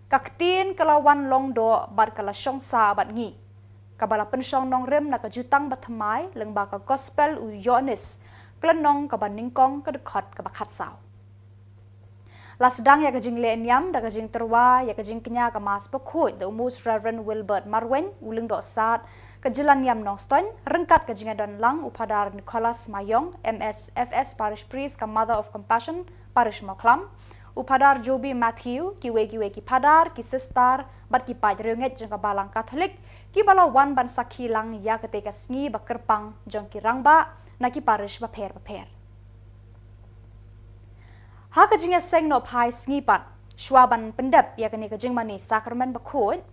ka ktien ka la wan long doh bad ka la shong sah bad ngi, kaba la pynshong nongrim na ka Jutang Bathymmai lyngba ka Gospel u Ïoannis, ka lynnong kaba nyngkong, ka dkhot kaba khatsaw. La sdang ïa ka jingleh niam da ka jingtyrwa ïa ka jingkñia ka Mass Bakhuid da u Most Reverend Wilbert Marwein, u Lyngdoh Sad ka Jylla Niam Nongstoiñ, ryngkat ka jingïadon lang u Phadar Nicholas Mayong, M S F S Parish Priest ka Mother of Compassion Parish Mawkhlam, u Phadar Joby Matthew, kiwei kiwei ki phadar, ki sister, bad ki paid riewngeit jong ka Balang Katholik, kiba la wan ban sakhi lang ïa katei ka sngi ba kyrpang jong ki rangbah na ki parish bapher bapher. Ha ka jingïaseng nohphai sngi pat, shwa ban pyndep ïa kane ka jingmane Sakramen Bakhuid,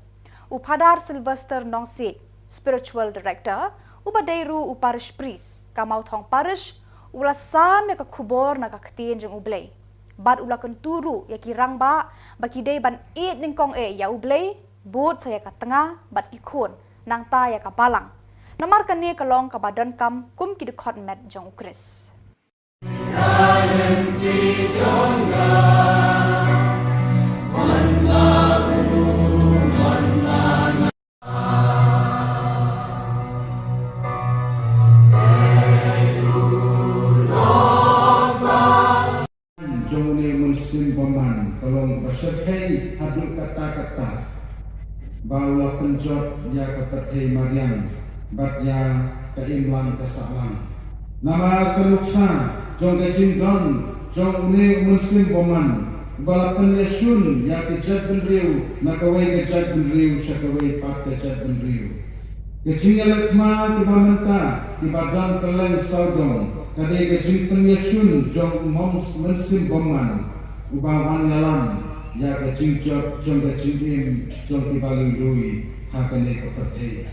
u Phadar Sylvester Nongsiej, Spiritual Director, uba dei ruh u Parish Priest ka Mawthong Parish, u la sam ïa ka khubor na ka ktien jong U Blei, bad u la kyntu ruh ïa ki rangbah ba ki dei ban ïeit nyngkong eh ïa U Blei, bud sa ïa ka tnga bad ki khun, nangta ïa ka balang, namar kane ka long kaba donkam kum ki dkhot met jong U Khrist. Jong une u mynsiem bymman ka long ba shyrkhei haduh katta katta, ba u la pynjot ïa ka pyrthei mariang bad ïa ka imlang ka sahlang. Namar ka nuksa jong ka jingdon jong une u mynsiem bymman, uba la pynïashun ïa ka jaitbynriew na kawei ka jaitbynriew sha kawei pat ka jaitbynriew. Ka jingïaleh thma kiba mynta, kiba don kylleng sawdong, ka dei ka jingpynïashun jong u mong mynsiem bymman, uba wan ïalam ïa ka jingjot jong ka jingim jong kiba lui lui ha kane ka pyrthei.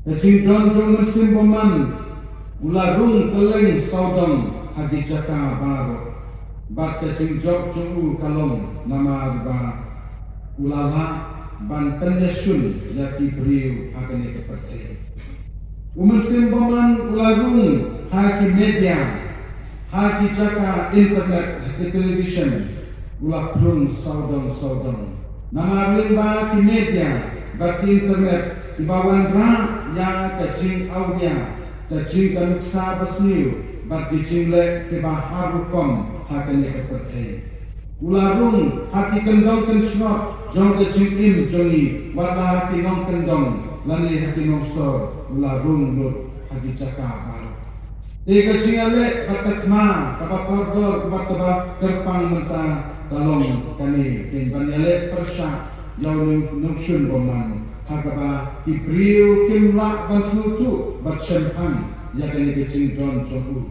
Ka jingdon jong u mynsiem bymman u la rung kylleng sawdong, ha ki jaka baroh, bad ka jingjop jong u ka long namar ba u la lah ban pynïashun ïa ki briew ha kane ka pyrthei. U Mynsiem Bymman u la rung ha ki media, ha ki jaka internet, ha ki television, u la phrung sawdong sawdong. Namar lyngba ki media bad ki internet kiba wanrah ïa ka jingawria, ka jing, ka nuksa basniew bad ki jingleh kiba har rukom ha kane ka pyrthei. U la rung ha ki kyndong kynshngoh jong ka jingim jong ngi, wat la ha ki nongkyndong lane ha ki nongsor, u la rung lut ha ki jaka baroh. Te ka jingïaleh bad ka thma kaba kordor bad kaba kyrpang mynta ka long kane, kin ban ïaleh pyrshah ïa u nong, nongshun bymman, ha kaba ki briew kim lah ban sngewthuh bad shemphang ïa kane ka jingdon jong u.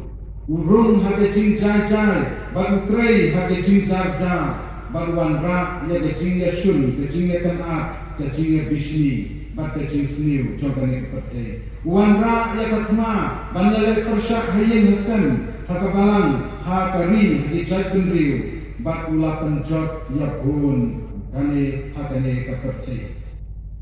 U rung ha ka jingjai jai bad u trei ha ka jingjar jar, bad u wanrah ïa ka jingïashun, ka jingïakynad, ka jingïabishni bad ka jingsniew jong kane ka pyrthei. U wanrah ïa ka thma ban ïaleh pyrshah ha ïing ha sem, ha ka balang, ha ka ri, ha ki jaitbynriew, bad u la pynjot ïa bun kane ha kane ka pyrthei.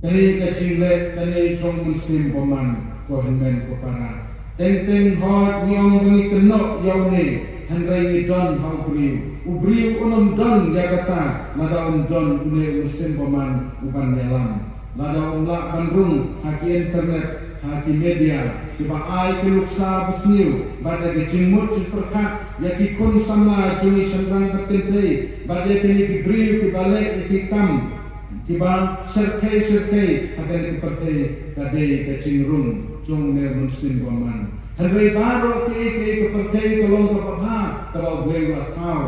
Kane ka jingleh kane jong u Mynsiem Bymman, ko hynmen ko para. Teng teng hooid ngi ong ba ngi kynnoh ïa une, hynrei ngi don ha u briew. U briew un ym don ïa kata lada um don une u Mynsiem Bymman u ban ïalam. Lada um lah ban rung ha ki internet, ha ki media kiba ai ki nuksa basniew bad ïa ki jingmut jingpyrkhat ïa ki khun samla jong ngi shynrang bad kynthei, bad ïa kine ki briew kiba leh ïa ki kam kiba shyrkhei shyrkhei ha kane ka pyrthei, ka dei ka jingrung jong une u Mynsiem Bymman. Hynrei baroh kaei kaei ka pyrthei ka long kaba bha kaba U Blei u la thaw.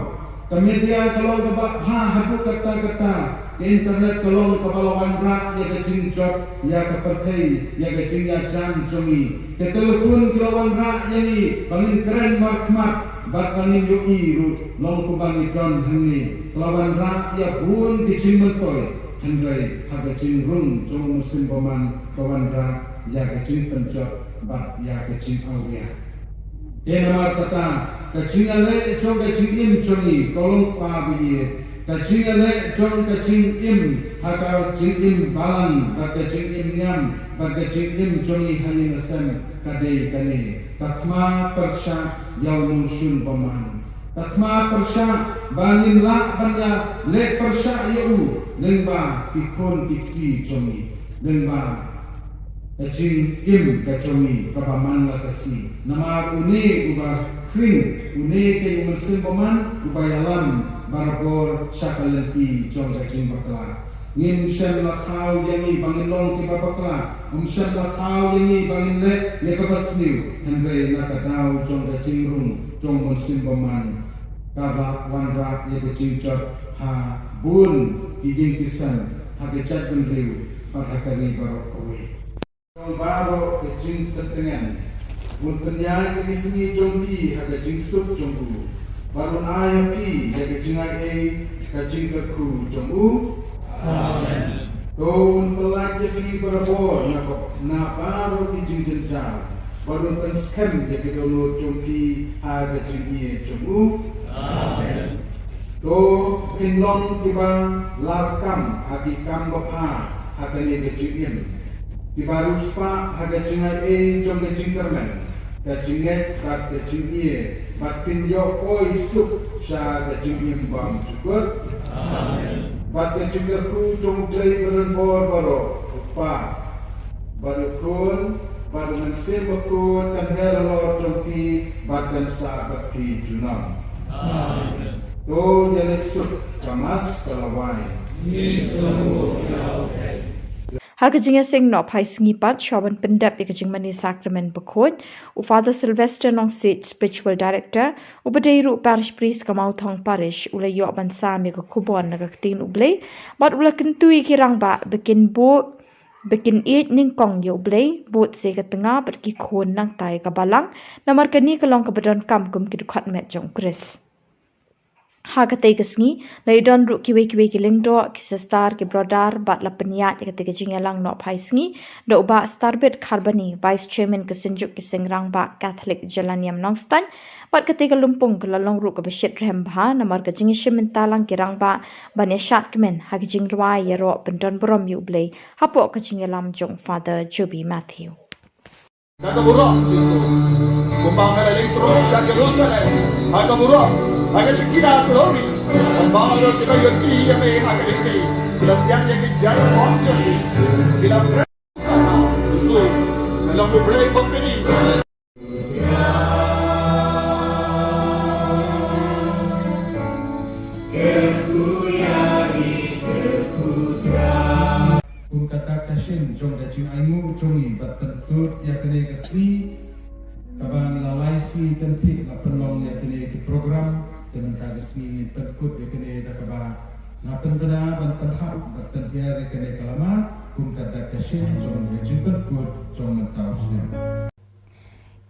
Ka media ka long kaba bha haduh katta katta. Ka internet ka long kaba la wanrah ïa ka jingjot ïa ka pyrthei, ïa ka jingïajan jong ngi. Ka telephone ka la wanrah ïa ngi ba ngin kren markhmat bad ba ngin ïohi ruh long kumba ngi don hangne. Ka la wanrah ïa bun ki jingmyntoi, hynrei ha ka jingrung jong u Mynsiem Bymman ka wanrah ïa ka jingpynjot bad ïa ka jingawria. Te namar kata, ka jingïaleh jong ka jingim jong ngi, ko longkpa ba ïeit, ka jingïaleh jong ka jingim, ha ka jingim balang bad ka jingim niam bad ka jingim jong ngi ha ïing ha sem, ka dei kane: ka thma pyrshah ïa u nongshun bymman. Ka thma pyrshah ba ngin lah ban ïaleh pyrshah ïa u lyngba ki khun ki kti jong ngi, lyngba ka jingim ka jong ngi kaba man la ka sngi. Namar une uba khring, une keiñ u Mynsiem Bymman uba ïalam barabor sha ka lynti jong ka jingbakla. Ngim shym la thaw ïa ngi ba ngin long kiba bakla, ngim shym la thaw ïa ngi ba ngin leh ïa kaba sniew, hynrei na ka daw jong ka jingrung jong u Mynsiem Bymman, kaba wanrah ïa ka jingjot ha bun ki ïing ki sem, ha ka jaitbynriew bad ha ka ri baroh kawei. Jong baroh ka jingpyntngen, un pynïaid ïa ki sngi jong phi ha ka jingsuk jong u, bad un ai ha phi ïa ka jingaiei ka jingkyrkhu jong u. Amen. To un pyllait ïa phi barabor na ka, na baroh ki jingjynjar, bad un pynskhem ïa ki dohnud jong phi ha ka jingïeit jong u. Amen. To phin long kiba larkam ha ki kam babha ha kane ka jingim, kiba riewspah ha ka jingaiei jong ka jingkyrmen, ka jingngeit bad ka jingïeit, bad phin ïoh poi suk sha ka jingim bymjukut. Amen. Bad ka jingkyrkhu jong U Blei badonbor baroh, U Kpa, bad U Khun, bad U Mynsiem Bakhuid, kan her halor jong phi bad kan sah bad phi junom. Amen. To ïaleit suk, ka Mass ka la wai. Ha ka jingïaseng noh phai sngi pat, shuwa ban pyndep ïa ka jingmane Sakramen Bakhuid, u Father Sylvester Nongsiej, Spiritual Director, uba dei ruh Parish Priest ka Mawthong Parish, u la ïoh ban sam ïa ka khubor na ka ktien U Blei, bad u la kyntu ïa ki rangbah ba kin bud, ba kin ïeit nyngkong ïa U Blei, bud sa ïa ka tnga bad ki khun nangta ïa ka balang, namar kane ka long kaba donkam kum ki dkhot met jong U Khrist. Ha katei ka sngi la ïadon ruh kiwei kiwei ki lyngdoh, ki sister, ki brother bad la pynïaid ïa katei ka jingïalang nohphai sngi da u Bah Starbit Kharbani, Vice Chairman ka Synjuk ki Seng Rangbah Katholik Jylla Niam Nongstoiñ. Bad katei ka lympung ka la long ruh kaba shitrhem bha namar ka jingïashim bynta lang ki rangbah ban ïashad kmen ha ki jingrwai ïaroh pyndon burom ïa U Blei hapoh ka jingïalam jong Father Joby Matthew. Ka ka burok, kumba nga la leit ruh sha Jerusalem ha ka burok, ha ka shakira glory. Kumba nga la leit ruh ïa me ha ka lynti, la siang ïa ki jaiñ conscience, ki la pres sana Jesu, ka long U Blei bapeni. Kum kata ka shin jong ka jingainguh jong ngi bad pynkut ïa kane ka sngi, kaba ngi la lai sngi kynthih la pynlong ïa kane ka program, te mynta ka sngi ngin pynkut ïa kane da kaba nga pynbna ban pynhap bad pynhiar ïa kane ka lama, kum kata ka shin jong ka jingpynkut jong mynta u snem.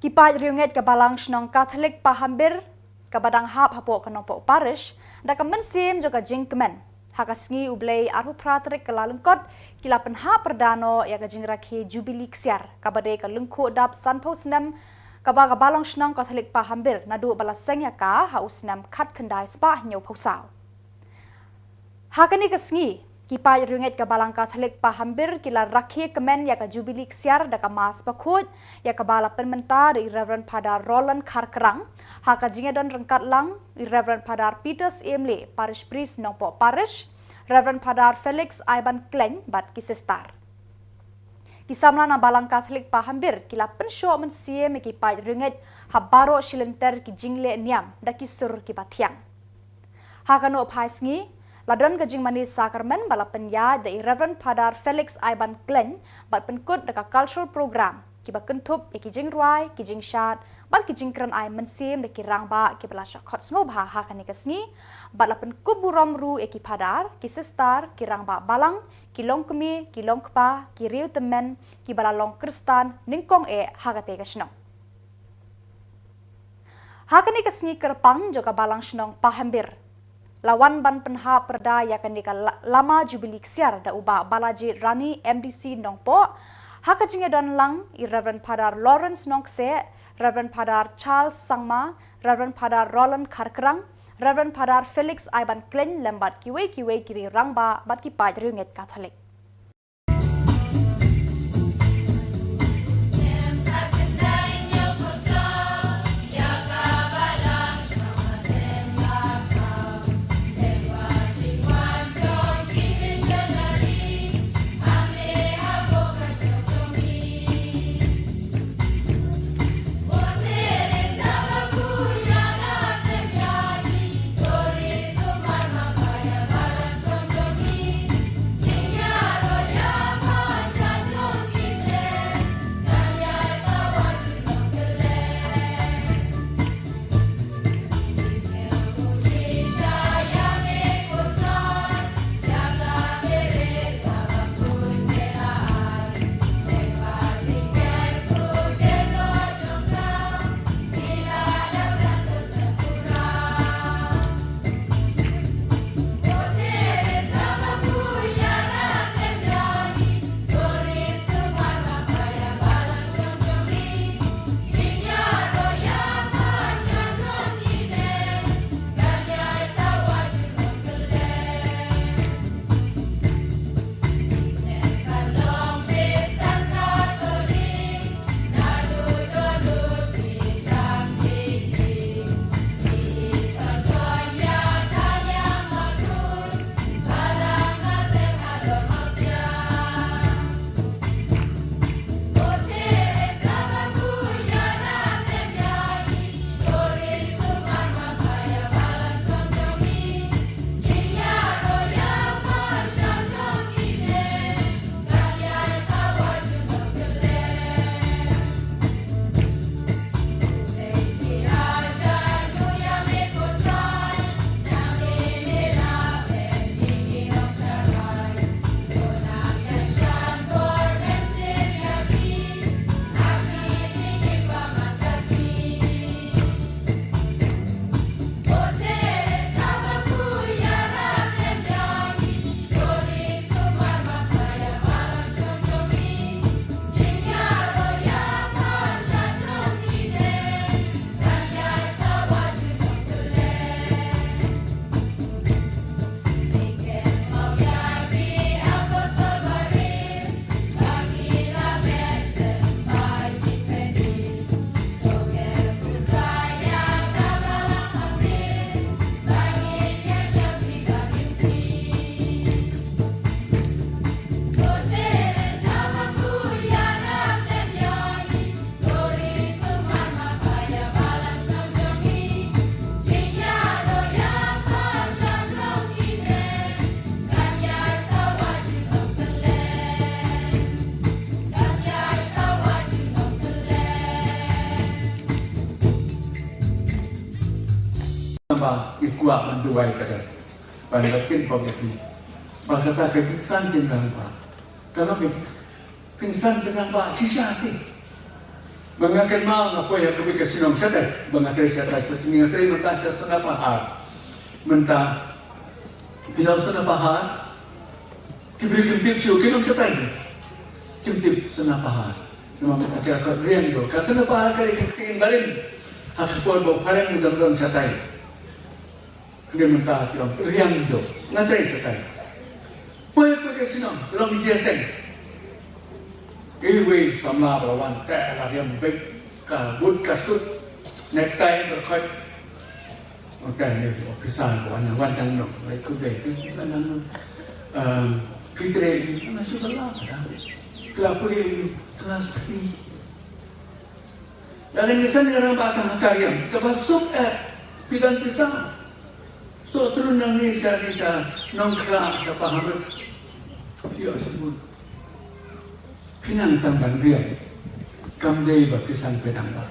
Ki paid riewngeit ka Balang Shnong Katholik Pahambir, kaba dang hap hapoh ka Nongpoh Parish, da ka mynsiem jong ka jingkmen, ha ka sngi U Blei arphew phra tarik Kyllalyngkot, ki la pynhap pyrda noh ïa ka jingrakhe Jubili Ksiar, kaba dei ka lyngkhuh dap sanphew snem, kaba ka Balang Shnong Katholik Pahambir naduh ba la seng ïa ka ha u snem khatkhyndai spah hynñiewphew saw. Ha kane ka sngi, ki paid riewngeit ka Balang Katholik Pahambir ki la rakhe kmen ïa ka Jubili Ksiar da ka Mass bakhuid, ïa kaba la pynmynta da i Reverend Father Roland Kharkrang, ha ka jingïadon ryngkat lang i Reverend Father Peter Syiem Leh, Parish Priest Nongpoh Parish, Reverend Father Felix Iban Khlaiñ bad ki sister. Ki samla na Balang Katholik Pahambir ki la pynshoh mynsiem ïa ki paid riewngeit ha baroh shi lynter ki jingleh niam da ki sur kiba thiang. Ha ka nohphai sngi, la don ka jingmane sakramen ba la pynïaid da i Reverend Father Felix Iban Khlaiñ bad pynkut da ka cultural program, kiba kynthup ïa ki jingrwai, ki jingshad, bad ki jingkren ai mynsiem da ki rangbah kiba la shah khot sngewbha ha kane ka sngi, bad la pynkup burom ruh ïa ki phadar, ki sister, ki rangbah balang, ki longkmie, ki longkpa, ki riewtymmen, kiba la long Khristan nyngkong eh ha katei ka shnong. Ha kane ka sngi kyrpang jong ka Balang Shnong Pahambir, la wan ban pynhap pyrda ïa kane ka la-, lama Jubili Ksiar da u Bah Balajied Rani, M D C Nongpoh, ha ka jingïadon lang i Reverend Father Lawrence Nongkseh, Reverend Father Charles Sangma, Reverend Father Roland Kharkrang, Reverend Father Felix Iban Khlaiñ lem bad kiwei kiwei ki rangbah bad ki paid riewngeit Katholik. ba i kwah ban duwai ka dei ban la pynpaw ïa phi ba kata ka jingsan jingrangbah ka long ka jingsan jingrangbah shisha te. Ba nga kynmaw nga poi ha kawei ka shnong shatai ba nga trei shatai, sha shnong nga trei mynta sha Sonapahar. Mynta phi long Sonapahar, ki briew kim tip shuh, ki long shatai, kim tip Sonapahar. Namar mynta ka riang ïa u, ka Sonapahar ka dei ka ktien barim ha ka por ba u phareng u dang don shatai. Hynrei mynta ki ong riang ïa u, nga trei shatai. Poi poi ka shnong, long jingseng. Iwei samla ba la wan te la riam beit, ka but ka suit, necktie ba khot. Ong te ne officer ba wan, wan dang nong, lai ku dei tu wan dang nong. Em, phi trei ïa u, nga shu ba la ka dang. Klas pule ïa u, klas three. Lada ngi san ïa rangbah tang ha ka riam kaba suk eh, phi don pisa. Soh trun na ngi sha, ngi sha Nongkhrah, sha Pahamri. Ïoh shibun. Phi nang tang ban riam. Kam dei ba phi san phi dang ba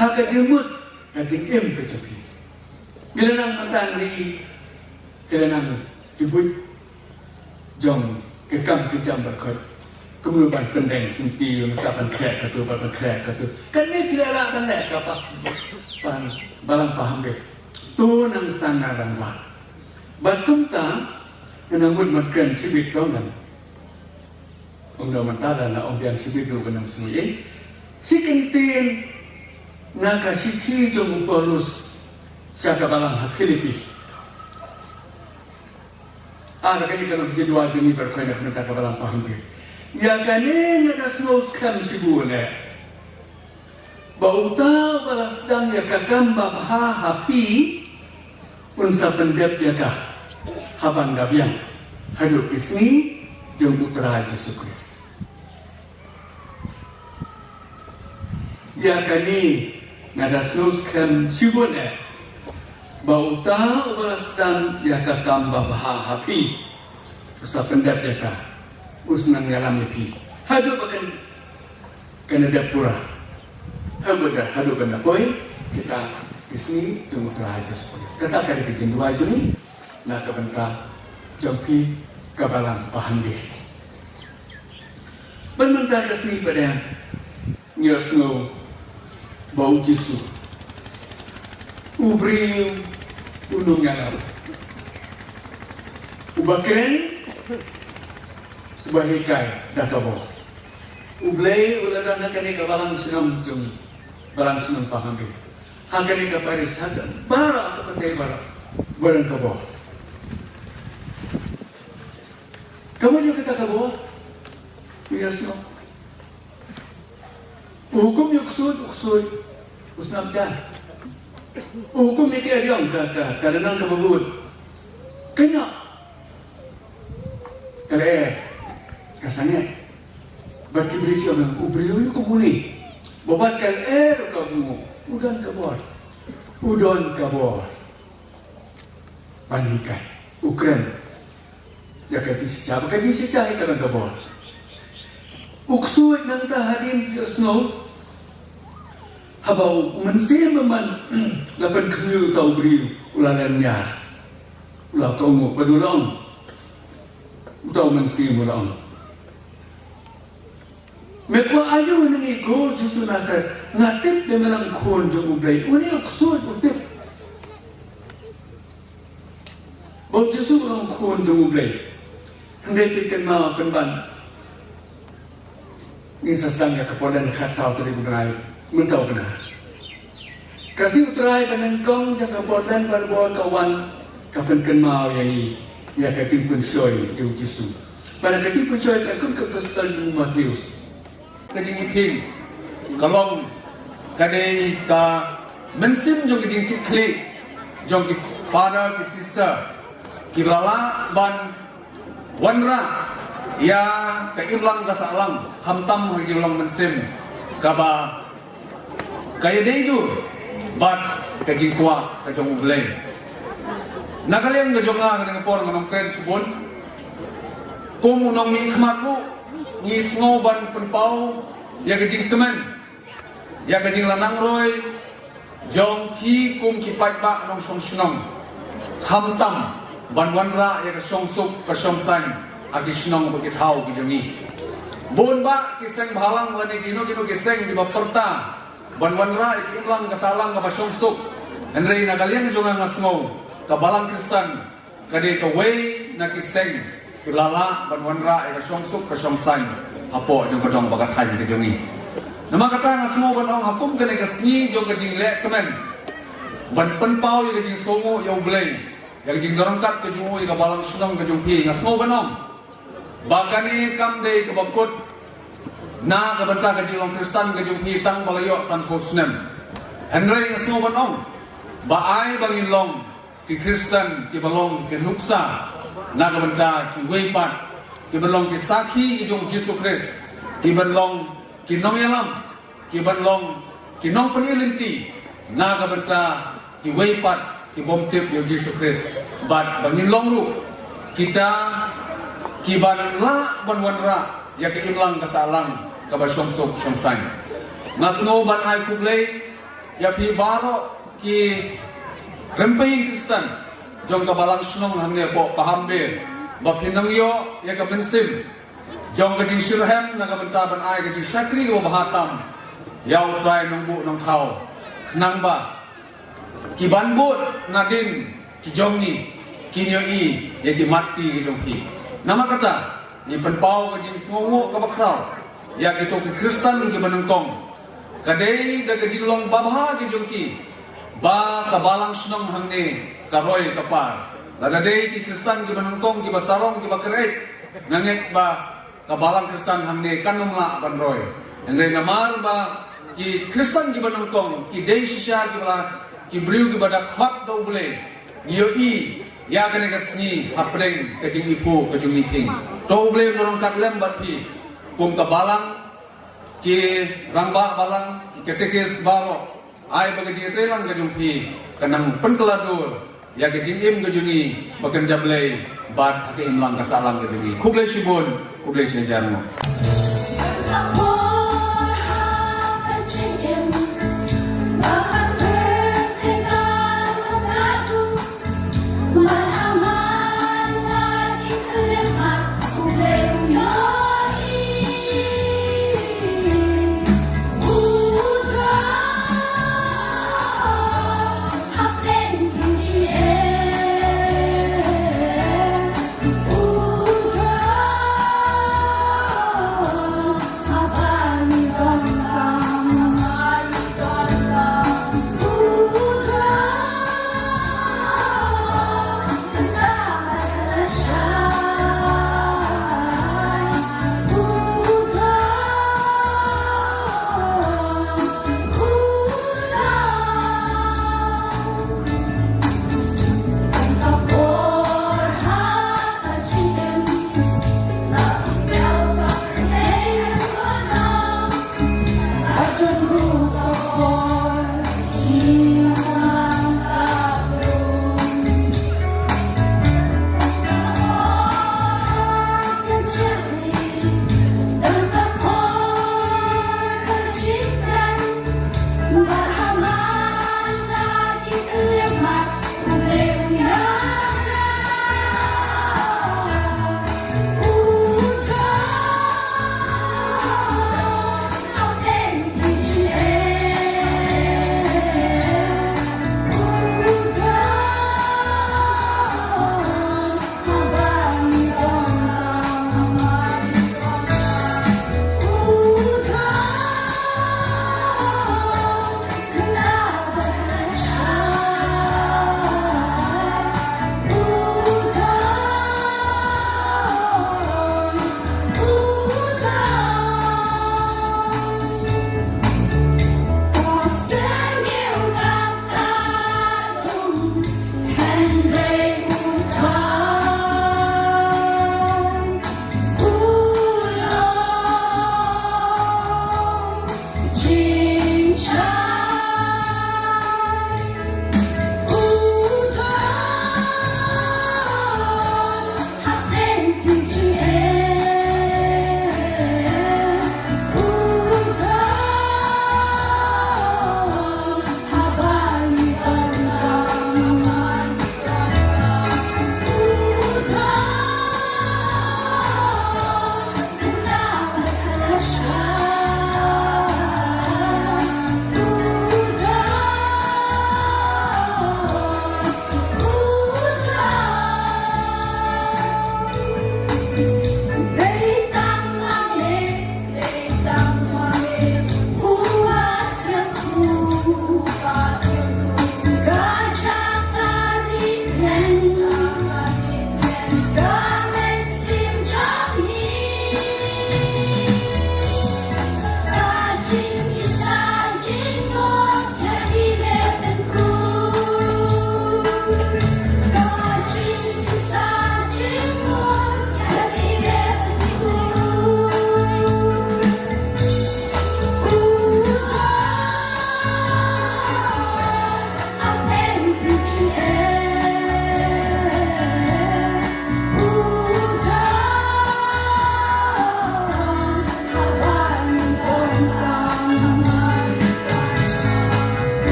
ha ka jingmut ka jingim ka jong phi. Ngi la nang mynta ngi, ngi la nang ki buit jong ki kam ki jam ba khot. Kumno ban pyndeng sngewthuh, ka ban khleh katu, ban khleh katu. Kane phi la lah ban leh ka pa, ban Balang Pahamri. To nang san na rangbah. Bad kumta nang mut mat kren shibit tong nang. Ong da mynta da na ong biang shibit ruh ka nang sngew. Shi kyntien na ka shithi jong u Paulus sha ka balang ha Philippi. Ah, kane ka long ka jingduwai jong ngi baroh kawei na ka bynta ka Balang Pahamri. Ïa kane nga da sngew skhem shibun eh ba uta uba la sdang ïa ka kam babha ha phi un sa pyndep ïa ka ha ban da biang haduh ki sngi jong U Trai Jisu Khrist. Ïa kane nga da sngew skhem shibun eh ba uta uba la sdang ïa ka kam babha ha phi u sa pyndep ïa ka, u sa nang ïalam ïa phi haduh ba kan, kan da dep pura, haduh ba da, haduh ban da poi kita ki sngi jong U Trai Jisu Khrist. Kata ka dei ka jingduwai jong ngi na ka bynta jong phi ka Balang Pahamri. Ban mynta ka sngi pat ngi ïohsngew ba U Jisu u briew u nongïalam, uba kren, uba hikai da ka bor. U Blei u la don ha kane ka balang shnong jong, balang shnong Pahamri, ha kane ka parish, ha ka baroh, ha ka pyrthei baroh, ba don ka bor. Ka mut ïa kata ka bor, u ïohsngew. U hukum ïa u ksuid, u ksuid u sngap jar. U hukum ïa ki aïom, ka, ka, ka rynang kaba bud. Kynnoh. Ka lyer ka sangeh. Bad ki briew ki ong, u briew ïa u kumne. Ba bad ka lyer ka ong, u don ka bor. U don ka bor ban hikai, u kren ïa ka jingshisha, ba ka jingshisha hi ka long ka bor. U ksuid nangta hadien u ïohsngew, haba u mynsiem bymman la pynkhynñiuh ïa uta u briew, u la lynñiar. U la kohnguh bad u la ong, uta u mynsiem u la ong, me kwah aïu na ngi, ko Jisu Nasaret? Nga tip ba me long khun jong U Blei. Une u ksuid u tip ba U Jisu u long khun jong U Blei. Hynrei phi kynmaw pynban, ngin sa sdang ïa ka Portland khatsaw tarik u bnai mynta u bnai. Ka sngi U Trai ba nyngkong jong ka Portland Bible ka wan, ka pynkynmaw ïa ngi ïa ka jingpynshoi ïa U Jisu. Bad ka jingpynshoi ka kum ka gospel jong u Mathaios. Ka jingiphieng ka long, ka dei ka mynsiem jong ka jingkitkhlieh jong ki father ki sister kiba la lah ban wanrah ïa ka imlang ka sahlang, khamtam ha ka jinglong mynsiem kaba ka ïadei dur bad ka jingkwah ka jong U Blei. Na ka liang ka jong nga, ha kane ka por nga nongkren shibun. Kum u nongmihkhmat ruh ngi sngew ban pynpaw ïa ka jingkmen, ïa ka jinglanangroi jong phi kum ki paidbah nongshong shnong, khamtam ban wanrah ïa ka shongsuk ka shongsaiñ ha ki shnong bad ki thaw ki jong ngi. Bun bah ki seng bhalang lane kino kino ki seng kiba pyrta ban wanrah ïa ka imlang ka sahlang kaba shongsuk. Hynrei na ka liang jong nga, nga sngew ka Balang Khristan ka dei kawei na ki seng kiba la lah ban wanrah ïa ka shongsuk ka shongsaiñ hapoh jong ka dong bad ka thaiñ ka jong ngi. Namar kata nga sngew ban ong ha kum kane ka sngi jong ka jingleh kmen ban pynpaw ïa ka jingsngewnguh ïa U Blei, ïa ka jingdon ryngkat ka jong u ïa ka balang shnong ka jong phi, nga sngew ban ong ba kane kam dei kaba kut na ka bynta ka jinglong Khristan ka jong phi tang ba la ïoh sanphew snem. Hynrei nga sngew ban ong ba ai ba ngin long ki Khristan kiba long ki nuksa na ka bynta kiwei pat, kiban long ki sakhi ki jong U Jisu Khrist, kiban long ki nongïalam, kiban long ki nongpyni lynti na ka bynta kiwei pat ki bym tip ïa U Jisu Khrist. Bad ba ngin long ruh kita kiban lah ban wanrah ïa ka imlang ka sahlang kaba shongsuk shongsaiñ. Nga sngew ban ai khublei ïa phi baroh ki rympei Khristan jong ka balang shnong hangne hapoh Pahamber ba phi nang ïoh ïa ka mynsiem jong ka jingshitrhem na ka bynta ban ai ka jingshakri kaba bha tam ïa U Trai Nongbuh Nongthaw, khnang ba kiban bud nadien ki jong ngi kin ïohi ïa ki mat ki jong phi. Namar kata ngi pynpaw ka jingsngewnguh kaba khraw ïa kito ki Khristan kiba nyngkong. Ka dei da ka jinglong babha ki jong ki ba ka balang shnong hangne ka roi ka par. Lada dei ki Khristan kiba nyngkong, kiba sarong, kiba kyrhai, nga ngeit ba ka balang Khristan hangne kan ym lah ban roi. Hynrei namar ba ki Khristan kiba nyngkong ki dei shisha kiba la, ki briew kiba da khot da U Blei, ngi ïohi ïa kane ka sngi hapdeng ka jingiphuh ka jong ngi. To U Blei un don ryngkat lem bad phi kum ka balang, ki rangbah balang, ki katekis baroh. Ai ba ka jingïatreilang ka jong phi kan nang pynkylla dur ïa ka jingim ka jong ngi ba kan jam Blei bad ha ka imlang ka sahlang ka jong ngi. Khublei shibun, khublei shihajar nguh.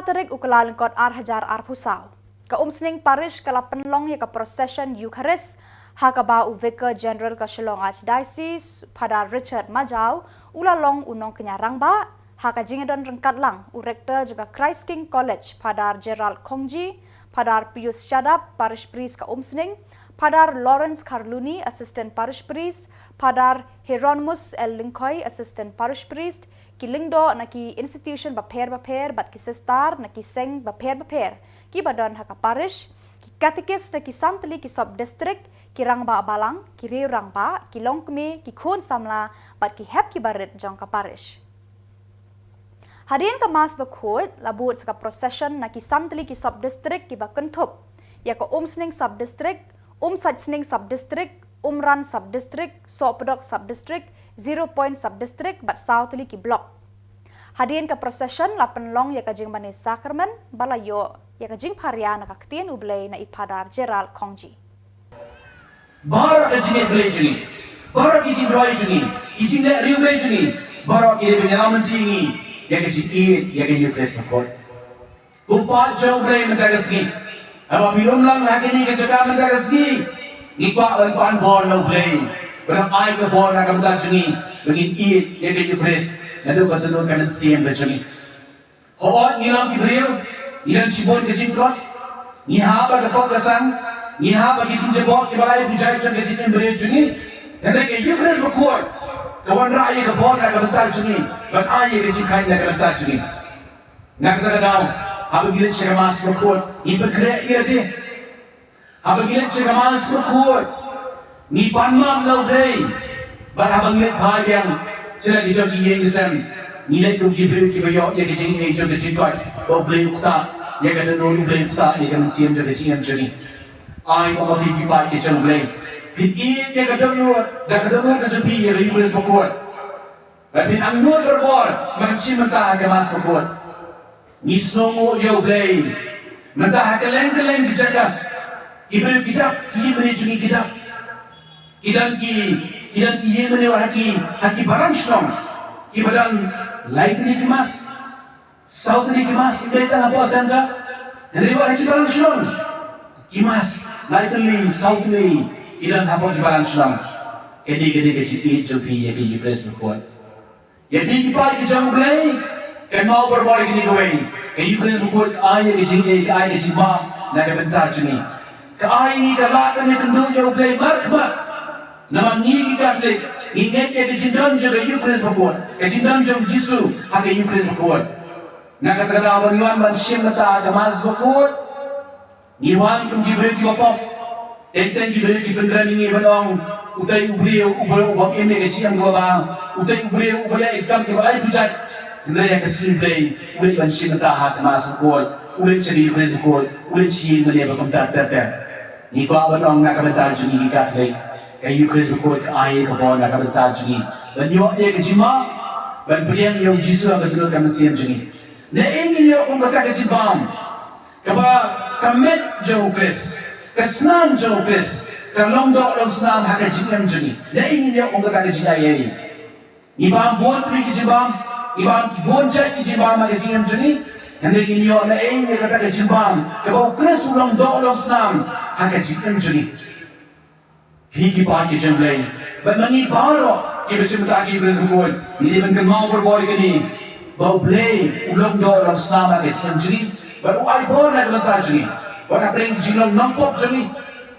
tarik u Kyllalyngkot ar hajar arphew saw. Ka Umsning Parish ka la pynlong ïa ka procession Eucharist, ha kaba u Vicar General ka Shillong Archdiocese, Phadar Richard Majaw, u la long u nongkñia rangbah, ha ka jingïadon ryngkat lang u Rector jong ka Christ King College, Phadar Gerald Khongji, Phadar Pius Shadap, Parish Priest ka Umsning, Phadar Lawrence Kharluni, Assistant Parish Priest, Phadar Hieronymus L Lyngkhoi, Assistant Parish Priest, ki lyngdoh na ki institution bapher bapher bad ki sister na ki seng bapher bapher kiba don ha ka parish, ki katekist na ki san tylli ki sub district, ki rangbah balang, ki riew rangbah, ki longkmie, ki khun samla bad ki hep kiba rit jong ka parish. Hadien ka Mass bakhuid la bud sa ka procession na ki san tylli ki sub district kiba kynthup ïa ka Umsning sub district, Umsaitsning sub district, Umran sub district, Sohpdok sub district, Zero Point sub district bad saw tylli ki block. Hadien ka procession la pynlong ïa ka jingmane sakramen ba la ïoh ïa ka jingpharia na ka Ktien U Blei na i Phadar Gerald Khongji. Baroh ka jingngeit Blei jong ngi, baroh ki jingduwai jong ngi, ki jingleh riew Blei jong ngi, baroh ki dei ban ïalam lynti ïa ngi ïa ka jingïeit ïa ka Eucharist bakhuid. Ko paid jong U Blei mynta ka sngi, haba phi lum lang ha kane ka jaka mynta ka sngi, ngi kwah ban pan bor na U Blei, ban ai ka bor na ka bynta jong ngi, ba ngin ïeit ïa ka Eucharist naduh ka dohnud ka mynsiem ka jong ngi. Hooid, ngi long ki briew, ngi don shibun ka jingtlot, ngi hap ha ka pop ka sang, ngi hap ha ki jingjaboh kiba lai pujai jong ka jingim briew jong ngi. Hynrei ka Eucharist bakhuid ka wanrah ïa ka bor na ka bynta jong ngi, ban ai ïa ka jingkheiñ na ka bynta jong ngi. Na kata ka daw, haba ngi leit sha ka Mass bakhuid, ngi pynkhreh ïa lade. Haba ngi leit sha ka Mass bakhuid, ngi pan map na U Blei. Bad haba ngi leit phai biang sha la ki jong ki ïing ki sem, ngi leit kum ki briew kiba ïoh ïa ka jingaiei jong ka jingkoit ba U Blei u ktah ïa ka dohnud, U Blei u ktah ïa ka mynsiem jong ka jingim jong ngi. Ai ba ma phi ki paid ki jong U Blei, phin ïeit ïa ka dohnud, da ka dohnud ka jong phi ïa ka Eucharist bakhuid. Ba phin angnud barabor ban shim bynta ha ka Mass bakhuid. Ngi sngewnguh ïa U Blei. Mynta ha kylleng kylleng ki jaka, ki briew ki dap, ki ïingmane jong ngi ki dap. Ki don ki, ki don ki ïingmane wat ha ki, ha ki balang shnong, kiba don lai tylli ki Mass, saw tylli ki Mass, ym dei tang hapoh Centre. Hynrei wat ha ki balang shnong, ki Mass lai tylli, saw tylli ki don hapoh ki balang shnong. Kane, kane ka jingïeit jong phi ïa ka Eucharist bakhuid. Ïa phi ki paid ki jong U Blei, kynmaw barabor ïa kane kawei: ka Eucharist bakhuid ka ai ïa ka jingaiei, ka ai ka jingmap na ka bynta jong ngi. Ka ai ngi ka lad ban ïakynduh ïa U Blei markhmat. Namar ngi ki Katholik ngi ngeit ïa ka jingdon jong ka Eucharist bakhuid, ka jingdon jong U Jisu ha ka Eucharist bakhuid. Na kata ka daw, ban wan ban shim bynta ha ka Mass bakhuid, ngi wan kum ki briew kiba pop. Teng teng ki briew ki pynrem ïa ngi ban ong, utei u briew, u briew u bym im ïa ka jingim kaba bha, utei u briew uba leh ïa ki kam kiba lai pujat. Hynrei ha ka sngi Blei, u leit ban shim bynta ha ka Mass bakhuid, u leit sha ka Eucharist bakhuid, u leit sha ïingmane ba kumta ter ter. Ngi kwah ban ong na ka bynta jong ngi ki Katholik, ka Eucharist bakhuid ka ai ka bor na ka bynta jong ngi ban ïoh ïa ka jingmap, ban pdiang ïa U Jisu ha ka dohnud ka mynsiem jong ngi. Naei ngin ïoh kum kata ka jingbam kaba ka met jong U Khrist, ka snam jong U Khrist, ka long doh long snam ha ka jingim jong ngi? Naei ngin ïoh kum kata ka jingaiei? Ngi bam bun pli ki jingbam, ngi bam bun jait ki jingbam ha ka jingim jong ngi, hynrei ngin ïoh naei ïa kata ka jingbam kaba U Khrist u long doh long snam ha ka jingim jong ngi? Phi ki paid ki jong U Blei, bad ma ngi baroh kiba shim bynta ha ka Eucharist bakhuid, ngi dei ban kynmaw barabor ïa kane, ba U Blei u long doh long snam ha ka jingim jong ngi, bad u ai bor na ka bynta jong ngi. Bad hapdeng ki jinglong nongpop jong ngi,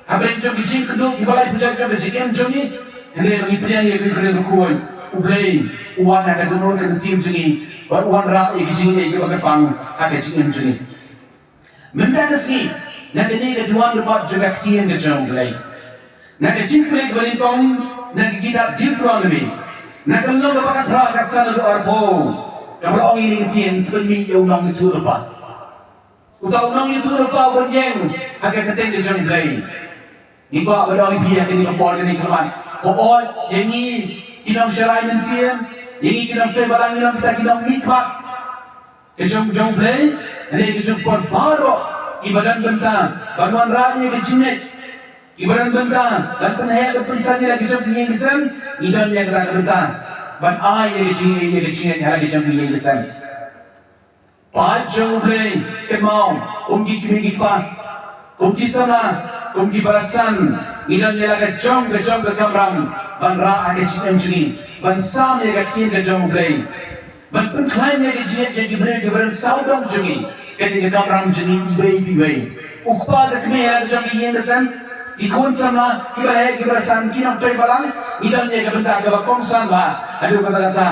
hapdeng jong ki jingkynduh kiba lai pujat jong ka jingim jong ngi, hynrei ma ngi pdiang ïa ka Eucharist bakhuid, U Blei u wan ha ka dohnud ka mynsiem jong ngi, bad u wanrah ïa ki jingaiei kiba kyrpang ha ka jingim jong ngi. Mynta ka sngi, na kane ka duwan dubap jong ka ktien ka jong U Blei, na ka jingpule kaba nyngkong na ka kitab Deuteronomi, na ka lynnong kaba khatphra, ka san haduh arphew, kaba la ong ïa kane ka ktien: Sa pynmih ïa u nongïathuhlypa. Uta u nongïathuhlypa uban ïeng ha ka kyrteng ka jong U Blei. Ngi kwah ban ong ïa phi ha kane ka por kane ka mat, hooid, ïa ngi ki nongshakri mynsiem, ïa ngi ki nongtrei balang, ngi long kita ki nongmihkhmat ka jong, jong U Blei, hynrei ka jong phi baroh kiba don bynta ban wanrah ïa ka jingngeit, kiba don bynta ban pynheh ban pynsan ïa la ka jong ka ïing ka sem, ngi don ïa kata ka bynta ban ai ïa ka jingngeit, ïa ka jingngeit ha la ka jong ka ïing ka sem. Paid jong U Blei, kynmaw, kum ki kmie ki kpa, kum ki samla, kum ki para san, ngi don ïa la ka jong ka jong ka kamram ban rah ha ka jingim jong ngi, ban sam ïa ka ktien ka jong U Blei, ban pynkhlaiñ ïa ka jingngeit jong ki briew kiba don sawdong jong ngi. Kane ka kamram jong ngi iwei pa iwei. U kpa ka kmie ha la ka jong ka ïing ka sem, ki khun samla, kiba heh kiba san, ki nongtrei balang, ngi don ïa ka bynta kaba kongsan bha. Haduh katta katta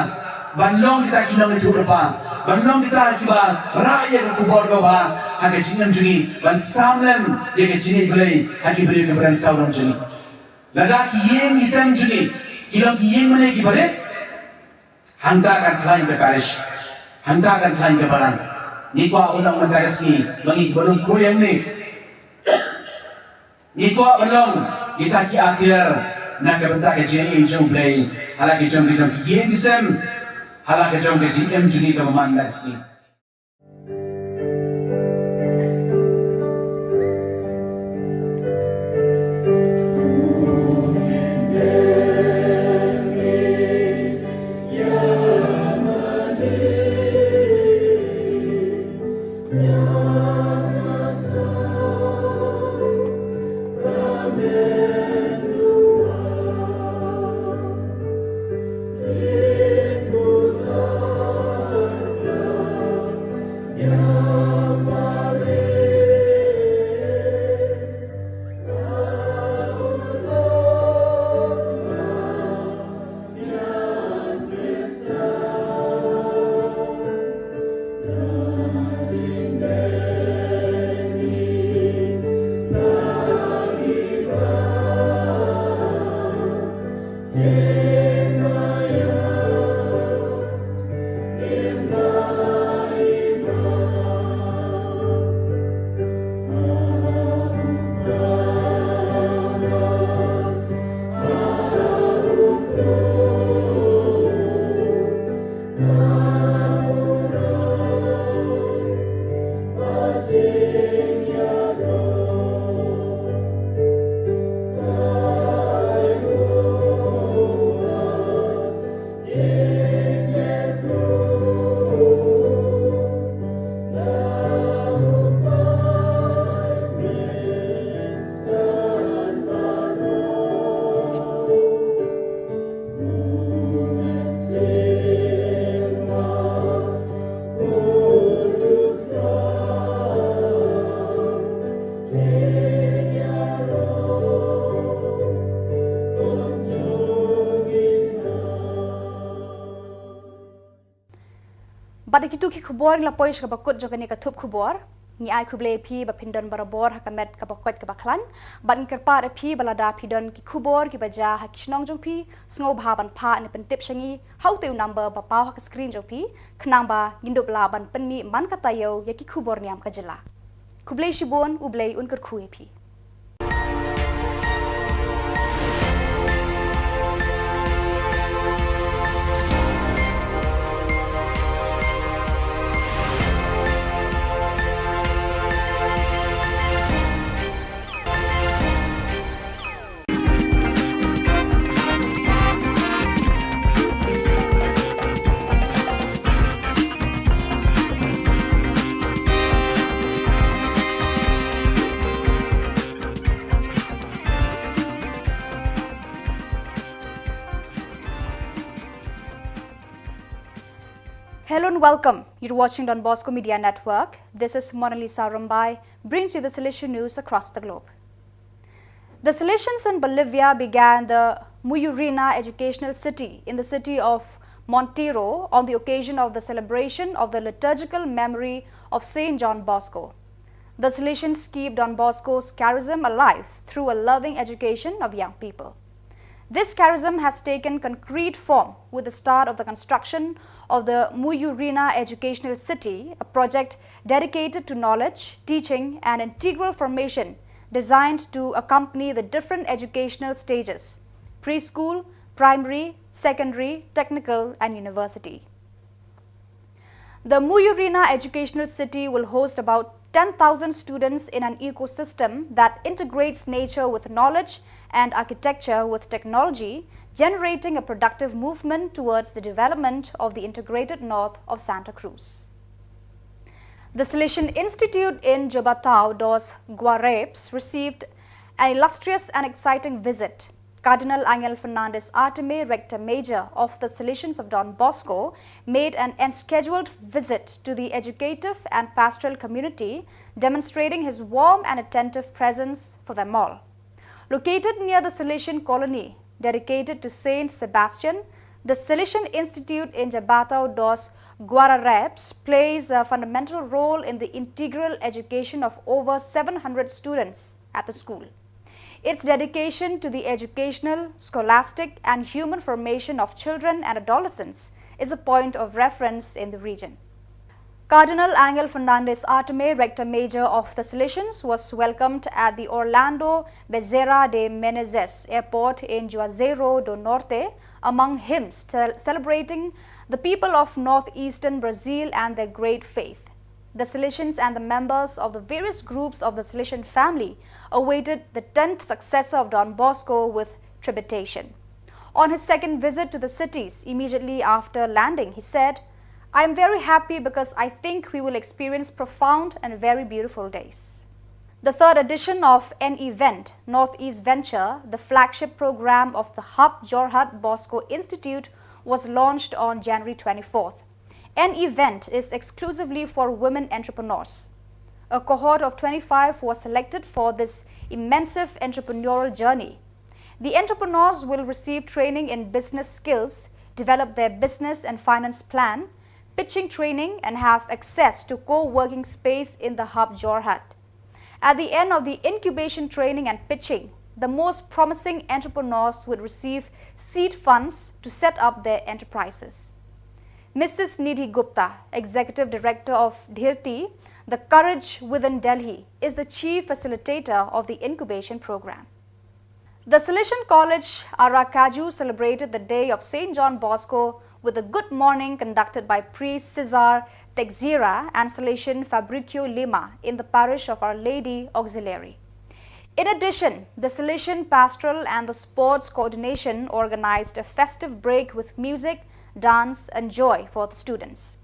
ban long kita ki nongïathuhlypa, ban long kita kiba rah ïa ka khubor kaba bha ha ka jingim jong ngi, ban sam lem ïa ka jingngeit Blei ha ki briew kiba don sawdong jong ngi. Lada ki ïing ki sem jong ngi ki long ki ïing mane kiba rit, hangta kan khlaiñ ka parish, hangta kan khlaiñ ka balang. Ngi kwah u long mynta ka sngi ba ngi kiba long khuid hangne, ngi kwah ban long kita ki atiar na ka bynta ka jingaiei jong U Blei ha la ka jong ka jong ki ïing ki sem, ha la ka jong ka jingim jong ngi kaba man la ka sngi. Bad ïa kitu ki khubor ngi la poi sha kaba kut jong kane ka thup khubor. Ngi ai khublei ïa phi ba phin don barabor ha ka met kaba koit kaba khlaiñ. Bad ngi kyrpad ïa phi ba lada phi don ki khubor kiba jia ha ki shnong jong phi, sngewbha ban phah ne pyntip sha ngi ha utei u number ba paw ha ka screen jong phi, khnang ba ngin dup lah ban pynmih man ka taïew ïa ki khubor niam ka jylla. Khublei shibun, U Blei un kyrkhu ïa phi. Hello and welcome. You're watching Don Bosco Media Network. This is Mona Lisa Rumbai, brings you the Salesian news across the globe. The Salesians in Bolivia began the Muyurina Educational City in the city of Montero on the occasion of the celebration of the liturgical memory of Saint John Bosco. The Salesians keep Don Bosco's charism alive through a loving education of young people. This charism has taken concrete form with the start of the construction of the Muyurina Educational City, a project dedicated to knowledge, teaching, and integral formation designed to accompany the different educational stages: preschool, primary, secondary, technical, and university. The Muyurina Educational City will host about ten thousand students in an ecosystem that integrates nature with knowledge and architecture with technology, generating a productive movement towards the development of the integrated north of Santa Cruz. The Salesian Institute in Jabatau dos Guareps received an illustrious and exciting visit. Cardinal Angel Fernandez Artime, Rector Major of the Salesians of Don Bosco, made an unscheduled visit to the educative and pastoral community, demonstrating his warm and attentive presence for them all. Located near the Salesian colony dedicated to Saint Sebastian, the Salesian Institute in Jabatau dos Guarareps plays a fundamental role in the integral education of over seven hundred students at the school. Its dedication to the educational, scholastic, and human formation of children and adolescents is a point of reference in the region. Cardinal Angel Fernandez Artime, Rector Major of the Salesians, was welcomed at the Orlando Bezerra de Menezes Airport in Juazeiro do Norte among hymns cel- celebrating the people of northeastern Brazil and their great faith. The Salesians and the members of the various groups of the Salesian family awaited the tenth successor of Don Bosco with trepidation. On his second visit to the cities, immediately after landing, he said, "I am very happy because I think we will experience profound and very beautiful days." The third edition of An Event Northeast Venture, the flagship program of the Hub Jorhat Bosco Institute, was launched on January twenty-fourth. An Event is exclusively for women entrepreneurs. A cohort of twenty-five was selected for this immersive entrepreneurial journey. The entrepreneurs will receive training in business skills, develop their business and finance plan, pitching training, and have access to co-working space in the Hub Jorhat. At the end of the incubation training and pitching, the most promising entrepreneurs would receive seed funds to set up their enterprises. Missus Nidhi Gupta, Executive Director of Dhirti, the Courage Within Delhi, is the chief facilitator of the incubation program. The Salesian College Aracaju celebrated the day of Saint John Bosco with a good morning conducted by Priest Cesar Texeira and Salesian Fabricio Lima in the parish of Our Lady Auxiliary. In addition, the Salesian Pastoral and the Sports Coordination organized a festive break with music, dance, and joy for the students.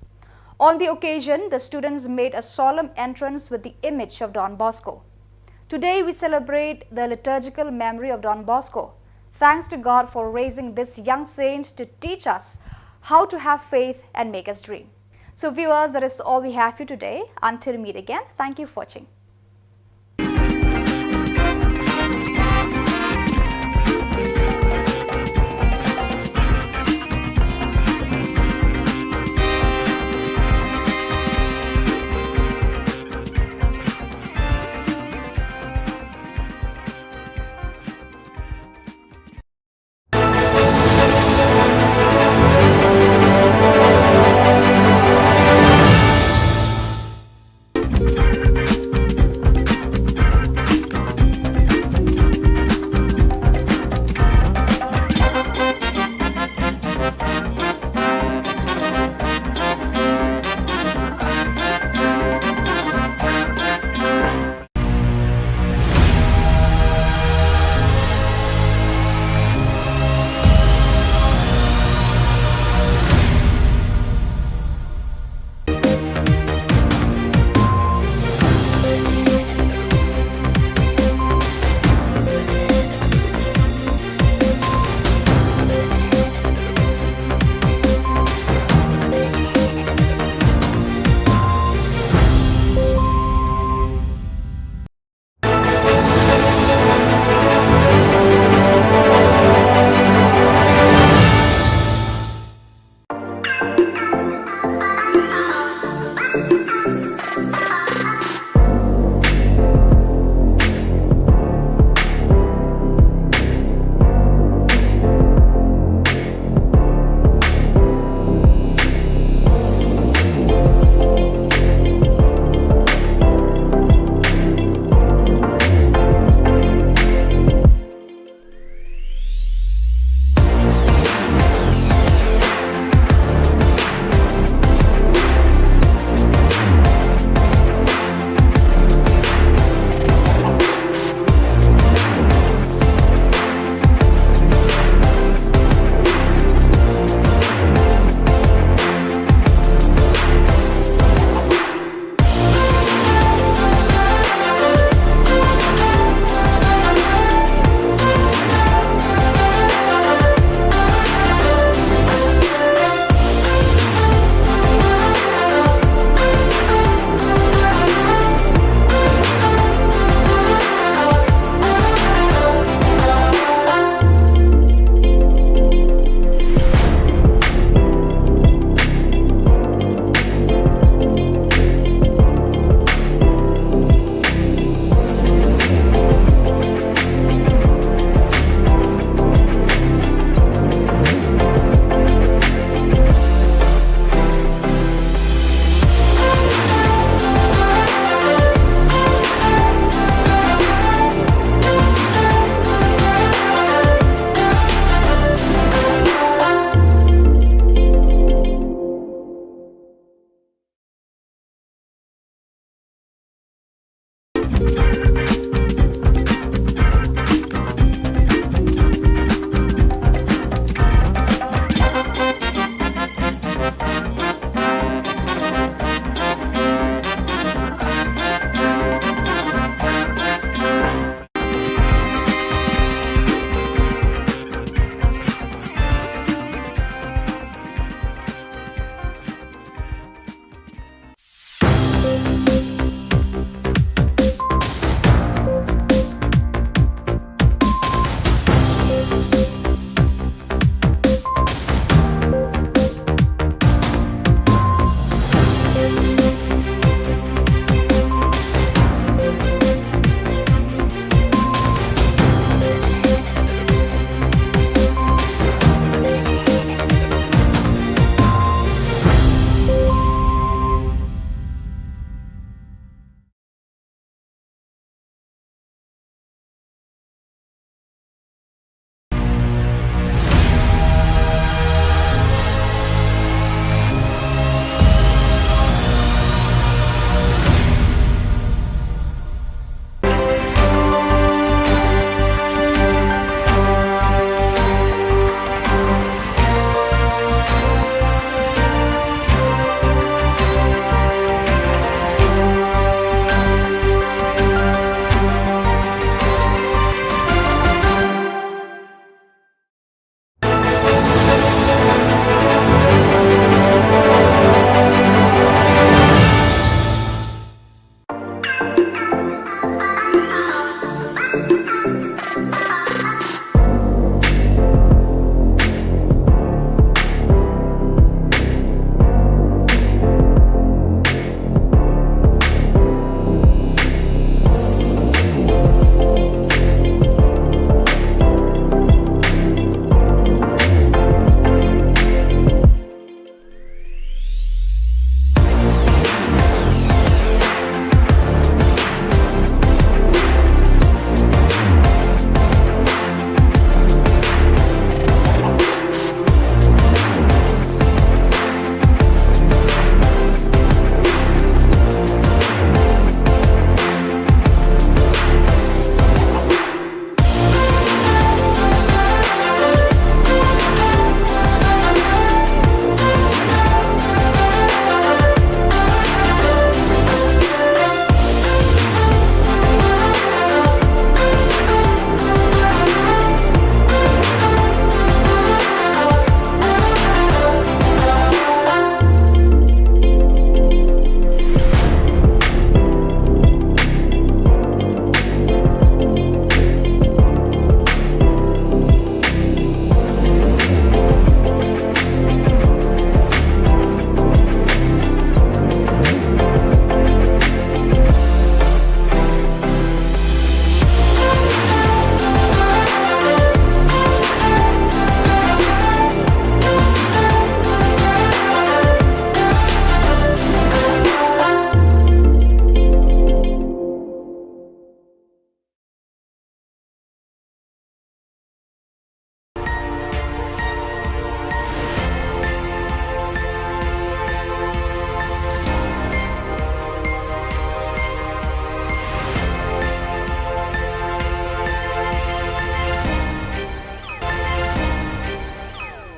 On the occasion, the students made a solemn entrance with the image of Don Bosco. Today, we celebrate the liturgical memory of Don Bosco. Thanks to God for raising this young saint to teach us how to have faith and make us dream. So, viewers, that is all we have for you today. Until we meet again, thank you for watching.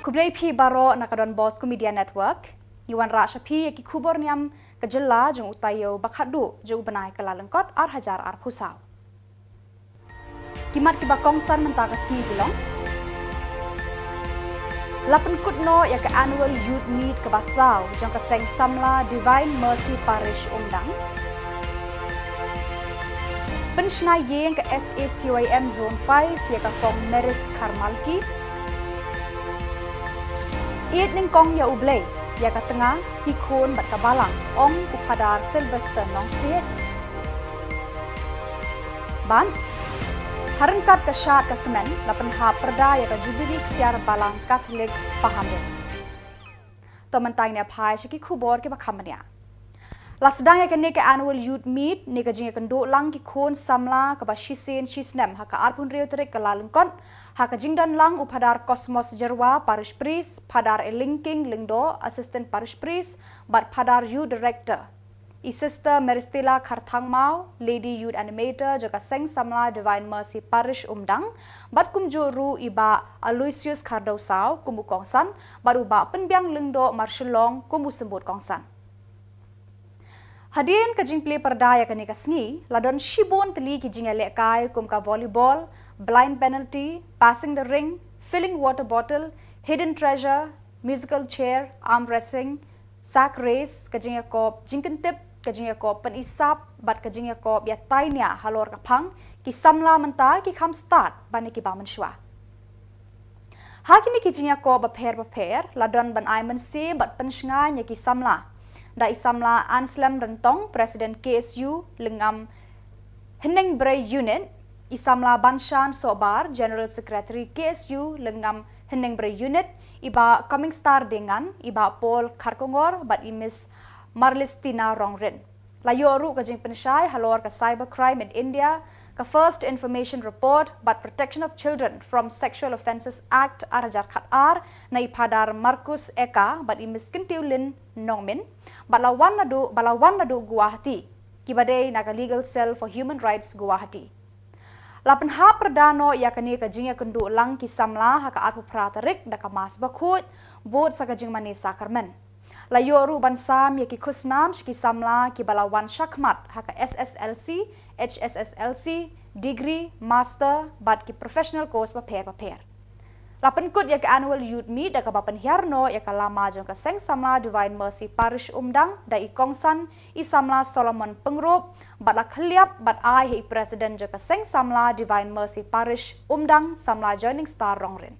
Khublei phi baroh na ka Don Bosco Media Network. Ngi wanrah sha phi ïa ki khubor niam ka jylla jong u taïew ba khatduh jong u bnai Kyllalyngkot ar hajar arphew saw. Ki mat kiba kongsan mynta ka sngi ki long: La pynkut noh ïa ka Annual Youth Meet kaba saw jong ka Seng Samla Divine Mercy Parish Umdang. Pynshna ïing ka S A C Y M Zone five ïa ka Kong Maris Kharmalki. Ïeit nyngkong ïa U Blei, ïa ka tnga, ki khun bad ka balang, ong u Phadar Sylvester Nongsiej. Bad ha ryngkat ka shad ka kmen, la pynhap pyrda ïa ka Jubilee Ksiar Balang Katholik Pahamrit. To mynta ngin ïa phai sha ki khubor kiba kham bniah. La sdang ïa kane ka Annual Youth Meet ne ka jingïakynduh lang ki khun samla kaba shisien shisnem ha ka arphew hynriew tarik Kyllalyngkot, ha ka jingdon lang u Phadar Cosmos Jyrwa, Parish Priest, Phadar Elingking Lyngdoh, Assistant Parish Priest, bad Phadar Youth Director. i Sister Meristila Kharthangmaw, Lady Youth Animator jong ka Seng Samla Divine Mercy Parish Umdang, bad kumjuh ruh i Bah Aloysius Khardewsaw kum u kongsan, bad u Bah Pynbiang Lyngdoh Marshillong kum u symbud kongsan. Hadien ka jingplie pyrda ïa kane ka sngi, la don shibun tylli ki jingïalehkai kum ka volleyball, blind penalty, passing the ring, filling water bottle, hidden treasure, musical chair, arm wrestling, sack race, ka jingïakop jingkyntip, ka jingïakop pynisap, bad ka jingïakop ïatai nia halor ka phang, ki samla mynta ki kham stad ban ïa kiba mynshuwa. Ha kine ki jingïakop bapher bapher, la don ban ai mynsiem bad pynshngaiñ ïa ki samla. Da i samla Anslem Ryntong, President K S U Lyngngam Hynñiewbrei Unit, i samla Banshan Sohbar, General Secretary K S U Lyngngam Hynñiewbrei Unit, i Bah Coming Star Dengan, i Bah Paul Kharkongor, bad i Miss Marlistina Rongrin. La ïoh ruh ka jingpynshai halor ka Cybercrime in India, ka First Information Report, bad Protection of Children from Sexual Offences Act ar hajar khat ar, na i Phadar Marcus Eka, bad i Miss Kyntiewlin Nongmin, bad la wan naduh, ba la wan naduh Guwahati, kiba dei na ka Legal Cell for Human Rights Guwahati. La pynhap pyrda noh ïa kane ka jingïakynduh lang ki samla ha ka arphew phra tarik da ka Mass bakhuid, bud sa ka jingmane sakramen. La ïoh ruh ban sam ïa ki khusnam sha ki samla kiba la wan shakhmat ha ka S S L C, H S S L C, degree, master, bad ki professional course bapher bapher. La pynkut ïa ka Annual Youth Meet da kaba pynhiar noh ïa ka lama jong ka Seng Samla Divine Mercy Parish Umdang da i kongsan i samla Solomon Pyngrope, bad la khylliap bad ai ha i President jong ka Seng Samla Divine Mercy Parish Umdang, samla Joining Star Rongrin.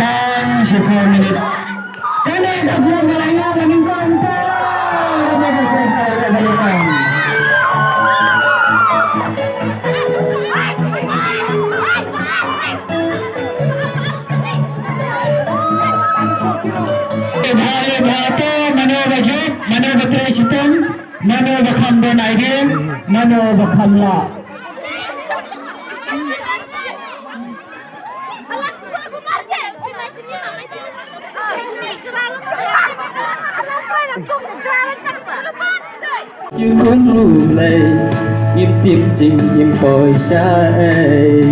Time for four minutes. Kane ka jingïalehkai ka nyngkong. Bha ïa bha to, mano ba jop, mano ba trei shitom, mano ba kham don idea, mano ba kham lah. Ïa kum U Blei, im tip jing im poi sha ei.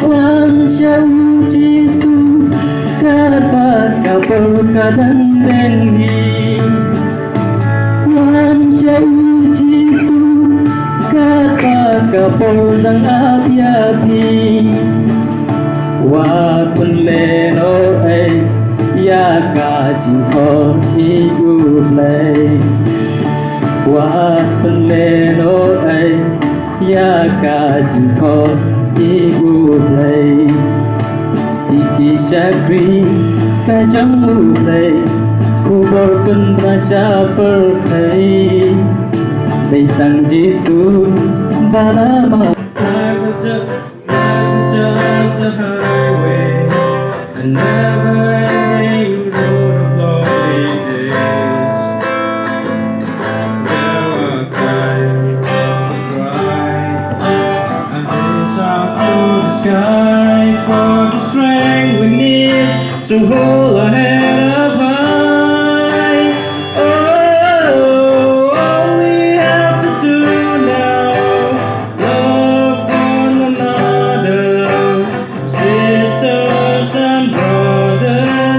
Wan sha U Jisu, katba ka por ka dang beng hi. Wan sha U Jisu, katba ka por dang ap ïa phi. Wat pynlehnoh ei ïa ka jingkhot ïa U Blei. Wat pynlehnoh ei ïa ka jingkhot ïa U Blei. Ïa ki shakri ka jong U Blei, u bor pynbna sha pyrthei. Dei tang Jisu ba la map. Life was just a highway. I never knew the road of loneliness. There were times of crying and reach out to the sky for the strength we need to hold our head up high. Oh, all we have to do now, love one another, sisters and brothers.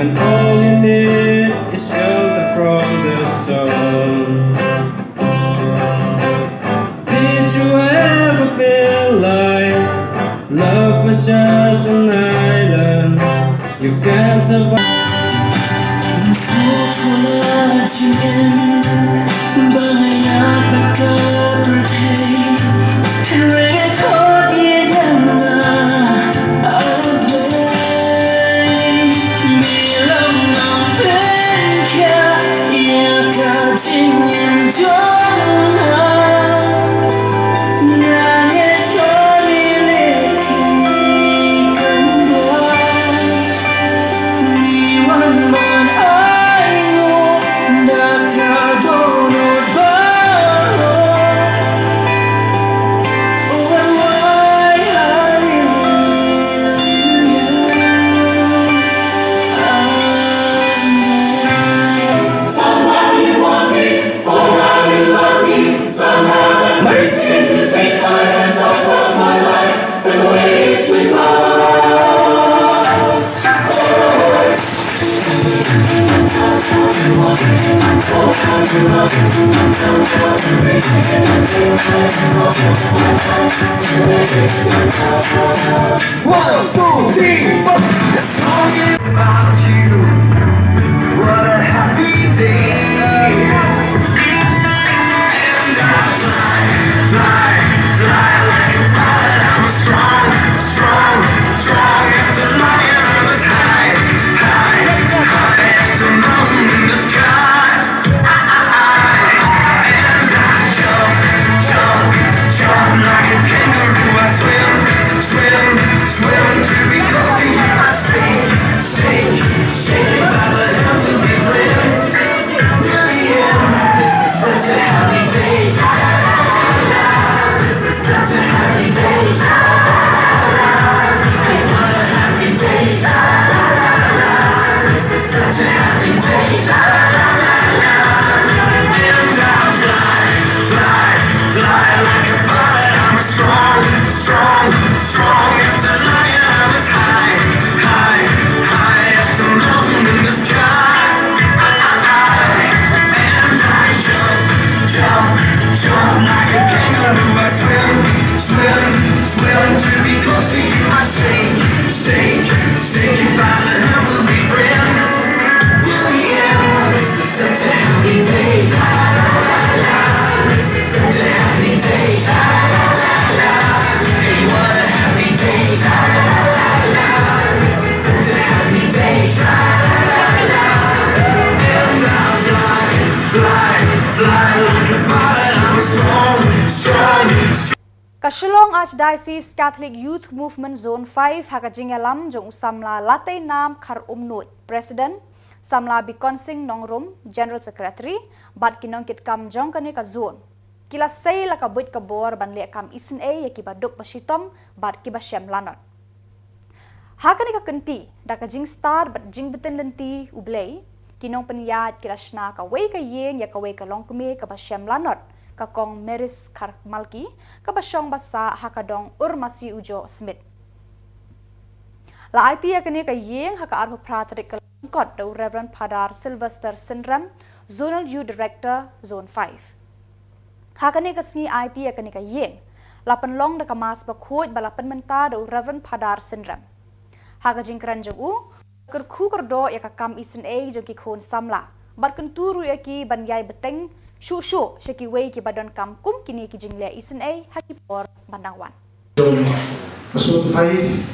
All you need is shelter from the storm. Did you ever feel like love was just an island you can survive? One, two, three, four. This song is about you. What a happy day. And I fly, fly, fly like a bird. I'm strong, strong, strong as a lion. I'm as high, high, high as the moon in the sky. Ka Shillong Archdiocese Catholic Youth Movement Zone five ha ka jingïalam jong u samla Lateinam Kharumnuid, President, samla Bikonsing Nongrum, General Secretary, bad ki nongkitkam jong kane ka zone, ki la sei la ka buit ka bor ban leh kam isynei ïa kiba duk ba shitom bad kiba shem lanot. Ha kane ka kynti, da ka jingstad bad jingbtin lynti U Blei, ki nongpynïaid ki la shna kawei ka ïing ïa kawei ka longkmie kaba shem lanot, ka Kong Maris Kharmalki, kaba shong ba sah ha ka dong Urmasi Ujoh Smit. La aiti ïa kane ka ïing ha ka arphew phra tarik Kyllalyngkot da u Reverend Phadar Sylvester Synrem, Zonal Youth Director, Zone five. Ha kane ka sngi aiti ïa kane ka ïing, la pynlong da ka Mass bakhuid ba la pynmynta da u Reverend Phadar Synrem. Ha ka jingkren jong u, kyrkhu kyrdoh ïa ka kam isynei jong ki khun samla, bad kyntu ruh ïa ki ban ïai bteng shuh shuh sha kiwei kiba donkam kum kine ki jingleh isynei ha ki por ban dang wan. Jong ka Zone five,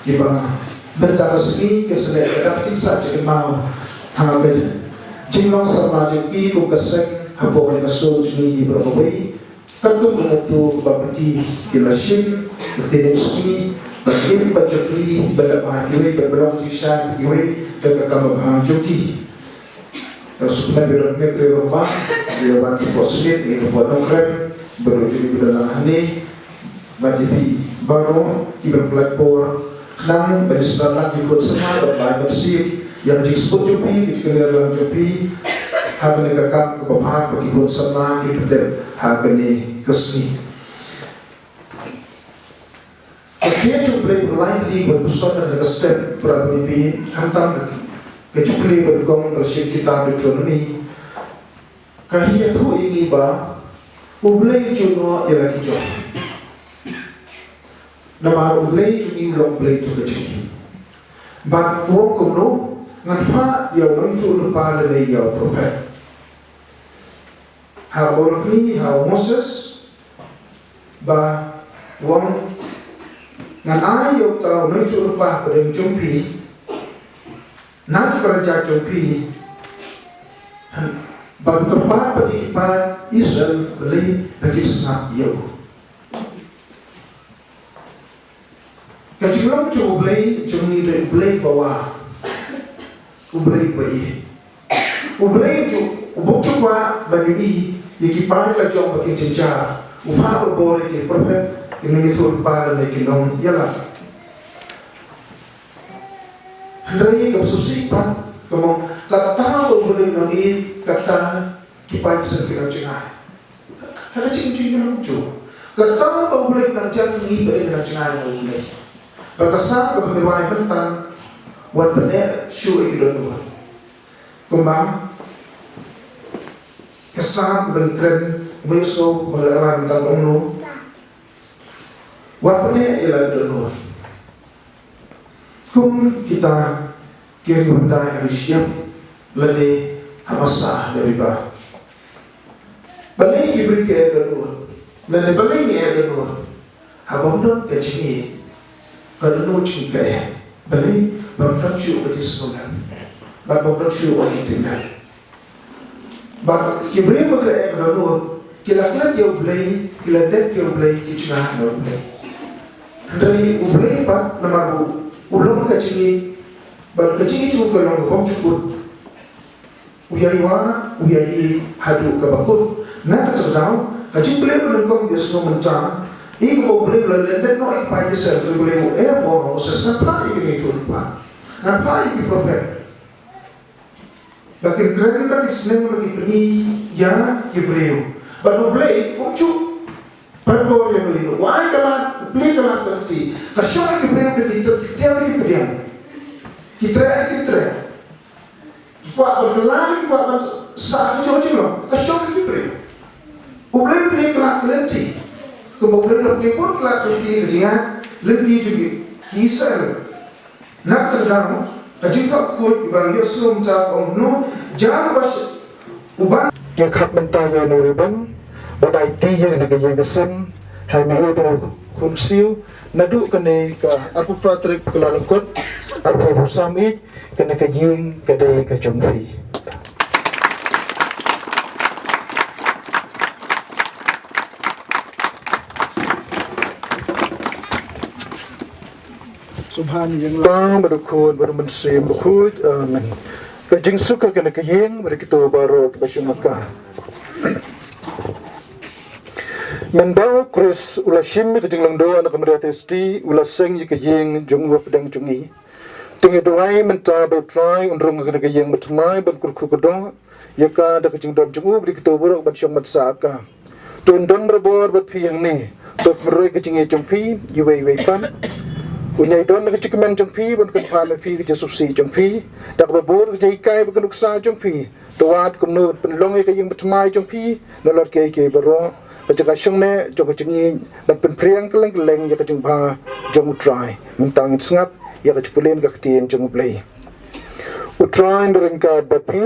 kiba mynta ka sngi kin sa leh ka dak jingsah jingkynmaw ha ka jinglong samla jong ki kum ka seng hapoh ka shnong jong ngi baroh kawei. Katkum ka mawtawei kaba phi ki la shim, ba phi la sngew, ba kim, ba jop ri, ba dap ha kiwei, ba long jingshisha ha kiwei, da ka kam ba bha jong ki. Ka sngewbha ba don ne kre rong ba, ïa wan ki por sngewbha, ïa ka por nongkrem, ba ro jong ki ba don lang hangne, ba ïa phi baroh, ki ban pynlait por, Khnang ba sdang lang ki khun samla, ba bai ban sngewthuh ïa ka jingsngewbha jong phi, ka jingkyrmen lang jong phi ha kane ka kam kaba bha ba ki khun samla ki pyndep ha kane ka sngi. Ka jingïaid jong U Blei ba lai tylli ba puson na ka step ba phi khamtam ka Ka jingkylli ba nyngkong ka la shim kitab Deuteronomi. Ka ïathuh ïa ngi ba U Blei u ju noh ïa la ki jong. Namar U Blei jong ngi u long Blei jong ka jong ngi. Bad u ong kumno, ngan phah ïa u nongïathuhlypa lane ïa u prophet. Ha u Bor kni ha u Moses, ba u ong, ngan ai ïa uta u nongïathuhlypa hapdeng jong phi na ki para jait jong phi, bad u kyrpad pat ïa ki paid Israel balei ba kin sngap ïa u. Ka jinglong jong U Blei jong ngi dei U Blei ba wah, U Blei ba ïeit. U Blei u bym ju kwah ban ïohi ïa ki paid la jong ba kin jynjar. U phah barabor ïa ki prophet, ki nongïathuhlypa lane ki nongïalam. Hynrei kaba sngewsih pat, ka mut kata ba U Blei u nang ïeit, kata ki paid Israel ki nang jngai. Ha ka jingim jong ngi, kata ba U Blei u nang jan, ngi pat ngi nang jngai ha U Blei. Bad ka Salm kaba ngi rwai mynta, wat pyneh shuh ïa ki dohnud. Kumba ka Salm ba ngi kren, ba ngi sngew ba ngi rwai mynta, ba ong kumno, wat pyneh ïa la ki dohnud. Kum kita ki riewhyndai ha ri shyiap lane ha basa ha riba. Balei ki briew ki eh dohnud? Lane balei ngi eh dohnud? Haba ym don ka jingïeit, ka dohnud jong ngi ka eh. Balei? Ba ym don shuh ka jingsngewlem. Bad ba ym don shuh ka jingtip. Bad ki briew ba ki la eh ka dohnud, ki la klet ïa U Blei, ki la dep ïa U Blei, ki jngai na U Blei. Hynrei U Blei pat namar u long ka jingïeit, bad ka jingïeit jong u ka long kaba ym jukut. U ïai wad, u ïai ïeit haduh kaba kut. Na kata ka daw, ka jingpule ba nyngkong ba ngi sngew mynta, ïa kaba U Blei u la lyndet noh ïa ki paid Israel, U Blei u ong ha u Moses, ngan phah ïa ki nongïathuhlypa, ngan phah ïa ki prophet. Ba kin kren, ba kin sneng, ba kin pyni ïa ki briew. Bad U Blei um ju pynbor ïa u, u ai ka lad, u plie ka lad ka lynti. Ka shong ha ki briew da ki tyrpeng, da ki pdiang. Ki treh, ki treh. Ki kwah ban kylla, ki kwah ban sah, ka shong ha ki briew. U Blei u plie ka lad ka lynti. Kumba U Blei u la plie bun ka lad ka lynti, ka jingïaid lynti jong ki Israel. Na kata ka daw, ka jingthoh khuid ba ngi ïohsngew mynta ka ong kumno, jan ba sh-, u ban. Ngi khot mynta ïa u nongriewbeiñ ban aiti ïa kane ka ïing ka sem ha i Miheu Dkhot Khunsiew, naduh kane ka arphew phra tarik Kyllalyngkot, arphew arphew san, ïa kane ka ïing ka dei ka jong phi. Sngewbha ïa U Trai bad U Khun bad U Mynsiem Bakhuid. Amen. Ka jingsuk ha kane ka ïing bad ïa kito baroh kiba shong ha ka. Mynba U Khrist u la shim ïa ka jinglong doh na ka Maria Theisotti, u la seng ïa ka ïing jong u hapdeng jong ngi. Te ngi duwai mynta ba U Trai un rung ha kane ka ïing bathymmai ban kyrkhu kyrdoh ïa ka da ka jingdon jong u bad ïa kito baroh ban shong ban sah ha ka. To un don barabor bad phi hangne. To pynroi ka jingïeit jong phi iwei iwei pat. Un ïai don ha ka jingkmen jong phi ban kyrpad ïa phi, ka jingsngewsih jong phi. Da kaba bun ka jinghikai bad ka nuksa jong phi. To wad kumno ban pynlong ïa ka ïing bathymmai jong phi nalor kiei kiei baroh ka jaka shongneh jong ka jingïeit, ban pynphriang kylleng kylleng ïa ka jingbha jong U Trai. Mynta ngin sngap ïa ka jingpule na ka ktien jong U Blei. U Trai un ryngkat bad phi.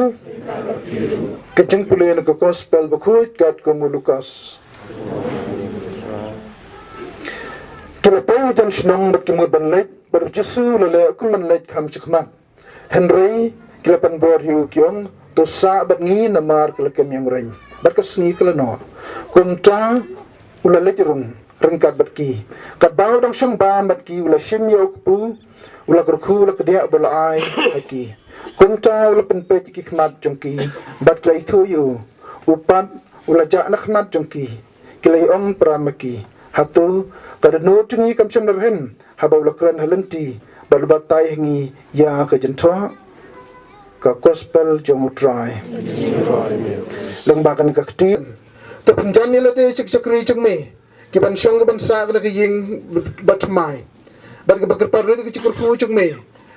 Ka jingpule na ka Gospel Bakhuid katkum u Lukas. Ki la poi hajan shnong bad ki mut ban leit, bad U Jisu u la leh kum ban leit kham shakhmat. Hynrei ki la pynbor ïa u, ki ong, to sah bad ngi namar ka la kem ïa u reng. Bad ka sngi ka la noh. Kumta u la leit rung ryngkat bad ki. Katba u dang shong bam bad ki, u la shim ïa u kpu, u la kyrkhu, u la kdiah bad u la ai ha ki. Kumta u la pynpeit ïa ki khmat jong ki bad ki la ithuh ïa u. U pat u la jah na khmat jong ki. Ki la ïa ong para ma ki, hato ka dohnud jong ngi kam shym la rhem haba u la kren ha lynti bad u batai ha ngi ïa ka jingthoh? Ka Gospel jong U Trai. Lyngba kane ka ktien, to pynjan ïa lade sha ki shakri jong me, ki ban shong ki ban sah ha kane ka ïing bathymmai, bad ki ban kyrpad rit ïa ka jingkyrkhu jong me.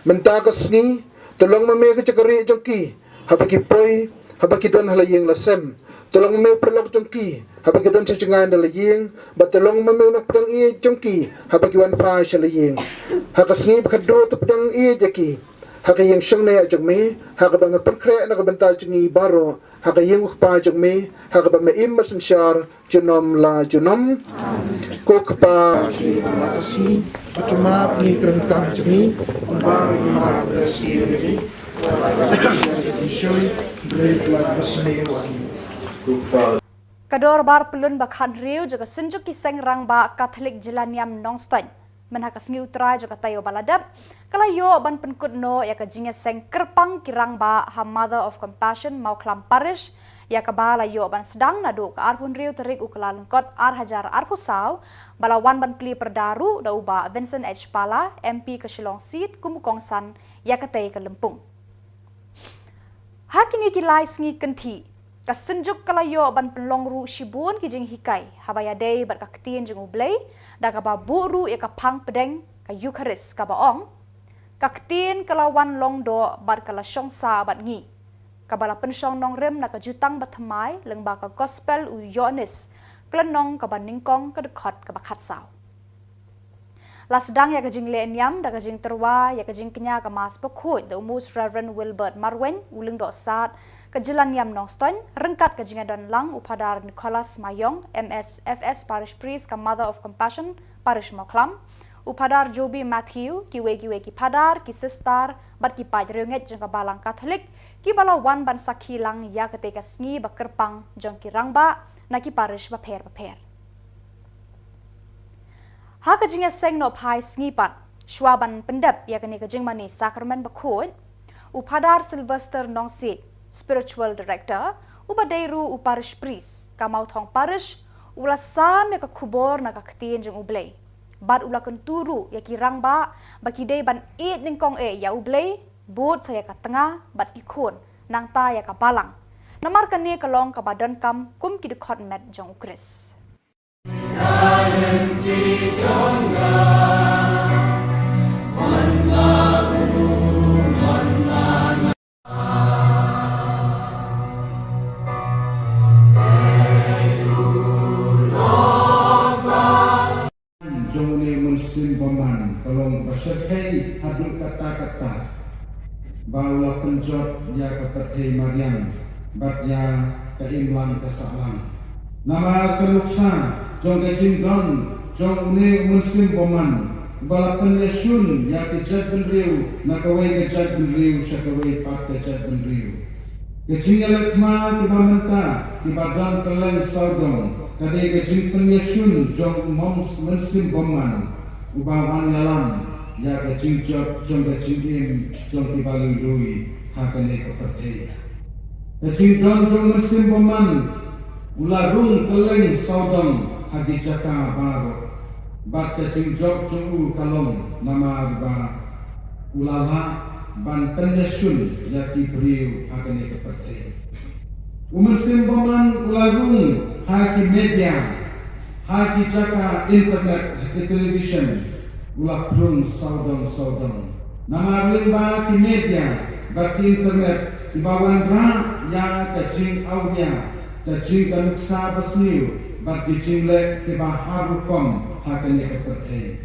Mynta ka sngi To long ma me ka jaka rieh jong ki haba ki poi, haba ki don ha la ïing la sem. To long ma me u paralok jong ki haba ki don sha jngai na la ïing, bad to long ma me u nongpdiang ïeit jong ki haba ki wan phai sha la ïing. Ha ka sngi ba khatduh to pdiang ïeit ïa ki ha ka ïing shongneh jong me, ha kaba me pynkhreh na ka bynta jong ngi baroh, ha ka ïing u Kpa jong me, ha kaba me im bad synshar junom la junom. Ko Kpa, ka Dorbar Pyllun ba khathynriew jong ka Synjuk ki Seng Rangbah Katholik Jylla Niam Nongstoiñ, mynha ka sngi U Trai jong ka taïew ba la dep, ka la ïoh ban pynkut noh ïa ka jingïaseng kyrpang ki rangbah ha Mother of Compassion Mawkhlam Parish, ïa kaba la ïoh ban sdang naduh ka arphew hynriew tarik u Kyllalyngkot ar hajar arphew saw, ba la wan ban plie pyrda ruh da u Bah Vincent H Pala, M P ka Shillong Seat, kum u kongsan ïa katei ka lympung. Ha kine ki lai sngi kynthih, ka Synjuk ka la ïoh ban pynlong ruh shibun ki jinghikai haba ïadei bad ka Ktien jong U Blei, da kaba buh ruh ïa ka phang pdeng ka Eukharist kaba ong: Ka Ktien ka la wan long doh bad ka la shong sah bad ngi, kaba la pynshong nongrim na ka jutang bathymmai lyngba ka Gospel u Ïoannis, ka lynnong kaba nyngkong, ka dkhot kaba khatsaw. La sdang ïa ka jingleh niam da ka jingtyrwa ïa ka jingkñia ka Mass Bakhuid da u Most Reverend Wilbert Marwein, u Lyngdoh Sad ka Jylla Niam Nongstoiñ, ryngkat ka jingïadon lang u Phadar Nicholas Mayong, M S F S, Parish Priest ka Mother of Compassion Parish Mawkhlam, u Phadar Joby Matthew, kiwei kiwei ki phadar, ki sister bad ki paid riewngeit jong ka Balang Katholik, kiba la wan ban sakhi lang ïa katei ka sngi ba kyrpang jong ki rangbah na ki parish bapher bapher. Ha ka jingïaseng nohphai sngi pat, shuwa ban pyndep ïa kane ka jingmane Sakramen Bakhuid, u Phadar Sylvester Nongsiej, Spiritual Director, uba dei ruh u Parish Priest ka Mawthong Parish, u la sam ïa ka khubor na ka Ktien jong U Blei, bad u la kyntu ruh ïa ki rangbah ba ki dei ban ïeit nyngkong eh ïa U Blei, bud sa ïa ka tnga bad ki khun, nangta ïa ka balang, namar kane ka long kaba donkam kum ki dkhot met jong U Khrist. Jong une u mynsiem bymman ka long ba shyrkhei haduh katta katta, ba u la pynjot ïa ka pyrthei mariang bad ïa ka imlang ka sahlang. Namar ka nuksa jong ka jingdon jong une u mynsiem bymman, ba la pynïashun ïa ka jaitbynriew na kawei ka jaitbynriew sha kawei pat ka jaitbynriew. Ka jingïaleh thma kiba mynta, kiba don kylleng sawdong, ka dei ka jingpynïashun jong u mong mynsiem bymman, uba wan ïalam ïa ka jingjot jong ka jingim jong kiba lui lui ha kane ka pyrthei. Ka jingdon jong u mynsiem bymman u la rung kylleng sawdong ha ki jaka baroh, bad ka jingjop jong u ka long namar ba u la lah ban pynïashun ïa ki briew ha kane ka pyrthei. U mynsiem bymman u la rung ha ki media, ha ki jaka internet, ha ki television, u la phrung sawdong sawdong. Namar lyngba ki media bad ki internet, kiba wanrah ïa ka jingawria, ka jing, ka nuksa basniew bad ki jingleh kiba har rukom ha kane ka pyrthei.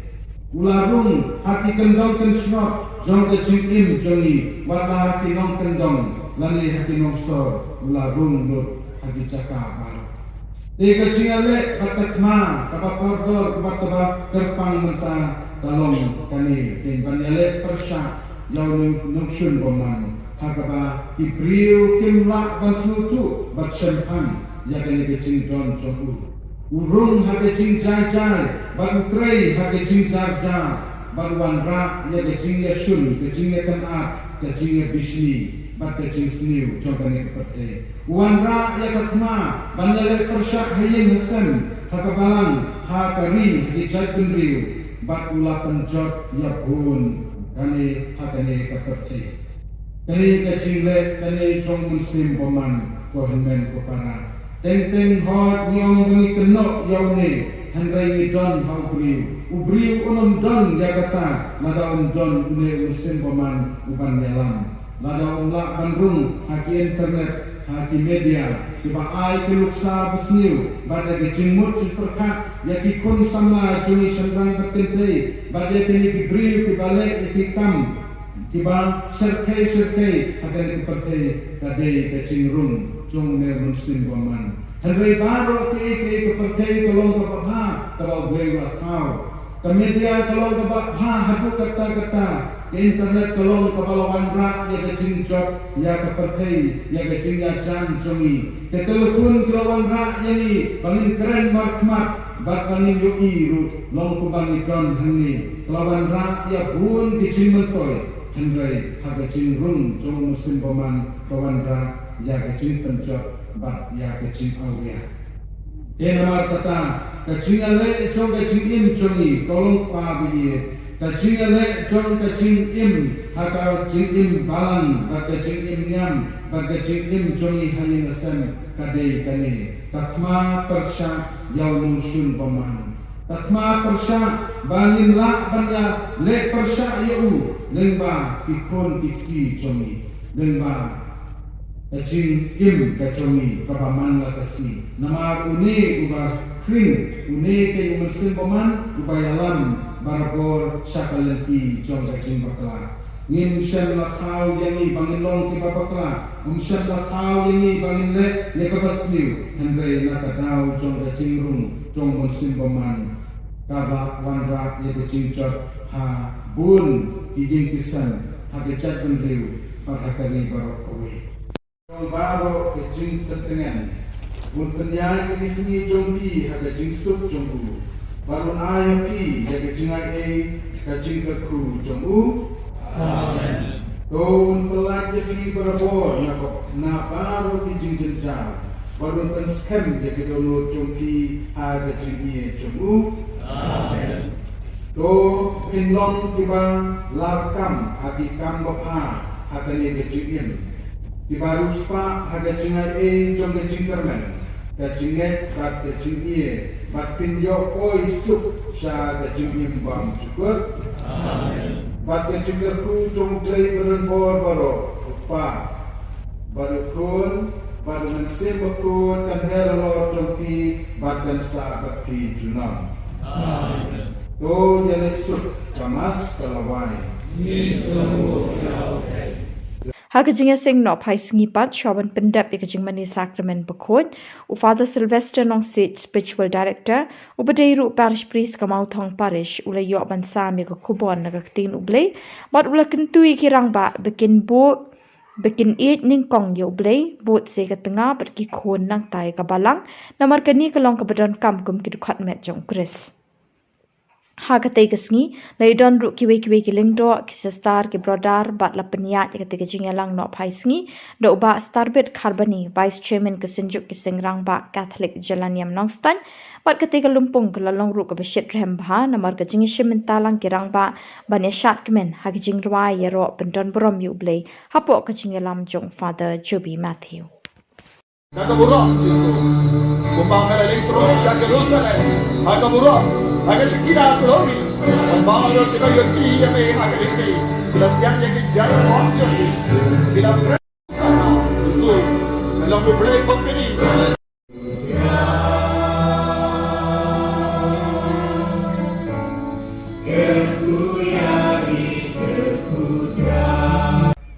U la rung ha ki kyndong kynshnod jong ka jingim jong ngi, wat la ha ki nongkyndong lane ha ki nongsor, u la rung lut ha ki jaka baroh. Te ka jingïaleh bad ka thma kaba kordor bad kaba kyrpang mynta ka long kane, ka ban ïaleh pyrshah ïa u nong, nongshun bymman, ha kaba ki briew kim lah ban sngewthuh bad shemphang ïa kane ka jingdon jong u. U rung ha ka jingjai jai bad u trei ha ka jingjar jar, bad u wanrah ïa ka jingïashun, ka jingïakynad, ka jingïabishni bad ka jingsniew jong kane ka pyrthei. U wanrah ïa ka thma ban ïaleh pyrshah ha ïing ha sem, ha ka balang, ha ka ri, ha ki jaitbynriew, bad u la pynjot ïa bun kane ha kane ka pyrthei. Kane ka jingleh kane jong u mynsiem bymman, ko hynmen ko para. Teng teng hooid ngi ong ba ngi kynnoh ïa une, hynrei ngi don ha u briew. U briew un ym don ïa kata lada um don une u mynsiem bymman u ban ïalam. Lada ym lah ban rung ha ki internet, ha ki media, kiba ai ki nuksa basniew bad ïa ki jingmut jingpyrkhat ïa ki khun samla jong ngi shynrang bad kynthei, bad ïa kine ki briew kiba leh ïa ki kam kiba shyrkhei shyrkhei ha kane ka pyrthei, ka dei ka jingrung jong une u Mynsiem Bymman. Hynrei baroh kiei kiei ka pyrthei ka long kaba bha kaba U Blei u la thaw. Ka media ka long kaba bha haduh katta katta. Ka internet ka long kaba la wanrah ïa ka jingjot ïa ka pyrthei, ïa ka jingïajan jong ngi. Ka telephone ka la wanrah ïa ngi ba ngin kren markhmat bad ba ngin ïohi ruh long kumba ngi don hangne. Ka la wanrah ïa bun ki jingmyntoi, hynrei ha ka jingrung jong u Mynsiem Bymman ka wanrah ïa ka jingpynjot bad ïa ka jingawria. Te namar kata, ka jingïaleh jong ka jingim jong ngi, ko long pa ba ïeit, ka jingïaleh jong ka jingim ha ka jingim balang bad ka jingim niam bad ka jingim jong ngi ha ïing ha sem, ka dei kane: ka thma pyrshah ïa u nongshun bymman. Ka thma pyrshah ba ngin lah ban ïaleh pyrshah ïa u lyngba ki khun ki kti jong ngi, lyngba ka jingim ka jong ngi kaba man la ka sngi. Namar une uba khring, une ka u Mynsiem Bymman uba ïalam barabor sha ka lynti jong ka jingbakla. Ngim shym la thaw ïa ngi ba ngin long kiba bakla, um shym la thaw ïa ngi ba ngin leh ïa kaba sniew, hynrei na ka daw jong ka jingrung jong u Mynsiem Bymman, kaba wanrah ïa ka jingjot ha bun ki ïing ki sem, ha ka jaitbynriew bad ha ka ri baroh kawei. Jong baroh ka jingpyntngen, un pynïaid ïa ki sngi jong phi ha ka jingsuk jong u, bad un ai ha phi ïa ka jingaiei ka jingkyrkhu jong u. Amen. To un pyllait ïa phi barabor na ka, na baroh ki jingjynjar, bad un pynskhem ïa ki dohnud jong phi ha ka jingïeit jong u. Amen. To phin long kiba larkam ha ki kam bapha ha kane ka jingim, kiba riewspah ha ka jingaiei jong ka jingkyrmen, ka jingngeit bad ka jingïeit, bad phin ïoh poi suk sha ka jingim bymjukut. Amen. Bad ka jingkyrkhu jong U Blei badonbor baroh, U Kpa, bad U Khun, bad U Mynsiem Bakhuid, kan her halor jong phi bad kan sah bad phi junom. Amen. To ïaleh suk, ka Mass ka la wai. Ha ka jingïaseng noh phai sngi pat, shwa ban pyndep ïa ka jingmane Sakramen Bakhuid, u Father Sylvester Nongsiej, Spiritual Director, uba dei ruh Parish Priest ka Mawthong Parish, u la ïoh ban sam ïa ka khubor na ka ktien U Blei, bad u la kyntu ïa ki rangbah ba kin bud, ba kin ïeit nyngkong ïa U Blei, bud sa ïa ka tnga bad ki khun nangta ïa ka balang, namar kane ka long kaba donkam kum ki dkhot met jong U Khrist. Ha katei ka sngi, la ïadon ruh kiwei kiwei ki lyngdoh, ki sister, ki brother, bad la pynïaid ïa katei ka jingïalang noh phai sngi da u Bah Starbit Kharbani, Vice Chairman ka Synjuk ki Seng Rangbah Katholik Jylla Niam Nongstoiñ, bad katei ka lympung ka la long ruh kaba shit rhem bha, namar ka jingïashim bynta lang ki rangbah ban ïashad kmen ha ka jingrwai ïaroh pyndon burom ïa U Blei hapoh ka jingïalam jong Father Joby Matthew. Ka ka burom, kumba ka la leit troh sha Jerusalem ha ka burom, ha ka Shekinah glory. Kumba ka la leit troh ïa me ha ka lynti, ki la siat ïa ki jaiñ bymjukut, ki la pyrshah, Jisu ka long U Blei bad kane.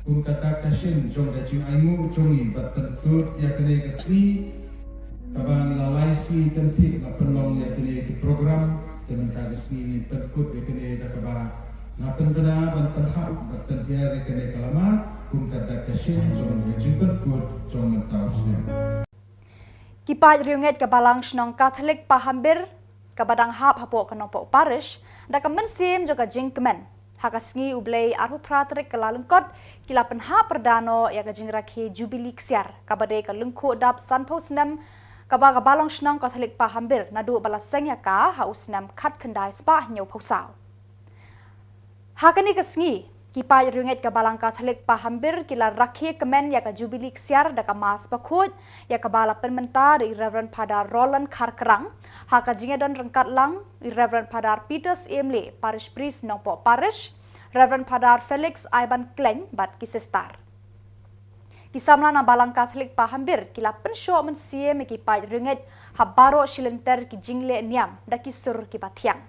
Kum ka dak ka shin jong ka jingainguh jong ngi ban pynkut ïa kane ka sngi, kaba ngi la lai sngi kyntien la pynlong ïa kane ka program, te mynta ka sngi ngin pynkut ïa kane da kaba nga pynbna ban pynhap ban pynhiar ïa kane ka lama, kum ka dak ka shin jong ka jingpynkut jong mynta u snem. Ki paid riewngeit ka Balang Shnong Katholik Pahambir, kaba dang hap hapoh ka Nongpoh Parish, da ka mynsiem jong ka jingkmen, ha ka sngi U Blei arphew phra tarik Kyllalyngkot, ki la pynhap pyrda noh ïa ka jingrakhe Jubili Ksiar, kaba dei ka lyngkhuh dap sanphew snem, kaba ka Balang Shnong Katholik Pahambir naduh ba la seng ïa ka ha u snem khatkhyndai spah hynñiewphew saw. Ha kane ka sngi, ki paid riewngeit ka Balang Katholik Pahambir ki la rakhe kmen ïa ka Jubili Ksiar da ka Mass Bakhuid, ïa kaba la pynmynta da i Reverend Father Roland Kharkrang, ha ka jingïadon ryngkat lang i Reverend Father Peter Syiem Leh, Parish Priest Nongpoh Parish, Reverend Father Felix Iban Khlaiñ bad ki sister. Ki samla na Balang Katholik Pahambir ki la pynshoh mynsiem ïa ki paid riewngeit ha baroh shi lynter ki jingleh niam da ki sur kiba thiang.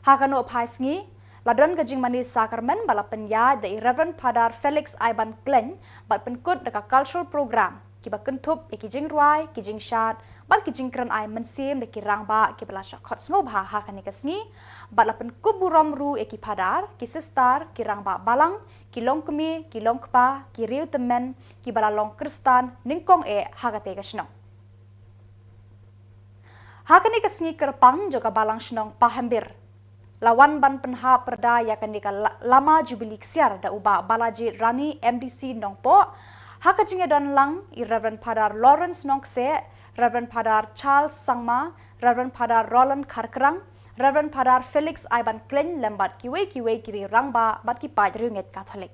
Ha ka nohphaisngi la don ka jingmane sakramen ba la pynïaid da i Reverend Father Felix Iban Klein bad pynkut da ka cultural program kiba kynthup ïa ki jingrwai, ki jingshad bad ki jingkren ai mynsiem da ki rangbah kiba la shah khot sngewbha ha kane ka sngi, bad la pynkup burom ruh ïa ki phadar, ki sister, ki rangbah balang, ki longkmie, ki longkpa, ki riewtymmen kiba la long Khristan nyngkong eh ha katei ka shnong. Ha kane ka sngi kyrpang jong ka Balang Shnong Pahambir la wan ban pynhap pyrda ïa kane ka la-, lama Jubilee Ksiar da u Bah Balaji Rani, M D C Nongpoh. Ha ka jingïadon lang i Reverend Father Lawrence Nongkseh, Reverend Father Charles Sangma, Reverend Father Roland Kharkrang, Reverend Father Felix Iban Klein lem bad kiwei kiwei ki rangbah bad ki paid riewngeit Katholik.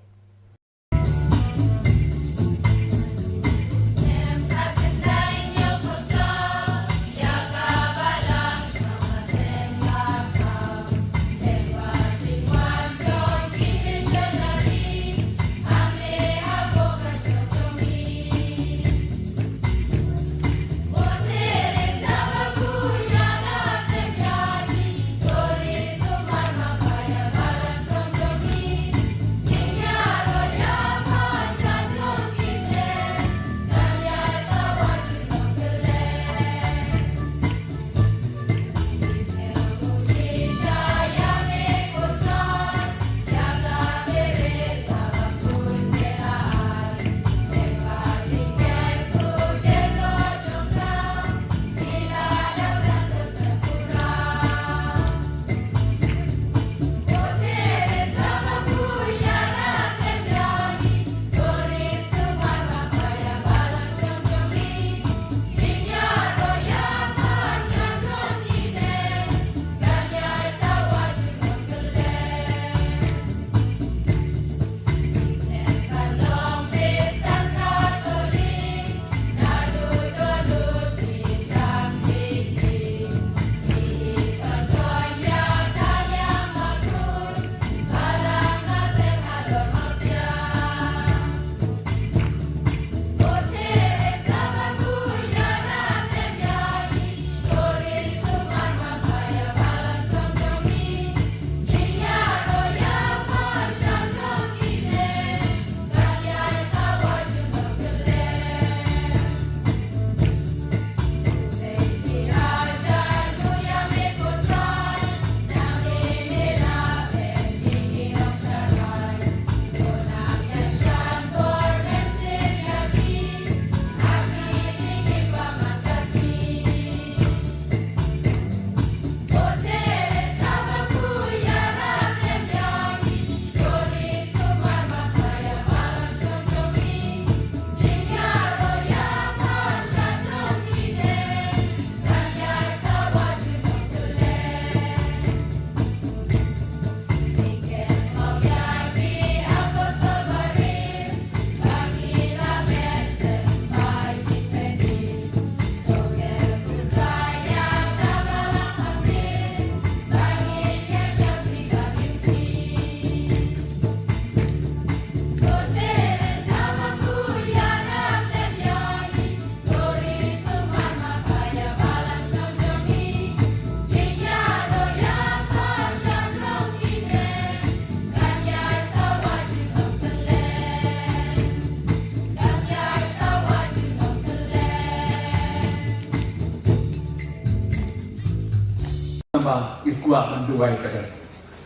Ba i kwah ban duwai ka dei.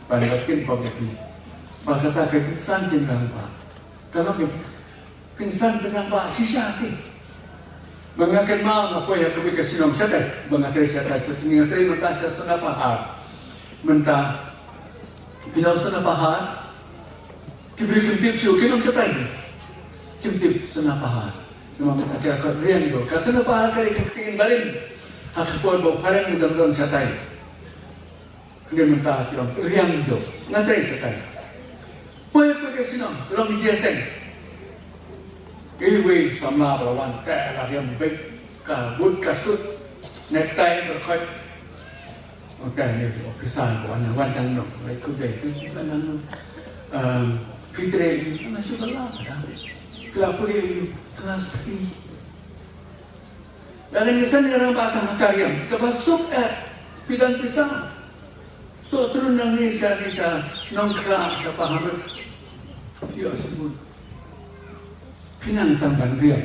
Ban kin pom ïa ki. Ba kata ka jingsan jingkang ba. Ka long ka jingsan jingkang ba shisha ki. Ba nga kynmaw nga poi ha kawei ka shnong shatai. Ba nga trei shatai, shatai nga trei mynta sha Sona Pahar. Mynta ki nong Sona Pahar. Ki briew kim tip shuh, ki nong shatai. Kim tip Sona Pahar. Namar mynta ki la khot Riang Ïew. Ka Sona Pahar ka dei ka ktien barim. Ha ka por ba u phareng u dang don shatai. Hynrei mynta ki ong Riang Ïew. Nga trei shatai. Poi poi ka shnong, long ïaseng. Iwei samla ba la wan, te la riam beit, ka boot ka suit, necktie ba la khoit. Ong te ne officer ba wan, wan dang no, lai khublei, wan dang no. Ehm, phi trei, nga shu ba la, ba dang. Phi la pule ïa u klas three. Lada ngi san ïa rangbah tang ha ka riam kaba suk eh, phi don pisa. Soh trun nangne sha, ne sha Nongkhrah, sha Pahamri. Ïoh shibun. Phi nang tang ban riam.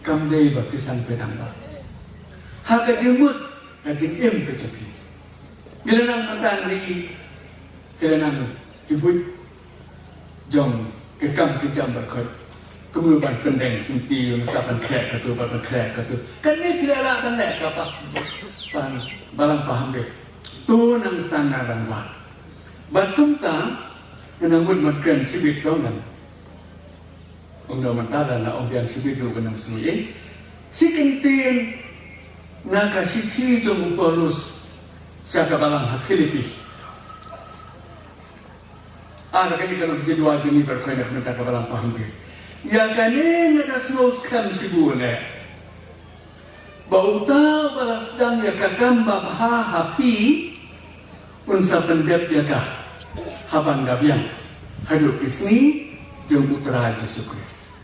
Kam dei ba phi san phi nang ba. Ha ka jingmut, ka jingim ka jong phi. Ngi la nang tang ri, ngi la nang ki buit jong ki kam ki jam baroh. Kumno ban pyndeng sngewthuh, nangta ban khleh katu, ban khleh katu. Kane ki la lah ban leh ka ba, ban, Balang Pahamri. To nang san na rangbah. Bad kumta, nang mut mat kren shibit to nang. Ong da mynta la na ong biang shibit ruh ban ym sngew ïing. Shi kyntien na ka shithi jong u Paulus sha ka balang ha Philippi. Ah, ka kane ka long ka jingduwai jong ngi baroh na ka bynta ka Balang Pahamri. Ïa kane nga da sngew skhem shibun eh, ba uta uba la sdang ïa ka kam babha ha phi, un sa pyndep ïa ka ha ban da biang haduh ki sngi jong U Trai Jisu Khrist.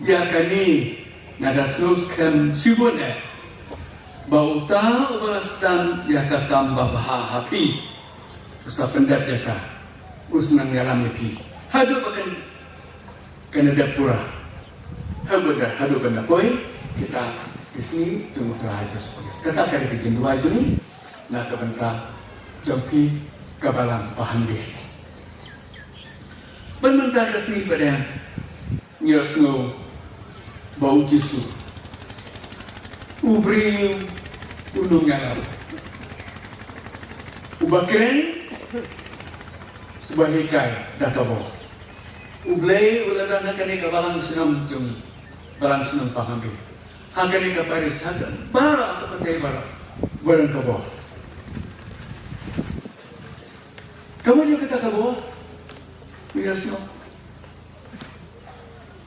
Ïa kane nga da sngew skhem shibun eh, ba uta uba la sdang ïa ka kam babha ha phi, un sa pyndep ïa ka, un sa nang ïalam ïa phi haduh ba kan, kan da dep pura. Haduh ba da, haduh ban da poi kita ki sngi jong U Trai Jisu Khrist. Kata ka dei ka jingduwai jong ngi na ka bynta jong phi ka Balang Pahamri. Ban mynta ka sngi pat ngi ïohsngew ba U Jisu u briew u nongïalam, uba kren, uba hikai da ka bor. U Blei u la don ha kane ka balang shnong jong ngi, balang shnong Pahamri. Ha kane ka parish, ha ka baroh ka pyrthei baroh, u don ka bor. Ka mut ïa kata ka bor, u ïohsngew.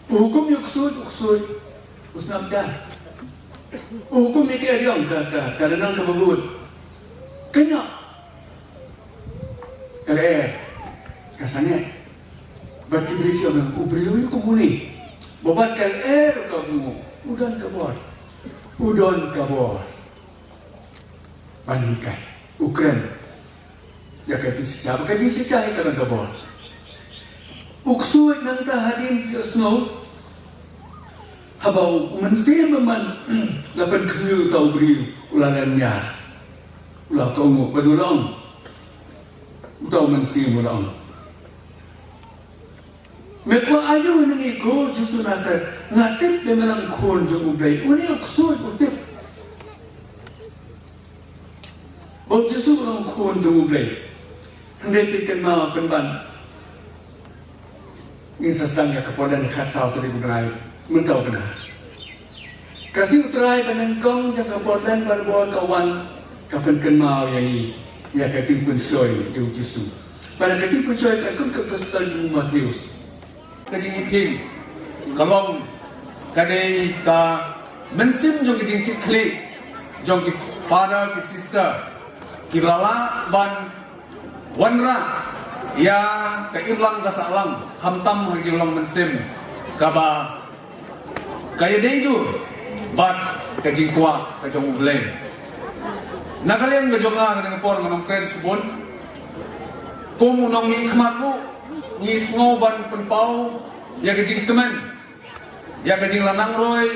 U hukum ïa u ksuid, u ksuid u sngap jar. U hukum ïa ki ariong, ka, ka, ka rynang kaba bud, ka ñiah. Ka lyer ka sangeh. Bad ki briew ki ong, u briew ïa u kumne, ba bad ka lyer ka bud, u don ka bor. U don ka bor ban hikai, u kren ïa ka jingshisha, ba ka jingshisha hi ka don ka bor. U ksuid nangta hadien u ïohsngew, haba u mynsiem bymman la pynkhynñiuh uta u briew, u la lynñiar. U la kohnguh bad u la ong, uta u mynsiem u la ong, me kwah aïu na ngi, ko Jisu Nasaret? Nga tip ba me long khun jong U Blei. Une u ksuid u tip ba U Jisu u long khun jong U Blei. Hynrei phi kynmaw pynban, ngin sa sdang ïa ka Portland khatsaw tarik u bnai mynta u bnai. Ka sngi U Trai ba nyngkong jong ka Portland Bible ka wan, ka pynkynmaw ïa ngi ïa ka jingpynshoi ïa U Jisu. Bad ka jingpynshoi ka kum ka gospel jong u Mathaios. Ka jingiphieng ka long, ka dei ka mynsiem jong ka jingkitkhlieh jong ki father ki sister kiba la lah ban wanrah ïa ka imlang ka sahlang, khamtam ha ka jinglong mynsiem kaba ka ïadei dur bad ka jingkwah ka jong U Blei. Na ka liang ka jong nga, ka dei ka por ngan ong kren shibun. Kum u nongmihkhmat ruh ngi sngew ban pynpaw ïa ka jingkmen, ïa ka jinglanangroi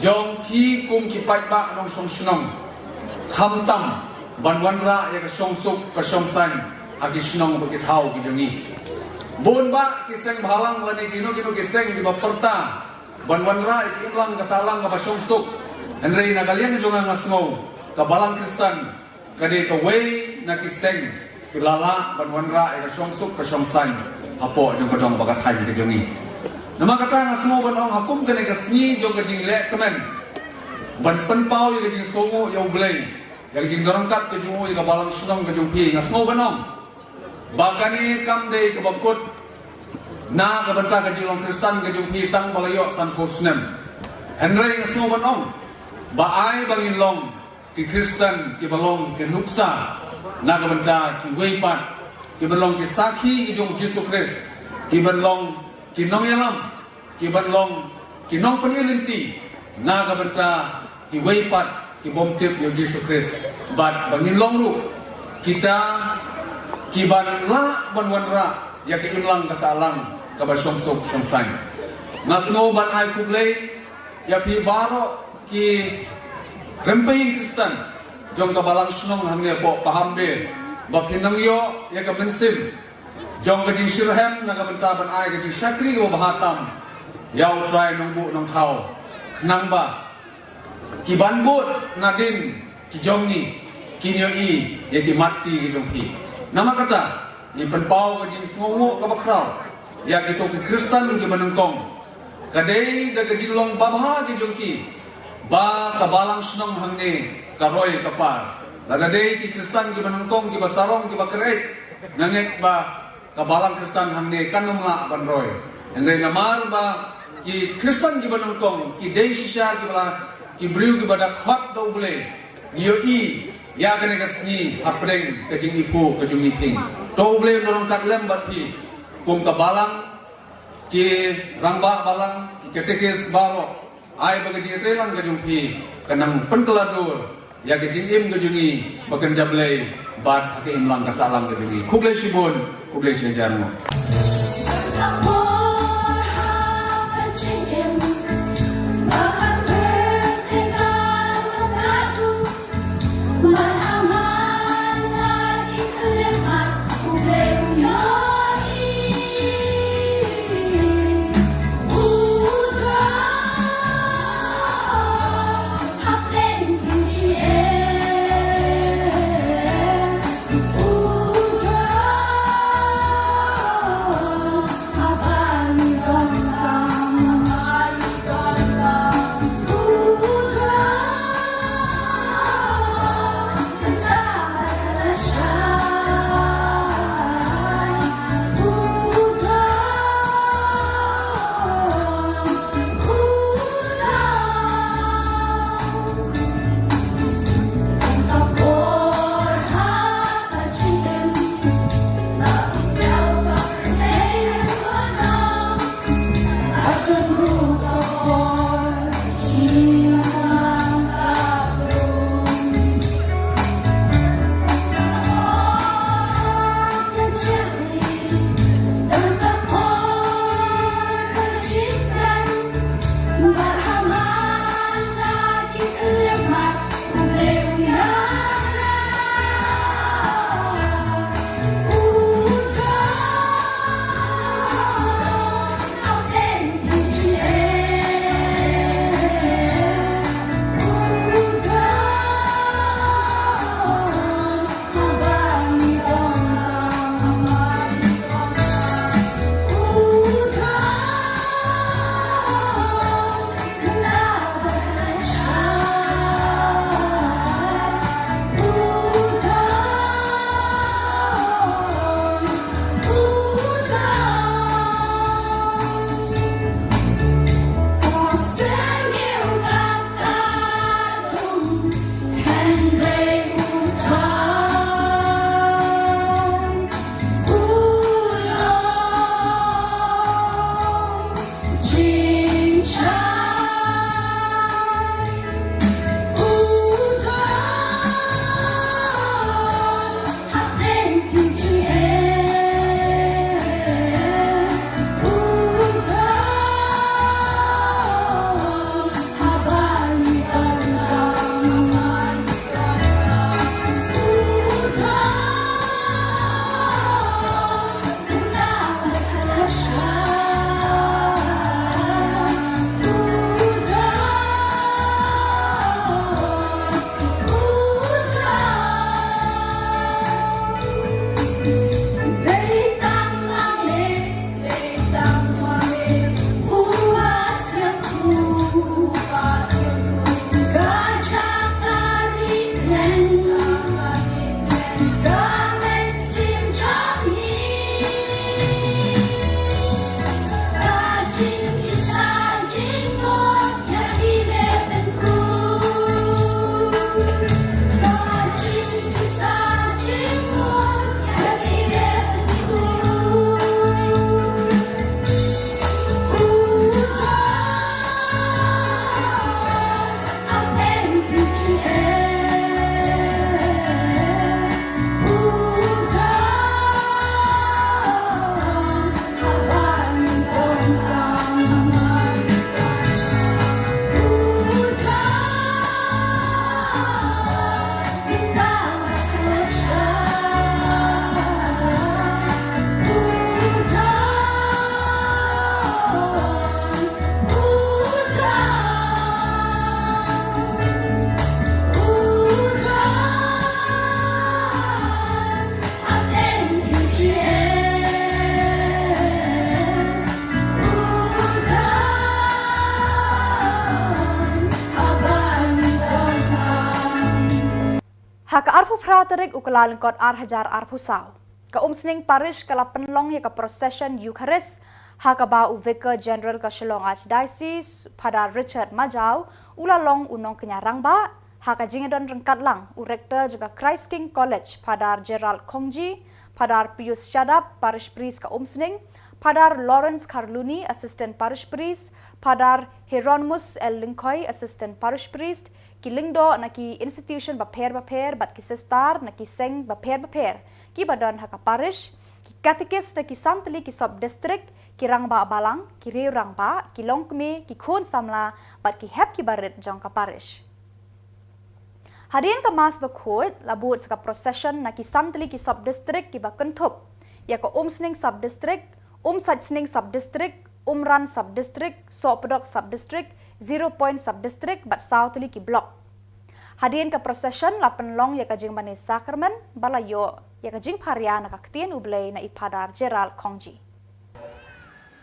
jong ki kum ki paidbah nongshong shnong, khamtam ban wanrah ïa ka shongsuk ka shongsaiñ ha ki shnong bad ki thaw ki jong ngi. Bun bah ki seng bhalang lane kino kino ki seng kiba pyrta ban wanrah ïa ka imlang ka sahlang kaba shongsuk. Hynrei na ka liang jong nga, nga sngew ka Balang Khristan ka dei kawei na ki seng kiba la lah ban wanrah ïa ka shongsuk ka shongsaiñ hapoh jong ka dong bad ka thaiñ ka jong ngi. Namar kata nga sngew ban ong, ha kum kane ka sngi jong ka jingleh kmen ban pynpaw ïa ka jingsngewnguh ïa U Blei, ïa ka jingdon ryngkat ka jong u ïa ka balang shnong ka jong phi, nga sngew ban ong ba kane kam dei kaba kut na ka bynta ka jinglong Khristan ka jong phi tang ba la ïoh sanphew snem. Hynrei nga sngew ban ong ba ai ba ngin long ki Khristan kiba long ki nuksa na ka bynta kiwei pat ki ban long ki sakhi ki jong Jisu Khrist, ki ban long ki nongïalam, ki ban long ki nongpyni lynti na ka bynta kiwei pat ki bym tip ïa u Jisu Khrist. Bad ba ngin long ruh kita ki ban lah ban wanrah ïa ka imlang ka sahlang kaba shongsuk shongsaiñ. Nga sngew ban ai khublei ïa phi baroh ki rympei Khristan jong ka balang shnong hangne hapoh Pahambe, ba phi nang ïoh ïa ka mynsiem jong ka jingshitrhem na ka bynta ban ai ka jingshakri kaba bha tam ïa U Trai Nongbuh Nongthaw, khnang ba ki ban bud nadien ki jong ngi kin ïohi ïa ki mat ti ki jong phi. Namar kata, ngi pynpaw ka jingsngewnguh kaba khraw ïa kito ki Khristan kiba nyngkong, ka dei da ka jinglong babha ki jong ki ba ka balang shnong hangne ka roi ka par. Lada dei ki Khristan kiba nyngkong, kiba sarong, kiba kyrhai, nga ngeit ba ka balang Khristan hangne kan ym lah ban roi. Hynrei namar ba ki Khristan kiba nyngkong ki dei shisha kiba la, ki briew kiba da khot da U Blei, ngi ïohi ïa kane ka sngi hapdeng ka jingiphuh ka jong ngi. To U Blei un long kat lem bad phi kum ka balang, ki rangbah balang, ki katekis baroh. Ai ba ka jingïatreilang ka jong phi kan nang pynkylla dur ïa ka jingim ka jong ngi ba kan jablei bad ha ka imlang ka sahlang ka jong ngi. Khublei shibun, khublei shihajar nguh. tarik u Kyllalyngkot ar hajar arphew saw. Ka Umsning Parish ka la pynlong ïa ka procession Eucharist, ha kaba u Vicar General ka Shillong Archdiocese, Phadar Richard Majaw, u la long u nongkñia rangbah, ha ka jingdon ryngkat lang u Rector jong ka Christ King College, Phadar Gerald Khongji, Phadar Pius Shadap, Parish Priest ka Umsning, Phadar Lawrence Kharluni, Assistant Parish Priest, Phadar Hieronymus L Lyngkhoi, Assistant Parish Priest, ki lyngdoh na ki institution bapher bapher bad ki sister na ki seng bapher bapher kiba don ha ka parish, ki katekist na ki san tylli ki sub district, ki rangbah balang, ki riew rangbah, ki longkmie, ki khun samla bad ki hep ki barit jong ka parish. Hadien ka Mass bakhuid, la bud sa ka procession na ki san tylli ki sub district kiba kynthup ïa ka Umsning sub district, Umsaitsning sub district, Umran sub district, Sohpdok sub district, Zero Point sub district bad saw tylli ki block. Hadien ka procession la pynlong ïa ka jingmane sakramen, ba la ïoh ïa ka jingpharia na ka ktien U Blei na i Phadar Gerald Khongji.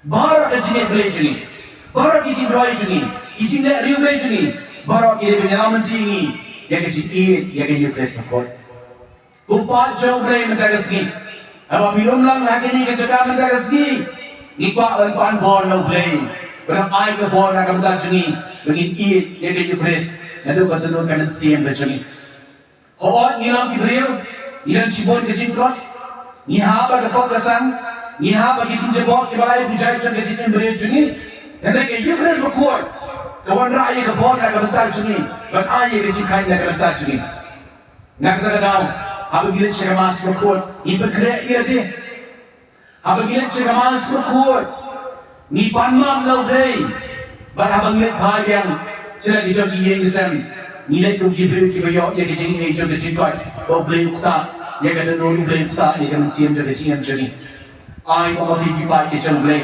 Baroh ka jingïeit Blei jong ngi, baroh ki jingduwai jong ngi, ki jingleh riew Blei jong ngi, baroh ki dei ban ïalam lynti ngi ïa ka jingïeit ïa ka Eucharist bakhuid. Ko paid jong U Blei mynta ka sngi, haba phi lum lang ha kane ka jaka mynta ka sngi, ngi kwah ban pan bor na U Blei, ban ai ka bor na ka bynta jong ngi, ba ngin ïeit ïa ka Eucharist naduh ka dohnud ka mynsiem ka jong ngi. Hooid, ngi long ki briew, ngi don shibun ki jingtlot, ngi hap ha ka pop ka sang, ngi hap ha ki jingjaboh kiba lai pujai jong ka jingim briew jong ngi. Hynrei ka Eucharist bakhuid ka wanrah ïa ka bor na ka bynta jong ngi, ban ai ïa ka jingkhlaiñ na ka bynta jong ngi. Na kata ka daw, haba ngi leit sha ka Mass bakhuid, ngi pynkhreh ïa lade. Haba ngi leit sha ka Mass bakhuid, ngi pan map na U Blei. Bad haba ngi leit phai biang sha la ki jong ki ïing ki sem, ngi leit kum ki briew kiba ïoh ïa ka jingaiei jong ka jingkoit, ba U Blei u ktah ïa ka dohnud, U Blei u ktah ïa ka mynsiem jong ka jingim jong ngi. Ai ba ma phi ki paid ki jong U Blei,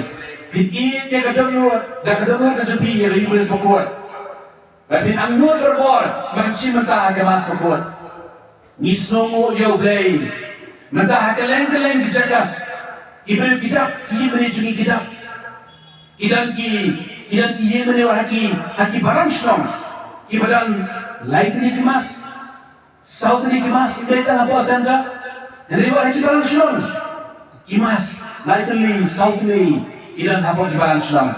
phin ïeit ïa ka dohnud, da ka dohnud ka jong phi ïa ka Eucharist bakhuid. Bad phin angnud barabor ban shim bynta ha ka Mass bakhuid. Ngi sngewnguh ïa U Blei. Mynta ha kylleng kylleng ki jaka, ki briew ki dap, ki ïingmane jong ngi ki dap. Ki don ki, ki don ki ïingmane ha ki, ha ki balang shnong, kiba don lai tylli ki Mass, saw tylli ki Mass, ym dei tang hapoh Centre. Hynrei wat ha ki balang shnong, ki Mass lai tylli, saw tylli ki don hapoh ki balang shnong.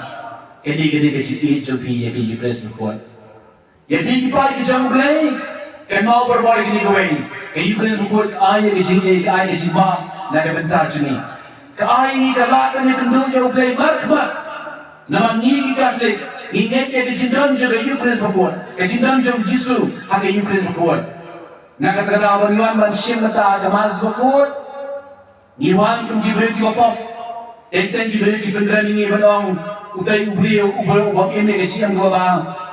Kane, kane ka jingïeit jong phi ïa ka Eucharist bakhuid. Ïa phi ki paid ki jong U Blei, kynmaw barabor ïa kane kawei: ka Eucharist bakhuid ka ai ïa ka jingïeit, ka ai ka jingmap na ka bynta jong ngi. Ka ai ngi ka lad ban ïakynduh ïa U Blei markhmat. Namar ngi ki Katholik ngi ngeit ïa ka jingdon jong ka Eucharist bakhuid, ka jingdon jong U Jisu ha ka Eucharist bakhuid. Na kata ka daw, ban wan ban shim bynta ha ka Mass bakhuid, ngi wan kum ki briew kiba pop. Teng teng ki briew ki pynrem ïa ngi ban ong, utei u briew, u briew u bym im ïa ka jingim kaba bha,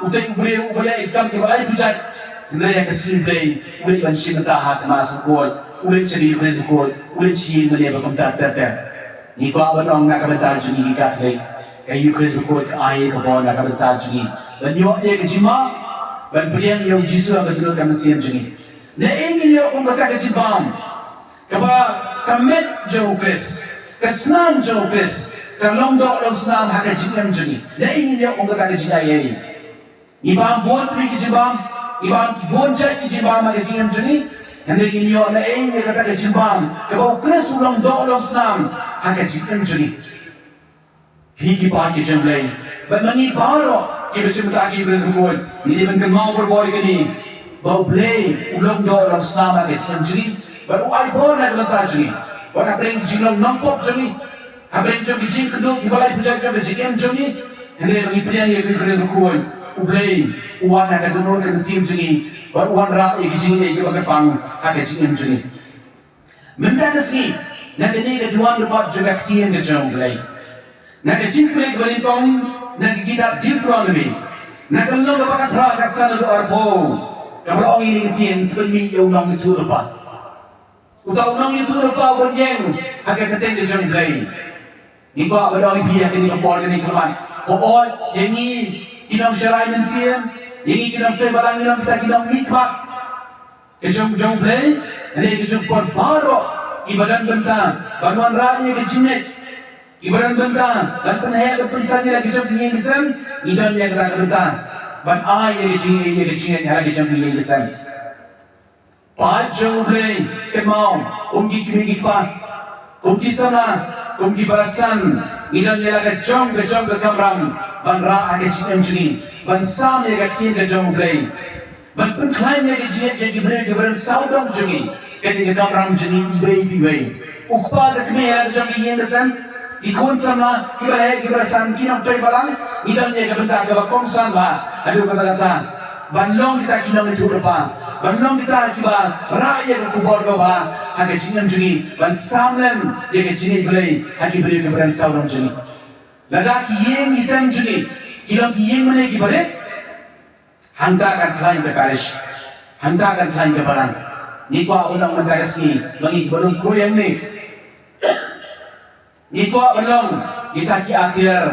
utei u briew uba leh ïa ki kam kiba lai pujat. Hynrei ha ka sngi Blei, u leit ban shim bynta ha ka Mass bakhuid, u leit sha ka Eucharist bakhuid, u leit sha ïingmane ba kumta ter ter. Ngi kwah ban ong na ka bynta jong ngi ki Katholik, ka Eucharist bakhuid ka ai ka bor na ka bynta jong ngi ban ïoh ïa ka jingmap, ban pdiang ïa U Jisu ha ka dohnud ka mynsiem jong ngi. Naei ngin ïoh kum kata ka jingbam kaba ka met jong U Khrist, ka snam jong U Khrist, ka long doh long snam ha ka jingim jong ngi? Naei ngin ïoh kum kata ka jingaiei? Ngi bam bun tylli ki jingbam, ngi bam bun jait ki jingbam ha ka jingim jong ngi, hynrei ngin ïoh naei ïa kata ka jingbam kaba U Khrist u long doh long snam ha ka jingim jong ngi? Phi ki paid ki jong U Blei, bad ma ngi baroh kiba shim bynta ha ka Eucharist bakhuid, ngi dei ban kynmaw barabor ïa kane, ba U Blei u long doh long snam ha ka jingim jong ngi, bad u ai bor na ka bynta jong ngi. Wat hapdeng ki jinglong nongpop jong ngi, hapdeng jong ki jingkynduh kiba lai pujat jong ka jingim jong ngi, hynrei ba ngi pdiang ïa ka Eucharist bakhuid, U Blei u wan ha ka dohnud ka mynsiem jong ngi, bad u wanrah ïa ka jingaiei kaba kyrpang ha ka jingim jong ngi. Mynta ka sngi, na kane ka diwan lypa jong ka ktien ka jong U Blei, na ka jingpule kaba nyngkong na ka kitab Deuteronomi, na ka lynnong kaba khatphra, ka khatsan haduh arphew, kaba la ong ïa kane ka ktien: Sa pynmih ïa u nongïathuh lypa. Uta u nongïathuh lypa uban ïeng ha ka kyrteng ka jong U Blei. Ngi kwah ban ong ïa phi ha kane ka por, kane ka khmat, hooid, ïa ngi ki nongsharai mynsiem, ïa ngi ki nongtrei balang, ngi long kita ki nongmihkhmat ka jong, jong U Blei, hynrei ka jong phi baroh kiba don bynta ban wanrah ïa ka jingngeit, kiba don bynta ban pynheh ban pynsan ïa la ka jong ki ïing ki sem, ngi don ïa kata ka bynta ban ai ïa ka jingngeit, ïa ka jingngeit ha la ka jong ki ïing ki sem. Paid jong U Blei, kynmaw, kum ki kmie ki kpa, kum ki samla, kum ki para san, ngi don ïa la ka jong ka jong ka kamram ban rah ha ka jingim jong ngi, ban sam ïa ka ktien ka jong U Blei, ban pynkhlaiñ ïa ka jingngeit jong ki briew kiba don sawdong jong ngi. Kane ka kamram jong ngi iwei pa iwei. U kpa ka kmie ha la ka jong ka ïing ka sem, ki khun samla, kiba heh kiba san, ki nongtrei balang, ngi don ïa ka bynta kaba kongsan bha. Haduh katta katta ban long kita ki nongïathuhlypa, ban long kita kiba rah ïa ka khubor kaba bha ha ka jingim jong ngi, ban sam lem ïa ka jingngeit Blei ha ki briew kiba don sawdong jong ngi. Lada ki ïing ki sem jong ngi ki long ki ïing mane kiba rit, hangta kan khlaiñ ka parish, hangta kan khlaiñ ka balang. Ngi kwah ban long mynta ka sngi, ba ngi kiba long khrui hangne, ngi kwah ban long kita ki atiar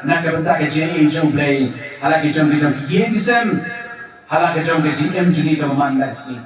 na ka bynta ka jingaiei jong U Blei ha la ka jong ka jong ki ïing ki sem, ha la ka jong ka jingim jong ngi kaba man la ka sngi.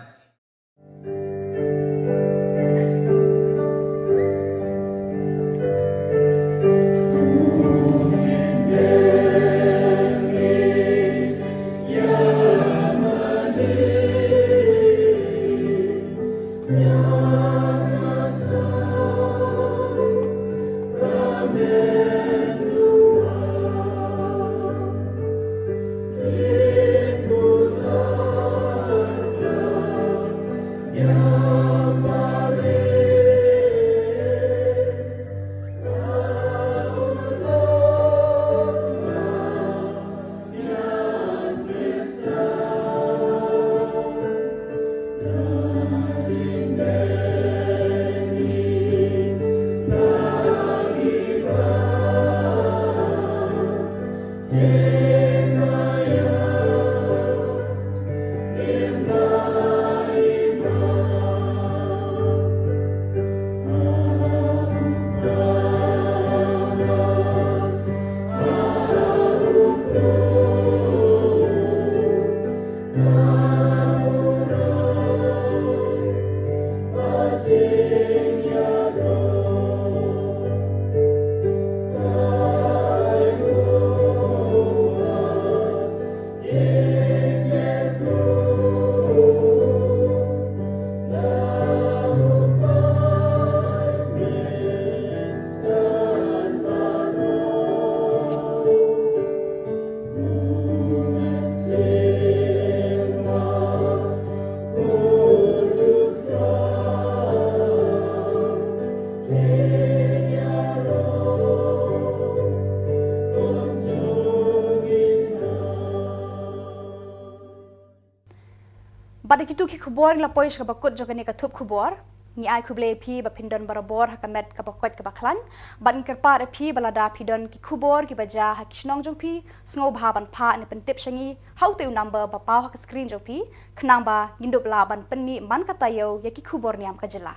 Bad da kitu ki khubor ngi la poi sha kaba kut jong kane ka thup khubor. Ngi ai khublei ïa phi ba phin don barabor ha ka met kaba koit kaba khlaiñ. Bad ngi kyrpad ïa phi ba lada phi don ki khubor kiba jia ha ki shnong jong phi, sngewbha ban phah ne pyntip sha ngi ha utei u number ba paw ha ka screen jong phi, khnang ba ngin dup lah ban pynmih man ka taïew ïa ki khubor niam ka jylla.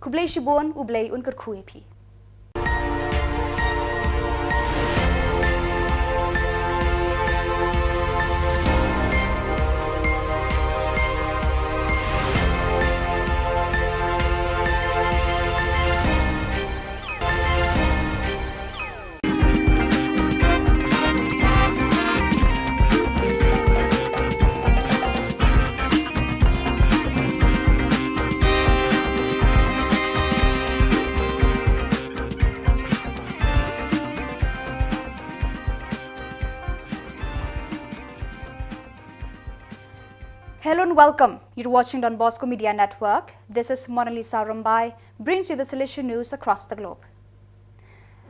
Khublei shibun, U Blei un kyrkhu ïa phi. Hello and welcome. You're watching Don Bosco Media Network. This is Monalisa Rumbai, brings you the Salesian news across the globe.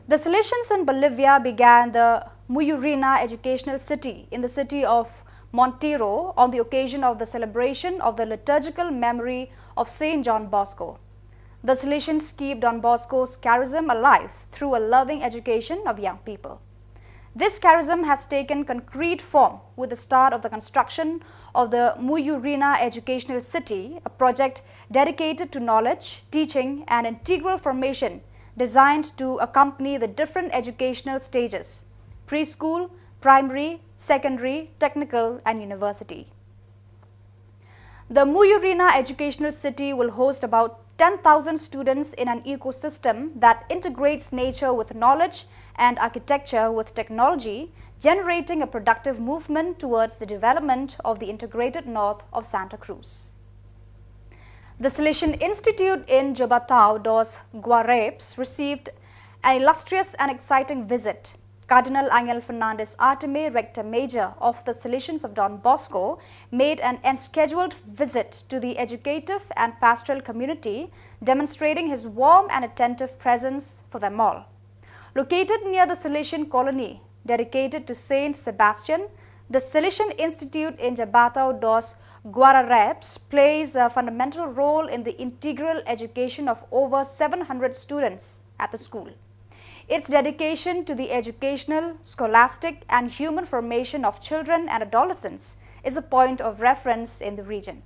The Salesians in Bolivia began the Muyurina Educational City in the city of Montero on the occasion of the celebration of the liturgical memory of Saint John Bosco. The Salesians keep Don Bosco's charism alive through a loving education of young people. This charism has taken concrete form with the start of the construction of the Muyurina Educational City, a project dedicated to knowledge, teaching, and integral formation designed to accompany the different educational stages: preschool, primary, secondary, technical, and university. The Muyurina Educational City will host about ten thousand students in an ecosystem that integrates nature with knowledge and architecture with technology, generating a productive movement towards the development of the integrated north of Santa Cruz. The Salesian Institute in Jabatao dos Guarapes received an illustrious and exciting visit. Cardinal Angel Fernandez Artime, Rector Major of the Salesians of Don Bosco, made an unscheduled visit to the educative and pastoral community, demonstrating his warm and attentive presence for them all. Located near the Salesian colony dedicated to Saint Sebastian, the Salesian Institute in Jabatao dos Guararapes plays a fundamental role in the integral education of over seven hundred students at the school. Its dedication to the educational, scholastic, and human formation of children and adolescents is a point of reference in the region.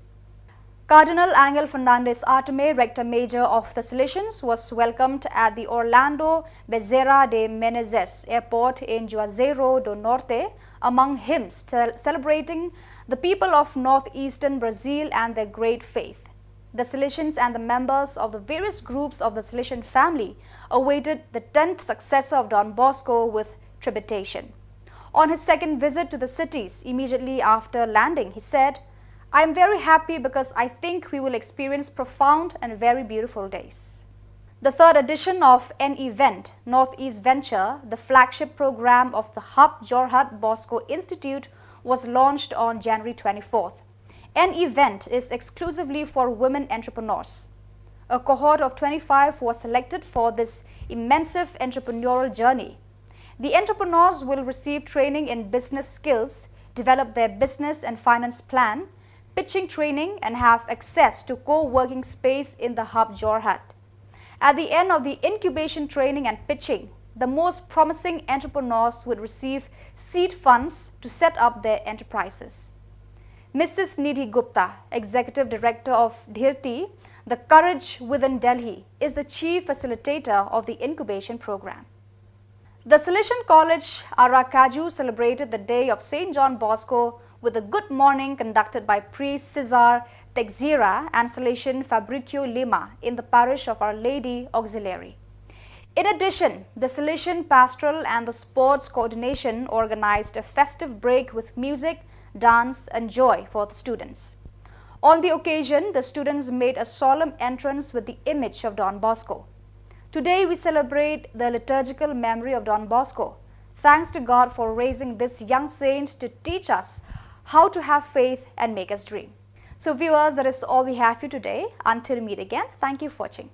Cardinal Angel Fernandez Artime, Rector Major of the Salesians, was welcomed at the Orlando Bezerra de Menezes Airport in Juazeiro do Norte, among hymns cel- celebrating the people of northeastern Brazil and their great faith. The Salesians and the members of the various groups of the Salesian family awaited the tenth successor of Don Bosco with trepidation. On his second visit to the cities immediately after landing, he said, "I am very happy because I think we will experience profound and very beautiful days." The third edition of An Event, Northeast Venture, the flagship program of the Hub Jorhat Bosco Institute, was launched on January twenty-fourth. An Event is exclusively for women entrepreneurs. A cohort of twenty-five was selected for this immersive entrepreneurial journey. The entrepreneurs will receive training in business skills, develop their business and finance plan, pitching training, and have access to co-working space in the Hub Jorhat. At the end of the incubation training and pitching, the most promising entrepreneurs would receive seed funds to set up their enterprises. Missus Nidhi Gupta, Executive Director of Dhirti, the Courage Within Delhi, is the chief facilitator of the incubation program. The Salesian College Aracaju celebrated the day of Saint John Bosco with a good morning conducted by Priest Cesar Texeira and Salesian Fabricio Lima in the parish of Our Lady Auxiliary. In addition, the Salesian Pastoral and the Sports Coordination organized a festive break with music, dance, and joy for the students. On the occasion, the students made a solemn entrance with the image of Don Bosco. Today, we celebrate the liturgical memory of Don Bosco. Thanks to God for raising this young saint to teach us how to have faith and make us dream. So, viewers, that is all we have for you today. Until we meet again, thank you for watching.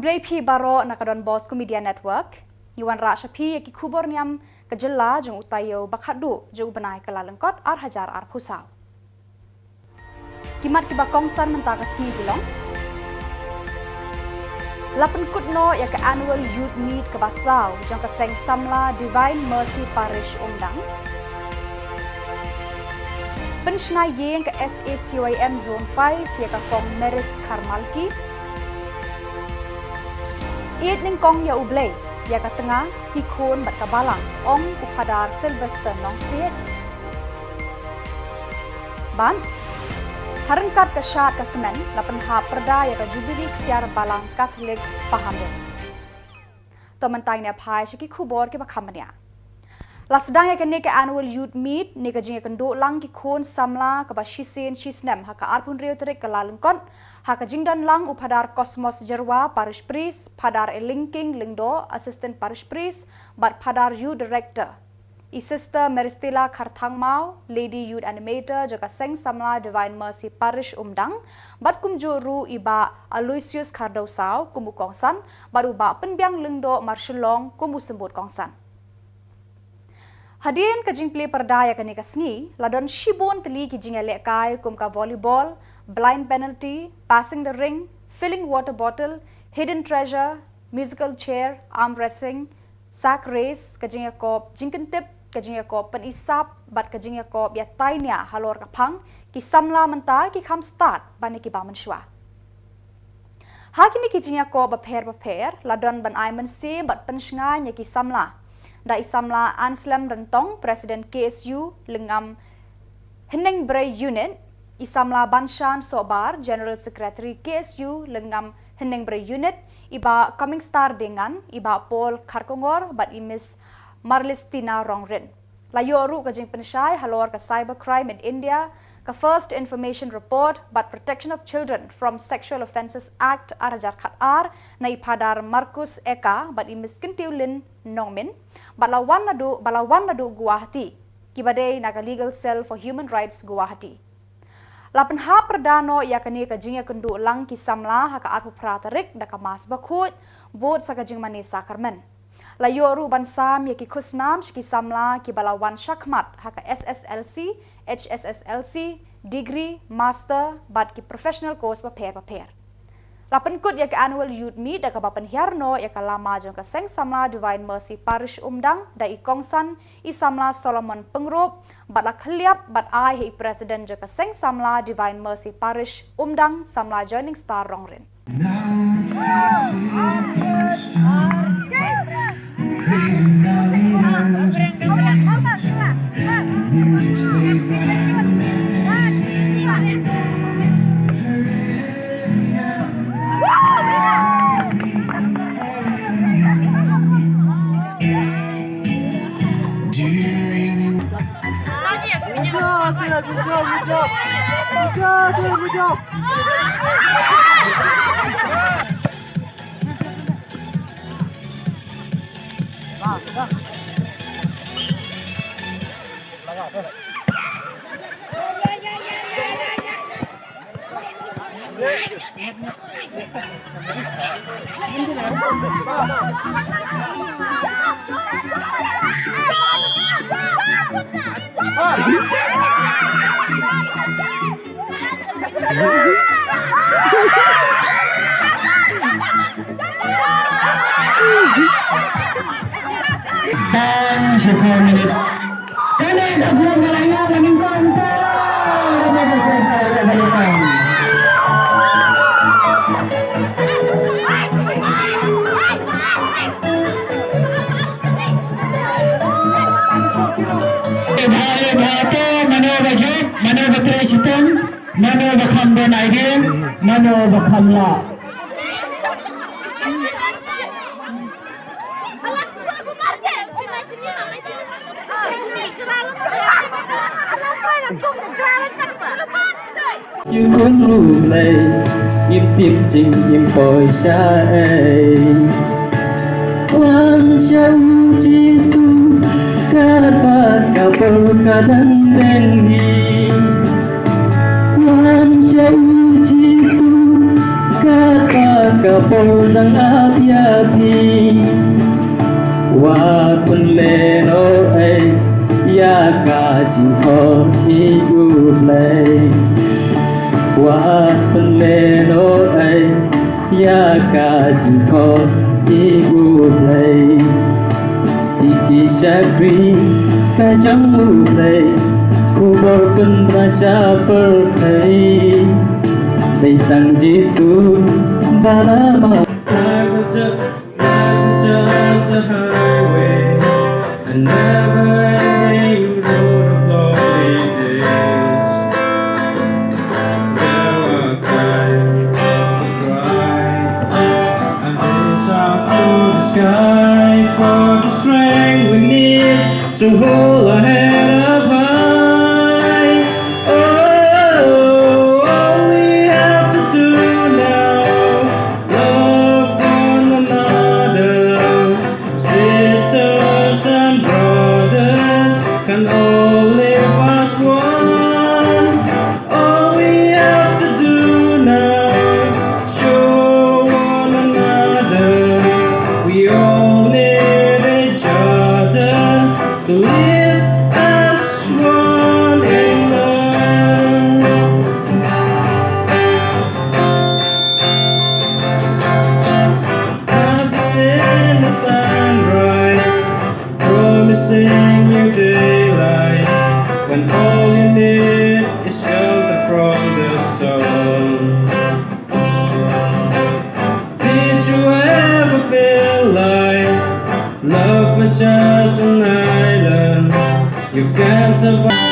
Khublei phi baroh na ka Don Bosco Media Network. Ngi wanrah sha phi ïa ki khubor niam ka jylla jong u taïew ba khatduh jong u bnai Kyllalyngkot ar hajar arphew saw. Ki mat kiba kongsan mynta ka sngi ki long: La pynkut noh ïa ka Annual Youth Meet kaba saw jong ka Seng Samla Divine Mercy Parish Umdang. Pynshna ïing ka S A C Y M Zone five ïa ka Kong Maris Kharmalki. Ïeit nyngkong ïa U Blei, ïa ka tnga, ki khun bad ka balang, ong u Phadar Sylvester Nongsiej. Bad ha ryngkat ka shad ka kmen, la pynhap pyrda ïa ka Jubili Ksiar Balang Katholik Pahamrit. To mynta ngin ïa phai sha ki khubor kiba kham bniah. La sdang ïa kane ka Annual Youth Meet ne ka jingïakynduh lang ki khun samla kaba shisien shisnem ha ka arphew hynriew tarik Kyllalyngkot, ha ka jingdon lang u Phadar Cosmos Jyrwa, Parish Priest, Phadar Elingking Lyngdoh, Assistant Parish Priest, bad Phadar Youth Director, i Sister Meristella Kharthangmaw, Lady Youth Animator jong ka Seng Samla Divine Mercy Parish Umdang, bad kumjuh ruh i Bah Aloysius Khardewsaw kum u kongsan, bad u Bah Pynbiang Lyngdoh Marshillong kum u symbud kongsan. Hadien ka jingplie pyrda ïa kane ka sngi, la don shibun tylli ki jingïalehkai kum ka volleyball, blind penalty, passing the ring, filling water bottle, hidden treasure, musical chair, arm wrestling, sack race, ka jingïakop jingkyntip, ka jingïakop pynisap, bad ka jingïakop ïatai nia halor ka phang ki samla mynta, ki kham stad ban ïa kiba mynshuwa. Ha kine ki jingïakop bapher bapher, la don ban ai mynsiem bad pynshngaiñ ïa ki samla da i samla Anslem Ryntong, President K S U Lyngngam Hynñiewbrei Unit, i samla Banshan Sohbar, General Secretary K S U Lyngngam Hynñiewbrei Unit, i Bah Coming Star Dengan, i Bah Paul Kharkongor, bad i Miss Marlistina Rongrit. La ïoh ruh ka jingpynshai halor ka Cyber Crime in India, ka First Information Report, bad Protection of Children from Sexual Offences Act ar hajar khat ar, na i Phadar Marcus Eka, bad i Miss Kyntiewlin Nongmin, bad la wan naduh, ba la wan naduh Guwahati, kiba dei na ka Legal Cell for Human Rights Guwahati. La pynhap pyrda noh ïa kane ka jingïakynduh lang ki samla ha ka arphew phra tarik da ka Mass bakhuid, bud sa ka jingmane sakramen. La ïoh ruh ban sam ïa ki khusnam sha ki samla kiba la wan shakhmat ha ka S S L C, H S S L C, degree, master, bad ki professional course bapher bapher. La pynkut ïa ka Annual Youth Meet da kaba pynhiar noh ïa ka lama jong ka Seng Samla Divine Mercy Parish Umdang da i kongsan, i samla Solomon Pyngrope, bad la khylliap bad ai ha i President jong ka Seng Samla Divine Mercy Parish Umdang, samla Joining Star Rongrit. Time for four minutes. Kane ka grup ba la ïoh ka nyngkong. Bha, bha, to mano ba jop, mano ba trei shitom, mano ba kham don idea, mano ba kham lah. Ïa khun ruh Blei, ngim tip jingim poi shaei. Wan sha u Jisu, katba ka por ka dang peng hi. Wan sha u Jisu, katba Ka por dang ap ïa phi, wat pynlehnoh ei ïa ka jingkhot ïa U Blei. Wat pynlehnoh ei ïa ka jingkhot ïa U Blei. Ïa ki shakri ka jong U Blei, khubor pynbna sha pyrthei. Dei tang Jisu ba la mad. Life was just, life was just a highway, a never-ending road of lonely days. There were times of cry and reach up to the sky for the strength we need to hold our head up high. Oh, all we have to do now, love one another. Sisters and brothers can all live as one. All we have to do now is show one another we all need each other to live as one in love. I've seen the sunrise, promising you daylight, when all you need is shelter from the storm. Did you ever feel like love was just an island you can't survive?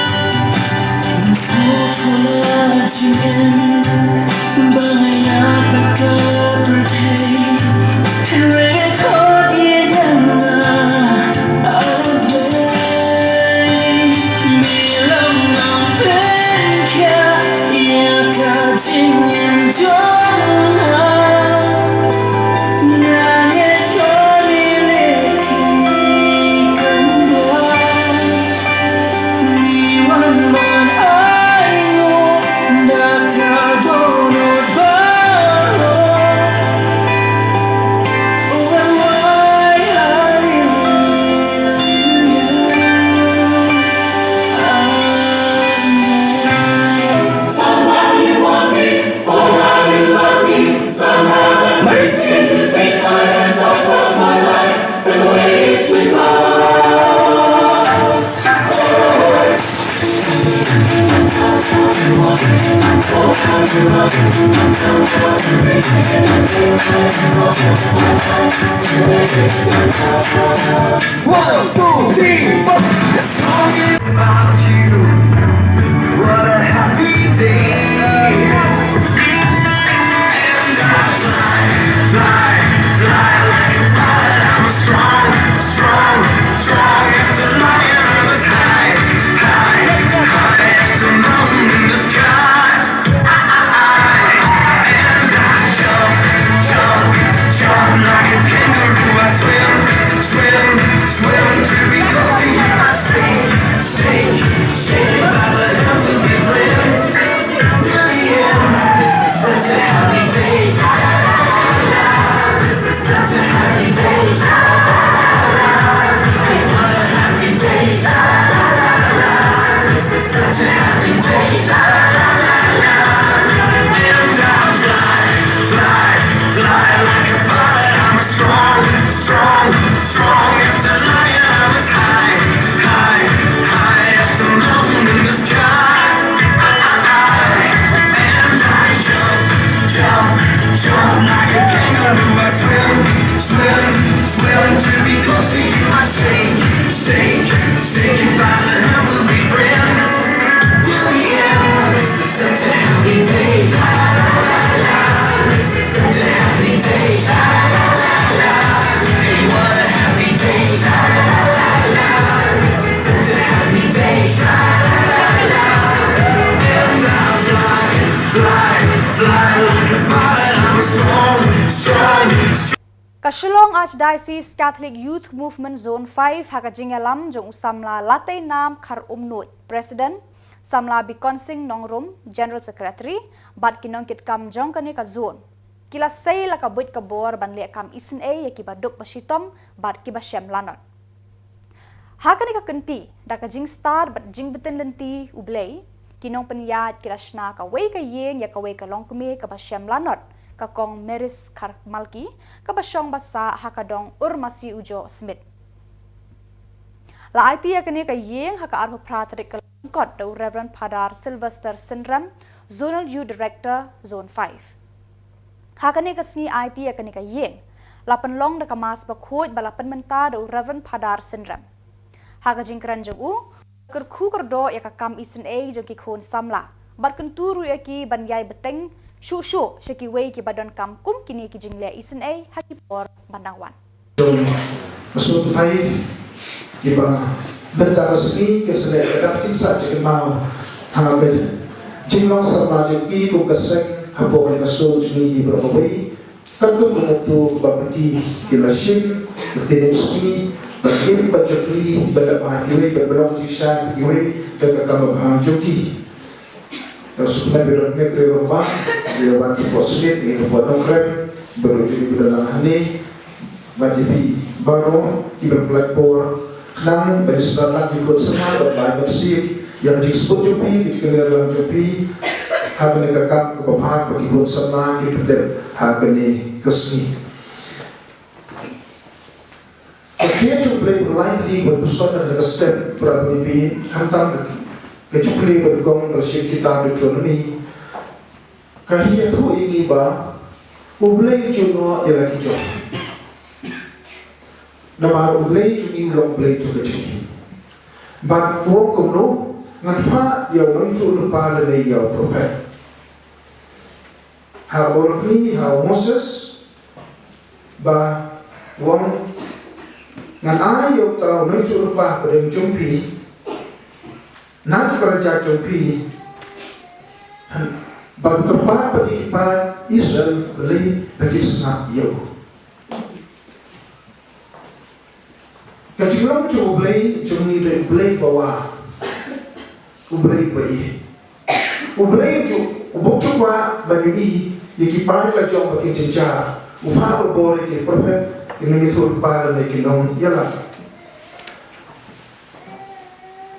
One, two, three, four. The song is about you. What a happy day. And I fly, fly, fly like a bird. I'm a strong, strong, strong as a lion. I'm as high, high, high as a mountain in the sky. And I jump, jump, jump like a kangaroo. I swim, swim, swim to be close to you. I shake, shake, shake it, but the hell will be friends till the end. This is such a happy day. Sha la la la la. This is such a happy day. Sha la la la la. What a happy day. Sha la la la la. This is such a happy day. Sha la la la la. And I fly, fly, fly like a bird. I'm a strong, strong, strong as a lion. I'm as high, high, high as a mountain in the sky. And I jump, jump, jump like a kangaroo. I swim, swim, swim to be close to you. I shake, shake, shake it, but the hell will be friends till the end. This is such a happy day. Sha la la la. This is such a happy day. Sha la la la. Hey, what a happy day. Sha la la la. This is such a happy day. Sha la la la. And I fly, fly, fly like a bird. I'm a strong, strong, strong. Ka Shillong Archdiocese Catholic Youth Movement Zone five ha ka jingïalam jong u samla Lateinam Kharumnuid, President, samla Bikonsing Nongrum, General Secretary, bad ki nongkitkam jong kane ka zone. ki la sei la ka buit ka bor ban leh kam isynei ïa kiba duk ba shitom bad kiba shem lanot. Ha kane ka kynti, da ka jingstad bad jingbtin lynti U Blei, ki nongpynïaid ki la shna kawei ka ïing ïa kawei ka longkmie kaba shem lanot, ka Kong Maris Kharmalki, kaba shong ba sah ha ka dong Urmasi Ujoh Smit. La aiti ïa kane ka ïing ha ka arphew phra tarik Kyllalyngkot da u Reverend Phadar Sylvester Synrem, Zonal Youth Director, Zone five. Ha kane ka sngi aiti ïa kane ka ïing, la pynlong da ka Mass bakhuid ba la pynmynta da u Reverend Phadar Synrem. Ha ka jingkren jong u, kyrkhu kyrdoh ïa ka kam isynei jong ki khun samla bad kyntu ruh ïa ki ban ïai bteng shuh shuh sha kiwei kiba donkam kum kine ki jingleh isynei ha ki por ban dang wan. Jong ka Zone five, kiba mynta ka sngi ka sdang ka dap jingsah jingkynmaw ha ka jinglong samla jong ki kum ka seng hapoh ka shnong jong ngi baroh kawei. Katkum ka muktu ba phi ki la shim, ba phi ki sngi, ba ki ba jong ki, ba da ba kiwei, ba ba long jingshai kiwei da ka kam ba bha jong ki. Te sngewbha ba don ne kre rong ba, ïa ba ki post ne, ïa ba nongkrem, ba ru jong ki ba lang hangne, ba ki bi baroh ki ba pynlait por, khnang ba ki sdang lang ki khun samla, ba ba ki sir, ïa ka jingsbun jong phi, ki jingkylliang lang jong phi, ha kane ka kam kaba bha, ba ki khun samla, ki pyndep, ha kane ka sngi. Ka khia jong U Blei u lai tylli ban pynshong na ka step, para bangeit, khamtam ka jong U Blei ban kong ka shim kitab Deuteronomy. Ka ïathuh ïa ngi ba U Blei u ju noh ïa la ki jong. Namar U Blei jong ngi u long Blei jong ka jong ngi. Bad u ong kumno, ngan phah ïa u nongïathuhlypa lane ïa u prophet. Ha u lynti ha u Moses, ba u ong, ngan ai ïa uta u nongïathuhlypa hapdeng jong phi, na ki para jait jong phi, bad u kyrpad pat ïa ki paid Israel, balei ba ki sngap ïa u. Ka jinglong jong U Blei jong ngi dei U Blei ba wah, U Blei ba ïeit. U Blei u bym ju kwah ban ïohi ïa ki paid la jong ba ki jynjar. U phah bor ïa ki prophet, ki nongïathuhlypa lane ki nongïalam.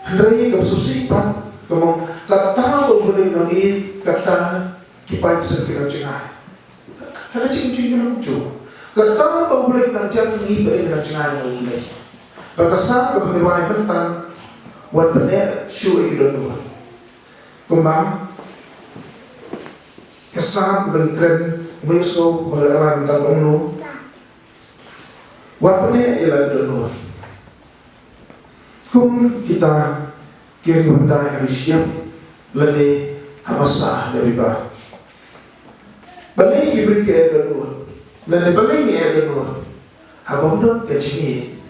Hynrei ka sngewsih pat, ka ong, kata ba U Blei u nongïeit, kata ki paid Israel ki nang jngai. Ha ka jingim jong ngi, kata ba U Blei u nang jan, ngi pat ngi nang jngai na U Blei. Bad ka Salm kaba ngi rwai mynta, wat pyneh shuh ïa ki dohnud. Kumba ka Salm ba ngi kren mynta, ba ngi rwai mynta, ka ong kumno? Wat pyneh ïa la ki dohnud. Kum kita ki riewhyndai ha shyiap lane ha basa ha riba. Balei ki briew ki eh dohnud? Lane balei ngi eh dohnud? Haba ym don ka jingïeit,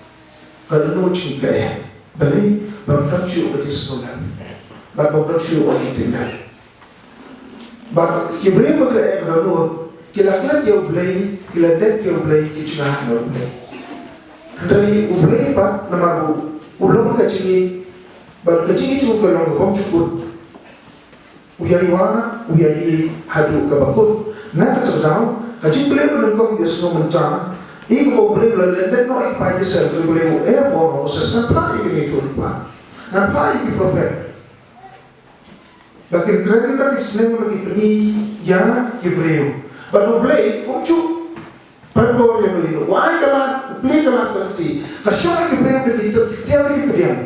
ka dohnud jong ngi ka eh. Balei? Ba ym don shuh ka jingsngewlem. Bad ba ym don shuh ka jingtip. Bad ki briew ba ki la eh dohnud, ki la klet ïa U Blei, ki la dep ïa U Blei, ki jngai na U Blei. Hynrei U Blei pat namar u long ka jingïeit, bad ka jingïeit jong u ka long kaba ym ju kut. U ïai wad, u ïai ïeit haduh kaba kut. Na kata ka daw, ka jingpynlong ba nyngkong ïa sngewbha mynta, ïa kaba U Blei u la lyndet noh ïa ki paid Israel, U Blei u ong ha u Moses, ngan phah ïa ki nongïathuhlypa, ngan phah ïa ki prophet. Ba kin kren, ba kin sneng, ba kin pyni ïa ki briew. Bad U Blei um ju pynbor ïa u, u ai ka lad, u plie ka lad ka lynti. Ka shong ïa ki briew da ki treh, ki pdiang da ki pdiang.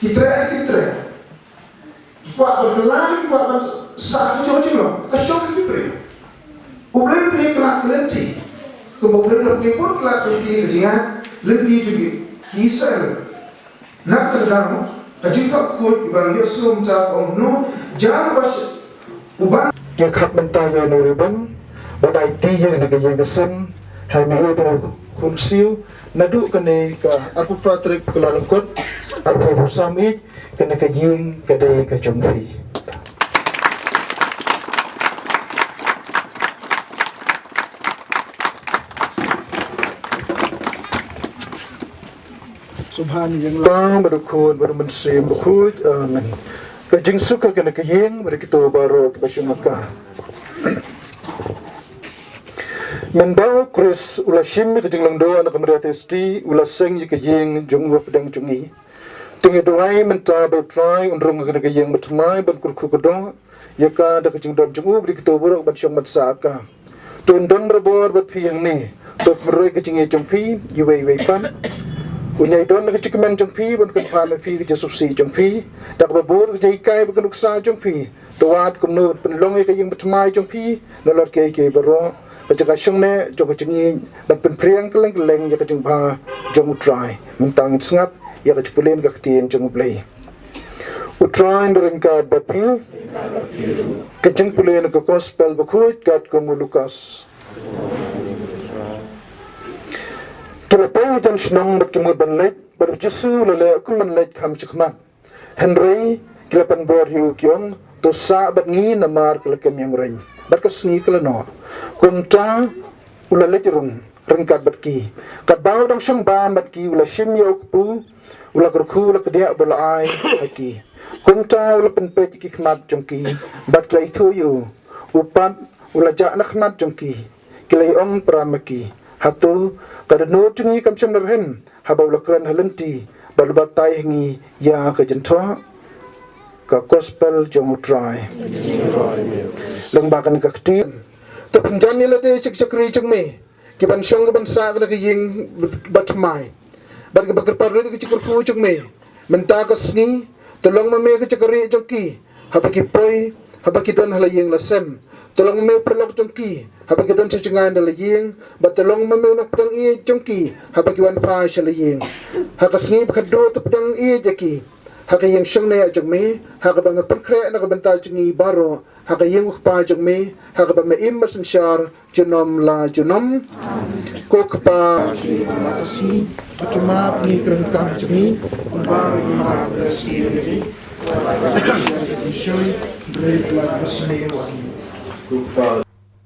Ki treh da ki treh. Ki kwah ban kylla, ki kwah ban sah ka jinglong. Ka shong ïa ki briew. U Blei u plie ka lad ka lynti. Kumba U Blei u la plie bun ka lad ka lynti, ka jingïaid lynti jong ki Israel. Na kata ka daw, ka jingthok khuid ba ngi ïohsngew mynta ka ong kumno, jan ba sh-, u ban. Ngi khot mynta ïa u nongriewbang ban aiti ïa kane ka ïing ka sem ha i Mihir Dkhot Khunsiew, naduh kane ka arphew phra tarik Kyllalyngkot, arphew arphew saw miet, kane ka ïing ka dei ka jong phi. Sngewbha ïa U Blei, bad U Khun, bad U Mynsiem Bakhuid. Amen. Ka jingsuk ha kane ka ïing, bad kito baroh kiba sngewbha. Mynba u Khrist u la shim ïa ka jinglong doh na ka Maria Theisotti, u la seng ïa ka ïing jong u hapdeng jong ngi. Te ngi duwai mynta ba U Trai un rung ha kane ka ïing bathymmai ban kyrkhu kyrdoh ïa ka da ka jingdon jong u, bad ïa kito baroh ban shong ban sah ha ka. To un don barabor bad phi hangne. To pynroi ka jingïeit jong phi iwei ïa iwei pat. Un ïai don ha ka jingkmen jong phi ban kyrpad ïa phi, ka jingsngewsih jong phi, da kaba bud ka jinghikai bad ka nuksa jong phi. To wad kumno ban pynlong ïa ka ïing bathymmai jong phi nalor kiei kiei baroh, ka jaka shongneh jong ka jingïeit, ban pynphriang kylleng kylleng ïa ka jingbha jong U Trai. Mynta ngin sngap ïa ka jingpule na ka ktien jong U Blei. U Trai un ryngkat bad phi. Ka jingpule na ka Gospel bakhuid katkum u Lukas. Ki la poi hajan shnong bad ki mut ban leit, bad U Jisu u la leh kum ban leit kham shakhmat. Hynrei ki la pynbor ïa u, ki ong, to sah bad ngi namar ka la kem ïeng reng bad ka sngi ka la noh. Kumta u la leit rung ryngkat bad ki. Katba u dang shong bam bad ki, u la shim ïa u kpu, u la kyrkhu, u la kdiah bad u la ai ha ki. Kumta u la pynpeit ïa ki khmat jong ki, bad ki la ithuh ïa u. U pat u la jah na khmat jong ki. Ki la ïa ong pyrshah ïa ki, hato ka dohnud jong ngi kam shym la rhem haba u la kren ha lynti bad u batai ha ngi ïa ka jingthoh? Ka Gospel jong U Trai. Lyngba kane ka ktien, to pynjan ïa lade sha ki shakri jong me, ki ban shong ki ban sah ha kane ka ïing bathymmai, bad ki ba kyrpad rit ïa ka jingkyrkhu jong me. Mynta ka sngi, to long ma me ka jaka rieh jong ki haba ki poi, haba ki don ha la ïing la sem. To long ma me u paralok jong ki haba ki don sha jngai na la ïing, bad to long ma me u nongpdiang ïeit jong ki haba ki wan phai sha la ïing. Ha ka sngi ba khatduh to pdiang ïeit ïa ki ha ka ïing shongneh jong me, ha kaba me pynkhreh na ka bynta jong ngi baroh, ha ka ïing U Kpa jong me, ha kaba me im bad synshar junom la junom. Ko Kpa,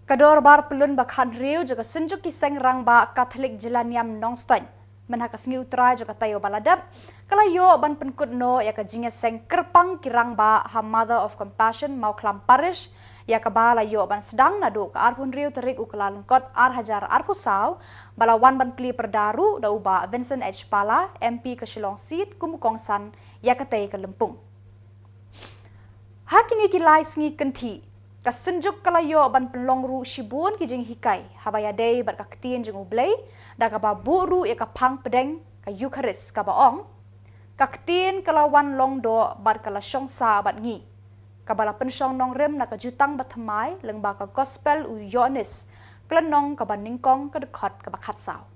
ka dorbar pyllun ba khathynriew jong ka Synjuk ki Seng Rangbah Katholik Jylla Niam Nongstoiñ, mynha ka sngi U Trai jong ka taïew ba la dep, ka la ïoh ban pynkut noh ïa ka jingïaseng kyrpang ki rangbah ha Mother of Compassion Mawkhlam Parish, ïa kaba la ïoh ban sdang naduh ka arphew hynriew tarik u Kyllalyngkot ar hajar arphew saw, ba la wan ban plie pyrda ruh da u Bah Vincent H Pala, M P ka Shillong Seat, kum u kongsan ïa katei ka lympung. Ha kine ki lai sngi kynthih, ka Synjuk ka la ïoh ban pynlong ruh shibun ki jinghikai haba ïadei bad ka ktien jong U Blei, da kaba buh ruh ïa ka phang pdeng ka Eukharist kaba ong, ka ktien ka la wan long doh bad ka la shong sah bad ngi, kaba la pynshong nongrim na ka Jutang Bathymmai lyngba ka Gospel u Ïoannis, ka lynnong kaba nyngkong, ka dkhot kaba khatsaw.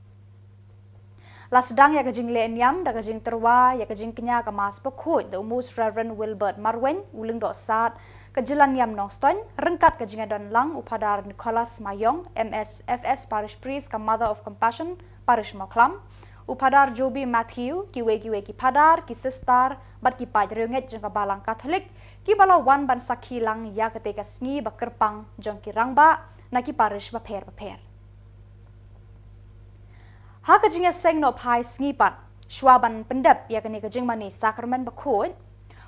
La sdang ïa ka jingleh niam da ka jingtyrwa ïa ka jingkñia ka Mass Bakhuid da u Most Reverend Wilbert Marwein, u Lyngdoh Sad ka Jylla Niam Nongstoiñ, ryngkat ka jingïadon lang u Phadar Nicholas Mayong, M S F S Parish Priest ka Mother of Compassion Parish Mawkhlam, u Phadar Joby Matthew, kiwei kiwei ki phadar, ki sister, bad ki paid riewngeit jong ka Balang Katholik, kiba la wan ban sakhi lang ïa katei ka sngi ba kyrpang jong ki rangbah na ki parish bapher bapher. Ha ka jingïaseng noh phai sngi pat, shwa ban pyndep ïa kane ka jingmane Sakramen Bakhuid,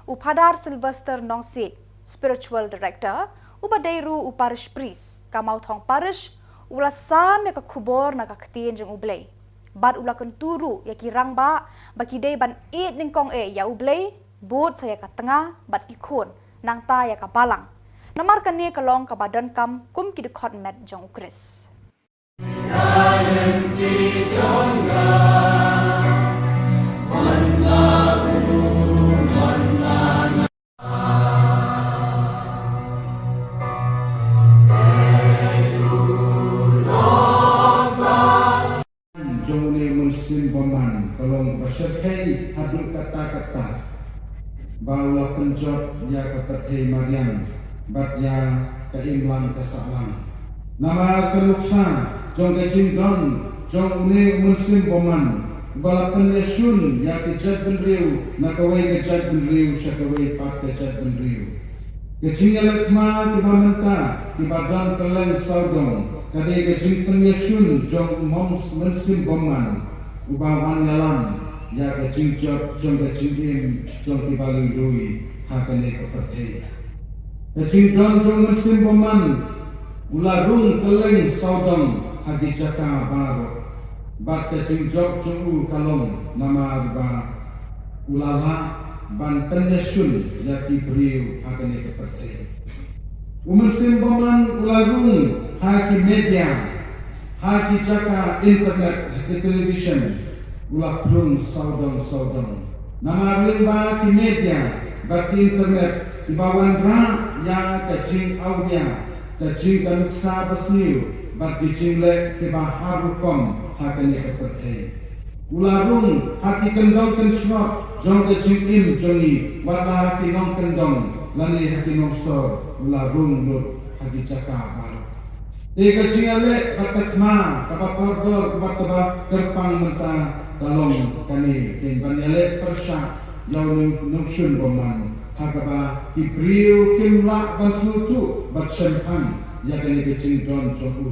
u Phadar Sylvester Nongsiej, Spiritual Director, uba dei ruh u Parish Priest ka Mawthong Parish, u la sam ïa ka khubor na ka ktien jong U Blei, bad u la kyntu ruh ïa ki rangbah ba ki dei ban ïeit nyngkong eh ïa U Blei, bud sa ïa ka tnga bad ki khun, nangta ïa ka balang, namar kane ka long kaba donkam kum ki dkhot met jong U Khrist. Jong une u mynsiem bymman ka long ba shyrkhei haduh katta katta, ba u la pynjot ïa ka pyrthei mariang bad ïa ka imlang ka sahlang. Namar ka nuksa jong ka jingdon jong une u mynsiem bymman, ba la pynïashun ïa ka jaitbynriew na kawei ka jaitbynriew sha kawei pat ka jaitbynriew. Ka jingïaleh thma kiba mynta, kiba don kylleng sawdong, ka dei ka jingpynïashun jong u mong mynsiem bymman, uba wan ïalam ïa ka jingjot jong ka jingim jong kiba lui lui ha kane ka pyrthei. Ka jingdon jong u mynsiem bymman u la rung kylleng sawdong ha ki jaka baroh. Bad ka jingjop jong u ka long namar ba u la lah ban pynïashun ïa ki briew ha kane ka pyrthei. U Mynsiem Bymman u la rung ha ki media, ha ki jaka internet, ha ki television, u la pynrung sawdong sawdong. Namar lyngba ki media bad ki internet kiba wanrah ïa ka jingawria, ka jing, ka nuksa basniew bad ki jingleh kiba har rukom ha kane ka pyrthei. U la rung ha ki kyndong kynshnod jong ka jingim jong ngi, wat la ha ki nongkyndong lane ha ki nongsor, u la rung lut ha ki jaka baroh. Te ka jingïaleh bad ka thma kaba kordor bad kaba kyrpang mynta ka long kane, ka ban ïaleh pyrshah ïa u Nongshun Bymman ha kaba ki briew kim lah ban sngewthuh bad shemphang ïa kane ka jingdon jong u.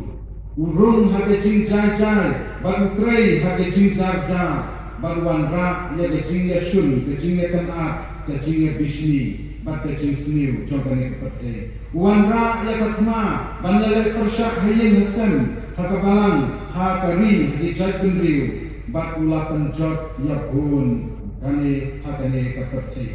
U rung ha ka jingjai jai bad u trei ha ka jingjar jar bad u wanrah ïa ka jingïashun, ka jingïakynad, ka jingïabishni bad ka jingsniew jong kane ka pyrthei. U wanrah ïa ka thma ban ïaleh pyrshah ha ïing ha sem, ha ka balang, ha ka ri, ha ki jaitbynriew, bad u la pynjot ïa bun kane ha kane ka pyrthei.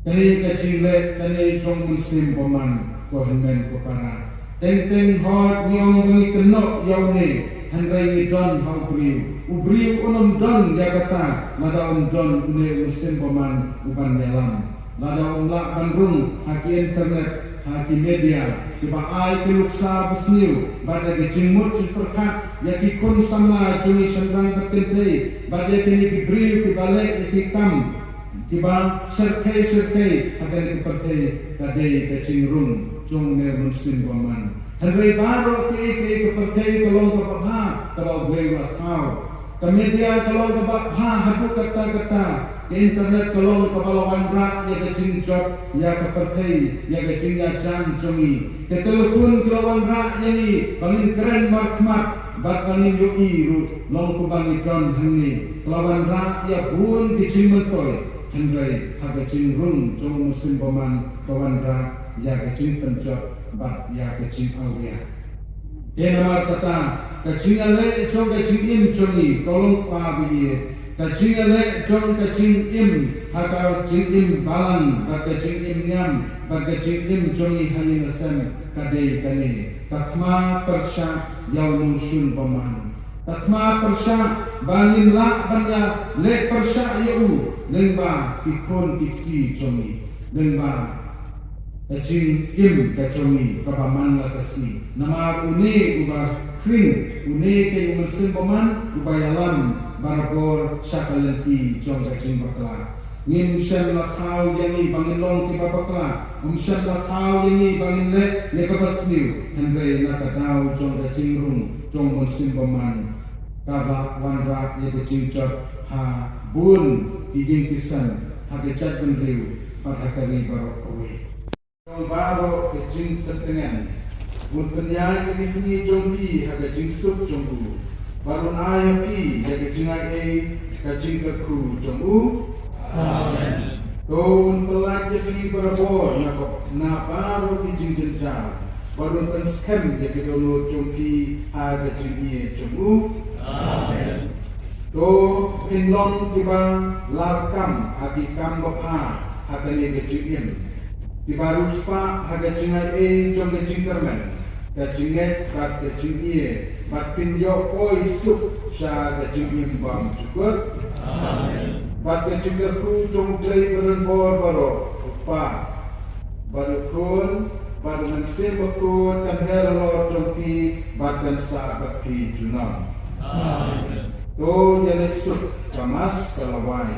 Kane ka jingleh kane jong u Mynsiem Bymman, ko hynmen ko para. Teng teng hooid ngi ong ba ngi kynnoh ïa une, hynrei ngi don ha u briew. U briew un ym don ïa kata lada um don une u Mynsiem Bymman u ban ïalam. Lada um lah ban rung ha ki internet, ha ki media kiba ai ki nuksa basniew bad ïa ki jingmut jingpyrkhat ïa ki khun samla jong ngi shynrang bad kynthei bad ïa kine ki briew kiba leh ïa ki kam kiba shyrkhei shyrkhei ha kane ka pyrthei, ka dei ka jingrung jong une u Mynsiem Bymman. Hynrei baroh kaei kaei ka pyrthei ka long kaba bha kaba U Blei u la thaw. Ka media ka long kaba bha haduh katta katta. Ka internet ka long kaba la wanrah ïa ka jingjot ïa ka pyrthei, ïa ka jingïajan jong ngi. Ka telephone ka la wanrah ïa ngi ba ngin kren markhmat bad ba ngin ïohi ruh long kumba ngi don hangne. Ka la wanrah ïa bun ki jingmyntoi, hynrei ha ka jingrung jong u Mynsiem Bymman ka wanrah ïa ka jingpynjot bad ïa ka jingawria. Te namar kata, ka jingïaleh jong ka jingim jong ngi, ko longpa ba ïeit, ka jingïaleh jong ka jingim ha ka jingim balang bad ka jingim niam bad ka jingim jong ngi ha ïing ha sem, ka dei kane: ka thma pyrshah ïa u Nongshun Bymman. Ka thma pyrshah ba ngin lah ban ïaleh pyrshah ïa u lyngba ki khun ki kti jong ngi, lyngba ka jingim ka jong ngi kaba man la ka sngi. Namar une uba khring, une keiñ u Mynsiem Bymman uba ïalam barabor sha ka lynti jong ka jingbakla. Ngim shym la thaw ïa ngi ba ngin long kiba bakla, um shym la thaw ïa ngi ba ngin leh ïa kaba sniew, hynrei na ka daw jong ka jingrung jong u Mynsiem Bymman, ka la wanrah ïa ka jingjot ha bun ki ïing ki sem, ha ka jaitbynriew bad ha ka ri baroh kawei. Jong baroh ka jingpyntngen, un pynïaid ïa ki sngi jong phi ha ka jingsuk jong u, bad un ai ha phi ïa ka jingaiei ka jingkyrkhu jong u. Amen. To un pyllait ïa phi barabor na ka, na baroh ki jingjynjar, bad un pynskhem ïa ki dohnud jong phi ha ka jingïeit jong u. Amen. To phin long kiba larkam ha ki kam babha ha kane ka jingim, kiba riewspah ha ka jingaiei jong ka jingkyrmen, ka jingngeit bad ka jingïeit, bad phin ïoh poi suk sha ka jingim bymjukut. Amen. Bad ka jingkyrkhu jong U Blei badonbor baroh, U Kpa, bad U Khun, bad U Mynsiem Bakhuid, kan her halor jong phi bad kan sah bad phi junom. Amen. To ïaleit suk, ka Mass ka la wai.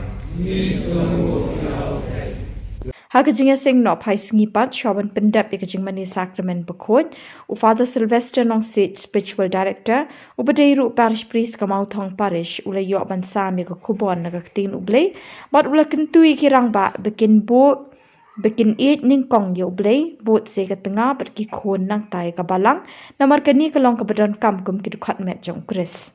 Ha ka jingïaseng noh phai sngi pat, shwa ban pyndep ïa ka jingmane Sakramen Bakhuid, u Father Sylvester Nongsiej, Spiritual Director, uba dei ruh Parish Priest ka Mawthong Parish, u la ïoh ban sam ïa ka khubor na ka ktien U Blei, bad u la kyntu ïa ki rangbah ba kin buh, ba kin ïeit nyngkong ïa U Blei, bud sa ïa ka tnga bad ki khun nangta ïa ka balang, namar kane ka long kaba donkam kum ki dkhot met jong U Khrist.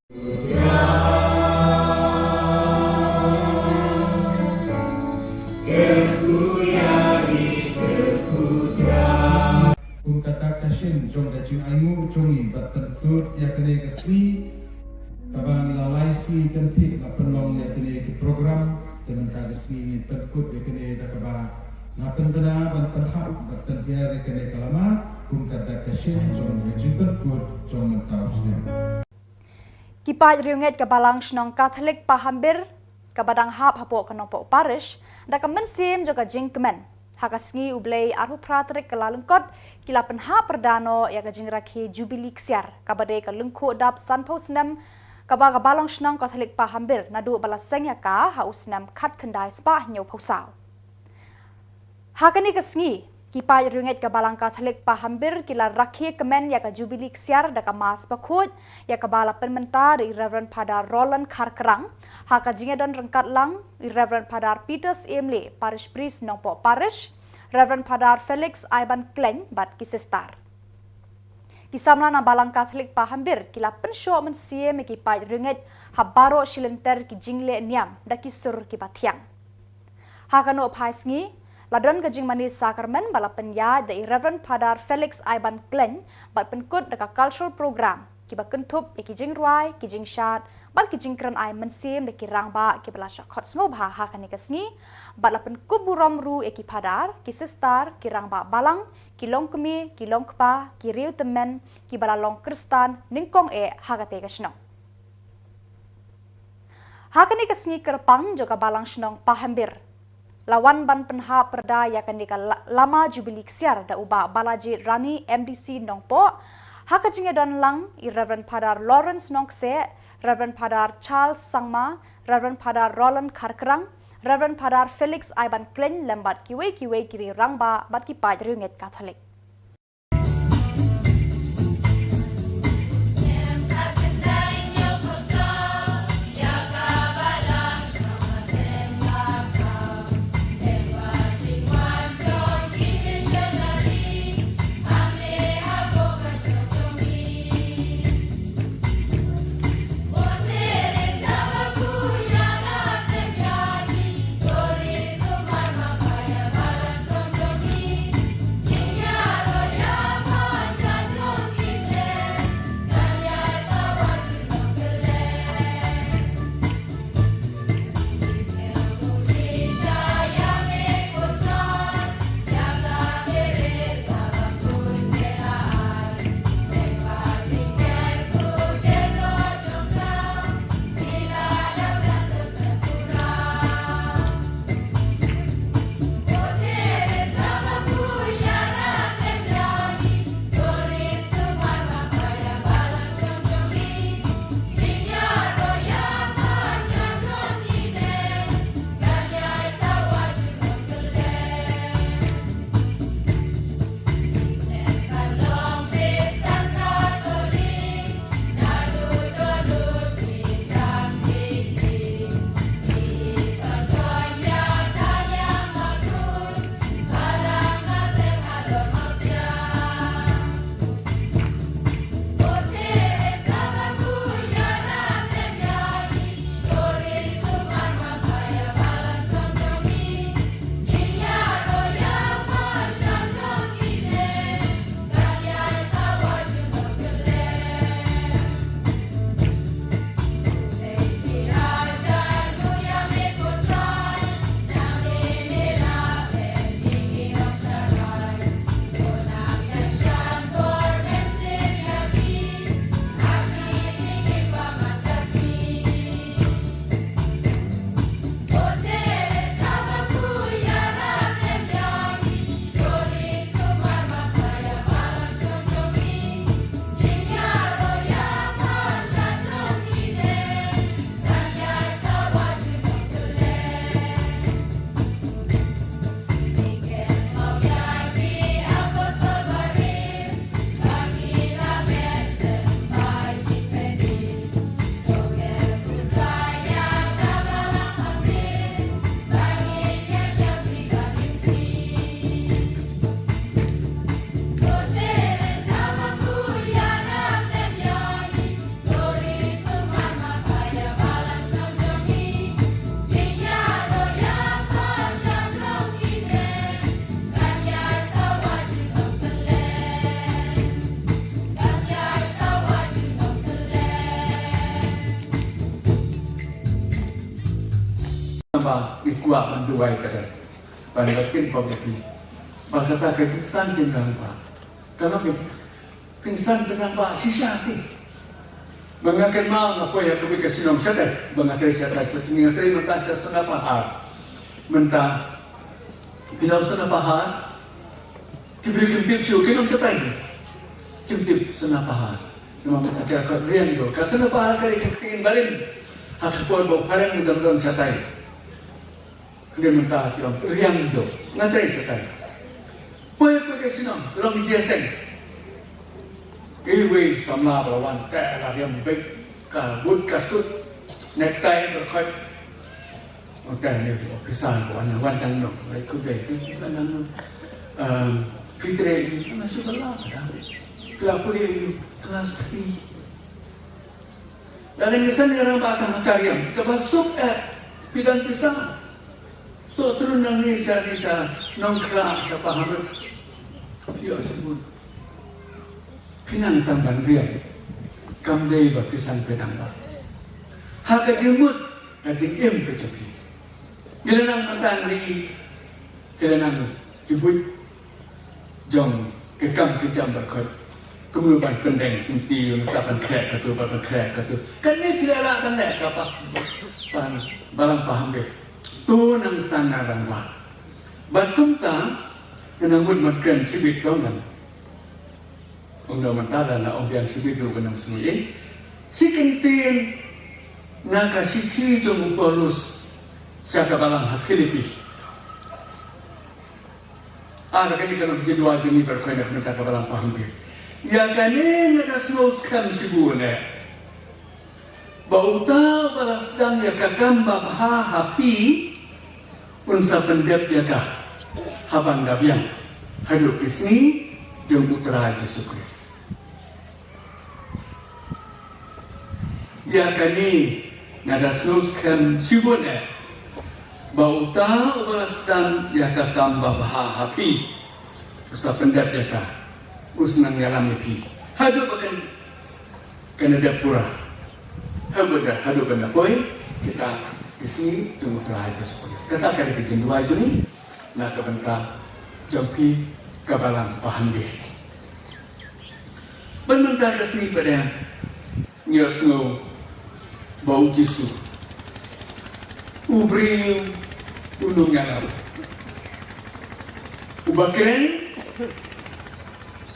Kum ka dak ka shin jong ka jingainguh jong ngi ban pynkut ïa kane ka sngi, kaba ngi la lai sngi kan thik la pynlong ïa kane ka program, te mynta ka sngi ngin pynkut ïa kane da kaba nga pynbna ban pynhap ban pynhiar ïa kane ka lama, kum ka dak ka shin jong ka jingpynkut jong mynta u snem. Ki paid riewngeit ka Balang Shnong Katholik Pahambir, kaba dang hap hapoh ka Nongpoh Parish, da ka mynsiem jong ka jingkmen, ha ka sngi U Blei arphew phra tarik Kyllalyngkot, ki la pynhap pyrda noh ïa ka jingrakhe Jubili Ksiar, kaba dei ka lyngkhuh dap sanphew snem, kaba ka Balang Shnong Katholik Pahambir naduh ba la seng ïa ka ha u snem khatkhyndai spah hynñiewphew saw. Ha kane ka sngi, ki paid riewngeit ka Balang Katholik Pahambir ki la rakhe kmen ïa ka Jubili Ksiar da ka Mass bakhuid, ïa kaba la pynmynta da i Reverend Father Roland Kharkrang, ha ka jingïadon ryngkat lang i Reverend Father Peter Syiem Leh, Parish Priest Nongpoh Parish, Reverend Father Felix Iban Khlaiñ bad ki sister. Ki samla na Balang Katholik Pahambir ki la pynshoh mynsiem ïa ki paid riewngeit ha baroh shi lynter ki jingleh niam da ki sur kiba thiang. Ha ka nohphai sngi, la don ka jingmane sakramen ba la pynïaid da i Reverend Father Felix Iban Khlaiñ bad pynkut da ka cultural program, kiba kynthup ïa ki jingrwai, ki jingshad, bad ki jingkren ai mynsiem da ki rangbah kiba la shah khot sngewbha ha kane ka sngi, bad la pynkup burom ruh ïa ki phadar, ki sister, ki rangbah balang, ki longkmie, ki longkpa, ki riewtymmen, kiba la long Khristan nyngkong eh ha katei ka shnong. Ha kane ka sngi kyrpang jong ka Balang Shnong Pahambir, la wan ban pynhap pyrda ïa kane ka la-, lama Jubili Ksiar da u Bah Balajied Rani, M D C Nongpoh, ha ka jingïadon lang i Reverend Father Lawrence Nongkseh, Reverend Father Charles Sangma, Reverend Father Roland Kharkrang, Reverend Father Felix Iban Khlaiñ lem bad kiwei kiwei ki rangbah bad ki paid riewngeit Katholik. ba ngi kwah ban duwai ka dei ban da kin pop ïa phi. Ba kata ka jingsan tynrang ba ka long ka jingsan tynrang ba shisha te. Ba nga kynmaw nga poi ha kawei ka shnong shatai ba nga trei shatai, shatai nga trei mynta sha Sonapahar. Mynta phi long Sonapahar, ki briew kim tip shuh, ki long shatai kim tip Sonapahar. Namar mynta ka riang do ka Sonapahar ka ri ka ktien barim. Ha ka por ba u phareng u dang don shatai. Hynrei mynta ki ong riang do. Nga trei shatai. Poi poi ka shnong, long jia seng. Iwei samla ba la wan te la riam bek ka but ka sut. Necktie ba khoi. Ong te ni officer ko wan wan dang no. Lai ku dei ku wan dang no. Um, ki trei ni ana shu ba la da. Kla puli ni class three. Lada ngi san ïa rangbah tang ha ka riam kaba suk eh, phi don pisa. Soh trun nangne sha, ne sha Nongkhrah, sha Pahamrit. Ïoh shibun. Phi nang tang ban riam. Kam dei ba phi san phi dang ba. Ha ka jingmut ka jingim ka jong phi. Ngi la nang mynta ngi, ngi la nang ki buit jong ki kam ki jam ba khot. Kumno ban pyndeng sngewthuh, nangta ban khreh katu, ban khreh katu. Kane phi la lah ban leh ka pa, ban Balang Pahamrit. To nang san na rangbah. Bad kumta nang mut mat kren shibit tang nang. Ong da mynta da na ong biang shibit ruh ba nang sngew. Shi kyntien na ka shithi jong u Paulus sha ka balang ha Philippi. Ah, da kane ka long jingduwai jong ngi baroh kane mynta ka Balang Pahamrit. Ïa kane nga da sngew skhem shibun eh. Ba uta uba la sdang ïa ka kam babha ha phi un sa pyndep ïa ka haban da biang haduh ki sngi jong U Trai Jisu Khrist. Ïa kane nga da sngew skhem shibun eh ba uta uba la sdang ïa ka kam babha ha phi un sa pyndep ïa ka, un sa nang ïalam ïa phi haduh ba kan kan da pura. Haduh ba da, haduh ba da poi kita ki sngi jong U Trai Jisu Khrist. Kata ka dei ka jingduwai jong ngi na ka bynta jong phi ka Balang Pahamrit. Ban mynta ka sngi pat ngi ïohsngew ba U Jisu u briew u nongïalam, uba kren,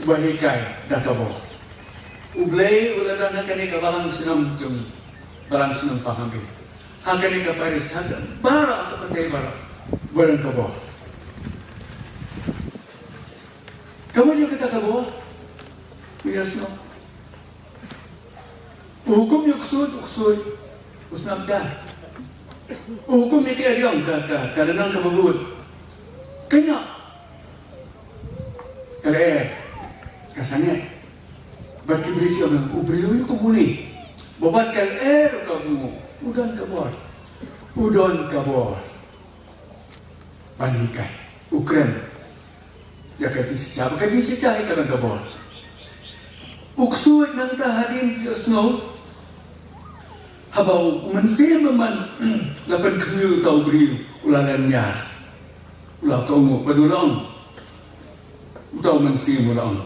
uba hikai da ka bor. U Blei u la don ha kane ka balang shnong jong ngi, balang shnong Pahamrit. Ha kane ka parish, ha ka baroh, ha ka pyrthei baroh, ba don ka bor. Ka mut ïa kata ka bor, u ïohsngew. U hukum ïa u ksuid, u ksuid u sngap jar. U hukum ïa ka eriong, ka, ka, ka rynang kaba bud, ka ñiah. Ka lyer, ka sangeh. Bad ki briew ki ong, u briew ïa u kumne. Ba bad ka lyer ka ong, u don ka bor. U don ka bor ban hikai, u kren ïa ka jingshisha, ba ka jingshisha hi ka long ka bor. U ksuid nangta hadien u ïohsngew, haba u mynsiem bymman la pynkhynñiuh ïa uta u briew, u la lynñiar. U la kohnguh bad u la ong, uta u mynsiem u la ong,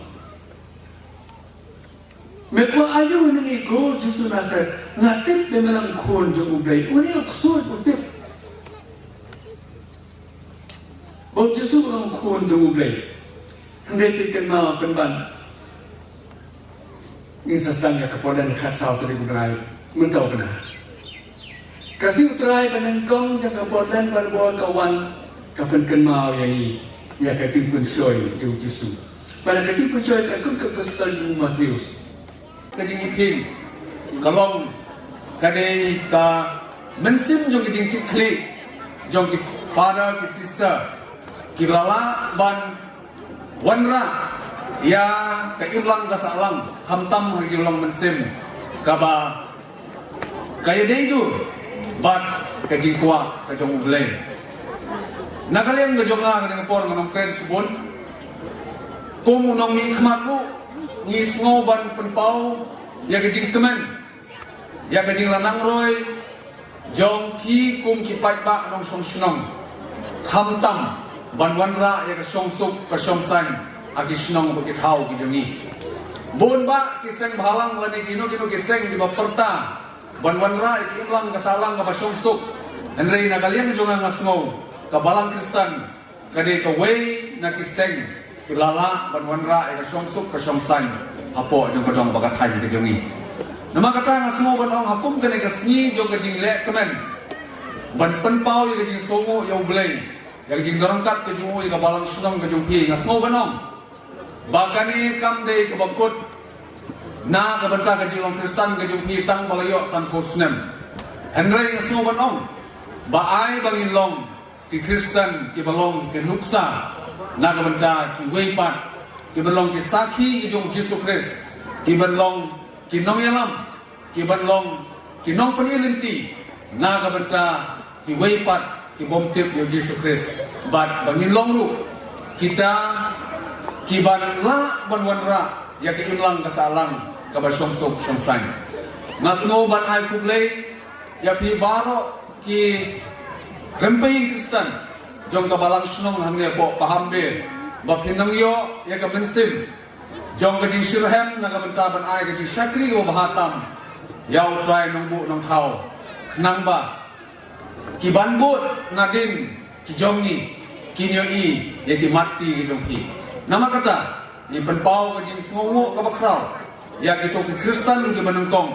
me kwah aïu na ngi, ko Jisu Nasaret? Nga tip ba me long khun jong U Blei. Une u ksuid u tip ba U Jisu u long khun jong U Blei. Hynrei phi kynmaw pynban, ngin sa sdang ïa ka Portland khatsaw tarik u bnai mynta u bnai. Ka sngi U Trai ba nyngkong jong ka Portland Bible ka wan, ka pynkynmaw ïa ngi ïa ka jingpynshoi ïa U Jisu. Bad ka jingpynshoi ka kum ka gospel jong u Mathaios. Ka jingiphieng ka long, ka dei ka mynsiem jong ka jingkitkhlieh jong ki father ki sister kiba la lah ban wanrah ïa ka imlang ka sahlang, khamtam ha ka jinglong mynsiem kaba ka ïadei dur bad ka jingkwah ka jong U Blei. Na ka liang ka jong nga, ha kane ka por nga nongkren shibun. Kum u nongmihkhmat ruh ngi sngew ban pynpaw ïa ka jingkmen, ïa ka jinglanangroi jong phi kum ki paidbah nongshong shnong, khamtam ban wanrah ïa ka shongsuk ka shongsaiñ ha ki shnong bad ki thaw ki jong ngi. Bun bah ki seng bhalang lane kino kino ki seng kiba pyrta ban wanrah ïa ka imlang ka sahlang kaba shongsuk. Hynrei na ka liang jong nga, nga sngew ka Balang Khristan ka dei kawei na ki seng kiba la lah ban wanrah ïa ka shongsuk ka shongsaiñ hapoh jong ka dong bad ka thaiñ ka jong ngi. Namar kata nga sngew ban ong ha kum kane ka sngi jong ka jingleh kmen ban pynpaw ïa ka jingsngewnguh ïa U Blei, ïa ka jingdon ryngkat ka jong u ïa ka balang shnong ka jong phi, nga sngew ban ong ba kane kam dei kaba kut na ka bynta ka jinglong Khristan ka jong phi tang ba la ïoh sanphew snem. Hynrei nga sngew ban ong ba ai ba ngin long ki Khristan kiba long ki nuksa na ka bynta kiwei pat, kiban long ki sakhi ki jong U Jisu Khrist, kiban long ki nongïalam, kiban long ki nongpyni lynti na ka bynta kiwei pat ki bym tip ïa U Jisu Khrist. Bad ba ngin long ruh kita kiban lah ban wanrah ïa ka imlang ka sahlang kaba shongsuk shongsaiñ. Nga sngew ban ai khublei ïa phi baroh ki rympei Khristan jong ka balang shnong hangne hapoh Pahambe, ba phi nang ïoh ïa ka mynsiem jong ka jingshitrhem na ka bynta ban ai ka jingshakri kaba bha tam ïa U Trai Nongbuh Nongthaw, khnang ba kiban bud nadien ki jong ngi kin ïohi ïa ki mat ti ki jong phi. Namar kata, ngi pynpaw ka jingsngewnguh kaba khraw ïa kito ki Khristan kiba nyngkong.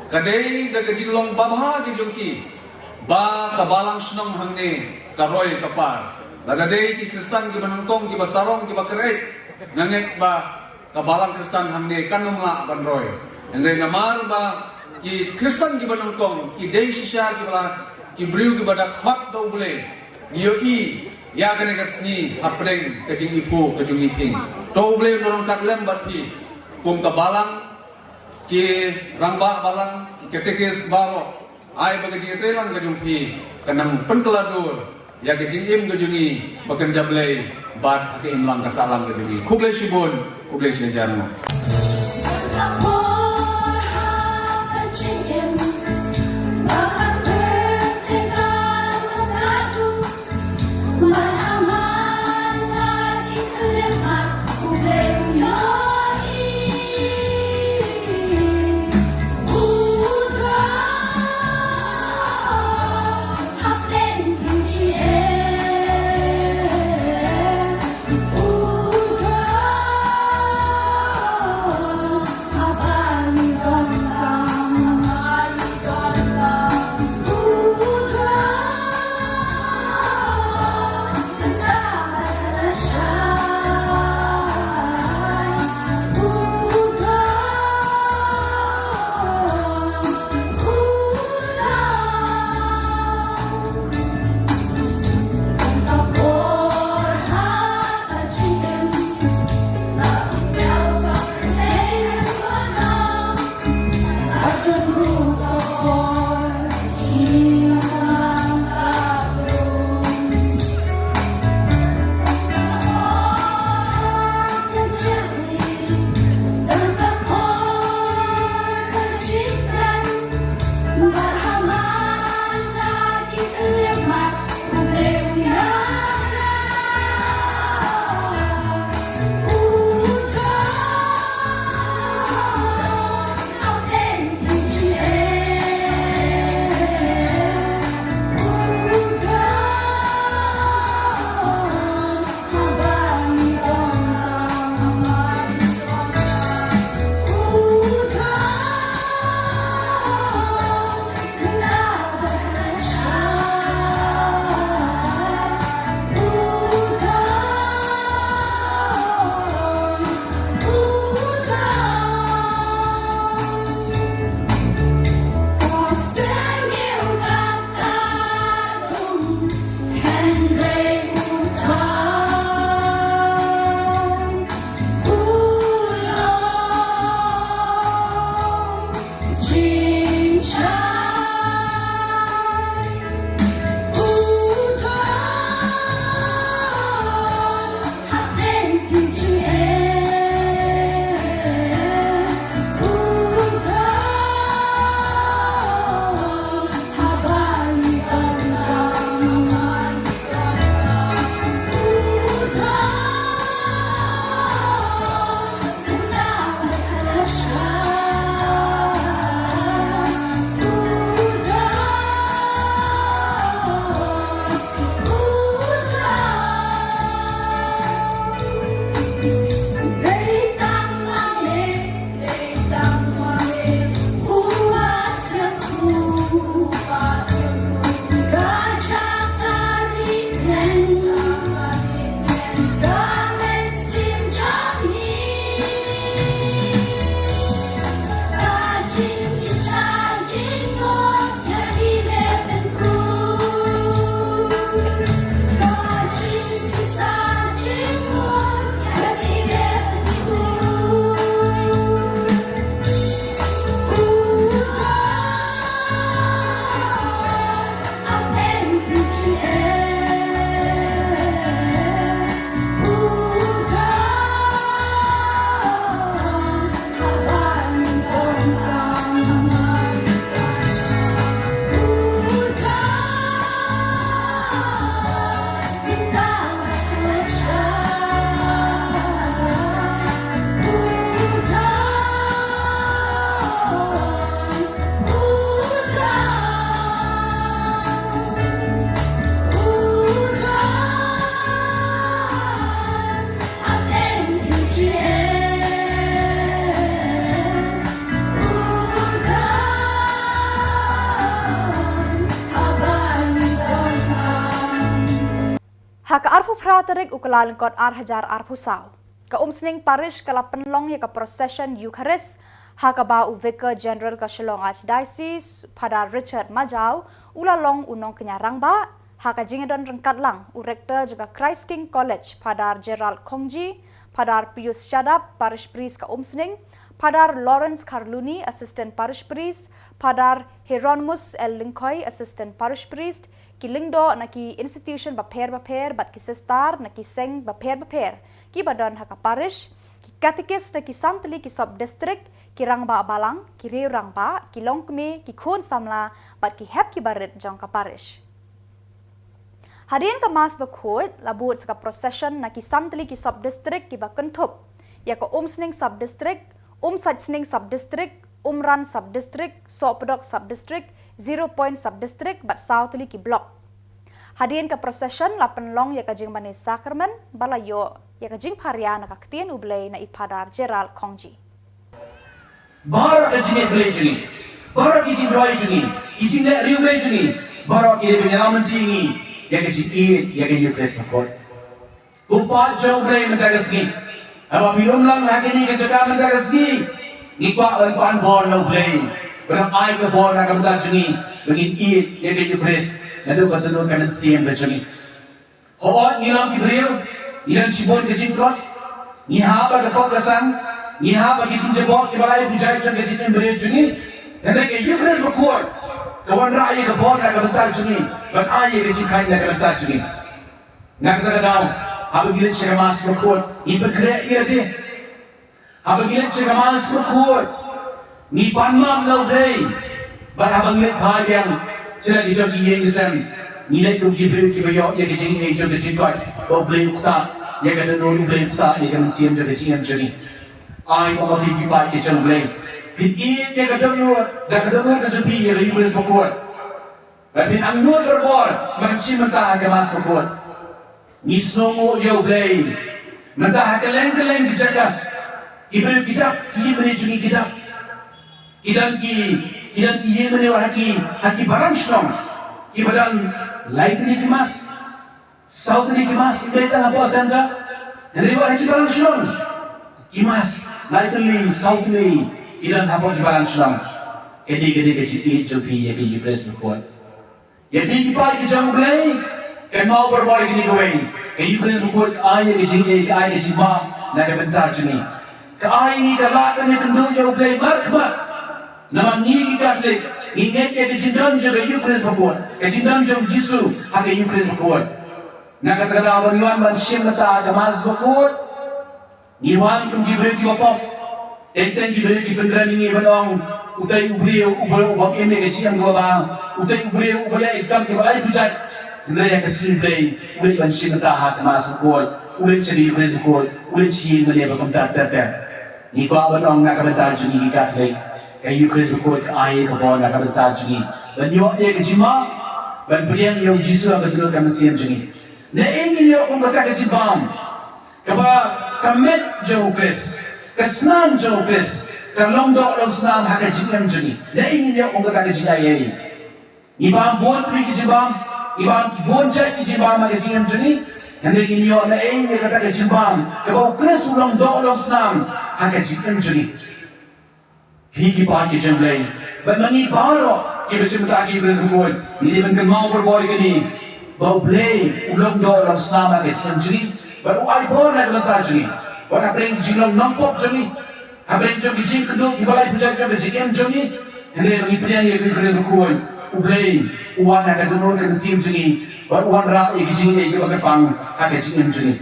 Ka dei da ka jinglong babha ki jong ki ba ka balang shnong hangne ka roi ka par. Lada dei ki Khristan kiba nyngkong, kiba sarong, kiba kyreit, nga ngeit ba ka balang Khristan hangne kan ym lah ban roi. Hynrei namar ba ki Khristan kiba nyngkong ki dei shisha kiba la, ki briew kiba da khot da U Blei, ngi ïohi ïa kane ka sngi hapdeng ka jingiphuh ka jingiphieng. To U Blei un don ryngkat lem bad phi kum ka balang, ki rangbah balang, ki katekis baroh. Ai ba ka jingïatreilang ka jong phi kan nang pynkylla dur ïa ka jingim ka jong ngi ba kan jam Blei bad ha ka imlang ka sahlang ka jong ngi. Khublei shibun, khublei shihajar nguh. Ha ka arphew phra tarik u Kyllalyngkot ar hajar arphew saw, ka Umsning Parish ka la pynlong ïa ka procession Eucharist, ha kaba u Vicar General ka Shillong Archdiocese, Phadar Richard Majaw, u la long u nongkñia rangbah, ha ka jingïadon ryngkat lang u Rector jong ka Christ King College, Phadar Gerald Khongji, Phadar Pius Shadap, Parish Priest ka Umsning, Phadar Lawrence Kharluni, Assistant Parish Priest, Phadar Hieronymus L Lyngkhoi, Assistant Parish Priest, ki lyngdoh na ki institution bapher bapher bad ki sister na ki seng bapher bapher kiba don ha ka parish, ki katikis na ki san tylli ki sub district, ki rangbah balang, ki riew rangbah, ki longkmie, ki khun samla bad ki hep ki barit jong ka parish. Hadien ka Mass bakhuid la bud sa ka procession na ki san tylli ki sub district kiba kynthup ïa ka Umsning sub district, Umsaitsning sub district, Umran sub district, Sohpdok sub district, Zero Point sub district bad saw tylli ki block. Hadien ka procession la pynlong ïa ka jingmane sakramen ba la ïoh ïa ka jingpharia na ka ktien U Blei na i Phadar Gerald Khongji. Baroh ka jingngeit Blei jong ngi, baroh ki jingduwai jong ngi, ki jingleh riewblei jong ngi, baroh ki dei ban ïalam lynti ïa ngi ïa ka jingïeit ïa ka Eucharist bakhuid. Ko paid jong U Blei mynta ka sngi, haba phi lum lang ha kane ka jaka mynta ka sngi, ngi kwah ban pan bor na U Blei, ban ai ka bor na ka bynta jong ngi, ba ngin ïeit ïa ka Eucharist naduh ka dohnud ka mynsiem ka jong ngi. Hooid, ngi long ki briew, ngi don shibun ka jingtlot, ngi hap ha ka pop ka sang, ngi hap ha ki jingjaboh kiba lai bujai jong ka jingim briew jong ngi. Hynrei ka Eucharist bakhuid ka wanrah ïa ka bor na ka bynta jong ngi, ban ai ïa ka jingkhlaiñ na ka bynta jong ngi. Na kata ka daw, haba ngi leit sha ka Mass bakhuid, ngi pynkhreh ïa lade. Haba ngi leit sha ka Mass bakhuid, ngi pan map na U Blei. Bad haba ngi leit phai biang sha la ki jong ki ïing ki sem, ngi leit kum ki briew kiba ïoh ïa ka jingaiei jong ka jingkoit ba U Blei u ktah ïa ka dohnud, U Blei u ktah ïa ka mynsiem jong ka jingim jong ngi. Ai ba ma phi ki paid ki jong U Blei, phin ïeit ïa ka dohnud, da ka dohnud ka jong phi ïa ka Eucharist bakhuid. Ba phin angnud barabor ban shim bynta ha ka Mass bakhuid. Ngi sngewnguh ïa U Blei. Mynta ha kylleng kylleng ki jaka, ki briew ki dap, ki ïingmane jong ngi ki dap. Ki don ki, ki don ki ïingmane wat ha ki, ha ki balang shnong, kiba don lai tylli ki Mass, saw tylli ki Mass, ym dei tang hapoh Centre. Hynrei wat ha ki balang shnong, ki Mass lai tylli, saw tylli ki don hapoh ki balang shnong. Kane, kane ka jingïeit jong phi ïa ka Eucharist bakhuid. Ïa phi ki paid ki jong U Blei, kynmaw barabor ïa kane kawei. Ka Eucharist bakhuid ka ai ïa ka jingaiei, ka ai ka jingmap na ka bynta jong ngi. Ka ai ngi ka lad ban ïakynduh ïa U Blei markhmat. Namar ngi ki Katholik, ngi ngeit ïa ka jingdon jong ka Eucharist bakhuid, ka jingdon jong U Jisu ha ka Eucharist bakhuid. Na kata ka daw, ba ngi wan ban shim bynta ha ka Mass bakhuid, ngi wan kum ki briew kiba pop. Teng teng ki briew ki pynkren ïa ngi ban ong, utai u briew uba, uba im ïa ka jingim kaba bha, utai u briew uba leh ïa ki kam kiba lai bujait. Hynrei ha ka sngi Blei, u leit ban shim bynta ha ka Mass bakhuid, u leit sha ka Eucharist bakhuid, u leit sha ïingmane ba kumta ter ter. Ngi kwah ban ong na ka bynta jong ngi ki Katholik, ka Eucharist bakhuid ka ai ka bor na ka bynta jong ngi ban ïoh ïa ka jingmap, ban pdiang ïa U Jisu ha ka dohnud ka mynsiem jong ngi. Naei ngin ïoh kum kata ka jingbam, kaba ka met jong U Khrist, ka snam jong U Khrist, ka long doh long snam ha ka jingim jong ngi. Naei ngin ïoh kum kata ka jingaiei. Ngi bam bun tylli ki jingbam, ngi bam bun jait ki jingbam ha ka jingim jong ngi. Hynrei ngin ïoh naei ïa kata ka jingbam, kaba U Khrist u long doh long snam ha ka jingim jong ngi. Phi ki paid ki jong U Blei, bad ma ngi baroh kiba shim bynta ha ka Eucharist bakhuid, ngi dei ban kynmaw barabor ïa kane, ba U Blei u long doh long snam ha ka jingim jong ngi, bad u ai bor na ka bynta jong ngi. Wat hapdeng ki jinglong nongpop jong ngi, hapdeng jong ki jingkynduh kiba lai bujait jong ka jingim jong ngi, hynrei ba ngi pdiang ïa ka Eucharist bakhuid, U Blei u wan ha ka dohnud ka mynsiem jong ngi, bad u wanrah ïa ki jingaiei kiba kyrpang ha ka jingim jong ngi.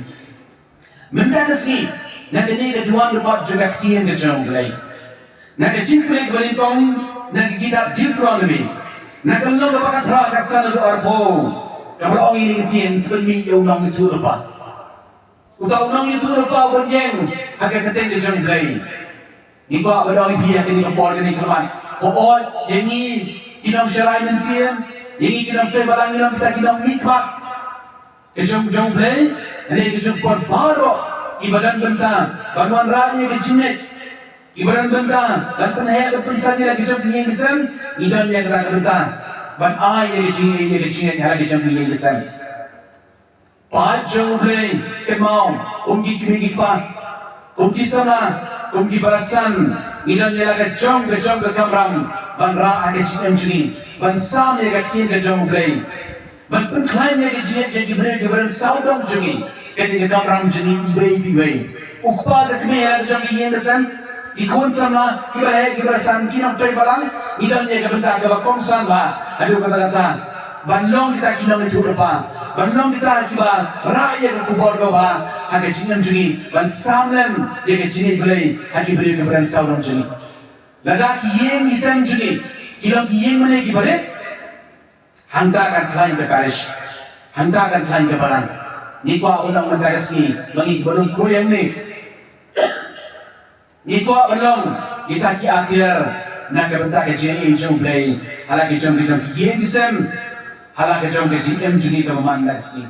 Mynta ka sngi, na kane ka duwan dkhot jong ka ktien ka jong U Blei, na ka jingpule kaba nyngkong na ka kitab Deuteronomi, na ka lynnong kaba khatphra, ka san haduh arphew, kaba la ong ïa kane ka ktien, sa pynmih ïa u nongïathuhlypa. Uta u nongïathuhlypa uba ïeng ha ka kyrteng ka jong U Blei. Ngi kwah ban ong ïa phi ha kane ka por kane ka mat, hooid, ïa ngi ki nongsharai mynsiem, ïa ngi ki nongtrei balang, ngi long kita ki nongmihkhmat ka jong, jong U Blei, hynrei ka jong phi baroh kiba don bynta ban wanrah ïa ka jingngeit, kiba don bynta ban pynheh ban pynsan ïa la ka jong ka ïing ka sem, ngi don ïa kata ka bynta ban ai ïa ka jingngeit, ïa ka jingngeit ha la ka jong ka ïing ka sem. Paid jong U Blei, kynmaw, kum ki kmie ki kpa, kum ki samla, kum ki para san, ngi don ïa la ka jong ka jong ka kamram ban rah ha ka jingim jong ngi, ban sam ïa ka ktien ka jong U Blei, ban pynkhlaiñ ïa ka jingngeit jong ki briew kiba don sawdong jong ngi. Kane ka kamram jong ngi iwei pa iwei. U kpa ka kmie ha la ka jong ka ïing ka sem, ki khun samla, kiba heh kiba san, ki nongtrei balang, ngi don ïa ka bynta kaba kongsan bha. Haduh katta katta ban long kita ki nongïathuhlypa, ban long kita kiba rah ïa ka khubor kaba bha ha ka jingim jong ngi, ban sam lem ïa ka jingngeit Blei ha ki briew kiba don sawdong jong ngi. Lada ki ïing ki sem jong ngi ki long ki ïing mane kiba rit, hangta kan khlaiñ ka parish, hangta kan khlaiñ ka balang. Ngi kwah u long mynta ka sngi ba ngi kiba long khuid hangne, ngi kwah ban long kita ki atiar na ka bynta ka jingaiei jong U Blei ha la ka jong ka jong ki ïing ki sem, ha la ka jong ka jingim jong ngi kaba man la ka sngi.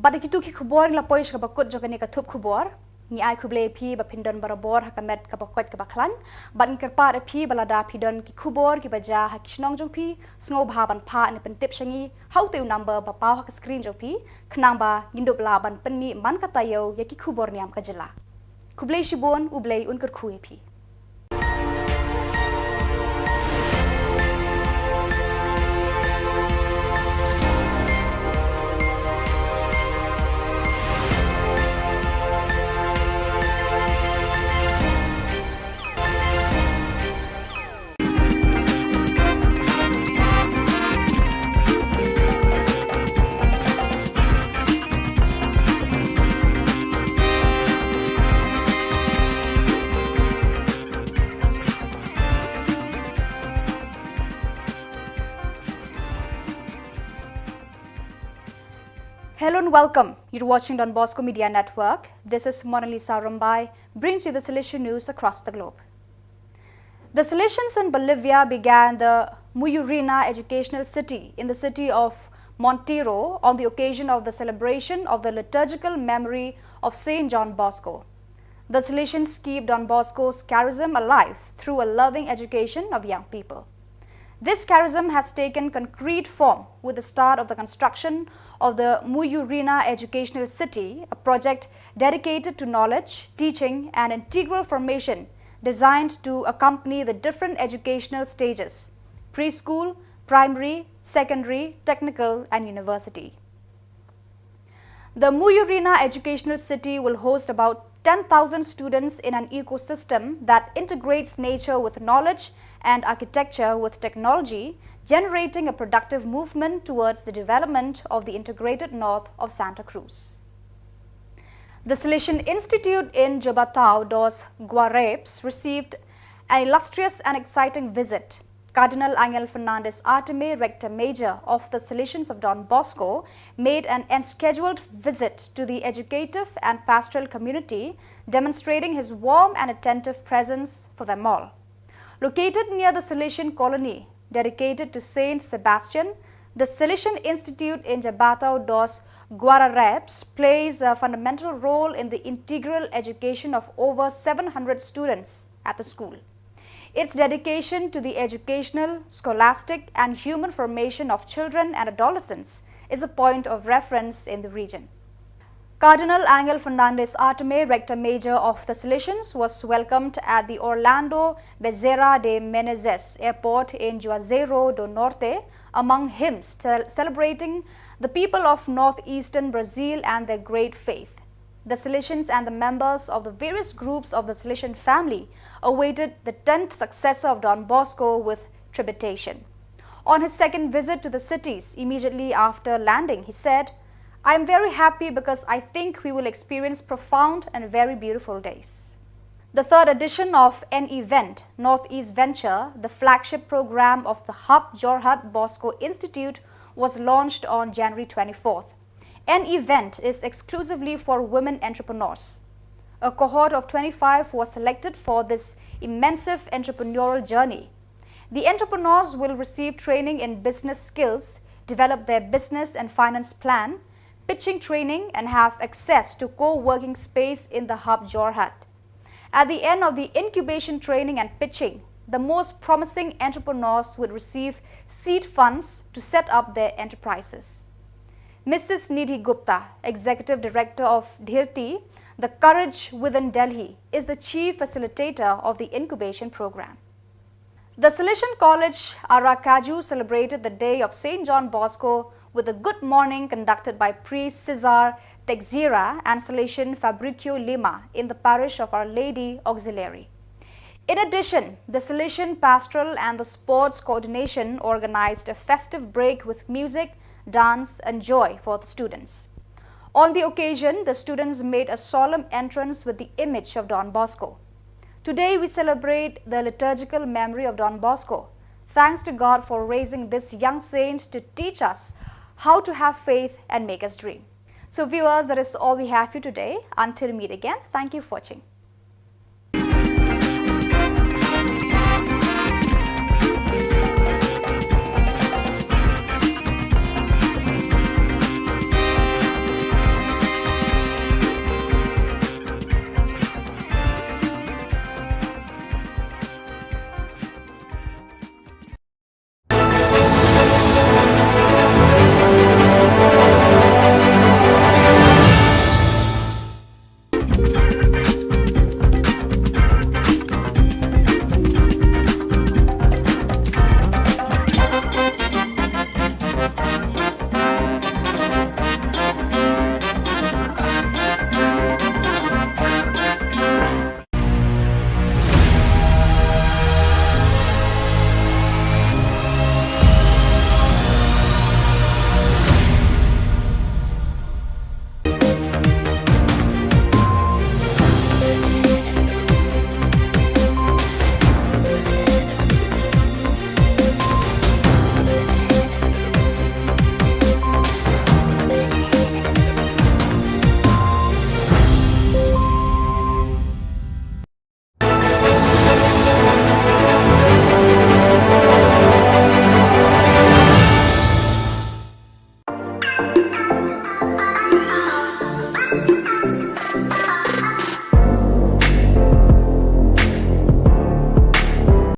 Bad da kitu ki khubor ngi la poi sha kaba kut jong kane ka thup khubor. Ngi ai khublei ïa phi ba phin don barabor ha ka met kaba koit kaba khlaiñ. Bad ngi kyrpad ïa phi ba lada phi don ki khubor kiba jia ha ki shnong jong phi, sngewbha ban phah ne pyntip sha ngi ha utei u number ba paw ha ka screen jong phi, khnang ba ngin dup lah ban pynmih man ka taïew ïa ki khubor niam ka jylla. Khublei shibun, U Blei un kyrkhu ïa phi. Hello and welcome. You're watching Don Bosco Media Network. This is Mona Lisa Rumbai, brings you the Salesian news across the globe. The Salesians in Bolivia began the Muyurina Educational City in the city of Montero on the occasion of the celebration of the liturgical memory of Saint John Bosco. The Salesians keep Don Bosco's charism alive through a loving education of young people. This charism has taken concrete form with the start of the construction of the Muyurina Educational City, a project dedicated to knowledge, teaching, and integral formation designed to accompany the different educational stages: preschool, primary, secondary, technical, and university. The Muyurina Educational City will host about ten thousand students in an ecosystem that integrates nature with knowledge and architecture with technology, generating a productive movement towards the development of the integrated north of Santa Cruz. The Salesian Institute in Jabatao dos Guareps received an illustrious and exciting visit. Cardinal Angel Fernandez Artime, Rector Major of the Salesians of Don Bosco, made an unscheduled visit to the educative and pastoral community, demonstrating his warm and attentive presence for them all. Located near the Salesian colony dedicated to Saint Sebastian, the Salesian Institute in Jabatao dos Guarareps plays a fundamental role in the integral education of over seven hundred students at the school. Its dedication to the educational, scholastic, and human formation of children and adolescents is a point of reference in the region. Cardinal Angel Fernandez Artime, Rector Major of the Salesians, was welcomed at the Orlando Bezerra de Menezes Airport in Juazeiro do Norte among hymns cel- celebrating the people of northeastern Brazil and their great faith. The Salesians and the members of the various groups of the Salesian family awaited the tenth successor of Don Bosco with trepidation. On his second visit to the cities, immediately after landing, he said, "I am very happy because I think we will experience profound and very beautiful days." The third edition of An Event Northeast Venture, the flagship program of the Hub Jorhat Bosco Institute, was launched on January twenty-fourth. An Event is exclusively for women entrepreneurs. A cohort of twenty-five was selected for this immersive entrepreneurial journey. The entrepreneurs will receive training in business skills, develop their business and finance plan, pitching training, and have access to co-working space in the Hub Jorhat. At the end of the incubation training and pitching, the most promising entrepreneurs would receive seed funds to set up their enterprises. Missus Nidhi Gupta, Executive Director of Dhirti, the Courage Within Delhi, is the chief facilitator of the incubation program. The Salesian College Aracaju celebrated the day of Saint John Bosco with a good morning conducted by Priest Cesar Texeira and Salesian Fabricio Lima in the parish of Our Lady Auxiliary. In addition, the Salesian Pastoral and the Sports Coordination organized a festive break with music, dance, and joy for the students. On the occasion, the students made a solemn entrance with the image of Don Bosco. Today, we celebrate the liturgical memory of Don Bosco. Thanks to God for raising this young saint to teach us how to have faith and make us dream. So, viewers, that is all we have for you today. Until we meet again, thank you for watching.